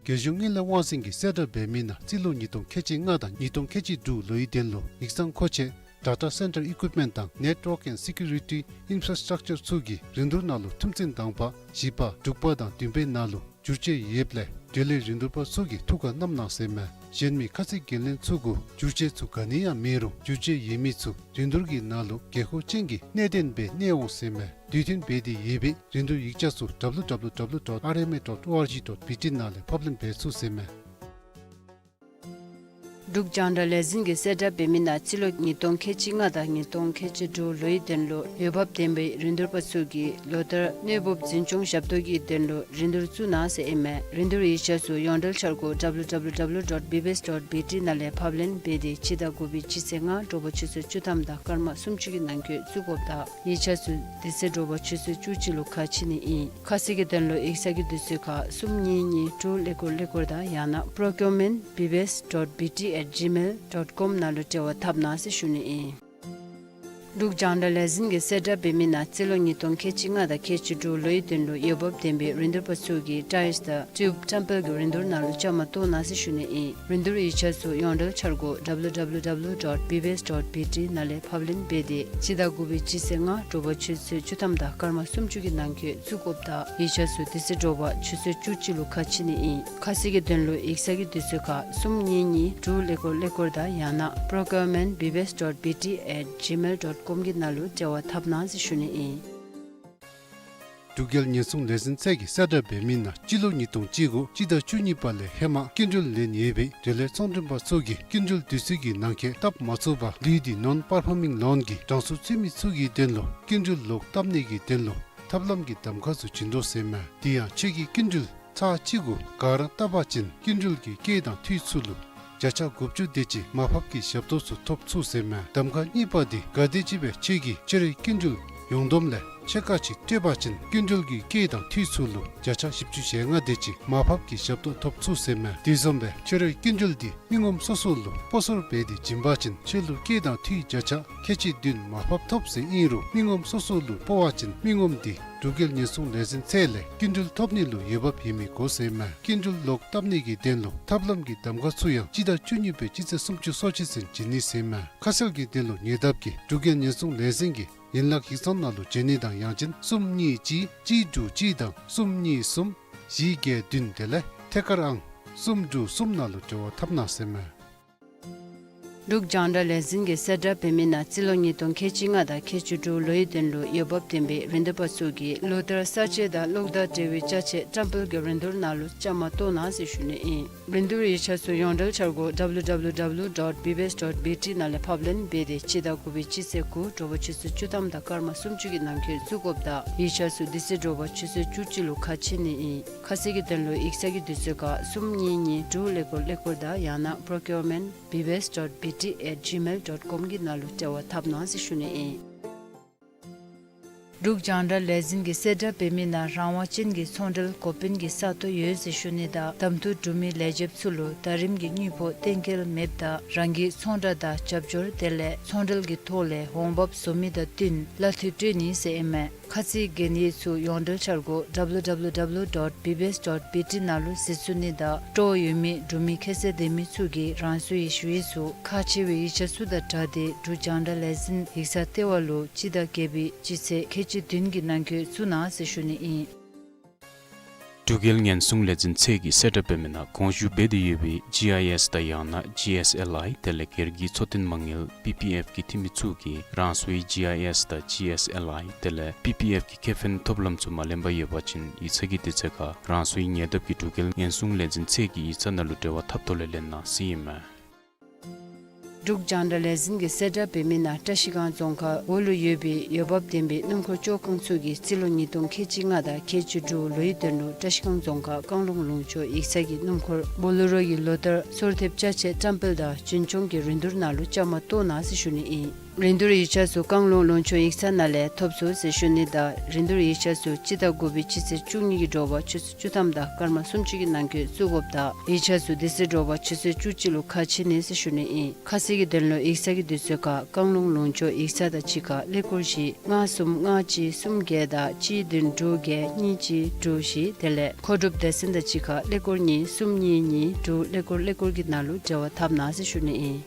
རྒྱལ་གཞུང་དངུལ་ལས་དབང་འཛིན་གྱིས་གསལ་བསྒྲགས་འབད་མི་ནང་རྩིས་ལོ་ཉིས་སྟོང་ཁལ་གཅིག་ལྔ་དང་ཉིས་སྟོང་ཁལ་གཅིག་དྲུག་ལོའི་དོན་ལུ་ཡིག་ཚང་མཁོ་ཆས་data center equipment དང་network and security infrastructure ཚུ་གི་རིན་བསྡུར་ནང་ལུ་ཐུམ་ཚན་དང་པ་བཞི་པ་དྲུག་པ་དང་བདུན་པའི་ནང་ལུ་བསྒྱུར་བཅོས་ཡོདཔ་ལས་འབྲེལ་ཡོད་རིན་བསྡུར་པ་ཚུ་གིས་ཐུགས་ཁར་བསྣམ་གནང་ཟེར་མས། གཞན་མི་ཁ་གསལ་འགན་ལེན་ཚུ་གུ་བསྒྱུར་བཅོས་ཚུ་ག་ནི་ཡང་མེད་རུང་བསྒྱུར་བཅོས་ཡོད་མི་ཚུ་རིན་བསྡུར་གྱི་ནང་ལུ་དགོས་མཁོ་ཅན་གྱི་གནད་དོན་སྦེ་གནས་འོང་ཟེར་མས། དུས་མཐུན་འབད་དེ་ཡོད་པའི་རིན་བསྡུར་ཡིག་ཆ་ཚུ་W W W dot R M A dot O R G dot B T ནང་ལས་ཕབ་ལེན་འབད་ཚུགས་ཟེར་མས། འབྲུག་རྒྱང་བསྒྲགས་ལས་འཛིན་གྱིས་གསལ་བསྒྲགས་འབད་མི་ནང་རྩིས་ལོ་ཉིས་སྟོང་ཁལ་གཅིག་ལྔ་དང་ཉིས་སྟོང་ཁལ་གཅིག་དྲུག་ལོའི་དོན་ལུ་འོས་འབབ་ལྡན་པའི་རིན་བསྡུར་པ་ཚུ་གིས་ལོ་བསྟར་གནོད་འབུབ་འཛིན་སྐྱོང་ཞབས་ཏོག་གི་དོན་ལུ་རིན་བསྡུར་བཙུགས་གནང་ཟེར་ཨིན་མས། རིན་བསྡུར་ཡིག་ཆ་ཚུ་ཡོངས་འབྲེལ་འཆར་སྒོ་W W W dot B B S dot B T ནང་ལས་ཕབ་ལེན་འབད་དེ་སྤྱི་ཟླ་དགུ་པའི་སྤྱི་ཚེས་ལྔ་དྲོ་པ་ཆུ་ཚོད་བཅུ་ཐམ་དང་སྐར་མ་སུམ་ཅུ་གི་ནང་འཁོད་བཙུགས་དགོཔ་དང་ཡིག་ཆ་ཚུ་དེ་ཚེ་དྲོ་པ་ཆུ་ཚོད་བཅུ་གཅིག་ལུ་ཁ་ཕྱེ་ནི་ཨིན། ཁ་གསལ་གྱི་དོན་ལུ་ཡིག་ཚང་གི་དུས་ཚོད་ཁར་གསུམ་གཉིས་གཉིས་དྲུག་ཀླད་ཀོར་ཀླད་ཀོར་དང་ཡང་ན་procurement B B S dot B T at gmail dot com ནང་ལུ་འབྲེལ་བ་འཐབ་གནང་ཟེར་ཞུ་ནི་ཨིན། འབྲུག་རྒྱང་བསྒྲགས་ལས་འཛིན་གྱིས་གསལ་བསྒྲགས་འབད་མི་ནང་རྩིས་ལོ་ཉིས་སྟོང་ཁལ་གཅིག་ལྔ་དང་ཁལ་གཅིག་དྲུག་ལོའི་དོན་ལུ་འོས་འབབ་ལྡན་པའི་རིན་བསྡུར་པ་ཚུ་གིས་ཊའིལསི་དང་ཊིའུབ་ཊེམ་པལ་གྱི་རིན་བསྡུར་ནང་ལུ་བཅའ་མར་གཏོགས་གནང་ཟེར་ཞུ་ནི་ཨིན། རིན་བསྡུར་ཡིག་ཆ་ཚུ་ཡོངས་འབྲེལ་འཆར་སྒོ་W W W dot B B S dot B T ནང་ལས་ཕབ་ལེན་འབད་དེ་སྤྱི་ཟླ་དགུ་པའི་སྤྱི་ཚེས་ལྔ་དྲོ་པ་ཆུ་ཚོད་བཅུ་ཐམ་དང་སྐར་མ་སུམ་ཅུ་གི་ནང་འཁོད་བཙུགས་དགོཔ་དང་ཡིག་ཆ་ཚུ་དེ་ཚེ་དྲོ་པ་ཆུ་ཚོད་བཅུ་གཅིག་ལུ་ཁ་ཕྱེ་ནི་ཨིན། ཁ་གསལ་གྱི་དོན་ལུ་ཡིག་ཚང་གི་དུས་ཚོད་ཁར་གསུམ་གཉིས་གཉིས་དྲུག་ཀླད་ཀོར་ཀླད་ཀོར་དང་ཡང་ན་procurement B B S dot B T at gmail dot com གི་ནང་ལུ་འབྲེལ་བ་འཐབ་གནང་ཟེར་ཞུ་ནི་ཨིན། འབྲུག་རྒྱལ་ཉེན་སྲུང་ལས་འཛིན་ཚད་ཀྱིས་གསལ་བསྒྲགས་འབད་མི་ནང་སྤྱི་ལོ་ཉིས་སྟོང་གཅིག་དགུ་སྤྱི་ཟླ་བཅུ་གཉིས་པ་ལས་ཧེ་མ་སྐྱིན་འགྲུལ་ལེན་ཡོད་པའི་འབྲེལ་ཡོད་ཚོང་མགྲོན་པ་ཚུ་གིས་སྐྱིན་འགྲུལ་དུས་ཚོད་ཀྱི་ནང་འཁོད་བཏབ་མ་ཚུགས་པར་ལུས་ཏེ་ནོན་པར་ཕོ་མིང་ལོན་གྱི་གྲངས་སུ་ཚུད་མི་ཚུ་གི་དོན་ལུ་སྐྱིན་འགྲུལ་ལོག་བཏབ་ནི་གི་དོན་ལུ་ ཐབས་ལམ་གྱི་གདམ་ཁ་ཚུ་བྱིན་དོ་ཟེར་མས། དེ་ཡང་ཁྱོད་ཀྱིས་སྐྱིན་འགྲུལ་ཚར་གཅིག་གུ་ག་ར་བཏབ་པ་ཅིན་སྐྱིན་འགྲུལ་གྱི་སྐྱེད་དང་འཐུས་ཚུ་ལུ་བརྒྱ་ཆ་དགུ་བཅུ་དེ་ཅིག་མར་ཕབ་ཀྱི་ཞབས་ཏོག་ཚུ་ཐོབ་ཚུགས་ཟེར་མས། གདམ་ཁ་གཉིས་པ་འདི་ག་དེམ་ཅིག་སྦེ་ཁྱོད་ཀྱིས་ཁྱོད་རའི་སྐྱིན་འགྲུལ་ཡོངས་བསྡོམས་ལས་ཕྱེད་ཀ་ཅིག་སྤྲོད་པ་ཅིན་སྐྱིན་འགྲུལ་གྱི་སྐྱེད་དང་འཐུས་ཚུ་ལུ་བརྒྱ་ཆ་བཞི་བཅུ་ཞེ་ལྔ་དེ་ཅིག་མར་ཕབ་ཀྱི་ཞབས་ཏོག་ཐོབ་ཚུགས་ཟེར་མས། དེ་བཟུམ་སྦེ་ཁྱོད་རའི་སྐྱིན་འགྲུལ་འདི་མི་ངོམ་སོ་སོ་ལུ་སྤོ་སོར་འབད་དེ་བྱིན་པ་ཅིན་ཁྱོད་ལུ་སྐྱེད་དང་འཐུས་བརྒྱ་ཆ་ཁལ་གཅིག་བདུན་མར་ཕབ་ཐོབ་ཟེར་ཨིན་རུང་མི་ངོམ་སོ་སོ་ལུ་སྤོ་བ་ཅིན་མི་ངོམ་འདི་འབྲུག་རྒྱལ་ཉེན་སྲུང་ལས་འཛིན་ཚད་ལས་སྐྱིན་འགྲུལ་ཐོབ་ནི་ལུ་འོས་འབབ་ཡོད་མི་དགོ་ཟེར་མས། སྐྱིན་འགྲུལ་ལོག་བཏབ་ནི་གི་དོན་ལུ་ཐབས་ལམ་གྱི་གདམ་ཁ་ཚུ་ཡང་སྤྱི་ཟླ་བཅུ་གཉིས་པའི་སྤྱི་ཚེས་སུམ་ཅུ་སོ་གཅིག་ཚུན་བྱིན་ནི་ཟེར་མས། ཁ་གསལ་གྱི་དོན་ལུ་ཉེ་འདབས་ཀྱི་འབྲུག་རྒྱལ་ཉེན་སྲུང་ལས་འཛིན་གྱི་ཡན་ལག་ཡིག་ཚང་ནང་ལུ་བྱོན་ནི་དང་ཡང་ཅིན་གསུམ་གཉིས་གཅིག་གཅིག་དྲུག་གཅིག་དང་གསུམ་གཉིས་གསུམ་བཞི་བརྒྱད་བདུན་དེ་ལས་ཐད་ཀར་ཨང་གསུམ་དྲུག་གསུམ་ནང་ལུ་འབྲེལ་བ་འཐབ་གནང་ཟེར་མས། འབྲུག་རྒྱང་བསྒྲགས་ལས་འཛིན་གྱིས་གསལ་བསྒྲགས་འབད་མི་ནང་རྩིས་ལོ་ཉིས་སྟོང་ཁལ་གཅིག་ལྔ་དང་ཁལ་གཅིག་དྲུག་ལོའི་དོན་ལུ་འོས་འབབ་ལྡན་པའི་རིན་བསྡུར་པ་ཚུ་གིས་ལོ་བསྟར་གསར་བརྗེ་དང་གློག་དང་འབྲེལ་བའི་ཅ་ཆས་བཀྲམ་སྤེལ་གྱི་རིན་བསྡུར་ནང་ལུ་བཅའ་མར་གཏོགས་གནང་ཟེར་ཞུ་ནི་ཨིན། རིན་བསྡུར་ཡིག་ཆ་ཚུ་ཡོངས་འབྲེལ་འཆར་སྒོ་W W W dot B B S dot B T ནང་ལས་ཕབ་ལེན་འབད་དེ་སྤྱི་ཟླ་དགུ་པའི་སྤྱི་ཚེས་དགུ་དྲོ་པ་ཆུ་ཚོད་བཅུ་ཐམ་དང་སྐར་མ་སུམ་ཅུ་གི་ནང་འཁོད་བཙུགས་དགོཔ་དང་ཡིག་ཆ་ཚུ་དེ་ཚེ་དྲོ་པ་ཆུ་ཚོད་བཅུ་གཅིག་ལུ་ཁ་ཕྱེ་ནི་ཨིན། ཁ་གསལ་གྱི་དོན་ལུ་ཡིག་ཚང་གི་དུས་ཚོད་ཁར་གསུམ་གཉིས་གཉིས་དྲུག་ཀླད་ཀོར་ཀླད་ཀོར་དང་ཡང་ན་procurement B B S dot B T at gmail dot com གི་ནང་ལུ་འབྲེལ་བ་འཐབ་གནང་ཟེར་ཞུ་ནི་ཨིན། འབྲུག་རྒྱང་བསྒྲགས་ལས་འཛིན་གྱིས་གསལ་བསྒྲགས་འབད་མི་ནང་རང་དབང་ཅན་གྱི་ཚོང་འབྲེལ་འགོ་དཔོན་གྱི་ས་སྟོང་ཡོད་ཟེར་ཞུ་ནི་དང་གདམ་འཐུ་གྲུབ་མི་ལས་བྱེདཔ་ཚུ་ལུ་ཟླ་རིམ་གྱི་དངུལ་ཕོགས་གཏན་འཁེལ་མེདཔ་དང་རང་གི་ཚོང་བསྒྲགས་དང་རྒྱབ་སྐྱོར་དེ་ལས་ཚོང་འབྲེལ་གྱི་ཐོག་ལས་འོང་འབབ་བཟོ་མི་དང་བསྟུན་གླ་འཐུས་སྤྲོད་ནི་ཟེར་ཨིན་མས། ཁ་ཚིག་གན་ཡིག་ཚུ་ཡོངས་འབྲེལ་འཆར་སྒོ་W W W dot B B S dot B T ནང་ལུ་གཟིགས་ཚུགས་ནི་དང་སྤྲོ་བ་ཡོད་མི་གྲུབ་མི་ཁྱད་ཚད་ལྡན་མི་ཚུ་གིས་རང་སོའི་ཞུ་ཡིག་ཚུ་ཁག་ཆེ་བའི་ཡིག་ཆ་ཚུ་དང་སྦྲགས་ཏེ་འབྲུག་རྒྱང་བསྒྲགས་ལས་འཛིན་ཡིག་ཚང་ལྟེ་བ་ལུ་སྤྱི་ཟླ་བརྒྱད་པའི་སྤྱི་ཚེས་ཁལ་གཅིག་བདུན་གྱི་ནང་འཁོད་བཙུགས་གནང་ཟེར་ཞུ་ནི་ཨིན། འབྲུག་རྒྱལ་ཉེན་སྲུང་ལས་འཛིན་ཚད་ཀྱིས་གསལ་བསྒྲགས་འབད་མི་ནང་གོང་ཞུ་འབད་དེ་ཡོད་པའི་G I S དང་ཡང་ན་G S L I དེ་ལས་སྒེར་གྱི་འཚོ་རྟེན་མ་དངུལ་P P F གི་འཐུས་མི་ཚུ་གིས་རང་སོའི་G I S དང་G S L I དེ་ལས་P P F གི་ཁེ་ཕན་ཐོབ་ལམ་ཚུ་མ་ལེན་པར་ཡོད་པ་ཅིན་ཡིག་ཚང་གི་དུས་ཚོད་ཁར་རང་སོའི་ཉེ་འདབས་ཀྱི་འབྲུག་རྒྱལ་ཉེན་སྲུང་ལས་འཛིན་ཚད་ཀྱི་ཡིག་ཚང་ནང་ལུ་འབྲེལ་བ་འཐབ་ཐོག་ལས་ལེན་གནང་ཟེར་ཨིན་མས། འབྲུག་རྒྱང་བསྒྲགས་ལས་འཛིན་གྱིས་གསལ་བསྒྲགས་འབད་མི་ནང་བཀྲ་ཤིས་སྒང་རྫོང་ཁག་འོག་ལུ་ཡོད་པའི་འོས་འབབ་ལྡན་པའི་སྣུམ་འཁོར་བཅོ་ཁང་ཚུ་གིས་རྩིས་ལོ་ཉིས་སྟོང་ཁལ་གཅིག་ལྔ་དང་ཁལ་གཅིག་དྲུག་ལོའི་དོན་ལུ་བཀྲ་ཤིས་སྒང་རྫོང་ཁག་བཀང་ལུང་ལུང་ཕྱོགས་ཡིག་ཚང་གི་སྣུམ་འཁོར་བོ་ལེ་རོ་གི་ལོ་བསྟར་སོར་ཐེབས་ཅ་ཆས་བཀྲམ་སྤེལ་དང་རྒྱུན་སྐྱོང་གི་རིན་བསྡུར་ནང་ལུ་བཅའ་མར་གཏོགས་གནང་ཟེར་ཞུ་ནི་ཨིན། རིན་བསྡུར་ཡིག་ཆ་ཚུ་བཀང་ལུང་ལུང་ཕྱོགས་ཡིག་ཚང་ནང་ལས་ཐོབ་ཚུགས་ཟེར་ཞུ་ནི་དང་རིན་བསྡུར་ཡིག་ཆ་ཚུ་སྤྱི་ཟླ་དགུ་པའི་སྤྱི་ཚེས་བཅུ་གཉིས་ཀྱི་དྲོ་པ་ཆུ་ཚོད་བཅུ་ཐམ་དང་སྐར་མ་སུམ་ཅུ་གི་ནང་འཁོད་བཙུགས་དགོཔ་དང་ཡིག་ཆ་ཚུ་དེ་ཚེ་དྲོ་པ་ཆུ་ཚོད་བཅུ་གཅིག་ལུ་ཁ་ཕྱེ་ནི་ཟེར་ཞུ་ནི་ཨིན། ཁ་གསལ་གྱི་དོན་ལུ་ཡིག་ཚང་གི་དུས་ཚོད་ཁར་བཀང་ལུང་ལུང་ཕྱོགས་ཡིག་ཚང་དང་གཅིག་ཁར་ཀླད་ཀོར་བཞི་ལྔ་གསུམ་ལྔ་གཅིག་གསུམ་བརྒྱད་དང་གཅིག་བདུན་དྲུག་བརྒྱད་གཉིས་གཅིག་དྲུག་བཞི་དེ་ལས་མཁོ་སྒྲུབ་སྡེ་ཚན་དང་གཅིག་ཁར་ཀླད་ཀོར་གཉིས་གསུམ་གཉིས་གཉིས་དྲུག་ཀླད་ཀོར་ཀླད་ཀོར་གྱི་ནང་ལུ་འབྲེལ་བ་འཐབ་གནང་ཟེར་ཞུ་ནི་ཨིན།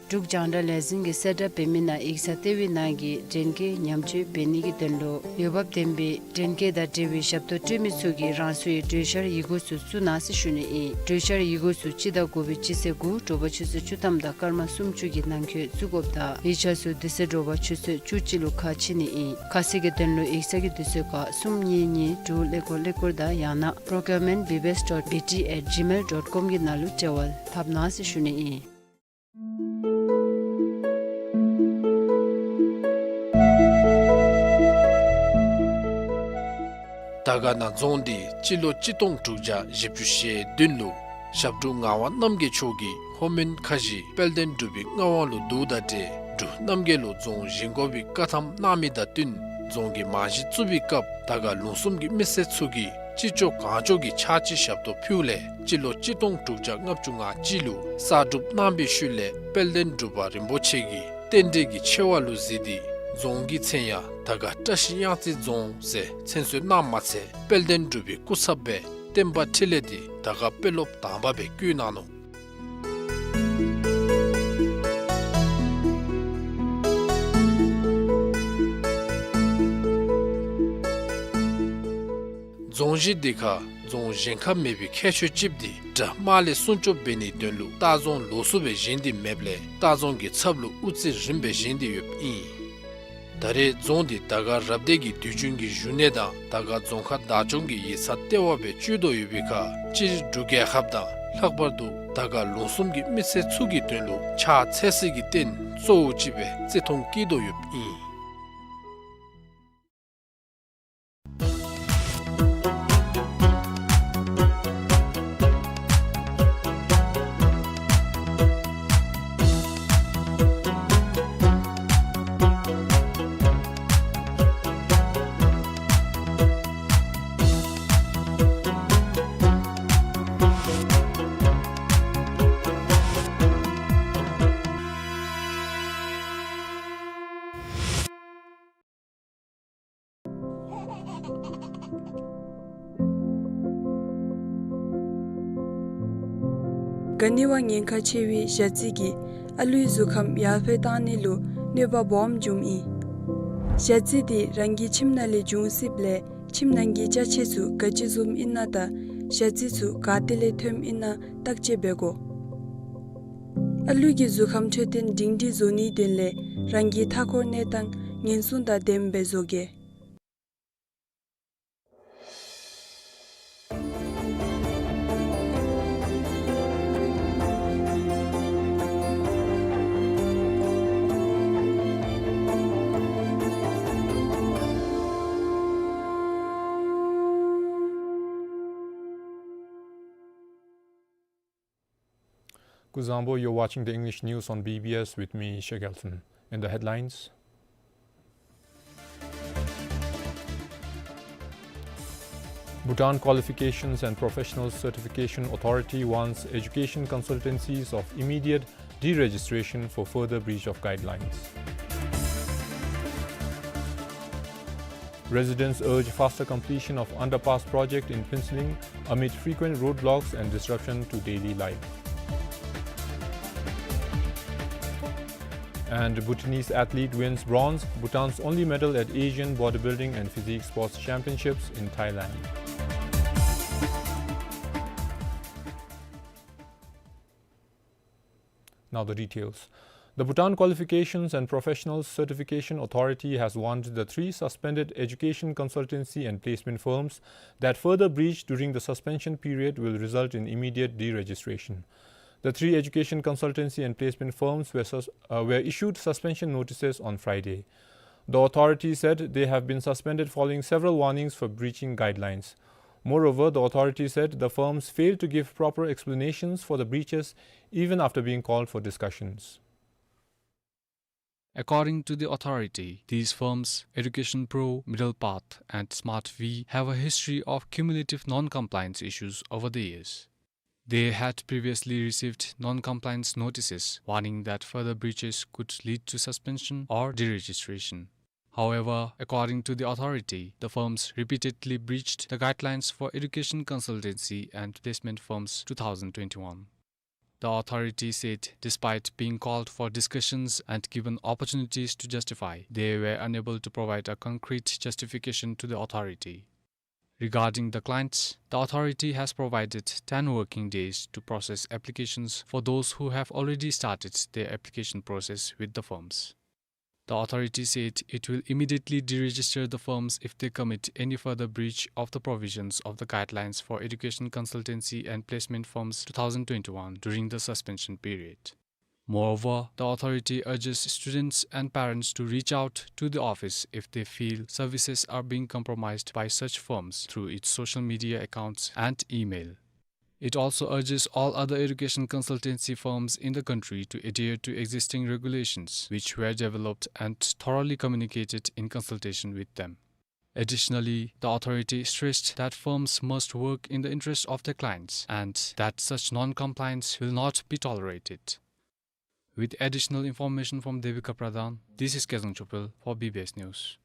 འབྲུག་རྒྱང་བསྒྲགས་ལས་འཛིན་གྱིས་གསལ་བསྒྲགས་འབད་མི་ནང་ཡིག་ཚང་ལྟེ་བའི་ནང་གི་འདྲེན་སྐས་ཉམས་བཅོས་འབད་ནི་གི་དོན་ལུ་འོས་འབབ་ལྡན་པའི་འདྲེན་སྐས་དང་འབྲེལ་བའི་ཞབས་ཏོག་སྤྲོད་མི་ཚུ་གིས་རང་སོའི་གྲོས་འཆར་ཡི་གུ་ཚུ་བཙུགས་གནང་ཟེར་ཞུ་ནི་ཨིན། གྲོས་འཆར་ཡི་གུ་ཚུ་སྤྱི་ཟླ་དགུ་པའི་སྤྱི་ཚེས་དགུ་དྲོ་པ་ཆུ་ཚོད་བཅུ་ཐམ་དང་སྐར་མ་སུམ་ཅུ་གི་ནང་འཁོད་བཙུགས་དགོཔ་དང་ཡིག་ཆ་ཚུ་དེ་ཚེ་དྲོ་པ་ཆུ་ཚོད་བཅུ་གཅིག་ལུ་ཁ་ཕྱེ་ནི་ཨིན། ཁ་གསལ་གྱི་དོན་ལུ་ཡིག་ཚང་གི་དུས་ཚོད་ཁར་གསུམ་གཉིས་གཉིས་དྲུག་ཀླད་ཀོར་ཀླད་ཀོར་དང་ཡང་ན་procurement B B S dot B T at gmail dot com གི་ནང་ལུ་འབྲེལ་བ་འཐབ་གནང་ཟེར་ཞུ་ནི་ཨིན། དར་དཀར་ན་རྫོང་འདི་སྤྱི་ལོ་གཅིག་སྟོང་དྲུག་བརྒྱ་བཞི་བཅུ་ཞེ་བདུན་ལུ་ཞབས་དྲུང་ངག་དབང་རྣམ་རྒྱལ་མཆོག་གིས་ལྷོ་མོན་ཁ་བཞི་དཔལ་ལྡན་འབྲུག་པའི་མངའ་དབང་ལུ་བསྡུཝ་དང་འབྲེལ་འབྲུག་རྣམ་རྒྱལ་ལུ་རྫོང་བཞེངས་དགོ་པའི་བཀའ་ཐམ་གནང་མི་དང་བསྟུན་རྫོང་གི་རྨང་གཞི་བཙུགས་པའི་སྐབས་དར་དཀར་ལུང་གསུམ་གྱི་མི་སེར་ཚུ་གིས་ཅི་ལྕོགས་གང་ལྕོགས་ཀྱི་ཕྱག་ཕྱི་ཞབས་ཏོག་ཕུལཝ་ལས་སྤྱི་ལོ་གཅིག་སྟོང་དྲུག་བརྒྱ་ལྔ་བཅུ་ང་གཅིག་ལུ་གསར་སྒྲུབ་གནང་བའི་ཤུལ་ལས་དཔལ་ལྡན་འབྲུག་པ་རིན་པོ་ཆེ་གིས་རྟེན་འབྲེལ་གྱི་ཆེ་བ་ལུ་གཟིགས་ཏེ་རྫོང་གི་མཚན་ཡང་དར་དཀར་བཀྲ་ཤིས་གཡང་རྩེ་རྫོང་ཟེར་མཚན་གསོལ་གནངམ་མ་ཚད་དཔལ་ལྡན་འབྲུག་པའི་སྐུ་ཚབ་སྦེ་བསྟན་པ་འཕྲིན་ལས་འདི་དར་དཀར་དཔོན་སློབ་དང་པ་སྦེ་བསྐོ་གནང་ནུག། རྫོང་གཞི་འདི་ཁར་རྫོང་གཞན་ཁར་མེད་པའི་ཁྱད་ཆོས་ཅིག་འདི་དགྲ་དམག་ལས་སྲུང་སྐྱོབ་འབད་ནིའི་དོན་ལུ་ལྟ་རྫོང་ལོགས་སུ་སྦེ་བཞེངས་ཏེ་མེདཔ་ལས་ལྟ་རྫོང་གི་ཚབ་ལུ་དབུ་རྩེ་རིངམ་སྦེ་བཞེངས་ཏེ་ཡོདཔ་ཨིན། ད་རེས་རྫོང་འདི་དར་དཀར་རབ་སྡེ་གི་དུས་རྒྱུན་གྱི་བཞུགས་གནས་དང་དར་དཀར་རྫོང་ཁག་བདག་སྐྱོང་གི་ཡིག་ཚང་ལྟེ་བ་སྦེ་སྤྱོད་དོ་ཡོད་པའི་ཁར་སྤྱིར་འབྲུག་རྒྱལ་ཁབ་དང་ལྷག་པར་དུ་དར་དཀར་ལུང་གསུམ་གྱི་མི་སེར་ཚུ་གི་དོན་ལུ་ཕྱག་འཚལ་སའི་རྟེན་གཙོ་བོ་ཅིག་སྦེ་བརྩི་མཐོང་བསྐྱེད་དོ་ཡོདཔ་ཨིན། ག་ནི་བ་ཉེན་ཁ་ཆེ་བའི་ཞ་རྩི་གིས་ཨ་ལུའི་གཟུགས་ཁམས་ཡར་འཕེལ་བཏང་ནི་ལུ་གནོད་པ་སྦོམ་འབྱུངམ་ཨིན། ཞ་རྩི་དེ་རང་གི་ཁྱིམ་ནང་ལས་འབྱུང་སྲིདཔ་ལས་ཁྱིམ་ནང་གི་ཅ་ཆས་ཚུ་ག་ཅི་བཟུམ་ཨིན་ན་དང་ཞ་རྩི་ཚུ་ག་ཏེ་ལས་ཐོནམ་ཨིན་ན་བརྟག་དཔྱད་འབད་དགོ། ཨ་ལུ་གི་གཟུགས་ཁམས་འཕྲོད་བསྟེན་སྒྲིང་སྒྲིང་བཟོ་ནིའི་དོན་ལས་རང་གི་མཐའ་འཁོར་གནས་སྟངས་ཉེན་སྲུང་དང་ལྡནམ་སྦེ་བཟོ་གེ། Kuzuzangpo, you're watching the English news on B B S with me, Sheikh Elton. In the headlines, Bhutan Qualifications and Professional Certification Authority wants education consultancies of immediate deregistration for further breach of guidelines. Residents urge faster completion of underpass project in Phuentsholing amid frequent roadblocks and disruption to daily life. And Bhutanese athlete wins bronze, Bhutan's only medal at Asian Bodybuilding and Physique Sports Championships in Thailand. Now the details. The Bhutan Qualifications and Professional Certification Authority has warned the three suspended education consultancy and placement firms that further breach during the suspension period will result in immediate deregistration. The three education consultancy and placement firms were sus-, uh, were issued suspension notices on Friday. The authority said they have been suspended following several warnings for breaching guidelines. Moreover, the authority said the firms failed to give proper explanations for the breaches even after being called for discussions. According to the authority, these firms, Education Pro, Middle Path, and Smart V, have a history of cumulative non-compliance issues over the years. They had previously received non-compliance notices warning that further breaches could lead to suspension or deregistration. However, according to the authority, the firms repeatedly breached the guidelines for education consultancy and placement firms two thousand twenty-one. The authority said, despite being called for discussions and given opportunities to justify, they were unable to provide a concrete justification to the authority. Regarding the clients, the authority has provided ten working days to process applications for those who have already started their application process with the firms. The authority said it will immediately deregister the firms if they commit any further breach of the provisions of the guidelines for education consultancy and placement firms two thousand twenty-one during the suspension period. Moreover, the authority urges students and parents to reach out to the office if they feel services are being compromised by such firms through its social media accounts and email. It also urges all other education consultancy firms in the country to adhere to existing regulations which were developed and thoroughly communicated in consultation with them. Additionally, the authority stressed that firms must work in the interest of their clients and that such non-compliance will not be tolerated. With additional information from Devika Pradhan, this is Kezang Chopel for B B S News.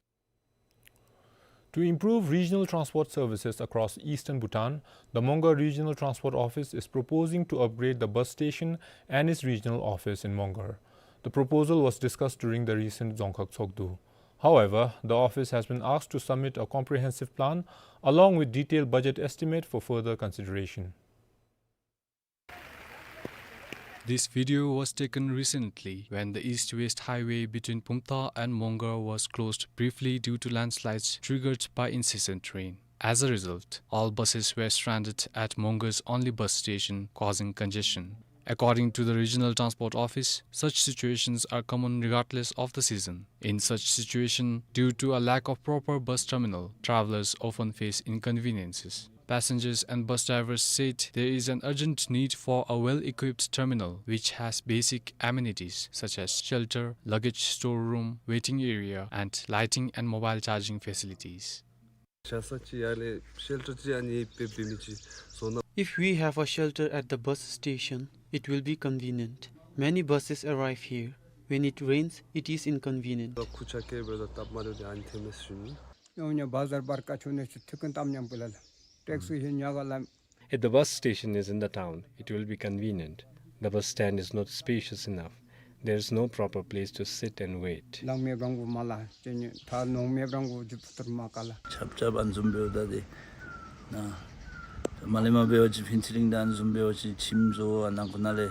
To improve regional transport services across eastern Bhutan, the Mongar Regional Transport Office is proposing to upgrade the bus station and its regional office in Mongar. The proposal was discussed during the recent Dzongkhag Tshogdu. However, the office has been asked to submit a comprehensive plan along with detailed budget estimate for further consideration. This video was taken recently when the east-west highway between Phumtha and Mongar was closed briefly due to landslides triggered by incessant rain. As a result, all buses were stranded at Mongar's only bus station, causing congestion. According to the Regional Transport Office, such situations are common regardless of the season. In such situation, due to a lack of proper bus terminal, travelers often face inconveniences. Passengers and bus drivers said there is an urgent need for a well-equipped terminal which has basic amenities such as shelter, luggage storeroom, waiting area, and lighting and mobile charging facilities. ཆ་ས་ཅིག་ཡར་ལས་ཤེལ་ཊར་ཅིག་ཨ་ནི་དཔེ་འབད་མི་ཅིག་བཟོ་ན། If we have a shelter at the bus station, it will be convenient. Many buses arrive here. When it rains, it is inconvenient. ཁུར་ཆ་སྐྱེལ་འབདཝ་ད་སྟབས་མ་བདེཝ་འདི་ཨ་ནི་ཐོནམ་མས་ཞུ་ནི། ཡོང་ཉ་བ་ཛར་བར་ཀ་ཆུ་ནས་ཆུ་ཐིགས་ཀུན་བཏབ་ཉམས་པོ་ལ་ལ། ཊེག་སི་ཧེ་ཉ་ག་ལ། If the bus station is in the town, it will be convenient. The bus stand is not spacious enough. There is no proper place to sit and wait. ནང་མེད་པ་རང་གུ་མ་ལ་ཅན་ད་ནང་མེད་པ་རང་གུ་ཇུ་ཕུ་ཐུར་མ་ཀ་ལ། ཆབ་ཆབ་ཨ་ནི་བཟུམ་འབདཝ་ད་དེ་ན་མ་ལེ་མ་འབད་བ་ཅིན་ཕུན་ཚོགས་གླིང་དང་ཨ་ནི་བཟུམ་འབད་བ་ཅིན་ཁྱིམ་བཟོ་བ་ནང་ཁོ་ན་ལས།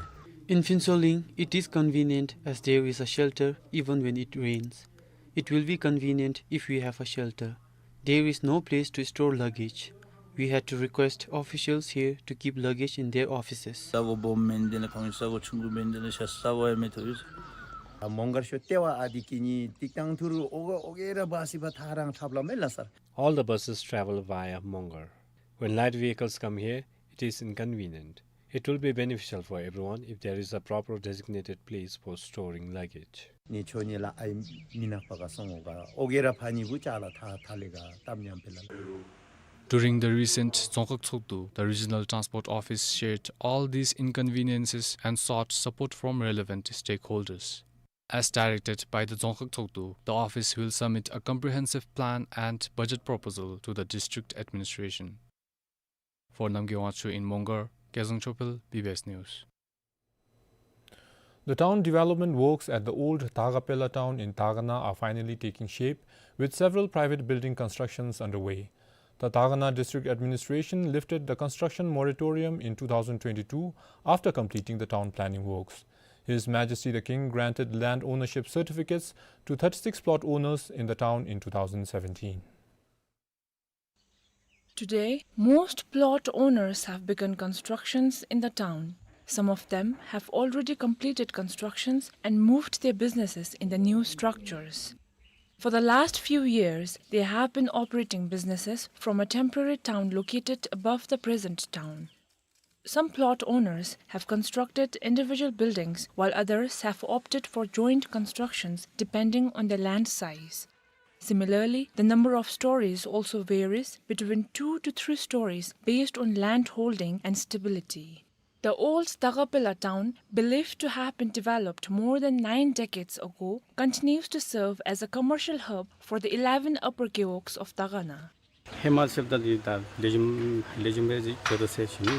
In Phuentsholing, it is convenient as there is a shelter even when it rains. It will be convenient if we have a shelter. There is no place to store luggage. We had to request officials here to keep luggage in their offices. ས་གོ་སྦོམ་མེན་དེ་ལས་ཁོང་ས་གོ་ཆུང་ཀུ་མེན་དེ་ལས་ཤ་ས་གོ་ཡང་མེད་ཐོ་ཡོད། མོང་སྒར་ཤོ་ལྟེ་བ་ཨ་དེ་གི་ནི་ཏིག་ཏང་ཐུར་ཨོ་ཨོ་གེ་ར་བ་སི་བ་ཐ་རང་ཁྲབ་ལ་མེ་ལ་སར། All the buses travel via Mongar. When light vehicles come here, it is inconvenient. It will be beneficial for everyone if there is a proper designated place for storing luggage. ནི་ཆོ་ནི་ལ་ཨའི་མི་ནག་པ་ག་སོང་ངོ་ག་ཨོ་གེ་ར་ཕ་ནི་གུ་ཅ་ལ་ཐ་ཐ་ལེ་ག་ཏམ་ཉམ་པེ་ལ། During the recent Dzongkhag Tshogdu, the Regional Transport Office shared all these inconveniences and sought support from relevant stakeholders. As directed by the Dzongkhag Tshogdu, the office will submit a comprehensive plan and budget proposal to the district administration. For Namgay Wangchuk in Mongar, Kezang Chopel, B B S News. The town development works at the old Dagapela town in Dagana are finally taking shape, with several private building constructions underway. The Dagana District Administration lifted the construction moratorium in two thousand twenty-two after completing the town planning works. His Majesty the King granted land ownership certificates to thirty-six plot owners in the town in two thousand seventeen. Today, most plot owners have begun constructions in the town. Some of them have already completed constructions and moved their businesses in the new structures. For the last few years, they have been operating businesses from a temporary town located above the present town. Some plot owners have constructed individual buildings, while others have opted for joint constructions depending on the land size. Similarly, the number of stories also varies between two to three stories based on land holding and stability. The old Dagapela town, believed to have been developed more than nine decades ago, continues to serve as a commercial hub for the eleven upper gewogs of Dagana. ཧེ་མ་ཚེབ་ད་འདི་ད་ལེགས་ཤོམ་ལེགས་ཤོམ་སྦེ་ཅིག་འགྱོ་དོ་ཟེར་ཞུ་ནི་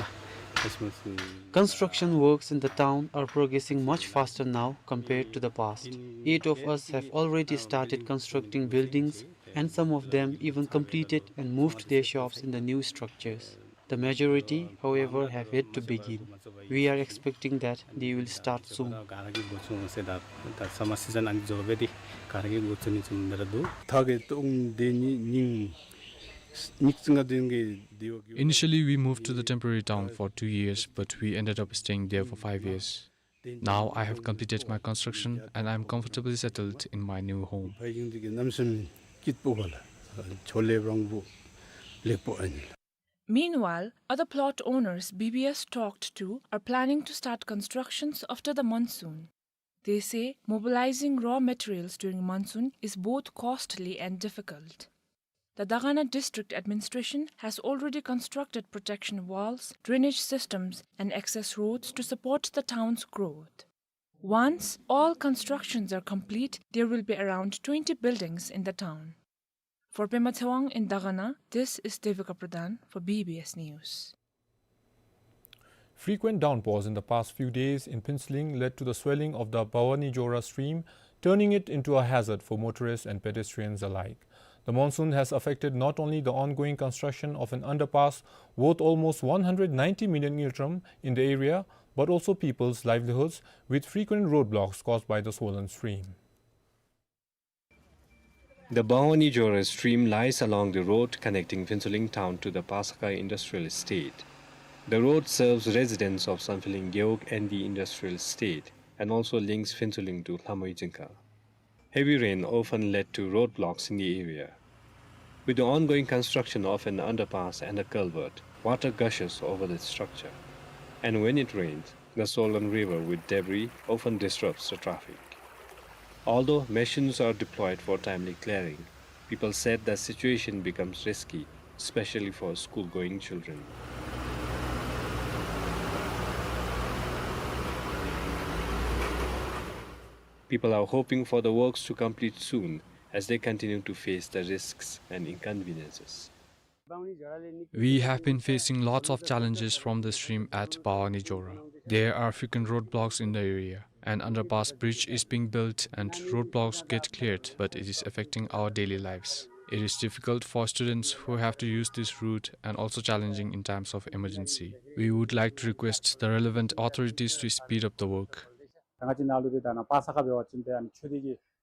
ལགས། Construction works in the town are progressing much faster now compared to the past. Eight of us have already started constructing buildings, and some of them even completed and moved their shops in the new structures. The majority, however, have yet to begin. We are expecting that they will start soon. ག་ར་གིས་འགོ་བཙུགས་ཟེར་ད་ད་སམ་མར་སི་ཛན་ཨ་ནི་རྫོགས་སྦེ་ཏེ་ག་ར་གིས་འགོ་བཙུགས་ནི་བཟུམ་འདི་ར་འདུག། ད་གི་ཏོག་དེ་ནི་ཉིནམ་ཉིནམ་ཅིག་ང་དེ་གི་དེ་བ་གི། Initially, we moved to the temporary town for two years, but we ended up staying there for five years. Now I have completed my construction and I am comfortably settled in my new home. ཕ་ཡིན་དེ་གི་གནམ་མེད་ས་མེད་སྐྱིད་པོ་ག་ལགས། ཆོ་ལེ་རོང་པོ་ལེགས་པོ་ཨ་ནི་ལགས། Meanwhile, other plot owners B B S talked to are planning to start constructions after the monsoon. They say mobilizing raw materials during monsoon is both costly and difficult. The Dagana District Administration has already constructed protection walls, drainage systems, and access roads to support the town's growth. Once all constructions are complete, there will be around twenty buildings in the town. For Pema Tshewang in Dagana, this is Devika Pradhan for B B S News. Frequent downpours in the past few days in Phuentsholing led to the swelling of the Bhawanijora stream, turning it into a hazard for motorists and pedestrians alike. The monsoon has affected not only the ongoing construction of an underpass worth almost one hundred ninety million ngultrum in the area, but also people's livelihoods, with frequent roadblocks caused by the swollen stream. The Bhawanijora stream lies along the road connecting Phuentsholing town to the Pasakha Industrial Estate. The road serves residents of Sampheeling Gewog and the Industrial Estate and also links Phuentsholing to Lhamoi Dzingkha. Heavy rain often led to roadblocks in the area. With the ongoing construction of an underpass and a culvert, water gushes over the structure. And when it rains, the swollen river with debris often disrupts the traffic. Although machines are deployed for timely clearing, people said the situation becomes risky, especially for school-going children. People are hoping for the works to complete soon as they continue to face the risks and inconveniences. We have been facing lots of challenges from the stream at Bawani Jora. There are frequent roadblocks in the area. An underpass bridge is being built and roadblocks get cleared, but it is affecting our daily lives. It is difficult for students who have to use this route and also challenging in times of emergency. We would like to request the relevant authorities to speed up the work.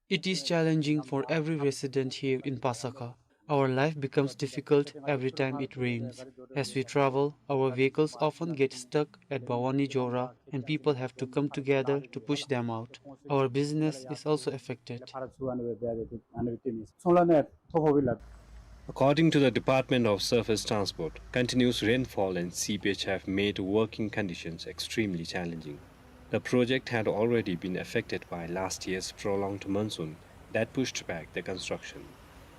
It is challenging for every resident here in Pasakha. Our life becomes difficult every time it rains. As we travel, our vehicles often get stuck at Bawani Jora and people have to come together to push them out. Our business is also affected. According to the Department of Surface Transport, continuous rainfall and seepage have made working conditions extremely challenging. The project had already been affected by last year's prolonged monsoon that pushed back the construction.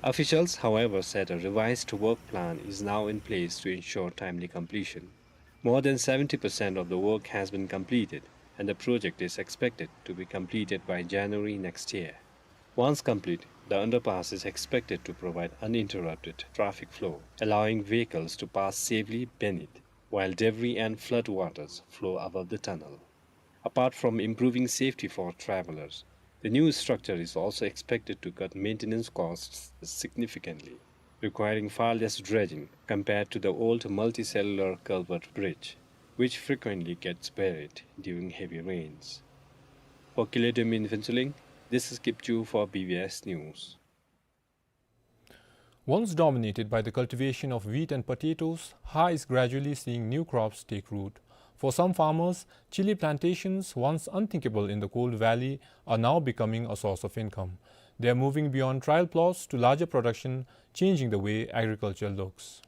Officials, however, said a revised work plan is now in place to ensure timely completion. More than seventy percent of the work has been completed, and the project is expected to be completed by January next year. Once complete, the underpass is expected to provide uninterrupted traffic flow, allowing vehicles to pass safely beneath, while debris and flood waters flow above the tunnel. Apart from improving safety for travelers, the new structure is also expected to cut maintenance costs significantly, requiring far less dredging compared to the old multicellular culvert bridge, which frequently gets buried during heavy rains. For Kile Demi in Phuentsholing, this is Kipchu for B B S News. Once dominated by the cultivation of wheat and potatoes, Har is gradually seeing new crops take root. For some farmers, chili plantations, once unthinkable in the cold valley, are now becoming a source of income. They are moving beyond trial plots to larger production, changing the way agriculture looks.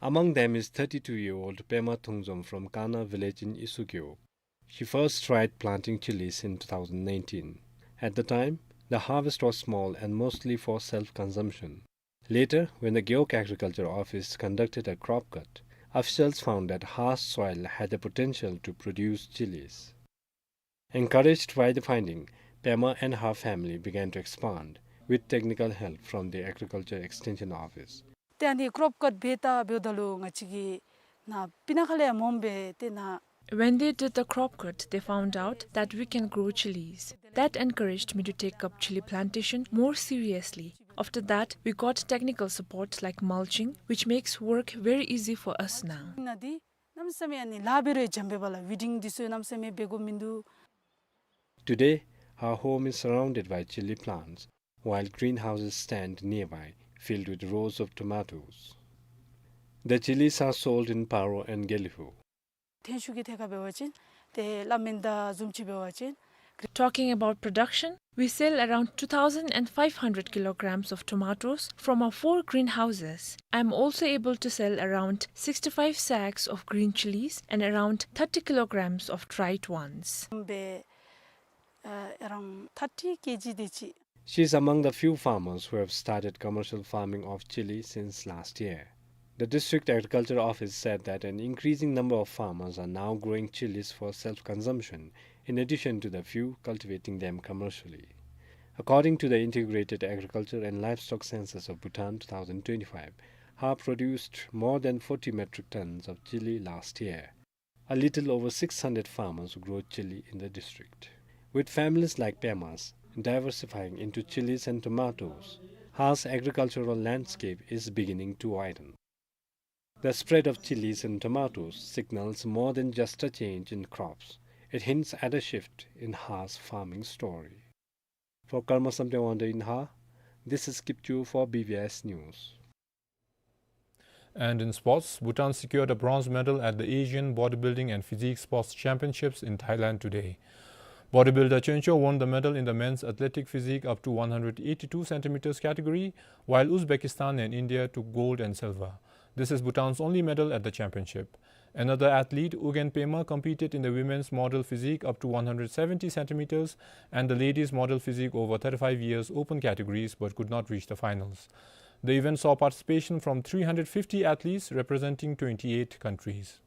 Among them is thirty-two-year-old Pema Thungzom from Kana village in Isugeo. She first tried planting chilies in two thousand nineteen. At the time, the harvest was small and mostly for self-consumption. Later, when the Gewog Agriculture Office conducted a crop cut, officials found that Har's soil had the potential to produce chilies. Encouraged by the finding, Pema and her family began to expand, with technical help from the Agriculture Extension Office. ཏེ་ཨ་ནི་ཀྲོབ་ཀཊ་འབད་ད་འབདཝ་ད་ལུ་ང་བཅས་ཀྱིས་ནཱ་སྤུ་ན་ཁ་ལས་མངམ་སྦེ་ཏེ་ནཱ། When they did the crop cut, they found out that we can grow chilies. That encouraged me to take up chili plantation more seriously. After that, we got technical support like mulching, which makes work very easy for us now. ནཱ་འདི་གནམ་མེད་ས་མེད་ཨ་ནི་ལཱ་འབད་རུང་འཇམ་པས་པ་ལགས། ཝིཌིང་འདི་ཚུ་གནམ་མེད་ས་མེད་འབད་དགོཔ་མིན་འདུག། Today, her home is surrounded by chili plants, while greenhouses stand nearby, filled with rows of tomatoes. The chilies are sold in Paro and Gelephu. ཐོན་ཤུགས་ཀྱི་ཐད་ཁར་འབད་བ་ཅིན་ཏེ་སླབ་མིན་འདི་བཟུམ་ཅིག་འབད་བ་ཅིན། Talking about production, we sell around two thousand five hundred kilograms of tomatoes from our four greenhouses. I am also able to sell around sixty-five sacks of green chilies and around thirty kilograms of dried ones. འབད་ཨ་around thirty K G དེ་ཅིག། She is among the few farmers who have started commercial farming of chili since last year. The District Agriculture Office said that an increasing number of farmers are now growing chilies for self-consumption, in addition to the few cultivating them commercially. According to the Integrated Agriculture and Livestock Census of Bhutan two thousand twenty-five, Har produced more than forty metric tons of chili last year. A little over six hundred farmers grow chili in the district. With families like Pema's diversifying into chilies and tomatoes, Har's agricultural landscape is beginning to widen. The spread of chilies and tomatoes signals more than just a change in crops. It hints at a shift in Har's farming story. For Karma Samten Wangdo in Har, this is Kipchu for B B S News. And in sports, Bhutan secured a bronze medal at the Asian Bodybuilding and Physique Sports Championships in Thailand today. Bodybuilder Choncho won the medal in the men's athletic physique up to one hundred eighty-two centimeters category, while Uzbekistan and India took gold and silver. This is Bhutan's only medal at the championship. Another athlete, Ugyen Pema, competed in the women's model physique up to one hundred seventy centimeters and the ladies model physique over thirty-five years open categories, but could not reach the finals. The event saw participation from three hundred fifty athletes representing twenty-eight countries.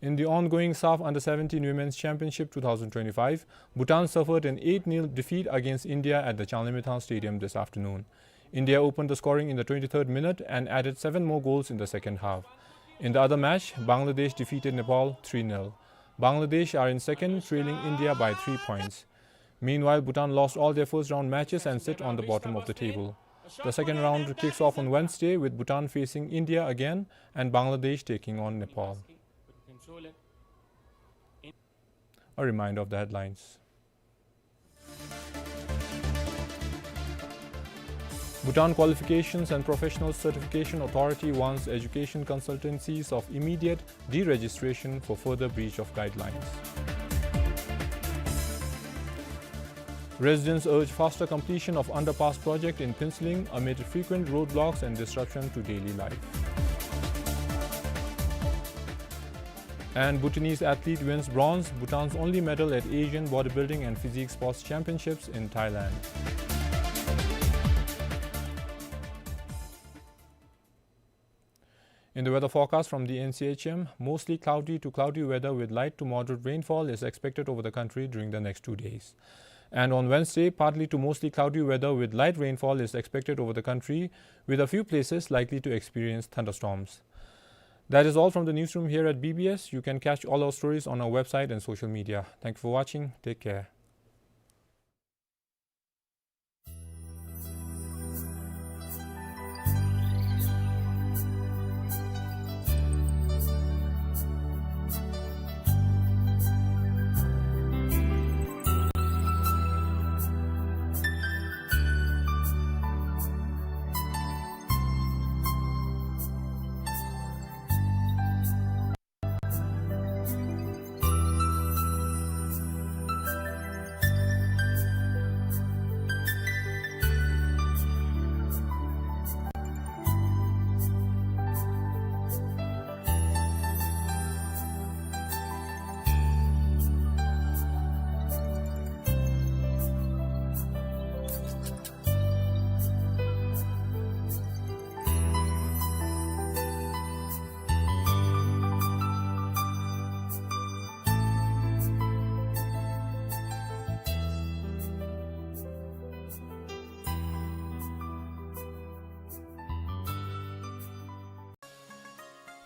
In the ongoing SAFF Under seventeen Women's Championship two thousand twenty-five, Bhutan suffered an eight nil defeat against India at the Changlimithang Stadium this afternoon. India opened the scoring in the twenty-third minute and added seven more goals in the second half. In the other match, Bangladesh defeated Nepal three nil. Bangladesh are in second, trailing India by three points. Meanwhile, Bhutan lost all their first round matches and sit on the bottom of the table. The second round kicks off on Wednesday, with Bhutan facing India again and Bangladesh taking on Nepal. A reminder of the headlines. Bhutan Qualifications and Professional Certification Authority warns education consultancies of immediate deregistration for further breach of guidelines. Residents urge faster completion of underpass project in Phuentsholing amid frequent roadblocks and disruption to daily life. And Bhutanese athlete wins bronze, Bhutan's only medal at Asian Bodybuilding and Physique Sports Championships in Thailand. In the weather forecast from the N C H M, mostly cloudy to cloudy weather with light to moderate rainfall is expected over the country during the next two days. And on Wednesday, partly to mostly cloudy weather with light rainfall is expected over the country, with a few places likely to experience thunderstorms. That is all from the newsroom here at B B S. You can catch all our stories on our website and social media. Thank you for watching. Take care.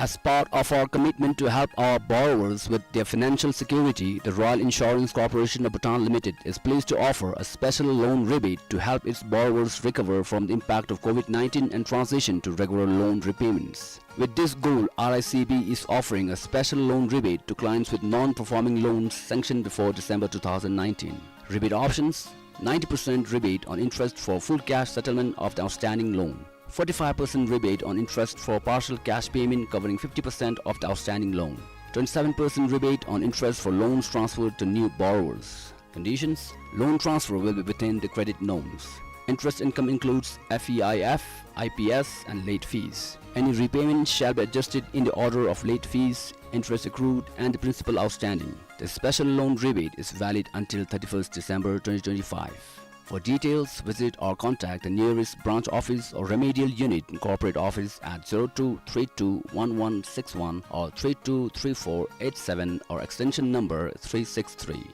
As part of our commitment to help our borrowers with their financial security, the Royal Insurance Corporation of Bhutan Limited is pleased to offer a special loan rebate to help its borrowers recover from the impact of COVID nineteen and transition to regular loan repayments. With this goal, R I C B is offering a special loan rebate to clients with non-performing loans sanctioned before December two thousand nineteen. Rebate options: ninety percent rebate on interest for full cash settlement of the outstanding loan, forty-five percent rebate on interest for partial cash payment covering fifty percent of the outstanding loan, twenty-seven percent rebate on interest for loans transferred to new borrowers. Conditions: loan transfer will be within the credit norms. Interest income includes F E I F, I P S, and late fees. Any repayment shall be adjusted in the order of late fees, interest accrued, and the principal outstanding. The special loan rebate is valid until thirty-first December twenty twenty-five. For details, visit or contact the nearest branch office or remedial unit in corporate office at zero two three two one one six one or three two three four eight seven or extension number three six three.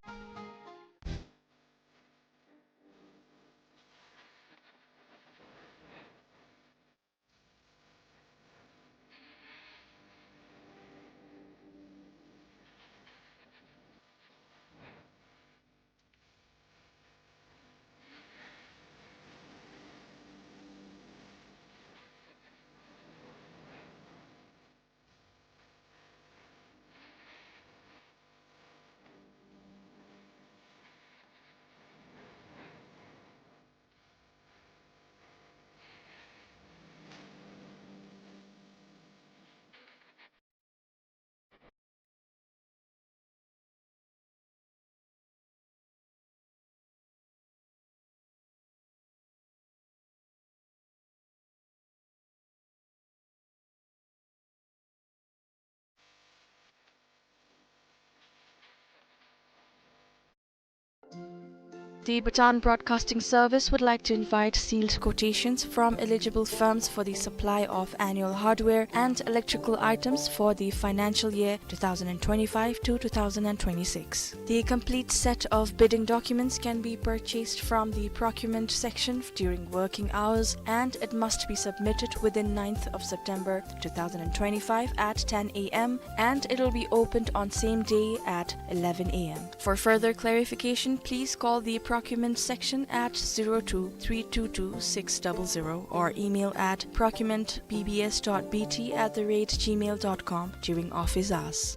The Bhutan Broadcasting Service would like to invite sealed quotations from eligible firms for the supply of annual hardware and electrical items for the financial year two thousand twenty-five to two thousand twenty-six. The complete set of bidding documents can be purchased from the procurement section during working hours, and it must be submitted within ninth of September two thousand twenty-five at ten A M, and it will be opened on same day at eleven A M. For further clarification, please call the procurement section at zero two three two two six double zero or email at procurement B B S dot B T at the rate gmail dot com during office hours.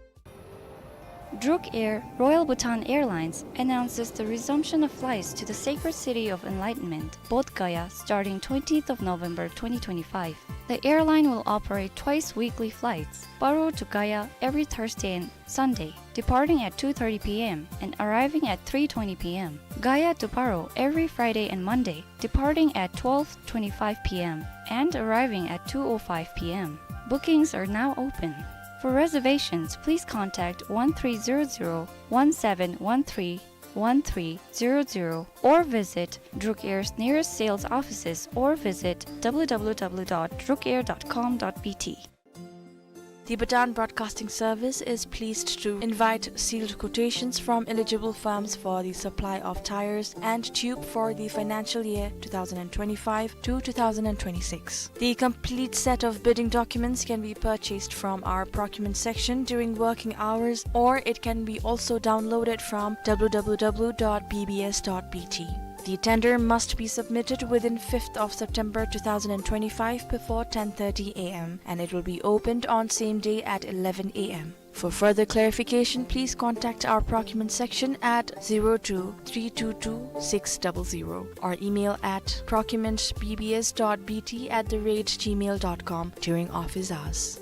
Druk Air, Royal Bhutan Airlines, announces the resumption of flights to the sacred city of enlightenment, Bodh Gaya, starting twentieth of November twenty twenty-five. The airline will operate twice weekly flights, Paro to Gaya every Thursday and Sunday, departing at two thirty P M and arriving at three twenty P M, Gaya to Paro every Friday and Monday, departing at twelve twenty-five P M and arriving at two oh five P M. Bookings are now open. For reservations, please contact one three zero zero, one seven one three, one three zero zero or visit Druk Air's nearest sales offices or visit W W W dot druk air dot com dot B T. The Bhutan Broadcasting Service is pleased to invite sealed quotations from eligible firms for the supply of tires and tube for the financial year two thousand twenty-five to two thousand twenty-six. The complete set of bidding documents can be purchased from our procurement section during working hours, or it can be also downloaded from W W W dot B B S dot B T. The tender must be submitted within fifth of September two thousand twenty-five before ten thirty A M, and it will be opened on same day at eleven A M. For further clarification, please contact our procurement section at zero two three two two six double zero or email at procurement B B S dot B T at the rate gmail dot com during office hours.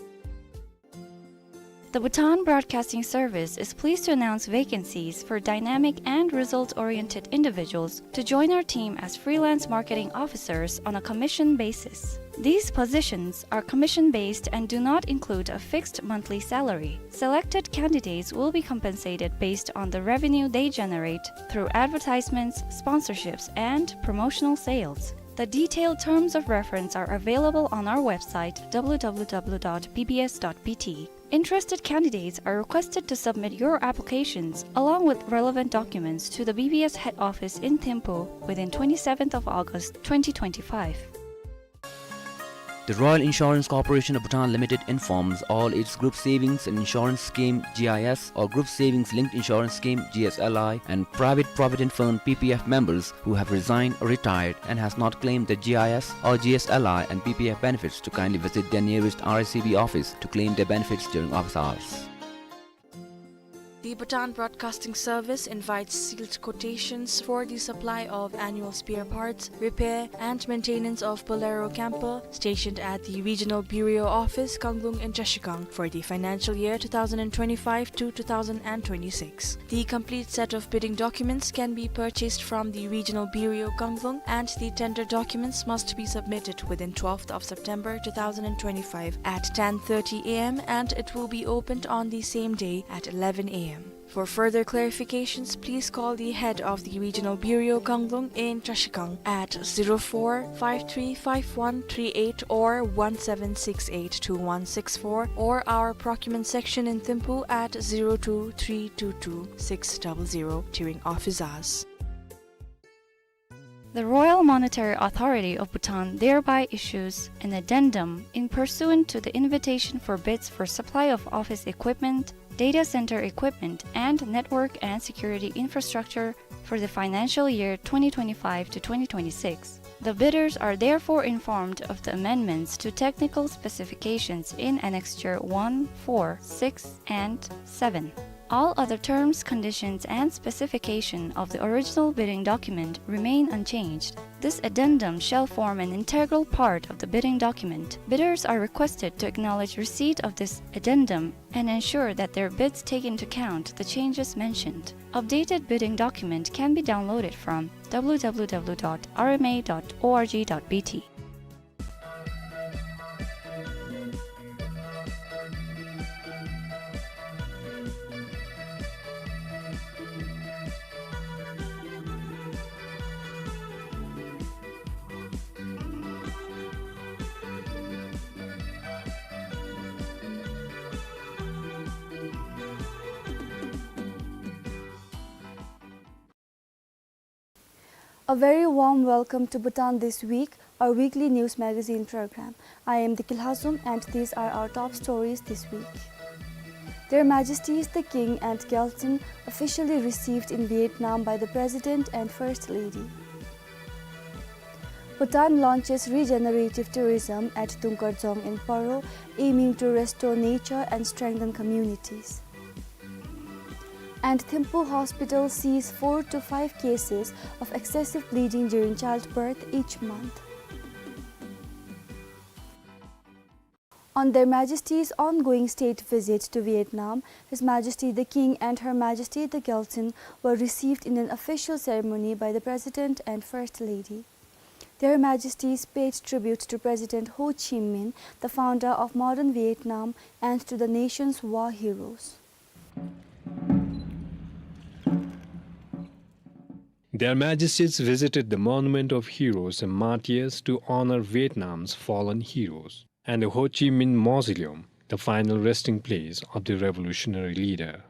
The Bhutan Broadcasting Service is pleased to announce vacancies for dynamic and result-oriented individuals to join our team as freelance marketing officers on a commission basis. These positions are commission-based and do not include a fixed monthly salary. Selected candidates will be compensated based on the revenue they generate through advertisements, sponsorships, and promotional sales. The detailed terms of reference are available on our website, W W W dot B B S dot B T. Interested candidates are requested to submit your applications along with relevant documents to the B B S head office in Thimphu within twenty-seventh of August twenty twenty-five. The Royal Insurance Corporation of Bhutan Limited informs all its Group Savings and Insurance Scheme, G I S, or Group Savings Linked Insurance Scheme, G S L I, and Private Provident Fund, P P F, members who have resigned or retired and has not claimed the G I S or G S L I and P P F benefits to kindly visit their nearest R I C B office to claim their benefits during office hours. The Bhutan Broadcasting Service invites sealed quotations for the supply of annual spare parts, repair and maintenance of Bolero camper stationed at the Regional Bureau Office, Kanglung in Trashigang for the financial year two thousand twenty-five to two thousand twenty-six. The complete set of bidding documents can be purchased from the Regional Bureau, Kanglung, and the tender documents must be submitted within twelfth of September two thousand twenty-five at ten thirty A M, and it will be opened on the same day at eleven A M. For further clarifications, please call the head of the Regional Bureau, Kanglung in Trashigang at zero four five three five one three eight or one seven six eight two one six four, or our procurement section in Thimphu at zero two three two two six double zero during office hours. The Royal Monetary Authority of Bhutan thereby issues an addendum in pursuant to the invitation for bids for supply of office equipment, data center equipment, and network and security infrastructure for the financial year twenty twenty-five to twenty twenty-six. The bidders are therefore informed of the amendments to technical specifications in Annexure one, four, six, and seven. All other terms, conditions, and specification of the original bidding document remain unchanged. This addendum shall form an integral part of the bidding document. Bidders are requested to acknowledge receipt of this addendum and ensure that their bids take into account the changes mentioned. Updated bidding document can be downloaded from W W W dot R M A dot org dot B T. A very warm welcome to Bhutan This Week, our weekly news magazine program. I am Deki Lhazom and these are our top stories this week. Their Majesties the King and Gyaltsuen officially received in Vietnam by the President and First Lady. Bhutan launches regenerative tourism at Dungkar Dzong in Paro, aiming to restore nature and strengthen communities. And Thimphu Hospital sees four to five cases of excessive bleeding during childbirth each month. On Their Majesties' ongoing state visit to Vietnam, His Majesty the King and Her Majesty the Gyaltsuen were received in an official ceremony by the President and First Lady. Their Majesties paid tribute to President Ho Chi Minh, the founder of modern Vietnam, and to the nation's war heroes. Their Majesties visited the Monument of Heroes and Martyrs to honor Vietnam's fallen heroes and the Ho Chi Minh Mausoleum, the final resting place of the revolutionary leader.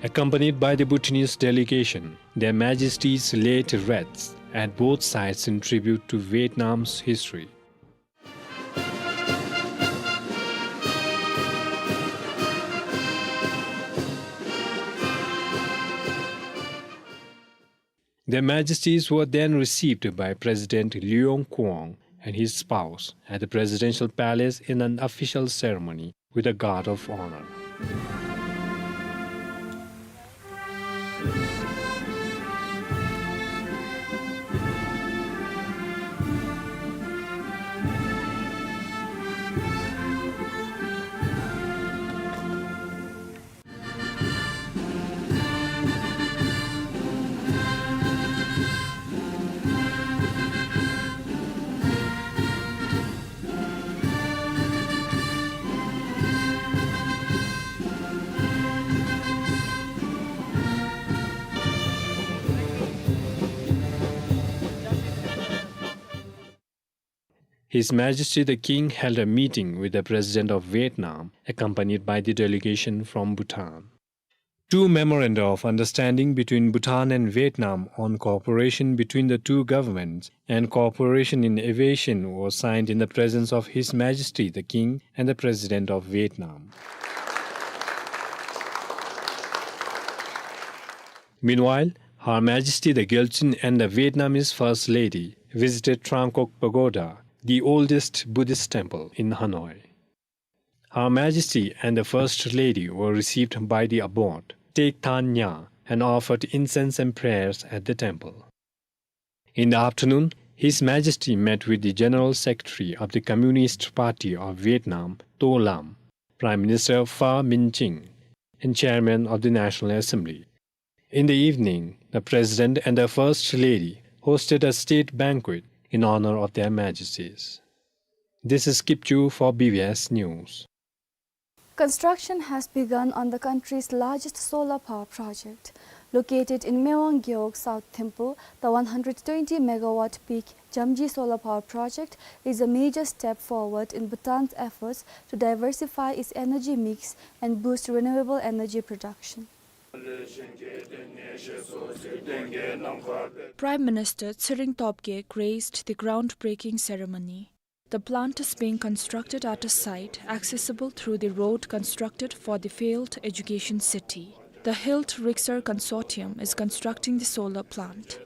Accompanied by the Bhutanese delegation, Their Majesties laid wreaths at both sides in tribute to Vietnam's history. Their Majesties were then received by President Luong Kuong and his spouse at the presidential palace in an official ceremony with a guard of honor. His Majesty the King held a meeting with the President of Vietnam, accompanied by the delegation from Bhutan. Two memoranda of understanding between Bhutan and Vietnam on cooperation between the two governments and cooperation in aviation was signed in the presence of His Majesty the King and the President of Vietnam. Meanwhile, Her Majesty the Gyaltsuen and the Vietnamese First Lady visited Trang Kok Pagoda, the oldest Buddhist temple in Hanoi. Her Majesty and the First Lady were received by the abbot, Tek Thanh Nha, and offered incense and prayers at the temple. In the afternoon, His Majesty met with the General Secretary of the Communist Party of Vietnam, To Lam, Prime Minister Pha Minh Chinh, and Chairman of the National Assembly. In the evening, the President and the First Lady hosted a state banquet in honor of Their Majesties. This is Kip Chu for B B S News. Construction has begun on the country's largest solar power project. Located in Mewang Gewog, South Thimphu, the one hundred twenty megawatt peak Jamji solar power project is a major step forward in Bhutan's efforts to diversify its energy mix and boost renewable energy production. Prime Minister Tshering Tobgay graced the groundbreaking ceremony. The plant is being constructed at a site accessible through the road constructed for the failed education city. The Hilt Rixar Consortium is constructing the solar plant.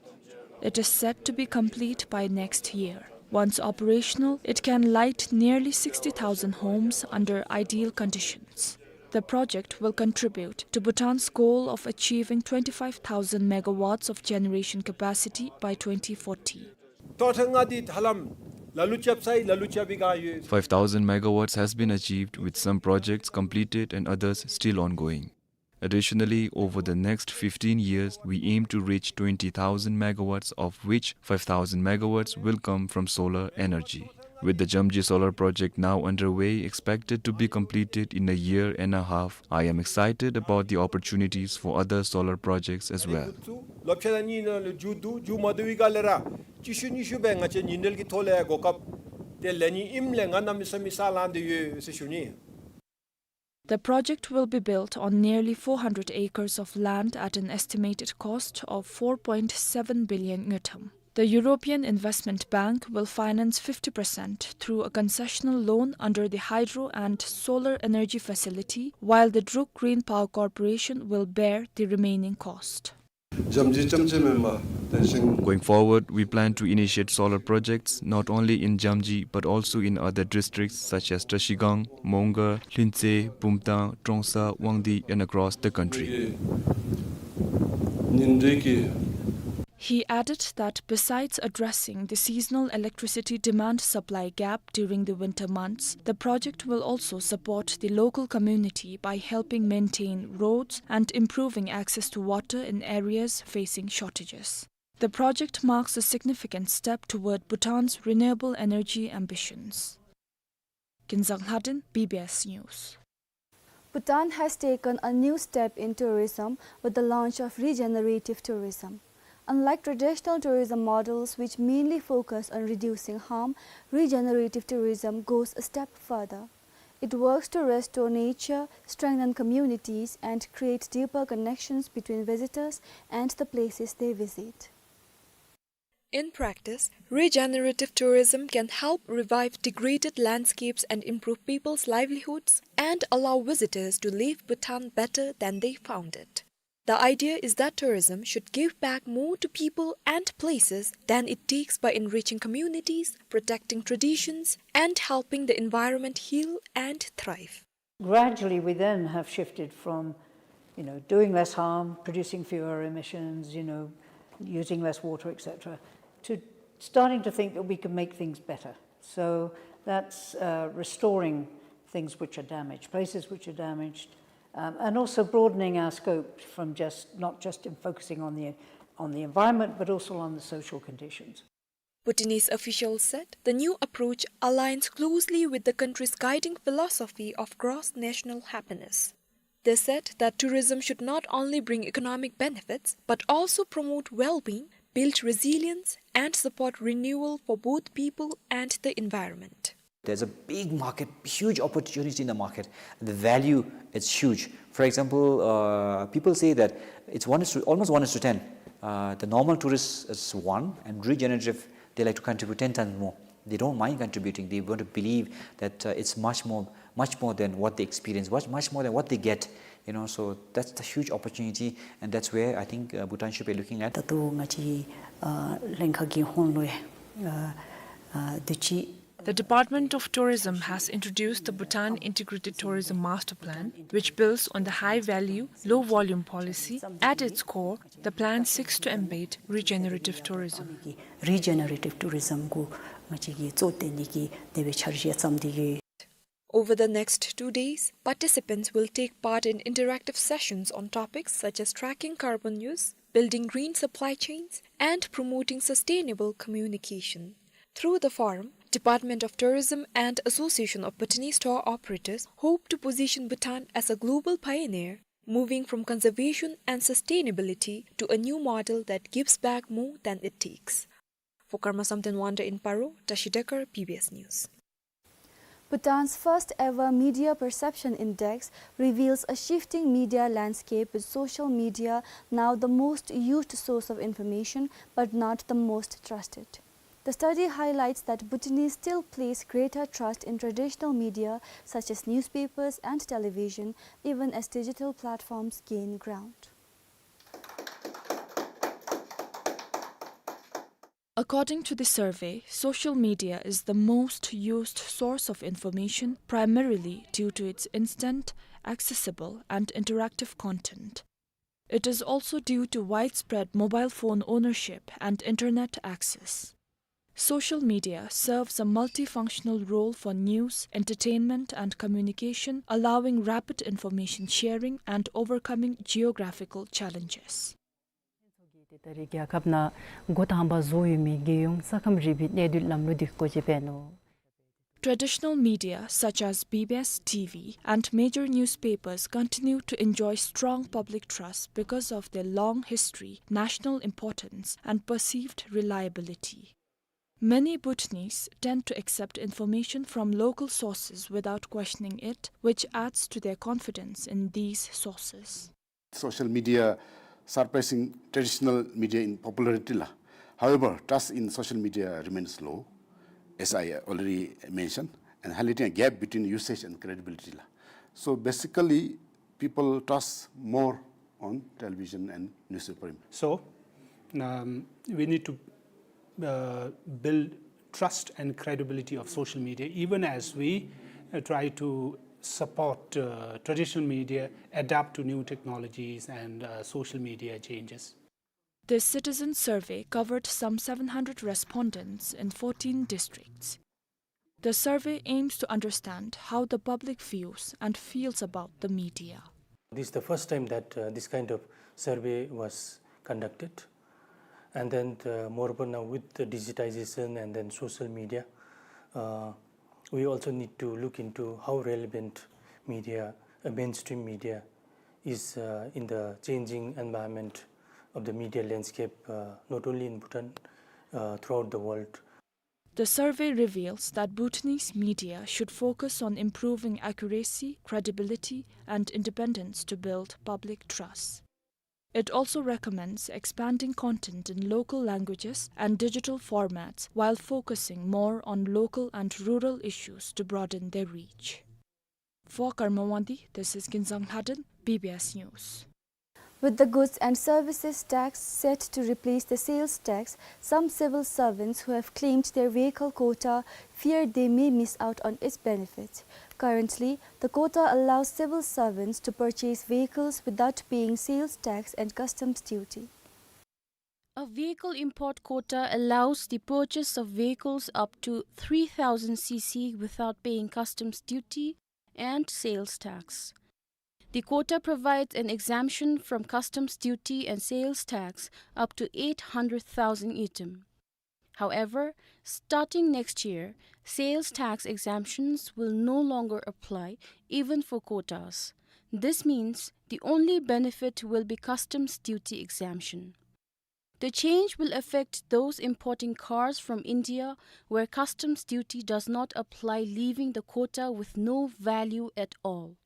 It is set to be complete by next year. Once operational, it can light nearly sixty thousand homes under ideal conditions. The project will contribute to Bhutan's goal of achieving twenty-five thousand megawatts of generation capacity by twenty forty. Five thousand megawatts has been achieved, with some projects completed and others still ongoing. Additionally, over the next fifteen years, we aim to reach twenty thousand megawatts, of which five thousand megawatts will come from solar energy. With the Jamji solar project now underway, expected to be completed in a year and a half, I am excited about the opportunities for other solar projects as well. ལོ་ཕྱེད་དང་གཉིས་ནང་ལུ་མཇུག་བསྡུ་མཇུག་མ་བསྡུ་བའི་སྒང་ལས་ར་སྤྱི་ཤུལ་གཉིས་ཤུལ་སྦེ་ང་བཅས་ཉིན་རེ་གི་ཐོག་ལས་གོ་སྐབས་དེ་ལེན་ནི་ཨིནམ་ལས་ང་གནམ་མེད་ས་མེད་ས་ལངས་ཏེ་ཡོད་ཟེར་ཞུ་ནི། The project will be built on nearly four hundred acres of land at an estimated cost of four point seven billion ngultrum. The European Investment Bank will finance fifty percent through a concessional loan under the Hydro and Solar Energy Facility, while the Druk Green Power Corporation will bear the remaining cost. Going forward, we plan to initiate solar projects not only in Jamji but also in other districts such as Trashigang, Mongar, Lhuntse, Bumthang, Trongsa, Wangdue, and across the country. He added that besides addressing the seasonal electricity demand supply gap during the winter months, the project will also support the local community by helping maintain roads and improving access to water in areas facing shortages. The project marks a significant step toward Bhutan's renewable energy ambitions. Kinzang Lhadin, B B S News. Bhutan has taken a new step in tourism with the launch of regenerative tourism. Unlike traditional tourism models, which mainly focus on reducing harm, regenerative tourism goes a step further. It works to restore nature, strengthen communities, and create deeper connections between visitors and the places they visit. In practice, regenerative tourism can help revive degraded landscapes and improve people's livelihoods and allow visitors to leave Bhutan better than they found it. The idea is that tourism should give back more to people and places than it takes by enriching communities, protecting traditions, and helping the environment heal and thrive. Gradually, we then have shifted from, you know, doing less harm, producing fewer emissions, you know, using less water, et cetera, to starting to think that we can make things better. So that's, uh, restoring things which are damaged, places which are damaged, um, and also broadening our scope from just, not just in focusing on the, on the environment, but also on the social conditions. Bhutanese officials said the new approach aligns closely with the country's guiding philosophy of cross-national happiness. They said that tourism should not only bring economic benefits, but also promote well-being, build resilience, and support renewal for both people and the environment. There's a big market, huge opportunity in the market. The value is huge. For example, uh, people say that it's one is to, almost one is to ten. Uh, the normal tourist is one, and regenerative, they like to contribute ten times more. They don't mind contributing. They want to believe that, uh, it's much more, much more than what they experience, much, much more than what they get. You know, so that's the huge opportunity, and that's where I think, uh, Bhutan should be looking at. ད་ལྟོ་ང་བཅས་ཨ་ལྷན་ཁག་གི་ཧོངས་ལུ་ཡང་ཨ་ཨ་དུས་ཅི། The Department of Tourism has introduced the Bhutan Integrated Tourism Master Plan, which builds on the high value, low volume policy. At its core, the plan seeks to embed regenerative tourism. Regenerative tourism གུ་ང་བཅས་ཀྱིས་གཙོ་བཏོན་ནི་གི་དེ་སྦེ་འཆར་གཞི་བརྩམས་ཏེ་ཡོད། Over the next two days, participants will take part in interactive sessions on topics such as tracking carbon use, building green supply chains, and promoting sustainable communication. Through the forum, Department of Tourism and Association of Bhutanese Tour Operators hope to position Bhutan as a global pioneer, moving from conservation and sustainability to a new model that gives back more than it takes. For Karma Samten Wangda in Paro, Tashi Dekar, B B S News. Bhutan's first ever Media Perception Index reveals a shifting media landscape, with social media now the most used source of information but not the most trusted. The study highlights that Bhutanese still place greater trust in traditional media such as newspapers and television, even as digital platforms gain ground. According to the survey, social media is the most used source of information, primarily due to its instant, accessible, and interactive content. It is also due to widespread mobile phone ownership and internet access. Social media serves a multifunctional role for news, entertainment, and communication, allowing rapid information sharing and overcoming geographical challenges. ད་རེས་རྒྱལ་ཁབ་ནང་འགོ་དང་པ་བཟོ་ཡོད་མི་རྒྱལ་ཡོངས་ས་ཁམས་རིག་པའི་གནས་སྡུད་ལམ་ལུགས་འདི་སྒོ་འབྱེད་འབད་ནུག། Traditional media such as B B S T V and major newspapers continue to enjoy strong public trust because of their long history, national importance, and perceived reliability. Many Bhutanese tend to accept information from local sources without questioning it, which adds to their confidence in these sources. Social media surpassing traditional media in popularity la. However, trust in social media remains low, as I already mentioned, and highlighting a gap between usage and credibility la. So basically, people trust more on television and newspaper. So, um, we need to uh, build trust and credibility of social media, even as we uh, try to support uh, traditional media adapt to new technologies and uh, social media changes. This citizen survey covered some seven hundred respondents in fourteen districts. The survey aims to understand how the public views and feels about the media. This is the first time that uh, this kind of survey was conducted. And then, uh, moreover, now with the digitization and then social media, uh, we also need to look into how relevant media, uh, mainstream media, is uh, in the changing environment of the media landscape, uh, not only in Bhutan, uh, throughout the world. The survey reveals that Bhutanese media should focus on improving accuracy, credibility, and independence to build public trust. It also recommends expanding content in local languages and digital formats while focusing more on local and rural issues to broaden their reach. For Karma Wangdi, this is Kinzang Lhaden, B B S News. With the goods and services tax set to replace the sales tax, some civil servants who have claimed their vehicle quota fear they may miss out on its benefits. Currently, the quota allows civil servants to purchase vehicles without paying sales tax and customs duty. A vehicle import quota allows the purchase of vehicles up to three thousand C C without paying customs duty and sales tax. The quota provides an exemption from customs duty and sales tax up to eight hundred thousand ngultrum. However, starting next year, sales tax exemptions will no longer apply even for quotas. This means the only benefit will be customs duty exemption. The change will affect those importing cars from India where customs duty does not apply, leaving the quota with no value at all.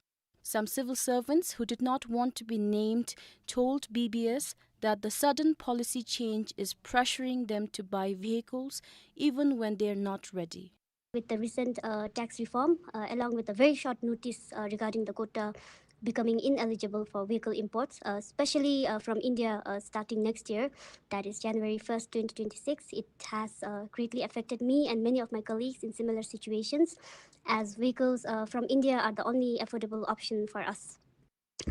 Some civil servants who did not want to be named told B B S that the sudden policy change is pressuring them to buy vehicles even when they are not ready. With the recent uh, tax reform, uh, along with a very short notice uh, regarding the quota becoming ineligible for vehicle imports, uh, especially uh, from India uh, starting next year, that is January first, twenty twenty-six, it has uh, greatly affected me and many of my colleagues in similar situations, as vehicles uh, from India are the only affordable option for us.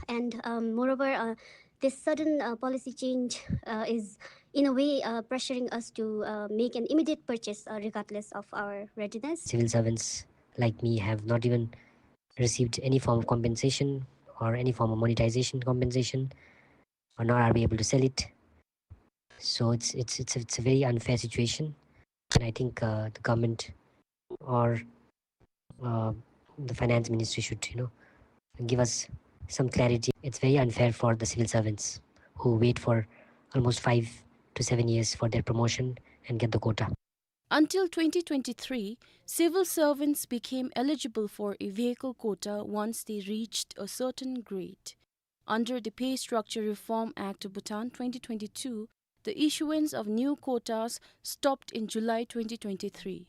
And um, moreover, uh, this sudden uh, policy change uh, is, in a way, uh, pressuring us to uh, make an immediate purchase uh, regardless of our readiness. Civil servants like me have not even received any form of compensation or any form of monetization compensation, or nor are we able to sell it. So it's, it's, it's, it's a very unfair situation. And I think uh, the government or uh, the finance ministry should, you know, give us some clarity. It's very unfair for the civil servants who wait for almost five to seven years for their promotion and get the quota. Until twenty twenty-three, civil servants became eligible for a vehicle quota once they reached a certain grade. Under the Pay Structure Reform Act of Bhutan twenty twenty-two, the issuance of new quotas stopped in July twenty twenty-three.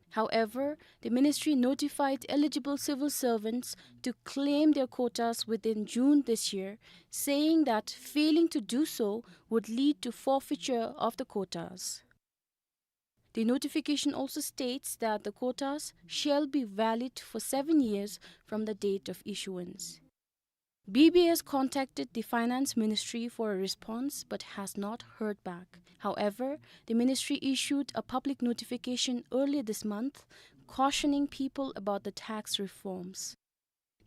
However, the ministry notified eligible civil servants to claim their quotas within June this year, saying that failing to do so would lead to forfeiture of the quotas. The notification also states that the quotas shall be valid for seven years from the date of issuance. B B S contacted the Finance Ministry for a response but has not heard back. However, the ministry issued a public notification earlier this month cautioning people about the tax reforms.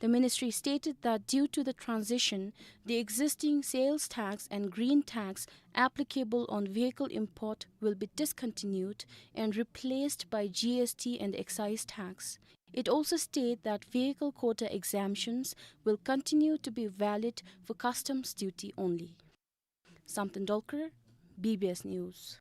The ministry stated that due to the transition, the existing sales tax and green tax applicable on vehicle import will be discontinued and replaced by G S T and excise tax. It also stated that vehicle quota exemptions will continue to be valid for customs duty only. Samten Dolkar, B B S News.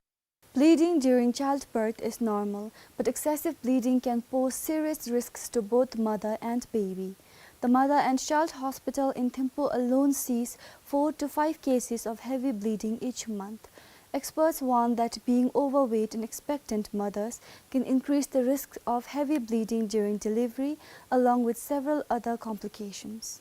Bleeding during childbirth is normal, but excessive bleeding can pose serious risks to both mother and baby. The Mother and Child Hospital in Thimphu alone sees four to five cases of heavy bleeding each month. Experts warn that being overweight and expectant mothers can increase the risk of heavy bleeding during delivery, along with several other complications.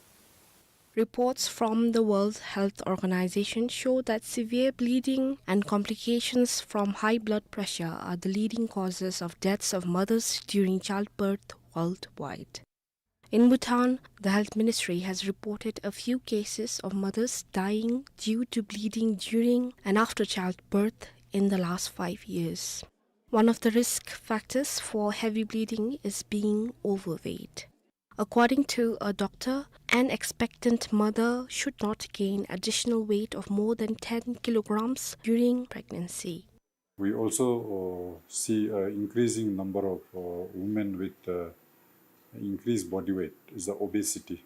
Reports from the World Health Organization show that severe bleeding and complications from high blood pressure are the leading causes of deaths of mothers during childbirth worldwide. In Bhutan, the Health Ministry has reported a few cases of mothers dying due to bleeding during and after childbirth in the last five years. One of the risk factors for heavy bleeding is being overweight. According to a doctor, an expectant mother should not gain additional weight of more than ten kilograms during pregnancy. We also, uh, see an increasing number of, uh, women with, uh, increased body weight, is the obesity.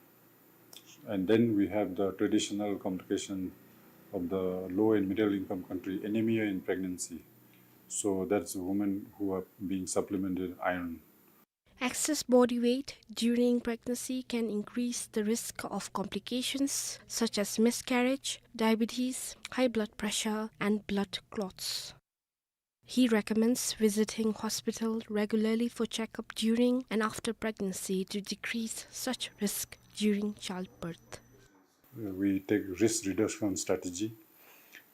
And then we have the traditional complication of the low and middle income country, anemia in pregnancy. So that's women who are being supplemented iron. Excess body weight during pregnancy can increase the risk of complications such as miscarriage, diabetes, high blood pressure, and blood clots. He recommends visiting hospital regularly for checkup during and after pregnancy to decrease such risk during childbirth. We take risk reduction strategy.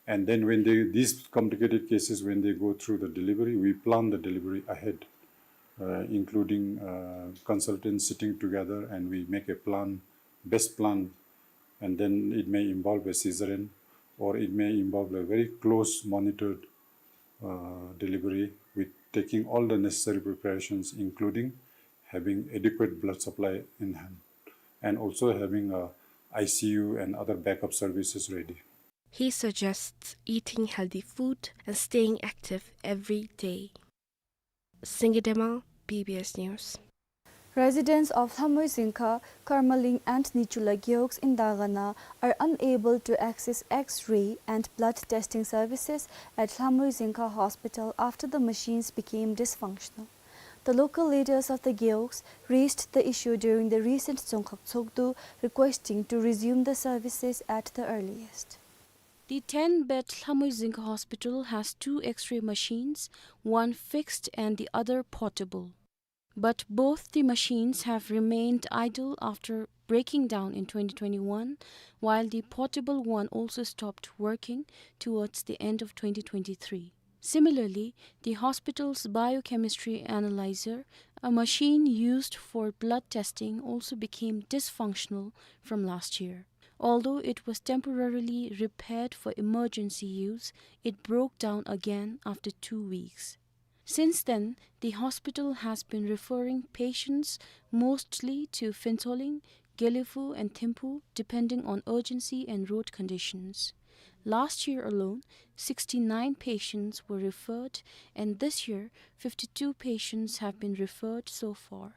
And then when they, these complicated cases, when they go through the delivery, we plan the delivery ahead, uh, including, uh, consultants sitting together, and we make a plan, best plan, and then it may involve a cesarean, or it may involve a very close monitored, uh, delivery with taking all the necessary preparations, including having adequate blood supply in hand and also having a I C U and other backup services ready. He suggests eating healthy food and staying active every day. Singye Dema, B B S News. Residents of Lhamui Zingkha, Karmaling and Nichula Gewogs in Dagana are unable to access X-ray and blood testing services at Lhamui Zingkha Hospital after the machines became dysfunctional. The local leaders of the Gewogs raised the issue during the recent Dzongkhag Tshogdu, requesting to resume the services at the earliest. The ten-bed Lhamui Zingkha Hospital has two X-ray machines, one fixed and the other portable. But both the machines have remained idle after breaking down in twenty twenty-one, while the portable one also stopped working towards the end of twenty twenty-three. Similarly, the hospital's biochemistry analyzer, a machine used for blood testing, also became dysfunctional from last year. Although it was temporarily repaired for emergency use, it broke down again after two weeks. Since then, the hospital has been referring patients mostly to Phuentsholing, Gelephu and Thimphu, depending on urgency and road conditions. Last year alone, sixty-nine patients were referred, and this year, fifty-two patients have been referred so far.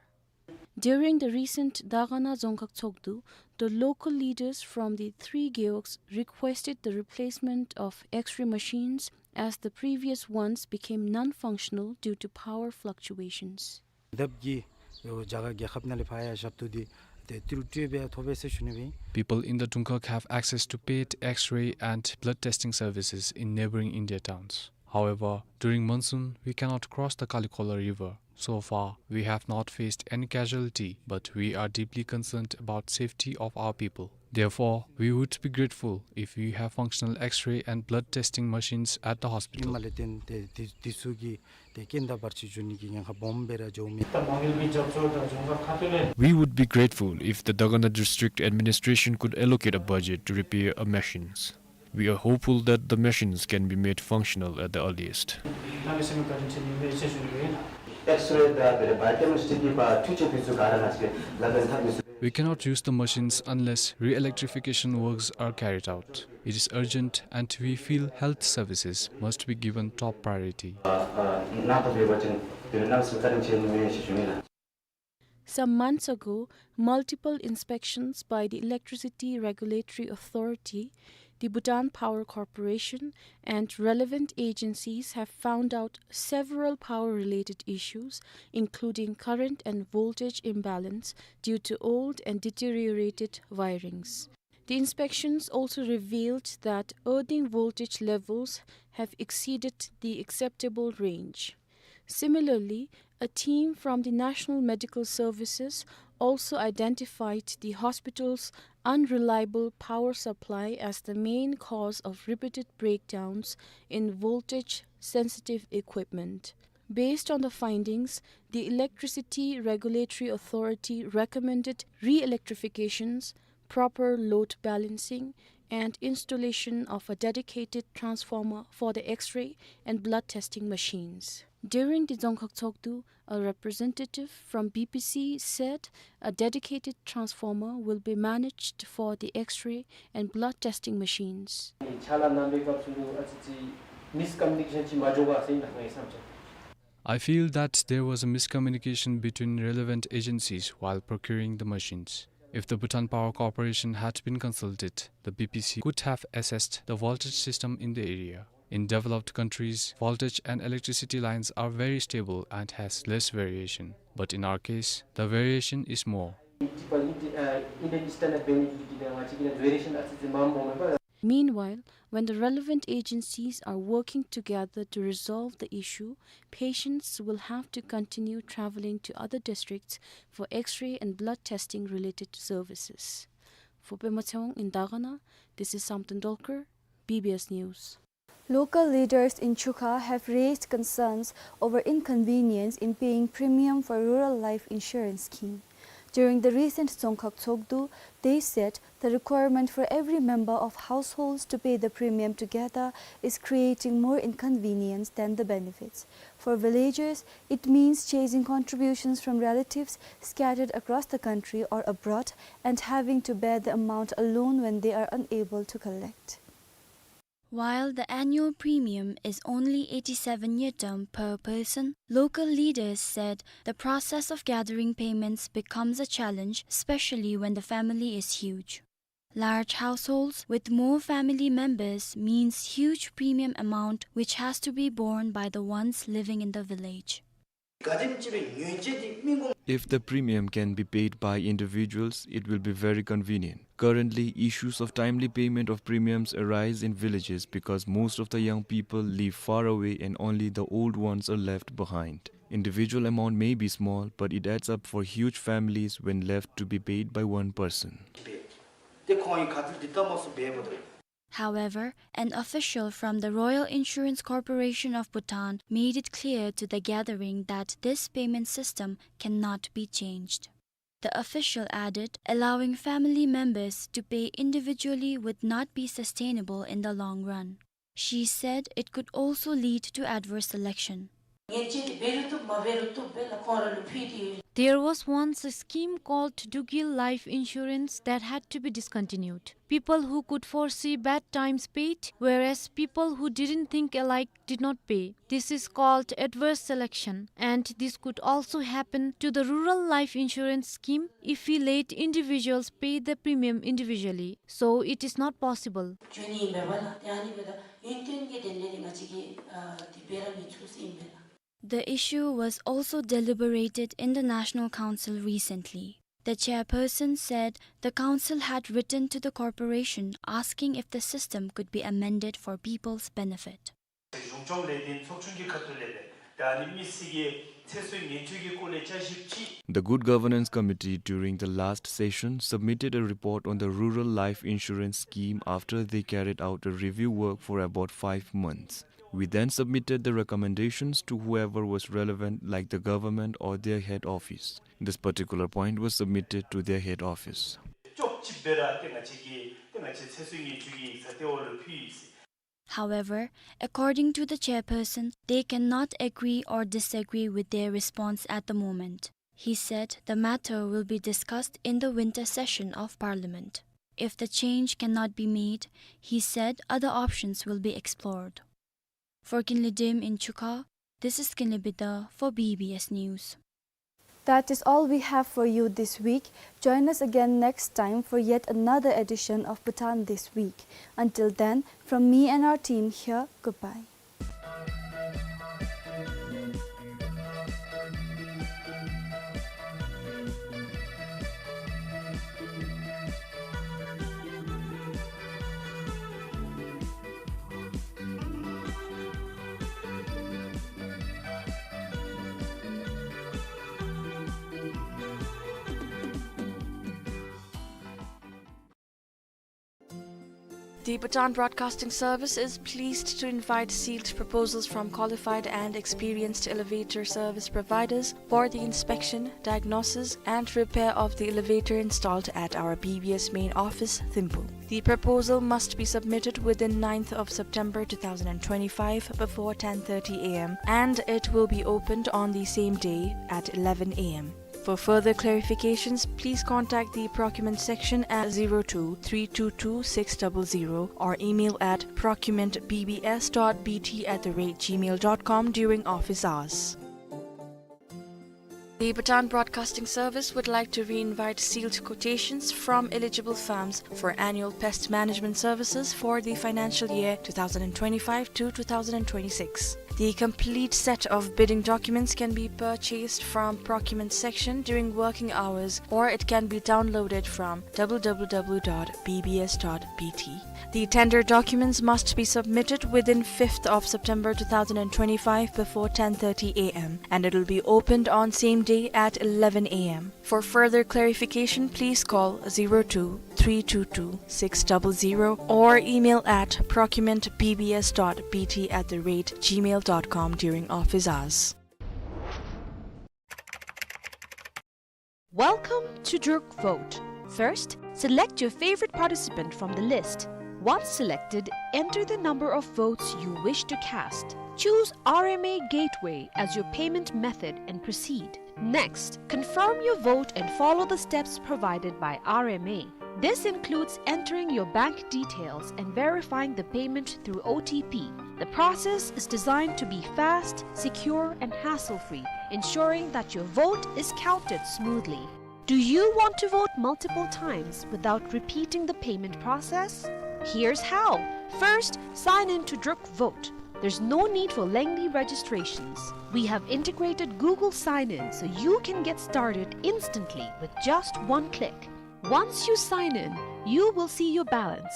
During the recent Dagana Dzongkhag Tshogdu, the local leaders from the three gewogs requested the replacement of X-ray machines as the previous ones became non-functional due to power fluctuations. དབྱེ་འབྱེད་ཀྱི་རྒྱ་གར་རྒྱལ་ཁབ་ནང་ལས་ཕར་ཡང་ཞབས་ཏོག་འདི་ཏེ་ཏི་རུ་སྤྲོད་སྦེ་ཐོབ་པས་ཟེར་ཞུ་ནི་སྦེ། People in the Dzongkhag have access to paid X-ray and blood testing services in neighboring India towns. However, during monsoon, we cannot cross the Kalikhola River. So far, we have not faced any casualty, but we are deeply concerned about safety of our people. Therefore, we would be grateful if we have functional X-ray and blood testing machines at the hospital. མ་ལས་བརྟེན་ཏེ་དེ་དེ་ཚུ་གི་ཏེ་རྐྱེན་དང་བར་ཆད་བྱུང་ནི་གི་ཉེན་ཁ་སྦོམ་སྦེ་ར་འགྱོཝ་མས། We would be grateful if the Dagana District Administration could allocate a budget to repair our machines. We are hopeful that the machines can be made functional at the earliest. X-ray དང་དེ་ལས་biochemistry གི་འཕྲུལ་ཆས་འདི་ཚུ་ག་ར་ང་བཅས་ཀྱིས་ལག་ལེན་འཐབ་ནི་ཚུ། We cannot use the machines unless re-electrification works are carried out. It is urgent and we feel health services must be given top priority. Some months ago, multiple inspections by the Electricity Regulatory Authority, the Bhutan Power Corporation, and relevant agencies have found out several power-related issues, including current and voltage imbalance due to old and deteriorated wirings. The inspections also revealed that earthing voltage levels have exceeded the acceptable range. Similarly, a team from the National Medical Services also identified the hospital's unreliable power supply as the main cause of repeated breakdowns in voltage-sensitive equipment. Based on the findings, the Electricity Regulatory Authority recommended re-electrifications, proper load balancing, and installation of a dedicated transformer for the X-ray and blood testing machines. During the Dzongkhag Tshogdu, a representative from B P C said a dedicated transformer will be managed for the X-ray and blood testing machines. ཕྱག་ལཱ་གནང་བའི་སྐབས་སུ་ཨ་ཙི་ཙི་མིསི་ཀམ་མུ་ནི་ཀེ་ཤཱན་ཅིག་མ་འབྱུང་ག་ཟེར་ཨིན་ན་ངེའི་བསམ་འཆར། I feel that there was a miscommunication between relevant agencies while procuring the machines. If the Bhutan Power Corporation had been consulted, the B P C could have assessed the voltage system in the area. In developed countries, voltage and electricity lines are very stable and has less variation. But in our case, the variation is more. Meanwhile, when the relevant agencies are working together to resolve the issue, patients will have to continue traveling to other districts for X-ray and blood testing related services. For Pema Tshewang in Dagana, this is Samten Dolkar, B B S News. Local leaders in Chukha have raised concerns over inconvenience in paying premium for rural life insurance scheme. During the recent Dzongkhag Tshogdu, they said the requirement for every member of households to pay the premium together is creating more inconvenience than the benefits. For villagers, it means chasing contributions from relatives scattered across the country or abroad and having to bear the amount alone when they are unable to collect. While the annual premium is only eighty-seven ngultrum per person, local leaders said the process of gathering payments becomes a challenge, especially when the family is huge. Large households with more family members means huge premium amount which has to be borne by the ones living in the village. If the premium can be paid by individuals, it will be very convenient. Currently, issues of timely payment of premiums arise in villages because most of the young people live far away and only the old ones are left behind. Individual amount may be small, but it adds up for huge families when left to be paid by one person. However, an official from the Royal Insurance Corporation of Bhutan made it clear to the gathering that this payment system cannot be changed. The official added, allowing family members to pay individually would not be sustainable in the long run. She said it could also lead to adverse selection. There was once a scheme called Dugil Life Insurance that had to be discontinued. People who could foresee bad times paid, whereas people who didn't think alike did not pay. This is called adverse selection, and this could also happen to the rural life insurance scheme if we let individuals pay the premium individually. So it is not possible. The issue was also deliberated in the National Council recently. The chairperson said the council had written to the corporation asking if the system could be amended for people's benefit. གཞུང་སྐྱོང་ལས་དོན་ཚོགས་ཆུང་གི་ཁ་ཐུག་ལས་ད་ཨ་ནི་མི་སེར་གྱི་ཚེ་སྲོག་ཉེན་བཅོལ་གྱི་སྐོར་ལས་བསྐྱར་ཞིབ་ཅིག The Good Governance Committee during the last session submitted a report on the rural life insurance scheme after they carried out a review work for about five months. We then submitted the recommendations to whoever was relevant, like the government or their head office. This particular point was submitted to their head office. ཅོག་ཅི་སྦེ་ར་ཏེ་ང་བཅས་ཀྱི་ཏེ་ང་བཅས་ཚེ་སྲོག་ཉེན་བཅོལ་གྱི་ཡིག་ཚང་ཏེ་འོག་ལུ་ཕུལ་ཡི་ཟེར། However, according to the chairperson, they cannot agree or disagree with their response at the moment. He said the matter will be discussed in the winter session of Parliament. If the change cannot be made, he said other options will be explored. For Kinley Dim in Chukha, this is Kinley Bida for B B S News. That is all we have for you this week. Join us again next time for yet another edition of Bhutan This Week. Until then, from me and our team here, goodbye. The Bhutan Broadcasting Service is pleased to invite sealed proposals from qualified and experienced elevator service providers for the inspection, diagnosis, and repair of the elevator installed at our B B S main office, Thimphu. The proposal must be submitted within ninth of September two thousand twenty-five before ten thirty A M, and it will be opened on the same day at eleven A M. For further clarifications, please contact the procurement section at zero two three two two six double zero or email at procurement B B S dot B T at the rate gmail dot com during office hours. The Bhutan Broadcasting Service would like to re-invite sealed quotations from eligible firms for annual pest management services for the financial year two thousand twenty-five to two thousand twenty-six. The complete set of bidding documents can be purchased from procurement section during working hours, or it can be downloaded from W W W dot B B S dot B T. The tender documents must be submitted within fifth of September two thousand twenty-five before ten thirty A M, and it will be opened on same day at eleven A M. For further clarification, please call zero two three two two six double zero or email at procurement B B S dot B T at the rate gmail dot com during office hours. Welcome to Druk Vote. First, select your favorite participant from the list. Once selected, enter the number of votes you wish to cast. Choose R M A Gateway as your payment method and proceed. Next, confirm your vote and follow the steps provided by R M A. This includes entering your bank details and verifying the payment through O T P. The process is designed to be fast, secure, and hassle-free, ensuring that your vote is counted smoothly. Do you want to vote multiple times without repeating the payment process? Here's how. First, sign in to Druk Vote. There's no need for lengthy registrations. We have integrated Google Sign-In, so you can get started instantly with just one click. Once you sign in, you will see your balance.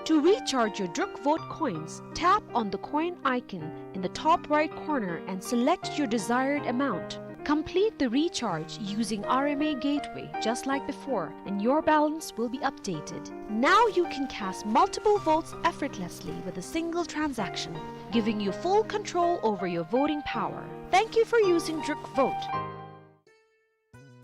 To recharge your Druk Vote coins, tap on the coin icon in the top right corner and select your desired amount. Complete the recharge using R M A Gateway just like before, and your balance will be updated. Now you can cast multiple votes effortlessly with a single transaction, giving you full control over your voting power. Thank you for using Druk Vote.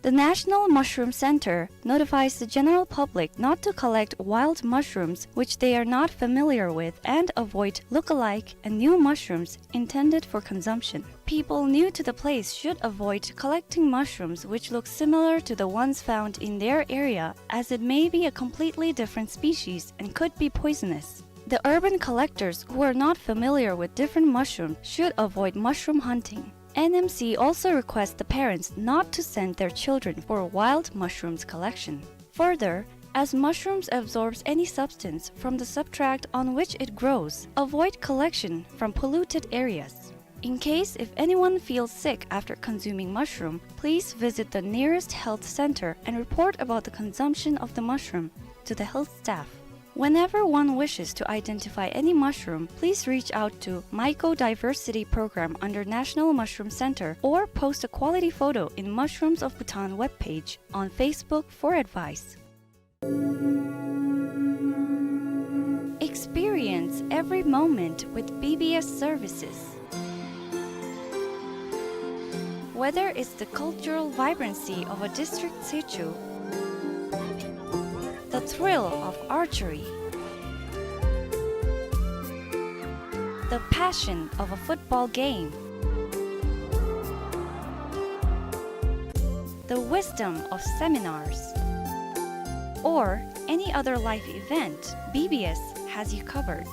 The National Mushroom Center notifies the general public not to collect wild mushrooms which they are not familiar with and avoid look-alike and new mushrooms intended for consumption. People new to the place should avoid collecting mushrooms which look similar to the ones found in their area, as it may be a completely different species and could be poisonous. The urban collectors who are not familiar with different mushrooms should avoid mushroom hunting. N M C also requests the parents not to send their children for wild mushrooms collection. Further, as mushrooms absorbs any substance from the substrate on which it grows, avoid collection from polluted areas. In case if anyone feels sick after consuming mushroom, please visit the nearest health center and report about the consumption of the mushroom to the health staff. Whenever one wishes to identify any mushroom, please reach out to Mycodiversity Program under National Mushroom Center or post a quality photo in Mushrooms of Bhutan webpage on Facebook for advice. Experience every moment with B B S services. Whether it's the cultural vibrancy of a district situ, the thrill of archery, the passion of a football game, the wisdom of seminars, or any other life event, B B S has you covered.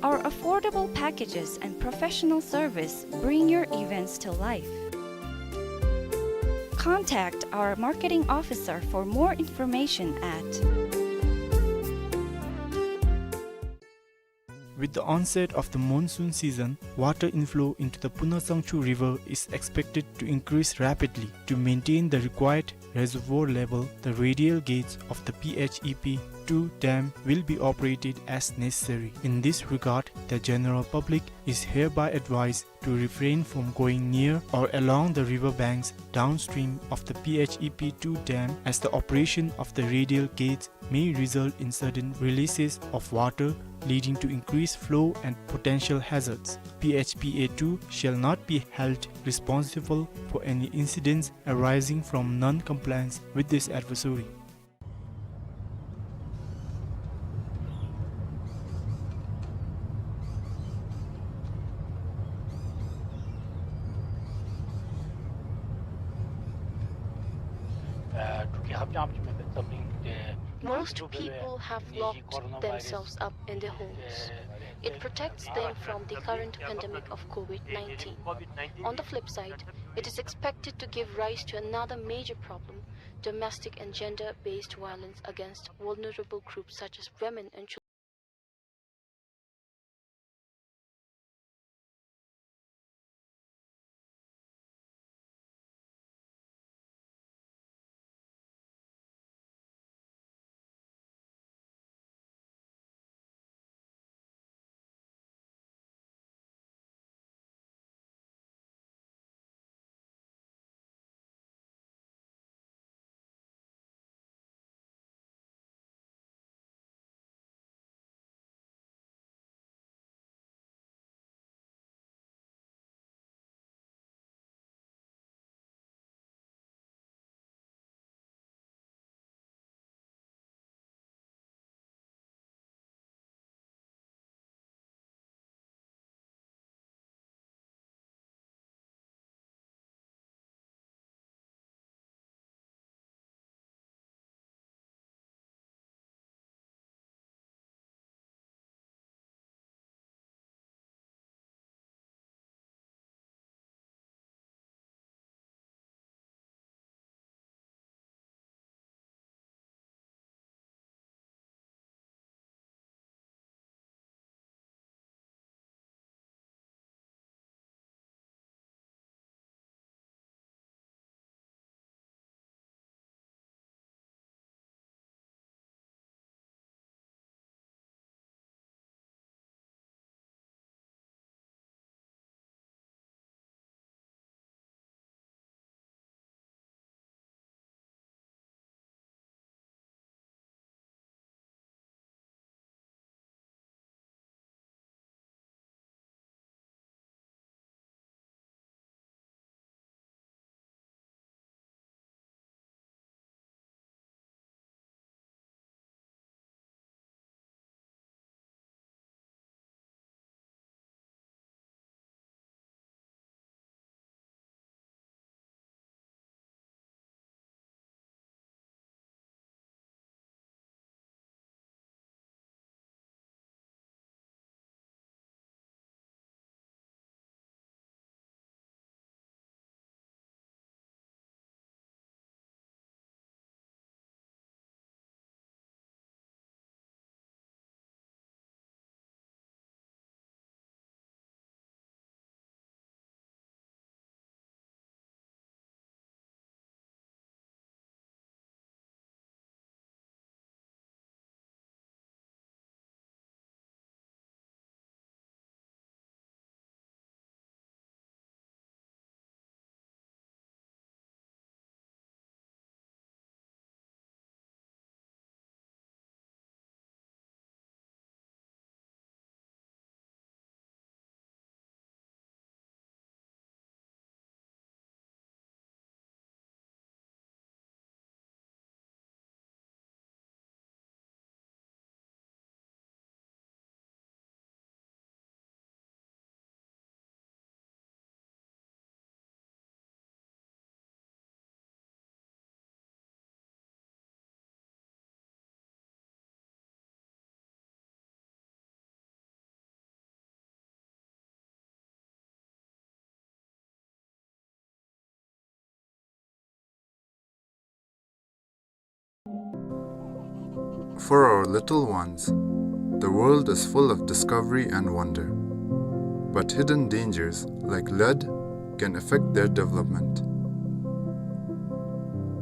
Our affordable packages and professional service bring your events to life. Contact our marketing officer for more information at With the onset of the monsoon season, water inflow into the Punatsangchu River is expected to increase rapidly. To maintain the required reservoir level, the radial gates of the P H E P two dam will be operated as necessary. In this regard, the general public is hereby advised to refrain from going near or along the river banks downstream of the P H E P two dam, as the operation of the radial gates may result in sudden releases of water, leading to increased flow and potential hazards. P H P A two shall not be held responsible for any incidents arising from non-compliance with this advisory. Most people have locked themselves up in their homes. It protects them from the current pandemic of COVID nineteen. On the flip side, it is expected to give rise to another major problem: domestic and gender-based violence against vulnerable groups such as women and children. For our little ones, the world is full of discovery and wonder. But hidden dangers, like lead, can affect their development.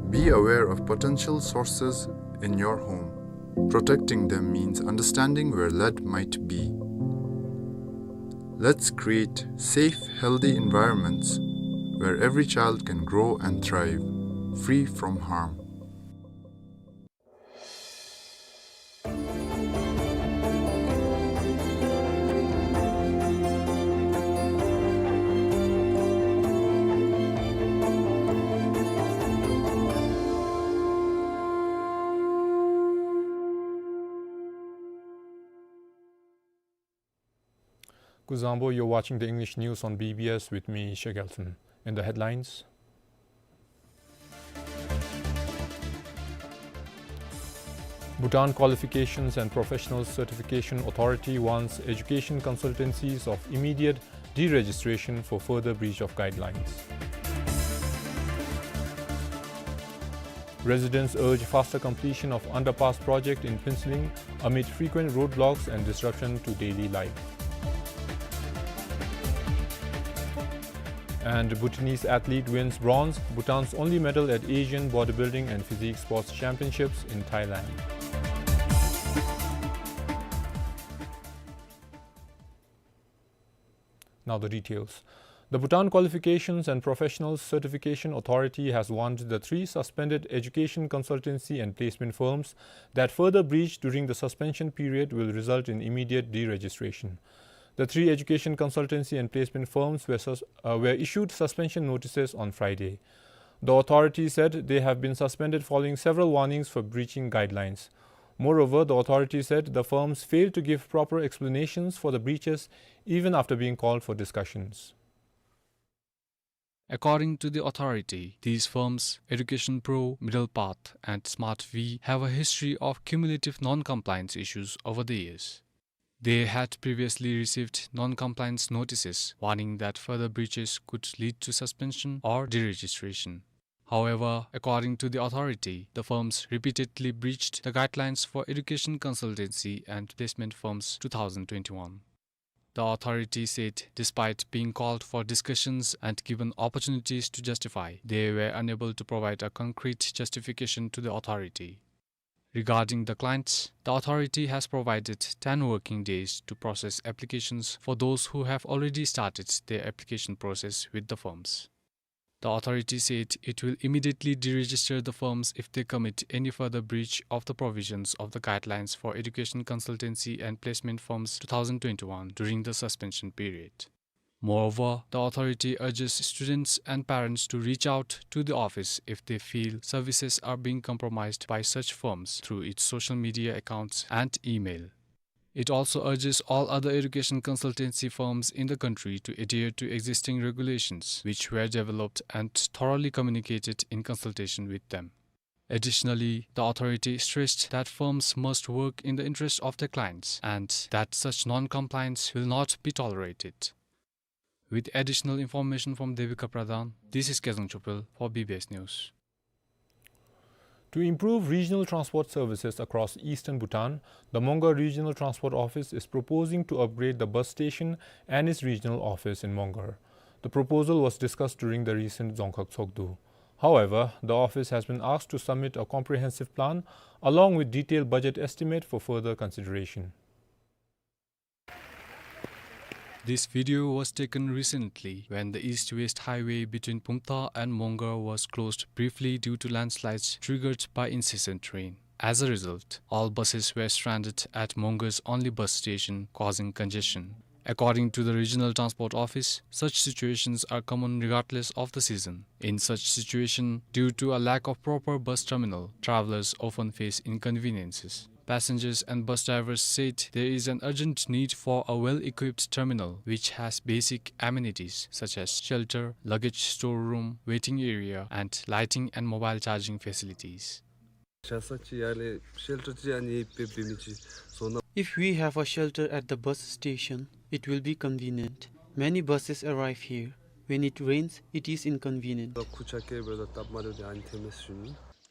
Be aware of potential sources in your home. Protecting them means understanding where lead might be. Let's create safe, healthy environments where every child can grow and thrive, free from harm. Kuzuzangpo, you're watching the English news on B B S with me, Sheikh Elton. In the headlines, Bhutan Qualifications and Professional Certification Authority warns education consultancies of immediate deregistration for further breach of guidelines. Residents urge faster completion of underpass project in Phuentsholing amid frequent roadblocks and disruption to daily life. And Bhutanese athlete wins bronze, Bhutan's only medal at Asian Bodybuilding and Physique Sports Championships in Thailand. Now the details. The Bhutan Qualifications and Professional Certification Authority has warned the three suspended education consultancy and placement firms that further breach during the suspension period will result in immediate deregistration. The three education consultancy and placement firms were sus-, uh, were issued suspension notices on Friday. The authority said they have been suspended following several warnings for breaching guidelines. Moreover, the authority said the firms failed to give proper explanations for the breaches even after being called for discussions. According to the authority, these firms, Education Pro, Middle Path, and Smart V, have a history of cumulative non-compliance issues over the years. They had previously received non-compliance notices warning that further breaches could lead to suspension or deregistration. However, according to the authority, the firms repeatedly breached the guidelines for education consultancy and placement firms two thousand twenty-one. The authority said, despite being called for discussions and given opportunities to justify, they were unable to provide a concrete justification to the authority. Regarding the clients, the authority has provided ten working days to process applications for those who have already started their application process with the firms. The authority said it will immediately deregister the firms if they commit any further breach of the provisions of the guidelines for education consultancy and placement firms two thousand twenty-one during the suspension period. Moreover, the authority urges students and parents to reach out to the office if they feel services are being compromised by such firms through its social media accounts and email. It also urges all other education consultancy firms in the country to adhere to existing regulations which were developed and thoroughly communicated in consultation with them. Additionally, the authority stressed that firms must work in the interest of their clients and that such non-compliance will not be tolerated. With additional information from Devika Pradhan, this is Kezang Chopel for B B S News. To improve regional transport services across eastern Bhutan, the Mongar Regional Transport Office is proposing to upgrade the bus station and its regional office in Mongar. The proposal was discussed during the recent Dzongkhag Tshogdu. However, the office has been asked to submit a comprehensive plan along with detailed budget estimate for further consideration. This video was taken recently when the east-west highway between Phumtha and Mongar was closed briefly due to landslides triggered by incessant rain. As a result, all buses were stranded at Mongar's only bus station, causing congestion. According to the Regional Transport Office, such situations are common regardless of the season. In such situation, due to a lack of proper bus terminal, travelers often face inconveniences. Passengers and bus drivers said there is an urgent need for a well-equipped terminal which has basic amenities such as shelter, luggage storeroom, waiting area, and lighting and mobile charging facilities. If we have a shelter at the bus station, it will be convenient. Many buses arrive here. When it rains, it is inconvenient.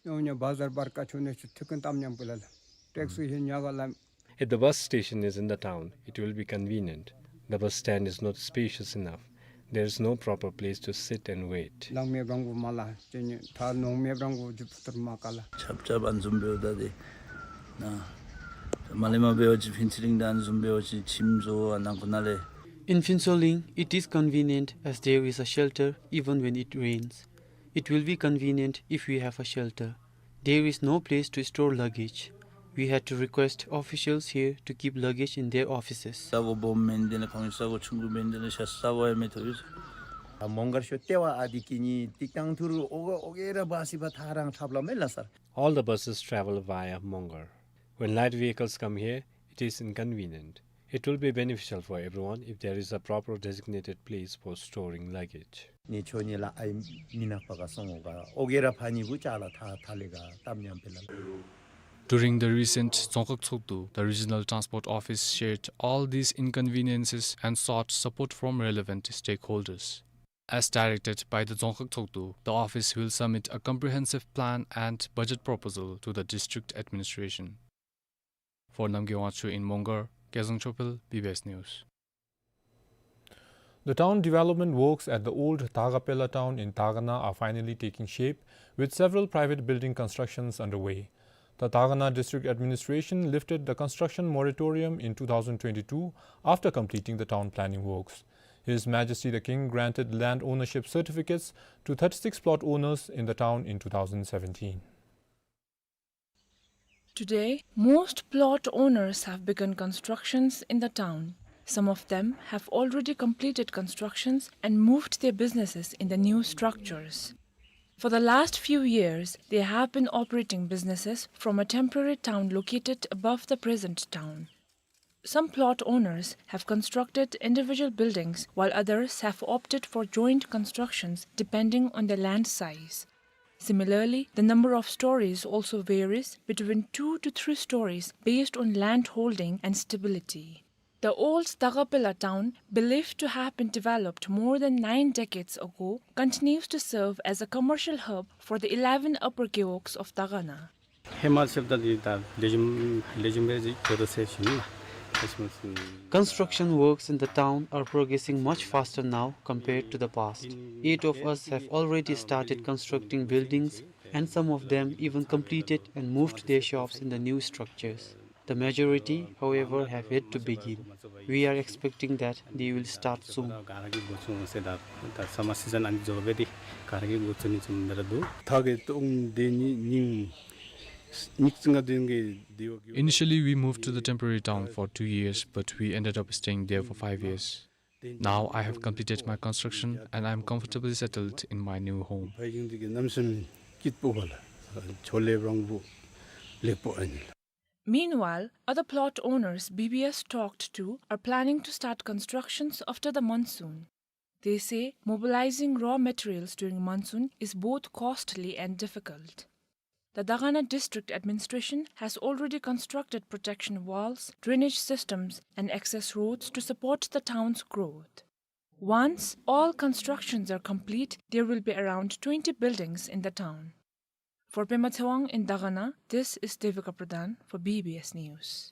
ཡོང་ཉ་བ་ཟར་བར་ཀ་ཆོ་ནེ་ཆུ་ཐིག་ཀུན་གཏམ་ཉམ་པོ་ལ་ལ། ཊེག་སི་ཧེ་ཉ་ག་ལ། If the bus station is in the town, it will be convenient. The bus stand is not spacious enough. There is no proper place to sit and wait. ལམ་མེད་རང་གུ་མ་ལ་ཅེ་ཉེ་ཐ་ནོང་མེད་རང་གུ་ཇུ་ཕུ་ཏར་མ་ཀ་ལ། ཆབ་ཆབ་ཨ་ནི་བཟུམ་འབདཝ་ད་དེ་ན་མ་ལེ་མ་འབད་བ་ཅིན་ཕུན་ཚོགས་གླིང་དང་ཨ་ནི་བཟུམ་འབད་བ་ཅིན་ཁྱིམ་བཟོ་ཨ་ནང་ཁོ་ན་ལས། In Phuentsholing, it is convenient as there is a shelter even when it rains. It will be convenient if we have a shelter. There is no place to store luggage. We had to request officials here to keep luggage in their offices. ས་གོ་སྦོམ་མེན་དེ་ལས་ཁོང་ས་གོ་ཆུང་ཀུ་མེན་དེ་ལས་ཤ་ས་གོ་ཡང་མེད་ཐོ་ཡོད། ཨ་མོང་སྒར་ཤོ་ལྟེ་བ་ཨ་དེ་གི་ནི་ཏིག་ཏང་ཐུར་ཨོ་ཨོ་གེ་ར་བ་སི་བ་ཐ་རང་ཁྲབ་ལ་མེ་ལ་སར། All the buses travel via Mongar. When light vehicles come here, it is inconvenient. It will be beneficial for everyone if there is a proper designated place for storing luggage. ནི་ཆོ་ནི་ལ་ཨའི་མི་ནག་པ་ག་སོང་ཨོ་ག་ཨོ་གེ་ར་ཕ་ནི་བུ་ཅ་ལ་ཐ་ཐ་ལེ་ག་ཏམ་ཉམ་པེ་ལ། During the recent Dzongkhag Tshogdu, the Regional Transport Office shared all these inconveniences and sought support from relevant stakeholders. As directed by the Dzongkhag Tshogdu, the office will submit a comprehensive plan and budget proposal to the district administration. For Namgay Wangchuk in Mongar, Kezang Chopel, B B S News. The town development works at the old Dagapela town in Dagana are finally taking shape, with several private building constructions underway. The Dagana District Administration lifted the construction moratorium in two thousand twenty-two after completing the town planning works. His Majesty the King granted land ownership certificates to thirty-six plot owners in the town in two thousand seventeen. Today, most plot owners have begun constructions in the town. Some of them have already completed constructions and moved their businesses in the new structures. For the last few years, they have been operating businesses from a temporary town located above the present town. Some plot owners have constructed individual buildings, while others have opted for joint constructions depending on the land size. Similarly, the number of stories also varies between two to three stories based on land holding and stability. The old Dagapela town, believed to have been developed more than nine decades ago, continues to serve as a commercial hub for the eleven upper gewogs of Dagana. ཧེ་མ་ཟེརཝ་ད་འདི་ད་ལེགས་ཤོམ་ལེགས་ཤོམ་སྦེ་འགྱོ་དོ་ཟེར་ཞུ་ནི་ལགས། Construction works in the town are progressing much faster now compared to the past. Eight of us have already started constructing buildings, and some of them even completed and moved their shops in the new structures. The majority, however, have yet to begin. We are expecting that they will start soon. ག་ར་གིས་འགོ་བཙུགས་ཟེར་ད་ད་སམ་མར་སི་ཛན་ཨ་ནི་རྫོགས་སྦེ་འདི་ག་ར་གིས་འགོ་བཙུགས་ནི་བཟུམ་འདི་ར་འདུག། ད་གི་སྟོང་སྡེ་ཉིནམ་ཉིནམ་ཉིནམ་གཅིག་ང་དེ་གི་དེ་བ་གི། Initially, we moved to the temporary town for two years, but we ended up staying there for five years. Now I have completed my construction and I am comfortably settled in my new home. ཕ་ཡིན་དེ་གི་གནམ་མེད་ས་མེད་སྐྱིད་པོ་བ་ལ་ཆོ་ལེ་རོང་བུ་ལེགས་པོ་ཨ་ནི་ལགས། Meanwhile, other plot owners B B S talked to are planning to start constructions after the monsoon. They say mobilizing raw materials during monsoon is both costly and difficult. The Dagana District Administration has already constructed protection walls, drainage systems, and access roads to support the town's growth. Once all constructions are complete, there will be around twenty buildings in the town. For Pema Tshewang in Dagana, this is Devika Pradhan for B B S News.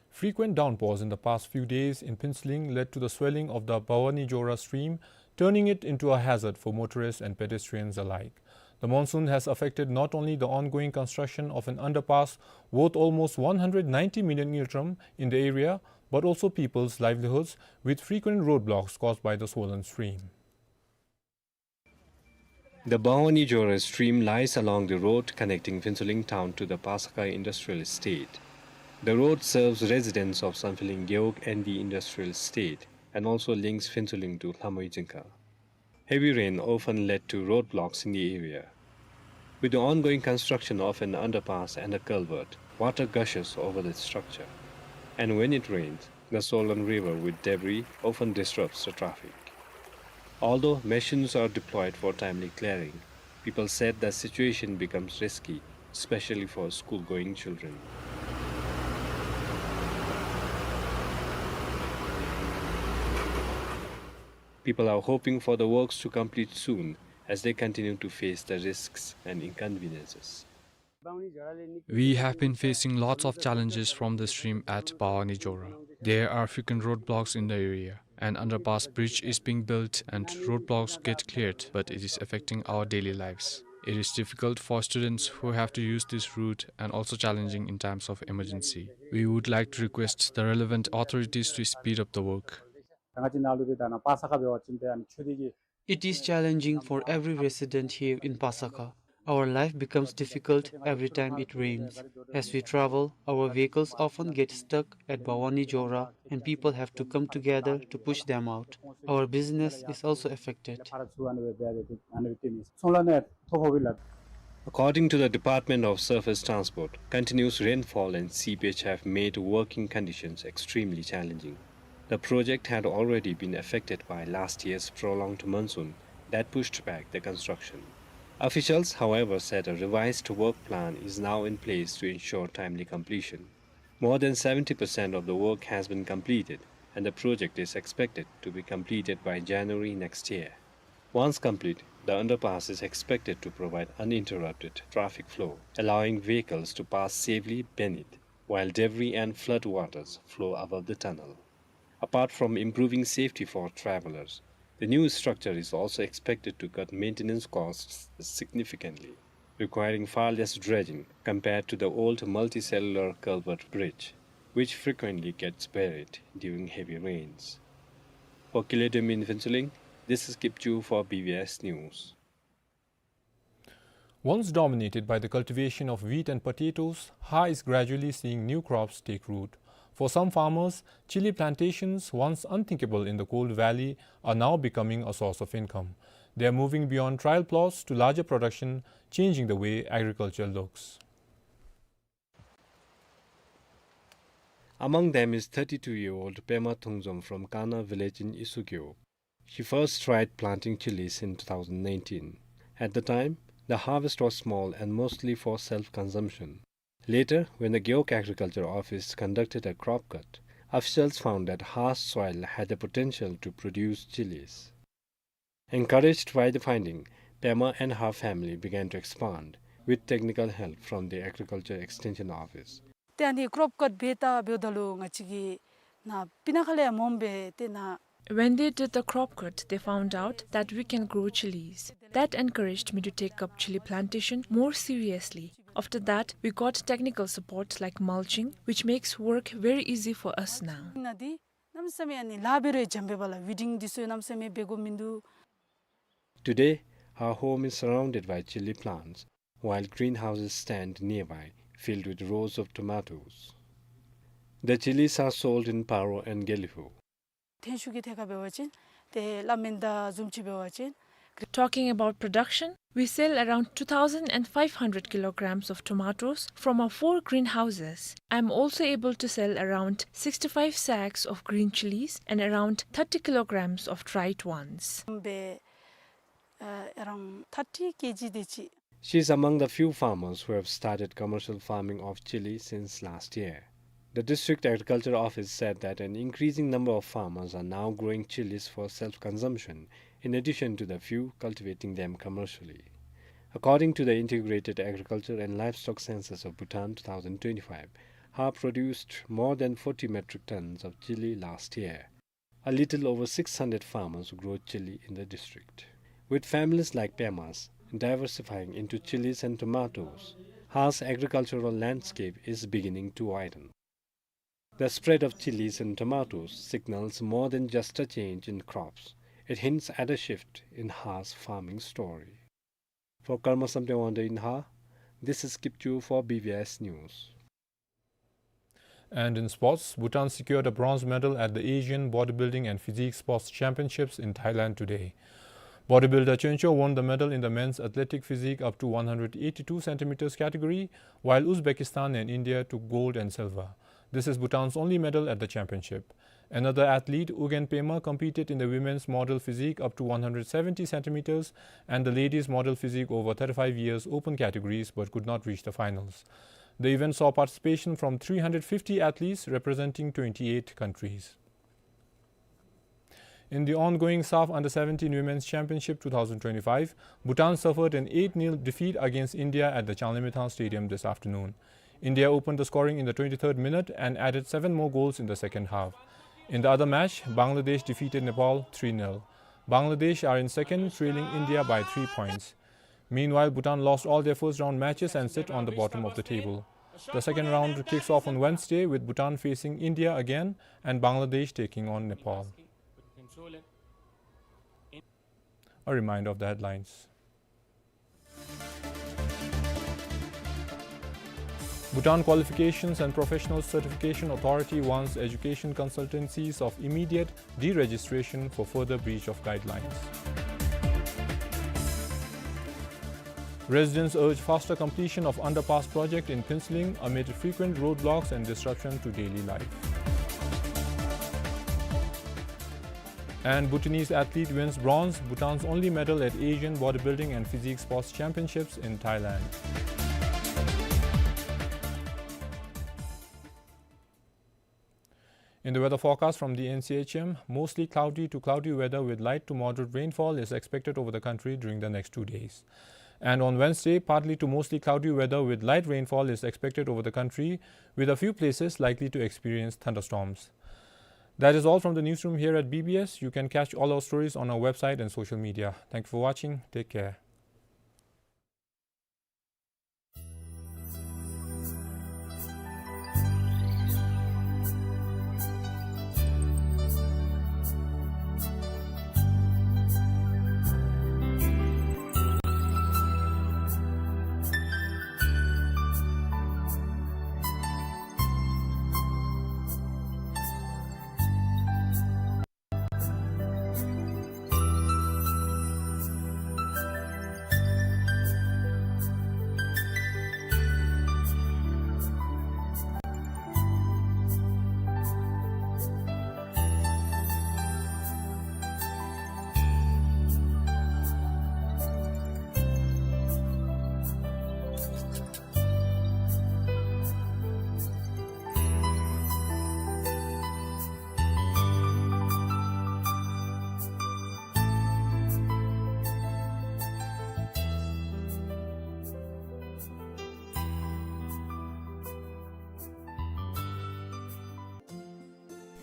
Frequent downpours in the past few days in Phuentsholing led to the swelling of the Bhawanijora stream, turning it into a hazard for motorists and pedestrians alike. The monsoon has affected not only the ongoing construction of an underpass worth almost one hundred ninety million ngultrum in the area, but also people's livelihoods, with frequent roadblocks caused by the swollen stream. The Bhawanijora stream lies along the road connecting Phuentsholing town to the Pasakha Industrial Estate. The road serves residents of Samphilin Gewog N V Industrial Estate and also links Phuentsholing to Lhamoijingkha. Heavy rain often led to roadblocks in the area. With the ongoing construction of an underpass and a culvert, water gushes over the structure. And when it rains, the swollen river with debris often disrupts the traffic. Although machines are deployed for timely clearing, people said the situation becomes risky, especially for school-going children. People are hoping for the works to complete soon as they continue to face the risks and inconveniences. We have been facing lots of challenges from the stream at Bawani Jora. There are frequent roadblocks in the area. An underpass bridge is being built and roadblocks get cleared, but it is affecting our daily lives. It is difficult for students who have to use this route and also challenging in times of emergency. We would like to request the relevant authorities to speed up the work. It is challenging for every resident here in Pasakha. Our life becomes difficult every time it rains. As we travel, our vehicles often get stuck at Bawani Jora and people have to come together to push them out. Our business is also affected. According to the Department of Surface Transport, continuous rainfall and seepage have made working conditions extremely challenging. The project had already been affected by last year's prolonged monsoon that pushed back the construction. Officials, however, said a revised work plan is now in place to ensure timely completion. More than seventy percent of the work has been completed, and the project is expected to be completed by January next year. Once complete, the underpass is expected to provide uninterrupted traffic flow, allowing vehicles to pass safely beneath, while debris and flood waters flow above the tunnel. Apart from improving safety for travelers, the new structure is also expected to cut maintenance costs significantly, requiring far less dredging compared to the old multicellular culvert bridge, which frequently gets buried during heavy rains. For Kile Demi in Phuentsholing, this is Kipchu for B B S News. Once dominated by the cultivation of wheat and potatoes, Har is gradually seeing new crops take root. For some farmers, chili plantations, once unthinkable in the cold valley, are now becoming a source of income. They are moving beyond trial plots to larger production, changing the way agriculture looks. Among them is thirty-two-year-old Pema Thungzom from Kana village in Isugyo. She first tried planting chilies in two thousand nineteen. At the time, the harvest was small and mostly for self-consumption. Later, when the Gewog Agriculture Office conducted a crop cut, officials found that Har's soil had the potential to produce chilies. Encouraged by the finding, Pema and her family began to expand, with technical help from the Agriculture Extension Office. ཏེ་ཨ་ནི་ཀྲོབ་ཀཊ་འབད་ད་འབདཝ་ད་ལུ་ང་བཅས་ཀྱིས་ནཱ་སྤུ་ན་ཁ་ལས་ཡང་སྦོམ་སྦེ་ཏེ་ནཱ། When they did the crop cut, they found out that we can grow chilies. That encouraged me to take up chili plantation more seriously. After that, we got technical support like mulching, which makes work very easy for us now. ནཱ་འདི་གནམ་མེད་ས་མེད་ཨ་ནི་ལཱ་འབད་རུང་འཇམ་སྦེ་འབད་ལགས། ཝིཌིང་འདི་ཚུ་གནམ་མེད་ས་མེད་འབད་དགོཔ་མིན་འདུག། Today, her home is surrounded by chili plants, while greenhouses stand nearby, filled with rows of tomatoes. The chilies are sold in Paro and Gelephu. ཐོན་ཤུགས་ཀྱི་ཐད་ཁར་འབད་བ་ཅིན་ཏེ་སླབ་མིན་འདི་བཟུམ་ཅིག་འབད་བ་ཅིན། Talking about production, we sell around two thousand five hundred kilograms of tomatoes from our four greenhouses. I'm also able to sell around sixty-five sacks of green chilies and around thirty kilograms of dried ones. སྦེ་ཨ་around thirty K G དེ་ཅིག། She is among the few farmers who have started commercial farming of chili since last year. The District Agriculture Office said that an increasing number of farmers are now growing chilies for self-consumption, in addition to the few cultivating them commercially. According to the Integrated Agriculture and Livestock Census of Bhutan two thousand twenty-five, Har produced more than forty metric tons of chili last year. A little over six hundred farmers grow chili in the district. With families like Pema's diversifying into chilies and tomatoes, Har's agricultural landscape is beginning to widen. The spread of chilies and tomatoes signals more than just a change in crops. It hints at a shift in Har's farming story. For Karma Samten Wangda in Har, this is Kipchu for B B S News. And in sports, Bhutan secured a bronze medal at the Asian Bodybuilding and Physique Sports Championships in Thailand today. Bodybuilder Choncho won the medal in the men's athletic physique up to one hundred eighty-two centimeters category, while Uzbekistan and India took gold and silver. This is Bhutan's only medal at the championship. Another athlete, Ugyen Pema, competed in the women's model physique up to one hundred seventy centimeters and the ladies model physique over thirty-five years open categories, but could not reach the finals. The event saw participation from three hundred fifty athletes representing twenty-eight countries. In the ongoing SAFF Under seventeen Women's Championship two thousand twenty-five, Bhutan suffered an eight nil defeat against India at the Changlimithang Stadium this afternoon. India opened the scoring in the twenty-third minute and added seven more goals in the second half. In the other match, Bangladesh defeated Nepal three nil. Bangladesh are in second, trailing India by three points. Meanwhile, Bhutan lost all their first round matches and sit on the bottom of the table. The second round kicks off on Wednesday, with Bhutan facing India again and Bangladesh taking on Nepal. A reminder of the headlines. Bhutan Qualifications and Professional Certification Authority warns education consultancies of immediate deregistration for further breach of guidelines. Residents urge faster completion of underpass project in Phuentsholing amid frequent roadblocks and disruption to daily life. And Bhutanese athlete wins bronze, Bhutan's only medal at Asian Bodybuilding and Physique Sports Championships in Thailand. In the weather forecast from the N C H M, mostly cloudy to cloudy weather with light to moderate rainfall is expected over the country during the next two days. And on Wednesday, partly to mostly cloudy weather with light rainfall is expected over the country, with a few places likely to experience thunderstorms. That is all from the newsroom here at B B S. You can catch all our stories on our website and social media. Thank you for watching. Take care.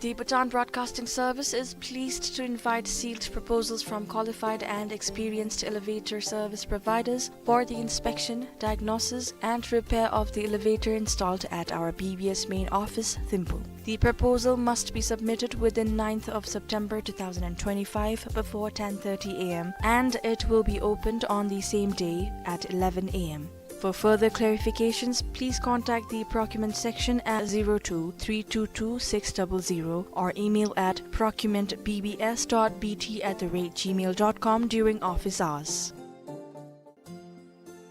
The Bhutan Broadcasting Service is pleased to invite sealed proposals from qualified and experienced elevator service providers for the inspection, diagnosis, and repair of the elevator installed at our B B S main office, Thimphu. The proposal must be submitted within ninth of September two thousand and twenty-five before ten thirty A M, and it will be opened on the same day at eleven A M. For further clarifications, please contact the procurement section at zero two three two two six double zero or email at procurement B B S dot B T at the rate gmail dot com during office hours.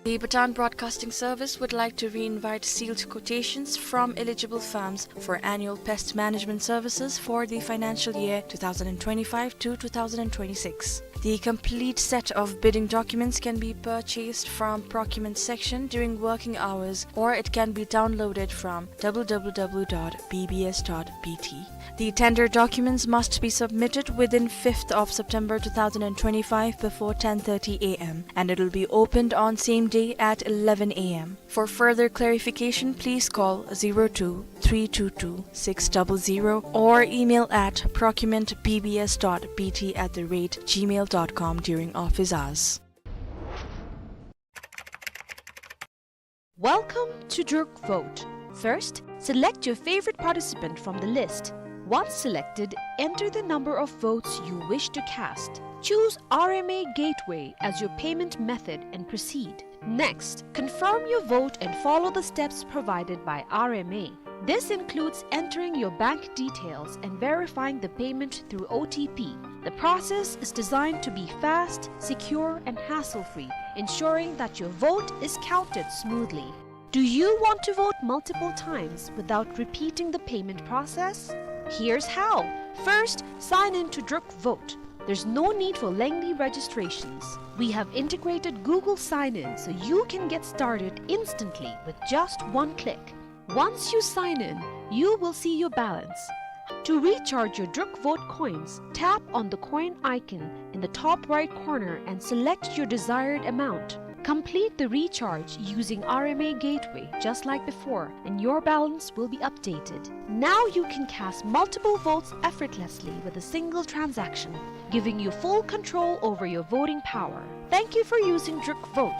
The Bhutan Broadcasting Service would like to re-invite sealed quotations from eligible firms for annual pest management services for the financial year two thousand and twenty-five to two thousand and twenty-six. The complete set of bidding documents can be purchased from procurement section during working hours, or it can be downloaded from W W W dot B B S dot B T. The tender documents must be submitted within fifth of September two thousand and twenty-five before ten thirty A M, and it will be opened on same day at eleven A M. For further clarification, please call zero two three two two six double zero or email at procurement B B S dot B T at the rate gmail dot com during office hours. Welcome to Druk Vote. First, select your favorite participant from the list. Once selected, enter the number of votes you wish to cast. Choose R M A Gateway as your payment method and proceed. Next, confirm your vote and follow the steps provided by R M A. This includes entering your bank details and verifying the payment through O T P. The process is designed to be fast, secure, and hassle-free, ensuring that your vote is counted smoothly. Do you want to vote multiple times without repeating the payment process? Here's how. First, sign in to Druk Vote. There's no need for lengthy registrations. We have integrated Google Sign-In, so you can get started instantly with just one click. Once you sign in, you will see your balance. To recharge your Druk Vote coins, tap on the coin icon in the top right corner and select your desired amount. Complete the recharge using R M A Gateway just like before, and your balance will be updated. Now you can cast multiple votes effortlessly with a single transaction, giving you full control over your voting power. Thank you for using Druk Vote.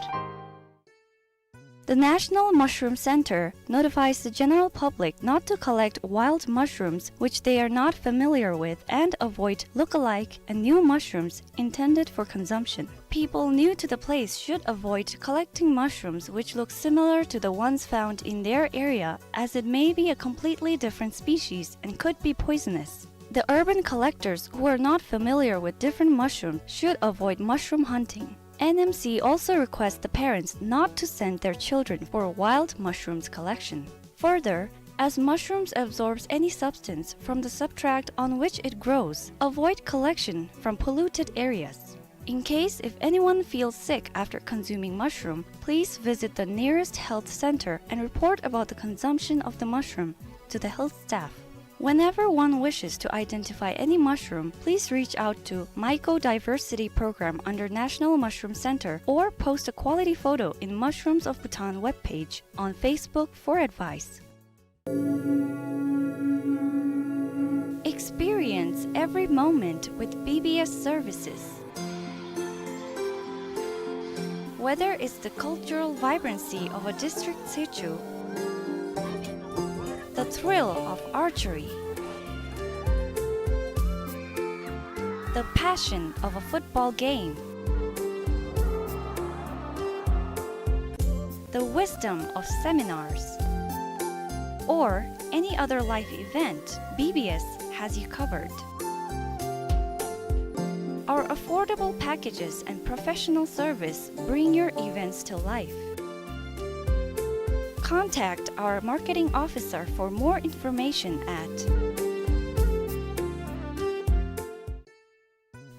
The National Mushroom Center notifies the general public not to collect wild mushrooms which they are not familiar with and avoid look-alike and new mushrooms intended for consumption. People new to the place should avoid collecting mushrooms which look similar to the ones found in their area, as it may be a completely different species and could be poisonous. The urban collectors who are not familiar with different mushrooms should avoid mushroom hunting. N M C also requests the parents not to send their children for wild mushrooms collection. Further, as mushrooms absorbs any substance from the substrate on which it grows, avoid collection from polluted areas. In case if anyone feels sick after consuming mushroom, please visit the nearest health center and report about the consumption of the mushroom to the health staff. Whenever one wishes to identify any mushroom, please reach out to Mycodiversity Program under National Mushroom Center or post a quality photo in Mushrooms of Bhutan webpage on Facebook for advice. Experience every moment with B B S services. Whether it's the cultural vibrancy of a district tsechu, the thrill of archery, the passion of a football game, the wisdom of seminars, or any other life event, B B S has you covered. Our affordable packages and professional service bring your events to life. Contact our marketing officer for more information at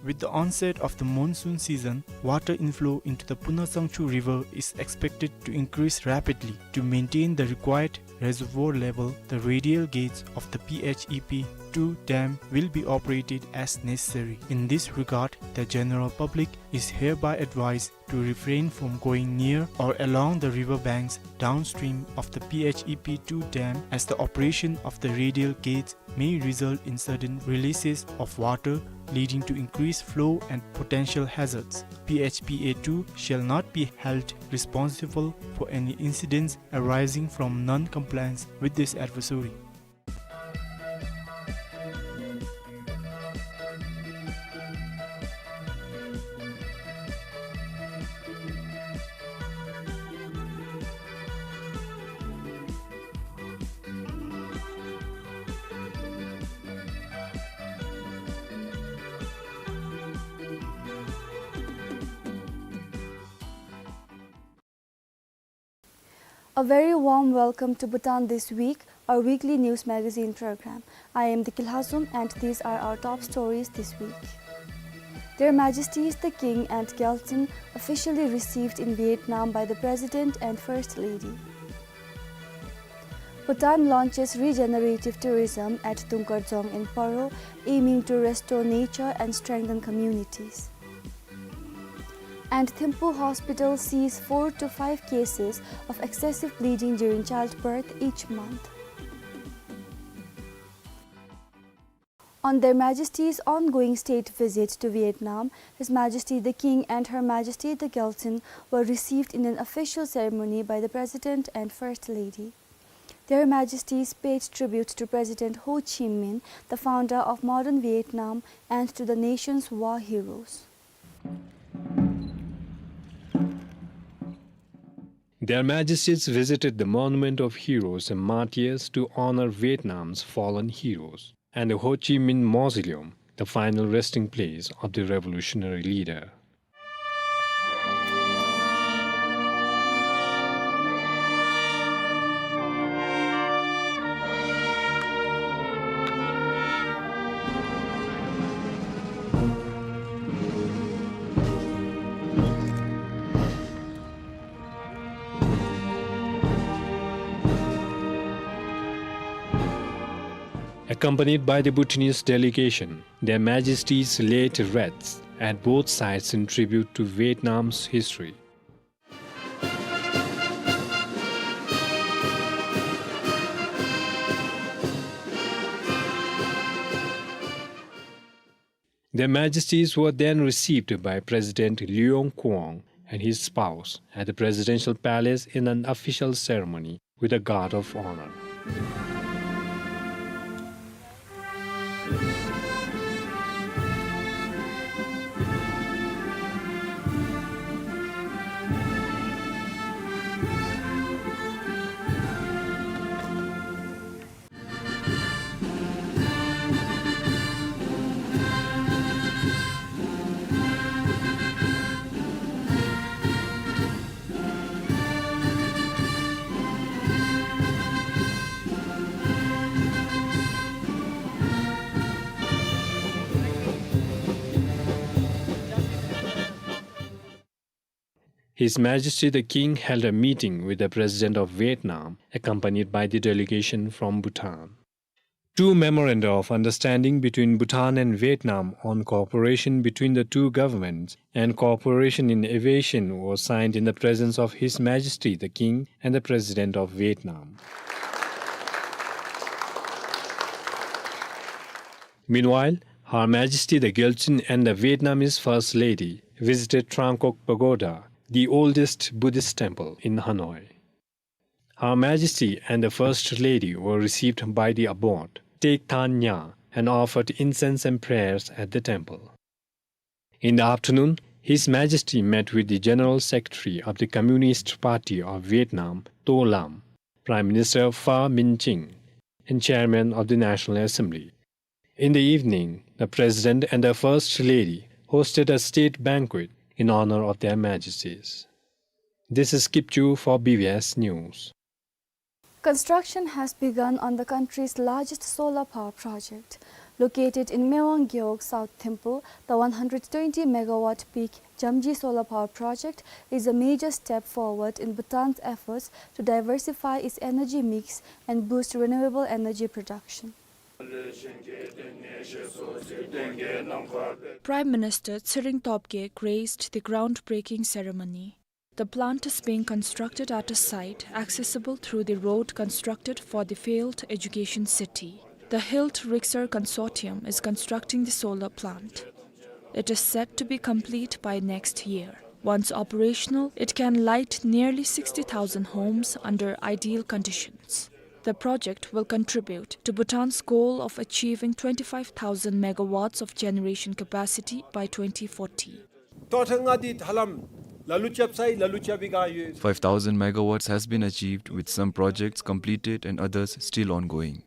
With the onset of the monsoon season, water inflow into the Puna Sangchu River is expected to increase rapidly. To maintain the required reservoir level, the radial gates of the P H E P two dam will be operated as necessary. In this regard, the general public is hereby advised to refrain from going near or along the river banks downstream of the P H E P two dam, as the operation of the radial gates may result in sudden releases of water, leading to increased flow and potential hazards. P H P A two shall not be held responsible for any incidents arising from non-compliance with this advisory. A very warm welcome to Bhutan This Week, our weekly news magazine program. I am Deki Lhazom and these are our top stories this week. Their Majesties the King and Gyaltsuen officially received in Vietnam by the President and First Lady. Bhutan launches regenerative tourism at Dungkar Dzong in Paro, aiming to restore nature and strengthen communities. And Thimphu Hospital sees four to five cases of excessive bleeding during childbirth each month. On Their Majesties' ongoing state visit to Vietnam, His Majesty the King and Her Majesty the Gyaltsuen were received in an official ceremony by the President and First Lady. Their Majesties paid tribute to President Ho Chi Minh, the founder of modern Vietnam, and to the nation's war heroes. Their Majesties visited the Monument of Heroes and Martyrs to honor Vietnam's fallen heroes, and the Ho Chi Minh Mausoleum, the final resting place of the revolutionary leader. A Accompanied by the Bhutanese delegation, Their Majesties laid wreaths at both sides in tribute to Vietnam's history. Their Majesties were then received by President Luong Kuong and his spouse at the presidential palace in an official ceremony with a guard of honor. His Majesty the King held a meeting with the President of Vietnam, accompanied by the delegation from Bhutan. Two memoranda of understanding between Bhutan and Vietnam on cooperation between the two governments and cooperation in aviation was signed in the presence of His Majesty the King and the President of Vietnam. Meanwhile, Her Majesty the Gyaltsuen and the Vietnamese First Lady visited Truong Quoc Pagoda, the oldest Buddhist temple in Hanoi. Her Majesty and the First Lady were received by the abbot, Tec Thanh Nha, and offered incense and prayers at the temple. In the afternoon, His Majesty met with the General Secretary of the Communist Party of Vietnam, To Lam, Prime Minister Pham Minh Chinh, and Chairman of the National Assembly. In the evening, the President and the First Lady hosted a state banquet in honor of Their Majesties. This is Kip Chu for B B S News. Construction has begun on the country's largest solar power project. Located in Mewang Gewog, South Thimphu, the one hundred twenty megawatt peak Jamji Solar Power Project is a major step forward in Bhutan's efforts to diversify its energy mix and boost renewable energy production. Prime Minister Tshering Tobgay graced the groundbreaking ceremony. The plant is being constructed at a site accessible through the road constructed for the failed education city. The Hilt Rixar Consortium is constructing the solar plant. It is set to be complete by next year. Once operational, it can light nearly sixty thousand homes under ideal conditions. The project will contribute to Bhutan's goal of achieving twenty-five thousand megawatts of generation capacity by twenty forty. Totanga di thalam lalu chap sai, lalu chap iga yu. Five thousand megawatts has been achieved, with some projects completed and others still ongoing.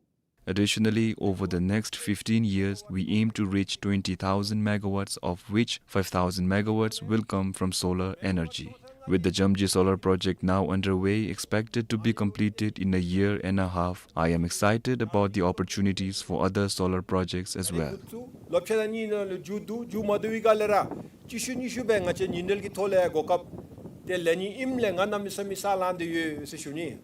Additionally, over the next fifteen years, we aim to reach twenty thousand megawatts, of which five thousand megawatts will come from solar energy. With the Jamji Solar Project now underway, expected to be completed in a year and a half, I am excited about the opportunities for other solar projects as well. Lopchada ni na le ju du, ju madu iga le ra, chishu nishu be nga che nyindel ki thole go kap, te le ni im le nga na misa misa lan de ye se shuni.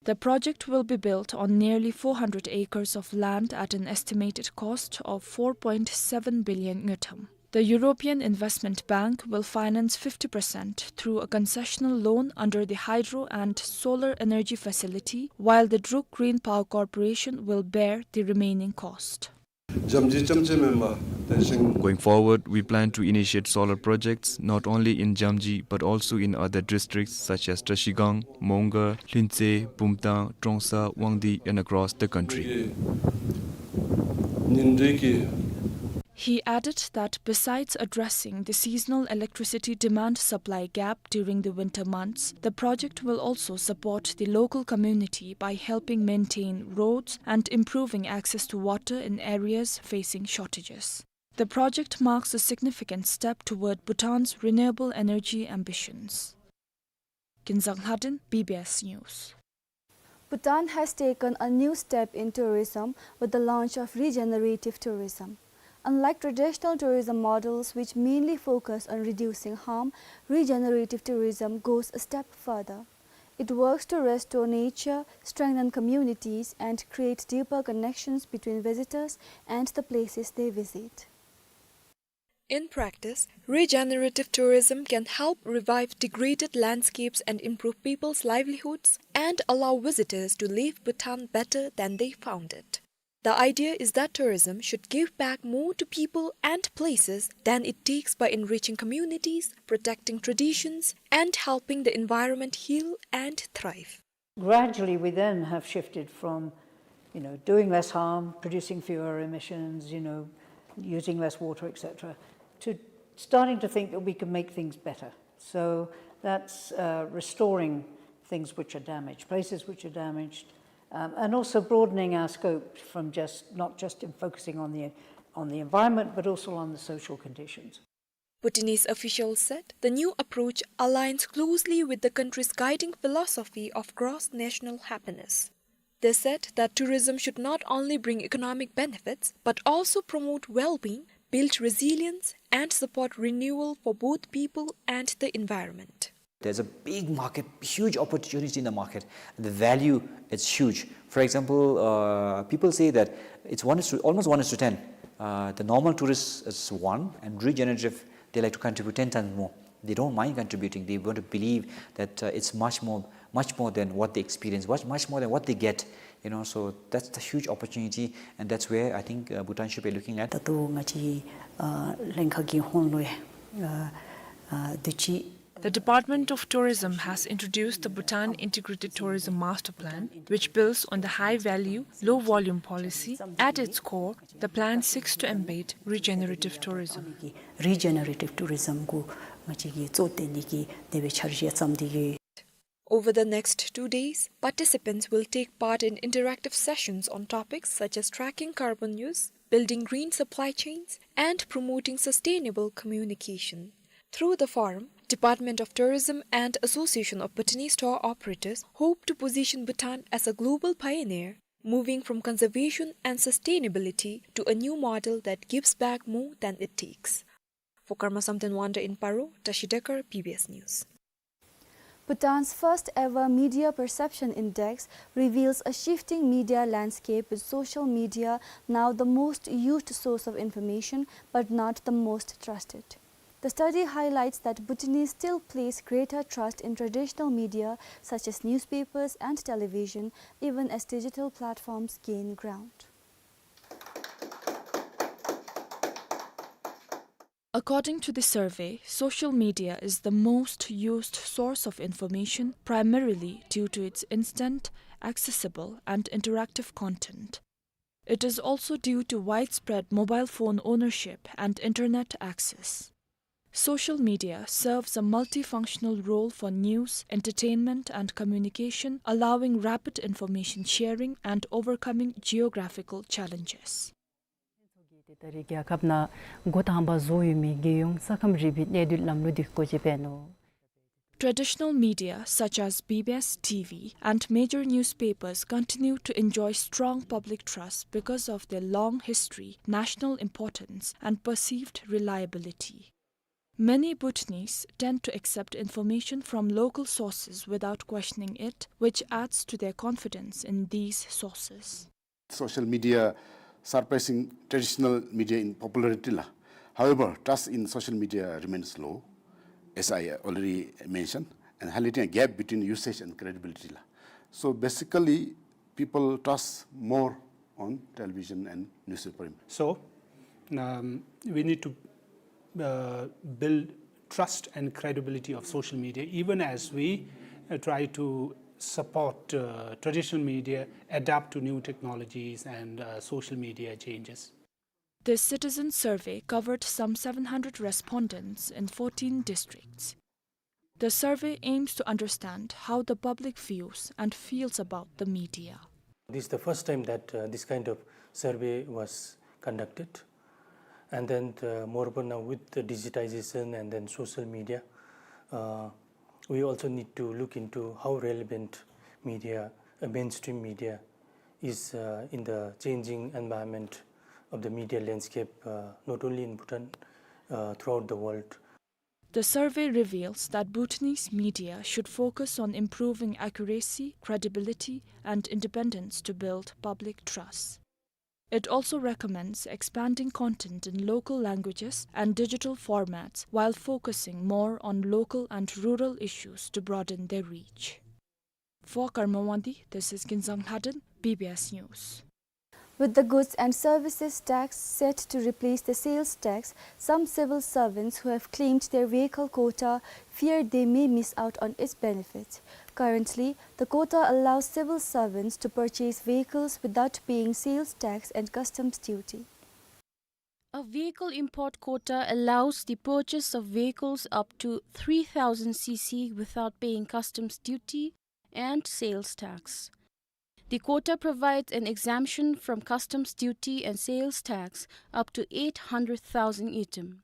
The project will be built on nearly four hundred acres of land at an estimated cost of four point seven billion ngultrum. The European Investment Bank will finance fifty percent through a concessional loan under the Hydro and Solar Energy Facility, while the Druk Green Power Corporation will bear the remaining cost. Jamji chamche member, tensing. Going forward, we plan to initiate solar projects not only in Jamji but also in other districts such as Trashigang, Mongar, Lhintse, Bumthang, Trongsa, Wangdi, and across the country. Nindeki. He added that besides addressing the seasonal electricity demand supply gap during the winter months, the project will also support the local community by helping maintain roads and improving access to water in areas facing shortages. The project marks a significant step toward Bhutan's renewable energy ambitions. Kinzang Lhadin, B B S News. Bhutan has taken a new step in tourism with the launch of regenerative tourism. Unlike traditional tourism models which mainly focus on reducing harm, regenerative tourism goes a step further. It works to restore nature, strengthen communities, and create deeper connections between visitors and the places they visit. In practice, regenerative tourism can help revive degraded landscapes and improve people's livelihoods and allow visitors to leave Bhutan better than they found it. The idea is that tourism should give back more to people and places than it takes by enriching communities, protecting traditions, and helping the environment heal and thrive. Gradually, we then have shifted from, you know, doing less harm, producing fewer emissions, you know, using less water, et cetera, to starting to think that we can make things better. So that's, uh, restoring things which are damaged, places which are damaged, um, and also broadening our scope from just, not just in focusing on the, on the environment, but also on the social conditions. Bhutanese officials said the new approach aligns closely with the country's guiding philosophy of cross-national happiness. They said that tourism should not only bring economic benefits, but also promote well-being, build resilience, and support renewal for both people and the environment. There's a big market, huge opportunity in the market. The value is huge. For example, uh, people say that it's one is to, almost one is to ten. Uh, the normal tourist is one, and regenerative, they like to contribute ten times more. They don't mind contributing. They want to believe that, uh, it's much more, much more than what they experience, much, much more than what they get. You know, so that's the huge opportunity, and that's where I think, uh, Bhutan should be looking at. ད་ལྟོ་ང་བཅས་ཨ་ལྷན་ཁག་གི་ཧོང་ལུ་ཡ་ཨ་ཨ་དུས་ཅི། The Department of Tourism has introduced the Bhutan Integrated Tourism Master Plan, which builds on the high value, low volume policy. At its core, the plan seeks to embed regenerative tourism. Regenerative tourism གུ་ང་བཅས་ཀྱིས་གཙོ་བཏོན་ནི་གི་དེ་སྦེ་འཆར་གཞི་བརྩམས་ཏེ་ཡོད། Over the next two days, participants will take part in interactive sessions on topics such as tracking carbon use, building green supply chains, and promoting sustainable communication. Through the forum, Department of Tourism and Association of Bhutanese Tour Operators hope to position Bhutan as a global pioneer, moving from conservation and sustainability to a new model that gives back more than it takes. For Karma Samten Wangda in Paro, Tashi Dekar, B B S News. Bhutan's first ever Media Perception Index reveals a shifting media landscape, with social media now the most used source of information but not the most trusted. The study highlights that Bhutanese still place greater trust in traditional media such as newspapers and television, even as digital platforms gain ground. According to the survey, social media is the most used source of information, primarily due to its instant, accessible, and interactive content. It is also due to widespread mobile phone ownership and internet access. Social media serves a multifunctional role for news, entertainment, and communication, allowing rapid information sharing and overcoming geographical challenges. ད་རེས་རྒྱལ་ཁབ་ནང་འགོ་དང་པ་བཟོ་ཡོད་མི་རྒྱལ་ཡོངས་ས་ཁམས་རིག་པའི་གནས་སྡུད་ལམ་ལུགས་འདི་སྒོ་འབྱེད་འབད་ནུག། Traditional media such as B B S T V and major newspapers continue to enjoy strong public trust because of their long history, national importance, and perceived reliability. Many Bhutanese tend to accept information from local sources without questioning it, which adds to their confidence in these sources. Social media surpassing traditional media in popularity la. However, trust in social media remains low, as I already mentioned, and highlighting a gap between usage and credibility la. So basically, people trust more on television and newspaper. So, um, we need to uh, build trust and credibility of social media, even as we uh, try to support uh, traditional media adapt to new technologies and uh, social media changes. This citizen survey covered some seven hundred respondents in fourteen districts. The survey aims to understand how the public views and feels about the media. This is the first time that uh, this kind of survey was conducted. And then, uh, moreover, now with the digitization and then social media, uh, we also need to look into how relevant media, uh, mainstream media, is uh, in the changing environment of the media landscape, uh, not only in Bhutan, uh, throughout the world. The survey reveals that Bhutanese media should focus on improving accuracy, credibility, and independence to build public trust. It also recommends expanding content in local languages and digital formats while focusing more on local and rural issues to broaden their reach. For Karma Wangdi, this is Kinzang Lhaden, B B S News. With the goods and services tax set to replace the sales tax, some civil servants who have claimed their vehicle quota fear they may miss out on its benefits. Currently, the quota allows civil servants to purchase vehicles without paying sales tax and customs duty. A vehicle import quota allows the purchase of vehicles up to three thousand C C without paying customs duty and sales tax. The quota provides an exemption from customs duty and sales tax up to eight hundred thousand ngultrum.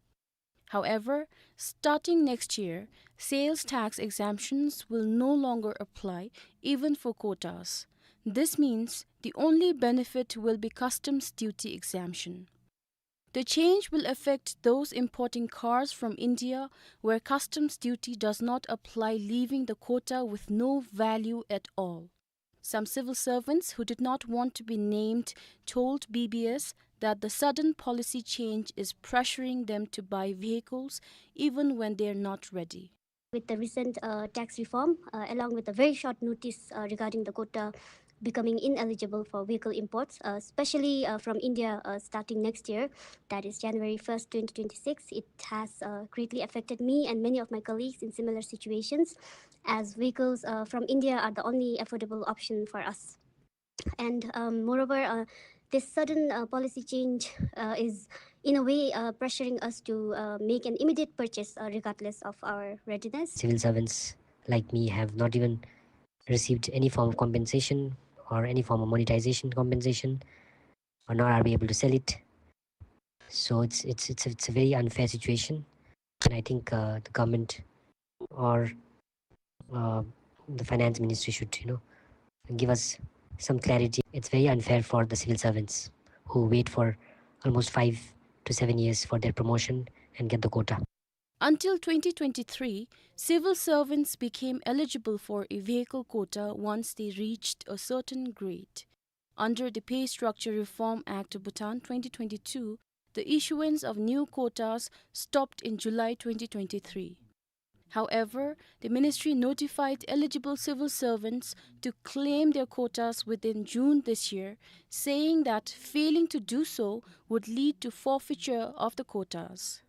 However, starting next year, sales tax exemptions will no longer apply even for quotas. This means the only benefit will be customs duty exemption. The change will affect those importing cars from India where customs duty does not apply, leaving the quota with no value at all. Some civil servants who did not want to be named told B B S that the sudden policy change is pressuring them to buy vehicles even when they are not ready. With the recent, uh, tax reform, uh, along with a very short notice, uh, regarding the quota becoming ineligible for vehicle imports, uh, especially, uh, from India, uh, starting next year, that is January first, twenty twenty-six, it has, uh, greatly affected me and many of my colleagues in similar situations, as vehicles, uh, from India are the only affordable option for us. And, um, moreover, uh, this sudden, uh, policy change, uh, is in a way, uh, pressuring us to, uh, make an immediate purchase, uh, regardless of our readiness. Civil servants like me have not even received any form of compensation or any form of monetization compensation, or nor are we able to sell it. So it's, it's, it's, it's a very unfair situation. And I think, uh, the government or, uh, the finance ministry should, you know, give us some clarity. It's very unfair for the civil servants who wait for almost five to seven years for their promotion and get the quota. Until twenty twenty-three, civil servants became eligible for a vehicle quota once they reached a certain grade. Under the Pay Structure Reform Act of Bhutan twenty twenty-two, the issuance of new quotas stopped in July twenty twenty-three. However, the ministry notified eligible civil servants to claim their quotas within June this year, saying that failing to do so would lead to forfeiture of the quotas.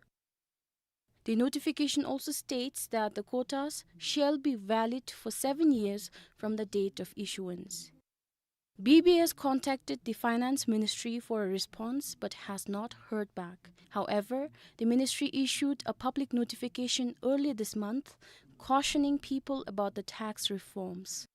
The notification also states that the quotas shall be valid for seven years from the date of issuance. B B S contacted the Finance Ministry for a response but has not heard back. However, the ministry issued a public notification earlier this month cautioning people about the tax reforms.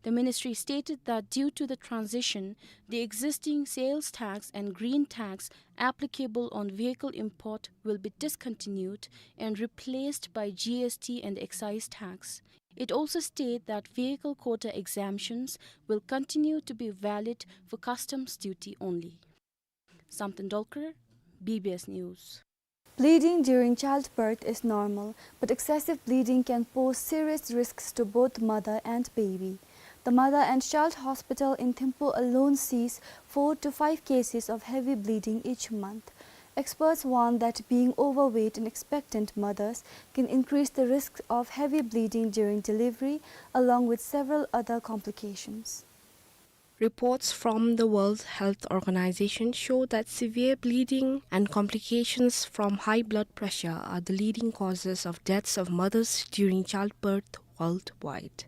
The ministry stated that due to the transition, the existing sales tax and green tax applicable on vehicle import will be discontinued and replaced by G S T and excise tax. It also stated that vehicle quota exemptions will continue to be valid for customs duty only. Samten Dolkar, B B S News. Bleeding during childbirth is normal, but excessive bleeding can pose serious risks to both mother and baby. The Mother and Child Hospital in Thimphu alone sees four to five cases of heavy bleeding each month. Experts warn that being overweight and expectant mothers can increase the risk of heavy bleeding during delivery, along with several other complications. Reports from the World Health Organization show that severe bleeding and complications from high blood pressure are the leading causes of deaths of mothers during childbirth worldwide.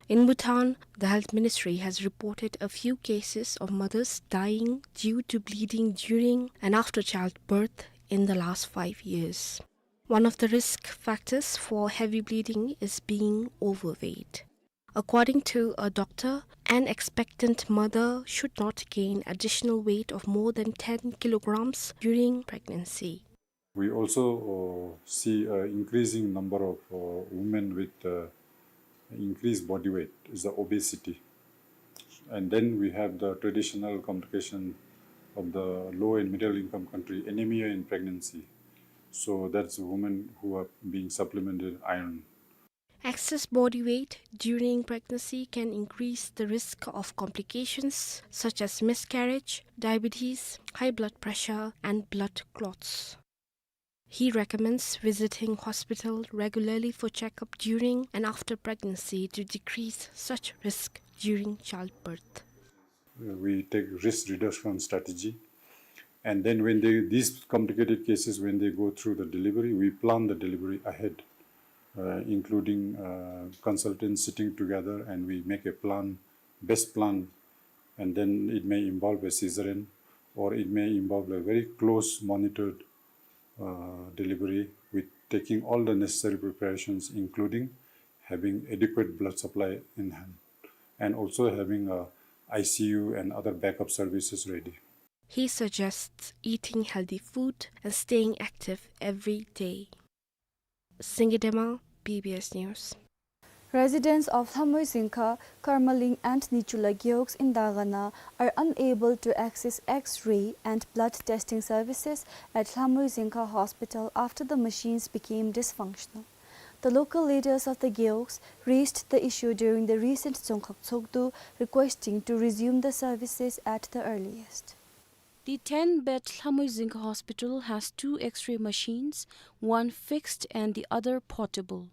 In Bhutan, the Health Ministry has reported a few cases of mothers dying due to bleeding during and after childbirth in the last five years. One of the risk factors for heavy bleeding is being overweight. According to a doctor, an expectant mother should not gain additional weight of more than ten kilograms during pregnancy. We also, uh, see an increasing number of, uh, women with, uh, increased body weight, is the obesity. And then we have the traditional complication of the low and middle income country, anemia in pregnancy. So that's women who are being supplemented iron. Excess body weight during pregnancy can increase the risk of complications such as miscarriage, diabetes, high blood pressure, and blood clots. He recommends visiting hospital regularly for checkup during and after pregnancy to decrease such risk during childbirth. We take risk reduction strategy. And then when they, these complicated cases, when they go through the delivery, we plan the delivery ahead, uh, including, uh, consultants sitting together, and we make a plan, best plan, and then it may involve a cesarean, or it may involve a very close monitored, uh, delivery with taking all the necessary preparations, including having adequate blood supply in hand and also having a I C U and other backup services ready. He suggests eating healthy food and staying active every day. Singye Dema, B B S News. Residents of Lhamui Zingkha, Karmaling and Nichula Gewogs in Dagana are unable to access X-ray and blood testing services at Lhamui Zingkha Hospital after the machines became dysfunctional. The local leaders of the Gewogs raised the issue during the recent Dzongkhag Tshogdu, requesting to resume the services at the earliest. The ten-bed Lhamui Zingkha Hospital has two X-ray machines, one fixed and the other portable.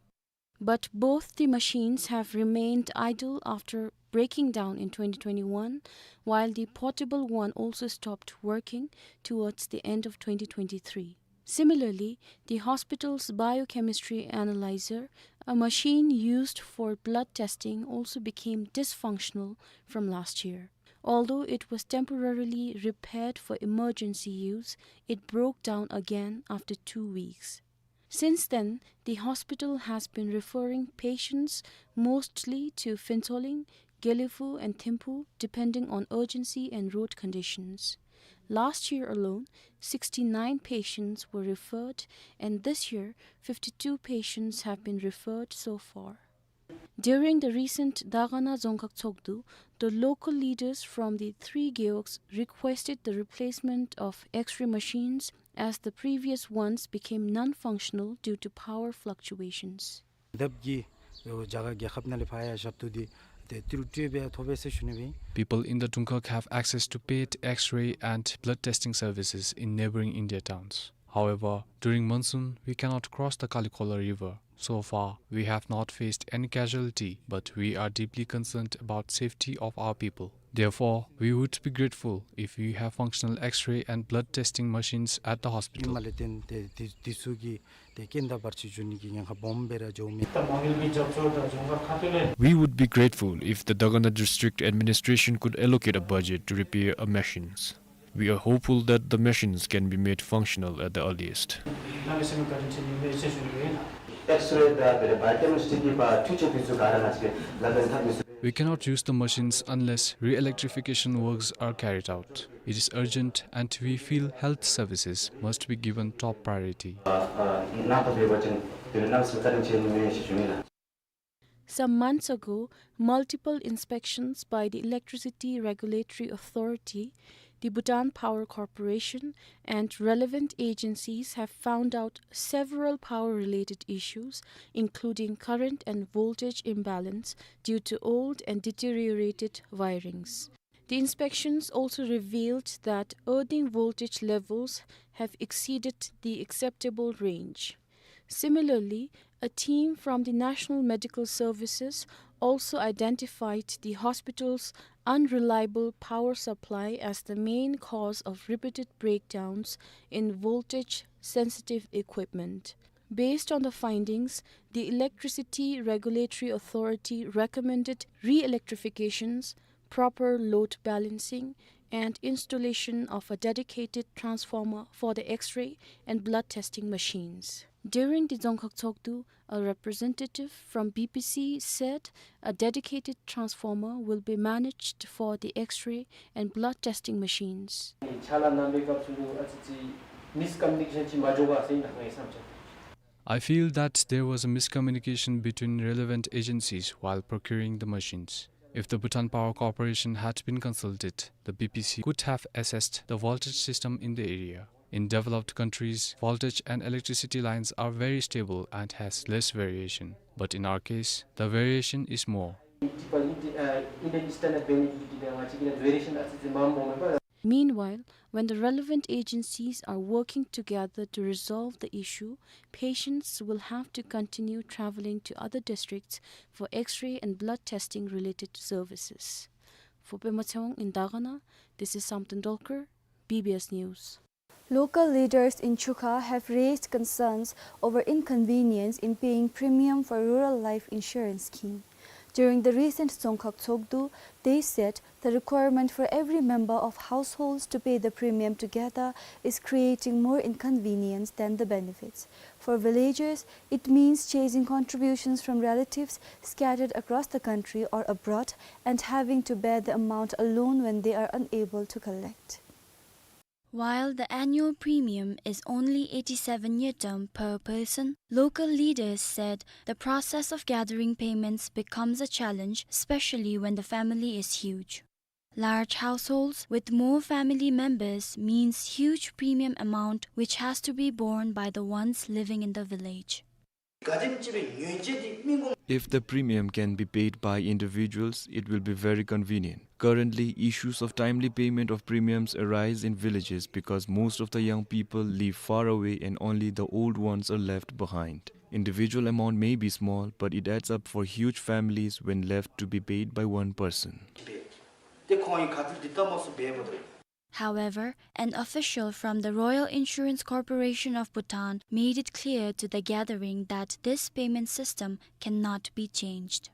But both the machines have remained idle after breaking down in twenty twenty-one, while the portable one also stopped working towards the end of twenty twenty-three. Similarly, the hospital's biochemistry analyzer, a machine used for blood testing, also became dysfunctional from last year. Although it was temporarily repaired for emergency use, it broke down again after two weeks. Since then, the hospital has been referring patients mostly to Phuentsholing, Gelephu and Thimphu, depending on urgency and road conditions. Last year alone, sixty-nine patients were referred, and this year, fifty-two patients have been referred so far. During the recent Dagana Dzongkhag Tshogdu, the local leaders from the three gewogs requested the replacement of X-ray machines as the previous ones became non-functional due to power fluctuations. དབྱིན་ཇི་རྒྱལ་ཁབ་ནང་ལས་ཕར་ཡར་ཞབས་ཏོག་འདི་ཏེ་ཏི་རུ་སྤྲོད་སྦེ་ཐོབ་པས་ཟེར་ཞུ་ནི་སྦེ། People in the Dzongkhag have access to paid X-ray and blood testing services in neighboring India towns. However, during monsoon, we cannot cross the Kalikhola River. So far, we have not faced any casualty, but we are deeply concerned about safety of our people. Therefore, we would be grateful if we have functional X-ray and blood testing machines at the hospital. ཨིན་མ་ལས་བརྟེན་ཏེ་འདི་འདི་ཚུ་གི་ཏེ་རྐྱེན་དང་བར་ཆད་འབྱུང་ནི་གི་ཉེན་ཁ་སྦོམ་སྦེ་ར་འགྱོཝ་མས། We would be grateful if the Dagana district administration could allocate a budget to repair a machines. We are hopeful that the machines can be made functional at the earliest. X-ray དང་དེ་ལས་biochemistry གི་འཕྲུལ་ཆས་འདི་ཚུ་ག་ར་ང་བཅས་ལག་ལེན་འཐབ་མི་ཚུགས། We cannot use the machines unless re-electrification works are carried out. It is urgent and we feel health services must be given top priority. ཨ་ཨ་གནང་ཐོབ་པའི་བར་ཅིག་དེ་ལས་གནམ་མེད་ས་མེད་བཀའ་དྲིན་ཆེ་ནི་མས་ཞེས་ཞུ་ནི་ལགས། Some months ago, multiple inspections by the Electricity Regulatory Authority, the Bhutan Power Corporation, and relevant agencies have found out several power-related issues, including current and voltage imbalance due to old and deteriorated wirings. The inspections also revealed that earthing voltage levels have exceeded the acceptable range. Similarly, a team from the National Medical Services also identified the hospital's unreliable power supply as the main cause of repeated breakdowns in voltage-sensitive equipment. Based on the findings, the Electricity Regulatory Authority recommended re-electrifications, proper load balancing, and installation of a dedicated transformer for the X-ray and blood testing machines. During the Dzongkhag Tshogdu, a representative from B P C said a dedicated transformer will be managed for the X-ray and blood testing machines. ཕྱག་ལཱ་གནང་བའི་སྐབས་སུ་ཨ་ཙི་ཅིག་མིས་ཀམ་མུ་ནི་ཀེ་ཤཱན་ཅིག་མ་འགྱོ་ག་ཟེར་ཨིན་ན་ངེའི་བསམ་འཆར། I feel that there was a miscommunication between relevant agencies while procuring the machines. If the Bhutan Power Corporation had been consulted, the B P C could have assessed the voltage system in the area. In developed countries, voltage and electricity lines are very stable and has less variation. But in our case, the variation is more. Meanwhile, when the relevant agencies are working together to resolve the issue, patients will have to continue traveling to other districts for X-ray and blood testing related services. For Pema Tshewang in Dagana, this is Samten Dolkar, B B S News. Local leaders in Chukha have raised concerns over inconvenience in paying premium for rural life insurance scheme. During the recent Dzongkhag Tshogdu, they said the requirement for every member of households to pay the premium together is creating more inconvenience than the benefits. For villagers, it means chasing contributions from relatives scattered across the country or abroad and having to bear the amount alone when they are unable to collect. While the annual premium is only eighty-seven ngultrum per person, local leaders said the process of gathering payments becomes a challenge, especially when the family is huge. Large households with more family members means huge premium amount which has to be borne by the ones living in the village. If the premium can be paid by individuals, it will be very convenient. Currently, issues of timely payment of premiums arise in villages because most of the young people live far away and only the old ones are left behind. Individual amount may be small, but it adds up for huge families when left to be paid by one person. However, an official from the Royal Insurance Corporation of Bhutan made it clear to the gathering that this payment system cannot be changed.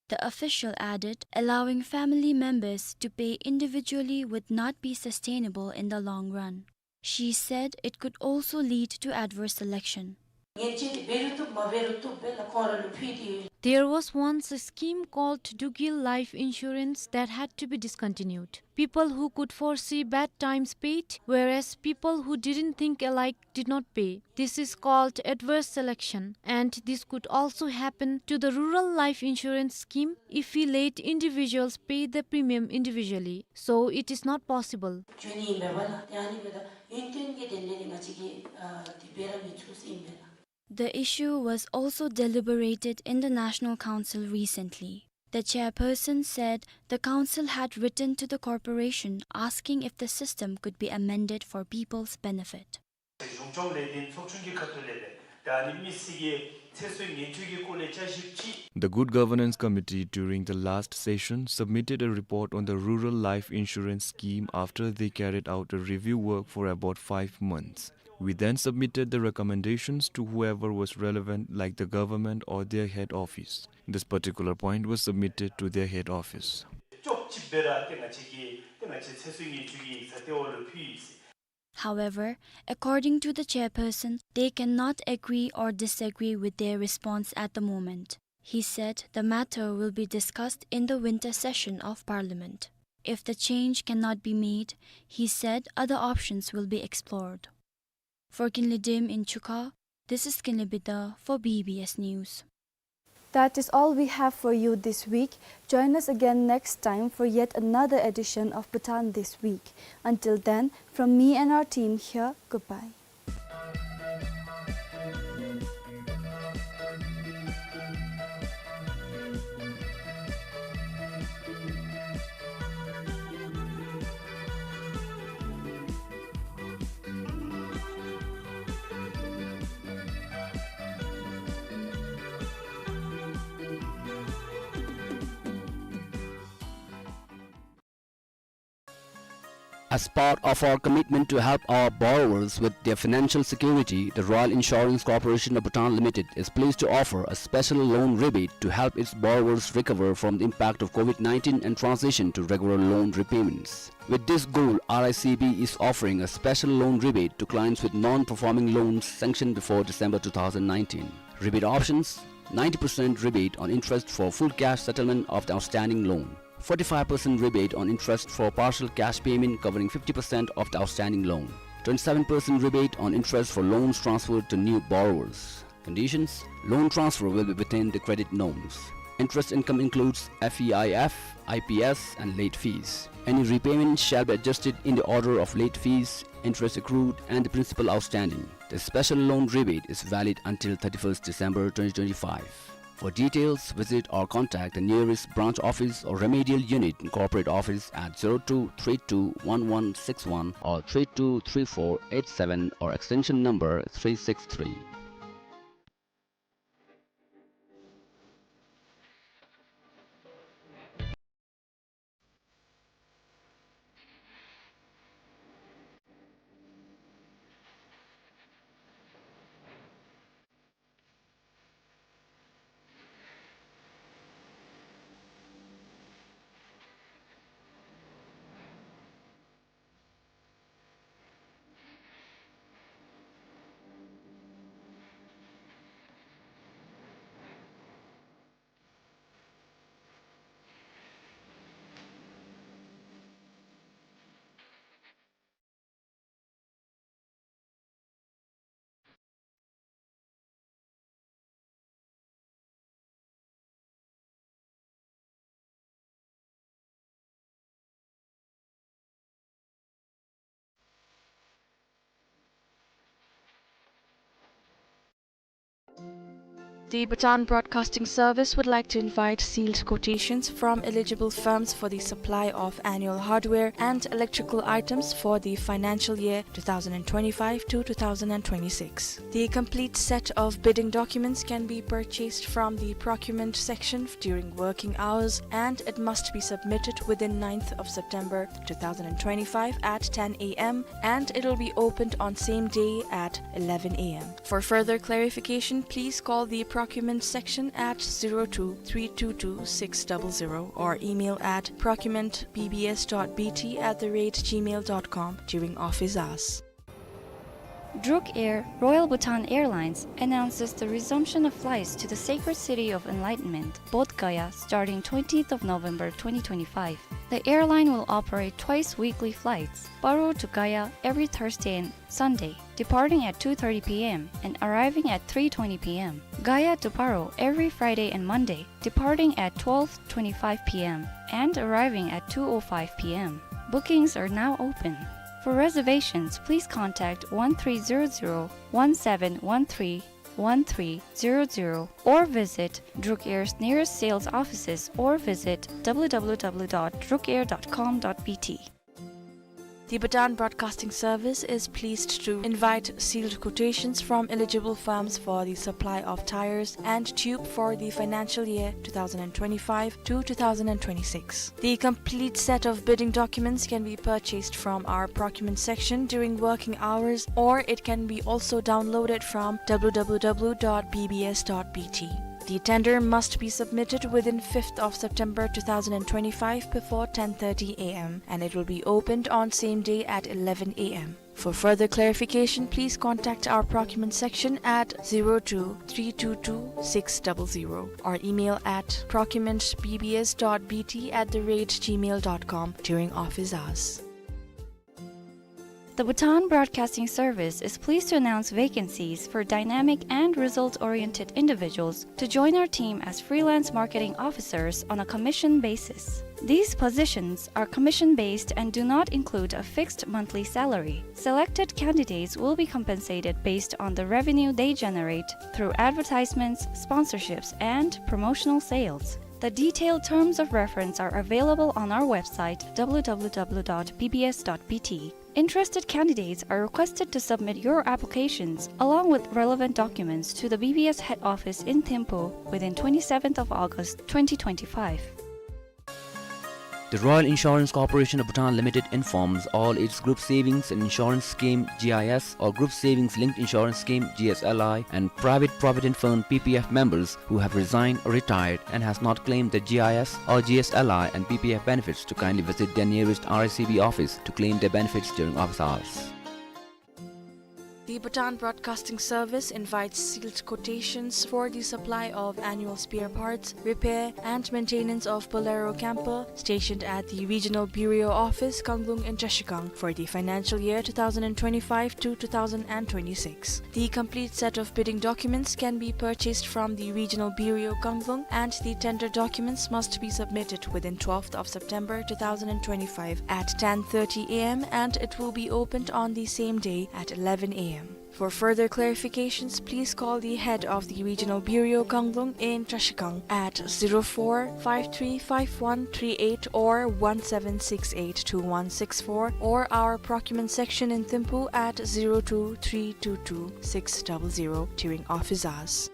The official added, allowing family members to pay individually would not be sustainable in the long run. She said it could also lead to adverse selection. There was once a scheme called Dugil Life Insurance that had to be discontinued. People who could foresee bad times paid, whereas people who didn't think alike did not pay. This is called adverse selection, and this could also happen to the rural life insurance scheme if we let individuals pay the premium individually. So it is not possible. The issue was also deliberated in the National Council recently. The chairperson said the council had written to the corporation asking if the system could be amended for people's benefit. The Good Governance Committee, during the last session, submitted a report on the Rural Life Insurance Scheme after they carried out a review work for about five months. We then submitted the recommendations to whoever was relevant, like the government or their head office. This particular point was submitted to their head office. However, according to the chairperson, they cannot agree or disagree with their response at the moment. He said the matter will be discussed in the winter session of Parliament. If the change cannot be made, he said other options will be explored. For Kinley Dim in Chukha, this is Kinley Bida for B B S News. That is all we have for you this week. Join us again next time for yet another edition of Bhutan This Week. Until then, from me and our team here, goodbye. As part of our commitment to help our borrowers with their financial security, the Royal Insurance Corporation of Bhutan Limited is pleased to offer a special loan rebate to help its borrowers recover from the impact of COVID nineteen and transition to regular loan repayments. With this goal, R I C B is offering a special loan rebate to clients with non-performing loans sanctioned before December two thousand nineteen. Rebate options: ninety percent rebate on interest for full cash settlement of the outstanding loan, forty-five percent rebate on interest for partial cash payment covering fifty percent of the outstanding loan, twenty-seven percent rebate on interest for loans transferred to new borrowers. Conditions: loan transfer will be within the credit norms. Interest income includes F E I F, I P S, and late fees. Any repayment shall be adjusted in the order of late fees, interest accrued, and the principal outstanding. The special loan rebate is valid until thirty-first December twenty twenty-five. For details, visit or contact the nearest branch office or remedial unit in corporate office at zero two three two one one six one or three two three four eight seven or extension number three six three. The Bhutan Broadcasting Service would like to invite sealed quotations from eligible firms for the supply of annual hardware and electrical items for the financial year two thousand twenty-five to two thousand twenty-six. The complete set of bidding documents can be purchased from the procurement section during working hours, and it must be submitted within ninth of September two thousand twenty-five at ten A M, and it will be opened on same day at eleven A M. For further clarification, please call the procurement section at zero two three two two six double zero or email at procurement B B S dot B T at the rate gmail dot com during office hours. Druk Air, Royal Bhutan Airlines, announces the resumption of flights to the sacred city of enlightenment, Bodh Gaya, starting twentieth of November twenty twenty-five. The airline will operate twice weekly flights, Paro to Gaya every Thursday and Sunday, departing at two thirty P M and arriving at three twenty P M, Gaya to Paro every Friday and Monday, departing at twelve twenty-five P M and arriving at two oh five P M. Bookings are now open. For reservations, please contact one three zero zero, one seven one three, one three zero zero or visit Druk Air's nearest sales offices or visit W W W dot druk air dot com dot B T. The Bhutan Broadcasting Service is pleased to invite sealed quotations from eligible firms for the supply of tires and tube for the financial year two thousand twenty-five to two thousand twenty-six. The complete set of bidding documents can be purchased from our procurement section during working hours, or it can be also downloaded from W W W dot B B S dot B T. The tender must be submitted within fifth of September two thousand twenty-five before ten thirty A M, and it will be opened on same day at eleven A M. For further clarification, please contact our procurement section at zero two three two two six double zero or email at procurement B B S dot B T at the rate gmail dot com during office hours. The Bhutan Broadcasting Service is pleased to announce vacancies for dynamic and result-oriented individuals to join our team as freelance marketing officers on a commission basis. These positions are commission-based and do not include a fixed monthly salary. Selected candidates will be compensated based on the revenue they generate through advertisements, sponsorships, and promotional sales. The detailed terms of reference are available on our website, W W W dot B B S dot B T. Interested candidates are requested to submit your applications along with relevant documents to the B B S head office in Thimphu within twenty-seventh of August twenty twenty-five. The Royal Insurance Corporation of Bhutan Limited informs all its Group Savings and Insurance Scheme, G I S, or Group Savings Linked Insurance Scheme, G S L I, and Private Provident Fund, P P F, members who have resigned or retired and has not claimed the G I S or G S L I and P P F benefits to kindly visit their nearest R I C B office to claim their benefits during office hours. The Bhutan Broadcasting Service invites sealed quotations for the supply of annual spare parts, repair, and maintenance of Bolero camper stationed at the Regional Bureau Office, Kanglung in Trashigang for the financial year two thousand and twenty-five to two thousand and twenty-six. The complete set of bidding documents can be purchased from the Regional Bureau, Kanglung, and the tender documents must be submitted within twelfth of September two thousand and twenty-five at ten thirty A M, and it will be opened on the same day at eleven A M. For further clarifications, please call the head of the Regional Bureau, Kanglung in Trashigang at zero four five three five one three eight or one seven six eight two one six four, or our procurement section in Thimphu at zero two three two two six double zero during office hours.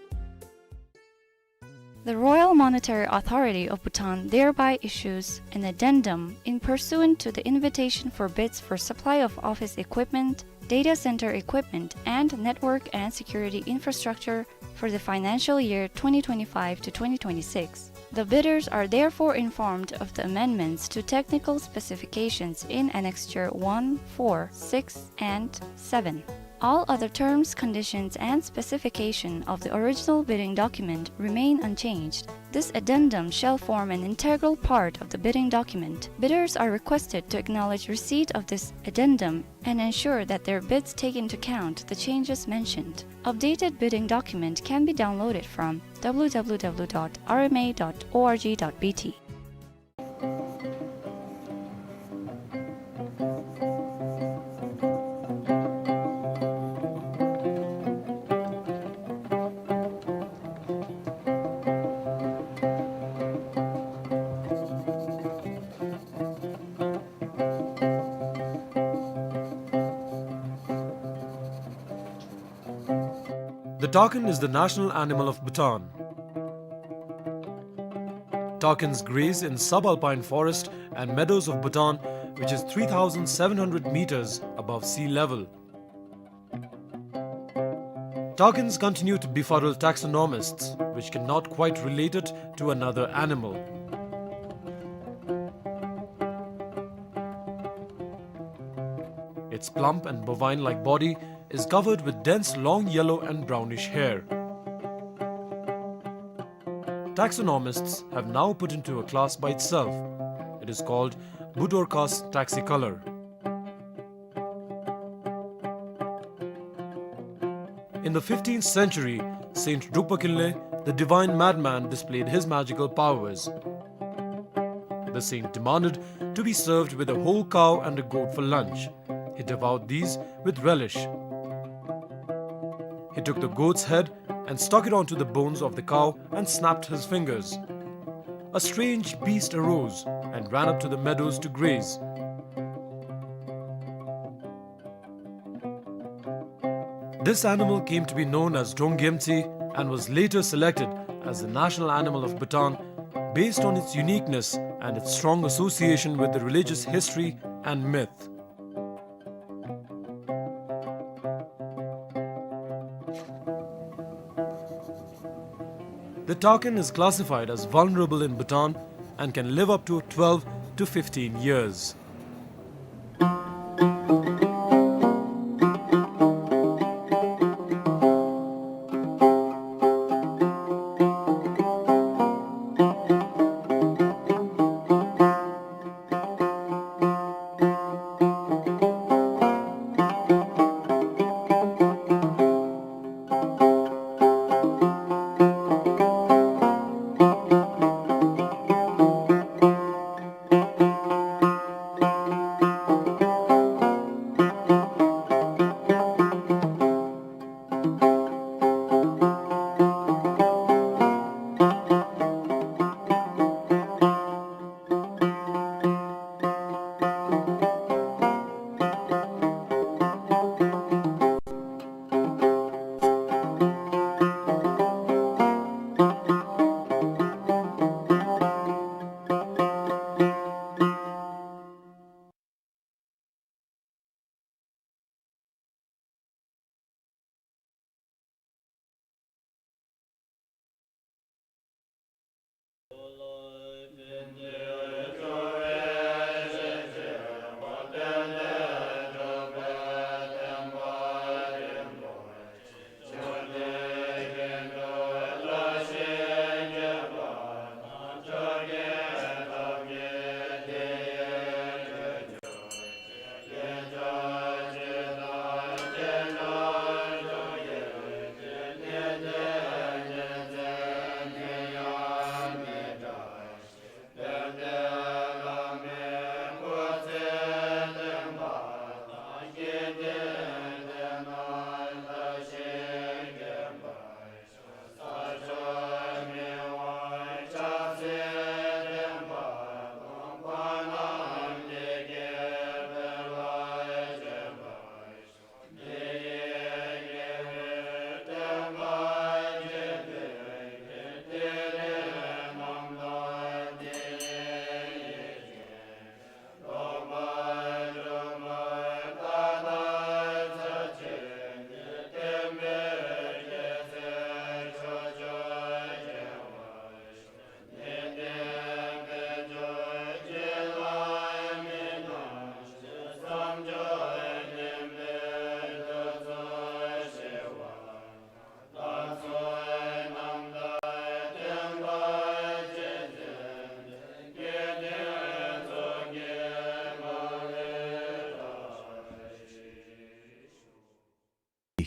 The Royal Monetary Authority of Bhutan thereby issues an addendum in pursuant to the invitation for bids for supply of office equipment, data center equipment, and network and security infrastructure for the financial year twenty twenty-five to twenty twenty-six. The bidders are therefore informed of the amendments to technical specifications in Annexure one, four, six, and seven. All other terms, conditions, and specification of the original bidding document remain unchanged. This addendum shall form an integral part of the bidding document. Bidders are requested to acknowledge receipt of this addendum and ensure that their bids take into account the changes mentioned. Updated bidding document can be downloaded from W W W dot R M A dot org dot B T. The takin is the national animal of Bhutan. Takins graze in subalpine forest and meadows of Bhutan, which is three thousand seven hundred meters above sea level. Takins continue to befuddle taxonomists, which cannot quite relate it to another animal. Its plump and bovine-like body is covered with dense long yellow and brownish hair. Taxonomists have now put into a class by itself. It is called Budorcas taxicolor. In the fifteenth century, Saint Drukpa Kinley, the divine madman, displayed his magical powers. The saint demanded to be served with a whole cow and a goat for lunch. He devoured these with relish. He took the goat's head and stuck it onto the bones of the cow and snapped his fingers. A strange beast arose and ran up to the meadows to graze. This animal came to be known as Drongyemtsi and was later selected as the national animal of Bhutan based on its uniqueness and its strong association with the religious history and myth. The takin is classified as vulnerable in Bhutan and can live up to twelve to fifteen years.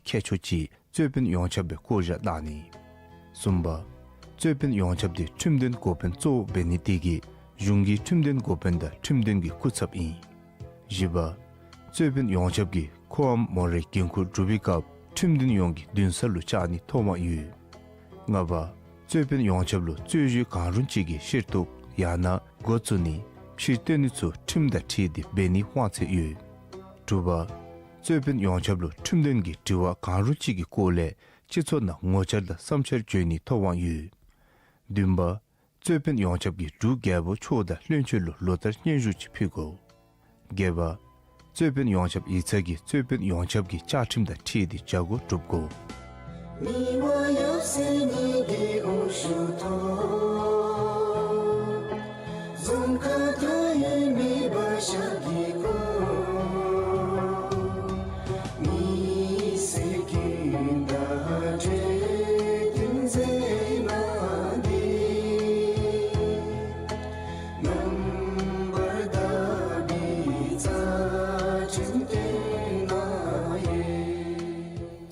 ཁྱད་ཆོས་ཅིག་རྩོད་དཔོན་ཡོངས་ཁྱབ་སྦེ་བསྐོ་བཞག་གནང་ནི། གསུམ་པ། རྩོད་དཔོན་ཡོངས་ཁྱབ་འདི་ཁྲིམས་དོན་འགོ་དཔོན་གཙོ་བོ་འབད་ནི་དེ་གིས་གཞུང་གི་ཁྲིམས་དོན་འགོ་དཔོན་དང་ཁྲིམས་དོན་གྱི་སྐུ་ཚབ་ཨིན། བཞི་པ། རྩོད་དཔོན་ཡོངས་ཁྱབ་ཀྱིས་ཁོའམ་མོ་རའི་འགན་ཁུར་སྒྲུབ་པའི་སྐབས་ཁྲིམས་དོན་ཡོངས་ཀྱི་མདུན་ས་ལུ་བཅར་ནིའི་ཐོབ་དབང་ཡོད། ལྔ་པ། རྩོད་དཔོན་ཡོངས་ཁྱབ་ལུ་རྩོད་གཞི་གང་རུང་ཅིག་གི་ཤེར་གཏུགས་ཡང་ན་འགོ་བཙུགས་ནི་ཕྱིར་བཏོན་ནི་ཚུ་ཁྲིམས་དང་འཁྲིལ་ཏེ་འབད་ནིའི་དབང་ཚད་ཡོད། དྲུག་པ། རྩོད་དཔོན་ཡོངས་ཁྱབ་ལུ་ཁྲིམས་དོན་གྱི་དྲི་བ་གང་རུང་ཅིག་གི་སྐོར་ལས་སྤྱི་ཚོགས་ནང་ངོ་བཅར་དང་བསམ་འཆར་བརྗོད་ནིའི་ཐོབ་དབང་ཡོད། བདུན་པ། རྩོད་དཔོན་ཡོངས་ཁྱབ་ཀྱིས་འབྲུག་རྒྱལ་པོ་མཆོག་དང་བློན་ཆེན་ལུ་ལོ་ལྟར་སྙན་ཞུ་ཅིག་ཕུལ་དགོ། བརྒྱད་པ། རྩོད་དཔོན་ཡོངས་ཁྱབ་ཡིག་ཚང་གིས་རྩོད་དཔོན་ཡོངས་ཁྱབ་ཀྱི་བཅའ་ཁྲིམས་དང་འཁྲིལ་ཏེ་བྱ་སྒོ་སྒྲུབ་དགོ།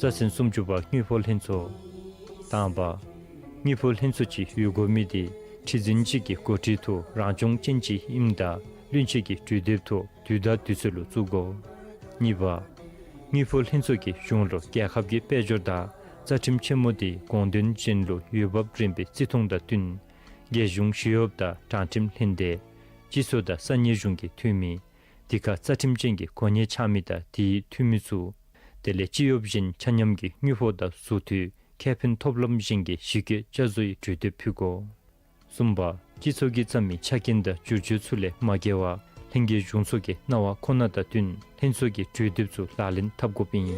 རྩ་ཚན་སུམ་ཅུ་པ། དངུལ་ཕོགས་ལྷན་ཚོགས། དང་པ། དངུལ་ཕོགས་ལྷན་ཚོགས་ཅིག་ཡོད་དགོ་མི་དེ་ཁྲི་འཛིན་ཅིག་གི་འགོ་ཁྲིད་དུ་རང་སྐྱོང་ཅན་ཅིག་ཨིནམ་ད་བློན་ཆེན་གྱི་གྲོས་འདེབས་ཐོག་དུས་དང་དུས་ཚོད་ལུ་བཙུགས་དགོ། གཉིས་པ། དངུལ་ཕོགས་ལྷན་ཚོགས་ཀྱིས་གཞུང་ལུ་རྒྱལ་ཁབ་ཀྱི་དཔལ་འབྱོར་དང་རྩ་ཁྲིམས་ཆེན་མོ་དེ་དགོངས་དོན་ཅན་ལུ་འོས་འབབ་རན་པའི་བརྩི་མཐོང་དང་བསྟུན་རྒྱལ་གཞུང་ཞི་གཡོགཔ་དང་དྲང་ཁྲིམས་ལྷན་སྡེ། སྤྱི་ཚོགས་དང་ས་གནས་གཞུང་གི་འཐུས་མི། དེ་ཁར་རྩ་ཁྲིམས་ཅན་གྱི་གོ་གནས་འཆང་མི་དང་དེའི་འཐུས་མི་ཚུ། དེ་ལས་སྤྱི་གཡོགཔ་གཞན་ཆ་མཉམ་གྱིས་དངུལ་ཕོགས་དང་ཟུར་འཐུས་ཁེ་ཕན་ཐོབ་ལམ་གཞན་གྱི་གཞི་བཀོད་བསྐྱར་བཟོའི་གྲོས་འདེབས་ཕུལ་དགོ། གསུམ་པ། སྤྱི་ཚོགས་ཀྱིས་བརྩམས་མི་ཆ་རྐྱེན་དང་བསྒྱུར་བཅོས་ཚུ་ལས་མ་འགལ་བར་ལྷན་རྒྱས་གཞུང་ཚོགས་ཀྱི་གནང་བ་ཁོ་ན་དང་བསྟུན་ལྷན་ཚོགས་ཀྱི་གྲོས་འདེབས་ཚུ་ལག་ལེན་འཐབ་དགོཔ་ཨིན།